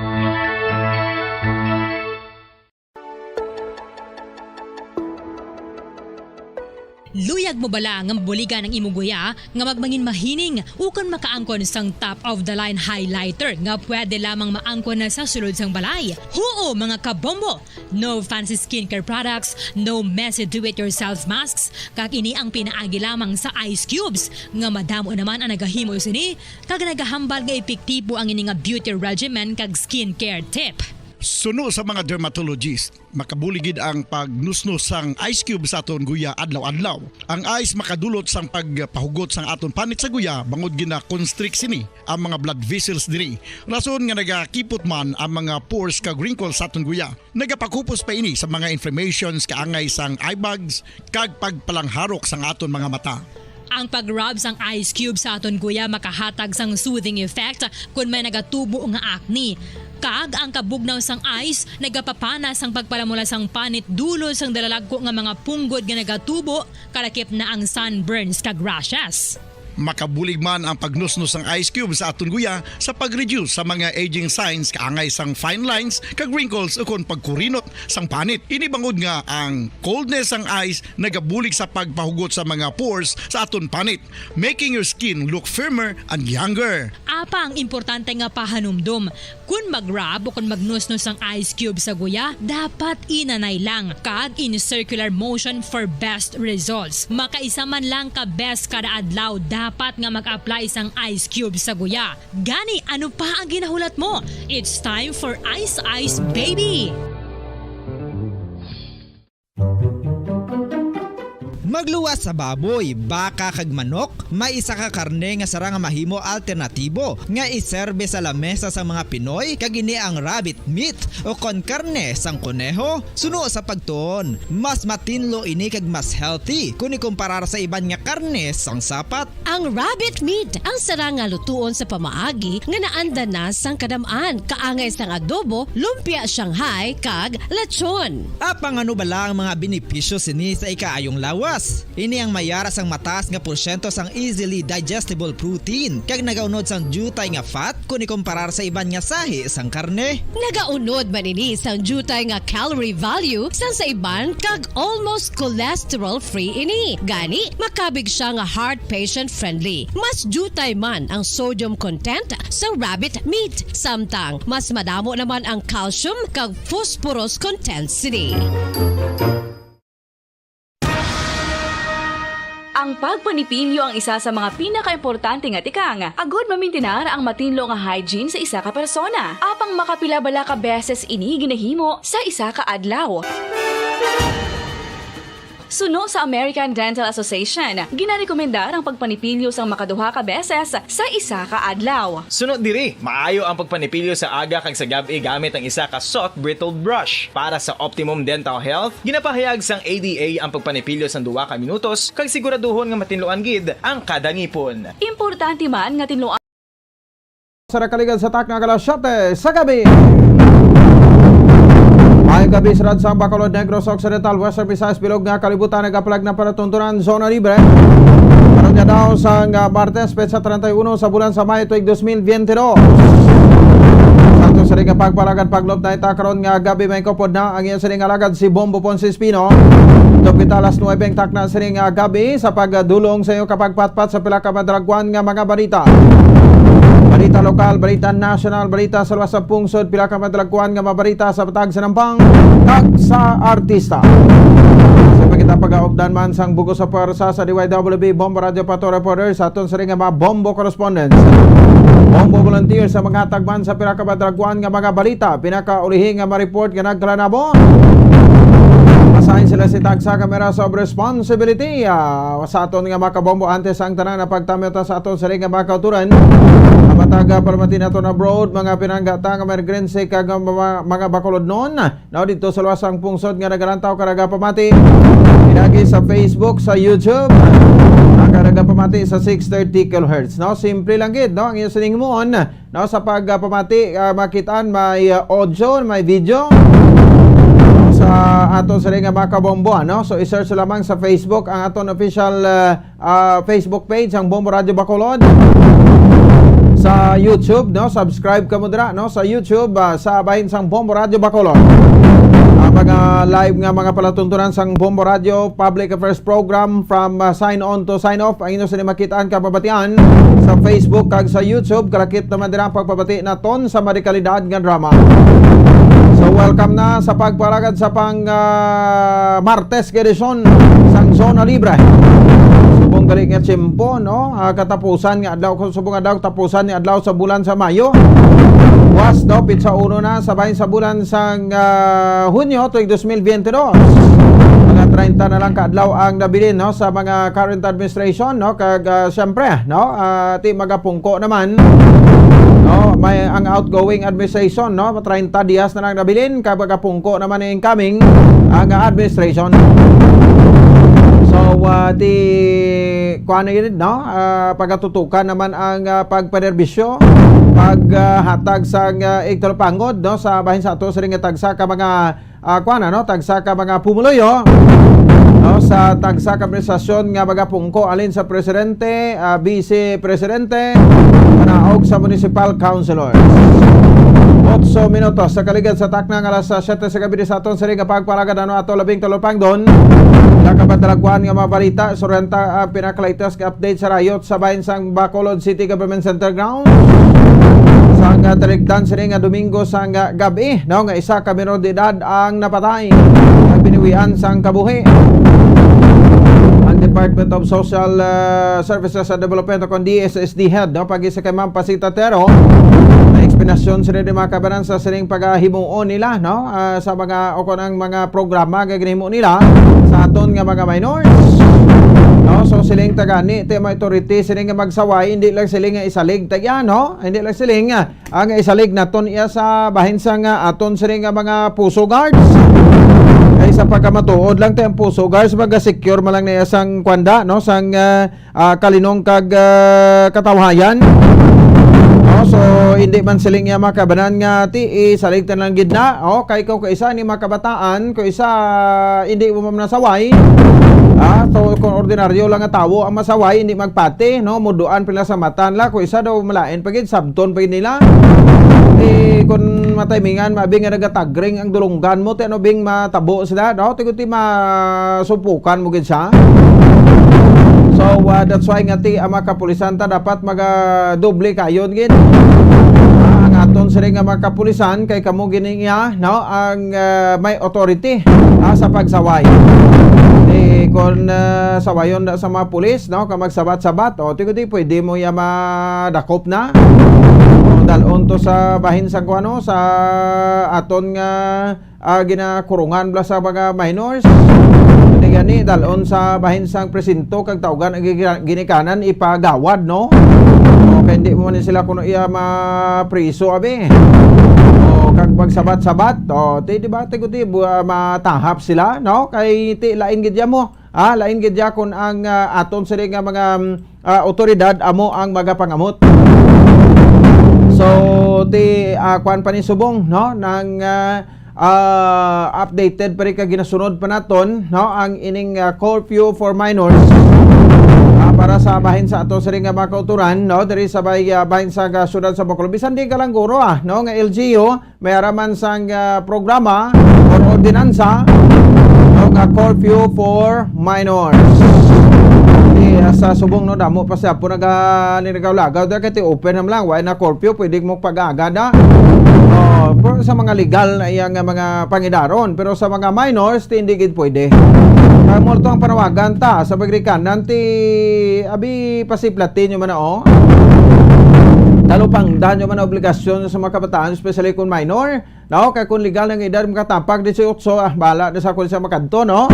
Luyag mo bala nga mabuligan ang imo guya nga magmangin mahining ukon makaangkon sang top of the line highlighter nga pwede lamang maangkon na sa sulod sang balay? Huo, mga kabombo! No fancy skincare products, no messy do-it-yourself masks, kag ini ang pinaagi lamang sa ice cubes nga madamo naman ang nagahimo sini kag nagahambal nga epektibo ang ini nga beauty regimen kag skincare tip. Suno sa mga dermatologist, makabulig gid ang pagnusnos sang ice cube sa aton guya adlaw-adlaw. Ang ice makadulot sang pagpahugot sang aton panit sa guya bangod gina-constrict sini ang mga blood vessels diri, rason nga nagakipot man ang mga pores kag wrinkles sa aton guya. Nagapakupos pa ini sa mga inflammations kaangay sang eye bags kag pagpalangharok sang aton mga mata. Ang pag-rub sang ice cube sa aton guya makahatag sang soothing effect kon may nagatubo nga acne. Kag ang kabugnaw sang ice nagapapana sang pagpalamula sang panit dulot sang dalalagko nga mga punggod nga nagatubo, kalakip na ang sunburns kag rashes. Makabulig man ang pagnusnos sang ice cube sa aton guya sa pag-reduce sa mga aging signs kaangay sang fine lines kag wrinkles ukon pagkurinot sang panit. Ini bangod nga ang coldness sang ice nagabulig sa pagpahugot sa mga pores sa aton panit, making your skin look firmer and younger. Apang importante nga pahanumdom, kon mag-rub o kon magnusnos ang ice cube sa guya, dapat inanay lang kag in circular motion for best results. Makaisa man lang ka beses kada adlaw dapat nga mag-apply sang ice cube sa guya. Gani, ano pa ang ginahulat mo? It's time for Ice Ice Baby! Magluwas sa baboy, baka kag manok, may isa ka karne nga sarang nga mahimo alternatibo nga iserbe sa lamesa sang mga Pinoy, kag ini ang rabbit meat o kon karne sang koneho. Suno sa pagtuon, mas matinlo ini kag mas healthy kon ikumparar sa iban nga karne sang sapat. Ang rabbit meat ang sarang nga lutuon sa pamaagi nga naanda na sang kadam-an, kaangay sang adobo, lumpia Shanghai, kag lechon. Apang ano bala ang mga benepisyo sini sa ikaayong lawas? Ini ang may ara sang mataas nga porsyento sang easily digestible protein, kag nagaunod sang diutay nga fat kon ikumparar sa iban nga sahi sang karne. Nagaunod man ini sang diutay nga calorie value sang sa iban, kag almost cholesterol-free ini. Gani, makabig siya nga heart patient-friendly. Mas diutay man ang sodium content sang rabbit meat, samtang mas madamo naman ang calcium kag phosphorus content sini. Ang pagpanipilyo ang isa sa mga pinakaimportante nga tikang agud mamintinar ang matinlo nga hygiene sa isa ka persona. Apang makapila bala ka beses ini ginahimo sa isa ka adlaw? Suno sa American Dental Association, ginarekomendar ang pagpanipilyo sang makaduha ka beses sa isa ka adlaw. Suno diri, maayo ang pagpanipilyo sa aga kag sa gab-i gamit ang isa ka soft bristled brush. Para sa optimum dental health, ginapahayag sang A D A ang pagpanipilyo sang duha ka minutos kag siguraduhon nga matinluan gid ang kada ngipon. Importante man nga tinluan. Sa nakaligad sa takna nga alas siyete sa gabi. Maayong gabi sa Radsang Bacolod, Negros Occidental, Western Visayas, bilog nga kalibutan, nagapalag na palatuntunan, zona libre. Karon nga daw sang, ah, Martes, petsa treinta y uno sa bulan sa Mayo, tuig dos mil veinte dos. Sakto sa ring pagpalagad, paglup na ita karon nga gabi, may kupod na ang iya sining alagad si Bombo Ponce Espino. Tupita alas nuebe ang takna sining, ah, gabi sa pagdulong sa iyo kapagpatpat sa pila ka madalagwan nga mga balita. Balita lokal, balita nasyonal, balita sa luwas sa pungsod, pila ka madalagwan nga mga balita sa patag sa nampang kag sa artista. Sa pagkita pagaupdan man sang bug-os sa pwersa sa D Y W B Bombo Radio Pato Reporter sa aton sining nga mga Bombo correspondents. Bombo volunteer sa mga tagman sa pila ka madalagwan nga mga balita. Pinakaulihi nga ma-report nga nagkalanabo. Assign sila si tagsa ka Meras of Responsibility, ah, sa aton nga mga kabombo. Antes ang tanan, napagtamyo ta sa aton siring nga mga kauturan. Ang matag, ah, palamati naton abroad, mga pinanggata nga emergency kag mga, mga bakulod noon. No, dito sa luwas ang pungsod nga nagalantaw ka nagapamati. Pinagi sa Facebook, sa YouTube, ang nagapamati sa six thirty kilohertz. No, simple lang gid, no, ang iyong sining muon. No, sa pagpamati, ah, makitaan, may, ah, audio, may video sa aton sa nga mga kabombo, no? So, i-search lamang sa Facebook ang aton official, ah, ah, Facebook page, ang Bombo Radio Bacolod. Sa YouTube, no? Subscribe kamo dira, no? Sa YouTube, ah, sa bahin sang Bombo Radio Bacolod. Ang mga live nga mga palatuntunan sang Bombo Radio Public Affairs Program from, ah, sign on to sign off. Ang inyo sini makitaan kag mabatian sa Facebook kag sa YouTube. Kalakip naman dira ang pagpabati naton sa madikalidad nga drama. So, welcome na sa pagpalagad sa pang, ah, Martes nga edisyon sang Zona Libre. Subong gali nga tiyempo, no? Ah, katapusan nga adlaw, kung subong adlaw, tapusan nga adlaw sa bulan sa Mayo. Was, no? Pitsa uno na sa bahin sa bulan sang, ah, Hunyo tuig dos mil biyente dos. Mga treinta na lang ka adlaw ang nabilin, no, sa mga current administration, no? Kag, ah, siyempre, no, ah, ti magapungko naman, no, may ang outgoing administration, no, treinta diyas na lang nabilin, kag magapungko naman ang incoming ang, ah, administration. So, ah, ti kuan na yun, no? Ah, pagatutukan naman ang, ah, pagpanerbisyo, paghatag sang, ah, igtalupangod, no, sa bahin sa ato siring nga tagsa ka mga, ah, kuan, ano, tagsa ka mga pumuluyo, no, sa tagsa ka administrasyon nga magapungko alin sa presidente, ah, vice presidente, manaog sa municipal councilors. Otso minutos sa kaligad sa takna nga alas siyete sa gabi sa aton siring nga pagpalagad, ano, ato labing talupangdon. Nakabatalagwan nga mga balita, surenta ang pinakalatest nga update sa riot sa bahin sang Bacolod City Government Center Grounds. Sang, ah, talikdan sini nga Domingo sang, ah, gab-i, no, nga isa ka menor de edad ang napatay. Ang biniwian sang kabuhi. Ang Department of Social, ah, Services and Development o kon D S S D head, no, pag isa kay Ma'am Pasita Tero, na eksplanasyon sila di mga kabanan sa sining pagahimuon nila, no, ah, sa mga o kon ang mga programa nga ginahimo nila sa aton nga mga minors. No, so siling tagani, ti may authority siling nga magsaway, hindi lang siling nga isalig tagya, no? Hindi lang siling, ah, ang isalig naton iya sa bahin sa nga aton siling nga mga puso guards. Kay sa pagkamatuod lang, ti ang puso guards maga-secure man lang na iya sang kwanda, no? Sang, ah, ah, kalinong kag, ah, katawhayan. No? So, hindi man siling iya makabanan nga ti isalig ta lang gid na. Oh, kay ko isa ni makabataan, ko isa hindi mo man nasaway. Ah, so kung ordinaryo lang nga tawo ang masaway, hindi magpati, no? Muduan pila sa mata nila, ko isa daw malain pa gid, sabton pa gid nila. Ti kun matimingan, maabing nga nagatagring ang dulunggan mo, ti ano bing matabo sila, no? Ti kun ti masupukan mo gid siya. So, uh, that's why nga ti ang mga kapulisan ta dapat maga-doble kayo gid. Ah, ang aton sila nga mga kapulisan kay kamo gini nga, no, ang, uh, may authority, ah, sa pagsaway. Di kon, uh, sawayon na sa mga pulis, no, ka magsabat-sabat, o ti di pwede mo ya madakop na. O, dalon to sa bahin sa kuano, sa aton nga ah, ginakurungan bala sa mga minors. Gani, gani, dalon sa bahin sang presinto kag tawgan ang gigi-, ginikanan ipagawad, no? O, kay hindi mo man sila kuno iya mapriso, abi. O, kag magsabat-sabat, o, ti, di ba, ti, ti, bu-, ah, matahap sila, no? Kay ti, lain gid ya mo. Ah, lain gid ya kun ang, ah, aton sila nga mga, mm, ah, otoridad amo ang magapangamot. So, ti, ah, kuan pa ni subong, no? Nang, ah, ah, updated pa rin ka ginasunod pa naton, no? Ang ining, ah, curfew for minors. Ah, para sa bahin sa ato sila nga mga kauturan, no? Diri sa bay-, ah, bahin sa, ah, syudad sa Bacolod. Bisan di ka lang guro, ah, no? Nga L G U, may araman sang, ah, programa or ordinansa, no, nga curfew for minors. Di, ah, sa subong, no, damo pa siya po naga-, nilagaw-lagaw. Dahil kay open naman lang, why na curfew? Pwede mo pag-aga na. Oh, pero sa mga legal na iya nga mga pangidaron. Pero sa mga minors, ti hindi gid pwede. Kaya mo to ang panawagan ta sa pagrikanan, ti abi pasiplatin nyo man na, oh. Talupangdan nyo man na obligasyon sa mga kabataan, especially kung minor. No, kay kung legal ang edad, makatapak disiotso, ah, bala na sa kung sa makadto, no?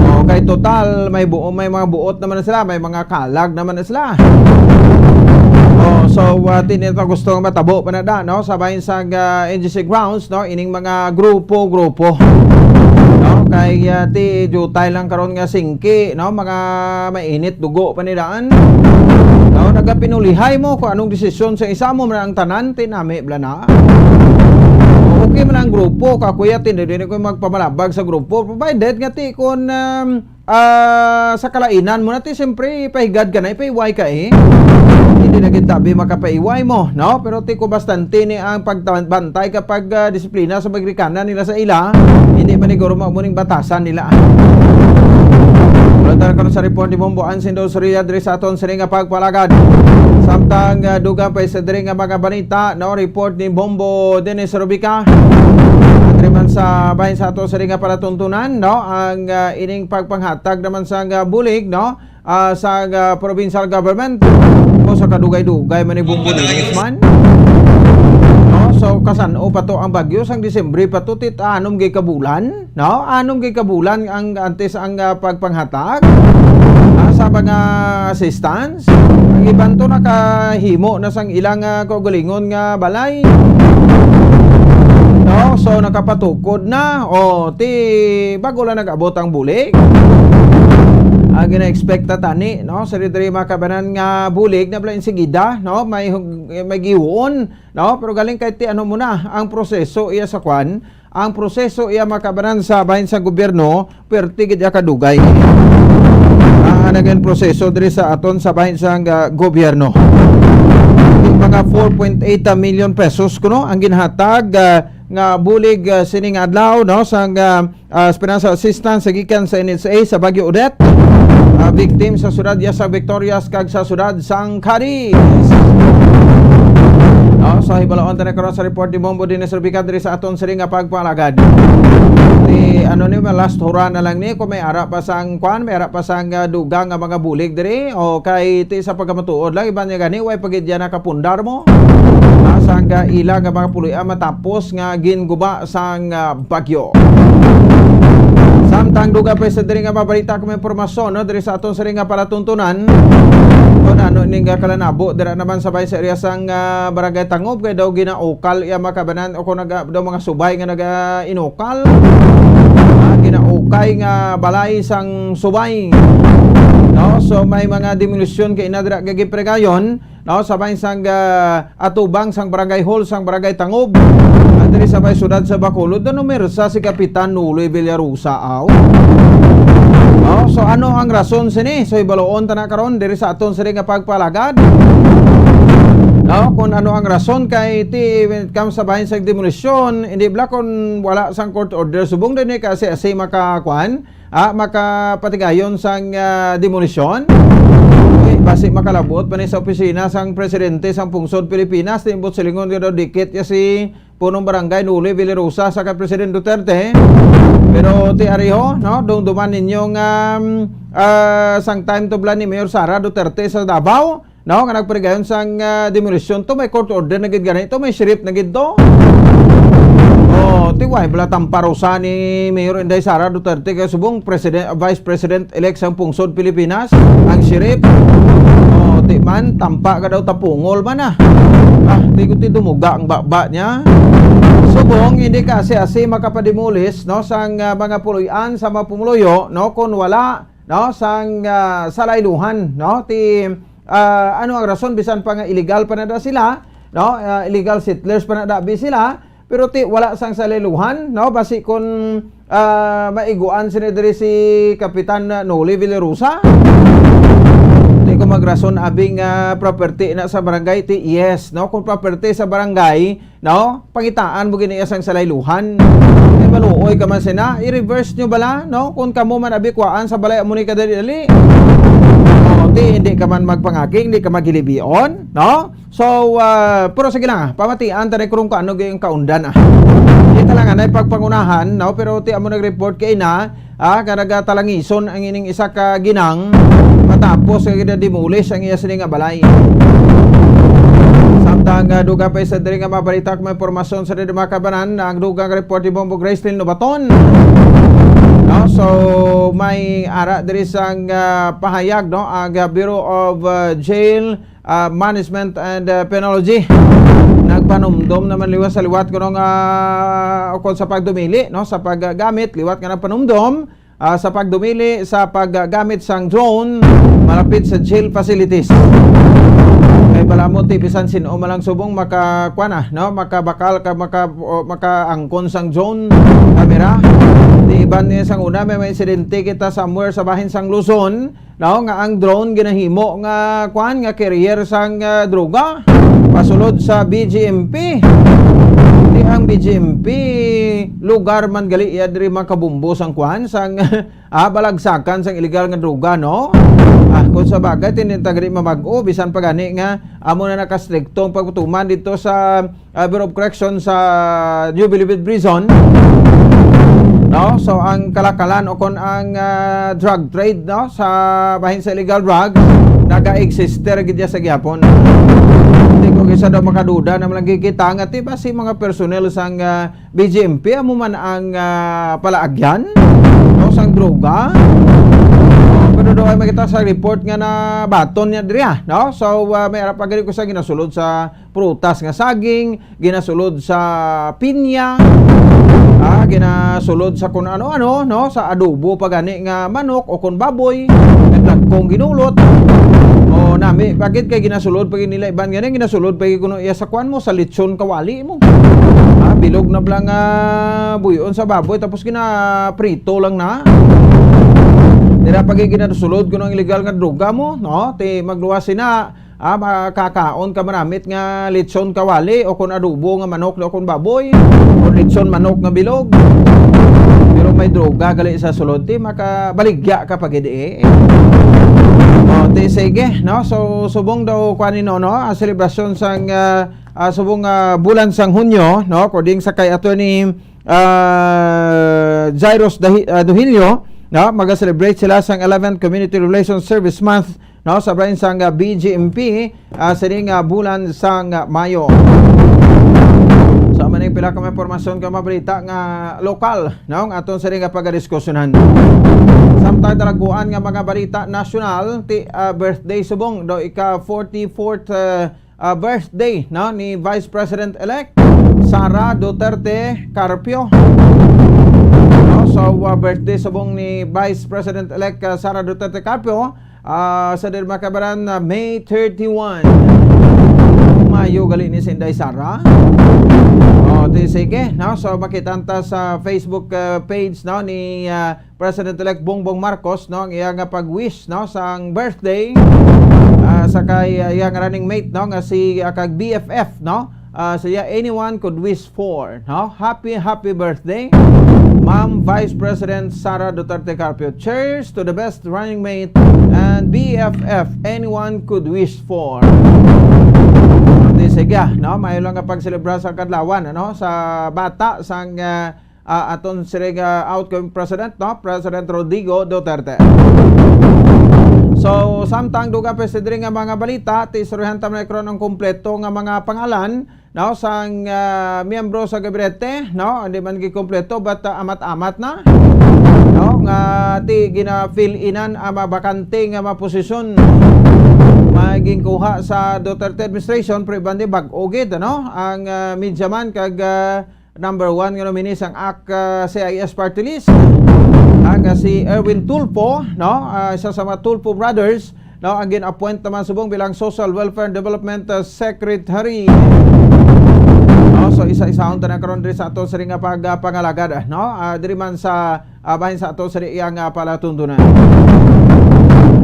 O, kay total, may buo, may mga buot naman na sila, may mga kalag naman na sila. O, so, ah, ti nito gusto nga matabo pa na da, no? Sa bahin sa, ah, N G C grounds, no? Ining mga grupo-grupo. No? Kay, ah, ti jutay lang karon nga singki, no? Mga mainit dugo pa ni daan. No? Nagapinulihay mo kung anong desisyon sa isa mo man ang tanan, ti nami bala na. Okay man ang grupo, kakuya, ti, hindi ko magpamalabag sa grupo. Provided nga ti, kung, um, ah, sa kalainan mo na, ti, siyempre, pahigad ka na, ipaiway ka, eh. Hindi na gid tabi makapaiway mo, no? Pero ti, kung bastante ni ang pagbantay kapag, ah, disiplina sa magrikana nila sa ila, hindi maniguro mo muning batasan nila. Wala tayo karon sa report ni Bombo Ansin Dos Ria diri sa aton sini nga pagpalagad. Samtang, ah, dugang pa sa diri nga mga balita, no, report ni Bombo Dennis Rubica. Diri man sa bahin sa ato sini nga palatuntunan, no, ang, ah, ining pagpanghatag naman sa, ah, bulig, no, ah, sa, ah, provincial government o sa kadugay-dugay man ni Bombo Dennis man. No, so kasan-o pa to ang bagyo sang Disyembre pa to, tit anom gay ka bulan. No? Anom gay ka bulan ang antes ang, ah, pagpanghatag, ah, sa mga assistance. Ang iban to nakahimo na sang ilang, ah, kaugalingon nga balay. No? So, nakapatukod na. O, ti, bago lang nag-abot ang bulig. Ang gina-expect ta tani, no? Sa diri mga kabanan nga bulig na bala insigida, no? May hug-, may gihuon, no? Pero galing kay ti ano muna ang proseso iya sa kwan, ang proseso iya makabanan sa bahin sa gobyerno, perti gid iya kadugay. Ah, naging proseso diri sa aton sa bahin sa, ah, gobyerno. Mga four point eight million pesos kuno ang ginhatag, ah, nga bulig, ah, sining adlaw, no, sang, ah, ah, financial assistance sa gikan sa N H A sa Bagyo Odette. Ah, victim sa siyudad ya sa Victorias kag sa siyudad sang Cadiz. No, so hibaloon ta na karon sa report ni Bombo Dennis Rubica diri sa aton sini nga pagpalagad. Di, ano ni, last hura na lang ni, kung may ara pa sang kwan, may ara pa sang, ah, dugang nga mga bulig diri, o kay ti sa pagkamatuod lang, iban niya gani, way pagidya nakapundar mo. Ah, sang, ah, ila nga mga puloy-an matapos nga ginguba sang, ah, bagyo. Samtang dugang pa sa diri nga mabalita kung may impormasyon, no, diri sa aton sini nga palatuntunan, kung ano ning kalanabo dira naman sa bay sa area sang, ah, Barangay Tangob, kay daw ginaukal iya makabanan o kung naga, daw mga subay nga naga-inukal, ah, ginaukay nga balay sang subay. No? So may mga demolisyon kay ina dira gagipregayon, no, sa bahin sang, ah, atubang sang barangay hall sang barangay Tangob. Ah, diri sa may siyudad sa Bacolod, no, numersa si Kapitan Nuloy Villarosa, aw. No, so ano ang rason sini? So hibaloon ta na karon diri sa aton sini nga pagpalagad. No, kung ano ang rason kay ti when it comes sa bahin sang demolisyon, hindi bala kung wala sang court order subong din ni kasi asi makakuan, ah, makapatigayon sang, ah, demolisyon. Eh, basi makalabot pa ni sa opisina sang presidente sang pungsod Pilipinas, timbot silingon nga daw dikit ya si punong barangay Noli Villarosa sa kay President Duterte. Pero ti ariho, no, dumduman ninyo nga, um, ah, sang time to bala ni Mayor Sara Duterte sa Davao, no, nga nagparigayon sang, ah, demolisyon to, may court order na gid gani to, may sheriff na gid to. Oh, ti way bala tamparusa ni Mayor Inday Sara Duterte kay subong president, vice president elect sang pungsod Pilipinas, ang sheriff. Oh, ti man tampa ka daw tapungol man ah. Ah, ti ko ti dumuga ang baba niya. Subong hindi ka asi-asi makapadimulis, no, sang, ah, mga puloy-an sa mga pumuluyo, no, kun wala, no, sang, ah, salayluhan, no, ti, ah, ano ang rason bisan pa nga illegal pa na da sila, no, ah, illegal settlers pa na dabi sila, pero ti wala sang salayluhan, no, basi kun, ah, maiguan sini diri si Kapitan Noli Villarosa. Ti ko magrason abi nga property na sa barangay, ti yes, no, kung property sa barangay, no? Pangitaan mo gini sang salayluhan. Kay maluoy ka man sina, i-reverse nyo bala, no? Kung kamo man abi kuhaan sa balay amo ni kadali-dali. O, di, hindi ka man magpangaging, hindi ka maghilibion, no? So, ah, pero sige lang, ah, pamatian ta ni kung ano gyud ang kaundan, ah. Di ta lang anay pagpangunahan, no? Pero ti amo nag-report kay na, ah, nga nagatalangison ang ining isa ka ginang matapos nga gina-demolish ang iya sini nga balay. Sa Tang, ah, dugang pa sa diri nga mga balita, kung may impormasyon sa diri, mga kabanan, ang dugang report ni Bombo Gracelyn Lobaton. No? So, may ara diri sang, ah, pahayag, no? Ang, ah, Bureau of, ah, Jail, ah, Management and, ah, Penology. Nagpanumdom naman liwat sa liwat kuno nga, ah, ukon sa pagdumili, no? Sa paggamit, liwat nga nagpanumdom, ah, sa pagdumili sa paggamit sang drone malapit sa jail facilities. Kay bala mo, ti, bisan sin-o man lang subong maka, kuwan, ah, no? Makabakal ka, maka, o, makaangkon sang drone camera. Ti iban niya sang una, may, may insidente kita somewhere sa bahin sang Luzon, no? Nga ang drone ginahimo nga, kuwan, nga carrier sang, ah, droga. Pasulod sa B J M P. Ti ang B J M P, lugar man gali iya diri makabumbo sang, kuwan, sang, ah, balagsakan sang iligal nga droga, no? Ah, kung sa bagay, tinin ta gani mamag-o, bisan pa gani nga amo na nakastrikto ang pagtuman dito sa, ah, Bureau of Correction sa New Bilibid Prison, no? So, ang kalakalan o kon ang, ah, drug trade, no, sa bahin sa illegal drug, naga-existe ra gid sa gihapon. Hindi ko kisa daw makaduda na malanggi kita nga ti ba si mga personnel sang, ah, B J M P, amo man ang, ah, palaagyan, no, sang droga. Oh, pero do ay makita sa report nga nabaton niya diri, ah, no? So, ah, may ara pa gani ko sa ginasulod sa prutas nga saging, ginasulod sa pinya, ah, ginasulod sa kun ano-ano, no? Sa adobo pa gani nga manok o kun baboy, nga dagkong ginulot. O nami, bakit kay ginasulod pa gid nila iban gani, ginasulod pa gid kuno iya sa kuan mo, sa lechon kawali mo. Ah, bilog na bala nga buyon sa baboy, tapos ginaprito lang na. Dira pa gid ginasulod kuno ang illegal nga droga mo, no? Ti magluwas sina, ah, makakaon ka maramit nga lechon kawali o kun adobo nga manok o kun baboy o lechon manok nga bilog. Pero may droga gali sa sulod, ti makabaligya ka pa gid, eh. O, ti sige, no? So, subong daw kuan ni, no, no? Ang selebrasyon sang, ah, ah, subong, ah, bulan sang Hunyo, no? According sa kay Attorney, ah, Jairus Dahi-, ah, Duhilio, no? Maga-celebrate sila sang eleventh Community Relations Service Month, no? Sa bahin sang, ah, B J M P, ah, sining, ah, bulan sang, ah, Mayo. So, amo ning pila ka mga impormasyon ka mabalita nga lokal, no? Ang aton sining nga pagadiskusyonan. Samtang dalaguan nga mga balita nasyonal, ti, ah, birthday subong daw ika forty-fourth, ah, ah, birthday, no, ni Vice President-elect Sara Duterte Carpio. No, so, ah, birthday subong ni Vice President-elect, ah, Sara Duterte Carpio, ah, sa diri makabaran na May thirty-one. Mayo gali ni si Inday Sara. Oh, ti sige, no? So, makita ta sa Facebook, ah, page, no, ni, ah, President-elect Bongbong Marcos, no, ang iya nga pag-wish, no, sang birthday, ah, sa kay, ah, iyang running mate, no, nga si, ah, kag B F F, no, ah, siya, anyone could wish for, no? Happy, happy birthday, Ma'am Vice President Sara Duterte Carpio. Cheers to the best running mate and B F F anyone could wish for. Di sige, no? Mayo lang nga pagselebra sa kadlawan, ano? Sa bata, sang, ah, ah, aton siring, ah, outgoing president, no? President Rodrigo Duterte. So, samtang dugang pa sa diri nga mga balita, ti istoryahan ta man karon ang kompleto nga mga pangalan, no, sang, ah, miyembro sa gabinete, no? Hindi man gikompleto, but, ah, amat-amat na, no? Nga ti gina-fill inan ang mga bakante nga mga posisyon. May ginkuha sa Duterte administration, pero iban di bag-o gid, ano? Ang, ah, media man kag, ah, number one nga nominee sang ak, ah, C I S party list, ah, nga si Erwin Tulfo, no? Ah, isa sa mga Tulfo brothers, no? Ang gin-appoint naman subong bilang Social Welfare and Development, ah, Secretary. No? So, isa-isahon ta na karon diri sa ato siring nga pag, ah, pangalagad, ah, no? Ah, diri man sa, ah, bahin sa ato siring nga palatundunan.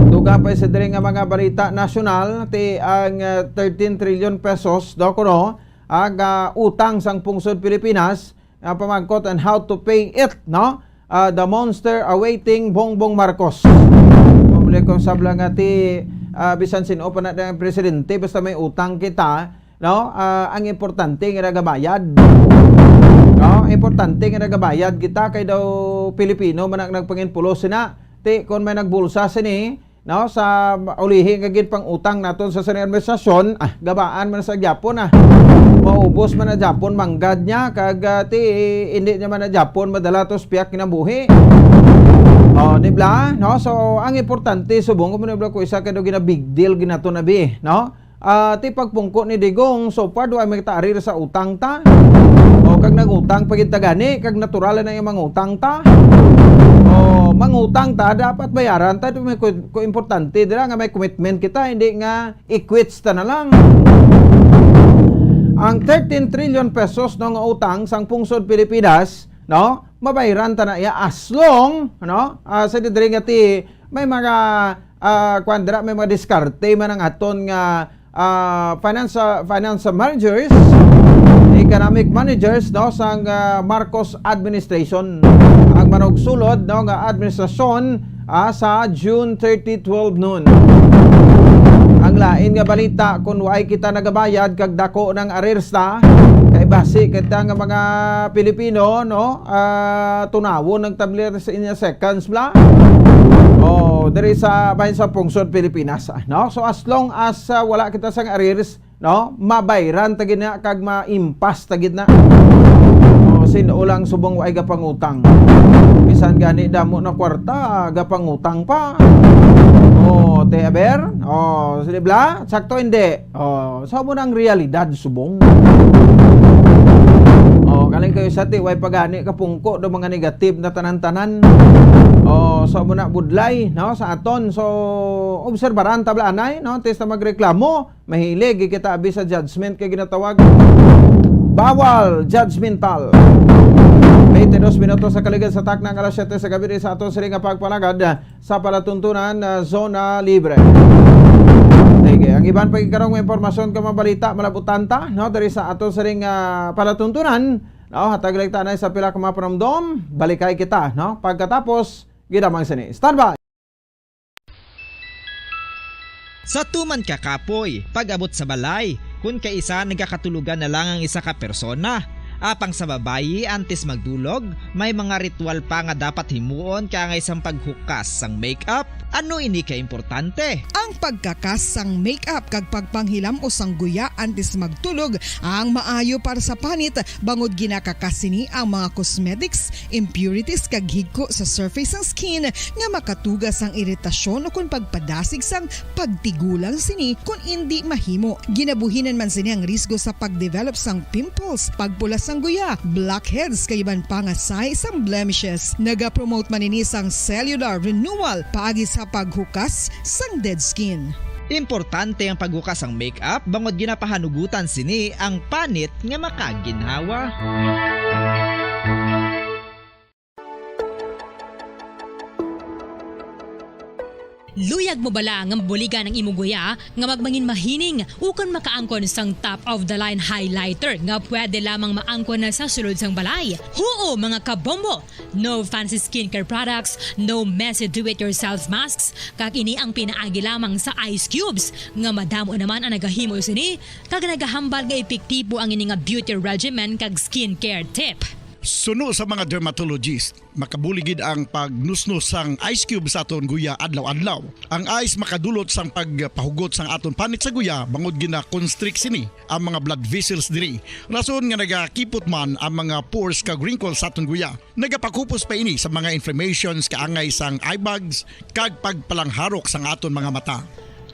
Dugang pa sa diri nga mga balita nasyonal, ti ang, ah, thirteen trillion pesos daw kuno ang, ah, utang sang pungsod Pilipinas, ang pamangkot on how to pay it, no? Ah, the monster awaiting Bongbong Marcos. Mamuli kong sabla nga ti, ah, bisan sin-o pa na ang presidente, basta may utang kita, no? Ah, ang importante nga nagabayad. No? Importante nga nagabayad kita kay daw Pilipino man ang nagpanginpulos sina. Ti, kung may nagbulsa sini, no, sa ulihi nga ginpang-utang naton sa sining administrasyon, ah, gabaan man sa gyapon, ah. Maubos man na gyapon manggad niya, kag, ah, ti, hindi niya man na gyapon madala to sa piyak nga buhi. Oh, di bla? No? So, ang importante, subong ko mo, di bla, ko isa ka daw gina-big deal ginato na bi, no? Ah, ti pagpungko ni Digong, so far, do ay may taari sa utang ta. O, kag nangutang pa gid ta gani, kag natural na yung mangutang ta. O, mangutang ta, dapat bayaran ta. Ito may ku-, ku-, importante dira nga may commitment kita, hindi nga i-quits ta na lang. Ang thirteen trillion pesos, no, nga utang sang pungsod Pilipinas, no, mabayaran ta na iya as long, no, ah, sa diri nga ti may mga, ah, kuwan dira, may mga diskarte man ang aton nga, ah, finance, finance managers, economic managers, no, sang, ah, Marcos administration. Ang manugsulod, no, nga administrasyon, ah, sa June thirty, twelve noon. Ang lain nga balita, kung waay kita nagabayad kag dako ng arrears ta, kay basi kita nga mga Pilipino, no, ah, tunawon ang tablet sa inya seconds bla. Oh, diri sa bahin sa pungsod Pilipinas, ah, no? So, as long as, ah, wala kita sang arrears, no, mabayran ta gid na kag maimpas ta gid na. Oh, sin-o lang subong waay gapangutang. Bisan gani damo na kwarta, gapangutang pa. Oh, te aber? Oh, sila bla? Sakto hindi? Oh, sa mo na ang realidad subong. Oh, kaling kayo sa ti, way pagani kapungko do mga negative na tanan-tanan. Oh, sa mo na budlay, no, sa aton. So, obserbaran ta bla anay, no, antes na magreklamo, mahilig kita abi sa judgment kay ginatawag bawal judgmental. Twenty-two minutos sa kaligid sa takna nga alas siyete sa gabi sa aton sini nga pagpalagad sa palatuntunan, ah, Zona Libre. Sige, ang iban pa gid karong mga impormasyon ka mabalita, malabutan ta, no, diri sa ato siring, ah, palatuntunan, no, hatag lang tanay sa pila ka mga panumdom, balikay kita, no, pagkatapos, gidamang sini. Standby! Sa tuman ka kapoy, pag-abot sa balay, kun kaisa nagakatulugan na lang ang isa ka persona. Apang sa babayi, antes magdulog, may mga ritual pa nga dapat himuon kaangay sang paghukas sang makeup. Ano ini ka importante? Ang pagkakas sang makeup kag pagpanghilam-os sang guya antes magtulog ang maayo para sa panit, bangod ginakakas sini ang mga cosmetics, impurities kag higko sa surface sang skin nga makatuga sang iritasyon ukon pagpadasig sang pagtigulang sini kon indi mahimo. Ginabuhinan man sini ang risgo sa pag-develop sang pimples, pagpula sang guya, blackheads, kag iban pa nga sign sang blemishes. Nagapromote man ini sang cellular renewal paagi sa paghukas sang dead skin. Importante ang paghukas sang makeup bangod ginapahanugutan sini ang panit nga makaginhawa. Luyag mo bala nga mabuligan ang imong guya nga magmangin mahining ukon makaangkon sang top of the line highlighter nga pwede lamang maangkon na sa sulod sang balay? Huo, mga kabombo! No fancy skincare products, no messy do-it-yourself masks, kag ini ang pinaagi lamang sa ice cubes, nga madamo naman ang nagahimo sini, kag nagahambal nga epektibo ang ini nga beauty regimen kag skincare tip. Suno sa mga dermatologist, makabulig gid ang pagnusnos sang ice cube sa aton guya adlaw-adlaw. Ang ice makadulot sang pagpahugot sang aton panit sa guya bangod gina-constrict sini ang mga blood vessels diri. Rason nga nagakipot man ang mga pores kag wrinkles sa aton guya. Nagapakupos pa ini sa mga inflammations kaangay sang eye bags kag pagpalangharok sang aton mga mata.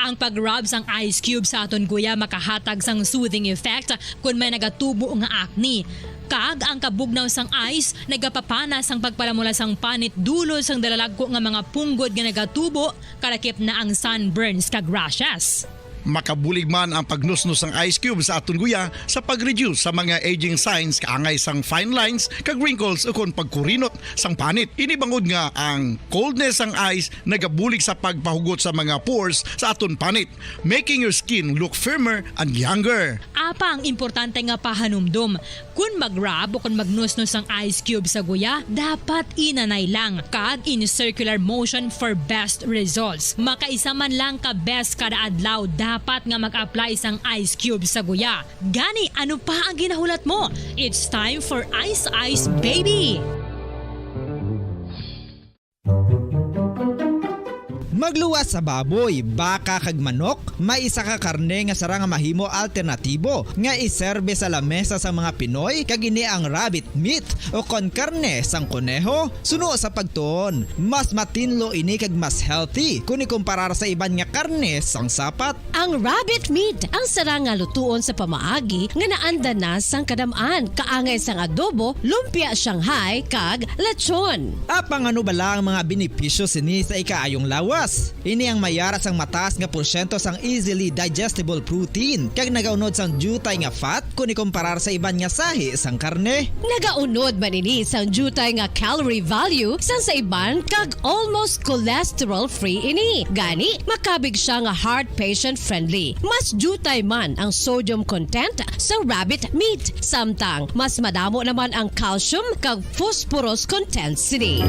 Ang pag-rub sang ice cube sa aton guya makahatag sang soothing effect kon may nagatubo nga acne. Kag ang kabugnaw sang ice nagapapana sang pagpalamula sang panit dulot sang dalalagko nga mga punggod nga nagatubo, kalakip na ang sunburns kag rashes. Makabulig man ang pagnusnos sang ice cube sa aton guya sa pag-reduce sa mga aging signs kaangay sang fine lines kag wrinkles ukon pagkurinot sang panit. Ini bangod nga ang coldness sang ice nagabulig sa pagpahugot sa mga pores sa aton panit, making your skin look firmer and younger. Apang importante nga pahanumdom, kon mag-rub o kon magnusnos sang ice cube sa guya, dapat inanay lang kag in circular motion for best results. Makaisa man lang ka beses kada adlaw dapat nga mag-apply sang ice cube sa guya. Gani, ano pa ang ginahulat mo? It's time for Ice Ice Baby! Pagluwas sa baboy, baka kag manok, may isa ka karne nga sarang nga mahimo alternatibo nga iserbe sa lamesa sa mga Pinoy, kag ini ang rabbit meat o kon karne sang koneho. Suno sa pagtuon, mas matinlo ini kag mas healthy kon ikumparar sa iban nga karne sang sapat. Ang rabbit meat ang sarang nga lutuon sa pamaagi nga naanda na sang kadam-an, kaangay sang adobo, lumpia Shanghai, kag lechon. Apang ano bala ang mga benepisyo sini sa ikaayong lawas? Ini ang may ara sang mataas nga porsyento sang easily digestible protein, kag nagaunod sang diutay nga fat kon ikumparar sa iban nga sahi sang karne. Nagaunod man ini sang diutay nga calorie value sang sa iban, kag almost cholesterol-free ini. Gani, makabig sia nga heart patient-friendly. Mas diutay man ang sodium content sa rabbit meat, samtang mas madamo naman ang calcium kag phosphorus content sini.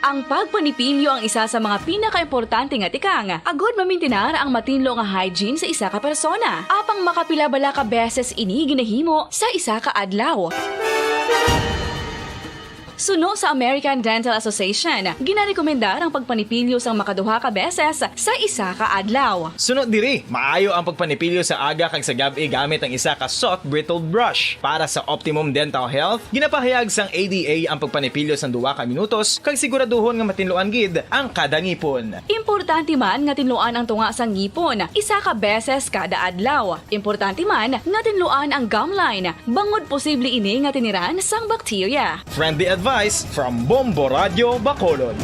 Ang pagpanipilyo ang isa sa mga pinakaimportante nga tikang agud mamintinar ang matinlo nga hygiene sa isa ka persona. Apang makapila bala ka beses ini ginahimo sa isa ka adlaw? Suno sa American Dental Association, ginarekomendar ang pagpanipilyo sang makaduha ka beses sa isa ka adlaw. Suno diri, maayo ang pagpanipilyo sa aga kag sa gab-i gamit ang isa ka soft bristled brush. Para sa optimum dental health, ginapahayag sang A D A ang pagpanipilyo sang duha ka minutos kag siguraduhon nga matinluan gid ang kada ngipon. Importante man nga tinluan ang tunga sang ngipon isa ka beses kada adlaw. Importante man nga tinluan ang gum line, bangod posible ini nga tiniran sang bakterya. Friendly advice from Bombo Radio Bacolod.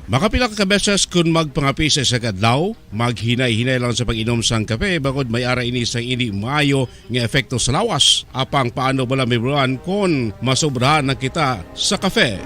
Makapila ka beses kun magpangape sa isa ka adlaw, maghinay-hinay lang sa pag-inom sang kape, bangod may ara ini sang indi maayo nga epekto sa lawas. Apang paano bala mahibaluan kon masobrahan na kita sa kape?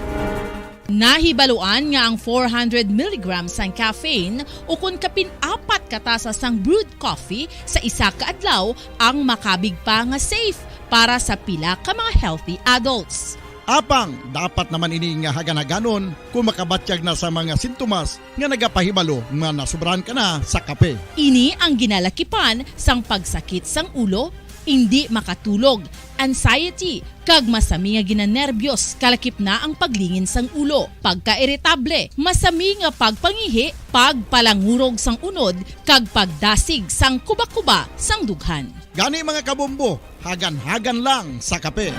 Nahibaluan nga ang four hundred milligrams sang caffeine, ukon kapin apat ka tasa sang brewed coffee sa isa ka adlaw, ang makabig pa nga safe para sa pila ka mga healthy adults. Apang dapat naman ini nga hagan-haganon kon makabatyag na sa mga sintomas nga nagapahibalo nga nasobrahan ka na sa kape. Ini ang ginalakipan sang pagsakit sang ulo, indi makatulog, anxiety, kag masami nga ginanerbiyos, kalakip na ang paglingin sang ulo, pagkairitable, masami nga pagpangihi, pagpalangurog sang unod, kag pagdasig sang kubakuba sang dughan. Gani, mga kabombo, hagan-hagan lang sa kape.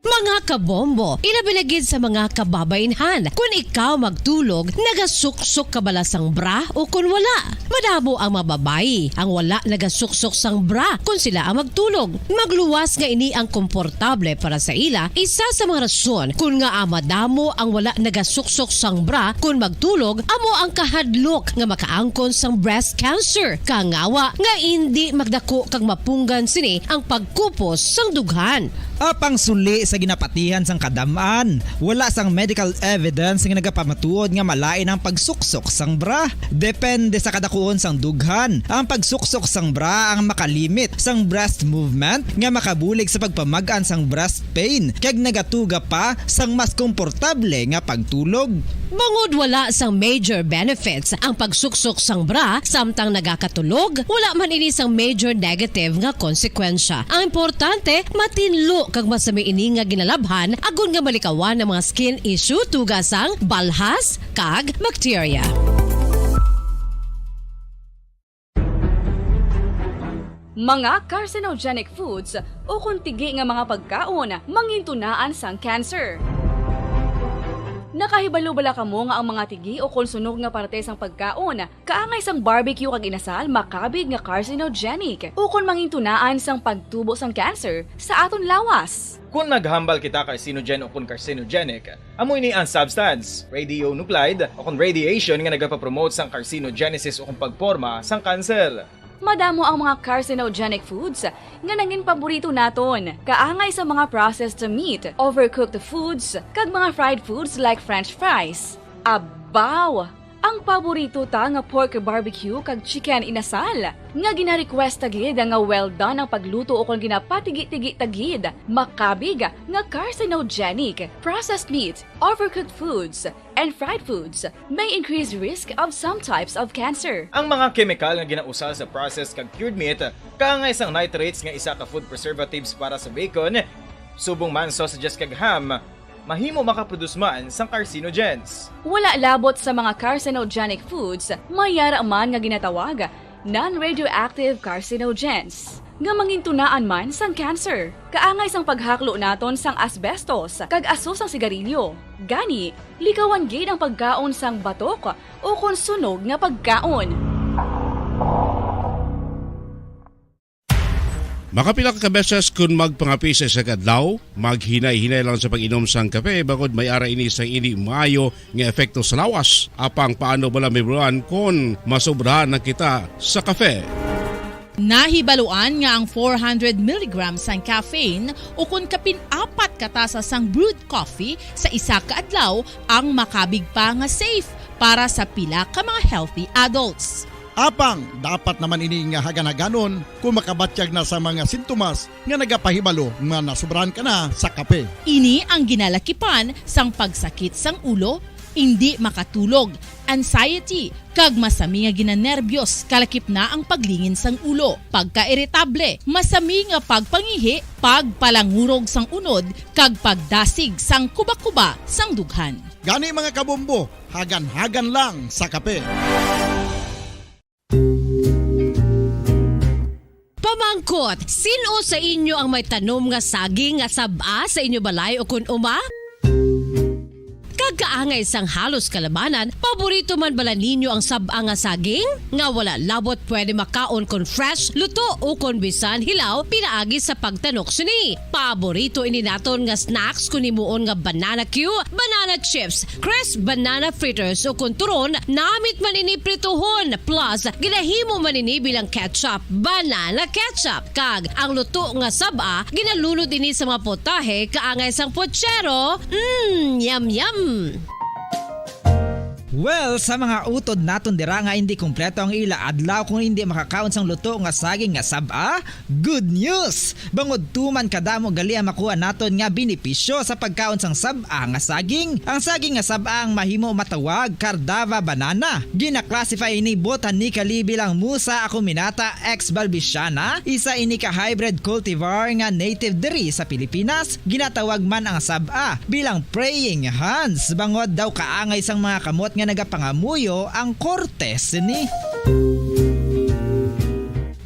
Mga kabombo, ilabi na gid sa mga kababainhan, kun ikaw magtulog, nagasuksok ka bala sang bra o kun wala? Madamo ang mga babayi ang wala nagasuksok sang bra kun sila ang magtulog. Magluwas nga ini ang komportable para sa ila, isa sa mga rason kun ngaa madamo ang wala nagasuksok sang bra kun magtulog amo ang kahadlok nga makaangkon sang breast cancer, kangawa nga indi magdako kag mapunggan sini ang pagkupos sang dughan. Apang suli sa ginapatihan sang kadam-an, wala sang medical evidence nga nagapamatuod nga malain ang pagsuksok sang bra. Depende sa kadakuon sang dughan, ang pagsuksok sang bra ang makalimit sang breast movement nga makabulig sa pagpamag-an sang breast pain kag nagatuga pa sang mas komportable nga pagtulog. Bangod wala sang major benefits ang pagsuksok sang bra samtang nagakatulog, wala man ini sang major negative nga konsekwensya. Ang importante, matinlo kag masami ini nga ginalabhan agod nga malikawan ang mga skin issue, tuga sang balhas kag bakterya. Mga carcinogenic foods ukon tigi nga mga pagkaon mangintunaan sang cancer. Nakahibalo bala kamo nga ang mga tigi ukon sunog nga parte sang pagkaon, kaangay sang barbecue kag inasal, makabig nga carcinogenic ukon mangintunaan sang pagtubo sang cancer sa aton lawas? Kon naghambal kita carcinogen ukon carcinogenic, amo ini ang substance, radionuclide, ukon radiation nga nagapapromote sang carcinogenesis ukon pagporma sang kanser. Madamo ang mga carcinogenic foods nga nangin paborito naton, kaangay sa mga processed meat, overcooked foods, kag mga fried foods like French fries. Abaw! Ang paborito ta nga pork barbecue kag chicken inasal, nga gina-request ta gid nga well done ang pagluto ukon ginapatigi-tigi ta gid, makabig nga carcinogenic. Processed meat, overcooked foods, and fried foods may increase risk of some types of cancer. Ang mga kemikal nga ginausal sa processed kag cured meat, kaangay sang nitrates nga isa ka food preservatives para sa bacon, subong man sausages kag ham, mahimo makaproduce man sang carcinogens. Wala labot sa mga carcinogenic foods, may yara man nga ginatawag non-radioactive carcinogens, nga mangintunaan man sang cancer. Kaangay sang paghaklo naton sang asbestos kag aso sang sigarilyo. Gani, likawan gid ang pagkaon sang batok ukon sunog nga pagkaon. Makapila ka beses kon magpangape sa isa ka adlaw, maghinay-hinay lang sa pag-inom sang kape, bangod may ara ini sang indi maayo nga epekto sa lawas. Apang paano bala, Ma'am Ron, kon masobrahan na kita sa kape? Nahibaluan nga ang four hundred milligrams sang caffeine ukon kapin apat ka tasa sang brewed coffee sa isa ka adlaw ang makabig pa nga safe para sa pila ka mga healthy adults. Apang dapat naman ini nga hagan-haganon kung makabatyag na sa mga sintomas nga nagapahibalo nga nasobrahan ka na sa kape. Ini ang ginalakipan sang pagsakit sang ulo, indi makatulog, anxiety, kag masami nga ginanerbyos, kalakip na ang paglingin sang ulo, pagkairitable, masami nga pagpangihi, pagpalangurog sang unod, kag pagdasig sang kubakuba sang dughan. Gani, mga kabombo, hagan-hagan lang sa kape. Pamangkot, sin-o sa inyo ang may tanom nga saging nga sab-a sa inyo balay ukon uma? Kag kaangay sang halos kalabanan, paborito man bala ninyo ang sab-a nga saging? Nga wala labot pwede makaon kon fresh, luto, ukon bisan hilaw pinaagi sa pagtanok sini. Paborito ini naton nga snacks kon himuon nga banana cue, banana chips, crisp banana fritters, ukon turon, namit man ini prituhon, plus ginahimo man ini bilang ketchup, banana ketchup. Kag ang luto nga sab-a, ginalunod ini sa mga potahe kaangay sang pochero. Mm, yum, yum! Well, sa mga utod naton dira nga indi kompleto ang ila adlaw kung indi makakaon sang luto nga saging nga sab-a, good news! Bangod tuman kadamo gali ang makuha naton nga benepisyo sa pagkaon sang sab-a nga saging. Ang saging nga sab-a ang mahimo matawag Cardava banana. Gina-classify ini botanically bilang Musa acuminata ex balbisiana, isa ini ka hybrid cultivar nga native diri sa Pilipinas. Ginatawag man ang sab-a bilang praying hands, bangod daw kaangay sang mga kamot nga nagapangamuyo ang korte sini.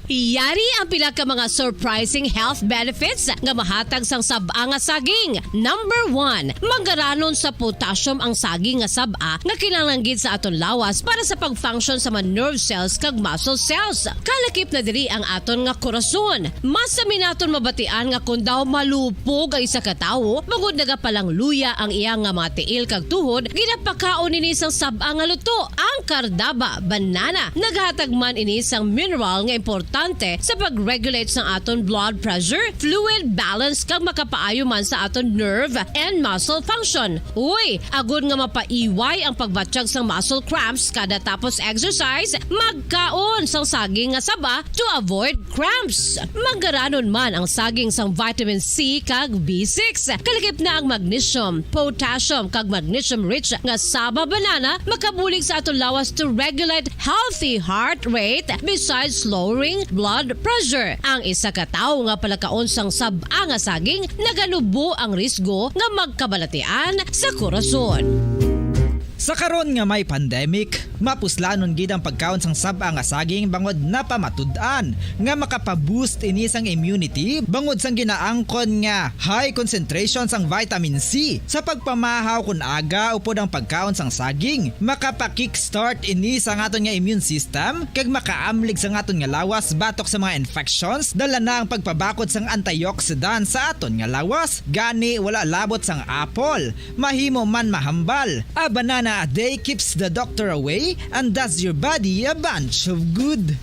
Yari ang pila ka mga surprising health benefits nga mahatag sang sab-a nga saging. Number one, manggaranon sa potassium ang saging nga sab-a nga kinahanglan gid sa aton lawas para sa pag-function sa mga nerve cells kag muscle cells. Kalakip na diri ang aton nga korason. Masami naton mabatian nga kon daw malupog ang isa ka tawo, bangod nagapalangluya ang iya nga mga tiil kag tuhod, ginapakaon ini sang sab-a nga luto, ang Cardava banana. Naghatag man ini sang mineral nga importante sa pag-regulate sang aton blood pressure, fluid balance, kag makapaayo man sa aton nerve and muscle function. Uy, agod nga mapaiway ang pagbatyag sang muscle cramps kada tapos exercise, magkaon sang saging nga saba to avoid cramps. Manggaranon man ang saging sang vitamin C kag B six. Kalakip na ang magnesium, potassium, kag magnesium-rich nga saba banana makabulig sa aton lawas to regulate healthy heart rate, besides lowering blood pressure. Ang isa ka tawo nga palakaon sang sab-a nga saging, naganubo ang risgo nga magkabalatian sa korason. Sa karon nga may pandemic, mapuslanon gid ang pagkaon sang sab-a nga saging bangod napamatud-an nga makapa-boost ini sang immunity bangod sang ginaangkon nga high concentration sang vitamin C. Sa pagpamahaw kon aga upod ang pagkaon sang saging, makapa-kickstart ini sa aton nga immune system kag makaamlig sa aton nga lawas batok sa mga infections, dala na ang pagpabakod sang antioxidant sa aton nga lawas. Gani, wala labot sang apple, mahimo man mahambal. A banana a day keeps the doctor away and does your body a bunch of good.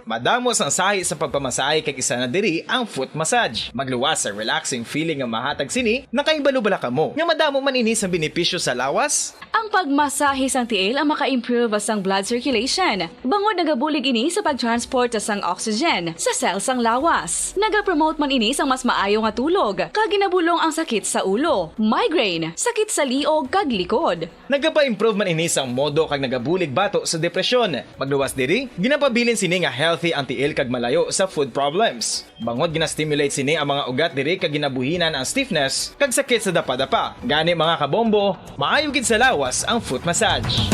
Madamo sang sahi sa pagpamasahe, kag isa na diri ang foot massage. Magluwas sa relaxing feeling nga mahatag sini. Nakahibalo bala kamo nga madamo man ini sa benepisyo sa lawas? Ang pagmasahe sang tiil ang maka-improve sang blood circulation, bangod nagabulig ini sa pag-transport sang oxygen sa cell sang lawas. Nagapromote man ini sang mas maayo nga tulog, kag ginabulong ang sakit sa ulo, migraine, sakit sa liog, kag likod. Nagapa-improve man ini sang modo kag nagabulig bato sa depresyon. Magluwas diri, ginapabilin sini nga healthy ang tiil kag malayo sa foot problems. Bangod gina-stimulate sini ang mga ugat diri kag ginabuhinan ang stiffness kag sakit sa dapadapa. Gani, mga kabombo, maayo gid sa lawas ang foot massage.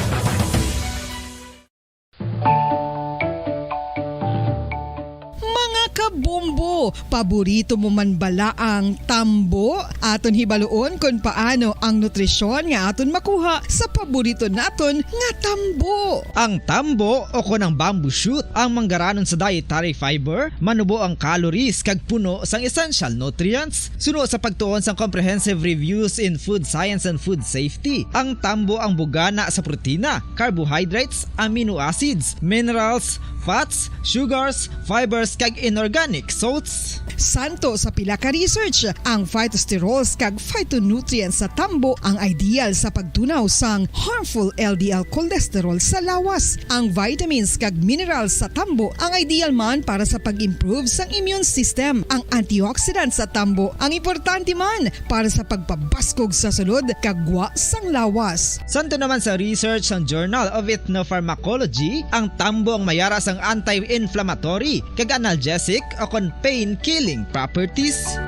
Mga kabombo, paborito mo man bala ang tambo? Aton hibaluon kon paano ang nutrisyon nga aton makuha sa paborito naton nga tambo. Ang tambo o kon ang bamboo shoot ang manggaranon sa dietary fiber, manubo ang calories kag puno sang essential nutrients. Suno sa pagtuon sang Comprehensive Reviews in Food Science and Food Safety, ang tambo ang bugana sa protina, carbohydrates, amino acids, minerals, fats, sugars, fibers, kag inorganic salts. Santo sa pila ka research, ang phytosterols kag phytonutrients sa tambo ang ideal sa pagtunaw sang harmful L D L cholesterol sa lawas. Ang vitamins kag minerals sa tambo ang ideal man para sa pag-improve sang immune system. Ang antioxidants sa tambo ang importante man para sa pagpabaskog sa sulod kag gwa sang lawas. Santo naman sa research sang Journal of Ethnopharmacology, ang tambo ang mayara sang anti-inflammatory kag analgesic o kon pain-killing properties.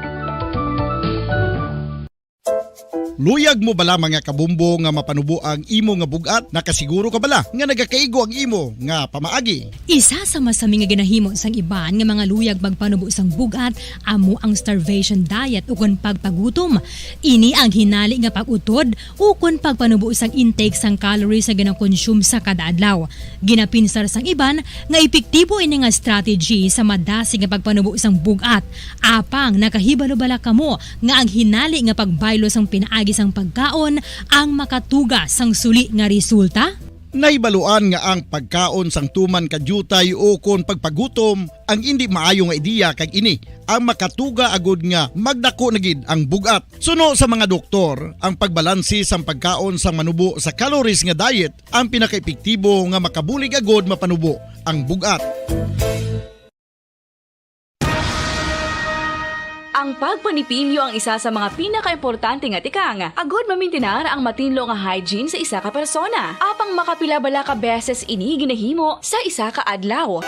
Luyag mo bala, mga kabombo, nga mapanubo ang imo nga bug-at? Nakasiguro ka bala nga nagakaigo ang imo nga pamaagi? Isa sa masami nga ginahimo sang iban nga mga luyag magpanubo sang bug-at amo ang starvation diet ukon pagpagutom. Ini ang hinali nga pag-utod ukon pagpanubo sang intake sang calories nga ginakonsume sa kada adlaw. Ginapinsar sang iban nga epektibo ini nga strategy sa madasig nga pagpanubo sang bug-at. Apang nakahibalo bala kamo nga ang hinali nga pagbaylo sang pinaagi sang pagkaon ang makatuga sang suli nga resulta? Nahibaluan nga ang pagkaon sang tuman ka diutay ukon pagpagutom ang indi maayo nga ideya, kag ini ang makatuga agud nga magdako na gid ang bug-at. Suno sa mga doktor, ang pagbalansi sang pagkaon sang manubo sa calories nga diet ang pinakaepektibo nga makabulig agud mapanubo ang bug-at. Ang pagpanipilyo ang isa sa mga pinakaimportante nga tikang agud mamintinar ang matinlo nga hygiene sa isa ka persona. Apang makapila bala ka beses ini ginahimo sa isa ka adlaw?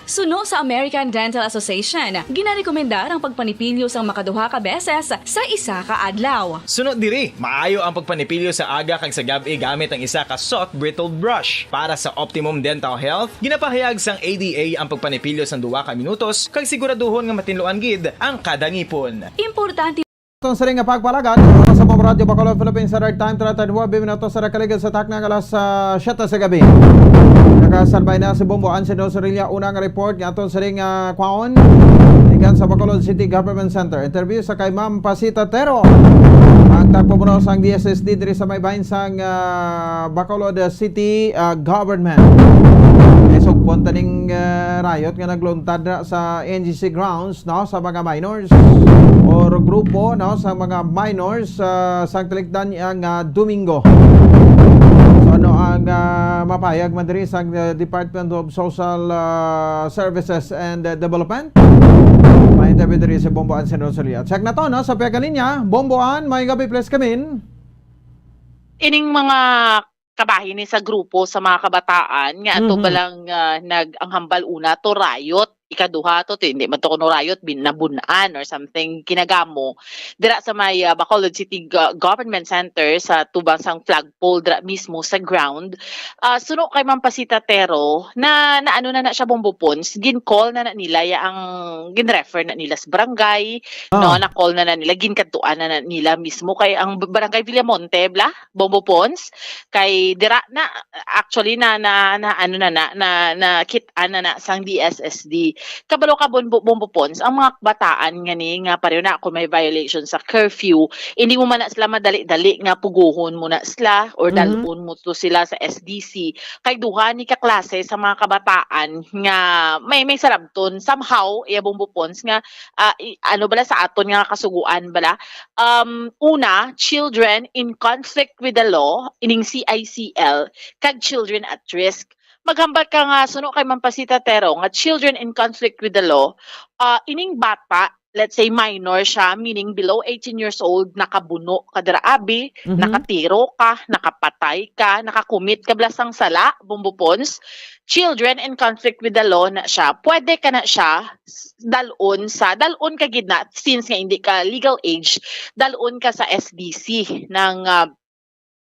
Suno sa American Dental Association, ginarekomendar ang pagpanipilyo sang makaduha ka beses sa isa ka adlaw. Suno diri, maayo ang pagpanipilyo sa aga kag sa gab-i gamit ang isa ka soft bristle brush. Para sa optimum dental health, ginapahayag sang A D A ang pagpanipilyo sang duha ka minutos kag siguraduhon nga matinluan gid ang kada ngipon. Importante Aton siring nga pagpalagad sa Bombo Radyo Bacolod, Philippines Standard Time, treinta y nueve minutos sa nakaligid sa takna nga alas, ah, siyete sa gabi. Nakasalbay na si Bombo Anselmo Sorilla. Una nga report nga aton siring nga kwaon gikan sa Bacolod City Government Center. Interview sa kay Ma'am Pasita Tero, ang tagpamuno sang D S S D diri sa may bahin sang, ah, Bacolod City, ah, Government. Isugpon taning, ah, riot nga nagluntad na sa N G C grounds, no, sa mga minors or grupo, no, sa mga minors, ah, sang talikdan niya nga Domingo. So, ano ang, ah, mapayag man diri sa, ah, Department of Social, ah, Services and, ah, Development? May interview diri si Bombo Ann Senor Solia. Check na to, no, sa pihak nga linya. Bombo Ann, may gabi, please come in. Ining mga kabahin ni sa grupo sa mga kabataan nga ato Mhm. pa lang, ah, nag-, ang hambal una to riot, ikaduha to, ti-, hindi man to kuno riot, bin-, nabun-an or something, kinagamo. Dira sa may, ah, Bacolod City Go-, Government Center sa tubang sang flagpole dira mismo sa ground. Ah, suno kay Ma'am Pasita Tero, na, na ano na na siya, Bombo Pons, gin-call na na nila ya ang gin-refer na nila sa barangay, Ah. no, na-call na na nila, ginkadtuan na na nila mismo kay ang b-, barangay Villamonte, bla? Bombo Pons, kay dira na, actually, na, na, na, ano na, na, na, nakit-an na, na sang D S S D. Kabalo ka, Bombo-, Bombo Pons, ang mga kabataan nga ni nga pareho na kung may violation sa curfew, hindi mo man na sila madali-dali nga puguhon mo na sila or Mhm. dalon mo to sila sa S D C. Kay duha ni ka klase sa mga kabataan nga may, may sarabton. Somehow, iya, Bombo Pons, nga, ah, i-, ano bala sa aton nga kasuguan bala? Um, una, children in conflict with the law, ining C I C L, kag children at risk. Maghambal ka nga suno kay Ma'am Pasita Tero nga children in conflict with the law, ah, ining bata, let's say minor siya, meaning below eighteen years old, nakabuno ka dira, abi, Mhm. nakatiro ka, nakapatay ka, nakakumit ka bala sang sala, Bombo Pons, children in conflict with the law na siya, pwede ka na siya s-, dalon sa, dalon ka gid na, since nga hindi ka legal age, dalon ka sa S D C ng, ah,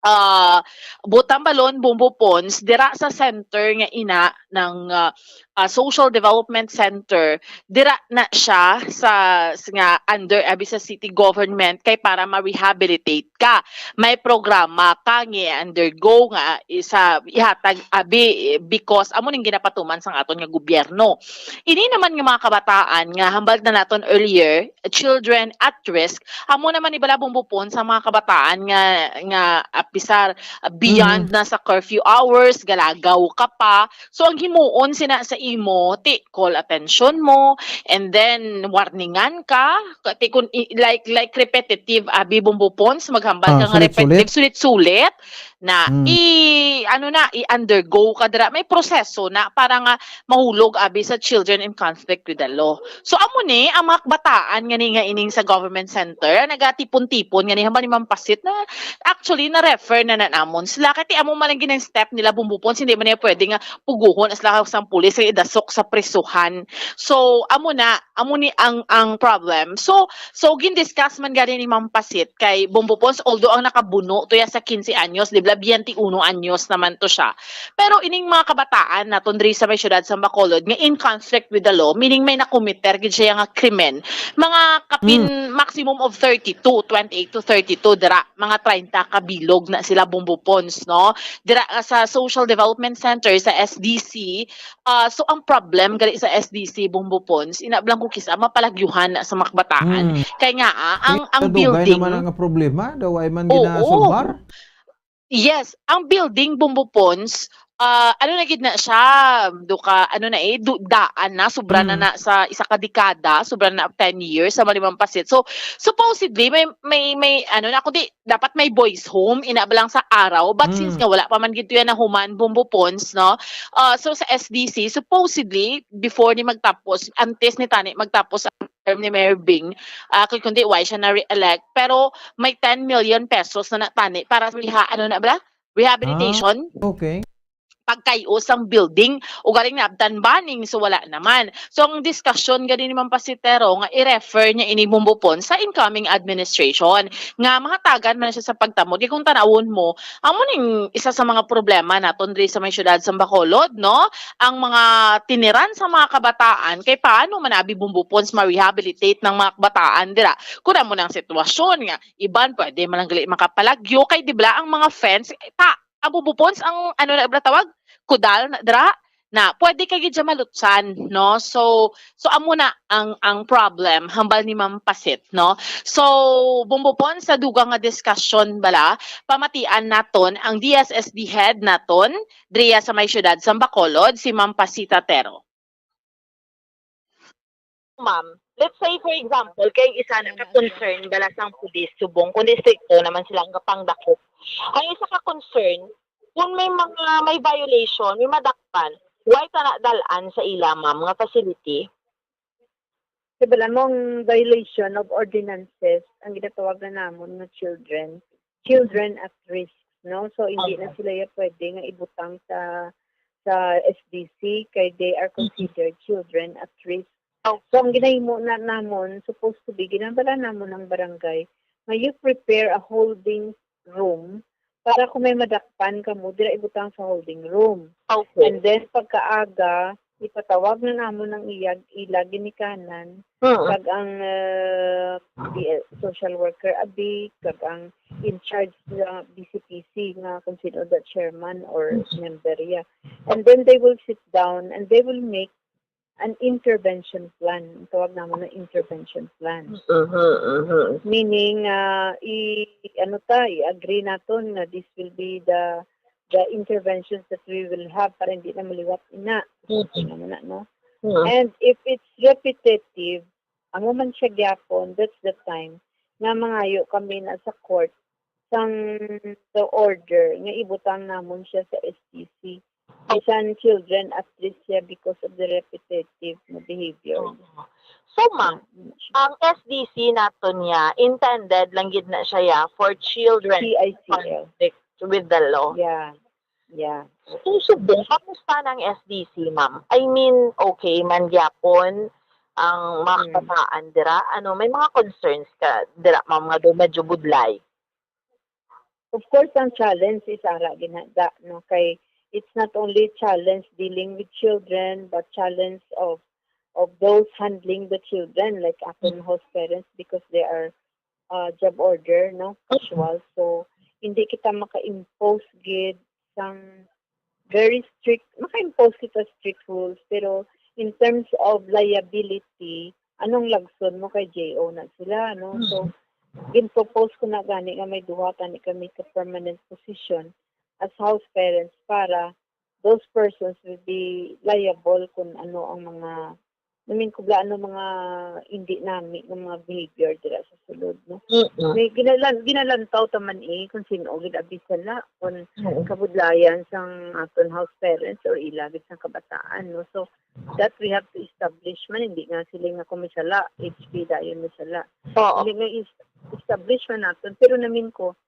ah, Butang Balon, Bombo Pons, dira sa center nga ina ng, ah, ah, Social Development Center, dira na siya sa, s-, nga under abi sa city government kay para ma-rehabilitate ka. May programa ka nga undergo nga isa ihatag abi, eh, because amo ning ginapatuman sang aton nga gobyerno. Ini naman nga mga kabataan nga hambal na naton earlier, children at risk, amo naman ni bala, Bombo Pons, sa mga kabataan nga, nga apisar, ah, beyond Mhm. na sa curfew hours, galagaw ka pa. So, ang himuon sina sa imo, ti call attention mo, and then warningan ka, ti kun i-, like, like repetitive, abi, Bombo Pons, maghambal Ah, ka nga sulit-sulit. Repetitive, sulit-sulit, na Hmm. i-, ano na, i-undergo ka dira. May proseso na para nga mahulog abi sa children in conflict with the law. So, amo ni ang mga kabataan nga ni nga ining sa government center, nagatipon-tipon nga ni hambal ni Ma'am Pasit na actually na-refer na, na namon sila. Kay ti amo man ang ginang step nila, Bombo Pons, hindi man niya pwede nga puguhon sila sang pulis nga idasok sa prisuhan. So, amo na, amo ni ang, ang problem. So, so gin-discuss man gani ni Ma'am Pasit kay Bombo Pons, although ang nakabuno to ya sa quince anyos, di ba, twenty-one anyos naman to siya. Pero ining mga kabataan naton diri sa may siyudad sa Bacolod nga in conflict with the law, meaning may nakomiter gid siya nga krimen, mga kapin Mm. maximum of thirty-two, twenty-eight to thirty-two, dira mga treinta ka bilog na sila, Bombo Pons, no? Dira, ah, sa Social Development Center, sa S D C, ah, so ang problem gali sa S D C, Bombo Pons, ina bala ko kisa mapalagyuhan na sa mga kabataan. Mm. Kay nga, ah, ang, ang Kadugay building naman ang problema, daw ay man Oo. ginasolbar? Yes, ang building, Bombo Pons, ah, ano na gid na siya, do ka, ano na eh, du-, daan na, sobra na Mm. na sa isa ka dekada, sobra na ten years sa Maliman Pasit. So, supposedly, may, may, may, ano na, kundi dapat may boys home, ina ba lang sa araw. But since Mm. nga wala pa man gid to yan nahuman, Bombo Pons, no? Ah, so, sa S D C, supposedly, before ni magtapos, antes ni tani magtapos ang term ni Mayor Bing, ah, kay kundi why siya na-re-elect, pero may ten million pesos na natani para sa reha-, ano na bala? Rehabilitation. Ah, okay. Pagkayo sang building, ugaling naabtan baning, so wala naman. So, ang diskusyon gani ni Ma'am Pasitero nga i-refer niya ini, Bombo Pons, sa incoming administration nga mahatagan man siya sa pagtamod. Kay kung tanawon mo, amo ning isa sa mga problema naton diri sa may siyudad sa Bacolod, no? Ang mga tiniran sa mga kabataan, kay paano man abi, Bombo Pons, ma-rehabilitate ng mga kabataan dira? Kung amo nang sitwasyon nga iban pwede man lang gali makapalagyo, kay di bala ang mga fence, eh, ta, ang Bombo Pons, ang ano na bala tawag? Kudal na dira? Na pwede ka gid siya malutsan, no? So, so amo na ang, ang problem, hambal ni Ma'am Pasit, no? So, Bombo Pons, sa dugang nga diskusyon bala, pamatian naton ang D S S D head naton, diriya sa may siyudad sa Bacolod, si Ma'am Pasita Tero. Ma'am, let's say, for example, kay isa na ka concern bala sang pulis subong kung distrikto naman sila nga pangdakop. Ang isa ka concern, kung may mga, may violation, may madakpan, why ta na dal-an sa ila, ma'am, nga facility? Kay bala mo ang violation of ordinances, ang ginatawag na namon nga children, children at risk, no? So, hindi na Okay. sila ya pwede nga ibutang sa, sa S D C kay they are Mm-hmm. considered children at risk. Okay. So, ang ginahimo na namon, supposed to be, ginabala namon ang barangay, nga you prepare a holding room para kung may madakpan kamo, dira ibutang sa holding room. Okay. And then, pagkaaga, ipatawag na namon ang iyag, ila ginikanan, Mm. kag ang, uh, D L, social worker abi, kag ang in charge sa B C P C nga kung sino the chairman or Mm. member ya. And then they will sit down and they will make an intervention plan. Ang tawag namon na intervention plan. Mhm, mhm. Meaning, ah, i-, ano ta, i-agree naton nga this will be the, the interventions that we will have para hindi na maliwat ina. Mm. Ano na, no? Mm. And if it's repetitive, amo man siya gyapon, that's the time nga mangayo kami na sa court sang the order nga ibutang namon siya sa S D C. Bisan children at risk siya because of the repetitive na behavior. Oo. So, ma'am, Mm. ang S D C nato niya, intended lang gid na siya, ya, for children C I C L. Conflict with the law. Yeah. Yeah. So, subong, kamusta na ang S D C, ma'am? I mean, okay man gyapon ang mga Mm. kabataan dira? Ano, may mga concerns ka dira, ma'am, nga do medyo budlay? Of course, ang challenge is ara ginhanda, no? Kay it's not only challenge dealing with children, but challenge of, of those handling the children, like akon host parents, because they are, uh, job order, no? Casual. So, hindi kita maka-impose gid sang very strict, maka-impose kita strict rules, pero in terms of liability, anong lagson mo kay J O na sila, no? So, Mm. gin-propose ko na gani nga may duha tani kami ka permanent position as house parents para those persons will be liable kung ano ang mga, I mean, kung ano mga hindi nami nga mga behavior dira sa sulod, no? Mm-mm. May ginalan-, ginalantaw ta man, eh, kung sino gid abi sala, kung Mm. kabudlayan sang aton house parents or ila gid sang kabataan, no? So, that we have to establish man, hindi nga sila nga kung may sala, H P dayon may sala. Oo. Hindi nga is-, establish man naton, pero namin ko,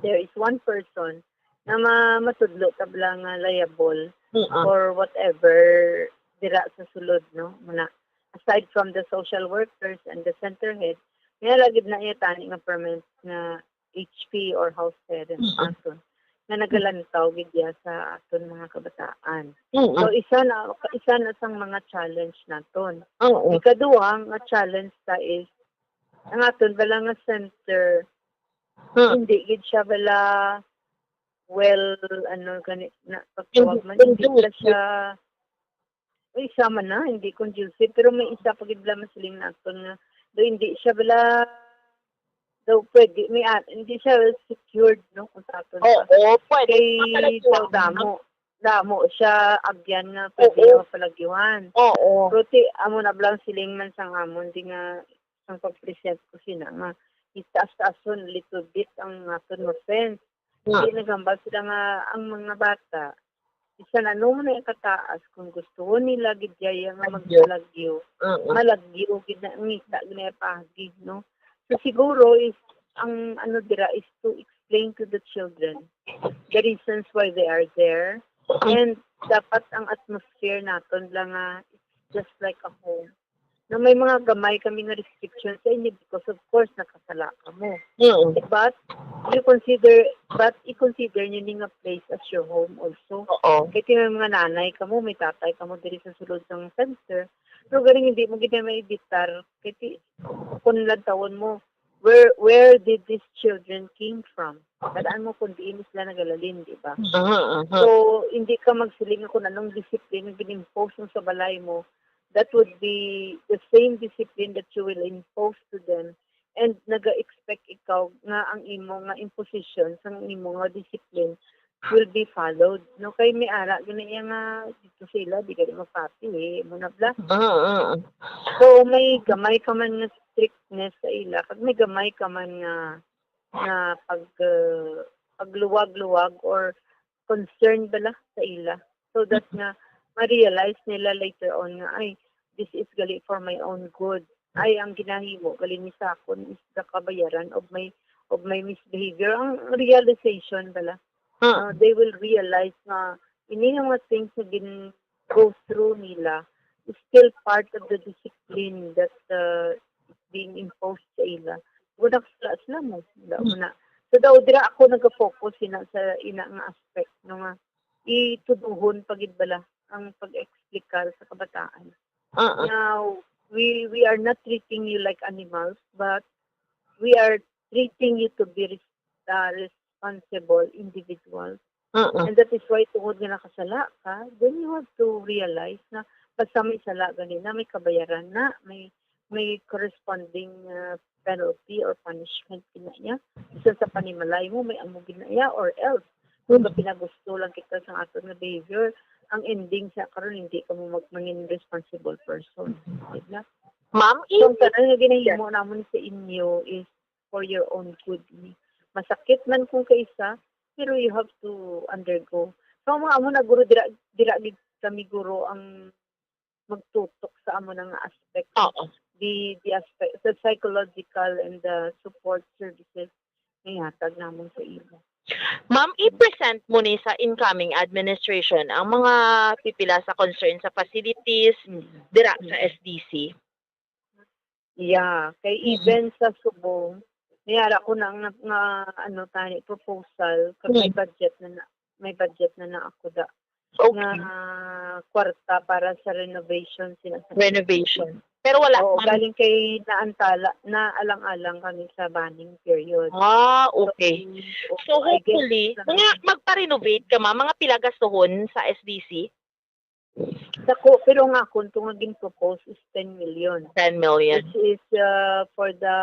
there is one person na ma-, matudlo ta bala nga liable Mm-mm. or whatever dira sa sulod, no? Muna, aside from the social workers and the center head, may ara gid na iya tani nga permanent nga H P or house parent Mm-mm. naton nga nagalantaw gid iya sa aton mga kabataan. Mm-mm. So, isa na, isa na sang mga challenge naton. Oo. Ikaduha nga challenge ta is ang aton bala nga center, Hmm. hindi gid siya bala well, ano, gani, na, pagtawag man, hindi Conducive. Bala siya, ay, sama na, hindi conducive, pero may isa pa gid bala masiling naton nga, do hindi siya bala, do pwede, may, ah, hindi siya secured, no, kung sa aton pa. Oo, pwede. Kay Mapalagyo daw ang damo, damo siya, agyan nga pwede Oo. nga mapalagyuhan. Oo. Pero ti, amo na bala ang siling man sang amon, di nga, ang pag-present ko sina nga, itaas-taason little bit ang aton nga fence. Nga. Hindi naghambal sila nga ang mga bata, bisan ano man ang kataas, kung gusto nila gid yaya nga Lagyo. magpalagyo, Oo. malagyo gid na, ngita gid na pagi, no? So, siguro is, ang ano dira is to explain to the children the reasons why they are there. Mm. And dapat ang atmosphere naton lang nga it's just like a home. Na may mga gamay kami nga restrictions sa inyo because, of course, nakasala kamo. Mm. But you consider, but i-consider nyo ni nga place as your home also. Oo. Kay ti may mga nanay kamo, may tatay kamo diri sa sulod sang center. Pero galing hindi mo gid na maibitar. Kay ti, kung lantawon mo, where, where did these children came from? Tadaan mo kung diin sila nagalalin, di ba? Mhm, mhm. So, hindi ka magsiling kung anong disiplina gin-impose mo sa balay mo. That would be the same discipline that you will impose to them. And naga-expect ikaw nga ang imo nga imposition sa imo nga discipline will be followed. No, kay may ara gani iya nga dito sa ila, di gani mapati, eh, mo na bla. Ah, ah, ah. So, may gamay ka man nga strictness sa ila, kag may gamay ka man nga, nga pag, uh, pagluwag-luwag or concern bala sa ila. So that Mm. nga ma-realize nila later on nga, "Ay, this is gali for my own good. Ay, ang ginahimo gali ni sa akon is the kabayaran of my, of my misbehavior." Ang realization bala. Ah. Uh, they will realize nga ini nga mga things nga gin-go through nila is still part of the discipline that, uh, is being imposed sa ila. Wala sila, sila mo. Wala Hmm. mo na. So, daw, dira ako nag-focus ina sa ina nga aspect, no, nga ituduhon pa gid bala ang pag-explicar sa kabataan. Ah, ah. Now, we, we are not treating you like animals, but we are treating you to be res-, uh, responsible individuals. Mm. And that is why, tungod nga nakasala ka, then you have to realize na basta may sala gani na, may kabayaran na, may may corresponding, ah, penalty or punishment gid na iya. Bisan sa panimalay mo, may amo gid na iya, or else, kung Mm. pinagusto lang kita sa aton nga behavior, ang ending sa karon, hindi ka mo mag-, mangin responsible person. Di ba? Ma'am, So, ang i- tanan nga ginahimo namon sa inyo is for your own good ni. Masakit man kung kaisa, pero you have to undergo. So, ang mga amo na, guro, dira, dira gid kami, guro, ang magtutok sa amo na nga aspect. Oo. The, the aspect, the psychological and the support services nga ihatag namon sa imo. Ma'am, i-present mo ni sa incoming administration ang mga pipila sa concern sa facilities Mm. dira sa Mm. S D C. Yeah, kay Mm. even sa subong, may ara ko na nga, nga, ano, tani, proposal, kag may Mm. budget na, na, may budget na na ako da, Okay. nga kwarta para sa renovation, sina-, Renovation. Pero wala Oo, man. Galing kay naantala, naalang-alang kami sa banning period. Ah, okay. So, So, oo, I guess hopefully, na mga magpa-renovate ka, ma'am, mga pila gastuhon sa S D C? Dako, pero ang akon to nga gin-propose is ten million. Ten million. Which is, uh, for the,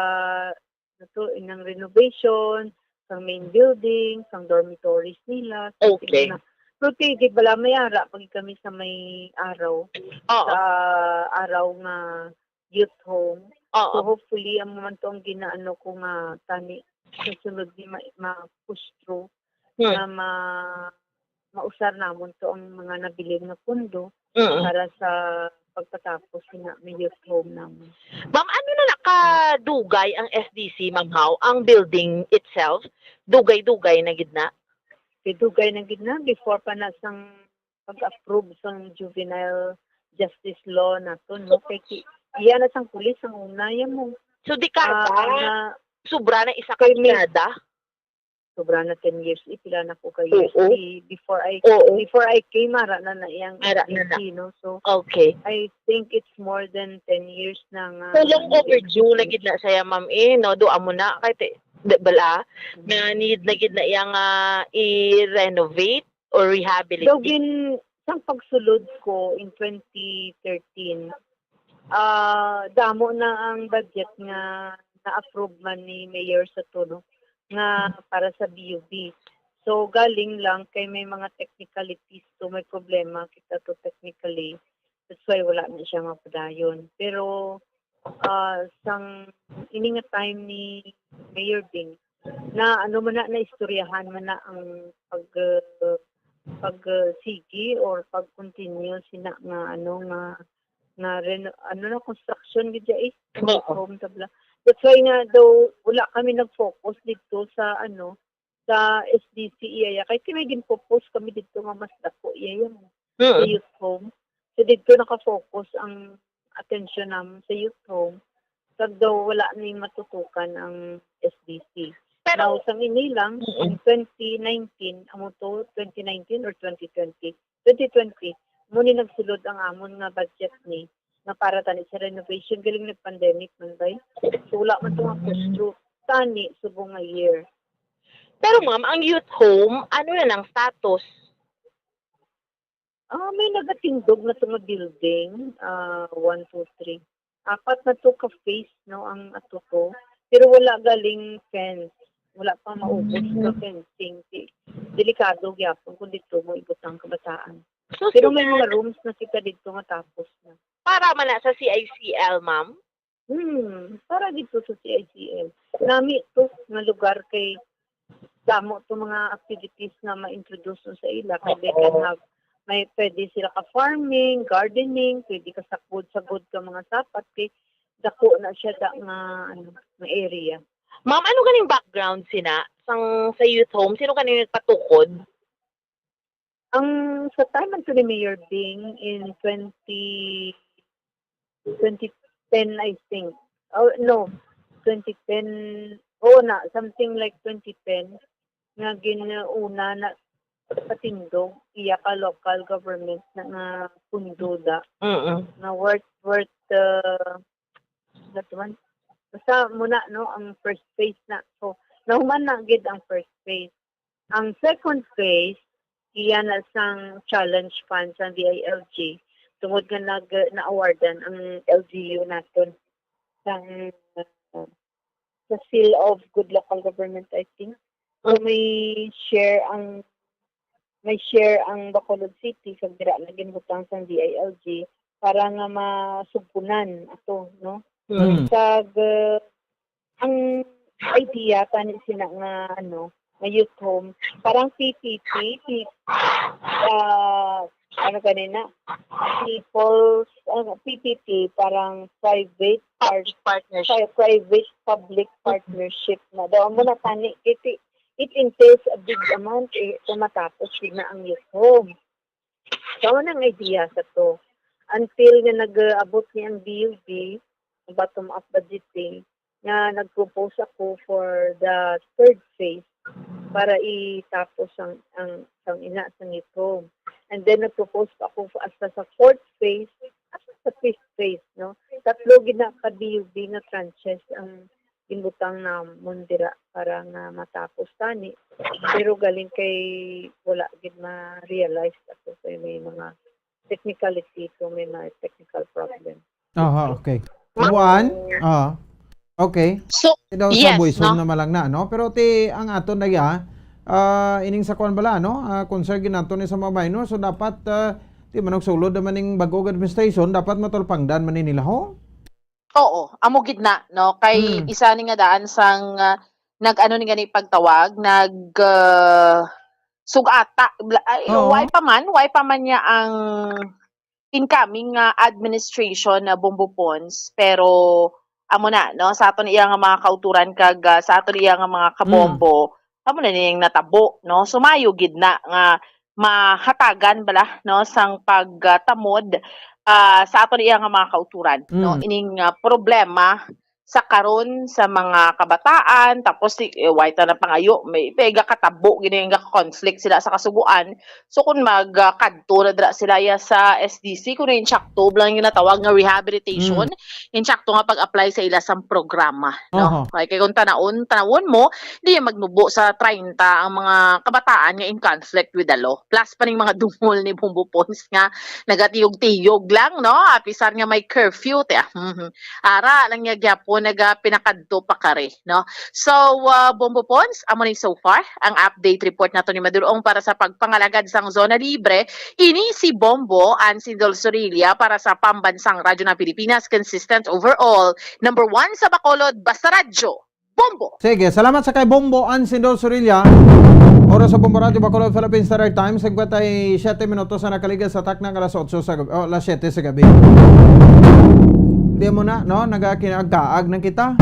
ano to, inang renovation, sang main building, sang dormitories nila, something Okay. na. Okay, di bala, may ara pa gid kami sa may araw, Oo. sa araw nga youth home. Oo. So, hopefully, amo man to ang ginaano ko nga tani sa sunod ni ma-, ma-push through Hmm. na ma-, mausar namon to ang mga nabilin nga pondo Mm. para sa pagpatapos nga may youth home namon. Ma'am, ano na nakadugay ang S D C, Ma'am Haw? Ang building itself, dugay-dugay na gid na? Kay dugay na gid na, before pa na sang pag-approve sang juvenile justice law nato, no? Kay ki-, iya na sang pulis ang una, iya mo. So, dekada? Ah, na, Sobra na isa ka kay may dekada? Sobra na ten years, eh, pila na ko ka years, Oo. eh, before I, Oo. before I came, ara na na iyang Ara na na. S D C, no? So, Okay. I think it's more than ten years na nga So, long overdue na gid na siya, ma'am, eh, no? Do amo na, kay te-, di bala, Mm. nga need na gid na iya nga i-renovate or rehabilitate? Daw gin-, sang pagsulod ko in twenty thirteen, ah, damo na ang budget nga na-approve man ni Mayor sa tulo nga para sa B U B. So, galing lang kay may mga technicalities to, may problema kita to technically. That's why wala na siya mapadayon. Pero, ah, sang ini nga time ni Mayor Bing, na ano man na, naistoryahan man na ang pag, uh, pag, uh, sige or pag-continue sina nga, ano, nga, nga reno-, ano na, construction gid siya, eh. Oo. Home, tabla. That's why nga daw wala kami nag-focus dito sa, ano, sa S D C iya, kay may gin-propose kami dito nga mas dako iya, sa Mm. youth home. So, dito naka-focus ang atensyon namin sa youth home. Kag daw wala ning matutukan ang S D C. Pero Now, sang ini lang, Mm. in twenty nineteen, amo to, twenty nineteen or twenty twenty? Twenty twenty, mo ni nagsulod ang amon nga budget ni, nga para tani sa renovation, galing nag-pandemic man bay. So, wala man to nga push through. Tani, subong nga year. Pero, ma'am, ang youth home, ano na nang status? Ah, may nagatindog na to nga building, ah, one, two, three. Apat na to ka phase, no, ang ato to. Pero wala galing fence. Wala pa maubos ka Mm. fencing. Di-, delikado gyapon kung dito mo ibutang kabataan. So, Pero may sila mga rooms na kita dito nga tapos na. Para man na sa C I C L, ma'am? Hmm, para dito sa C I C L. Nami to nga lugar kay damo to mga activities nga ma-introduce mo sa ila. Kay they can Oo. have, may pwede sila ka farming, gardening, pwede ka sagod-sagod ka mga sapat kay dako na siya da nga, ano, nga area. Ma'am, ano ganing background sina sang sa youth home? Sino ganing nagpatukod? Ang sa time man to ni Mayor Bing in twenty, twenty ten, I think. Oh, no, twenty ten, oh, na, something like twenty ten, nga gin-, una na patindog, iya ka local government na nga pundo da, Mm-mm. na worth, worth, uh, that one. Basta muna, no, ang first phase na. So, nahuman na gid ang first phase. Ang second phase, iya na sang challenge fund sang D I L G, tungod nga nag-, na-awardan ang L G U naton sang, uh, sa Seal of Good Local Government, I think. So, may share ang, may share ang Bacolod City sa dira na ginbutang sang D I L G para nga masugpunan ato, no? Mm. Sa g-, ang idea tani sina nga, ano, nga youth home, parang P P P, pi-, ah, ano ganina, people's, ano, P P P, parang private par-, Public partnership. pri-, private public partnership na daw. Amo na tani, it, it entails a big amount, eh, kung matapos din na ang youth home. So, amo nang idea sa to. Until nga nag-abot ni ang B U B, bottom-up budgeting, nga nag-propose ako for the third phase para itapos ang, ang, ang ina sa youth home. And then nag-propose pa ako hasta sa fourth phase, hasta sa fifth phase, no? Tatlo gid na ka B U B nga tranches ang ginbutang namon dira para nga matapos tani. Pero galing kay wala gid ma-realize ako kay may mga technicality to, may mga technical problem. Aha, okay. One, ah, okay. So, Daw sa yes, buhison no? naman lang na, no? Pero ti, ang aton na ya, ah, ining sa kuwan bala, no? Ah, concern gid nato ni sa mga minor, so dapat, ah, ti manugsulod naman ning bag-o nga administration, dapat matulpangdan man ni nila, ho? Oo, amo gid na, no? Kay Mm. isa ni nga daan sang, ah, nag-ano ni gani pagtawag, nag, ah, sugata, bla-, ay, Oo. why pa man, why pa man niya ang incoming nga administration na Bombo Pons, pero amo na, no, sa aton iya nga mga kauturan kag, ah, sa aton iya nga mga kabombo, amo na ning natabo, no? So, maayo gid na nga mahatagan bala, no, sang pagtamod, ah, sa aton iya nga mga kauturan, no? Mm. Ining, ah, problema sa karon sa mga kabataan, tapos si, eh, why ta na pangayo, may, may gakatabo gid nga conflict sila sa kasugoan. So, kung mag, ah, kadto na dira sila ya sa S D C, kung yung sakto lang yung natawag nga rehabilitation, Mm. yung sakto nga pag-apply sa ila sang programa, no? Oho. Kay, kay kung tanawon, tanawon mo, di magnubo sa treinta ang mga kabataan nga in conflict with the law. Plus pa ning mga dungol ni Bombo Pons nga nagatiyog-tiyog lang, no? Apisar nga may curfew, te, ah, mhm. Ara lang niya gyapon naga pinakadto pa kari, no? So, uh, Bombo Pons, amo ni so far ang update report nato ni Madulong para sa pagpangalagad sang Zona Libre. Ini si Bombo Ansin Dol Sorilla para sa Pambansang Radyo ng Pilipinas, consistent overall, number one sa Bacolod, basta radyo, Bombo. Sige, salamat sa kay Bombo Ansin Dol Sorilla. Oras sa Bombo Radyo Bacolod, Philippine Standard Time. Sa gwatay siyete minutos na nakaligas sa takna nga alas otso sa gabi, oh, alas siyete sa gabi. Di mo na, no? Nagakinagkaag na kita.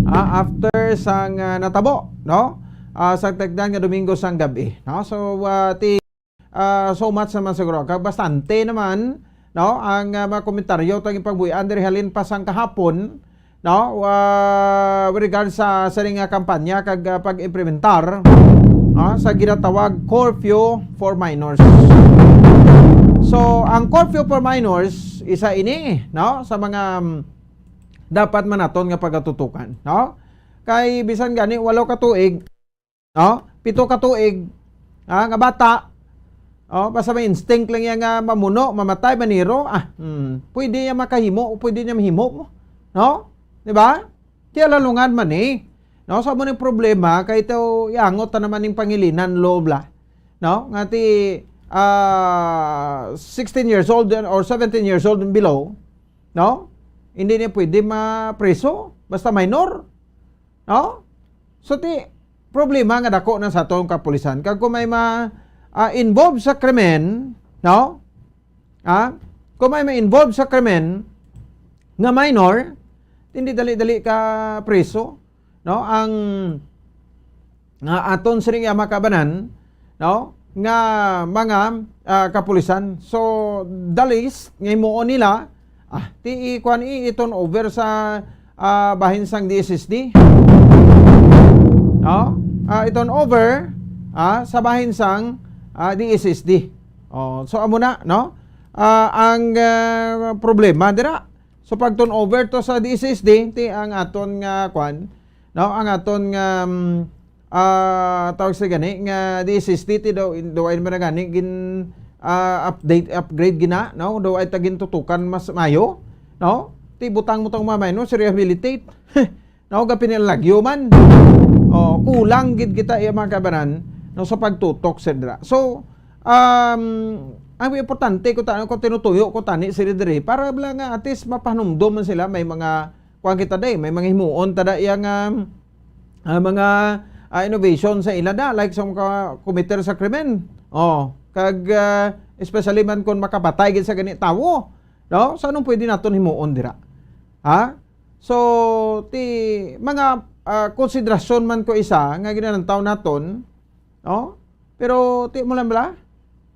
Ah, after sang, ah, natabo, no? Ah, sa tagdan nga Domingo sang gabi, no? So, ah, ti-, ah, so much naman siguro. Kag bastante naman, no? Ang, ah, mga komentaryo tang ipagbuy-an diri halin pa sang kahapon, no? Ah, with regards sa sining nga kampanya kag, ah, pag-implementar, ah, sa ginatawag curfew for minors. So, ang curfew for minors, isa ini, no? Sa mga, mm, dapat man naton nga pagatutukan, no? Kay bisan gani walo ka tuig, no? Pito ka tuig, ah, nga bata, oh, basta may instinct lang yan nga mamuno, mamatay, maniro, ah, hmm, pwede niya makahimo o pwede niya mahimo, no? Di ba? Kaya lalungan man eh. No? So, amo ning problema, kay ito, iangot na naman ning pangilinan, lo, bla. No? Nga ti, ah, sixteen years old or seventeen years old and below, no? Hindi niya pwede mapreso, basta minor. No? So, ti, problema nga dako na sa atong kapulisan. Kag kung may ma, ah, involved sa krimen, no? Ah, kung may ma-involve sa krimen nga minor, hindi dali-dali ka preso, no? Ang nga aton sining iya makabanan, no, nga mga, ah, kapulisan. So, the least nga himuon nila, ah, ti i-, kuan, i-, i-turn over sa, ah, bahin sang D S S D. No? Ah, i-turn over, ah, sa bahin sang, ah, D S S D. Oh, so amo na, no? Ah, ang, ah, problema dira. So, pag turn over to sa D S S D, ti ang aton nga, kuan, no? Ang aton nga, mm, ah, tawag sa gani, nga D S S T, ti daw, daw ay man gani gin, ah, update, upgrade gina, no? Daw ay ta gintutukan mas mayo, no? Ti butang mo tong mga minor, si rehabilitate. No, gapinilagyo man. Oh, kulang gid kita, iya, mga kabanan, no, sa pagtutok, et cetera. So, um, ang importante ko ta-, kung tinutuyo ko tani sila diri, para bala nga at least mapahanumdom man sila, may mga, kuwan kita day, may mga himuon ta da iya nga, ah, mga, ah, innovation sa ila da, like sa mga committer sa krimen. Oh, kag, ah, especially man kung makapatay gid sa gani tawo, no? So, anong pwede naton himuon dira? Ha? So, ti mga, ah, konsiderasyon man ko isa nga ginalantaw naton, no? Pero ti mo lang bala?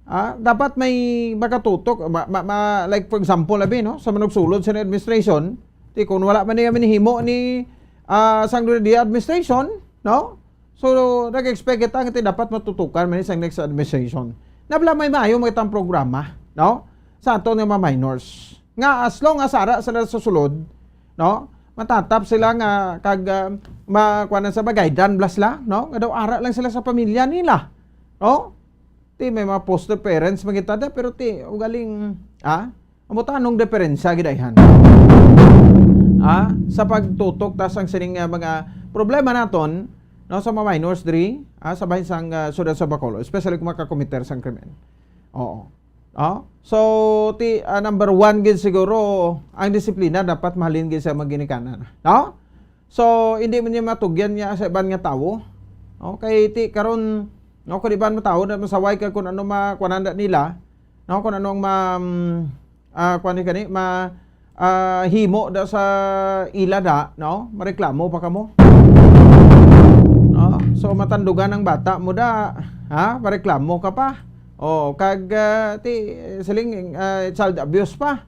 Ah, dapat may makatutok, ma-, ma-, ma-, like, for example, abi, no, sa manugsulod sa administration, ti kung wala man niya minihimo ni, ah, sang D O D administration, no? So, nag-expect kita nga ti dapat matutukan man ni sang next administration. Nabla may maayo mo itang programa, no? Sa aton nga mga minors. Nga as long as ara sila sa sulod, no? Matatap sila nga kag, ah, ma-, kuwan sa bagay, dan blas la, no? Nga daw ara lang sila sa pamilya nila, no? Ti may mga foster parents man kita da, pero ti ugaling, ah, amo ta anong diferensya gid ayhan? Ah, sa pagtutok ta sang sining, ah, mga problema naton, no, sa mga minors diri, ah, sa bahin sang, ah, siyudad sa Bacolod, especially kung makakomiter sang krimen. Oo. Oh? So, ti, ah, number one gid siguro, ang disiplina dapat mahalin gid sa mga ginikanan, no? So, hindi man niya matugyan niya sa iban nga tawo. No? Kay ti karon, no, kung iban nga tawo na masaway ka kung ano ma-, kuwananda nila, no, kung ano ang ma-, mm, ah, kuwan ni kani, ma-, ah, himo da sa ila da, no? Mareklamo pa kamo. No? So, matandugan ang bata mo da, ha? Mareklamo ka pa. Oh, kag, ah, ti, siling, ah, child abuse pa.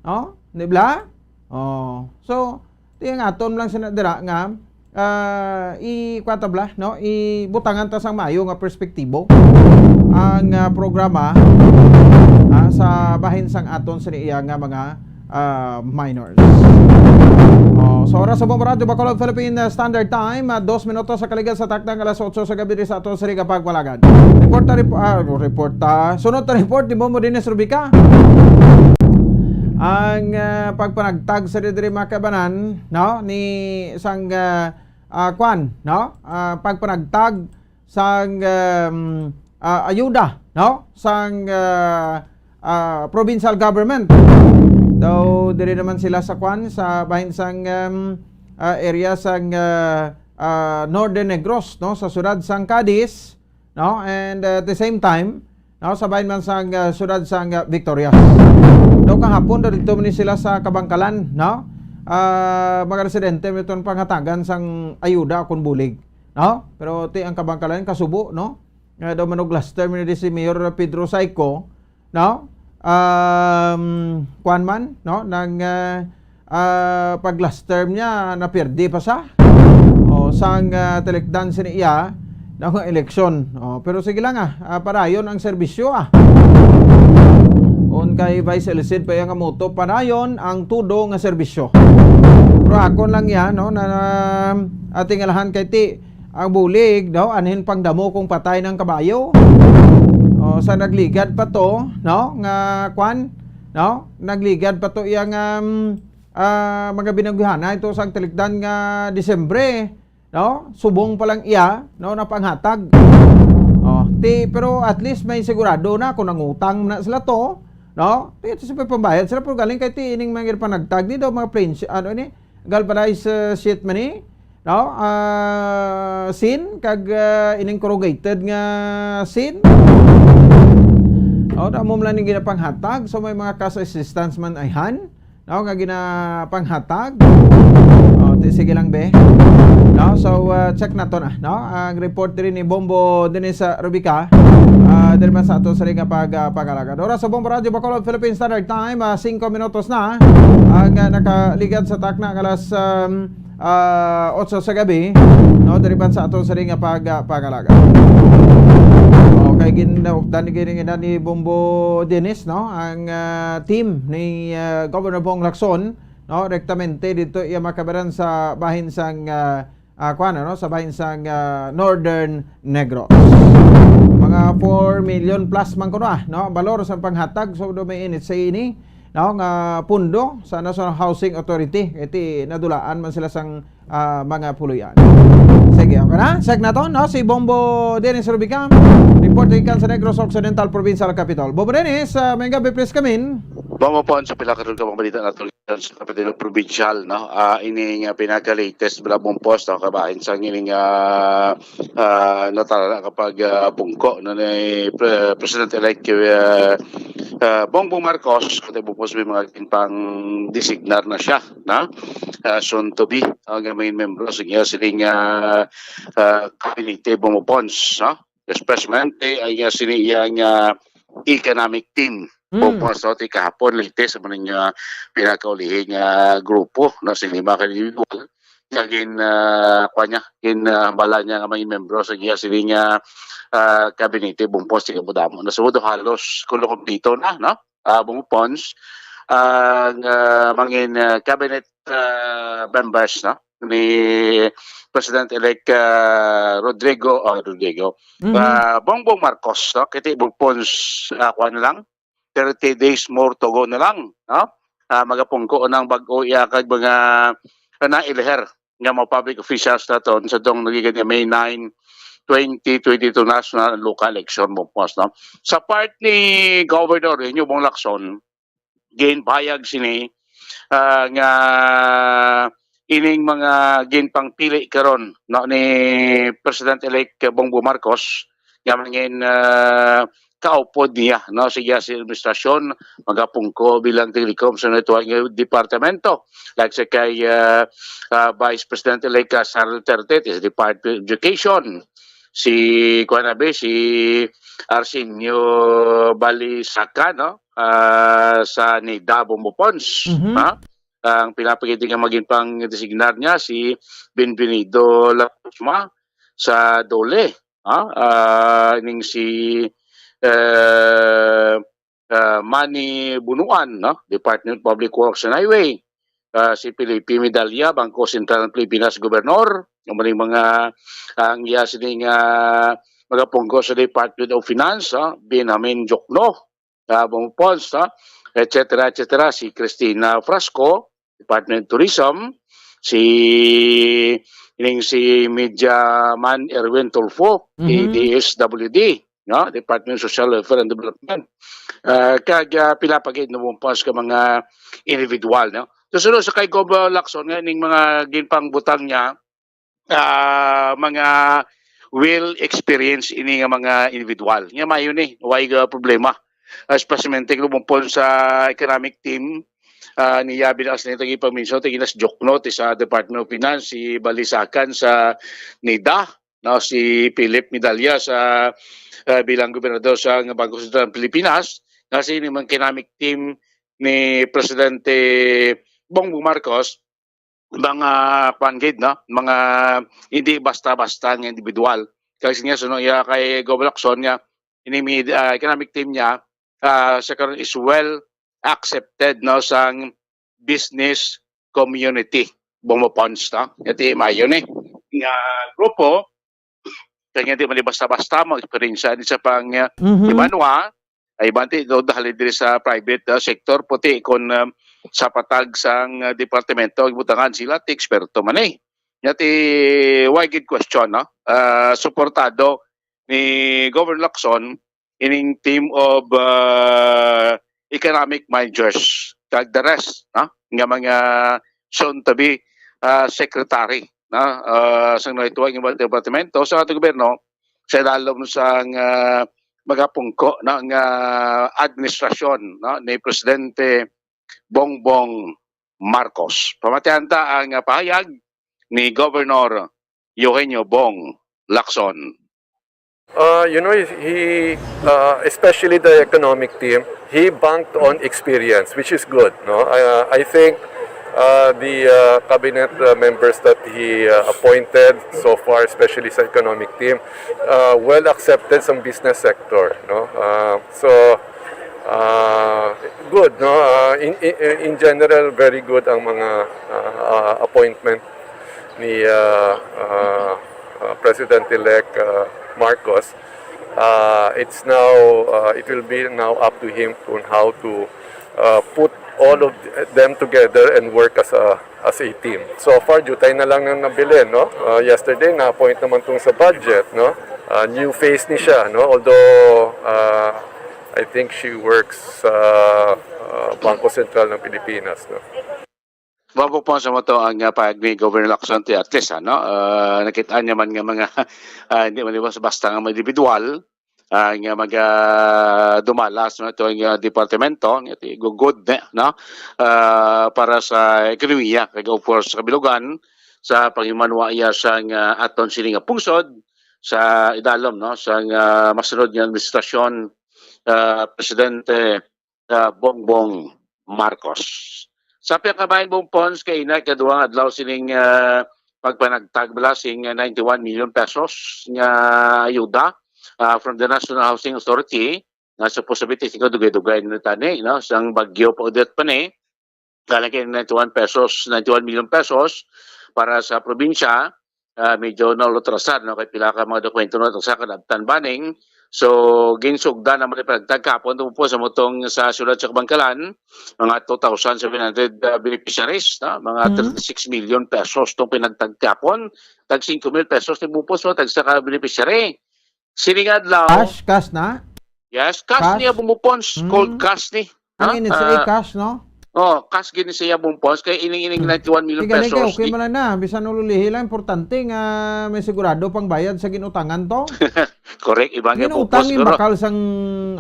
No? Di bala? Oh. So, ti ang aton lang sina dira nga, ah, i-, kuwan ta bala, no? Ibutangan ta sang maayo nga perspektibo ang, ah, programa, ah, sa bahin sang aton sini iya nga mga, ah, minors. Oh, so oras sa Bombo Radyo Bacolod Philippine, ah, Standard Time, ah, dos minutos sa kaligad sa takna nga alas otso sa gabi diri sa aton sini nga pagpalagad. Reporta, rep-, ah, reporta. Sunod na report ni Bombo Dennis Rubica. Ang, ah, pagpanagtag sa diri, mga kabanan, no, ni sang, ah, ah, kwan, no, ah, pagpanagtag sang, um, ah, ayuda, no, sang, ah, ah, provincial government. Daw diri naman sila sa kwan, sa bahin sang, um, ah, area sang, ah, ah, Northern Negros, no, sa siyudad sang Cadiz, no? And, uh, at the same time, no, sa bahin man sang, uh, siyudad sang, uh, Victorias. Daw kahapon, daw didto man ni sila sa Kabangkalan, no? Ah, mga residente, may itong panghatagan sang ayuda akon bulig, no? Pero ti ang Kabangkalan, kasubo, no? Nga daw manuglaster man ni si Mayor Pedro Saico, no? Um, kuwan man, no? Nang, ah, ah, pag last term niya, napirdi pa sa, o, sang, ah, talikdan sini iya, na nga eleksyon. O, pero sige lang, ah, ah, padayon ang serbisyo, ah. On kay Vice Elicid pa iya nga moto, padayon ang tudo nga serbisyo. Pero akon lang yan, no, na, na ating alahan kay ti, ang bulig, no, anhin pangdamo kung patay ng kabayo. O, sa nagligad pa to, no, nga kwan, no, nagligad pa to iya nga, um, ah, mga binanggihana ito sa talikdan nga Disyembre, no, subong pa lang iya, no, napanghatag. O, ti, pero at least may sigurado na kung nangutang na sila to, no, ti, ito sa pambayad sila, pero galing kay ti ining mga panagtag ni daw mga plain, ano ni, galvanized, uh, sheet man ni, no? Ah, sin, kag, ah, ining corrugated nga sin. No, damo man lang ning ginapanghatag. So, may mga cash assistance man ayhan, no, nga ginapanghatag. O, ti, sige lang, be. No, so, ah, check nato na, no? Ang report diri ni Bombo Dennis, ah, Rubica, ah, diri man sa ato sa liga pag, ah, pag-alagad. Oras sa Bombo Radyo Bacolod, Philippine Standard Time, ah, singko minutos na ang, ah, nakaligad sa takna nga alas, um, ah, otso sa gabi, no, diri man sa ato sa ring nga pag, ah, pag-alaga. Okay, gin-, dan gini nga ni Bombo Dennis, no, ang, ah, team ni, ah, Governor Bong Lacson, no, rektamente dito iya makabaran sa bahin sang, ah, ah, kuwan, ano, sa bahin sang, ah, Northern Negros. Mga four million plus man kuno, ah, no, balor sa panghatag sa may N H A ini, no, nga pundo sa National Housing Authority. Kay ti nadulaan man sila sang, ah, mga puloy-an. Sige, okay na? Check na to, no? Si Bombo Dennis Rubicam, reporting kan sa Negros Occidental Provincial Capitol. Bombo Dennis, ah, may gabi, please come in. Bombo Pons, sa pila karon ka mga balita nato sa Kapitolyo Provincial, no? Ah, ini nga pinaka-latest, Bombo Pons, no? Kabahin sa ini nga, ah, natala kapag, ah, pungko, no, ni Pre-, President-elect, ah, ah, Bongbong Marcos, kay Bombo Pons, may mga pang-designar na siya, no? Ah, soon to be, ah, nga main membro sa iya sining, ah, ah, kabinete, Bombo Pons, no? Especially ay nga sini iya nga economic team. Mm. Focus out kahapon, latest sa mga pinakaulihi nga grupo, no, sa lima ka individual nga gin, ah, kuwan niya, gin, ah, bala niya nga mga membro sa iya sini nga, ah, kabinete, Bombo Pons, sige mo damo. Nasudo halos kulo kompleto na, no? Ah, Bombo Pons, ah, nga mangin, ah, cabinet, ah, members, no? Ni President-elect, ah, Rodrigo, oh, Rodrigo, Mhm. ah, Bongbong Marcos, no? Kiti Bombo Pons, ah, kuwan na lang, thirty days more to go na lang, no? Ah, magapungko ng bag-o iya kag mga naileher nga mga public officials naton sa tong nagikan nga May nine, twenty twenty-two national and local election, Bombo Pons, no? Sa part ni Governor Eugenio Bong Lacson, ginpahayag sini, ah, nga ining mga ginpangpili karon, no, ni President-elect Bongbong Marcos nga mangin, ah, kaupod niya, no, sa iya sa administrasyon, magapungko bilang tigalikom sa natuwa nga departamento, like sa kay, ah, ah, Vice President-elect Sara Duterte, sa Department of Education, si, kuwan na ba, si Arsenio Balisaca, no, ah, sa NEDA, Bombo Pons, Mhm. ha? Ang pinapakita nga maging pang-designar niya si Bienvenido Lacusma sa DOLE, ha? Ah, ning si, eh, ah, Manny Bunuan, no? Department of Public Works and Highway. Ah, si Felipe Medalla, Bangko Sentral ng Pilipinas Gobernador, ang mga, mga, ang iya sining, ah, magapungko sa Department of Finance, ah, Benjamin Diokno, ah, Bombo Pons, ah, et cetera, et cetera. Si Christina Frasco, Department of Tourism, si, ining si Media Man Erwin Tulfo, Mhm. D S W D, no? Department of Social Welfare and Development. Ah, kag, ah, pila pa gid, no, Bombo Pons, ka mga individual, no? So, sunod sa kay Gov Lacson nga ning mga ginpangbutang niya, ah, mga well experienced ini nga mga individual. Nga maayo ni, way, ah, problema. Ah, especially kung Bombo Pons sa economic team, ah, ni Yabi na Asneta, gi pamiso, ti ginas Diokno, ti sa Department of Finance, si Balisacan sa NEDA, no, si Philip Medalla sa, ah, bilang gobernador sa Bangko Sentral ng Pilipinas, na si mga economic team ni Presidente Bongbong Marcos, mga, kuwan gid, no, mga hindi basta-basta nga individual. Kay siya, suno iya kay Gov Lacson nga ini mid-, ah, economic team niya, ah, sa karon is well accepted, no, sang business community, Bombo Pons, no? Iti maayo ni nga grupo, kaya nga di man basta-basta mo eksperyensya ni sa pang, uh, Mhm. Ibanwa, ay banti do dahil diri sa private, uh, sector, puti kon, um, sa patag sang, uh, departamento, butangan sila, ti eksperto man eh. Nga ti why gid question, no? Uh, suportado ni Governor Lacson ining team of, uh, economic managers kag the rest, no? Nga mga soon to be, uh, secretary, no? Uh, sa mga ito ang iba't departamento sa ating gobyerno, sa ilalom sang, uh, magapungko, no, nga administrasyon, no, ni Presidente Bongbong Marcos. Pamatihan ta ang, uh, pahayag ni Governor Eugenio Bong Lacson. Uh, you know, he, uh, especially the economic team, he banked on experience, which is good, no? Uh, I think, uh, the, uh, cabinet, uh, members that he, uh, appointed so far, especially sa economic team, uh, well accepted sa business sector, no? Uh, so, uh, good, no? Uh, in, in, in general, very good ang mga, uh, uh, appointment. ni uh, uh, uh, President-elect uh, Marcos, uh, it's now uh, it will be now up to him on how to uh, put all of them together and work as a as a team. So far, diutay na lang ang nabilin, no? Uh, yesterday, na-appoint naman tong sa budget, no? Uh, new face ni siya, no? Although uh, I think she works sa uh, Bangko Sentral ng Pilipinas, no? Mao po sa mo to ang uh, pahayag ni Governor Lacson, at least, ano, uh, nakita niya man nga mga uh, hindi man basta nga mga individual uh, nga maga dumalas no ito nga departamento nga ti gugod ne, no uh, para sa ekonomiya kag of course sa kabilugan sa paghimanwa iya sang uh, aton sini nga pungsod sa idalom no sang uh, masunod nga administrasyon uh, Presidente uh, Bongbong Marcos. Sa piyakabahin mong pons kay ina kadua nga adlaw sining uh, pagpanagtag bala sing uh, ninety-one million pesos nga ayuda uh, from the National Housing Authority nga supposed to be tingko dugay-dugay na tani no sang bagyo pa Odette pa ni kala kay ninety-one pesos, ninety-one million pesos para sa probinsya uh, medyo naulatrasar no kay pila ka mga dokumento na sa kadagtan baning. So ginsugdan naman ni pinagtagkapon tungod po sa mutong sa siyudad sa Kabangkalan mga two thousand seven hundred uh, beneficiaries no? Mga mm. thirty-six million pesos tong pinagtagkapon. Tag five mil pesos ni bupos no tag sa ka beneficiary. Sining adlaw. Cash, cash na? Yes, cash, cash? Niya bumupons, mm. Cold cash ni. Ang N H A uh, cash, no? Oh, cash gini siya bumupons kay ining-ining hmm. ninety-one million pesos. Kay okay man na, bisan ululihi lang importante nga may sigurado pang bayad sa ginutangan to. Correct, iba nga ginutang yung bakal sang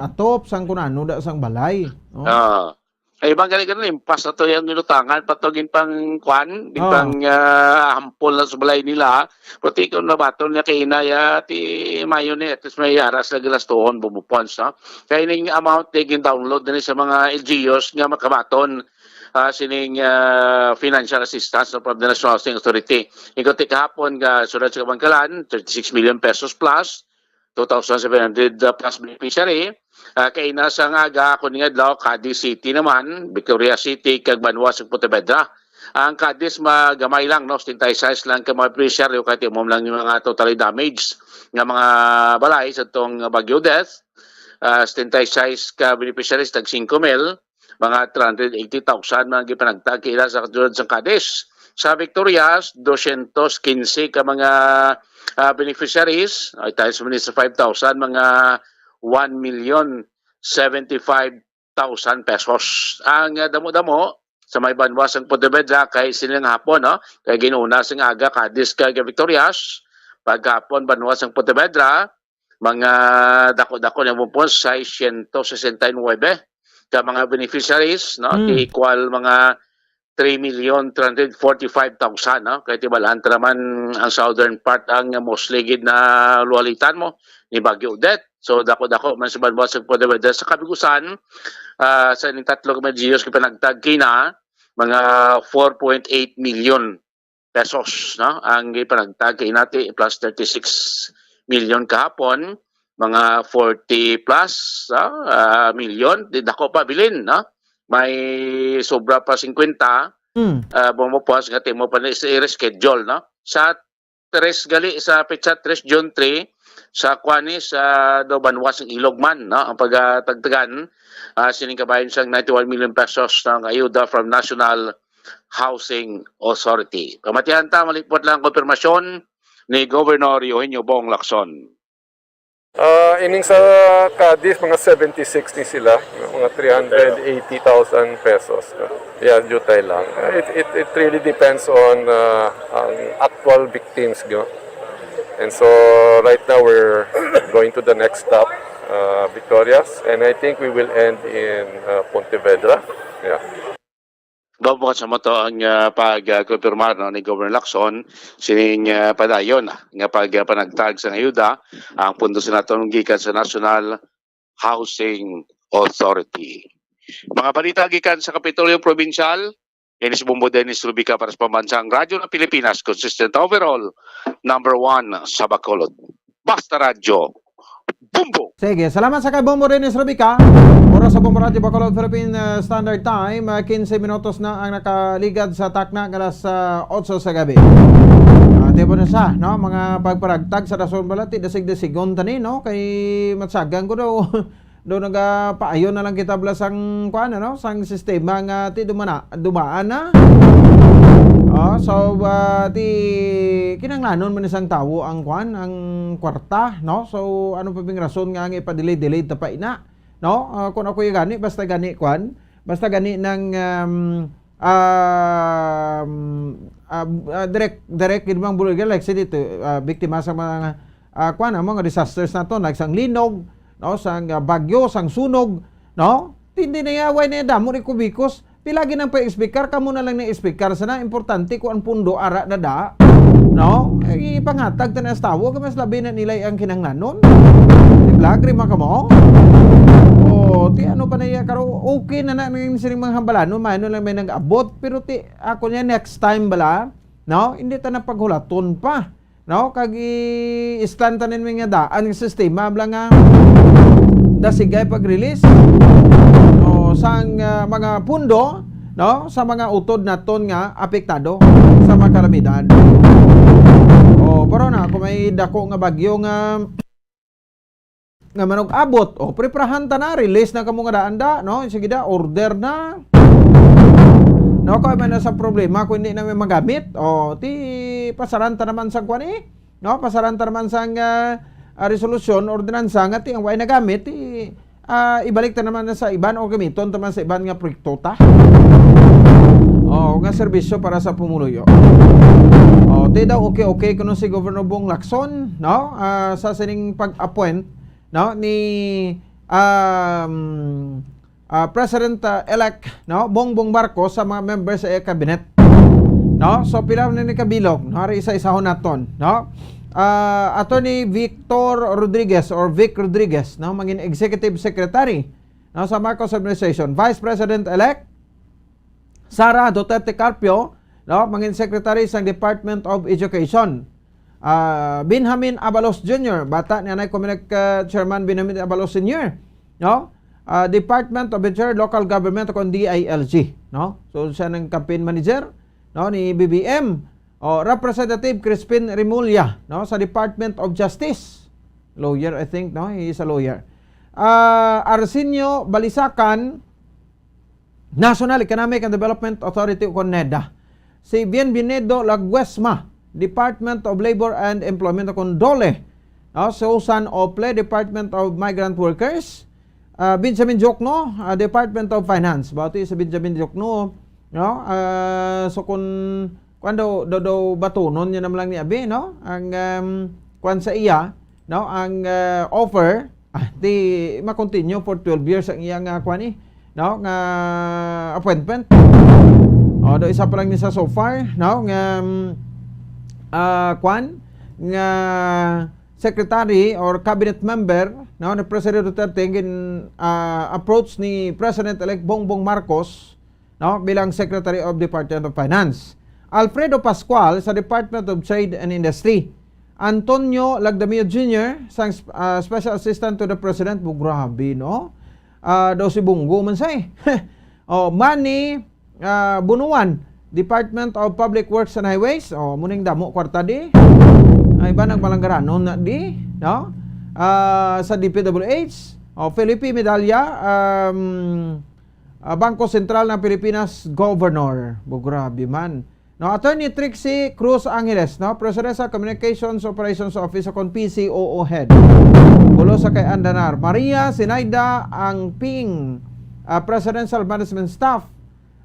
atop, sang kunano da sang balay. Oh. Uh, ay ibang gali ganun, impas na to yung ginutangan, patugin pang kwan, oh. Pang uh, hampol na sa balay nila. Pati kung nabaton niya kay inay, ah, ti mayo ni, at least may aras na gilastuhon, bumupons, no? Kaya ning amount na gin-download din sa mga L G Us nga makabaton ah, sining ah, financial assistance no, from the National Housing Authority. Ikaw ti kahapon nga sulat sa Kabangkalan, thirty-six million pesos plus, two thousand seven hundred plus beneficiary. Uh, kay nasa nga aga ako ning adlaw, Cadiz City naman, Victoria City, kag Banwa sa Pontevedra. Ang Cadiz magamay lang, no? Setenta y seis lang ka mga beneficiaryo, kay mo lang yung mga totally damaged nga mga balay sa tong Bagyo Death. Uh, setenta y seis ka beneficiaries, tag five mil, mga three hundred eighty thousand mga gipanagtag kila sa katulad sa Cadiz. Sa Victorias, dosyentos kinse ka mga uh, beneficiaries, ay times mo sa five thousand, mga one million seventy-five thousand pesos. Ang uh, damo-damo sa may banwa sang Pontevedra kay sining hapon, no? Kay ginuna sing aga Cadiz kag Victorias, paghapon banwa sang Pontevedra, mga dako-dako na mo po, six siyento sesenta y nuebe ka mga beneficiaries, no? Hmm. Equal mga three million three hundred forty-five thousand, no? Kay tibalaan ta naman ang southern part ang mostly gid na luwalitan mo ni Bagyo Odette. So dako-dako man sa banwa sa Pontevedra sa kabigusan, ah, sa ining tatlo ka mga G Us gipanagtag kina mga four point eight million pesos, no? Ang gipanagtag kay inati plus thirty-six million kahapon, mga forty plus ah, ah, million, di dako pa bilin, no? May sobra pa fifty, Mm. ah, bumupos nga timo pa ni sa reschedule, no? Sa tres gali sa petsa tres, June three, sa kwani sa do banwa sang Ilog man, no? Ang pagatagtagan ah, sining kabahin sang ninety-one million pesos nga ayuda from National Housing Authority. Pamatihan ta, malipot lang ang konfirmasyon ni Governor Eugenio Bong Lacson. Ah, ining sa Cadiz, mga seventy-six ni sila, mga three hundred eighty thousand pesos. Yeah, diutay lang. It, it, it really depends on uh, ang actual victims. Go. And so right now we're going to the next stop, uh, Victorias, and I think we will end in uh, Pontevedra. Yeah. Bukod sa mo to ang uh, pag-confirmar no, ni Governor Lacson sining uh, padayon nga pagpanagtag sang ayuda ang pundo sa naton gikan sa National Housing Authority. Mga balita gikan sa Kapitolyo Provincial, ini si Bombo Dennis Rubica para sa Pambansang Radyo ng Pilipinas, consistent overall, number one sa Bacolod. Basta Radyo, Bombo! Sige, salamat sa kay Bombo Dennis Rubica. Oras sa Bombo Radyo Bacolod Philippine uh, Standard Time, uh, quince minutos na ang nakaligad sa takna nga alas uh, otso sa gabi. Di ba na sa, no? Mga pagparagtag sa rason bala, ti dasig-dasigon tani, no? Kay matsagan ko daw, daw nagapaayon na lang kita bala sang, kuan, ano? Sang sistema nga ti dumana, dumaan na. Oh, so, ah, ti kinanglanon man sang tawo ang, kuan, ang kwarta, no? So, ano pa bing rason nga ang ipa-delay-delay ta pa ina, no? Ah, kung ako yung gani, basta gani, kuan, basta gani ng, um, um, ah, ah, direct, direct gid mang bulig, like, sige, dito, ah, biktima sa mga, ah, kuan, ang mga disasters na to, like, sang linog, no, sang, ah, bagyo, sang sunog, no? Tindi na yaway na damo ni kubikos. Pila gid ang pa-explicar, kamo na lang ni explicar sana. Importante ko ang pundo ara na da, no? Ay, ipanghatag ta na sa tawo, kay mas labi na nila ang kinahanglanon. Di ba, agree man kamo? O, ti ano pa na iya, karo, okay na na ning sining mga hambalanon, may ano lang may nag-abot, pero ti, ako niya, next time bala, no? Hindi ta na paghulaton pa, no? Kag i-stand ta nin mga daan nga sistema bala nga dasigay pag-release, no, sang, ah, mga pundo, no, sa mga utod naton nga apektado sa mga kalamidad. O, pero na, kung may dako nga bagyo nga nga manug-abot, o, preparahan ta na, release na kamo nga daan da, no? Sige da, order na. No, kung may na sa problema, kung hindi na may magamit, o, ti, pasaran ta naman sa kuan, eh. No, pasaran ta naman sang, ah, ah, resolusyon, ordinansa nga ti ang way nagamit, ti, ah, ibalik ta naman na sa iban o gamiton ta man sa iban nga proyekto ta. O, nga serbisyo para sa pumuluyo. O, ti daw okay-okay kuno si Governor Bong Lacson, no? Ah, sa sining pag-appoint, no, ni, um, ah, President, ah, elect, no, Bongbong Marcos sa mga members sa iya cabinet. No? So, pila na ni kabilog, no? Ari isa-isahon naton, no? Ah, Attorney Victor Rodriguez or Vic Rodriguez, no, mangin executive secretary, no, sa Marcos administration. Vice President-elect Sara Duterte Carpio, no, mangin secretary sang Department of Education. Ah, Benjamin Abalos Junior, bata ni anay Comelec, ah, Chairman Benjamin Abalos Senior, no? Ah, Department of Interior, Local Government, kon D I L G, no? So, siya nang campaign manager, no, ni B B M. O, Representative Crispin Remulla, no, sa Department of Justice. Lawyer, I think, no? He is a lawyer. Ah, Arsenio Balisacan, National Economic and Development Authority o kon NEDA. Si Bienvenido Laguesma, Department of Labor and Employment o kon DOLE. No? Susan Ople, Department of Migrant Workers. Ah, Benjamin Diokno, ah, Department of Finance. Bati sa Benjamin Diokno, no? Ah, so kun, kun daw, daw, daw batunon niya naman lang ni Abi, no? Ang, um, kuan sa iya, no? Ang, ah, offer, ah, di ma-continue for twelve years ang iya nga kuan, eh, no? Nga appointment. O, do isa pa lang ni sa so far, no? Nga, um, ah, kuan, nga secretary or cabinet member, no, ni President Duterte, gin, ah, approach ni President-elect Bongbong Marcos, no, bilang Secretary of Department of Finance. Alfredo Pascual sa Department of Trade and Industry. Antonio Lagdamio Junior sang, ah, Special Assistant to the President. Bu-, grabe, no? Ah, daw si Bunggo man say. Oh, Manny, ah, Bunuan, Department of Public Works and Highways. Oh, muning damo kwarta di. Ay ba nagpalanggaranon na di, no? Ah, sa D P W H. Oh, Felipe Medalla, um, ah, Bangko Sentral ng Pilipinas Governor. Bu-, grabe man. No, Attorney Trixie Cruz Angeles, no, Presidential Communications Operations Office o kon P C O O Head. Bulos sa kay Andanar. Maria Sinaida Angping, ah, Presidential Management Staff.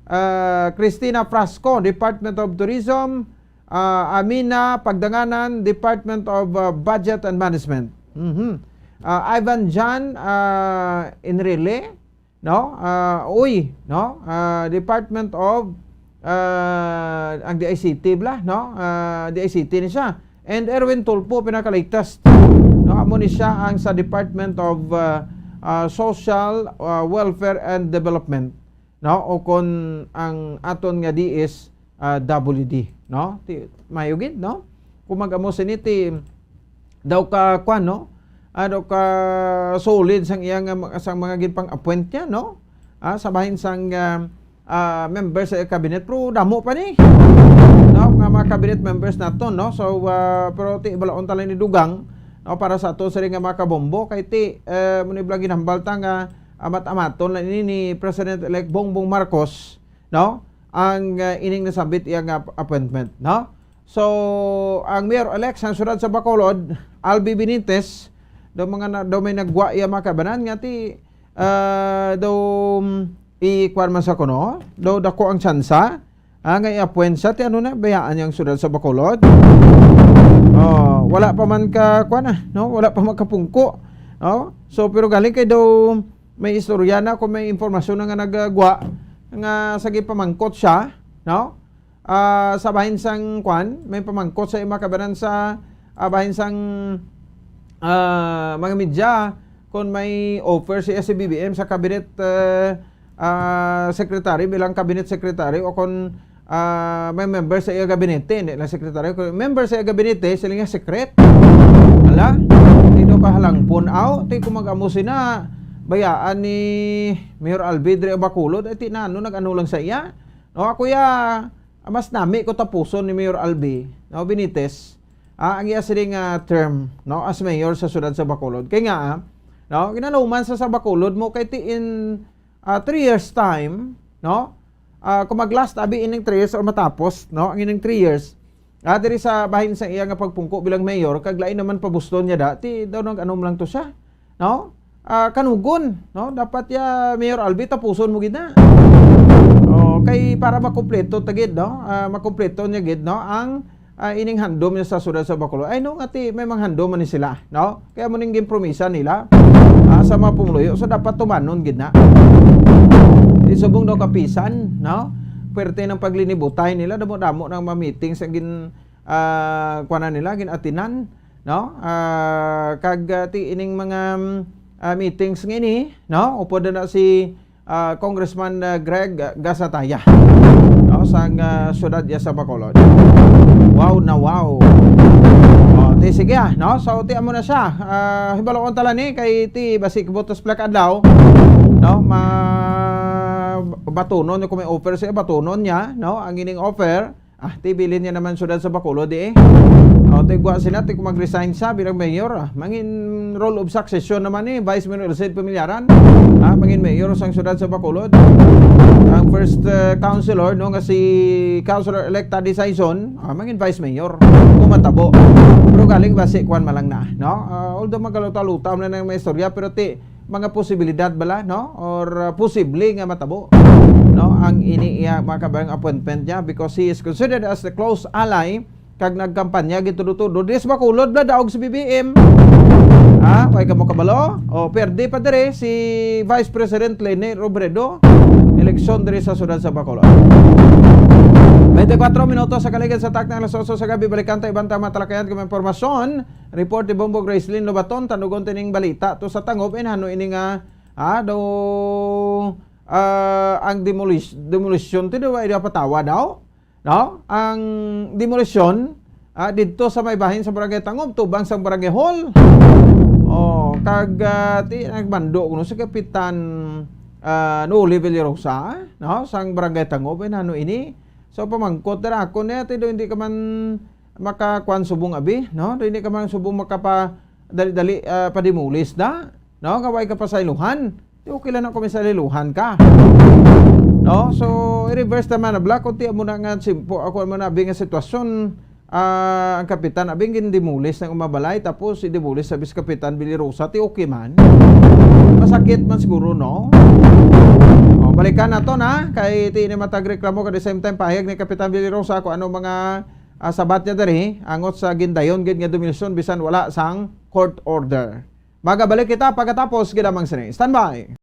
Ah, Christina Frasco, Department of Tourism. Ah, Amina Pagdanganan, Department of, ah, Budget and Management. Mhm. Ah, Ivan John, ah, Enrile, no? Ah, uy, no? Ah, Department of, ah, ang D I C T bala, no? Ah, D I C T ni siya. And Erwin Tulfo, pinaka-latest. No, amo ni siya ang sa Department of, ah, ah, Social, ah, Welfare and Development, no? O kon ang aton nga D S, ah, W D, no? Ti, mayo gid, no? Kung mag-amo sini ti daw ka, kwan, no? Ah, daw ka solid sang iya nga mga, sang mga ginpang-appoint niya, no? Ah, sa bahin sang, ah, ah, member sa cabinet, pero damo pa ni. No? Nga mga cabinet members naton, no? So, ah, pero ti balaon ta lang ni dugang, no, para sa ato sila nga mga kabombo, kay ti, eh, mo ni bala ginhambal ta nga amat-amaton lang ini ni President-elect Bongbong Marcos, no? Ang, ah, ining nasambit iya nga ap-, appointment, no? So, ang mayor-elect sang siyudad sa Bacolod, Albi Benitez, daw mga na, daw may nagwa iya mga kabanan nga ti, ah, daw, mm, ikuan man sa kuno, daw dako ang tsansa, ah, nga i-appoint sa ti ano na, bayaan niyang siyudad sa Bacolod. Oh, wala pa man ka, kuan na, no? Wala pa man kapungko, no? So, pero galing kay daw may istorya na kung may impormasyon na nga nagagwa nga sa gipamangkot siya, no? Ah, sa bahin sang kwan, may pamangkot sa iya mga kabanan sa, ah, bahin sang, ah, mga media kung may offer si S B B M sa cabinet, eh, ah, secretary, bilang cabinet secretary o kung, ah, may member sa iya gabinete, hindi lang secretary, kung member sa iya gabinete, sila nga secret. Ala, hindi daw kahalangpon. Aw, ti kung mag-amo sina, bayaan ni Mayor Albi diri ang Bacolod, ay ti nano nag-ano lang sa iya. No, ako ya, mas nami ko tapuson ni Mayor Albi, no, Benitez, ah, ang iya siling, ah, term, no, as mayor sa siyudad sa Bacolod. Kay nga, ah, no, ginaluman sa, sa Bacolod mo kay ti in, ah, three years time, no, ah, kung mag-last abi ining three years or matapos, no, ang ining three years, ah, diri sa bahin sa iya nga pagpungko bilang mayor, kag lain naman pabuston niya da, ti daw nag-anom lang to siya, no? Ah, kanugon, no? Dapat ya Mayor Albi tapuson mo gid na. Oh, kay para makumpleto ta gid, no? Ah, makumpleto niya gid, no? Ang, ah, ining handom niya sa siyudad sa Bacolod. Ay, no, nga ti may mga handom man ni sila, no? Kaya mo ning ginpromisa nila, ah, sa mga pumuluyo. So, dapat tumanon gid na. Di subong daw kapisan, no? Pwerte ng paglinibutay nila, damo-damo ng mga meetings ang gin, ah, kuwanan nila, gin-atinan, no? Ah, kag, ah, ti ining mga, mm, ah, meetings nga ini, no? Upod na si, ah, Congressman, ah, Greg Gasataya, no? Sang, ah, siyudad ya sa Bacolod. Wow na wow. Oh, ti sige, ah, no? So, ti amo na siya. Ah, hibaloon tala ni kay ti basi butos plak adlaw, no? Ma-, batunon niya kung may offer siya, batunon niya, no? Ang ining offer, ah, ti bilin niya naman siyudad sa Bacolod, eh. O, ti gwa sila, ti kung mag-resign siya bilang mayor, ah, mangin role of succession naman ni Vice Mayor Elcid Pamilyaran, ah, mangin mayor sang siyudad sa Bacolod. Ang first, eh, councilor, no, nga si Councilor-elect Taddy Sison, ah, mangin vice mayor. Kung matabo. Pero galing basi, kuwan man lang na, no? Ah, although magaluta-luta man na may istorya, pero ti, mga posibilidad bala, no? Or, uh, posible nga matabo, no? Ang ini iya mga kabayang appointment niya because he is considered as the close ally kag nagkampanya gitudo-tudo. Diri sa Bacolod, bala daog si B B M. Ha? Way ka mo kabalo? O, perde pa diri si Vice President Leni Robredo. Eleksyon diri sa siyudad sa Bacolod. Twenty-four minutos sa kaligid sa takna alas otso sa gabi. Balikan ta iban ta mga talakayan kung may impormasyon. Report ni Bongbong Gracelyn Lobaton, tanugon tining balita to sa tangob, and ano ini nga, ah, daw, ah, ang demolish-, demolition ti daw ay daw patawa daw, no? Ang demolition, ah, didto sa may bahin sa Barangay Tangob, tubang sa Barangay Hall. Oh, kag, ah, ti, nagmando kuno si Kapitan, ah, Noli Villarosa, no? Sang Barangay Tangob, and ano ini? So, pamangkot na ako niya, ti daw hindi ka man makakuan subong abi, no? Daw hindi ka man subong makapa dali-dali, ah, padimulis na, no? Nga way ka pasaylohan. Di okay lang na kung may saylohan ka. No? So, i-reverse naman na bala, kung ti amo na nga simpo, ako amo na abi nga sitwasyon, ah, ang kapitan, abi, gindimulis ng umabalay, tapos i-demolish sa bis kapitan Bilirosa, ti okay man. Masakit man siguro, no? O, balikan nato na, kay ti ini matag reklamo, at the same time, pahayag ni Kapitan Bilirosa kung ano mga ah, sabat niya diri, angot sa gindayon gid nga demolition bisan wala sang court order. Magabalik kita pagkatapos gid lamang sini. Standby!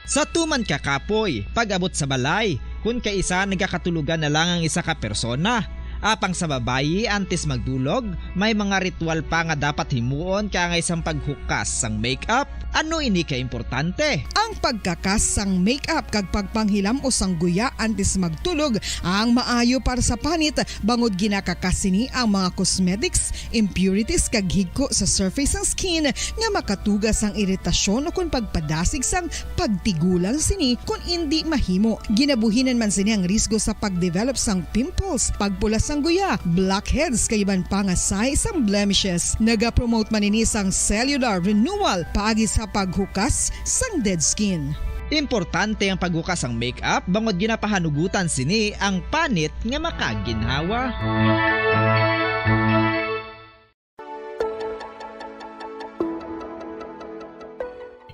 Sa tuman ka kapoy, pag-abot sa balay, kun kaisa nagakatulugan na lang ang isa ka persona. Apang sa babayi, antes magdulog, may mga ritual pa nga dapat himuon, kaangay sang paghukas sang makeup, Ano ini ka importante? Ang pagkakas sang makeup kag pagpanghilam-os sang guya antes magtulog ang maayo para sa panit, bangod ginakakas sini ang mga cosmetics, impurities kag higko sa surface sang skin nga makatuga sang iritasyon ukon pagpadasig sang pagtigulang sini kon indi mahimo. Ginabuhinan man sini ang risgo sa pagdevelop sang pimples, pagpula sang guya, blackheads kag iban pa nga sahi sang blemishes. Nagapromote man ini sang cellular renewal paagi sa paghukas sang dead skin. Importante ang paghukas sang makeup bangod ginapahanugutan sini ang panit nga makaginhawa.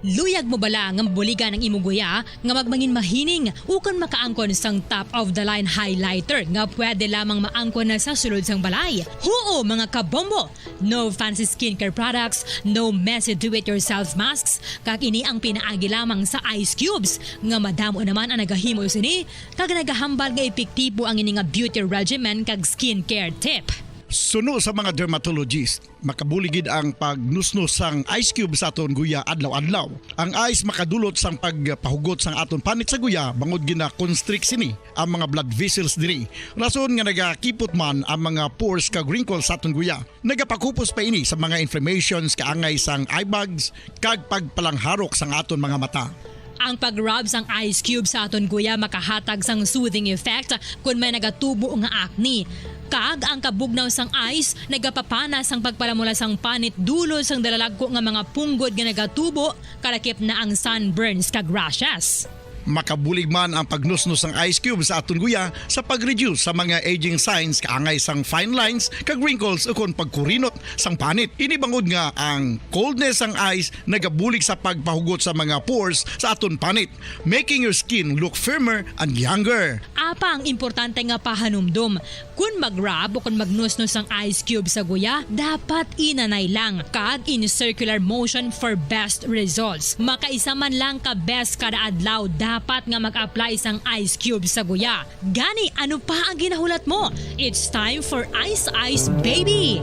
Luyag mo bala nga mabuligan ang imo guya nga magmangin mahining ukon makaangkon sang top of the line highlighter nga pwede lamang maangkon na sa sulod sang balay? Huo, mga kabombo! No fancy skincare products, no messy do-it-yourself masks, kag ini ang pinaagi lamang sa ice cubes nga madamo naman ang nagahimo sini kag nagahambal nga epektibo ang ini nga beauty regimen kag skincare tip. Suno sa mga dermatologist, makabulig gid ang pagnusnos sang ice cube sa aton guya adlaw-adlaw. Ang ice makadulot sang pagpahugot sang aton panit sa guya bangod gina-constrict sini ang mga blood vessels diri, rason nga nagakipot man ang mga pores kag wrinkles sa aton guya. Nagapakupos pa ini sa mga inflammations kaangay sang eye bags kag pagpalangharok sang aton mga mata. Ang pag-rub sang ice cube sa aton guya makahatag sang soothing effect kon may nagatubo nga acne. Kag ang kabugnaw sang ice nagapapana sang pagpalamula sang panit dulot sang dalalagko nga mga punggod nga nagatubo, kalakip na ang sunburns kag rashes. Makabulig man ang pagnusnos sang ice cube sa aton guya sa pag-reduce sa mga aging signs kaangay sang fine lines kag wrinkles ukon pagkurinot sang panit. Ini bangod nga ang coldness sang ice nagabulig sa pagpahugot sa mga pores sa aton panit, making your skin look firmer and younger. Apang importante nga pahanumdom, kon mag-rub o kon magnusnos ang ice cube sa guya, dapat inanay lang kag in circular motion for best results. Makaisa man lang ka beses kada adlaw dapat nga mag-apply sang ice cube sa guya. Gani, ano pa ang ginahulat mo? It's time for Ice Ice Baby!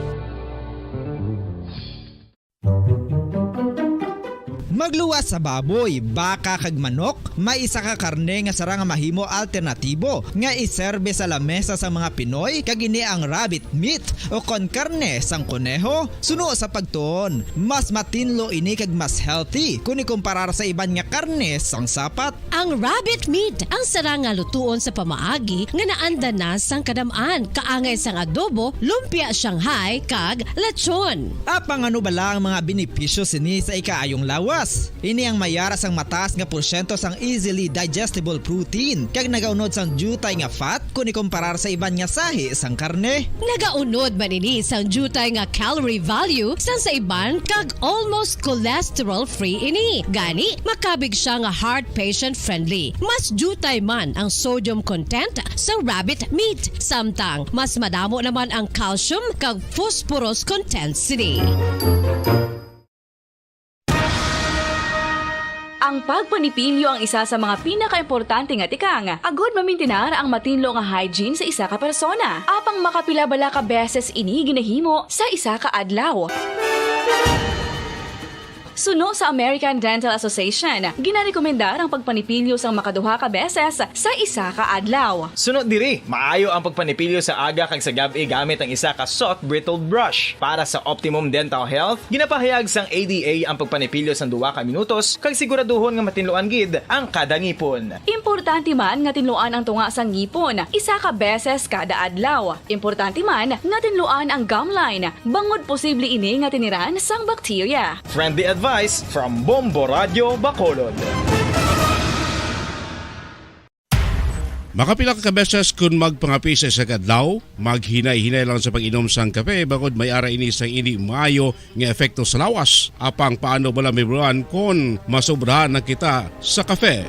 Magluwas sa baboy, baka kag manok, may isa ka karne nga sarang nga mahimo alternatibo nga iserbe sa lamesa sang mga Pinoy, kag ini ang rabbit meat o kon karne sang koneho. Suno sa pagtuon, mas matinlo ini kag mas healthy kon ikumparar sa iban nga karne sang sapat. Ang rabbit meat ang sarang nga lutuon sa pamaagi nga naanda na sang kadam-an, kaangay sang adobo, lumpia Shanghai, kag lechon. Apang ano bala ang mga benepisyo sini sa ikaayong lawas? Ini ang may ara sang mataas nga porsyento sang easily digestible protein kag nagaunod sang diutay nga fat kon ikumparar sa iban nga sahi sang karne. Nagaunod man ini sang diutay nga calorie value sang sa iban kag almost cholesterol-free ini. Gani, makabig sia nga heart patient-friendly. Mas diutay man ang sodium content sang rabbit meat, samtang mas madamo naman ang calcium kag phosphorus content sini. Ang pagpanipilyo ang isa sa mga pinakaimportante nga tikang agod mamintinar ang matinlo nga hygiene sa isa ka persona. Apang makapila bala ka beses ini ginahimo sa isa ka adlaw? Suno sa American Dental Association, ginarekomendar ang pagpanipilyo sang makaduha ka beses sa isa ka adlaw. Suno diri, maayo ang pagpanipilyo sa aga kag sa gab-i gamit ang isa ka soft bristled brush. Para sa optimum dental health, ginapahayag sang A D A ang pagpanipilyo sang duha ka minutos kag siguraduhon nga matinluan gid ang kada ngipon. Importante man nga tinluan ang tunga sang ngipon isa ka beses kada adlaw. Importante man nga tinluan ang gum line, bangod posible ini nga tiniran sang bakterya. Friendly advice from Bombo Radyo Bacolod. Makapila ka beses kon magpangape sa isa ka adlaw, maghinay-hinay lang sa pag-inom sang kape, bangod may ara ini sang indi maayo nga epekto sa lawas. Apang paano bala mahibaluan kon masobrahan na kita sa kape?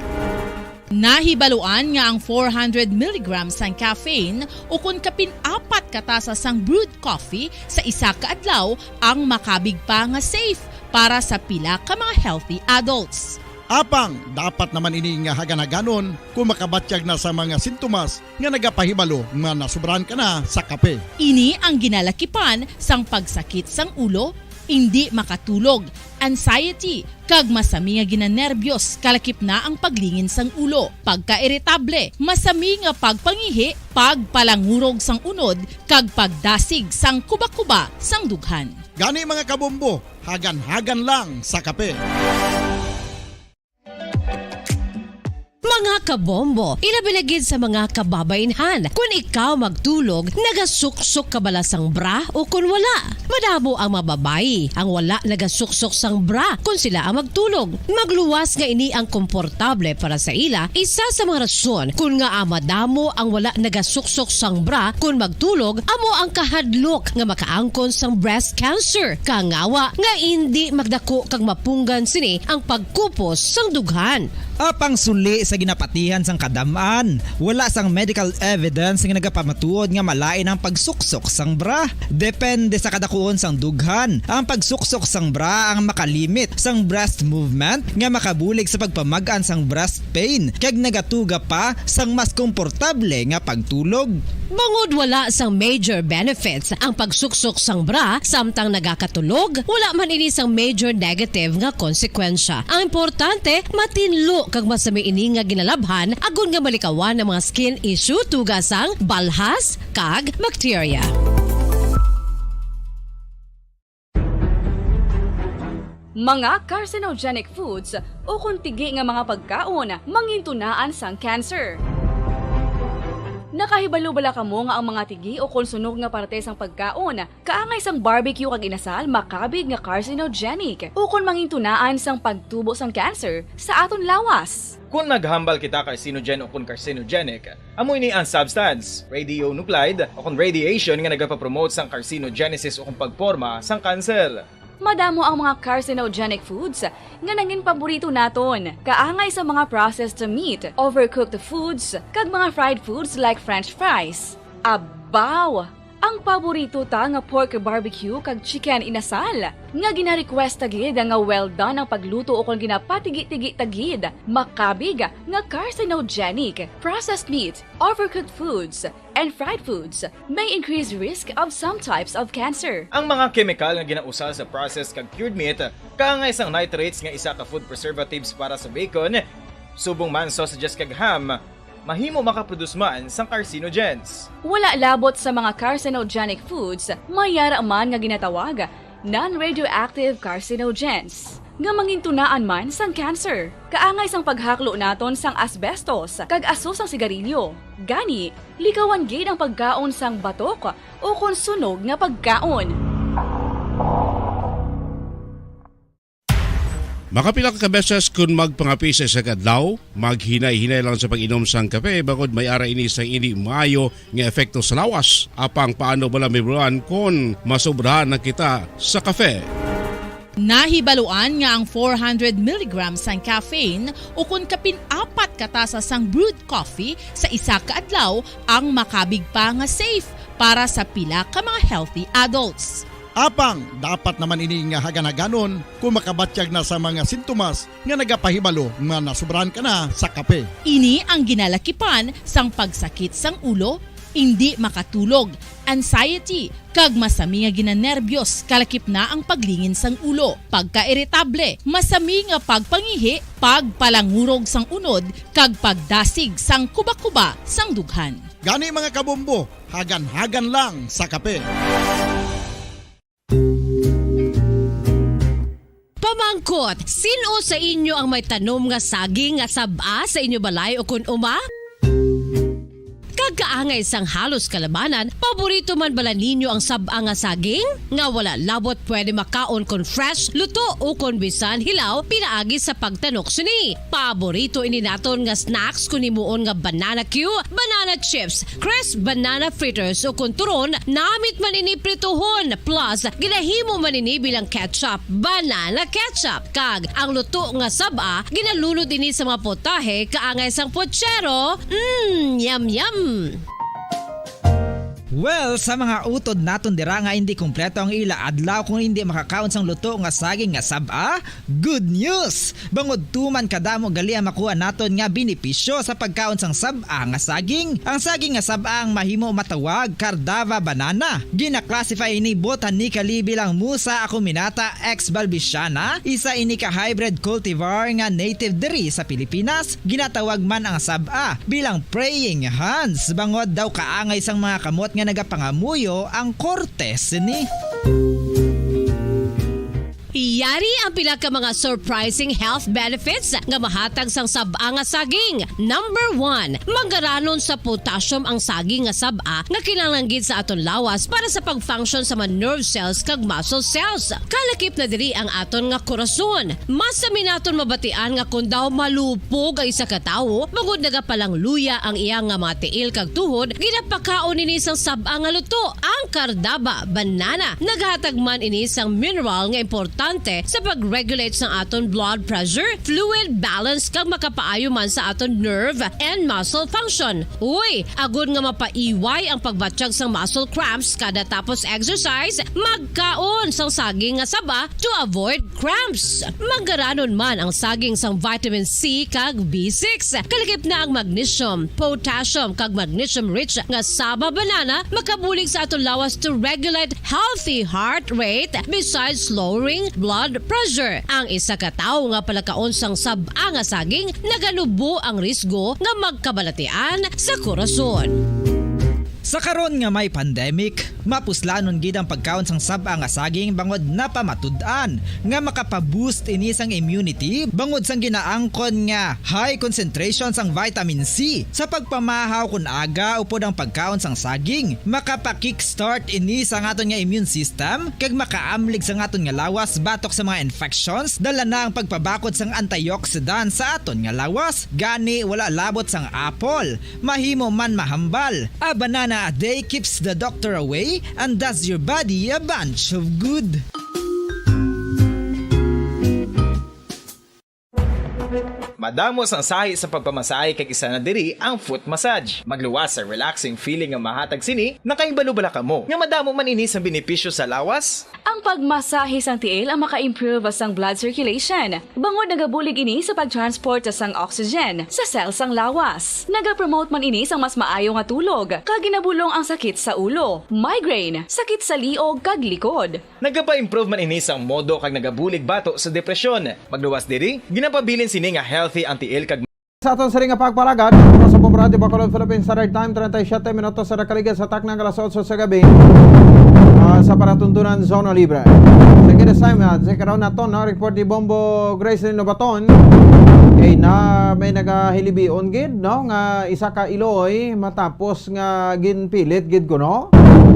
Nahibaluan nga ang four hundred milligrams sang caffeine, ukon kapin apat ka tasa sang brewed coffee sa isa ka adlaw, ang makabig pa nga safe para sa pila ka mga healthy adults. Apang dapat naman ini nga hagan-haganon kon makabatyag na sa mga sintomas nga nagapahibalo nga nasobrahan ka na sa kape. Ini ang ginalakipan sang pagsakit sang ulo, indi makatulog, anxiety, kag masami nga ginanerbyos, kalakip na ang paglingin sang ulo, pagkairitable, masami nga pagpangihi, pagpalangurog sang unod, kag pagdasig sang kubakuba sang dughan. Gani, mga kabombo, hagan-hagan lang sa kape. Mga kabombo, ilabi na gid sa mga kababainhan, kun ikaw magtulog, nagasuksok ka bala sang bra o kun wala? Madamo ang mga babayi ang wala nagasuksok sang bra kun sila ang magtulog. Magluwas nga ini ang komportable para sa ila, isa sa mga rason kun ngaa madamo ang wala nagasuksok sang bra kun magtulog amo ang kahadlok nga makaangkon sang breast cancer. Kangawa nga indi magdako kag mapunggan sini ang pagkupos sang dughan. Apang suli sa ginapatihan sang kadam-an, wala sang medical evidence nga nagapamatuod nga malain ang pagsuksok sang bra. Depende sa kadakuon sang dughan, ang pagsuksok sang bra ang makalimit sang breast movement nga makabulig sa pagpamag-an sang breast pain kag nagatuga pa sang mas komportable nga pagtulog. Bangod wala sang major benefits ang pagsuksok sang bra samtang nagakatulog, wala man ini sang major negative nga konsekwensya. Ang importante, matinlo kag masami ini nga ginalabhan agod nga malikawan ang mga skin issue tuga sang balhas kag bakterya. Mga carcinogenic foods ukon tigi nga mga pagkaon mangintunaan sang cancer. Nakahibalo bala kamo nga ang mga tigi ukon sunog nga parte sang pagkaon kaangay sang barbecue kag inasal makabig nga carcinogenic ukon mangintunaan sang pagtubo sang cancer sa aton lawas? Kon naghambal kita carcinogen ukon carcinogenic, amo ini ang substance, radionuclide, ukon radiation nga nagapapromote sang carcinogenesis ukon pagporma sang kanser. Madamo ang mga carcinogenic foods nga nangin paborito naton, kaangay sa mga processed meat, overcooked foods, kag mga fried foods like French fries. Abaw! Ang paborito ta nga pork barbecue kag chicken inasal, nga gina-request ta gid nga well done ang pagluto ukon ginapatigi-tigi ta gid, makabig nga carcinogenic. Processed meat, overcooked foods, and fried foods may increase risk of some types of cancer. Ang mga kemikal nga ginausar sa processed kag cured meat, kaangay sang nitrates nga isa ka food preservatives para sa bacon, subong man sausages kag ham, mahimo makaproduce man sang carcinogens. Wala labot sa mga carcinogenic foods, may yara man nga ginatawag non-radioactive carcinogens, nga mangintunaan man sang cancer. Kaangay sang paghaklo naton sang asbestos kag aso sang sigarilyo. Gani, likawan gid ang pagkaon sang batok ukon sunog nga pagkaon. Makapila ka beses kon magpangape sa isa ka adlaw, maghinay-hinay lang sa pag-inom sang kape, bangod may ara ini sang indi maayo nga epekto sa lawas. Apang paano bala mahibaluan kon masobrahan na kita sa kape? Nahibaluan nga ang four hundred milligrams sang caffeine ukon kapin apat ka tasa sang brewed coffee sa isa ka adlaw ang makabig pa nga safe para sa pila ka mga healthy adults. Apang dapat naman ini nga hagan-haganon kon makabatyag na sa mga sintomas nga nagapahibalo nga nasobrahan ka na sa kape. Ini ang ginalakipan sang pagsakit sang ulo, indi makatulog, anxiety, kag masami nga ginanerbyos, kalakip na ang paglingin sang ulo, pagkairitable, masami nga pagpangihi, pagpalangurog sang unod, kag pagdasig sang kubakuba sang dughan. Gani, mga kabombo, hagan-hagan lang sa kape. Pamangkot, sin-o sa inyo ang may tanom nga saging nga sab-a sa inyo balay ukon uma? Kag kaangay sang halos kalabanan, paborito man bala ninyo ang sab-a nga saging? Nga wala labot pwede makaon kon fresh, luto, ukon bisan hilaw pinaagi sa pagtanok sini. Paborito ini naton nga snacks kon himuon nga banana cue, banana chips, crisp banana fritters, ukon turon, namit man ini prituhon, plus ginahimo man ini bilang ketchup, banana ketchup. Kag ang luto nga sab-a, ginalunod ini sa mga potahe kaangay sang puchero. Mm, yum, yum! Well, sa mga utod naton dira nga hindi kompleto ang ila adlaw kung hindi makakaon sang luto nga saging nga sab-a, good news! Bangod tuman kadamo gali ang makuha naton nga benepisyo sa pagkaon sang sab-a nga saging. Ang saging nga sab-a ang mahimo matawag Cardava banana. Gina-classify ini botanically bilang Musa acuminata ex balbisiana, isa ini ka hybrid cultivar nga native diri sa Pilipinas. Ginatawag man ang sab-a bilang praying hands, bangod daw kaangay sang mga kamot nga nagapangamuyo ang korte sini. Yari ang pila ka mga surprising health benefits nga mahatag sang sab-a nga saging. Number one, manggaranon sa potassium ang saging nga sab-a nga kinahanglan gid sa aton lawas para sa pag-function sa mga nerve cells kag muscle cells. Kalakip na diri ang aton nga korason. Mas sami naton mabatian nga kon daw malupog ang isa ka tawo, bangod nagapalangluya ang iya nga mga tiil kag tuhod, ginapakaon ini sang sab-a nga luto, ang Cardava banana. Naghatag man ini sang mineral nga importante sa pag-regulate sang aton blood pressure, fluid balance, kag makapaayo man sa aton nerve and muscle function. Uy, agod nga mapaiway ang pagbatyag sang muscle cramps kada tapos exercise, magkaon sang saging nga saba to avoid cramps. Manggaranon man ang saging sang vitamin C kag B six. Kalakip na ang magnesium, potassium, kag magnesium-rich nga saba banana makabulig sa aton lawas to regulate healthy heart rate besides lowering blood pressure. Ang isa ka tawo nga palakaon sang sab-a nga saging naganubo ang risgo nga magkabalatian sa korason. Sa karon nga may pandemic, mapuslanon gid ang pagkaon sang sab-a nga saging bangod napamatud-an nga makapa-boost ini sang immunity bangod sang ginaangkon nga high concentration sang vitamin C. Sa pagpamahaw kon aga upod ang pagkaon sang saging, makapa-kickstart ini sa aton nga immune system kag makaamlig sa aton nga lawas batok sa mga infections, dala na ang pagpabakod sang antioxidant sa aton nga lawas. Gani, wala labot sang apple, mahimo man mahambal. A banana a day keeps the doctor away and does your body a bunch of good. Madamo sang sahi sa pagpamasahe kag isa na diri ang foot massage. Magluwas sa relaxing feeling nga mahatag sini, nakahibalo bala kamo nga madamo man ini sang benepisyo sa lawas? Ang pagmasahe sang tiil ang maka-improve sang blood circulation, bangod nagabulig ini sa pag-transport sang oxygen sa cell sang lawas. Nagapromote man ini sang mas maayo nga tulog, kag ginabulong ang sakit sa ulo, migraine, sakit sa liog, kag likod. Nagapa-improve man ini sang modo kag nagabulig bato sa depresyon. Magluwas diri, ginapabilin sini nga healthy ang tiil kag Sa aton sini nga pagpalagad, sa Bombo Radyo Bacolod, Philippines Standard Time, treinta y siete minutos sa nakaligad sa takna nga alas otso sa gabi, ah, sa palatuntunan Zona Libre. Sige, this time, ah, check around naton, no? Report ni Bombo Grace Lino Baton. Kay na may nagahilibion gid, no? Nga isa ka iloy matapos nga ginpilit gid kuno.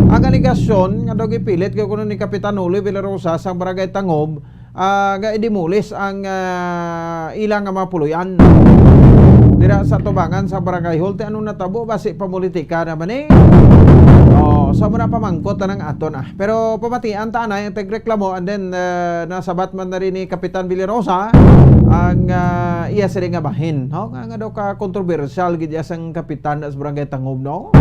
Ang alegasyon nga daw gipilit gid kuno ni Kapitan Noli Villarosa sa Barangay Tangob, ah, nga i-demolish ang, ah, ila nga mga puloy-an dira sa tubangan sa Barangay Hall. Ti ano natabo, basi pamulitika naman eh. Oh, sa muna pamangkot na ng aton, ah. Pero pamatian ta na yung tagreklamo, and then, ah, nasabat man na rin ni Kapitan Villarosa ang, ah, iya sila nga bahin, no? Nga, nga daw ka kontrobersyal gid iya sang kapitan sa Barangay Tangob, no?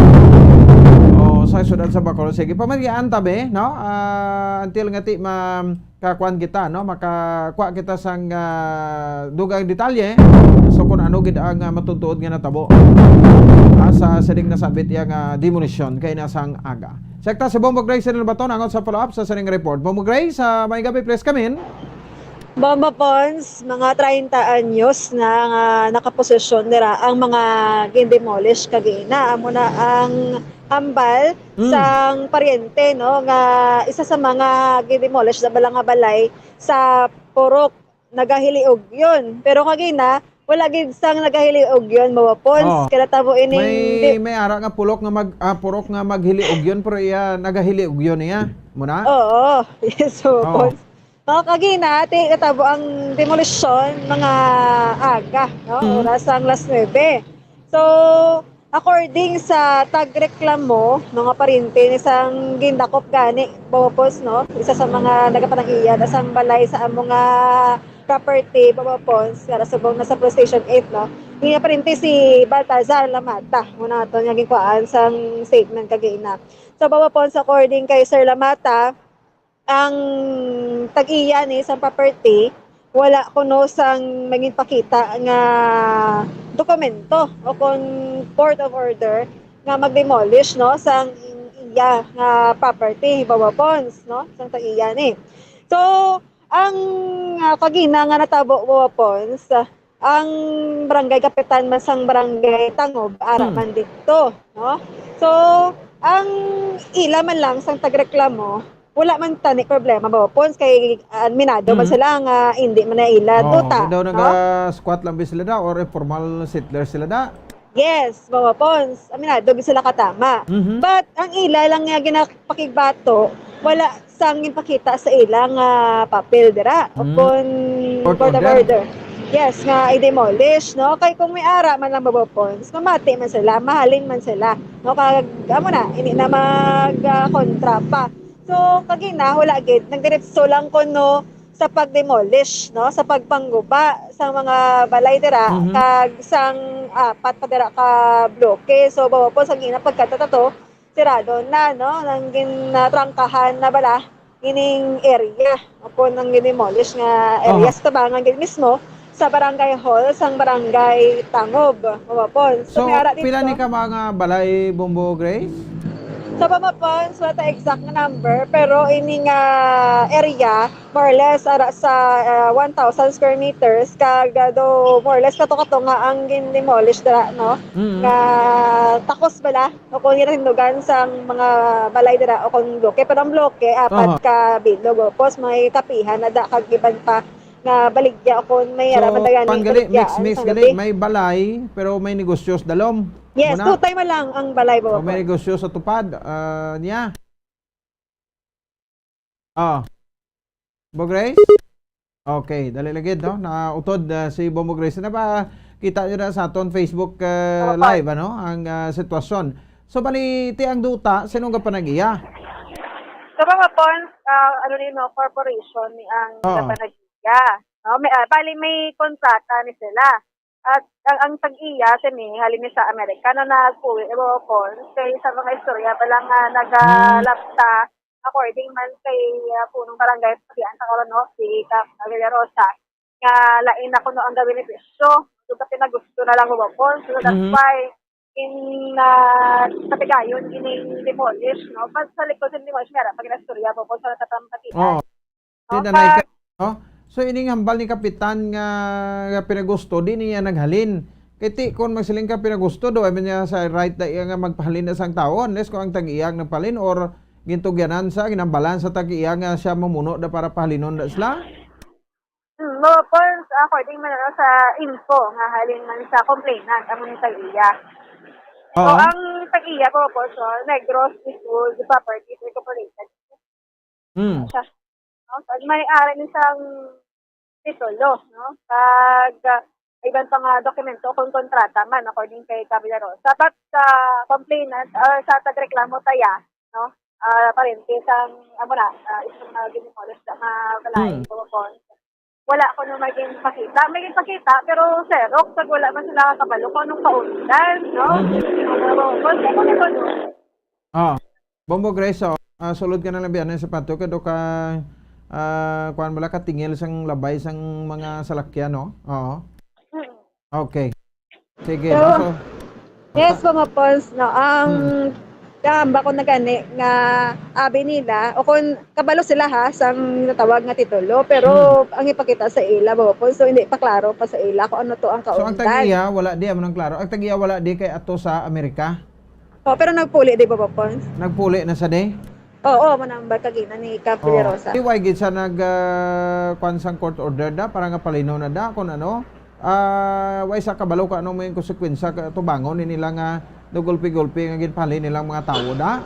Oh, sa siyudad sa Bacolod. Sige, pamatian ta be, no? Ah, until nga ti ma-, kakuan kita, no? Makakuha kita sang, ah, dugang detalye. So, kung ano gid ang, ah, matutuod nga natabo, ah, sa sining nasabit iya nga demolisyon kay nasang aga. Sekta si Bombo Grace Lino Baton, angot sa follow-up sa sining report. Bombo Grace, ah, may gabi, please come in. Bombo Pons, mga treinta anyos na nga nakaposisyon nira ang mga gindemolish kagina. Amo na ang hambal Mm. sang paryente, no, nga isa sa mga gidemolish na bala nga balay sa purok nagahiliog yun. Pero kagina, wala gid sang nagahiliog yun, Bombo Pons. Oh. Kaya tabo ining May, di- may ara nga pulok nga mag-, ah, purok nga maghiliog yun, pero iya, nagahiliog yun iya. Muna? Oo. Yes, Bombo Oh. Pons. Mga kagina, ti natabo ang demolisyon mga aga, no? Mm. Oras ang las nuebe. So, according sa tagreklamo, mga paryente ni sang gindakop gani, Bombo Pons, no? Isa sa mga nagapanag-iya na sang balay sa amo nga property, Bombo Pons, nga subong na sa Police Station eight, no? Iya, parente si Baltazar Lamata, muna ato nga ginkuhaan sang statement kagina. So, Bawapons, according kay Sir Lamata, ang tag-iya ni sang property, wala kuno sang magin pakita nga dokumento o kon court of order nga mag-demolish, no, sang iya nga property, Bawapons, no, sang tag-iya ni. So, ang, ah, kagina nga natabo, Bawapons, ah, ang barangay kapitan man sang barangay Tangob, ara Hmm. man didto, no? So, ang ila man lang sang tagreklamo, wala man tani problema, Bawapons, kay aminado man Hmm. sila nga hindi man na ila Oo, duta, daw no? Naga-squat lang ba sila da or informal settlers sila da? Yes, Bawapons, aminado gid sila katama. Mhm. But ang ila lang nga ginapakigbato, wala sang ginpakita sa ila nga papel dira o Hmm. kon Court court of order. Order. Yes, nga i-demolish, no? Kay kung may ara man lang, Bawapons, mamati man sila, mahalin man sila, no? Kag, amo na, hindi na mag, ah, kontra pa. So, kagina, wala gid, nagdiretso lang kuno sa pag-demolish, no? Sa pagpangguba sa mga balay dira, Mhm. kag sang apat pa dira ka bloke. So, Bawapons, kagina, pagkadto ta to, sirado na, no? Nang gin-, natrangkahan na bala ining area. Ako nang gin-demolish nga area Aha. Sa tabangan gid mismo sa barangay hall sang barangay Tangob, Bawapons. So, So, may ara pila dito. Ni ka mga balay, Bombo Grace? Sa Bawapons, wala ta exact nga number, pero ini nga area, more or less, ara sa, ah, one thousand square meters, kag, ah, do, more or less, kato-kato nga ang gin-demolish dira, no? Mm. Nga takos bala, o kung ginatindugan sang mga balay dira, o kung bloke, pero ang bloke, apat Aha. Ka bilog, o pos may kapihan na da, kag iban pa nga baligya, o kung may So, ara man da gani, panggali, baligya, mix-mix ang gali, lubi. May balay, pero may negosyo sa dalom. Yes, Muna? Tutay man lang ang balay, O, may Bawapons. Negosyo sa tupad, ah, niya. Ah. Bo Grace? Okay, dali lagi, no? Nautod, ah, si Bombo Grace. Na ba, kita nyo na sa aton Facebook, ah, Opo. Live, ano? Ang, ah, sitwasyon. So, bali, ti ang duta, sino nga panag-iya? Sa mga pons, ah, ano ni, no, corporation ni ang Oo. Panag-iya. No? May, ah, bali, may kontrata ni sila. At ang, ang tag-iya sini, halin ni sa Amerika, na nagpuwi, eh, Bawapons, kay sa mga istorya pa lang nga Hmm. Nagalapta, according man kay, ah, punong barangay, Pabian sa Corono, si Kap Villarosa, nga lain na kuno ang gabenepisyo. So, sa pinagusto na lang, Bawapons. So, that's Mhm. Why, in, ah, sa Tigayon, ining demolish, no? Pag sa likod sa demolish, meron pag istorya, Bawapons, sa natapampatian. Oo. No? Di na Pag naika-, no? So, ining hambal ni Kapitan nga, nga pinagusto, di niya naghalin. Kay ti, kung magsiling ka pinagusto, do, I mean, niya sa right na iya nga magpahalin na sang tawo, unless kung ang tag-iya ang nagpahalin or gintugyanan sa, ginambalan sa tag-iya nga siya mamuno da para pahalinon da sila? Hmm, no, for, according man, ano, sa info nga halin man sa complainant, amo ni tag-iya. So, Oo. Ang tag-iya po po, so, Negros Eastwood Properties Incorporated. Hmm. Siya. No? So, may ari ni sang titulo, no? Kag, ah, iban pa nga dokumento kung kontrata man, according kay Kap Villarosa. But sa complainant or sa tagreklamo taya, no? Ah, parente sang, amo na, ah, isang nga gin-demolish na nga balay, Hmm. Bawapons. Wala ko nung maging pakita. May pakita, pero xerox, pag wala man sila kabalo kung anong kaundan, no? Hmm. Pero, kung sino ni Bawapons. Ah. Bombo Grace, oh, ah, sulod ka na lang biya sa pato, kado ka, ah, kuwan mo lang, katingil sang labay sang mga salakyan, no? Oo. Mm. Okay. Sige, So, no? So, yes, basta mga pons, no, ang Mm. kaamba ko na gani nga abi nila, o kung kabalo sila, ha, sang natawag nga titulo, pero Mm. ang ipakita sa ila, mga pons, so hindi pa klaro pa sa ila kung ano to ang So, ang kaundan. Tag-iya, wala di, amo nang klaro. Ang tag-iya, wala di kay ato sa Amerika? Oh, pero nagpuli di, mga pons? Nagpuli na sa di? Oo, manambal kagina ni Kap Oh, Villarosa. Di, why gid sa nag, ah, kwan sang court order da, para nga palino na da, kung ano? Ah, why sa kabalo ka, ano mo yung konsekwensya ka, tubangon ni nila nga nagulpi-gulpi nga ginpali nilang mga tawo da?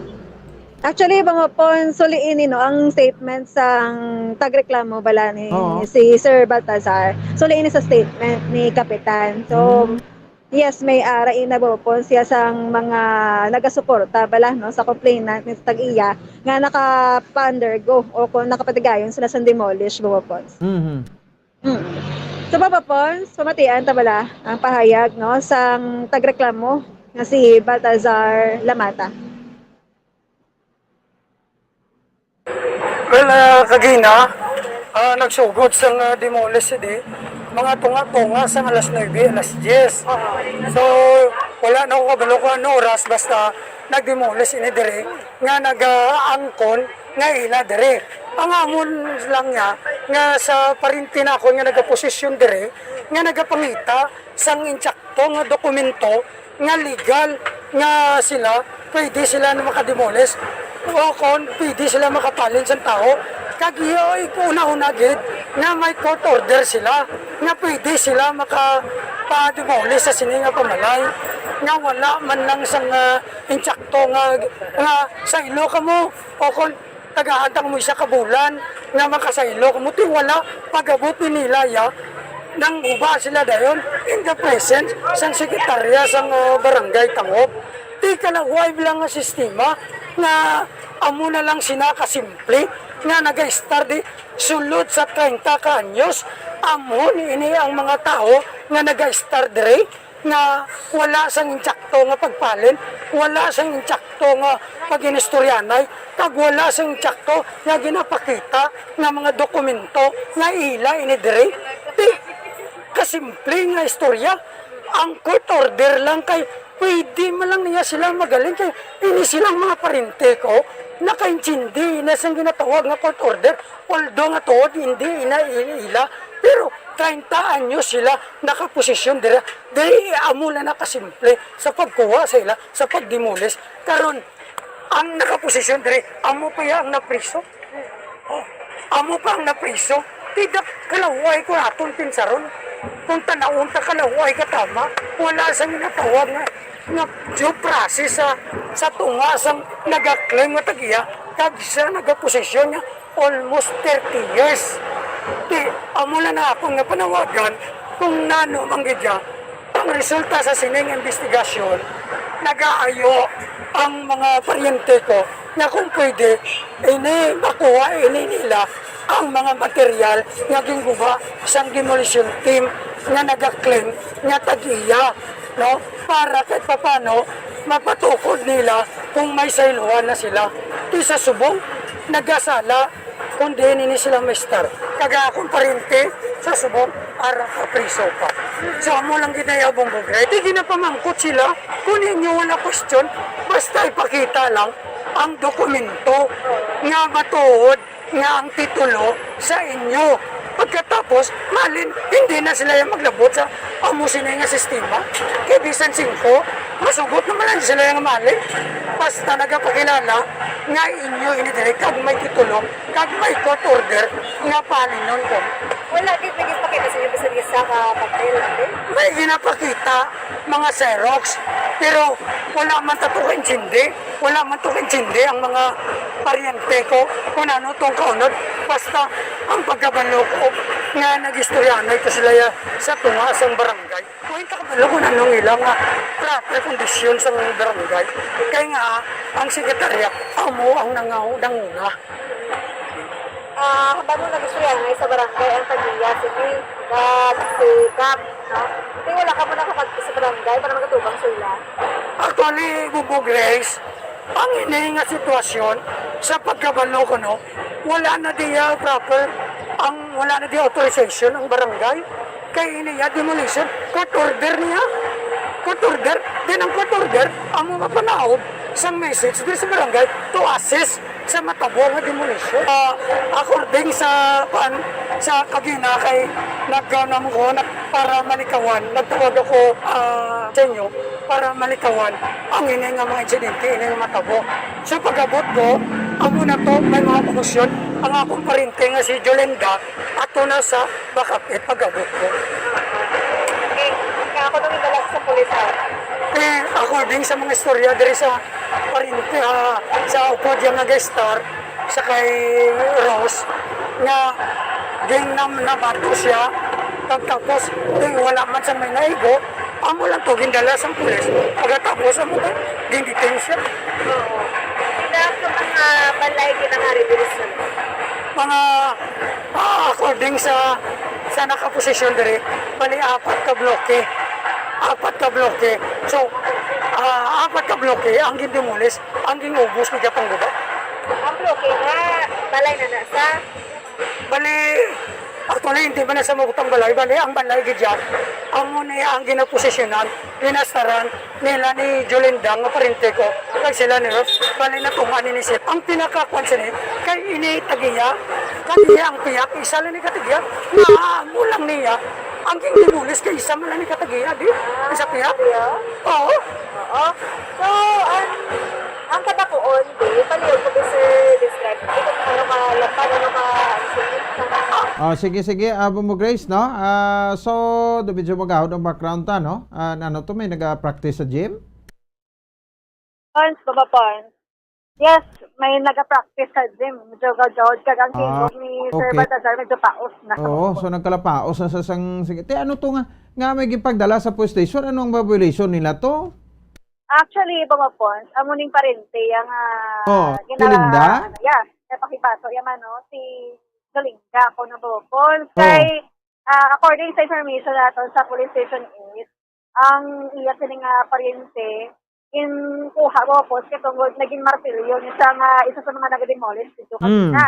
Actually, mga pon, suli ini, no, ang statement sang tagreklamo bala ni Oo. Si Sir Baltazar. Suli ini sa statement ni Kapitan. So, Hmm. Yes, may, ah, rain na, mga pon, siya sang mga nagasuporta bala, no, sa complainant ni tag-iya nga nakapa-undergo o kung nakapatigayon sila sa demolish, mga pon. Mhm. Mm. So, Papa Pons, pamatian ta bala ang pahayag, no, sang tagreklamo nga si Baltazar Lamata. Well, ah, kagina, ah, nagsugod sang, ah, demolish di, mga tunga-tunga sang alas nuebe, alas diyes. So, wala na ako kabalo kung ano oras, basta nag-demolish ini diri nga nagaangkon nga ila diri. Ang amon lang niya nga sa parinti na ako nga nagaposisyon diri nga nagapangita sang insakto nga dokumento nga legal nga sila, pwede sila na makademolish o kon pwede sila makapalin sang tawo. Kag iyo, una-una gid nga may court order sila nga pwede sila makapademolish sa sini nga pamalay, nga wala man lang sang, ah, insakto nga, nga saylo kamo o kon tagaan ta mo isa ka bulan nga makasaylo kamo, ti wala. Pag-abot ni nila ya, nangguba sila dayon in the presence sang sekretarya sang, ah, barangay Tangob. Ti kalaway lang nga sistema nga amo na lang sina kasimple nga nagaistar di sulod sa treinta ka anyos. Amo ni ini ang mga tawo nga nagaistar diri nga wala sang insakto nga pagpalin, wala sang insakto nga pag-inistoryanay, kag wala sang insakto nga ginapakita nga mga dokumento nga ila ini diri. Ti, kasimple nga istorya, ang court order lang kay pwede man lang niya sila magaling kay ini silang mga parente ko, nakaintindi na sang ginatawag nga court order, although nga tuod hindi ina ila, pero treinta anyos sila nakaposisyon dira. Diri amo na nakasimple sa pagkuha sa ila, sa pagdemolish. Karon, ang nakaposisyon diri, amo pa ya ang napriso. Oh, amo pa ang napriso. Tidak kalaway ko naton pinsaron. Kung tanawon ta kalaway ka tama, wala sa ginatawag nga, nga due process sa, sa tunga sang nagaklaim nga tag-iya, kag sa nagaposisyon nga almost thirty years. Ti, amo na na akong nga panawagan kung nano man gid ya ang resulta sa sining investigasyon. Nagaayo ang mga paryente ko nga kung pwede, ini makuha ini nila ang mga material nga ginguba sang demolition team nga nagaklaim nga tag-iya, no? Para kahit papano mapatukod nila kung may sayluhan na sila. Ti sa subong, nagasala kung diin ini sila maistar. Kag akong parente sa subong, ara ka priso pa. So, amo lang ginayaw, Bongbong Rey. Ti ginapamangkot sila kung inyo wala question, basta ipakita lang ang dokumento nga matuod nga ang titulo sa inyo. Pagkatapos, malin, hindi na sila yung maglabot sa amo sini nga sistema. Kay bisan singko, masugot naman lang sila yung malin. Basta nagapakilala nga inyo ini diri kag may titulo, kag may court order nga palinon ko. Wala gid may ginapakita sa inyo bisan isa ka papel, ate? May ginapakita, mga Xerox, pero wala man ta to kaintindi. Wala man to kaintindi ang mga paryente ko kung ano tong kaunod. Basta ang pagkabalo ko nga nag-istoryanay ko sila ya sa tunga sang barangay. Kung kabalo kung ano nila nga proper kondisyon sang barangay. Kay nga ang sekretarya amo ang nangaw nanguna. Ah, kabalo nag-istoryanay sa barangay ang tag-iya, si Dad, si Kap, no? Kay wala ka mo nakapag sa barangay para magatubang sa ila. Actually, Bubo Grace, ang ini nga sitwasyon sa pagkabalo ko, no, wala na diya proper, ang wala na diya authorization ang barangay. Kay ini ya demolition, court order niya. Court order, din ang court order, ang mga panaog sang message din sa barangay to assist sa matabo nga demolition. Ah, according sa, kuan, sa kagina kay nagkuan mo ko nag, para malikawan, nagtawag ako, ah, sa inyo para malikawan ang ini nga mga insidente, ini nga matabo. So pag-abot ko, amo na to, may mga pagkusyon ang akong parente nga si Jolenda, ato na sa bakapit pag-abot ko. Okay. Kaya ako nang ibalak sa pulis, ah. Eh, according sa mga istorya diri sa parente, ah, sa upod yang nag-star sa kay Rose, nga ging nam nabato siya, pagtapos, eh, wala man sa may naigo, amo lang to gindala sa pulis. Pagkatapos, amo to, gindetain siya. Oo. Pila ka mga balay ginahari diri sa mga, ah, according sa Sa nakaposisyon diri, bali apat ka bloke. Apat ka bloke. So, ah, apat ka bloke ang gindemolis, ang gin-ubos ni Japang Guba. Ang bloke nga balay na nasa? Bali, actually, hindi man na sa mabutang balay. Bali, ang balay gid yan, amo na ang ginaposisyonan, ginastaran, nila ni Jolinda nga parente ko, kag sila ni Rose, bali natunga ni sila. Ang pinakakuan sini, kay ini tagiya, kay iya ang piyak, isa lang ni katagiya, na amo lang niya, ang ginginulis kay isa man lang ni katagiya, di? Isa piyak? Oo. Oo. So, ang, ang katapuon, di, palihog ko, Sir, describe. Di ko ano ka lapad, ano ka, ano, sir? Oh, sige, sige, abo mo Grace, no? Ah, so, do medyo magahod ang background ta, no? Ah, ano to, may nag-practice sa gym? Pons, Baba Pons. Yes, may nag-practice sa gym. Medyo gawad-gawad ka ang Ah, tingog ni Sir okay. Baltazar, medyo paos na. Oo, so nagkalapaos na sa sang sige. Te, ano to nga nga may gipagdala sa police station? Ano ang violation nila to? Actually, Baba Pons, amo ning parente yang ah, Oh, gina- Jolinda? Yeah, napakibato yaman, no? Si Jolinda ako na, Baba Pons. Oh. Kay, ah, according sa information naton sa police station eight, ang iya sini nga parente in kuha, Baba Pons, kay tungod naging martilyo ni siya nga isa sa mga nag-demolish dito Mm. kanina.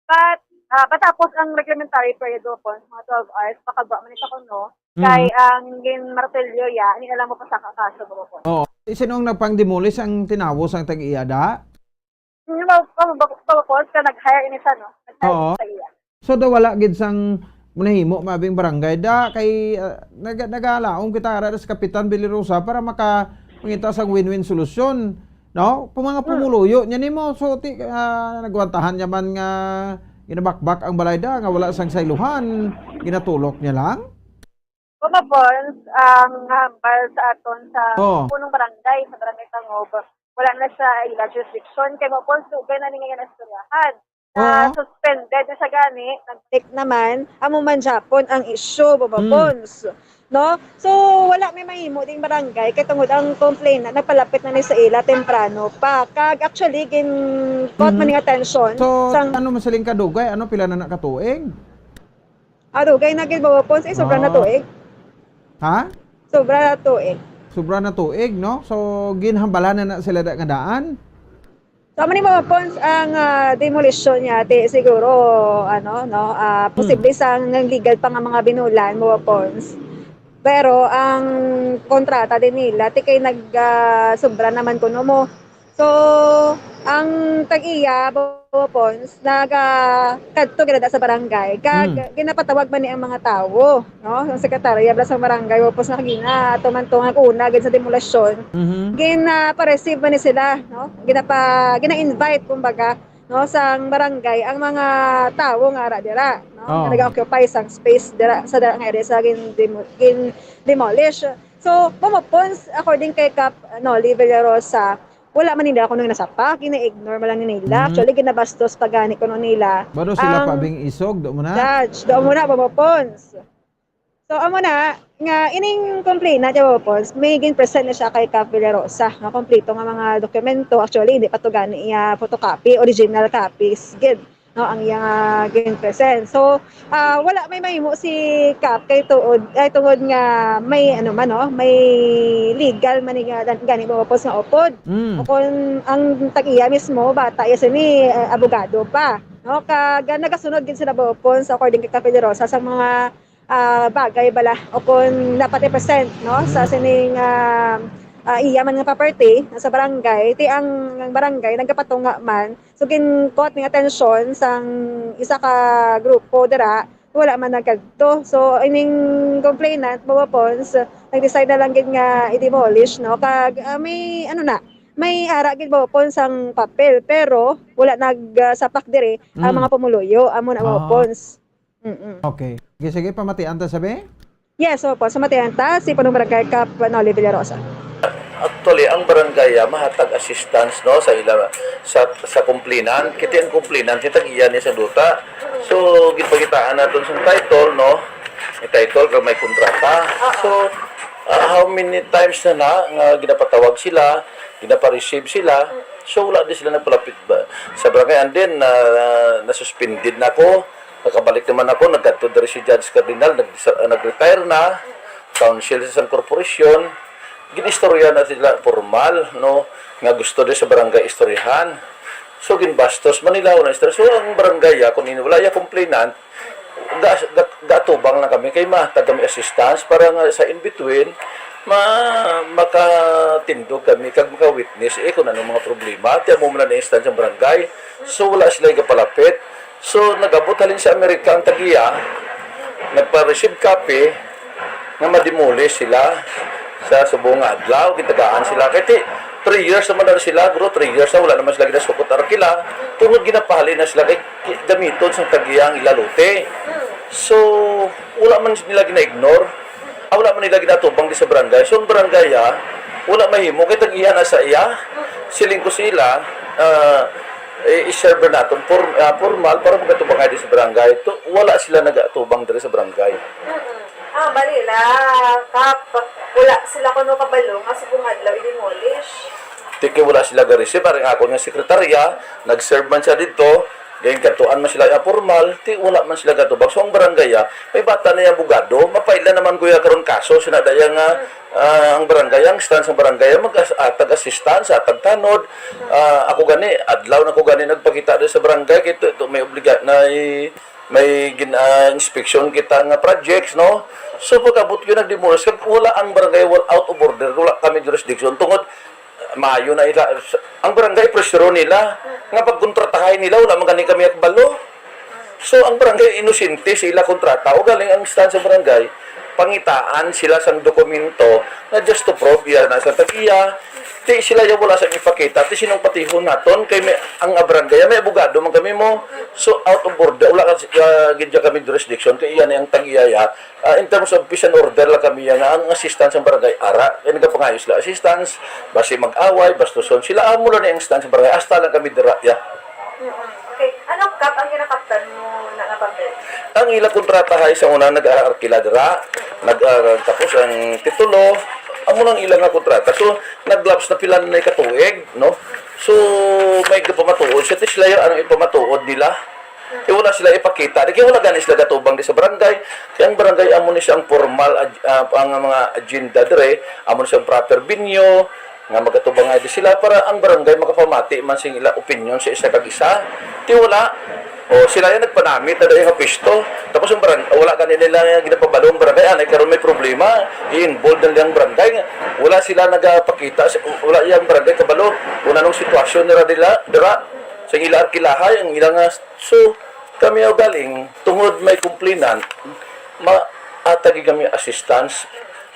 But ah, patapos ang reglementary period, Baba Pons, mga twelve hours, pakagwa man siya kuno, Mm. kay ang gin martilyo ya, hindi na lang mo pasaka kaso, Baba Pons. Oo. Sino ang nagpang-demolish ang tinawo sang tag-iya da? Hindi mo, Baba Pons, ka nag-hire ini siya, no? Nag-hire Oo. sa iya. So daw wala gid sang nahimo mabing barangay da kay ah, naga nagalaom kita ara sa Kapitan Bilirosa para maka mangita sang win-win solusyon, no? Kung mga pumuluyo niya nimo so ti, ah, nagwantahan niya man nga ginabakbak ang balay da nga wala sang sayluhan, ginatulok niya lang. Baba Pons, ang hambal sa aton sa Oh. punong barangay, sa barangay Tangob, wala na sa ila jurisdiction. Kay Baba Pons, dugay na ni nga nastoryahan. Na Oo. suspended na siya gani, nag-take naman, amo man Japon ang issue, Baba Mm. Pons. No? So, wala may mahimo ding barangay kay tungod ang complainant nagpalapit na ni sa ila temprano pa. Kag actually gin caught Mhm. man ning attention So, sang ano man siling kadugay? Ano pila na nakatuig? Ah, dugay na gid, Baba Pons, eh, sobra na Ah. tuig. Ha? Sobra na tuig. Sobra na tuig, no? So, ginhambalan na, na sila da nga daan? So, amo ni, Baba Pons, ang ah, demolition niya, ti, siguro, ano, no, ah, posible sang legal pa nga mga binulan, Baba Pons. Pero ang kontrata din nila, ti kay nag ah, sobra naman kuno mo. So, ang tag-iya, Baba Pons, naga kadto gid sa barangay. Kag Mm. ginapatawag man ni ang mga tawo, no? Ang sekretarya bala sa barangay, Baba Pons, na gina tumantungan una gid sa demolisyon. Mhm. Ginapareceive man ni sila, no? Ginapa gina-invite kumbaga, no, sang barangay ang mga tawo nga ara dira, no? Oh. Nga nag-occupy sang space dira sa dira nga area sa gin, demo, gin demolish. So, Baba Pons, according kay Kap Nolly Villarosa, wala man nila kuno nasapak, gina-ignore man lang nila. Mhm. Actually, ginabastos pa gani kuno nila. Baro sila ang pabing isog, do mo na? Judge, do mo na, Baba Pons. So, amo na, nga ining complainant, Baba Pons, may gin-present na siya kay Kap Villarosa, nga kompleto nga mga dokumento. Actually, hindi pa to gani iya photocopy, original copies gid, no, ang iya nga gin-present. So, ah, wala may mahimo si Kap kay tuod, ay tungod nga may ano man, no, may legal man ni nga gani, Baba Pons, nga upod. Mm. O kung ang tag-iya mismo, bata iya sini, eh, abogado pa, no? Kag ah, nagasunod gid sila, Baba Pons, according kay Kap Villarosa, sa mga ah, bagay bala o kung dapat i-present, no, sa sining ah, ah, iya man nga property sa barangay, ti ang, ang barangay nagapatunga man. So, gin-caught ning atensyon sang isa ka grupo dira, wala man nagkadto. So, ining complainant, Baba Pons, nag-decide na lang gid nga i-demolish, no? Kag ah, may, ano na, may ara gid, Baba Pons, ang papel, pero wala nagsapak diri ang Mm. mga pumuluyo, amo na, Baba Ah. Pons. Mm-mm. Okay. Sige, sige, pamatian ta sabi? Yes, opo. Sa matiyan ta, si Punong Barangay Kap Nolly Villarosa. Actually, ang barangay ah, mahatag assistance, no, sa ila, sa sa complainant. Kay ang complainant, kita giya ni sa duta. So, gipakitaan naton sa title, no? May title kag may kontrata. So, ah, how many times na na nga ginapatawag sila, ginapa-receive sila. So, wala di sila nagpalapit ba sa barangay. And then, ah, nasuspended na ako. Nakabalik naman ako, nagkadto diri si Judge Cardinal, nag-, nag-retire na, council sa isang korporasyon. Ginistorya na sila formal, no, nga gusto di sa barangay istoryahan. So, ginbastos man nila, wala istorya. So, ang barangay, ah, kung in-, wala ya complainant, ga-, ga-, gatubang lang kami kay mahatag kami assistance para nga sa in between, ma-, makatindog kami kag maka-witness, eh, kung anong mga problema. Ti amo man ang instansya sa barangay. So, wala sila gapalapit. So, nag-abot halin sa Amerika ang tag-iya, nagpa-receive copy nga ma-demolish sila sa subong nga adlaw, gitagaan sila. Kay ti, three years naman na sila, bro, three years na, wala naman sila ginasukot arkila, tungod ginapahalin na sila kay ki-, gamiton sa tag-iya ang ila lote. So, wala man nila gina-ignore. Ah, wala man nila ginatubang di sa barangay. So, ang barangay, ah, wala mahimo kay tag-iya na sa iya. Siling ko sila, ah, eh, i-serve naton for, ah, formal para magatubang di sa barangay. To, wala sila nagatubang diri sa barangay. Mm-mm. Ah, bali la, Kap, wala sila kuno kabalo nga subong adlaw i-demolish. Ti kay wala sila ga-receive, ari ang akon nga sekretarya, nag-serve man siya didto, gayon kadtuan man sila nga formal, ti wala man sila gatubang. So, ang barangay, ah, may bata na yung abogado, mapaila naman kuya karon kaso, sina daya nga, ah, ang barangay, ang stance ng barangay, mag-atag assistance, atag tanod. Ah, ako gani, adlaw na ko gani nagpakita diri sa barangay, kay to, to may obliga na i-, may gin-, ah, inspection kita nga projects, no? So, pag-abot yun, nag-demolish, kag wala ang barangay, wala, out of order, wala kami jurisdiction, tungod, maayo na ila, ang barangay, pressure nila, nga pagkontratahay nila, wala man gani kami kabalo. So, ang barangay, inosente sa ila kontrata, o galing ang stance sa barangay, pangitaan sila sang dokumento na just to prove iya na sa tag-iya, ti sila ya wala sa ipakita, ti sinong patihon naton, kay may, ang barangay, may abogado man kami mo, so out of order, wala ka, ah, gid ya kami jurisdiction, kay iya ni ang tag-iya ya. Ah, in terms of peace and order lang kami ya, nga ang assistance sa barangay, ara, kay nagapangayo sila assistance, basi mag-away, bastuson sila, amo lang ni ang stance sa barangay, hasta lang kami dira ya. Mm-mm. Okay. Ano, Kap, ang ginakaptan mo na nga papel? Ang ila kontrata hay sa una nag-aarkila dira, nag, ah, tapos ang titulo, amo nang ila nga kontrata. So, nag-lapse na pila na katuig, no? So, may gapamatuod siya, ti sila yung anong ipamatuod nila. Kaya wala sila ipakita. Di kaya wala gani sila gatubang di sa barangay. Kaya ang barangay, amo ni siya ang formal, ag-, ah, ang mga agenda dire, amo ni siya ang proper venue, nga magatubang nga di sila para ang barangay makapamati man sing ila opinion sa isa kag isa. Ti wala. O, sila yung nagpanamit na dahil nga pwesto. Tapos ang barang-, wala gani nila yung ginapabalo ang barangay. Anay, karon may problema. I-involve na nila ang barangay. Wala sila nagapakita. Wala yung barangay kabalo kung anong sitwasyon nila dila, dira. Sa ila arkilahay, ang ila nga, so, kami o galing, tungod may complainant, ma-, atagi kami assistance.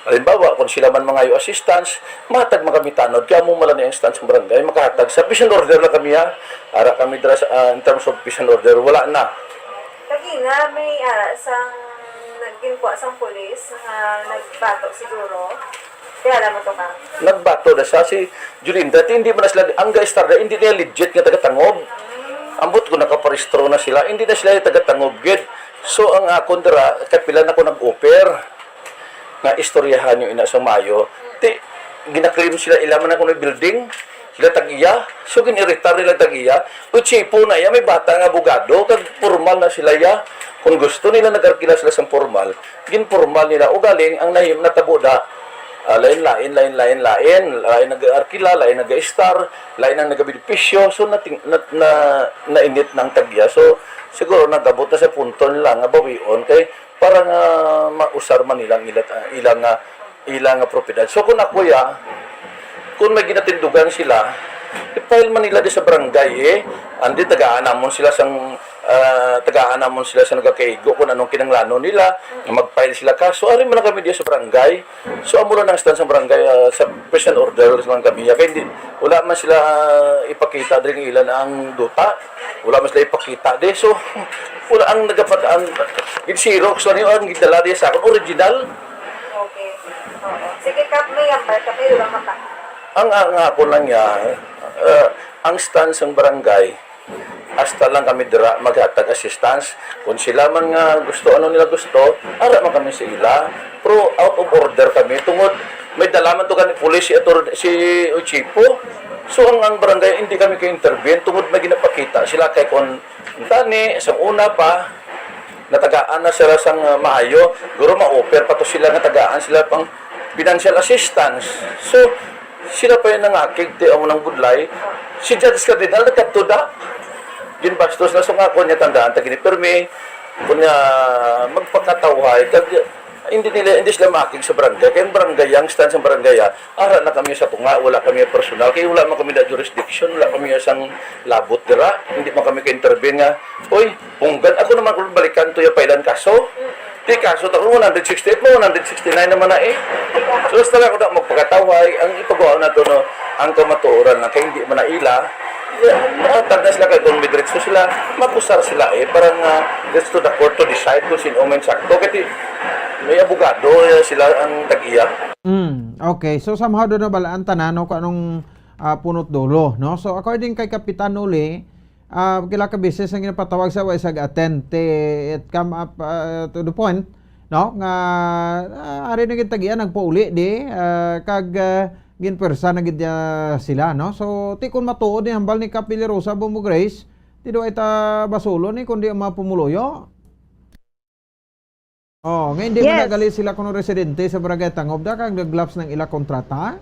Halimbawa, kung sila man mangayo assistance, matag man kami tanod, kaya mo mala ni ang stance ng barangay, makahatag sa peace and order lang kami, ha. Ara kami dira sa, ah, in terms of peace and order, wala na. Lagi nga, may, ah, sang nagginkuha sang pulis nga nagbato siguro. Kilala mo to ka? Nagbato na siya, si Julinda, ti hindi man na sila, ang ga-istar na, hindi na legit nga taga-Tangob. Ambot ko nakaparehistro na sila, hindi na sila taga-Tangob gid. So, ang akon dira, kapila na ko nag-offer nga istoryahan yung ina sa Mayo. Ti, ginaklaim sila, ila man ako ng building, sila tag-iya. So, gin-iritar nila tag-iya. Uy, chipo na iya, may bata nga abogado, kag formal na sila iya. Kung gusto nila, nag-arkila sila sa formal. Ginpormal nila. Ugaling, ang nahim-, natabo da, ah, lain-lain, lain-lain, lain. Lain nag-arkila, lain nag-istar, lain ang nagabenepisyo. So, nating-, na, na, nainit ng tag-iya. So, siguro, nagabot na sa punto nila nga bawion kay para nga mausar man nilang ila, ilang, ah, ilang, ah, propiedad. So, kung ako, ya, kung may ginatindugan sila, i-file man nila di sa barangay, eh. Andi, tagaan namon sila sang, ah, tagaan namon sila sa nagakaigo kung anong kinanglanon nila, mag-file sila kaso. Ari man lang kami di sa barangay. So, amo lang ang stance sa barangay, ah, sa peace and order lang kami. Kaya hindi, wala man sila ipakita diri nga ilan ang duta. Wala man sila ipakita di. So, wala ang nagapat-, ang gin-xerox lang yun, ang gidala di sa akon, original. Okay. Oo. Sige, Kap, may ambal ka, may ulang mata. Ang, ang ako lang niya, ah, ang stance ng barangay, hasta lang kami dira maghatag assistance. Kung sila man nga gusto, ano nila gusto, ara man kami sa ila. Pero out of order kami tungod may dala man to kani pulis si Ator-, si Chipo. So, ang, ang barangay, hindi kami ka-intervene tungod may ginapakita sila kay kon tani, sa una pa, natagaan na sila sang, ah, maayo, siguro ma-offer pa to sila nga tagaan sila pang financial assistance. So, sila pa yung nangakig ti amo nang budlay. Si Judge Cardinal nagkadto da. Ginbastos na, so nga ako niya tandaan, tagini pirmi, kunya magpakatawhay, kag hindi nila, hindi sila makig sa barangay. Kaya ang barangay, ang stand sa barangay, ah, ara na kami sa tunga, wala kami personal, kaya wala man kami na jurisdiction, wala kami sang labot dira, hindi man kami ka-intervene nga, "Oy, punggan, ako naman kung balikan to yung pailan kaso." Di kaso, ta one hundred sixty-eight mo, one hundred sixty-nine naman na eh. So, basta lang ako na magpakatawhay, ang ipagawa na to, no, ang kamatuoran lang, kaya hindi man na ila, yeah, makatag na sila kay kung may diretso sila, makusar sila eh, parang uh, let's to the court to decide kung sino may sakto. Kasi may abogado eh, sila ang tag-iya. Mm, okay. So somehow doon nabalaan tanan no, kung anong ah, punot dulo, no? So according kay Kapitan Uli, ah, kila ka beses ang ginapatawag sa wa siya attend. Ti, it come up ah, to the point, no? Nga ah, ari na gid tag-iya nagpauli di ah, kag ah, ginpwersa na gid niya sila, no? So ti kun matuod ni hambal ni Kap Villarosa, Bombo Grace, ti do ay ta basulon ni kundi ang mga pumuluyo. Oh, nga hindi man Yes. nagali sila kuno residente sa Barangay Tangob da kag naglaps ng ila kontrata.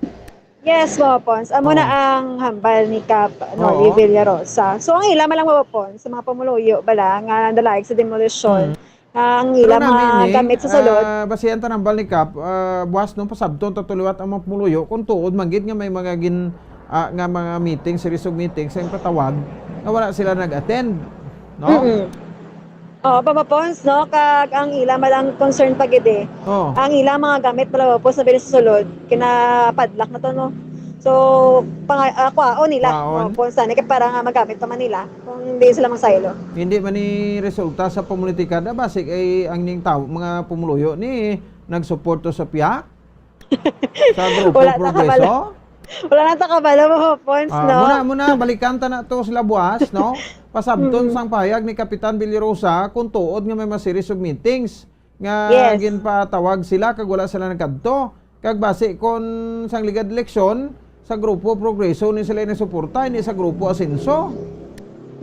Yes, Mama Pons. Amo na Oh. ang hambal ni Kap Noli Oo. Villarosa. So, ang ila man lang, Mama Pons, sa mga pamuluyo bala nga nandalaig sa demolisyon, Mm. nga ang Pero ila nami mga ini, gamit sa sulod. ah, basihan ta ng hambal ni Kap, ah, buwas nung pasabton ta tuliwat ang mga pumuluyo kung tuod man gid nga may mga gin ah, nga mga meeting, series of meetings ang patawag nga wala sila nag-attend, no? Mm-mm. Oh, Papa Pons, no? Kag ang ila malang concern pa gid eh. Oh. Ang ila mga gamit pala, Papa Pons, na bili sa sulod, kinapadlock na to, no? So, pang ako, oh, nila, Kwaon. Papa Pons, sana kay para nga magamit pa man nila kung hindi sila magsaylo. Hindi man ni resulta sa pamolitika da basi kay ang ning tawo mga pumuluyo ni nagsuporto sa piya sa grupo Wala ta Progreso. kabalo. Wala na ta kabalo, Papa Pons, Ah, no? muna, muna, balikan ta na to sila buwas, no? Pasabton Mm-mm. sang pahayag ni Kapitan Villarosa kung tuod nga may mga series of meetings nga Yes. ginpatawag sila kag wala sila nagkadto. Kag basi kon sang ligad eleksyon, sa grupo Progreso ni sila nasuporta, hindi sa grupo Asenso.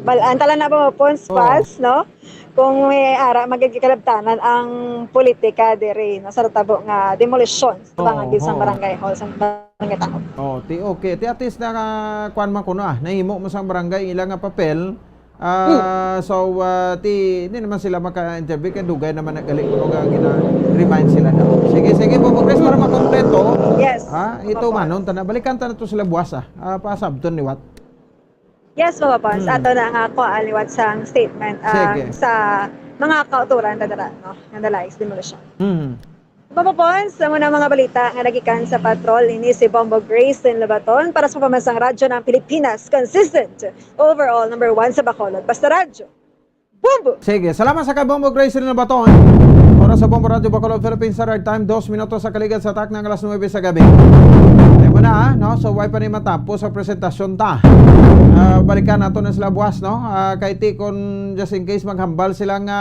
Bal-an tala na, Papa Pons, Oo. Pas, no? Kung may ara magiging kalabtanan ang politika diri, no, sa tabo nga demolition sa Oo, mga gid sang oo. Barangay Hall, sang Barangay Tangob. Oh, ti okay. Ti at least na kuan man kuno ah. Nahimo mo sang barangay ila nga papel. Ah, so ah, ti hindi naman sila maka-intervene kay dugay naman na gali kuno nga gina-remind sila na. Sige, sige po, Congress, para makompleto. Yes. Ha, ito Opo. Manon, tana balikan ta na to sila buwas ah. Ah, pasabton liwat. Yes, Papa Pons. Hmm. Ato na nga ako liwat sang statement ah, Sige. sa mga kauturan na dara, no? Nga nalaig sa demolition. Hmm. Papa Pons, amo na mga balita nga nagikan sa patrol ini si Bombo Grayson Lobaton para sa Pamansang Radyo ng Pilipinas. Consistent, overall, number one sa Bacolod. Basta Radyo. Bombo! Sige, salamat sa kay Bombo Grace Rino Baton. Oras sa Bombo Radyo Bacolod, Philippines Standard Time, dos minutos sa kaligad sa takna nga alas nuebe sa gabi. Di ba na, no? So, way pa ni matapos ang presentasyon ta. Ah, balikan nato na sila buwas, no? Ah, kay ti, kung just in case maghambal sila nga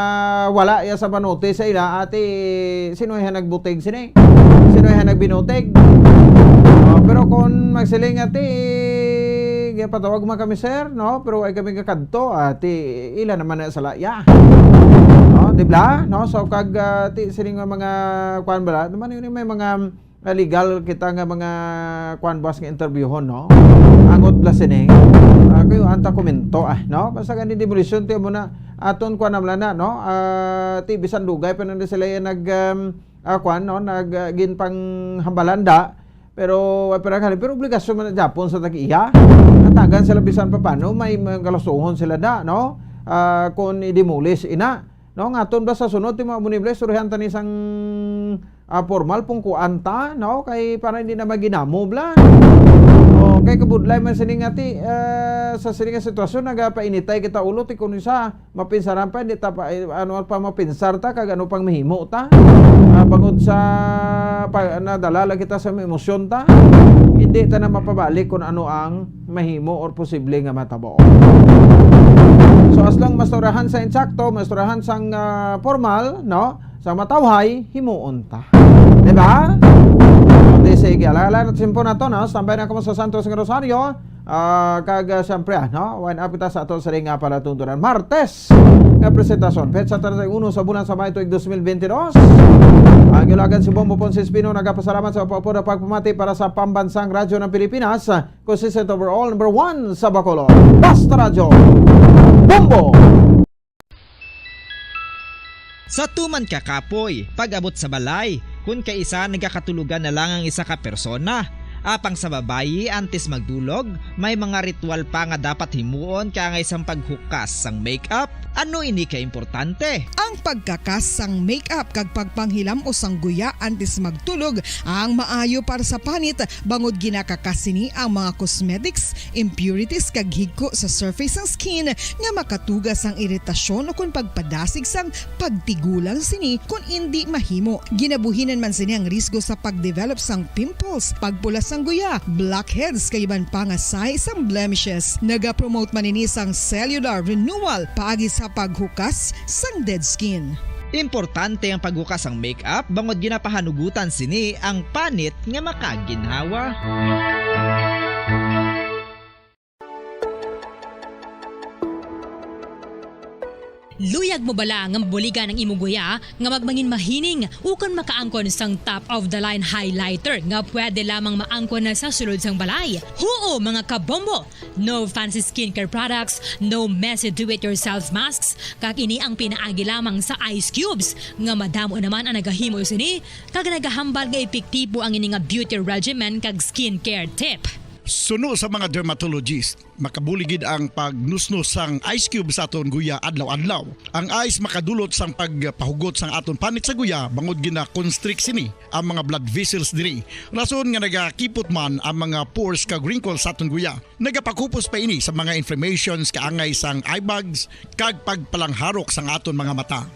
wala ya sa banote sa ila, ati, sino yung nagbutig sini? Sino yung nagbinutig? Oh, pero kung magsiling ati, gapatawag man kami, sir, no? Pero ay kami kakadto, ati, ila naman na sa laya. No, di ba? No, so kag ah, ti sining nga mga kuan bala, naman yun may mga ah, legal kita nga mga kuan buwas nga interviewhon, no? Angot bala sini. Ah, kayo anta komento ah, no? Basta gani demolition ti mo na aton kuan na bala na, no? Ah, ti bisan dugay pa na sila yung nag um, ah, kuan, no? Nag ah, ginpanghambalan da. Pero wa pa naghalin, pero obligasyon man na Japon sa tag-iya. Hatagan sila bisan pa paano may mga kalusuhon sila da, no? Ah, kung i-demolish ina, no? Nga aton ba sa sunod ti mga munible surihan tani sang ah, formal pungkuan ta, no? Kay para hindi na maginamo bla. O, kay kabudlay man sini nga ti ah, sa sini nga sitwasyon nagapainitay kita ulo ti kun isa mapinsaran pa, hindi ta pa, eh, ano pa mapinsar ta, kag ano pang mahimo ta. Ah, bangod sa pa, nadala lang kita sa emosyon ta, hindi ta na mapabalik kung ano ang mahimo or posible nga matabo. So as long mastoryahan sa insakto, mastoryahan sang ah, formal, no? Sa matawhay, himuon ta. Di ba? Di sige, ala-ala na timpo na to, no? Tambay na kamo sa Santos nga Rosario. Ah, kag, ah, siyempre, ah, no? Wine up kita sa ato sa ring, ah, palatuntunan. Martes nga presentasyon, petsa treinta y uno sa bulan sa May tuig dos mil bentidós. Ang inyong alagad si Bombo Ponce Espino nagapasalamat sa pagpapura pagpamati para sa Pambansang Radyo ng Pilipinas, ah, consistent overall, number one sa Bacolod. Basta Radyo, Bombo! Sa tuman ka kapoy, pag-abot sa balay, kun kaisa nagakatulogan na lang ang isa ka persona. Apang sa babayi, antes magdulog, may mga ritual pa nga dapat himuon kaangay sang paghukas sang make-up. Ano ini ka importante? Ang pagkakas sang make-up kag pagpanghilam-os sang guya antes magtulog ang maayo para sa panit, bangod ginakakas sini ang mga cosmetics, impurities kag higko sa surface sang skin nga makatuga sang iritasyon ukon pagpadasig sang pagtigulang sini kon indi mahimo. Ginabuhinan man sini ang risgo sa pagdevelop sang pimples, pagpula sang guya, blackheads kag iban pa nga sahi sang blemishes. Nagapromote man ini sang cellular renewal paagi sa paghukas sang dead skin. Importante ang paghukas sang make-up bangod ginapahanugutan sini ang panit nga makaginhawa. Luyag mo bala nga mabuligan ang imo guya nga magmangin mahining ukon makaangkon sang top of the line highlighter nga pwede lamang maangkon na sa sulod sang balay? Huo, mga kabombo! No fancy skincare products, no messy do-it-yourself masks, kag ini ang pinaagi lamang sa ice cubes nga madamo naman ang nagahimo sini kag nagahambal nga epektibo ang ini nga beauty regimen kag skincare tip. Suno sa mga dermatologist, makabulig gid ang pagnusnos sang ice cube sa aton guya adlaw-adlaw. Ang ice makadulot sang pagpahugot sang aton panit sa guya bangod gina-constrict sini ang mga blood vessels diri, rason nga nagakipot man ang mga pores kag wrinkles sa aton guya. Nagapakupos pa ini sa mga inflammations kaangay sang eye bags kag pagpalangharok sang aton mga mata.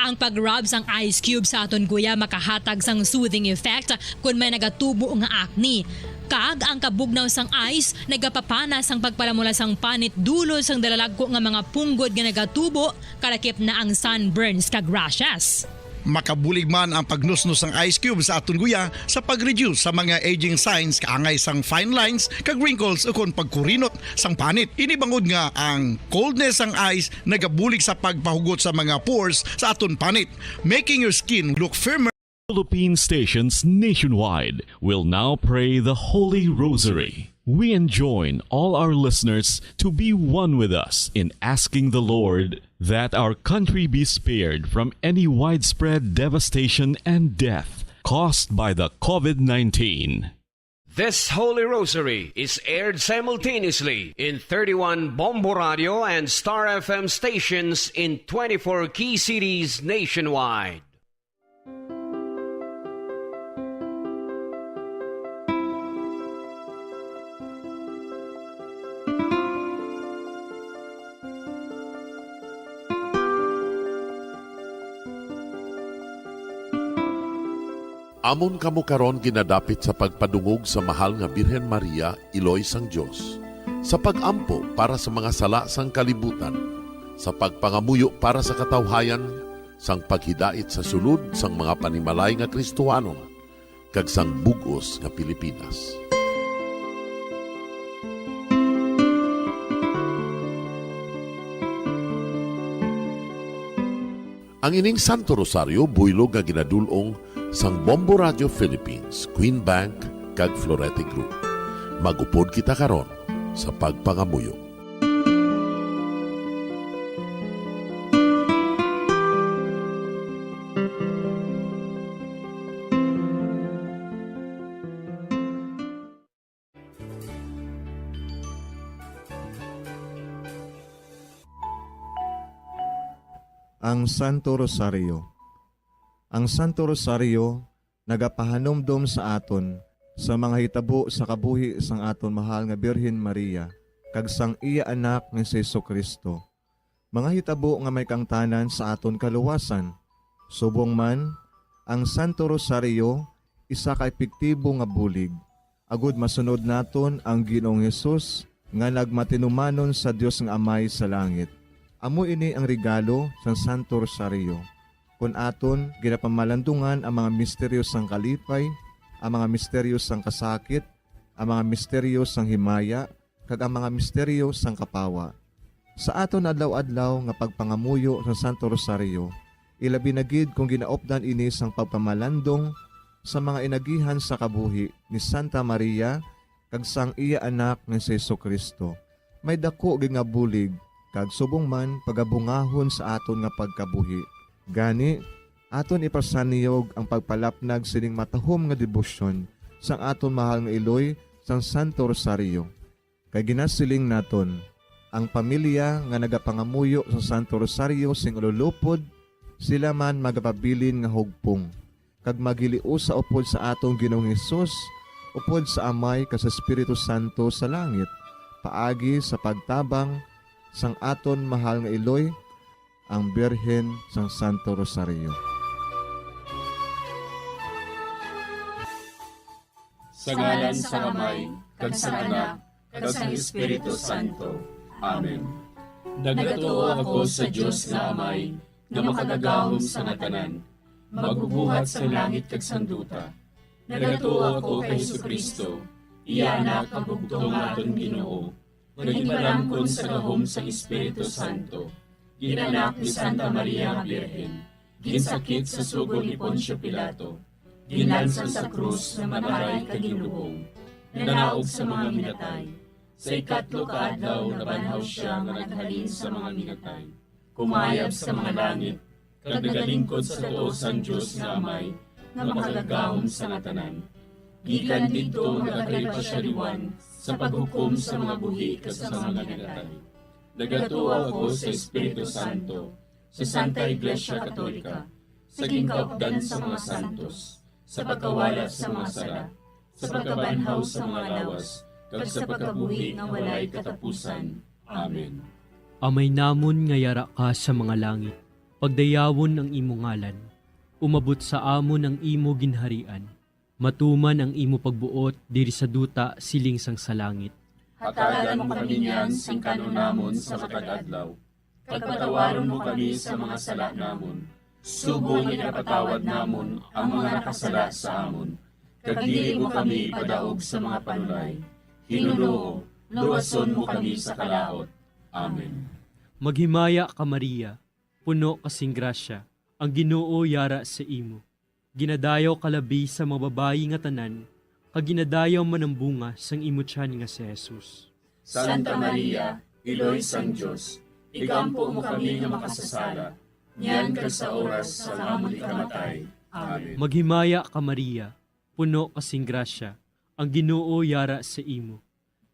Ang pag-rub sang ice cube sa aton guya makahatag sang soothing effect kon may nagatubo nga acne. Kag ang kabugnaw sang ice nagapapana sang pagpalamula sang panit dulot sang dalalagko nga mga punggod nga nagatubo, kalakip na ang sunburns kag rashes. Makabulig man ang pagnusnos sang ice cube sa aton guya sa pag-reduce sa mga aging signs kaangay sang fine lines kag wrinkles ukon pagkurinot sang panit. Ini bangod nga ang coldness sang ice nagabulig sa pagpahugot sa mga pores sa aton panit, making your skin look firmer. Philippine stations nationwide will now pray the Holy Rosary. We enjoin all our listeners to be one with us in asking the Lord that our country be spared from any widespread devastation and death caused by the COVID nineteen. This Holy Rosary is aired simultaneously in thirty-one Bombo Radio and Star F M stations in twenty-four key cities nationwide. Amon kamo karon ginadapit sa pagpadungog sa Mahal nga Birhen Maria, Iloy sang Dios, sa pag-ampo para sa mga sala sang kalibutan, sa pagpangamuyo para sa katawhayan, sang paghidait sa sulod sang mga panimalay nga Kristohanon, kag sang bug-os nga Pilipinas. Ang ining Santo Rosario buylog nga ginadul-ong sang Bombo Radio Philippines, Queen Bank, kag Florete Group. Mag-upod kita karon sa pagpangamuyo. Ang Santo Rosario. Ang Santo Rosario nagapahanumdom sa aton sa mga hitabo sa kabuhi sang aton mahal nga Birhen Maria kag sang iya Anak nga si Jesu-Cristo, mga hitabo nga may kaangtanan sa aton kaluwasan. Subong man, ang Santo Rosario isa ka epektibo nga bulig agud masunod naton ang Ginoong Hesus nga nagmatinumanon sa Dios nga Amay sa langit. Amo ini ang regalo sang Santo Rosario, kon aton ginapamalandungan ang mga misteryo sang kalipay, ang mga misteryo sang kasakit, ang mga misteryo sang himaya, kag ang mga misteryo sang kapawa. Sa aton adlaw-adlaw nga pagpangamuyo sa Santo Rosario, ilabi na gid kon ginaupdan ini sang pagpamalandong sa mga inagihan sa kabuhi ni Santa Maria kag sang iya Anak nga si Jesu-Cristo, may daku gid nga bulig kag subong man pagabungahon sa aton nga pagkabuhi. Gani, aton ipasanyog ang pagpalapnag sining matahom nga debosyon sang aton mahal nga iloy sang Santo Rosario. Kay ginasiling naton, ang pamilya nga nagapangamuyo sa Santo Rosario sing ululupod, sila man magapabilin nga hugpong, kag maghiliusa upod sa aton Ginoong Hesus, upod sa Amay kag sa Espiritu Santo sa langit, paagi sa pagtabang sang aton mahal nga iloy, ang Birhen sang Santo Rosario. Sa ngalan sang Amay, kag sang Anak, kag sang Espiritu Santo. Amen. Nagatuo ako sa Dios nga Amay, nga makagagahom sa nga tanan, magbubuhat sa langit kag sang duta. Nagatuo ako kay Jesu-Cristo, iya Anak, ang bugtong nga aton Ginoo, nga ginpalangkon sa gahom sang Espiritu Santo, ginanak ni Santa Maria nga Birhen, ginsakit sa sugo ni Poncio Pilato, ginlansang sa krus, namatay kag ginlubong, nanaog sa mga minatay. Sa ikatlo ka adlaw nabanhaw sia nga naghalin sa mga minatay, kumayab sa mga langit, kag nagalingkod sa tuo sang Dios nga Amay, nga makagagahom sa nga tanan. Gikan didto nagakalipa sia liwan sa paghukom sa mga buhi kag sa mga minatay. Nagatuo ako sa Espiritu Santo, sa Santa Iglesia Katolika, sa ginkaupdan sa mga santos, sa pagkawala sa mga sala, sa pagkabanhaw sa mga lawas, kag sa pagkabuhi nga walay katapusan. Amen. Amay namon nga yara ka sa mga langit, pagdayawon ang imo ngalan. Umabot sa amon ang imo ginharian. Matuman ang imo pagbuot diri sa duta siling sang sa langit. Hatagan mo kami niyan sing kan-on namon sa matag adlaw, kag patawaron mo kami sa mga sala namon, subong nga ginapatawad namon ang mga nakasala sa amon, kag dili mo kami ipadaog sa mga panulay. Ginoo, luwason mo kami sa kalaut. Amen. Maghimaya ka, Maria, puno ka sing grasya, ang Ginoo yara sa imo. Ginadayaw ka labi sa mga babayi nga tanan, kag ginadayaw man ang bunga sang imo tiyan nga si Jesus. Santa Maria, Iloy sang Dios, igampo mo kami nga makasasala, niyan kag sa oras sang amon ikamatay. Amen. Maghimaya ka, Maria, puno ka sing grasya, ang Ginoo yara sa imo.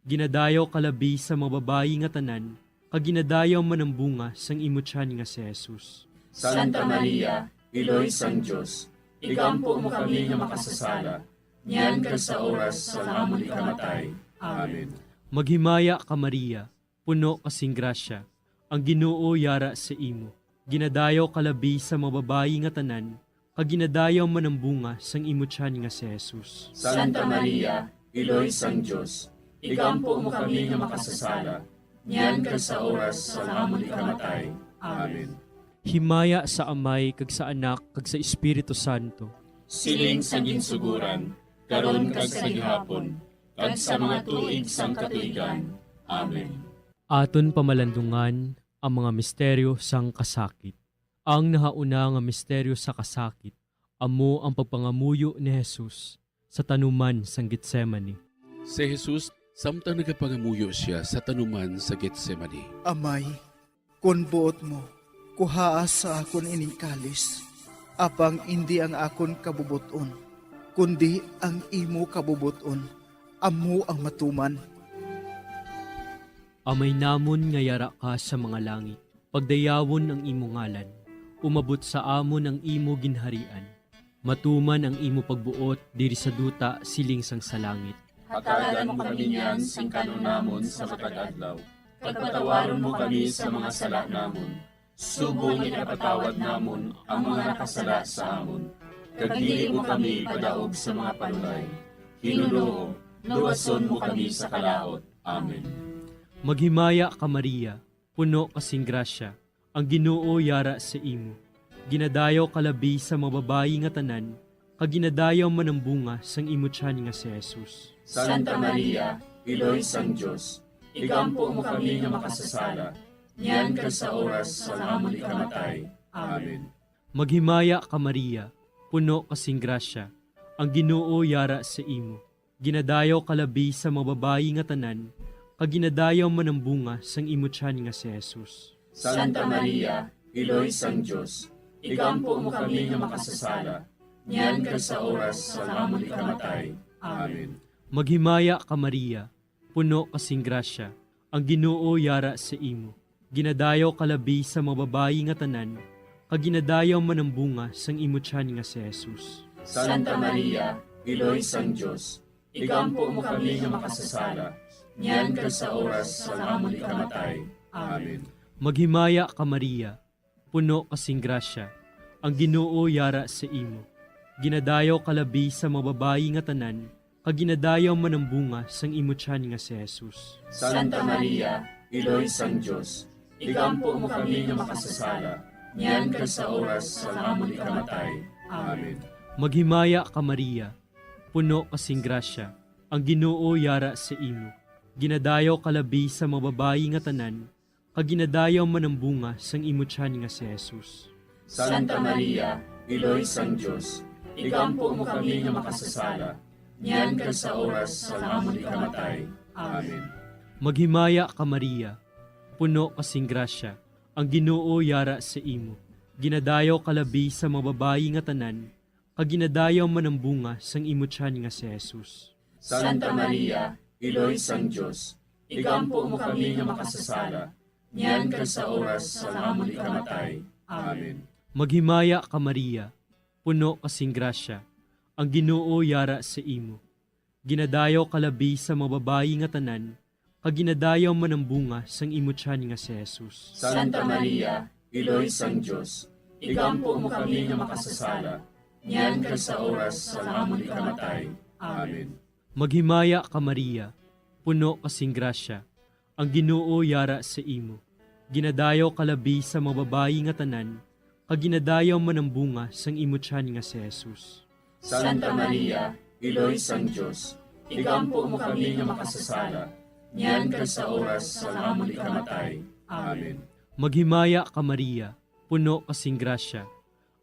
Ginadayaw ka labi sa mga babayi nga tanan, kag ginadayaw man ang bunga sang imo tiyan nga si Jesus. Santa Maria, Iloy sang Dios, igampo mo kami nga makasasala, niyan kag sa oras sang amon ikamatay. Amen. Maghimaya ka, Maria, puno ka sing grasya, ang Ginoo yara sa imo. Ginadayaw ka labi sa mga babayi nga tanan, kag ginadayaw man ang bunga sang imo tiyan nga si Jesus. Santa Maria, Iloy sang Dios, igampo mo kami nga makasasala, niyan kag sa oras sang amon ikamatay. Amen. Himaya sa Amay, kag sa Anak, kag sa Espiritu Santo. Siling sa ginsugoran, karon kag sa gihapon, kag sa mga tuig sang katuigan. Amen. Aton pamalandungan ang mga misteryo sang kasakit. Ang nahauna nga misteryo sa kasakit amo ang pagpangamuyo ni Jesus sa tanuman sang Getsemani. Si Jesus, samtang nagapangamuyo sia sa tanuman sa Getsemani. Amay, kon buot mo, kuhaa sa akon ining kalis, apang indi ang akon kabubot-on, kundi ang imo kabubot-on, amo ang matuman. Amay namon nga yara ka sa mga langit, pagdayawon ang imo ngalan. Umabot sa amon ang imo ginharian. Matuman ang imo pagbuot diri sa duta siling sang sa langit. Hatagan mo kami niyan sing kan-on namon sa matag adlaw, kag patawaron mo kami sa mga sala namon, subong nga ginapatawad namon ang mga nakasala sa amon, kag dili mo kami ipadaog sa mga panulay. Ginoo, luwason mo kami sa kalaut. Amen. Maghimaya ka, Maria, puno ka sing grasya, ang Ginoo yara sa imo. Ginadayaw ka labi sa mga babayi nga tanan, kag ginadayaw man ang bunga sang imo tiyan nga si Jesus. Santa Maria, Iloy sang Dios, igampo mo kami nga makasasala, niyan kag sa oras sang amon ikamatay. Amen. Maghimaya ka, Maria, puno ka sing grasya, ang Ginoo yara sa imo. Ginadayaw ka labi sa mga babayi nga tanan, kag ginadayaw man ang bunga sang imo tiyan nga si Jesus. Santa Maria, Iloy sang Dios, igampo mo kami nga makasasala, niyan kag sa oras sang amon ikamatay. Amen. Maghimaya ka, Maria, puno ka sing grasya, ang Ginoo yara sa imo. Ginadayaw ka labi sa mga babayi nga tanan, kag ginadayaw man ang bunga sang imo tiyan nga si Jesus. Santa Maria, Iloy sang Dios, igampo mo kami nga makasasala, niyan kag sa oras sang amon ikamatay. Amen. Maghimaya ka, Maria, puno ka sing grasya, ang Ginoo yara sa imo. Ginadayaw ka labi sa mga babayi nga tanan, kag ginadayaw man ang bunga sang imo tiyan nga si Jesus. Santa Maria, Iloy sang Dios, igampo mo kami nga makasasala, niyan kag sa oras sang amon ikamatay. Amen. Maghimaya ka, Maria, puno ka sing grasya, ang Ginoo yara sa imo. Ginadayaw ka labi sa mga babayi nga tanan, kag ginadayaw man ang bunga sang imo tiyan nga si Jesus. Santa Maria, Iloy sang Dios, igampo mo kami nga makasasala, niyan kag sa oras sang amon ikamatay. Amen. Maghimaya ka, Maria, puno ka sing grasya, ang Ginoo yara sa imo. Ginadayaw ka labi sa mga babayi nga tanan, kag ginadayaw man ang bunga sang imo tiyan nga si Jesus. Santa Maria, Iloy sang Dios, igampo mo kami nga makasasala, niyan kag sa oras sang amon ikamatay. Amen. Maghimaya ka, Maria, puno ka sing grasya, ang Ginoo yara sa imo. Ginadayaw ka labi sa mga babayi nga tanan, kag ginadayaw man ang bunga sang imo tiyan nga si Jesus. Santa Maria, Iloy sang Dios, igampo mo kami nga makasasala, niyan kag sa oras sang amon ikamatay. Amen. Maghimaya ka, Maria, puno ka sing grasya, ang Ginoo yara sa imo. Ginadayaw ka labi sa mga babayi nga tanan, kag ginadayaw man ang bunga sang imo tiyan nga si Jesus. Santa Maria, Iloy sang Dios, igampo mo kami nga makasasala, niyan kag sa oras sang amon ikamatay. Amen. Maghimaya ka, Maria, puno ka sing grasya,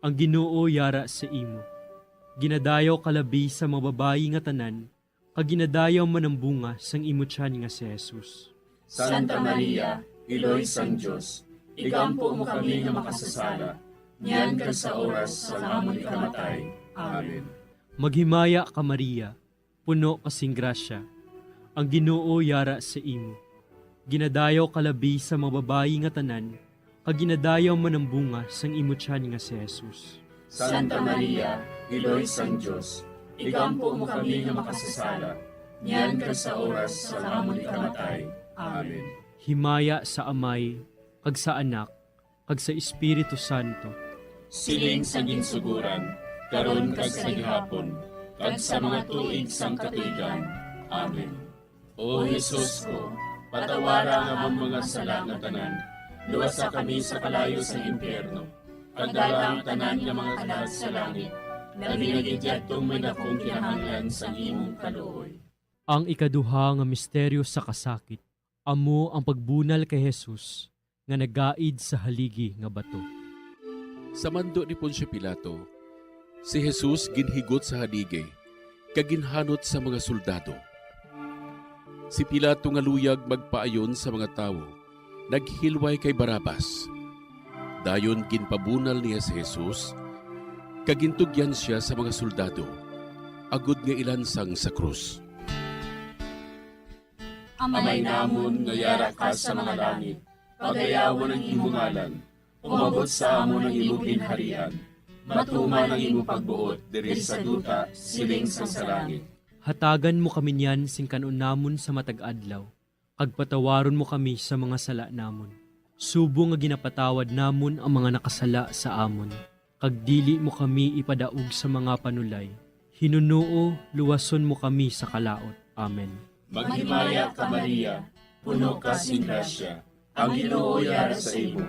ang Ginoo yara sa imo. Ginadayaw ka labi sa mga babayi nga tanan, kag ginadayaw man ang bunga sang imo tiyan nga si Jesus. Santa Maria, Iloy sang Dios, igampo mo kami nga makasasala, niyan kag sa oras sang amon ikamatay. Amen. Maghimaya ka, Maria, puno ka sing grasya, ang Ginoo yara sa imo. Ginadayaw ka labi sa mga babayi nga tanan, kag ginadayaw man ang bunga sang imo tiyan nga si Jesus. Santa Maria, Iloy sang Dios, igampo mo kami nga makasasala, niyan kag sa oras sang amon ikamatay. Amen. Himaya sa Amay, kag sa Anak, kag sa Espiritu Santo. Siling sa ginsuguran, karon kag sa gihapon, kag sa mga tuig sang katuigan. Amen. O Jesus ko, patawara ang amon mga sala nga tanan, luwasa kami sa kalayo sang impyerno, kag dala ang tanan nga mga kalag sa langit, labi na gid yadtong may dakong kinahanglan sang imong kaluoy. Ang ikaduha nga misteryo sa kasakit, amo ang pagbunal kay Jesus nga nagaid sa haligi nga bato. Sa mando ni Poncio Pilato, si Jesus ginhigot sa haligi kag ginhanot sa mga soldado. Si Pilato nga luyag magpaayon sa mga tawo, naghilway kay Barrabas. Dayon ginpabunal niya si Jesus, kag gintugyan sia sa mga soldado, agod nga ilansang sa krus. Amay namon nga yara ka sa mga langit, pagayawon ang imo ngalan. Umabot sa amon ang imo ginharian. Matuman ang imo pagbuot diri sa duta, siling sang sa langit. Hatagan mo kami niyan sing kan-on namon sa matag adlaw, kag patawaron mo kami sa mga sala namon, subong nga ginapatawad namon ang mga nakasala sa amon, kag dili mo kami ipadaog sa mga panulay. Hinunoo, luwason mo kami sa kalaut. Amen. Maghimaya ka, Maria, puno ka sing grasya, ang Ginoo yara sa imo.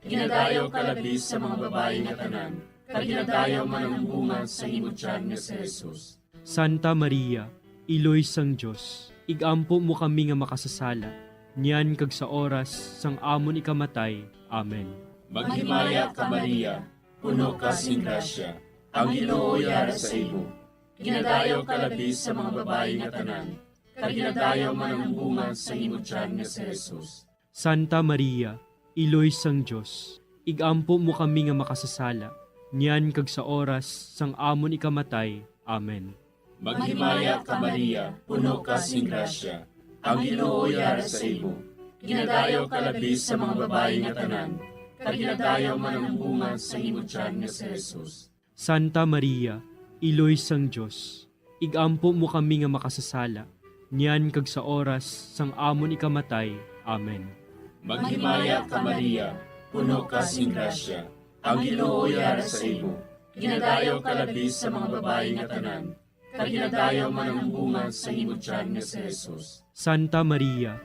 Ginadayaw ka labi sa mga babayi nga tanan, kag ginadayaw man ang bunga sa imo tiyan nga si Jesus. Santa Maria, Iloy sang Dios, igampo mo kami nga makasasala, niyan kag sa oras sang amon ikamatay. Amen. Maghimaya ka, Maria, puno ka sing grasya, ang Ginoo yara sa imo. Ginadayaw ka labi sa mga babayi nga tanan, kag ginadayaw man ang bunga sa imo tiyan nga si Jesus. Santa Maria, Iloy sang Dios, igampo mo kami nga makasasala, niyan kag sa oras sang amon ikamatay. Amen. Maghimaya ka, Maria, puno ka sing grasya, ang Ginoo yara sa imo. Ginadayaw ka labi sa mga babayi nga tanan, kag ginadayaw man ang bunga sa imo tiyan nga si Jesus. Santa Maria, Iloy sang Dios, igampo mo kami nga makasasala, niyan kag sa oras sang amon ikamatay. Amen. Maghimaya ka, Maria, puno ka sing grasya, ang Ginoo yara sa imo. Ginadayaw ka labi sa mga babayi nga tanan, kag ginadayaw man ang bunga sa imo tiyan nga si Jesus. Santa Maria,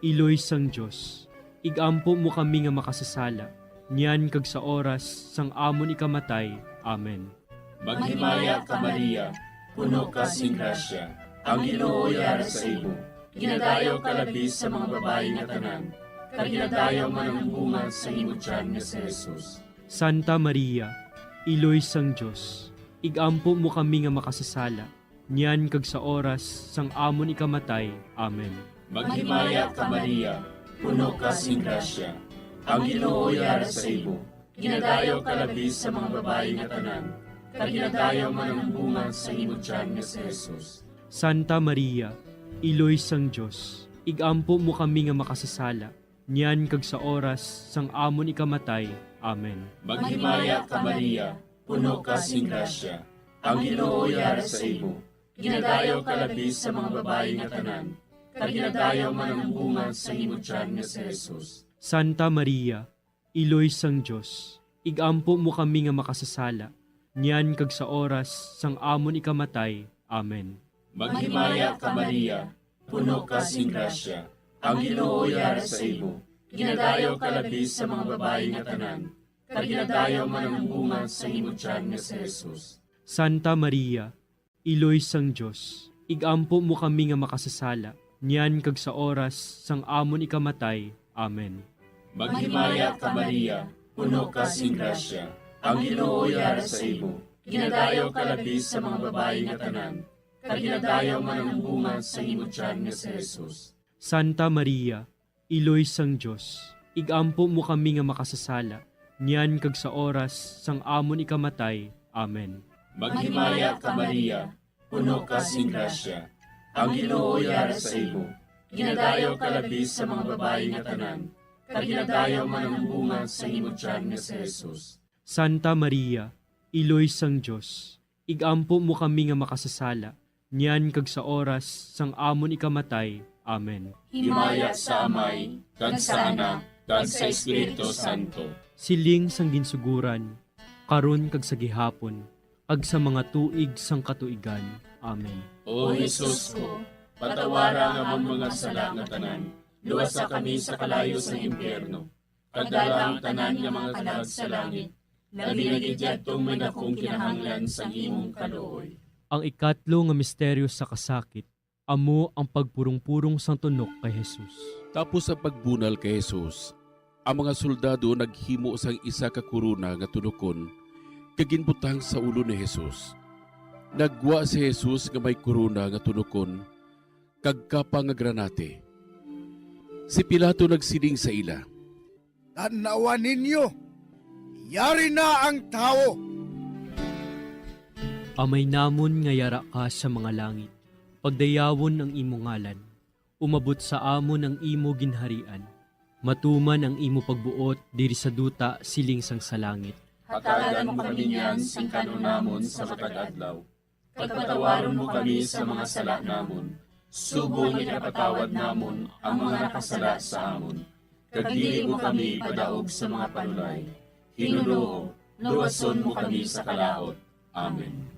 Iloy sang Dios, igampo mo kami nga makasasala, niyan kag sa oras sang amon ikamatay. Amen. Maghimaya ka, Maria, puno ka sing grasya, ang Ginoo yara sa imo. Ginadayaw ka labi sa mga babayi nga tanan, kag ginadayaw man ang bunga sa imo tiyan nga si Jesus. Santa Maria, Iloy sang Dios, igampo mo kami nga makasasala, niyan kag sa oras sang amon ikamatay. Amen. Maghimaya ka, Maria, puno ka sing grasya, ang Ginoo yara sa imo. Ginadayaw ka labi sa mga babayi nga tanan, kag ginadayaw man ang bunga sa imo tiyan nga si Jesus. Santa Maria, Iloy sang Dios, igampo mo kami nga makasasala, niyan kag sa oras sang amon ikamatay. Amen. Maghimaya ka, Maria, puno ka sing grasya, ang Ginoo yara sa imo. Ginadayaw ka labi sa mga babayi nga tanan, kag ginadayaw man ang bunga sa imo tiyan nga si Jesus. Santa Maria, Iloy sang Dios, igampo mo kami nga makasasala, niyan kag sa oras sang amon ikamatay. Amen. Maghimaya ka, Maria, puno ka sing grasya, ang Ginoo yara sa imo. Ginadayaw ka labi sa mga babayi nga tanan, kag ginadayaw man ang bunga sa imo tiyan nga si Jesus. Santa Maria, Iloy sang Dios, igampo mo kami nga makasasala, niyan kag sa oras sang amon ikamatay. Amen. Maghimaya ka, Maria, puno ka sing grasya, ang Ginoo yara sa imo. Ginadayaw ka labi sa mga babayi nga tanan, kag ginadayaw man ang bunga sa imo tiyan nga si Jesus. Santa Maria, Iloy sang Dios, igampo mo kami nga makasasala, niyan kag sa oras sang amon ikamatay. Amen. Maghimaya ka, Maria, puno ka sing grasya, ang Ginoo yara sa imo. Ginadayaw ka labi sa mga babayi nga tanan, kag ginadayaw man ang bunga sa imo tiyan nga si Jesus. Santa Maria, Iloy sang Dios, igampo mo kami nga makasasala, niyan kag sa oras sang amon ikamatay. Amen. Himaya sa Amay, kag sa Anak, kag sa Espiritu Santo. Siling sang ginsuguran, karon kag sa gihapon, kag sa mga tuig sang katuigan. Amen. O Jesus ko, patawara ang amon mga sala nga tanan, luwasa kami sa kalayo sang impyerno, kag dala ang tanan nga mga kalag sa langit, labi na gid yadtong may dakong kinahanglan sang imong kaluoy. Ang ikatlo nga misteryo sa kasakit, amo ang pagpurong-purong sang tunok kay Jesus. Tapos sa pagbunal kay Jesus, ang mga soldado naghimo sang isa ka korona nga tunokon kag ginbutang sa ulo ni Jesus. Naggwa si Jesus nga may korona nga tunokon kag kapa nga granate. Si Pilato nagsiling sa ila, "Tan-awa ninyo, yari na ang tawo." Amay namon nga yara ka sa mga langit, pagdayawon ang imo ngalan. Umabot sa amon ang imo ginharian. Matuman ang imo pagbuot diri sa duta siling sang sa langit. Hatagan mo kami niyan sing kan-on namon sa matag adlaw. Kag patawaron mo kami sa mga sala namon, subong nga ginapatawad namon ang mga nakasala sa amon. Kag dili mo kami ipadaog sa mga panulay. Ginoo, luwason mo kami sa kalaut. Amen.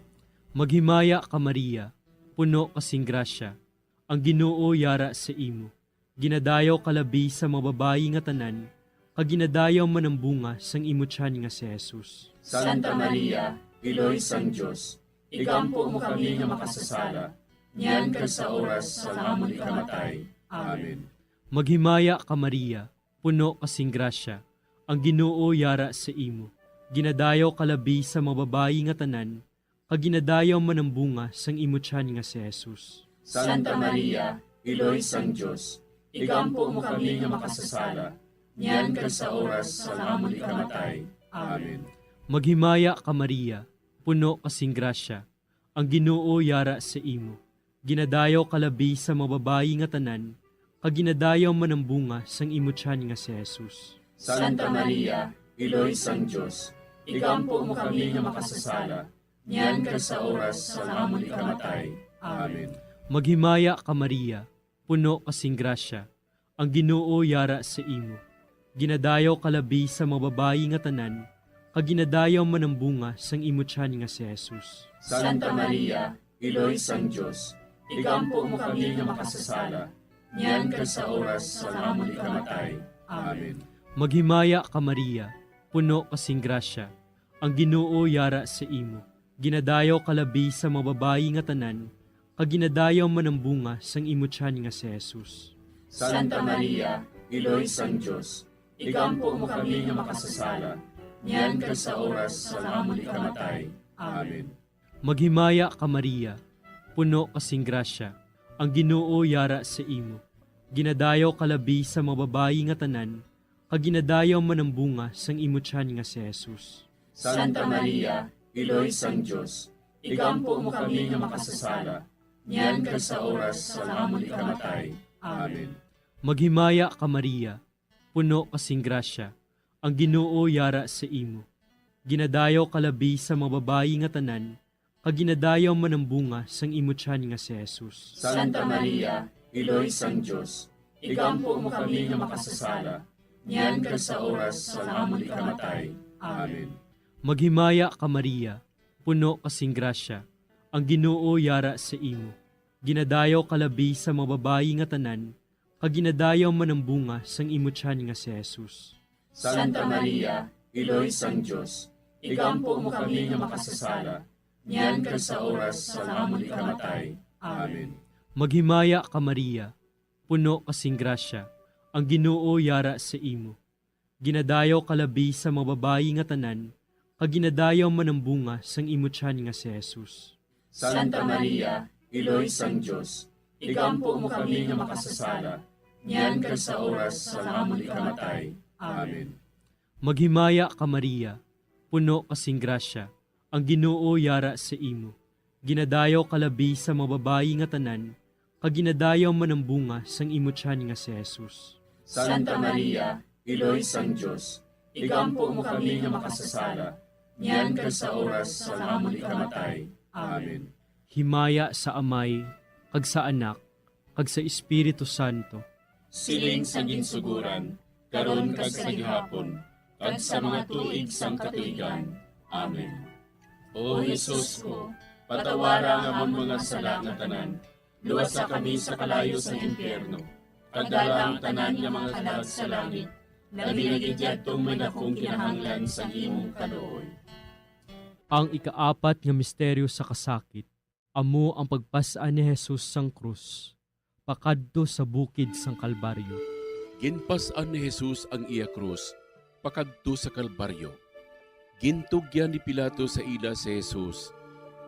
Maghimaya ka, Maria, puno ka sing grasya, ang Ginoo yara sa imo. Ginadayaw ka labi sa mga babayi nga tanan, kag ginadayaw man ang bunga sang imo tiyan nga si Jesus. Santa Maria, Iloy sang Dios, igampo mo kami nga makasasala, niyan kag sa oras sang amon ikamatay. Amen. Maghimaya ka, Maria, puno ka sing grasya, ang Ginoo yara sa imo. Ginadayaw ka labi sa mga babayi nga tanan, kag ginadayaw man ang bunga sang imo tiyan nga si Jesus. Santa Maria, Iloy sang Dios, igampo mo kami nga makasasala, niyan kag sa oras sang amon ikamatay. Amen. Maghimaya ka, Maria, puno ka sing grasya, ang Ginoo yara sa imo. Ginadayaw ka labi sa mga babayi nga tanan, kag ginadayaw man ang bunga sang imo tiyan nga si Jesus. Santa Maria, Iloy sang Dios, igampo mo kami nga makasasala, niyan kag sa oras sang amon ikamatay. Amen. Maghimaya ka, Maria, puno ka sing grasya, ang Ginoo yara sa imo. Ginadayaw ka labi sa mga babayi nga tanan, kag ginadayaw man ang bunga sang imo tiyan nga si Jesus. Santa Maria, Iloy sang Dios, igampo mo kami nga makasasala, niyan kag sa oras sang amon ikamatay. Amen. Maghimaya ka, Maria, puno ka sing grasya, ang Ginoo yara sa imo. Ginadayaw ka labi sa mga babayi nga tanan, kag ginadayaw man ang bunga sang imo tiyan nga si Jesus. Santa Maria, Iloy sang Dios, igampo mo kami nga makasasala, niyan kag sa oras sang amon ikamatay. Amen. Maghimaya ka, Maria, puno ka sing grasya, ang Ginoo yara sa imo. Ginadayaw ka labi sa mga babayi nga tanan, kag ginadayaw man ang bunga sang imo tiyan nga si Jesus. Santa Maria, Iloy sang Dios, igampo mo kami nga makasasala, niyan kag sa oras sang amon ikamatay. Amen. Maghimaya ka, Maria, puno ka sing grasya, ang Ginoo yara sa imo. Ginadayaw ka labi sa mga babayi nga tanan, kag ginadayaw man ang bunga sang imo tiyan nga si Jesus. Santa Maria, Iloy sang Dios, igampo mo kami nga makasasala, niyan kag sa oras sang amon ikamatay. Amen. Maghimaya ka, Maria, puno ka sing grasya, ang Ginoo yara sa imo. Ginadayaw ka labi sa mga babayi nga tanan, kag ginadayaw man ang bunga sang imo tiyan nga si Jesus. Santa Maria, Iloy sang Dios, igampo mo kami nga makasasala, niyan kag sa oras sang amon ikamatay. Amen. Maghimaya ka, Maria, puno ka sing grasya, ang Ginoo yara sa imo. Ginadayaw ka labi sa mga babayi nga tanan, kag ginadayaw man ang bunga sang imo tiyan nga si Jesus. Santa Maria, Iloy sang Dios, igampo mo kami nga makasasala, niyan kag sa oras sang amon ikamatay. Amen. Maghimaya ka, Maria, puno ka sing grasya, ang Ginoo yara sa imo. Ginadayaw ka labi sa mga babayi nga tanan, kag ginadayaw man ang bunga sang imo tiyan nga si Jesus. Santa Maria, Iloy sang Dios, igampo mo kami nga makasasala, niyan kag sa oras sang amon ikamatay. Amen. Himaya sa Amay, kag sa Anak, kag sa Espiritu Santo. Siling sa ginsuguran, karon kag sa gihapon, kag sa mga tuig sang katuigan. Amen. O Jesus ko, patawara ang amon mga sala nga tanan, luwasa kami sa kalayo sang impyerno, kag dala ang tanan nga mga kalag sa langit, labi na gid yadtong may dakong kinahanglan sang imong kaluoy. Ang ikaapat nga misteryo sa kasakit, amo ang pagpas-an ni Jesus sang krus pakadto sa bukid sang Kalbaryo. Ginpas-an ni Jesus ang iya krus pakadto sa Kalbaryo. Gintugyan ni Pilato sa ila si Jesus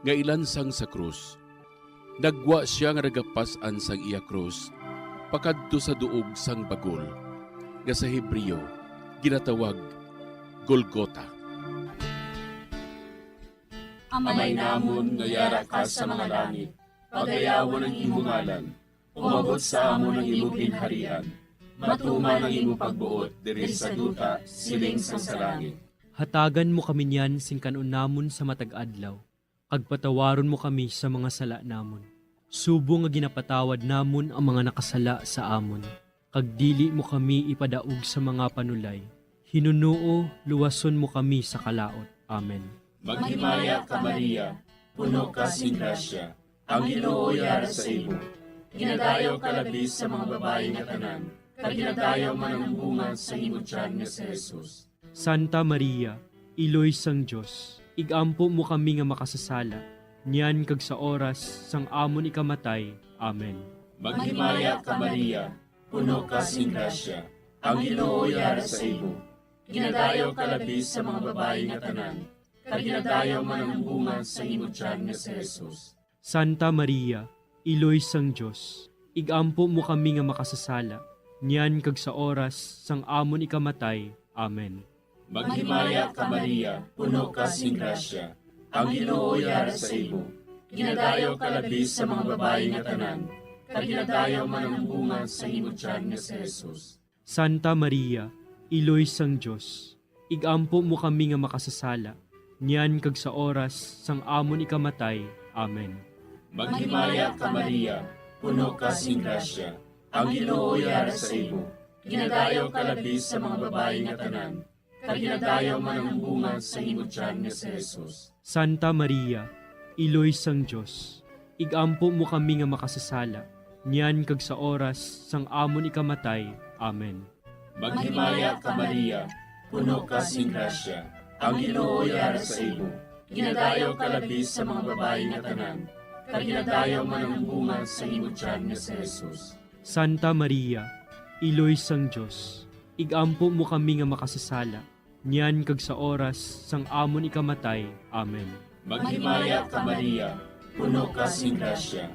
nga ilansang sa krus. Naggwa sia nga nagapas-an sang iya krus pakadto sa duog sang bagol, nga sa Hebreo ginatawag Golgota. Amay namon nga yara ka sa mga langit, pagayawon ang imo ngalan. Umabot sa amon ang imo ginharian. Matuman ang imo pagbuot diri sa duta, siling sang sa langit. Hatagan mo kami niyan sing kan-on namon sa matag adlaw, kag patawaron mo kami sa mga sala namon, subong nga ginapatawad namon ang mga nakasala sa amon. Kag dili mo kami ipadaog sa mga panulay. Hinunoo, luwason mo kami sa kalaut. Amen. Maghimaya ka, Maria, puno ka sing grasya, ang Ginoo yara sa imo. Ginadayaw ka labi sa mga babayi nga tanan, kag ginadayaw man ang bunga sa imo tiyan nga si Jesus. Santa Maria, Iloy sang Dios, igampo mo kami nga makasasala, niyan kag sa oras sang amon ikamatay. Amen. Maghimaya ka, Maria, puno ka sing grasya, ang Ginoo yara sa imo. Ginadayaw ka labi sa mga babayi nga tanan, kag ginadayaw man ang bunga sa imo tiyan nga si Jesus. Santa Maria, Iloy sang Dios, ig-ampo mo kami nga makasasala, niyan kag sa oras sang amon ikamatay. Amen. Maghimaya ka, Maria, puno ka sing grasya, ang Ginoo yara sa imo. Ginadayaw ka labi sa mga babayi nga tanan, kag ginadayaw man ang bunga sa imo tiyan nga si Jesus. Santa Maria, Iloy sang Dios, ig-ampo mo kami nga makasasala, niyan kag sa oras sang amon ikamatay. Amen. Maghimaya ka, Maria, puno ka sing grasya, ang Ginoo yara sa imo. Ginadayaw ka labi sa mga babayi nga tanan, kag ginadayaw man ang bunga sa imo tiyan nga si Jesus. Santa Maria, Iloy sang Dios, ig-ampo mo kami nga makasasala, niyan kag sa oras sang amon ikamatay. Amen. Maghimaya ka, Maria, puno ka sing grasya, ang Ginoo yara sa imo. Ginadayaw ka labi sa mga babayi nga tanan, kag ginadayaw man ang bunga sa imo tiyan nga si Jesus. Santa Maria, Iloy sang Dios, ig-ampo mo kami nga makasasala, niyan kag sa oras sang amon ikamatay. Amen. Maghimaya ka, Maria, puno ka sing grasya,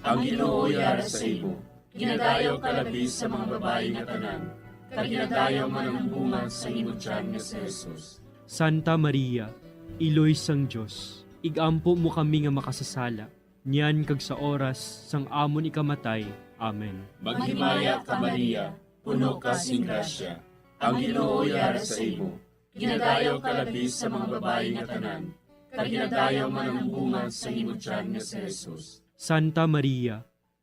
ang Ginoo yara sa imo. Ginadayaw ka labi sa mga babayi nga tanan, kag ginadayaw man ang bunga sa imo tiyan nga si Jesus. Santa Maria, Iloy sang Dios, ig-ampo mo kami nga makasasala, niyan kag sa oras sang amon ikamatay. Amen. Maghimaya ka, Maria, puno ka sing grasya, ang Ginoo yara sa imo. Ginadayaw ka labi sa mga babayi nga tanan, kag ginadayaw man ang bunga sa imo tiyan nga si Jesus. Santa Maria,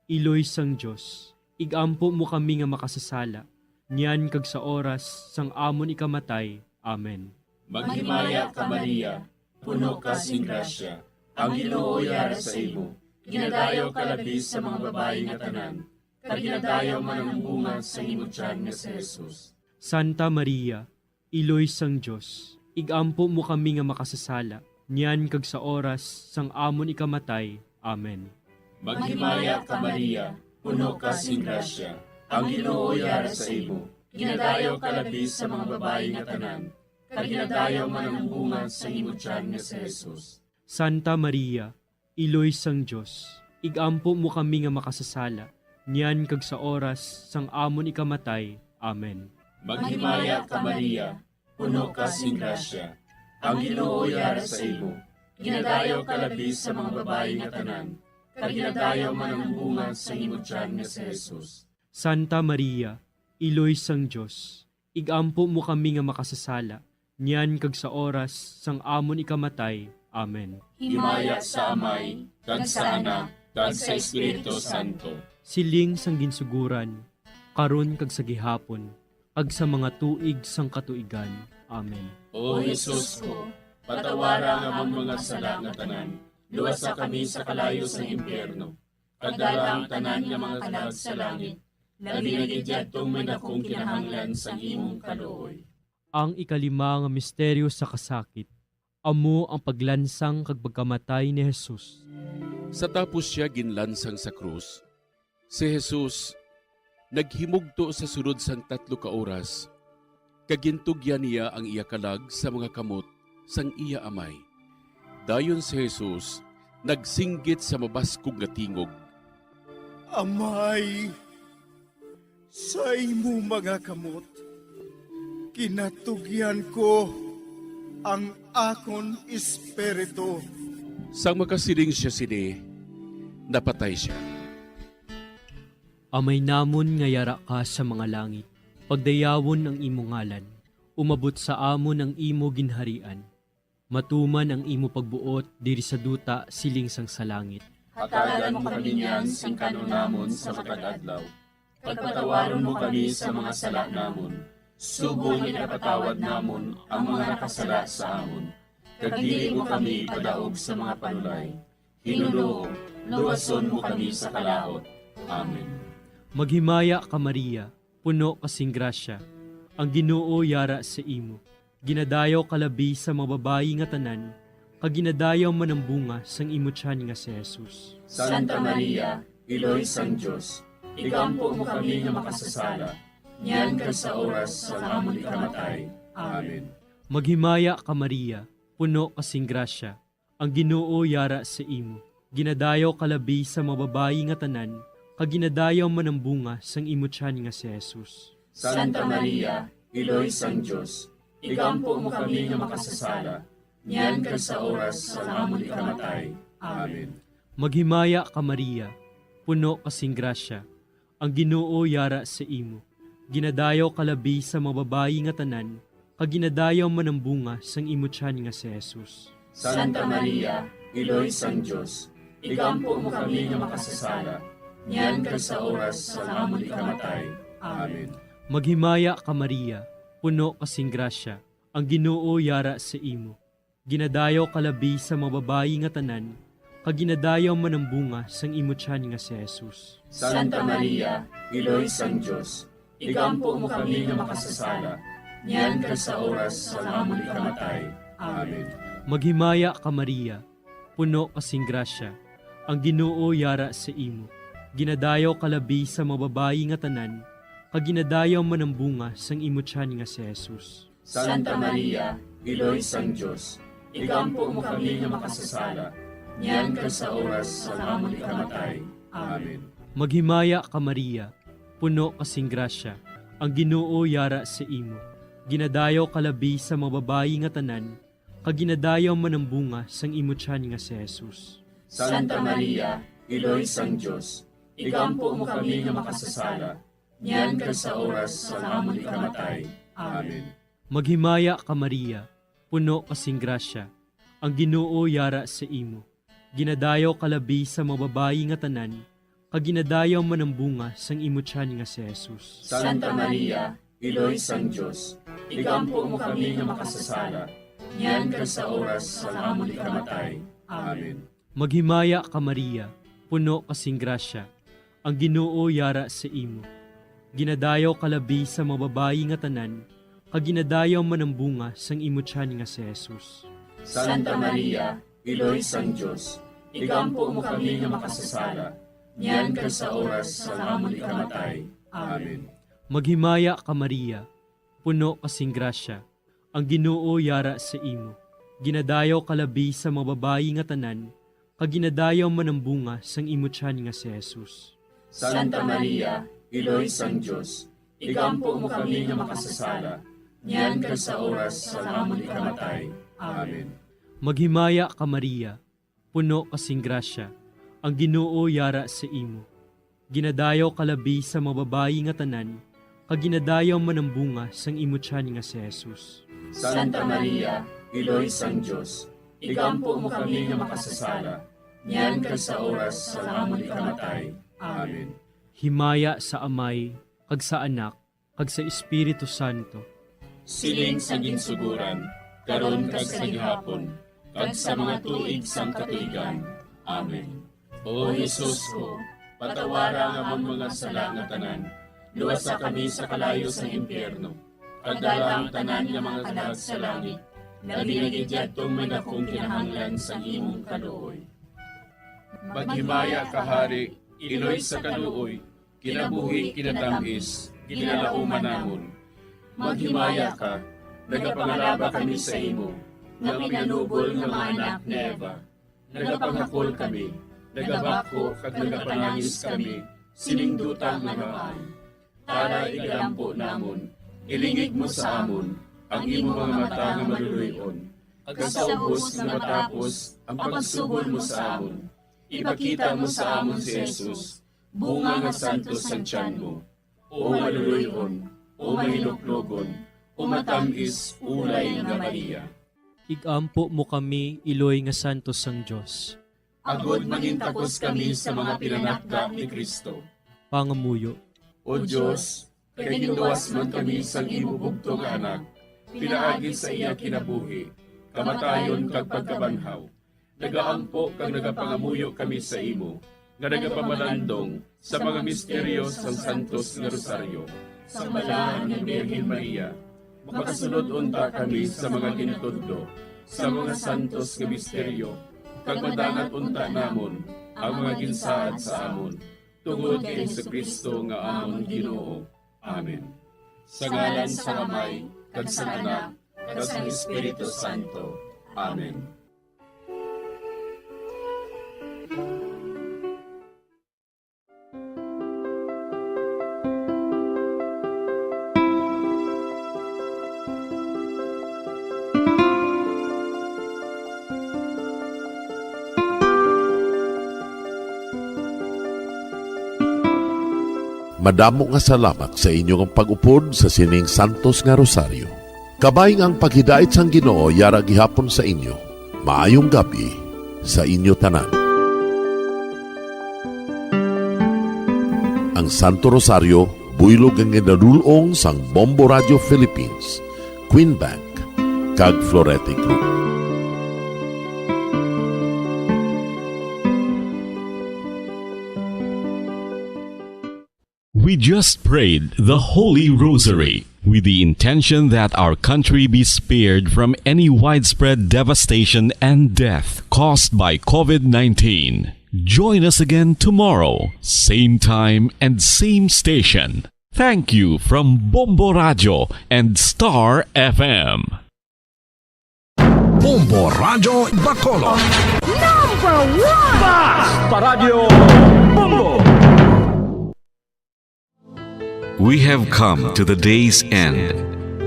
Iloy sang Dios, ig-ampo mo kami nga makasasala, niyan kag sa oras sang amon ikamatay. Amen. Maghimaya ka, Maria, puno ka sing grasya, ang Ginoo yara sa imo. Ginadayaw ka labi sa mga babayi nga tanan, kag ginadayaw man ang bunga sa imo tiyan nga si Jesus. Santa Maria, Iloy sang Dios, ig-ampo mo kami nga makasasala, niyan kag sa oras sang amon ikamatay. Amen. Maghimaya ka, Maria, puno ka sing grasya, ang Ginoo yara sa imo. Ginadayaw ka labi sa mga babayi nga tanan, kag ginadayaw man ang bunga sa imo tiyan nga si Jesus. Santa Maria, Iloy sang Dios, ig-ampo mo kami nga makasasala, niyan kag sa oras sang amon ikamatay. Amen. Maghimaya ka, Maria, puno ka sing grasya, ang Ginoo yara sa imo. Ginadayaw ka labi sa mga babayi nga tanan, kag ginadayaw man ang bunga sa imo tiyan nga si Jesus. Santa Maria, Iloy sang Dios, ig-ampo mo kami nga makasasala, niyan kag sa oras sang amon ikamatay. Amen. Himaya sa Amay, kag sa Anak, kag sa Espiritu Santo. Siling sang ginsuguran, karon kag sa gihapon, kag sa mga tuig sang katuigan. Amen. O Jesus ko, patawara ang amon mga sala nga tanan, luwasa kami sa kalayo sang impyerno, kag dala ang tanan nga mga kalag sa langit, labi na gid yadtong may dakong kinahanglan sang imong kaluoy. Ang ikalima nga misteryo sa kasakit, amo ang paglansang kag pagkamatay ni Jesus. Sa tapos sia ginlansang sa krus, si Jesus naghimugto sa sulod sang tatlo ka oras, kag gintugyan niya ang iya kalag sa mga kamot sang iya Amay. Dayon si Jesus nagsinggit sa mabaskog nga tingog, "Amay, sa imo mga kamot ginatugyan ko ang akon espiritu." Sang makasiling sia sini, napatay sia. Amay namon nga yara ka sa mga langit, pagdayawon ang imo ngalan. Umabot sa amon ang imo ginharian. Matuman ang imo pagbuot diri sa duta siling sang sa langit. Hatagan mo kami niyan sing kan-on namon sa matag adlaw, kag patawaron mo kami sa mga sala namon, subong nga ginapatawad namon ang mga nakasala sa amon, kag dili mo kami ipadaog sa mga panulay. Ginoo, luwason mo kami sa kalaut. Amen. Maghimaya ka, Maria, puno ka sing grasya, ang Ginoo yara sa imo. Ginadayaw ka labi sa mga babayi nga tanan, kag ginadayaw man ang bunga sang imo tiyan nga si Jesus. Santa Maria, Iloy sang Dios, igampo mo kami nga makasasala, niyan kag sa oras sang amon ikamatay. Amen. Maghimaya ka, Maria, puno ka sing grasya, ang Ginoo yara sa imo. Ginadayaw ka labi sa mga babayi nga tanan, kag ginadayaw man ang bunga sang imo tiyan nga si Jesus. Santa Maria, Iloy sang Dios, igampo mo kami nga makasasala, niyan kag sa oras sang amon ikamatay. Amen. Maghimaya ka, Maria, puno ka sing grasya, ang Ginoo yara sa imo. Ginadayaw ka labi sa mga babayi nga tanan, kag ginadayaw man ang bunga sang imo tiyan nga si Jesus. Santa Maria, Iloy sang Dios, igampo mo kami nga makasasala, niyan kag sa oras sang amon ikamatay. Amen. Maghimaya ka, Maria, puno ka sing grasya, ang Ginoo yara sa imo. Ginadayaw ka labi sa mga babayi nga tanan, kag ginadayaw man ang bunga sang imo tiyan nga si Jesus. Santa Maria, Iloy sang Dios, igampo mo kami nga makasasala, niyan kag sa oras sang amon ikamatay. Amen. Maghimaya ka, Maria, puno ka sing grasya, ang Ginoo yara sa imo. Ginadayaw ka labi sa mga babayi nga tanan, kag ginadayaw man ang bunga sang imo tiyan nga si Jesus. Santa Maria, Iloy sang Dios, igampo mo kami nga makasasala, niyan kag sa oras sang amon ikamatay. Amen. Maghimaya ka, Maria, puno ka sing grasya, ang Ginoo yara sa imo. Ginadayaw ka labi sa mga babayi nga tanan, kag ginadayaw man ang bunga sang imo tiyan nga si Jesus. Santa Maria, Iloy sang Dios, igampo mo kami nga makasasala, niyan kag sa oras sang amon ikamatay. Amen. Maghimaya ka, Maria, puno ka sing grasya, ang Ginoo yara sa imo. Ginadayaw ka labi sa mga babayi nga tanan, kag ginadayaw man ang bunga sang imo tiyan nga si Jesus. Santa Maria, Iloy sang Dios, igampo mo kami nga makasasala, niyan kag sa oras sang amon ikamatay. Amen. Maghimaya ka, Maria, puno ka sing grasya, ang Ginoo yara sa imo. Ginadayaw ka labi sa mga babayi nga tanan, kag ginadayaw man ang bunga sang imo tiyan nga si Jesus. Santa Maria, Iloy sang Dios, igampo mo kami nga makasasala, niyan kag sa oras sang amon ikamatay. Amen. Maghimaya ka, Maria, puno ka sing grasya, ang Ginoo yara sa imo. Ginadayaw ka labi sa mga babayi nga tanan, kag ginadayaw man ang bunga sang imo tiyan nga si Jesus. Santa Maria, Iloy sang Dios, igampo mo kami nga makasasala, niyan kag sa oras sang amon ikamatay. Amen. Maghimaya ka, Maria, puno ka sing grasya, ang Ginoo yara sa imo. Ginadayaw ka labi sa mga babayi nga tanan, kag ginadayaw man ang bunga sang imo tiyan nga si Jesus. Santa Maria, Iloy sang Dios, igampo mo kami nga makasasala, niyan kag sa oras sang amon ikamatay. Amen. Himaya sa Amay, kag sa Anak, kag sa Espiritu Santo. Siling sa ginsugoran, karon kag sa gihapon, kag sa mga tuig sang katuigan. Amen. O Jesus ko, patawara ang amon mga sala nga tanan, luwasa kami sa kalayo sang impyerno, kag dala ang tanan nga mga kalag sa langit, labi na gid yadtong may dakong kinahanglan sang imong kaluoy. Maghimaya ka, Hari, Iloy sa kaluoy, kinabuhi, kinatam-is, ginalauman namon. Maghimaya ka, nagapangalaba kami sa imo, nga pinanubol nga mga anak ni Eva. Nagapangakol kami, nagabakho kag nagapanangis kami sining duta nga mga. Tara, igalampo namon, ilingig mo sa amon ang imo mga mata nga maluloy-on, kag sa ubos nga matapos ang pagsugod mo sa amon, ipakita mo sa amon si Jesus, bunga nga santos sang tiyan mo. O maluloy-on, o mahiluklogon, o matam-is ulay nga Maria. Igampo mo kami, iloy nga santos sang Dios. Agod mangintakos kami sa mga pinanakda ni Cristo. Pangamuyo. O Dios, kay ginluwas man kami sang imo bugtong nga Anak, pinaagi sa iya kinabuhi, kamatayon kag pagkabanhaw, nagaampo kag nagapangamuyo kami sa imo, nga nagapamalandong sa mga misteryo sang Santos nga Rosaryo. Sang Balaan nga Birhen Maria, makasunod unta kami sa mga ginatudlo sa mga santos nga misteryo, kag madangat unta namon ang mga ginsaad sa amon. Tungod kay Jesu-Cristo nga amon Ginoo. Amen. Sa ngalan sang Amay, kag sang Anak, kag sang Espiritu Santo. Amen. Madamo nga salamat sa inyo nga pag-upod sa sining santos nga rosaryo. Kabay nga ang paghidait sang Ginoo yara gihapon sa inyo. Maayong gab-i sa inyo tanan. Ang Santo Rosario, buylog nga ginadul-ong sang Bombo Radio Philippines, Queen Bank, kag Florete Group. We just prayed the Holy Rosary with the intention that our country be spared from any widespread devastation and death caused by COVID nineteen. Join us again tomorrow, same time and same station. Thank you from Bombo Radio and Star F M. Bombo Radyo Bacolod. Number one! Basta Radyo Bombo! We have come to the day's end.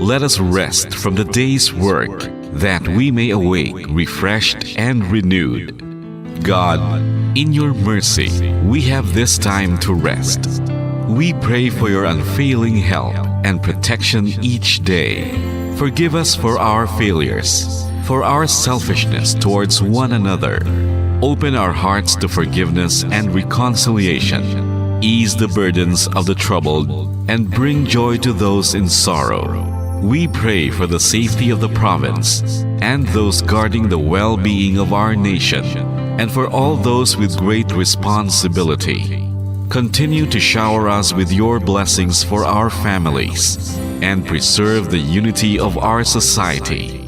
Let us rest from the day's work, that we may awake refreshed and renewed. God, in your mercy, we have this time to rest. We pray for your unfailing help and protection each day. Forgive us for our failures, for our selfishness towards one another. Open our hearts to forgiveness and reconciliation. Ease the burdens of the troubled and bring joy to those in sorrow. We pray for the safety of the province and those guarding the well-being of our nation, and for all those with great responsibility. Continue to shower us with your blessings for our families and preserve the unity of our society.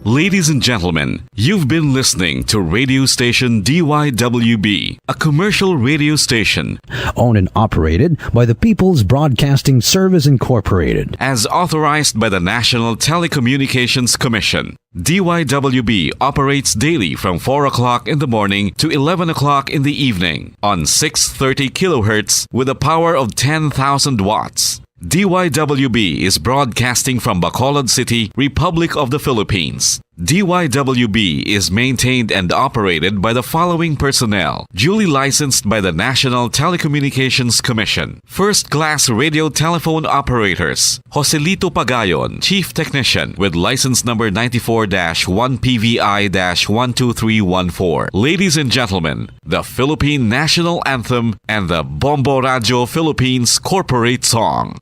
Ladies and gentlemen, you've been listening to radio station D Y W B, a commercial radio station owned and operated by the People's Broadcasting Service Incorporated, as authorized by the National Telecommunications Commission. D Y W B operates daily from four o'clock in the morning to eleven o'clock in the evening on six thirty kilohertz with a power of ten thousand watts. D Y W B is broadcasting from Bacolod City, Republic of the Philippines. D Y W B is maintained and operated by the following personnel, duly licensed by the National Telecommunications Commission. First class radio telephone operators, Joselito Pagayon, Chief Technician, with license number ninety-four dash one P V I dash one two three one four. Ladies and gentlemen, the Philippine National Anthem and the Bombo Radio Philippines Corporate Song.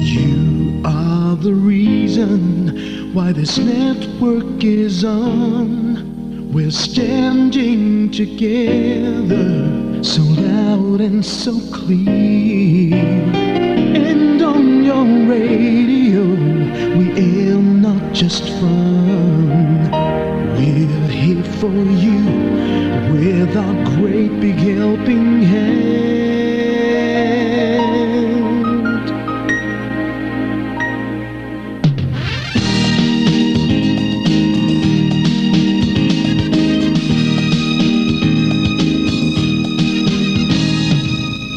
You are the reason why this network is on. We're standing together, so loud and so clear. And on your radio, we aim not just fun. We're here for you with our great big helping hand.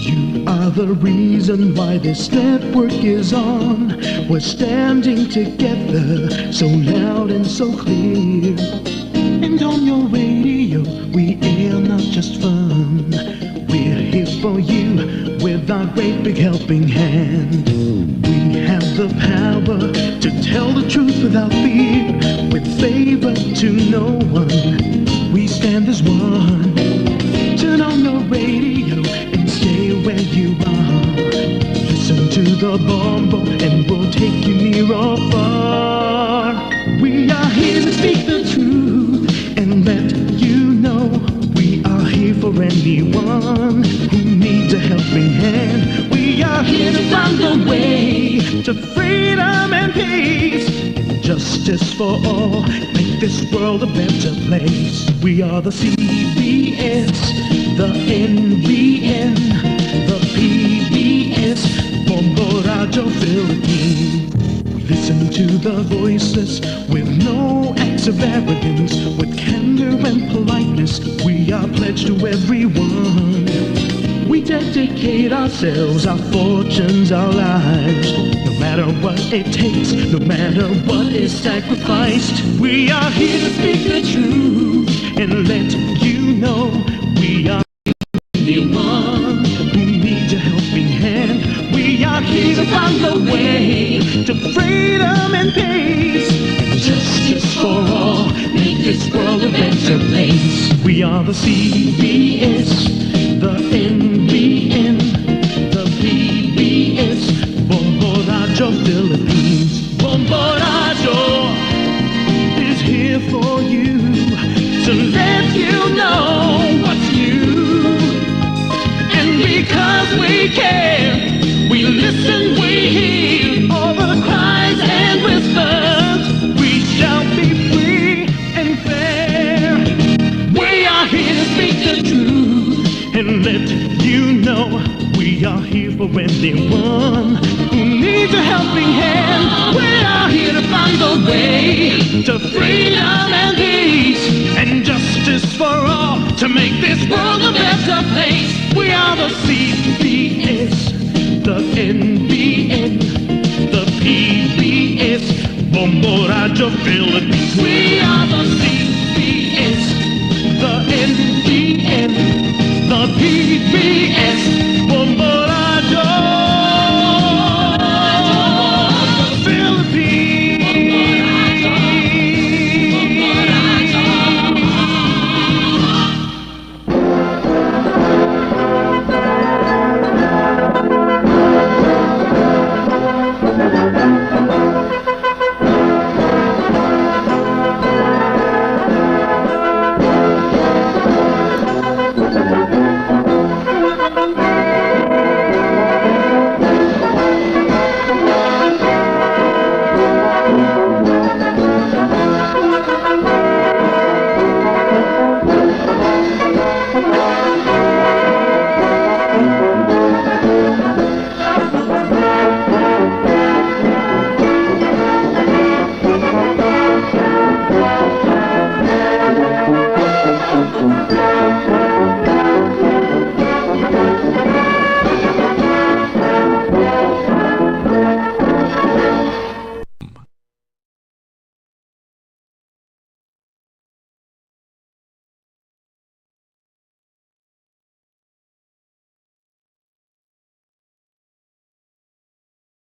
You are the reason why this network is on. We're standing together, so loud and so clear. And on your radio, we air not just fun. We're here for you with our great big helping hand. We have the power to tell the truth without fear, with favor to no one. We stand as one. Turn on your radio and stay where you are. Listen to the Bombo and we'll take you near or far. We are here to speak the truth and let you know we are here for anyone who needs a helping hand. We are Here to find the way to freedom and peace. Justice for all, make this world a better place. We are the C B S, the N B N, the P B S, Bombo Radyo Philippines. We listen to the voices with no acts of arrogance, with candor and politeness. We are pledged to everyone. We dedicate ourselves, our fortunes, our lives. No matter what it takes, no matter what is sacrificed, we are here to speak the truth and let you know we are the one who needs a helping hand. We are here to find the way to freedom and peace. Justice for all, make this world a better place. We are the C B S, the N B N, the P B S, Bombo Radyo Philippines. Bombo Radyo is here for you to let you know what's new. And because we care, we listen, we hear all the cries and whispers. We shall be free and fair. We are here to speak the truth and let you know we are here for anyone who needs a helping hand. We are here to find the way to freedom and peace and justice for all to make this world a better place. We are the C B S, the N B N, the P B S, Bombo Radyo Philippines. We are the C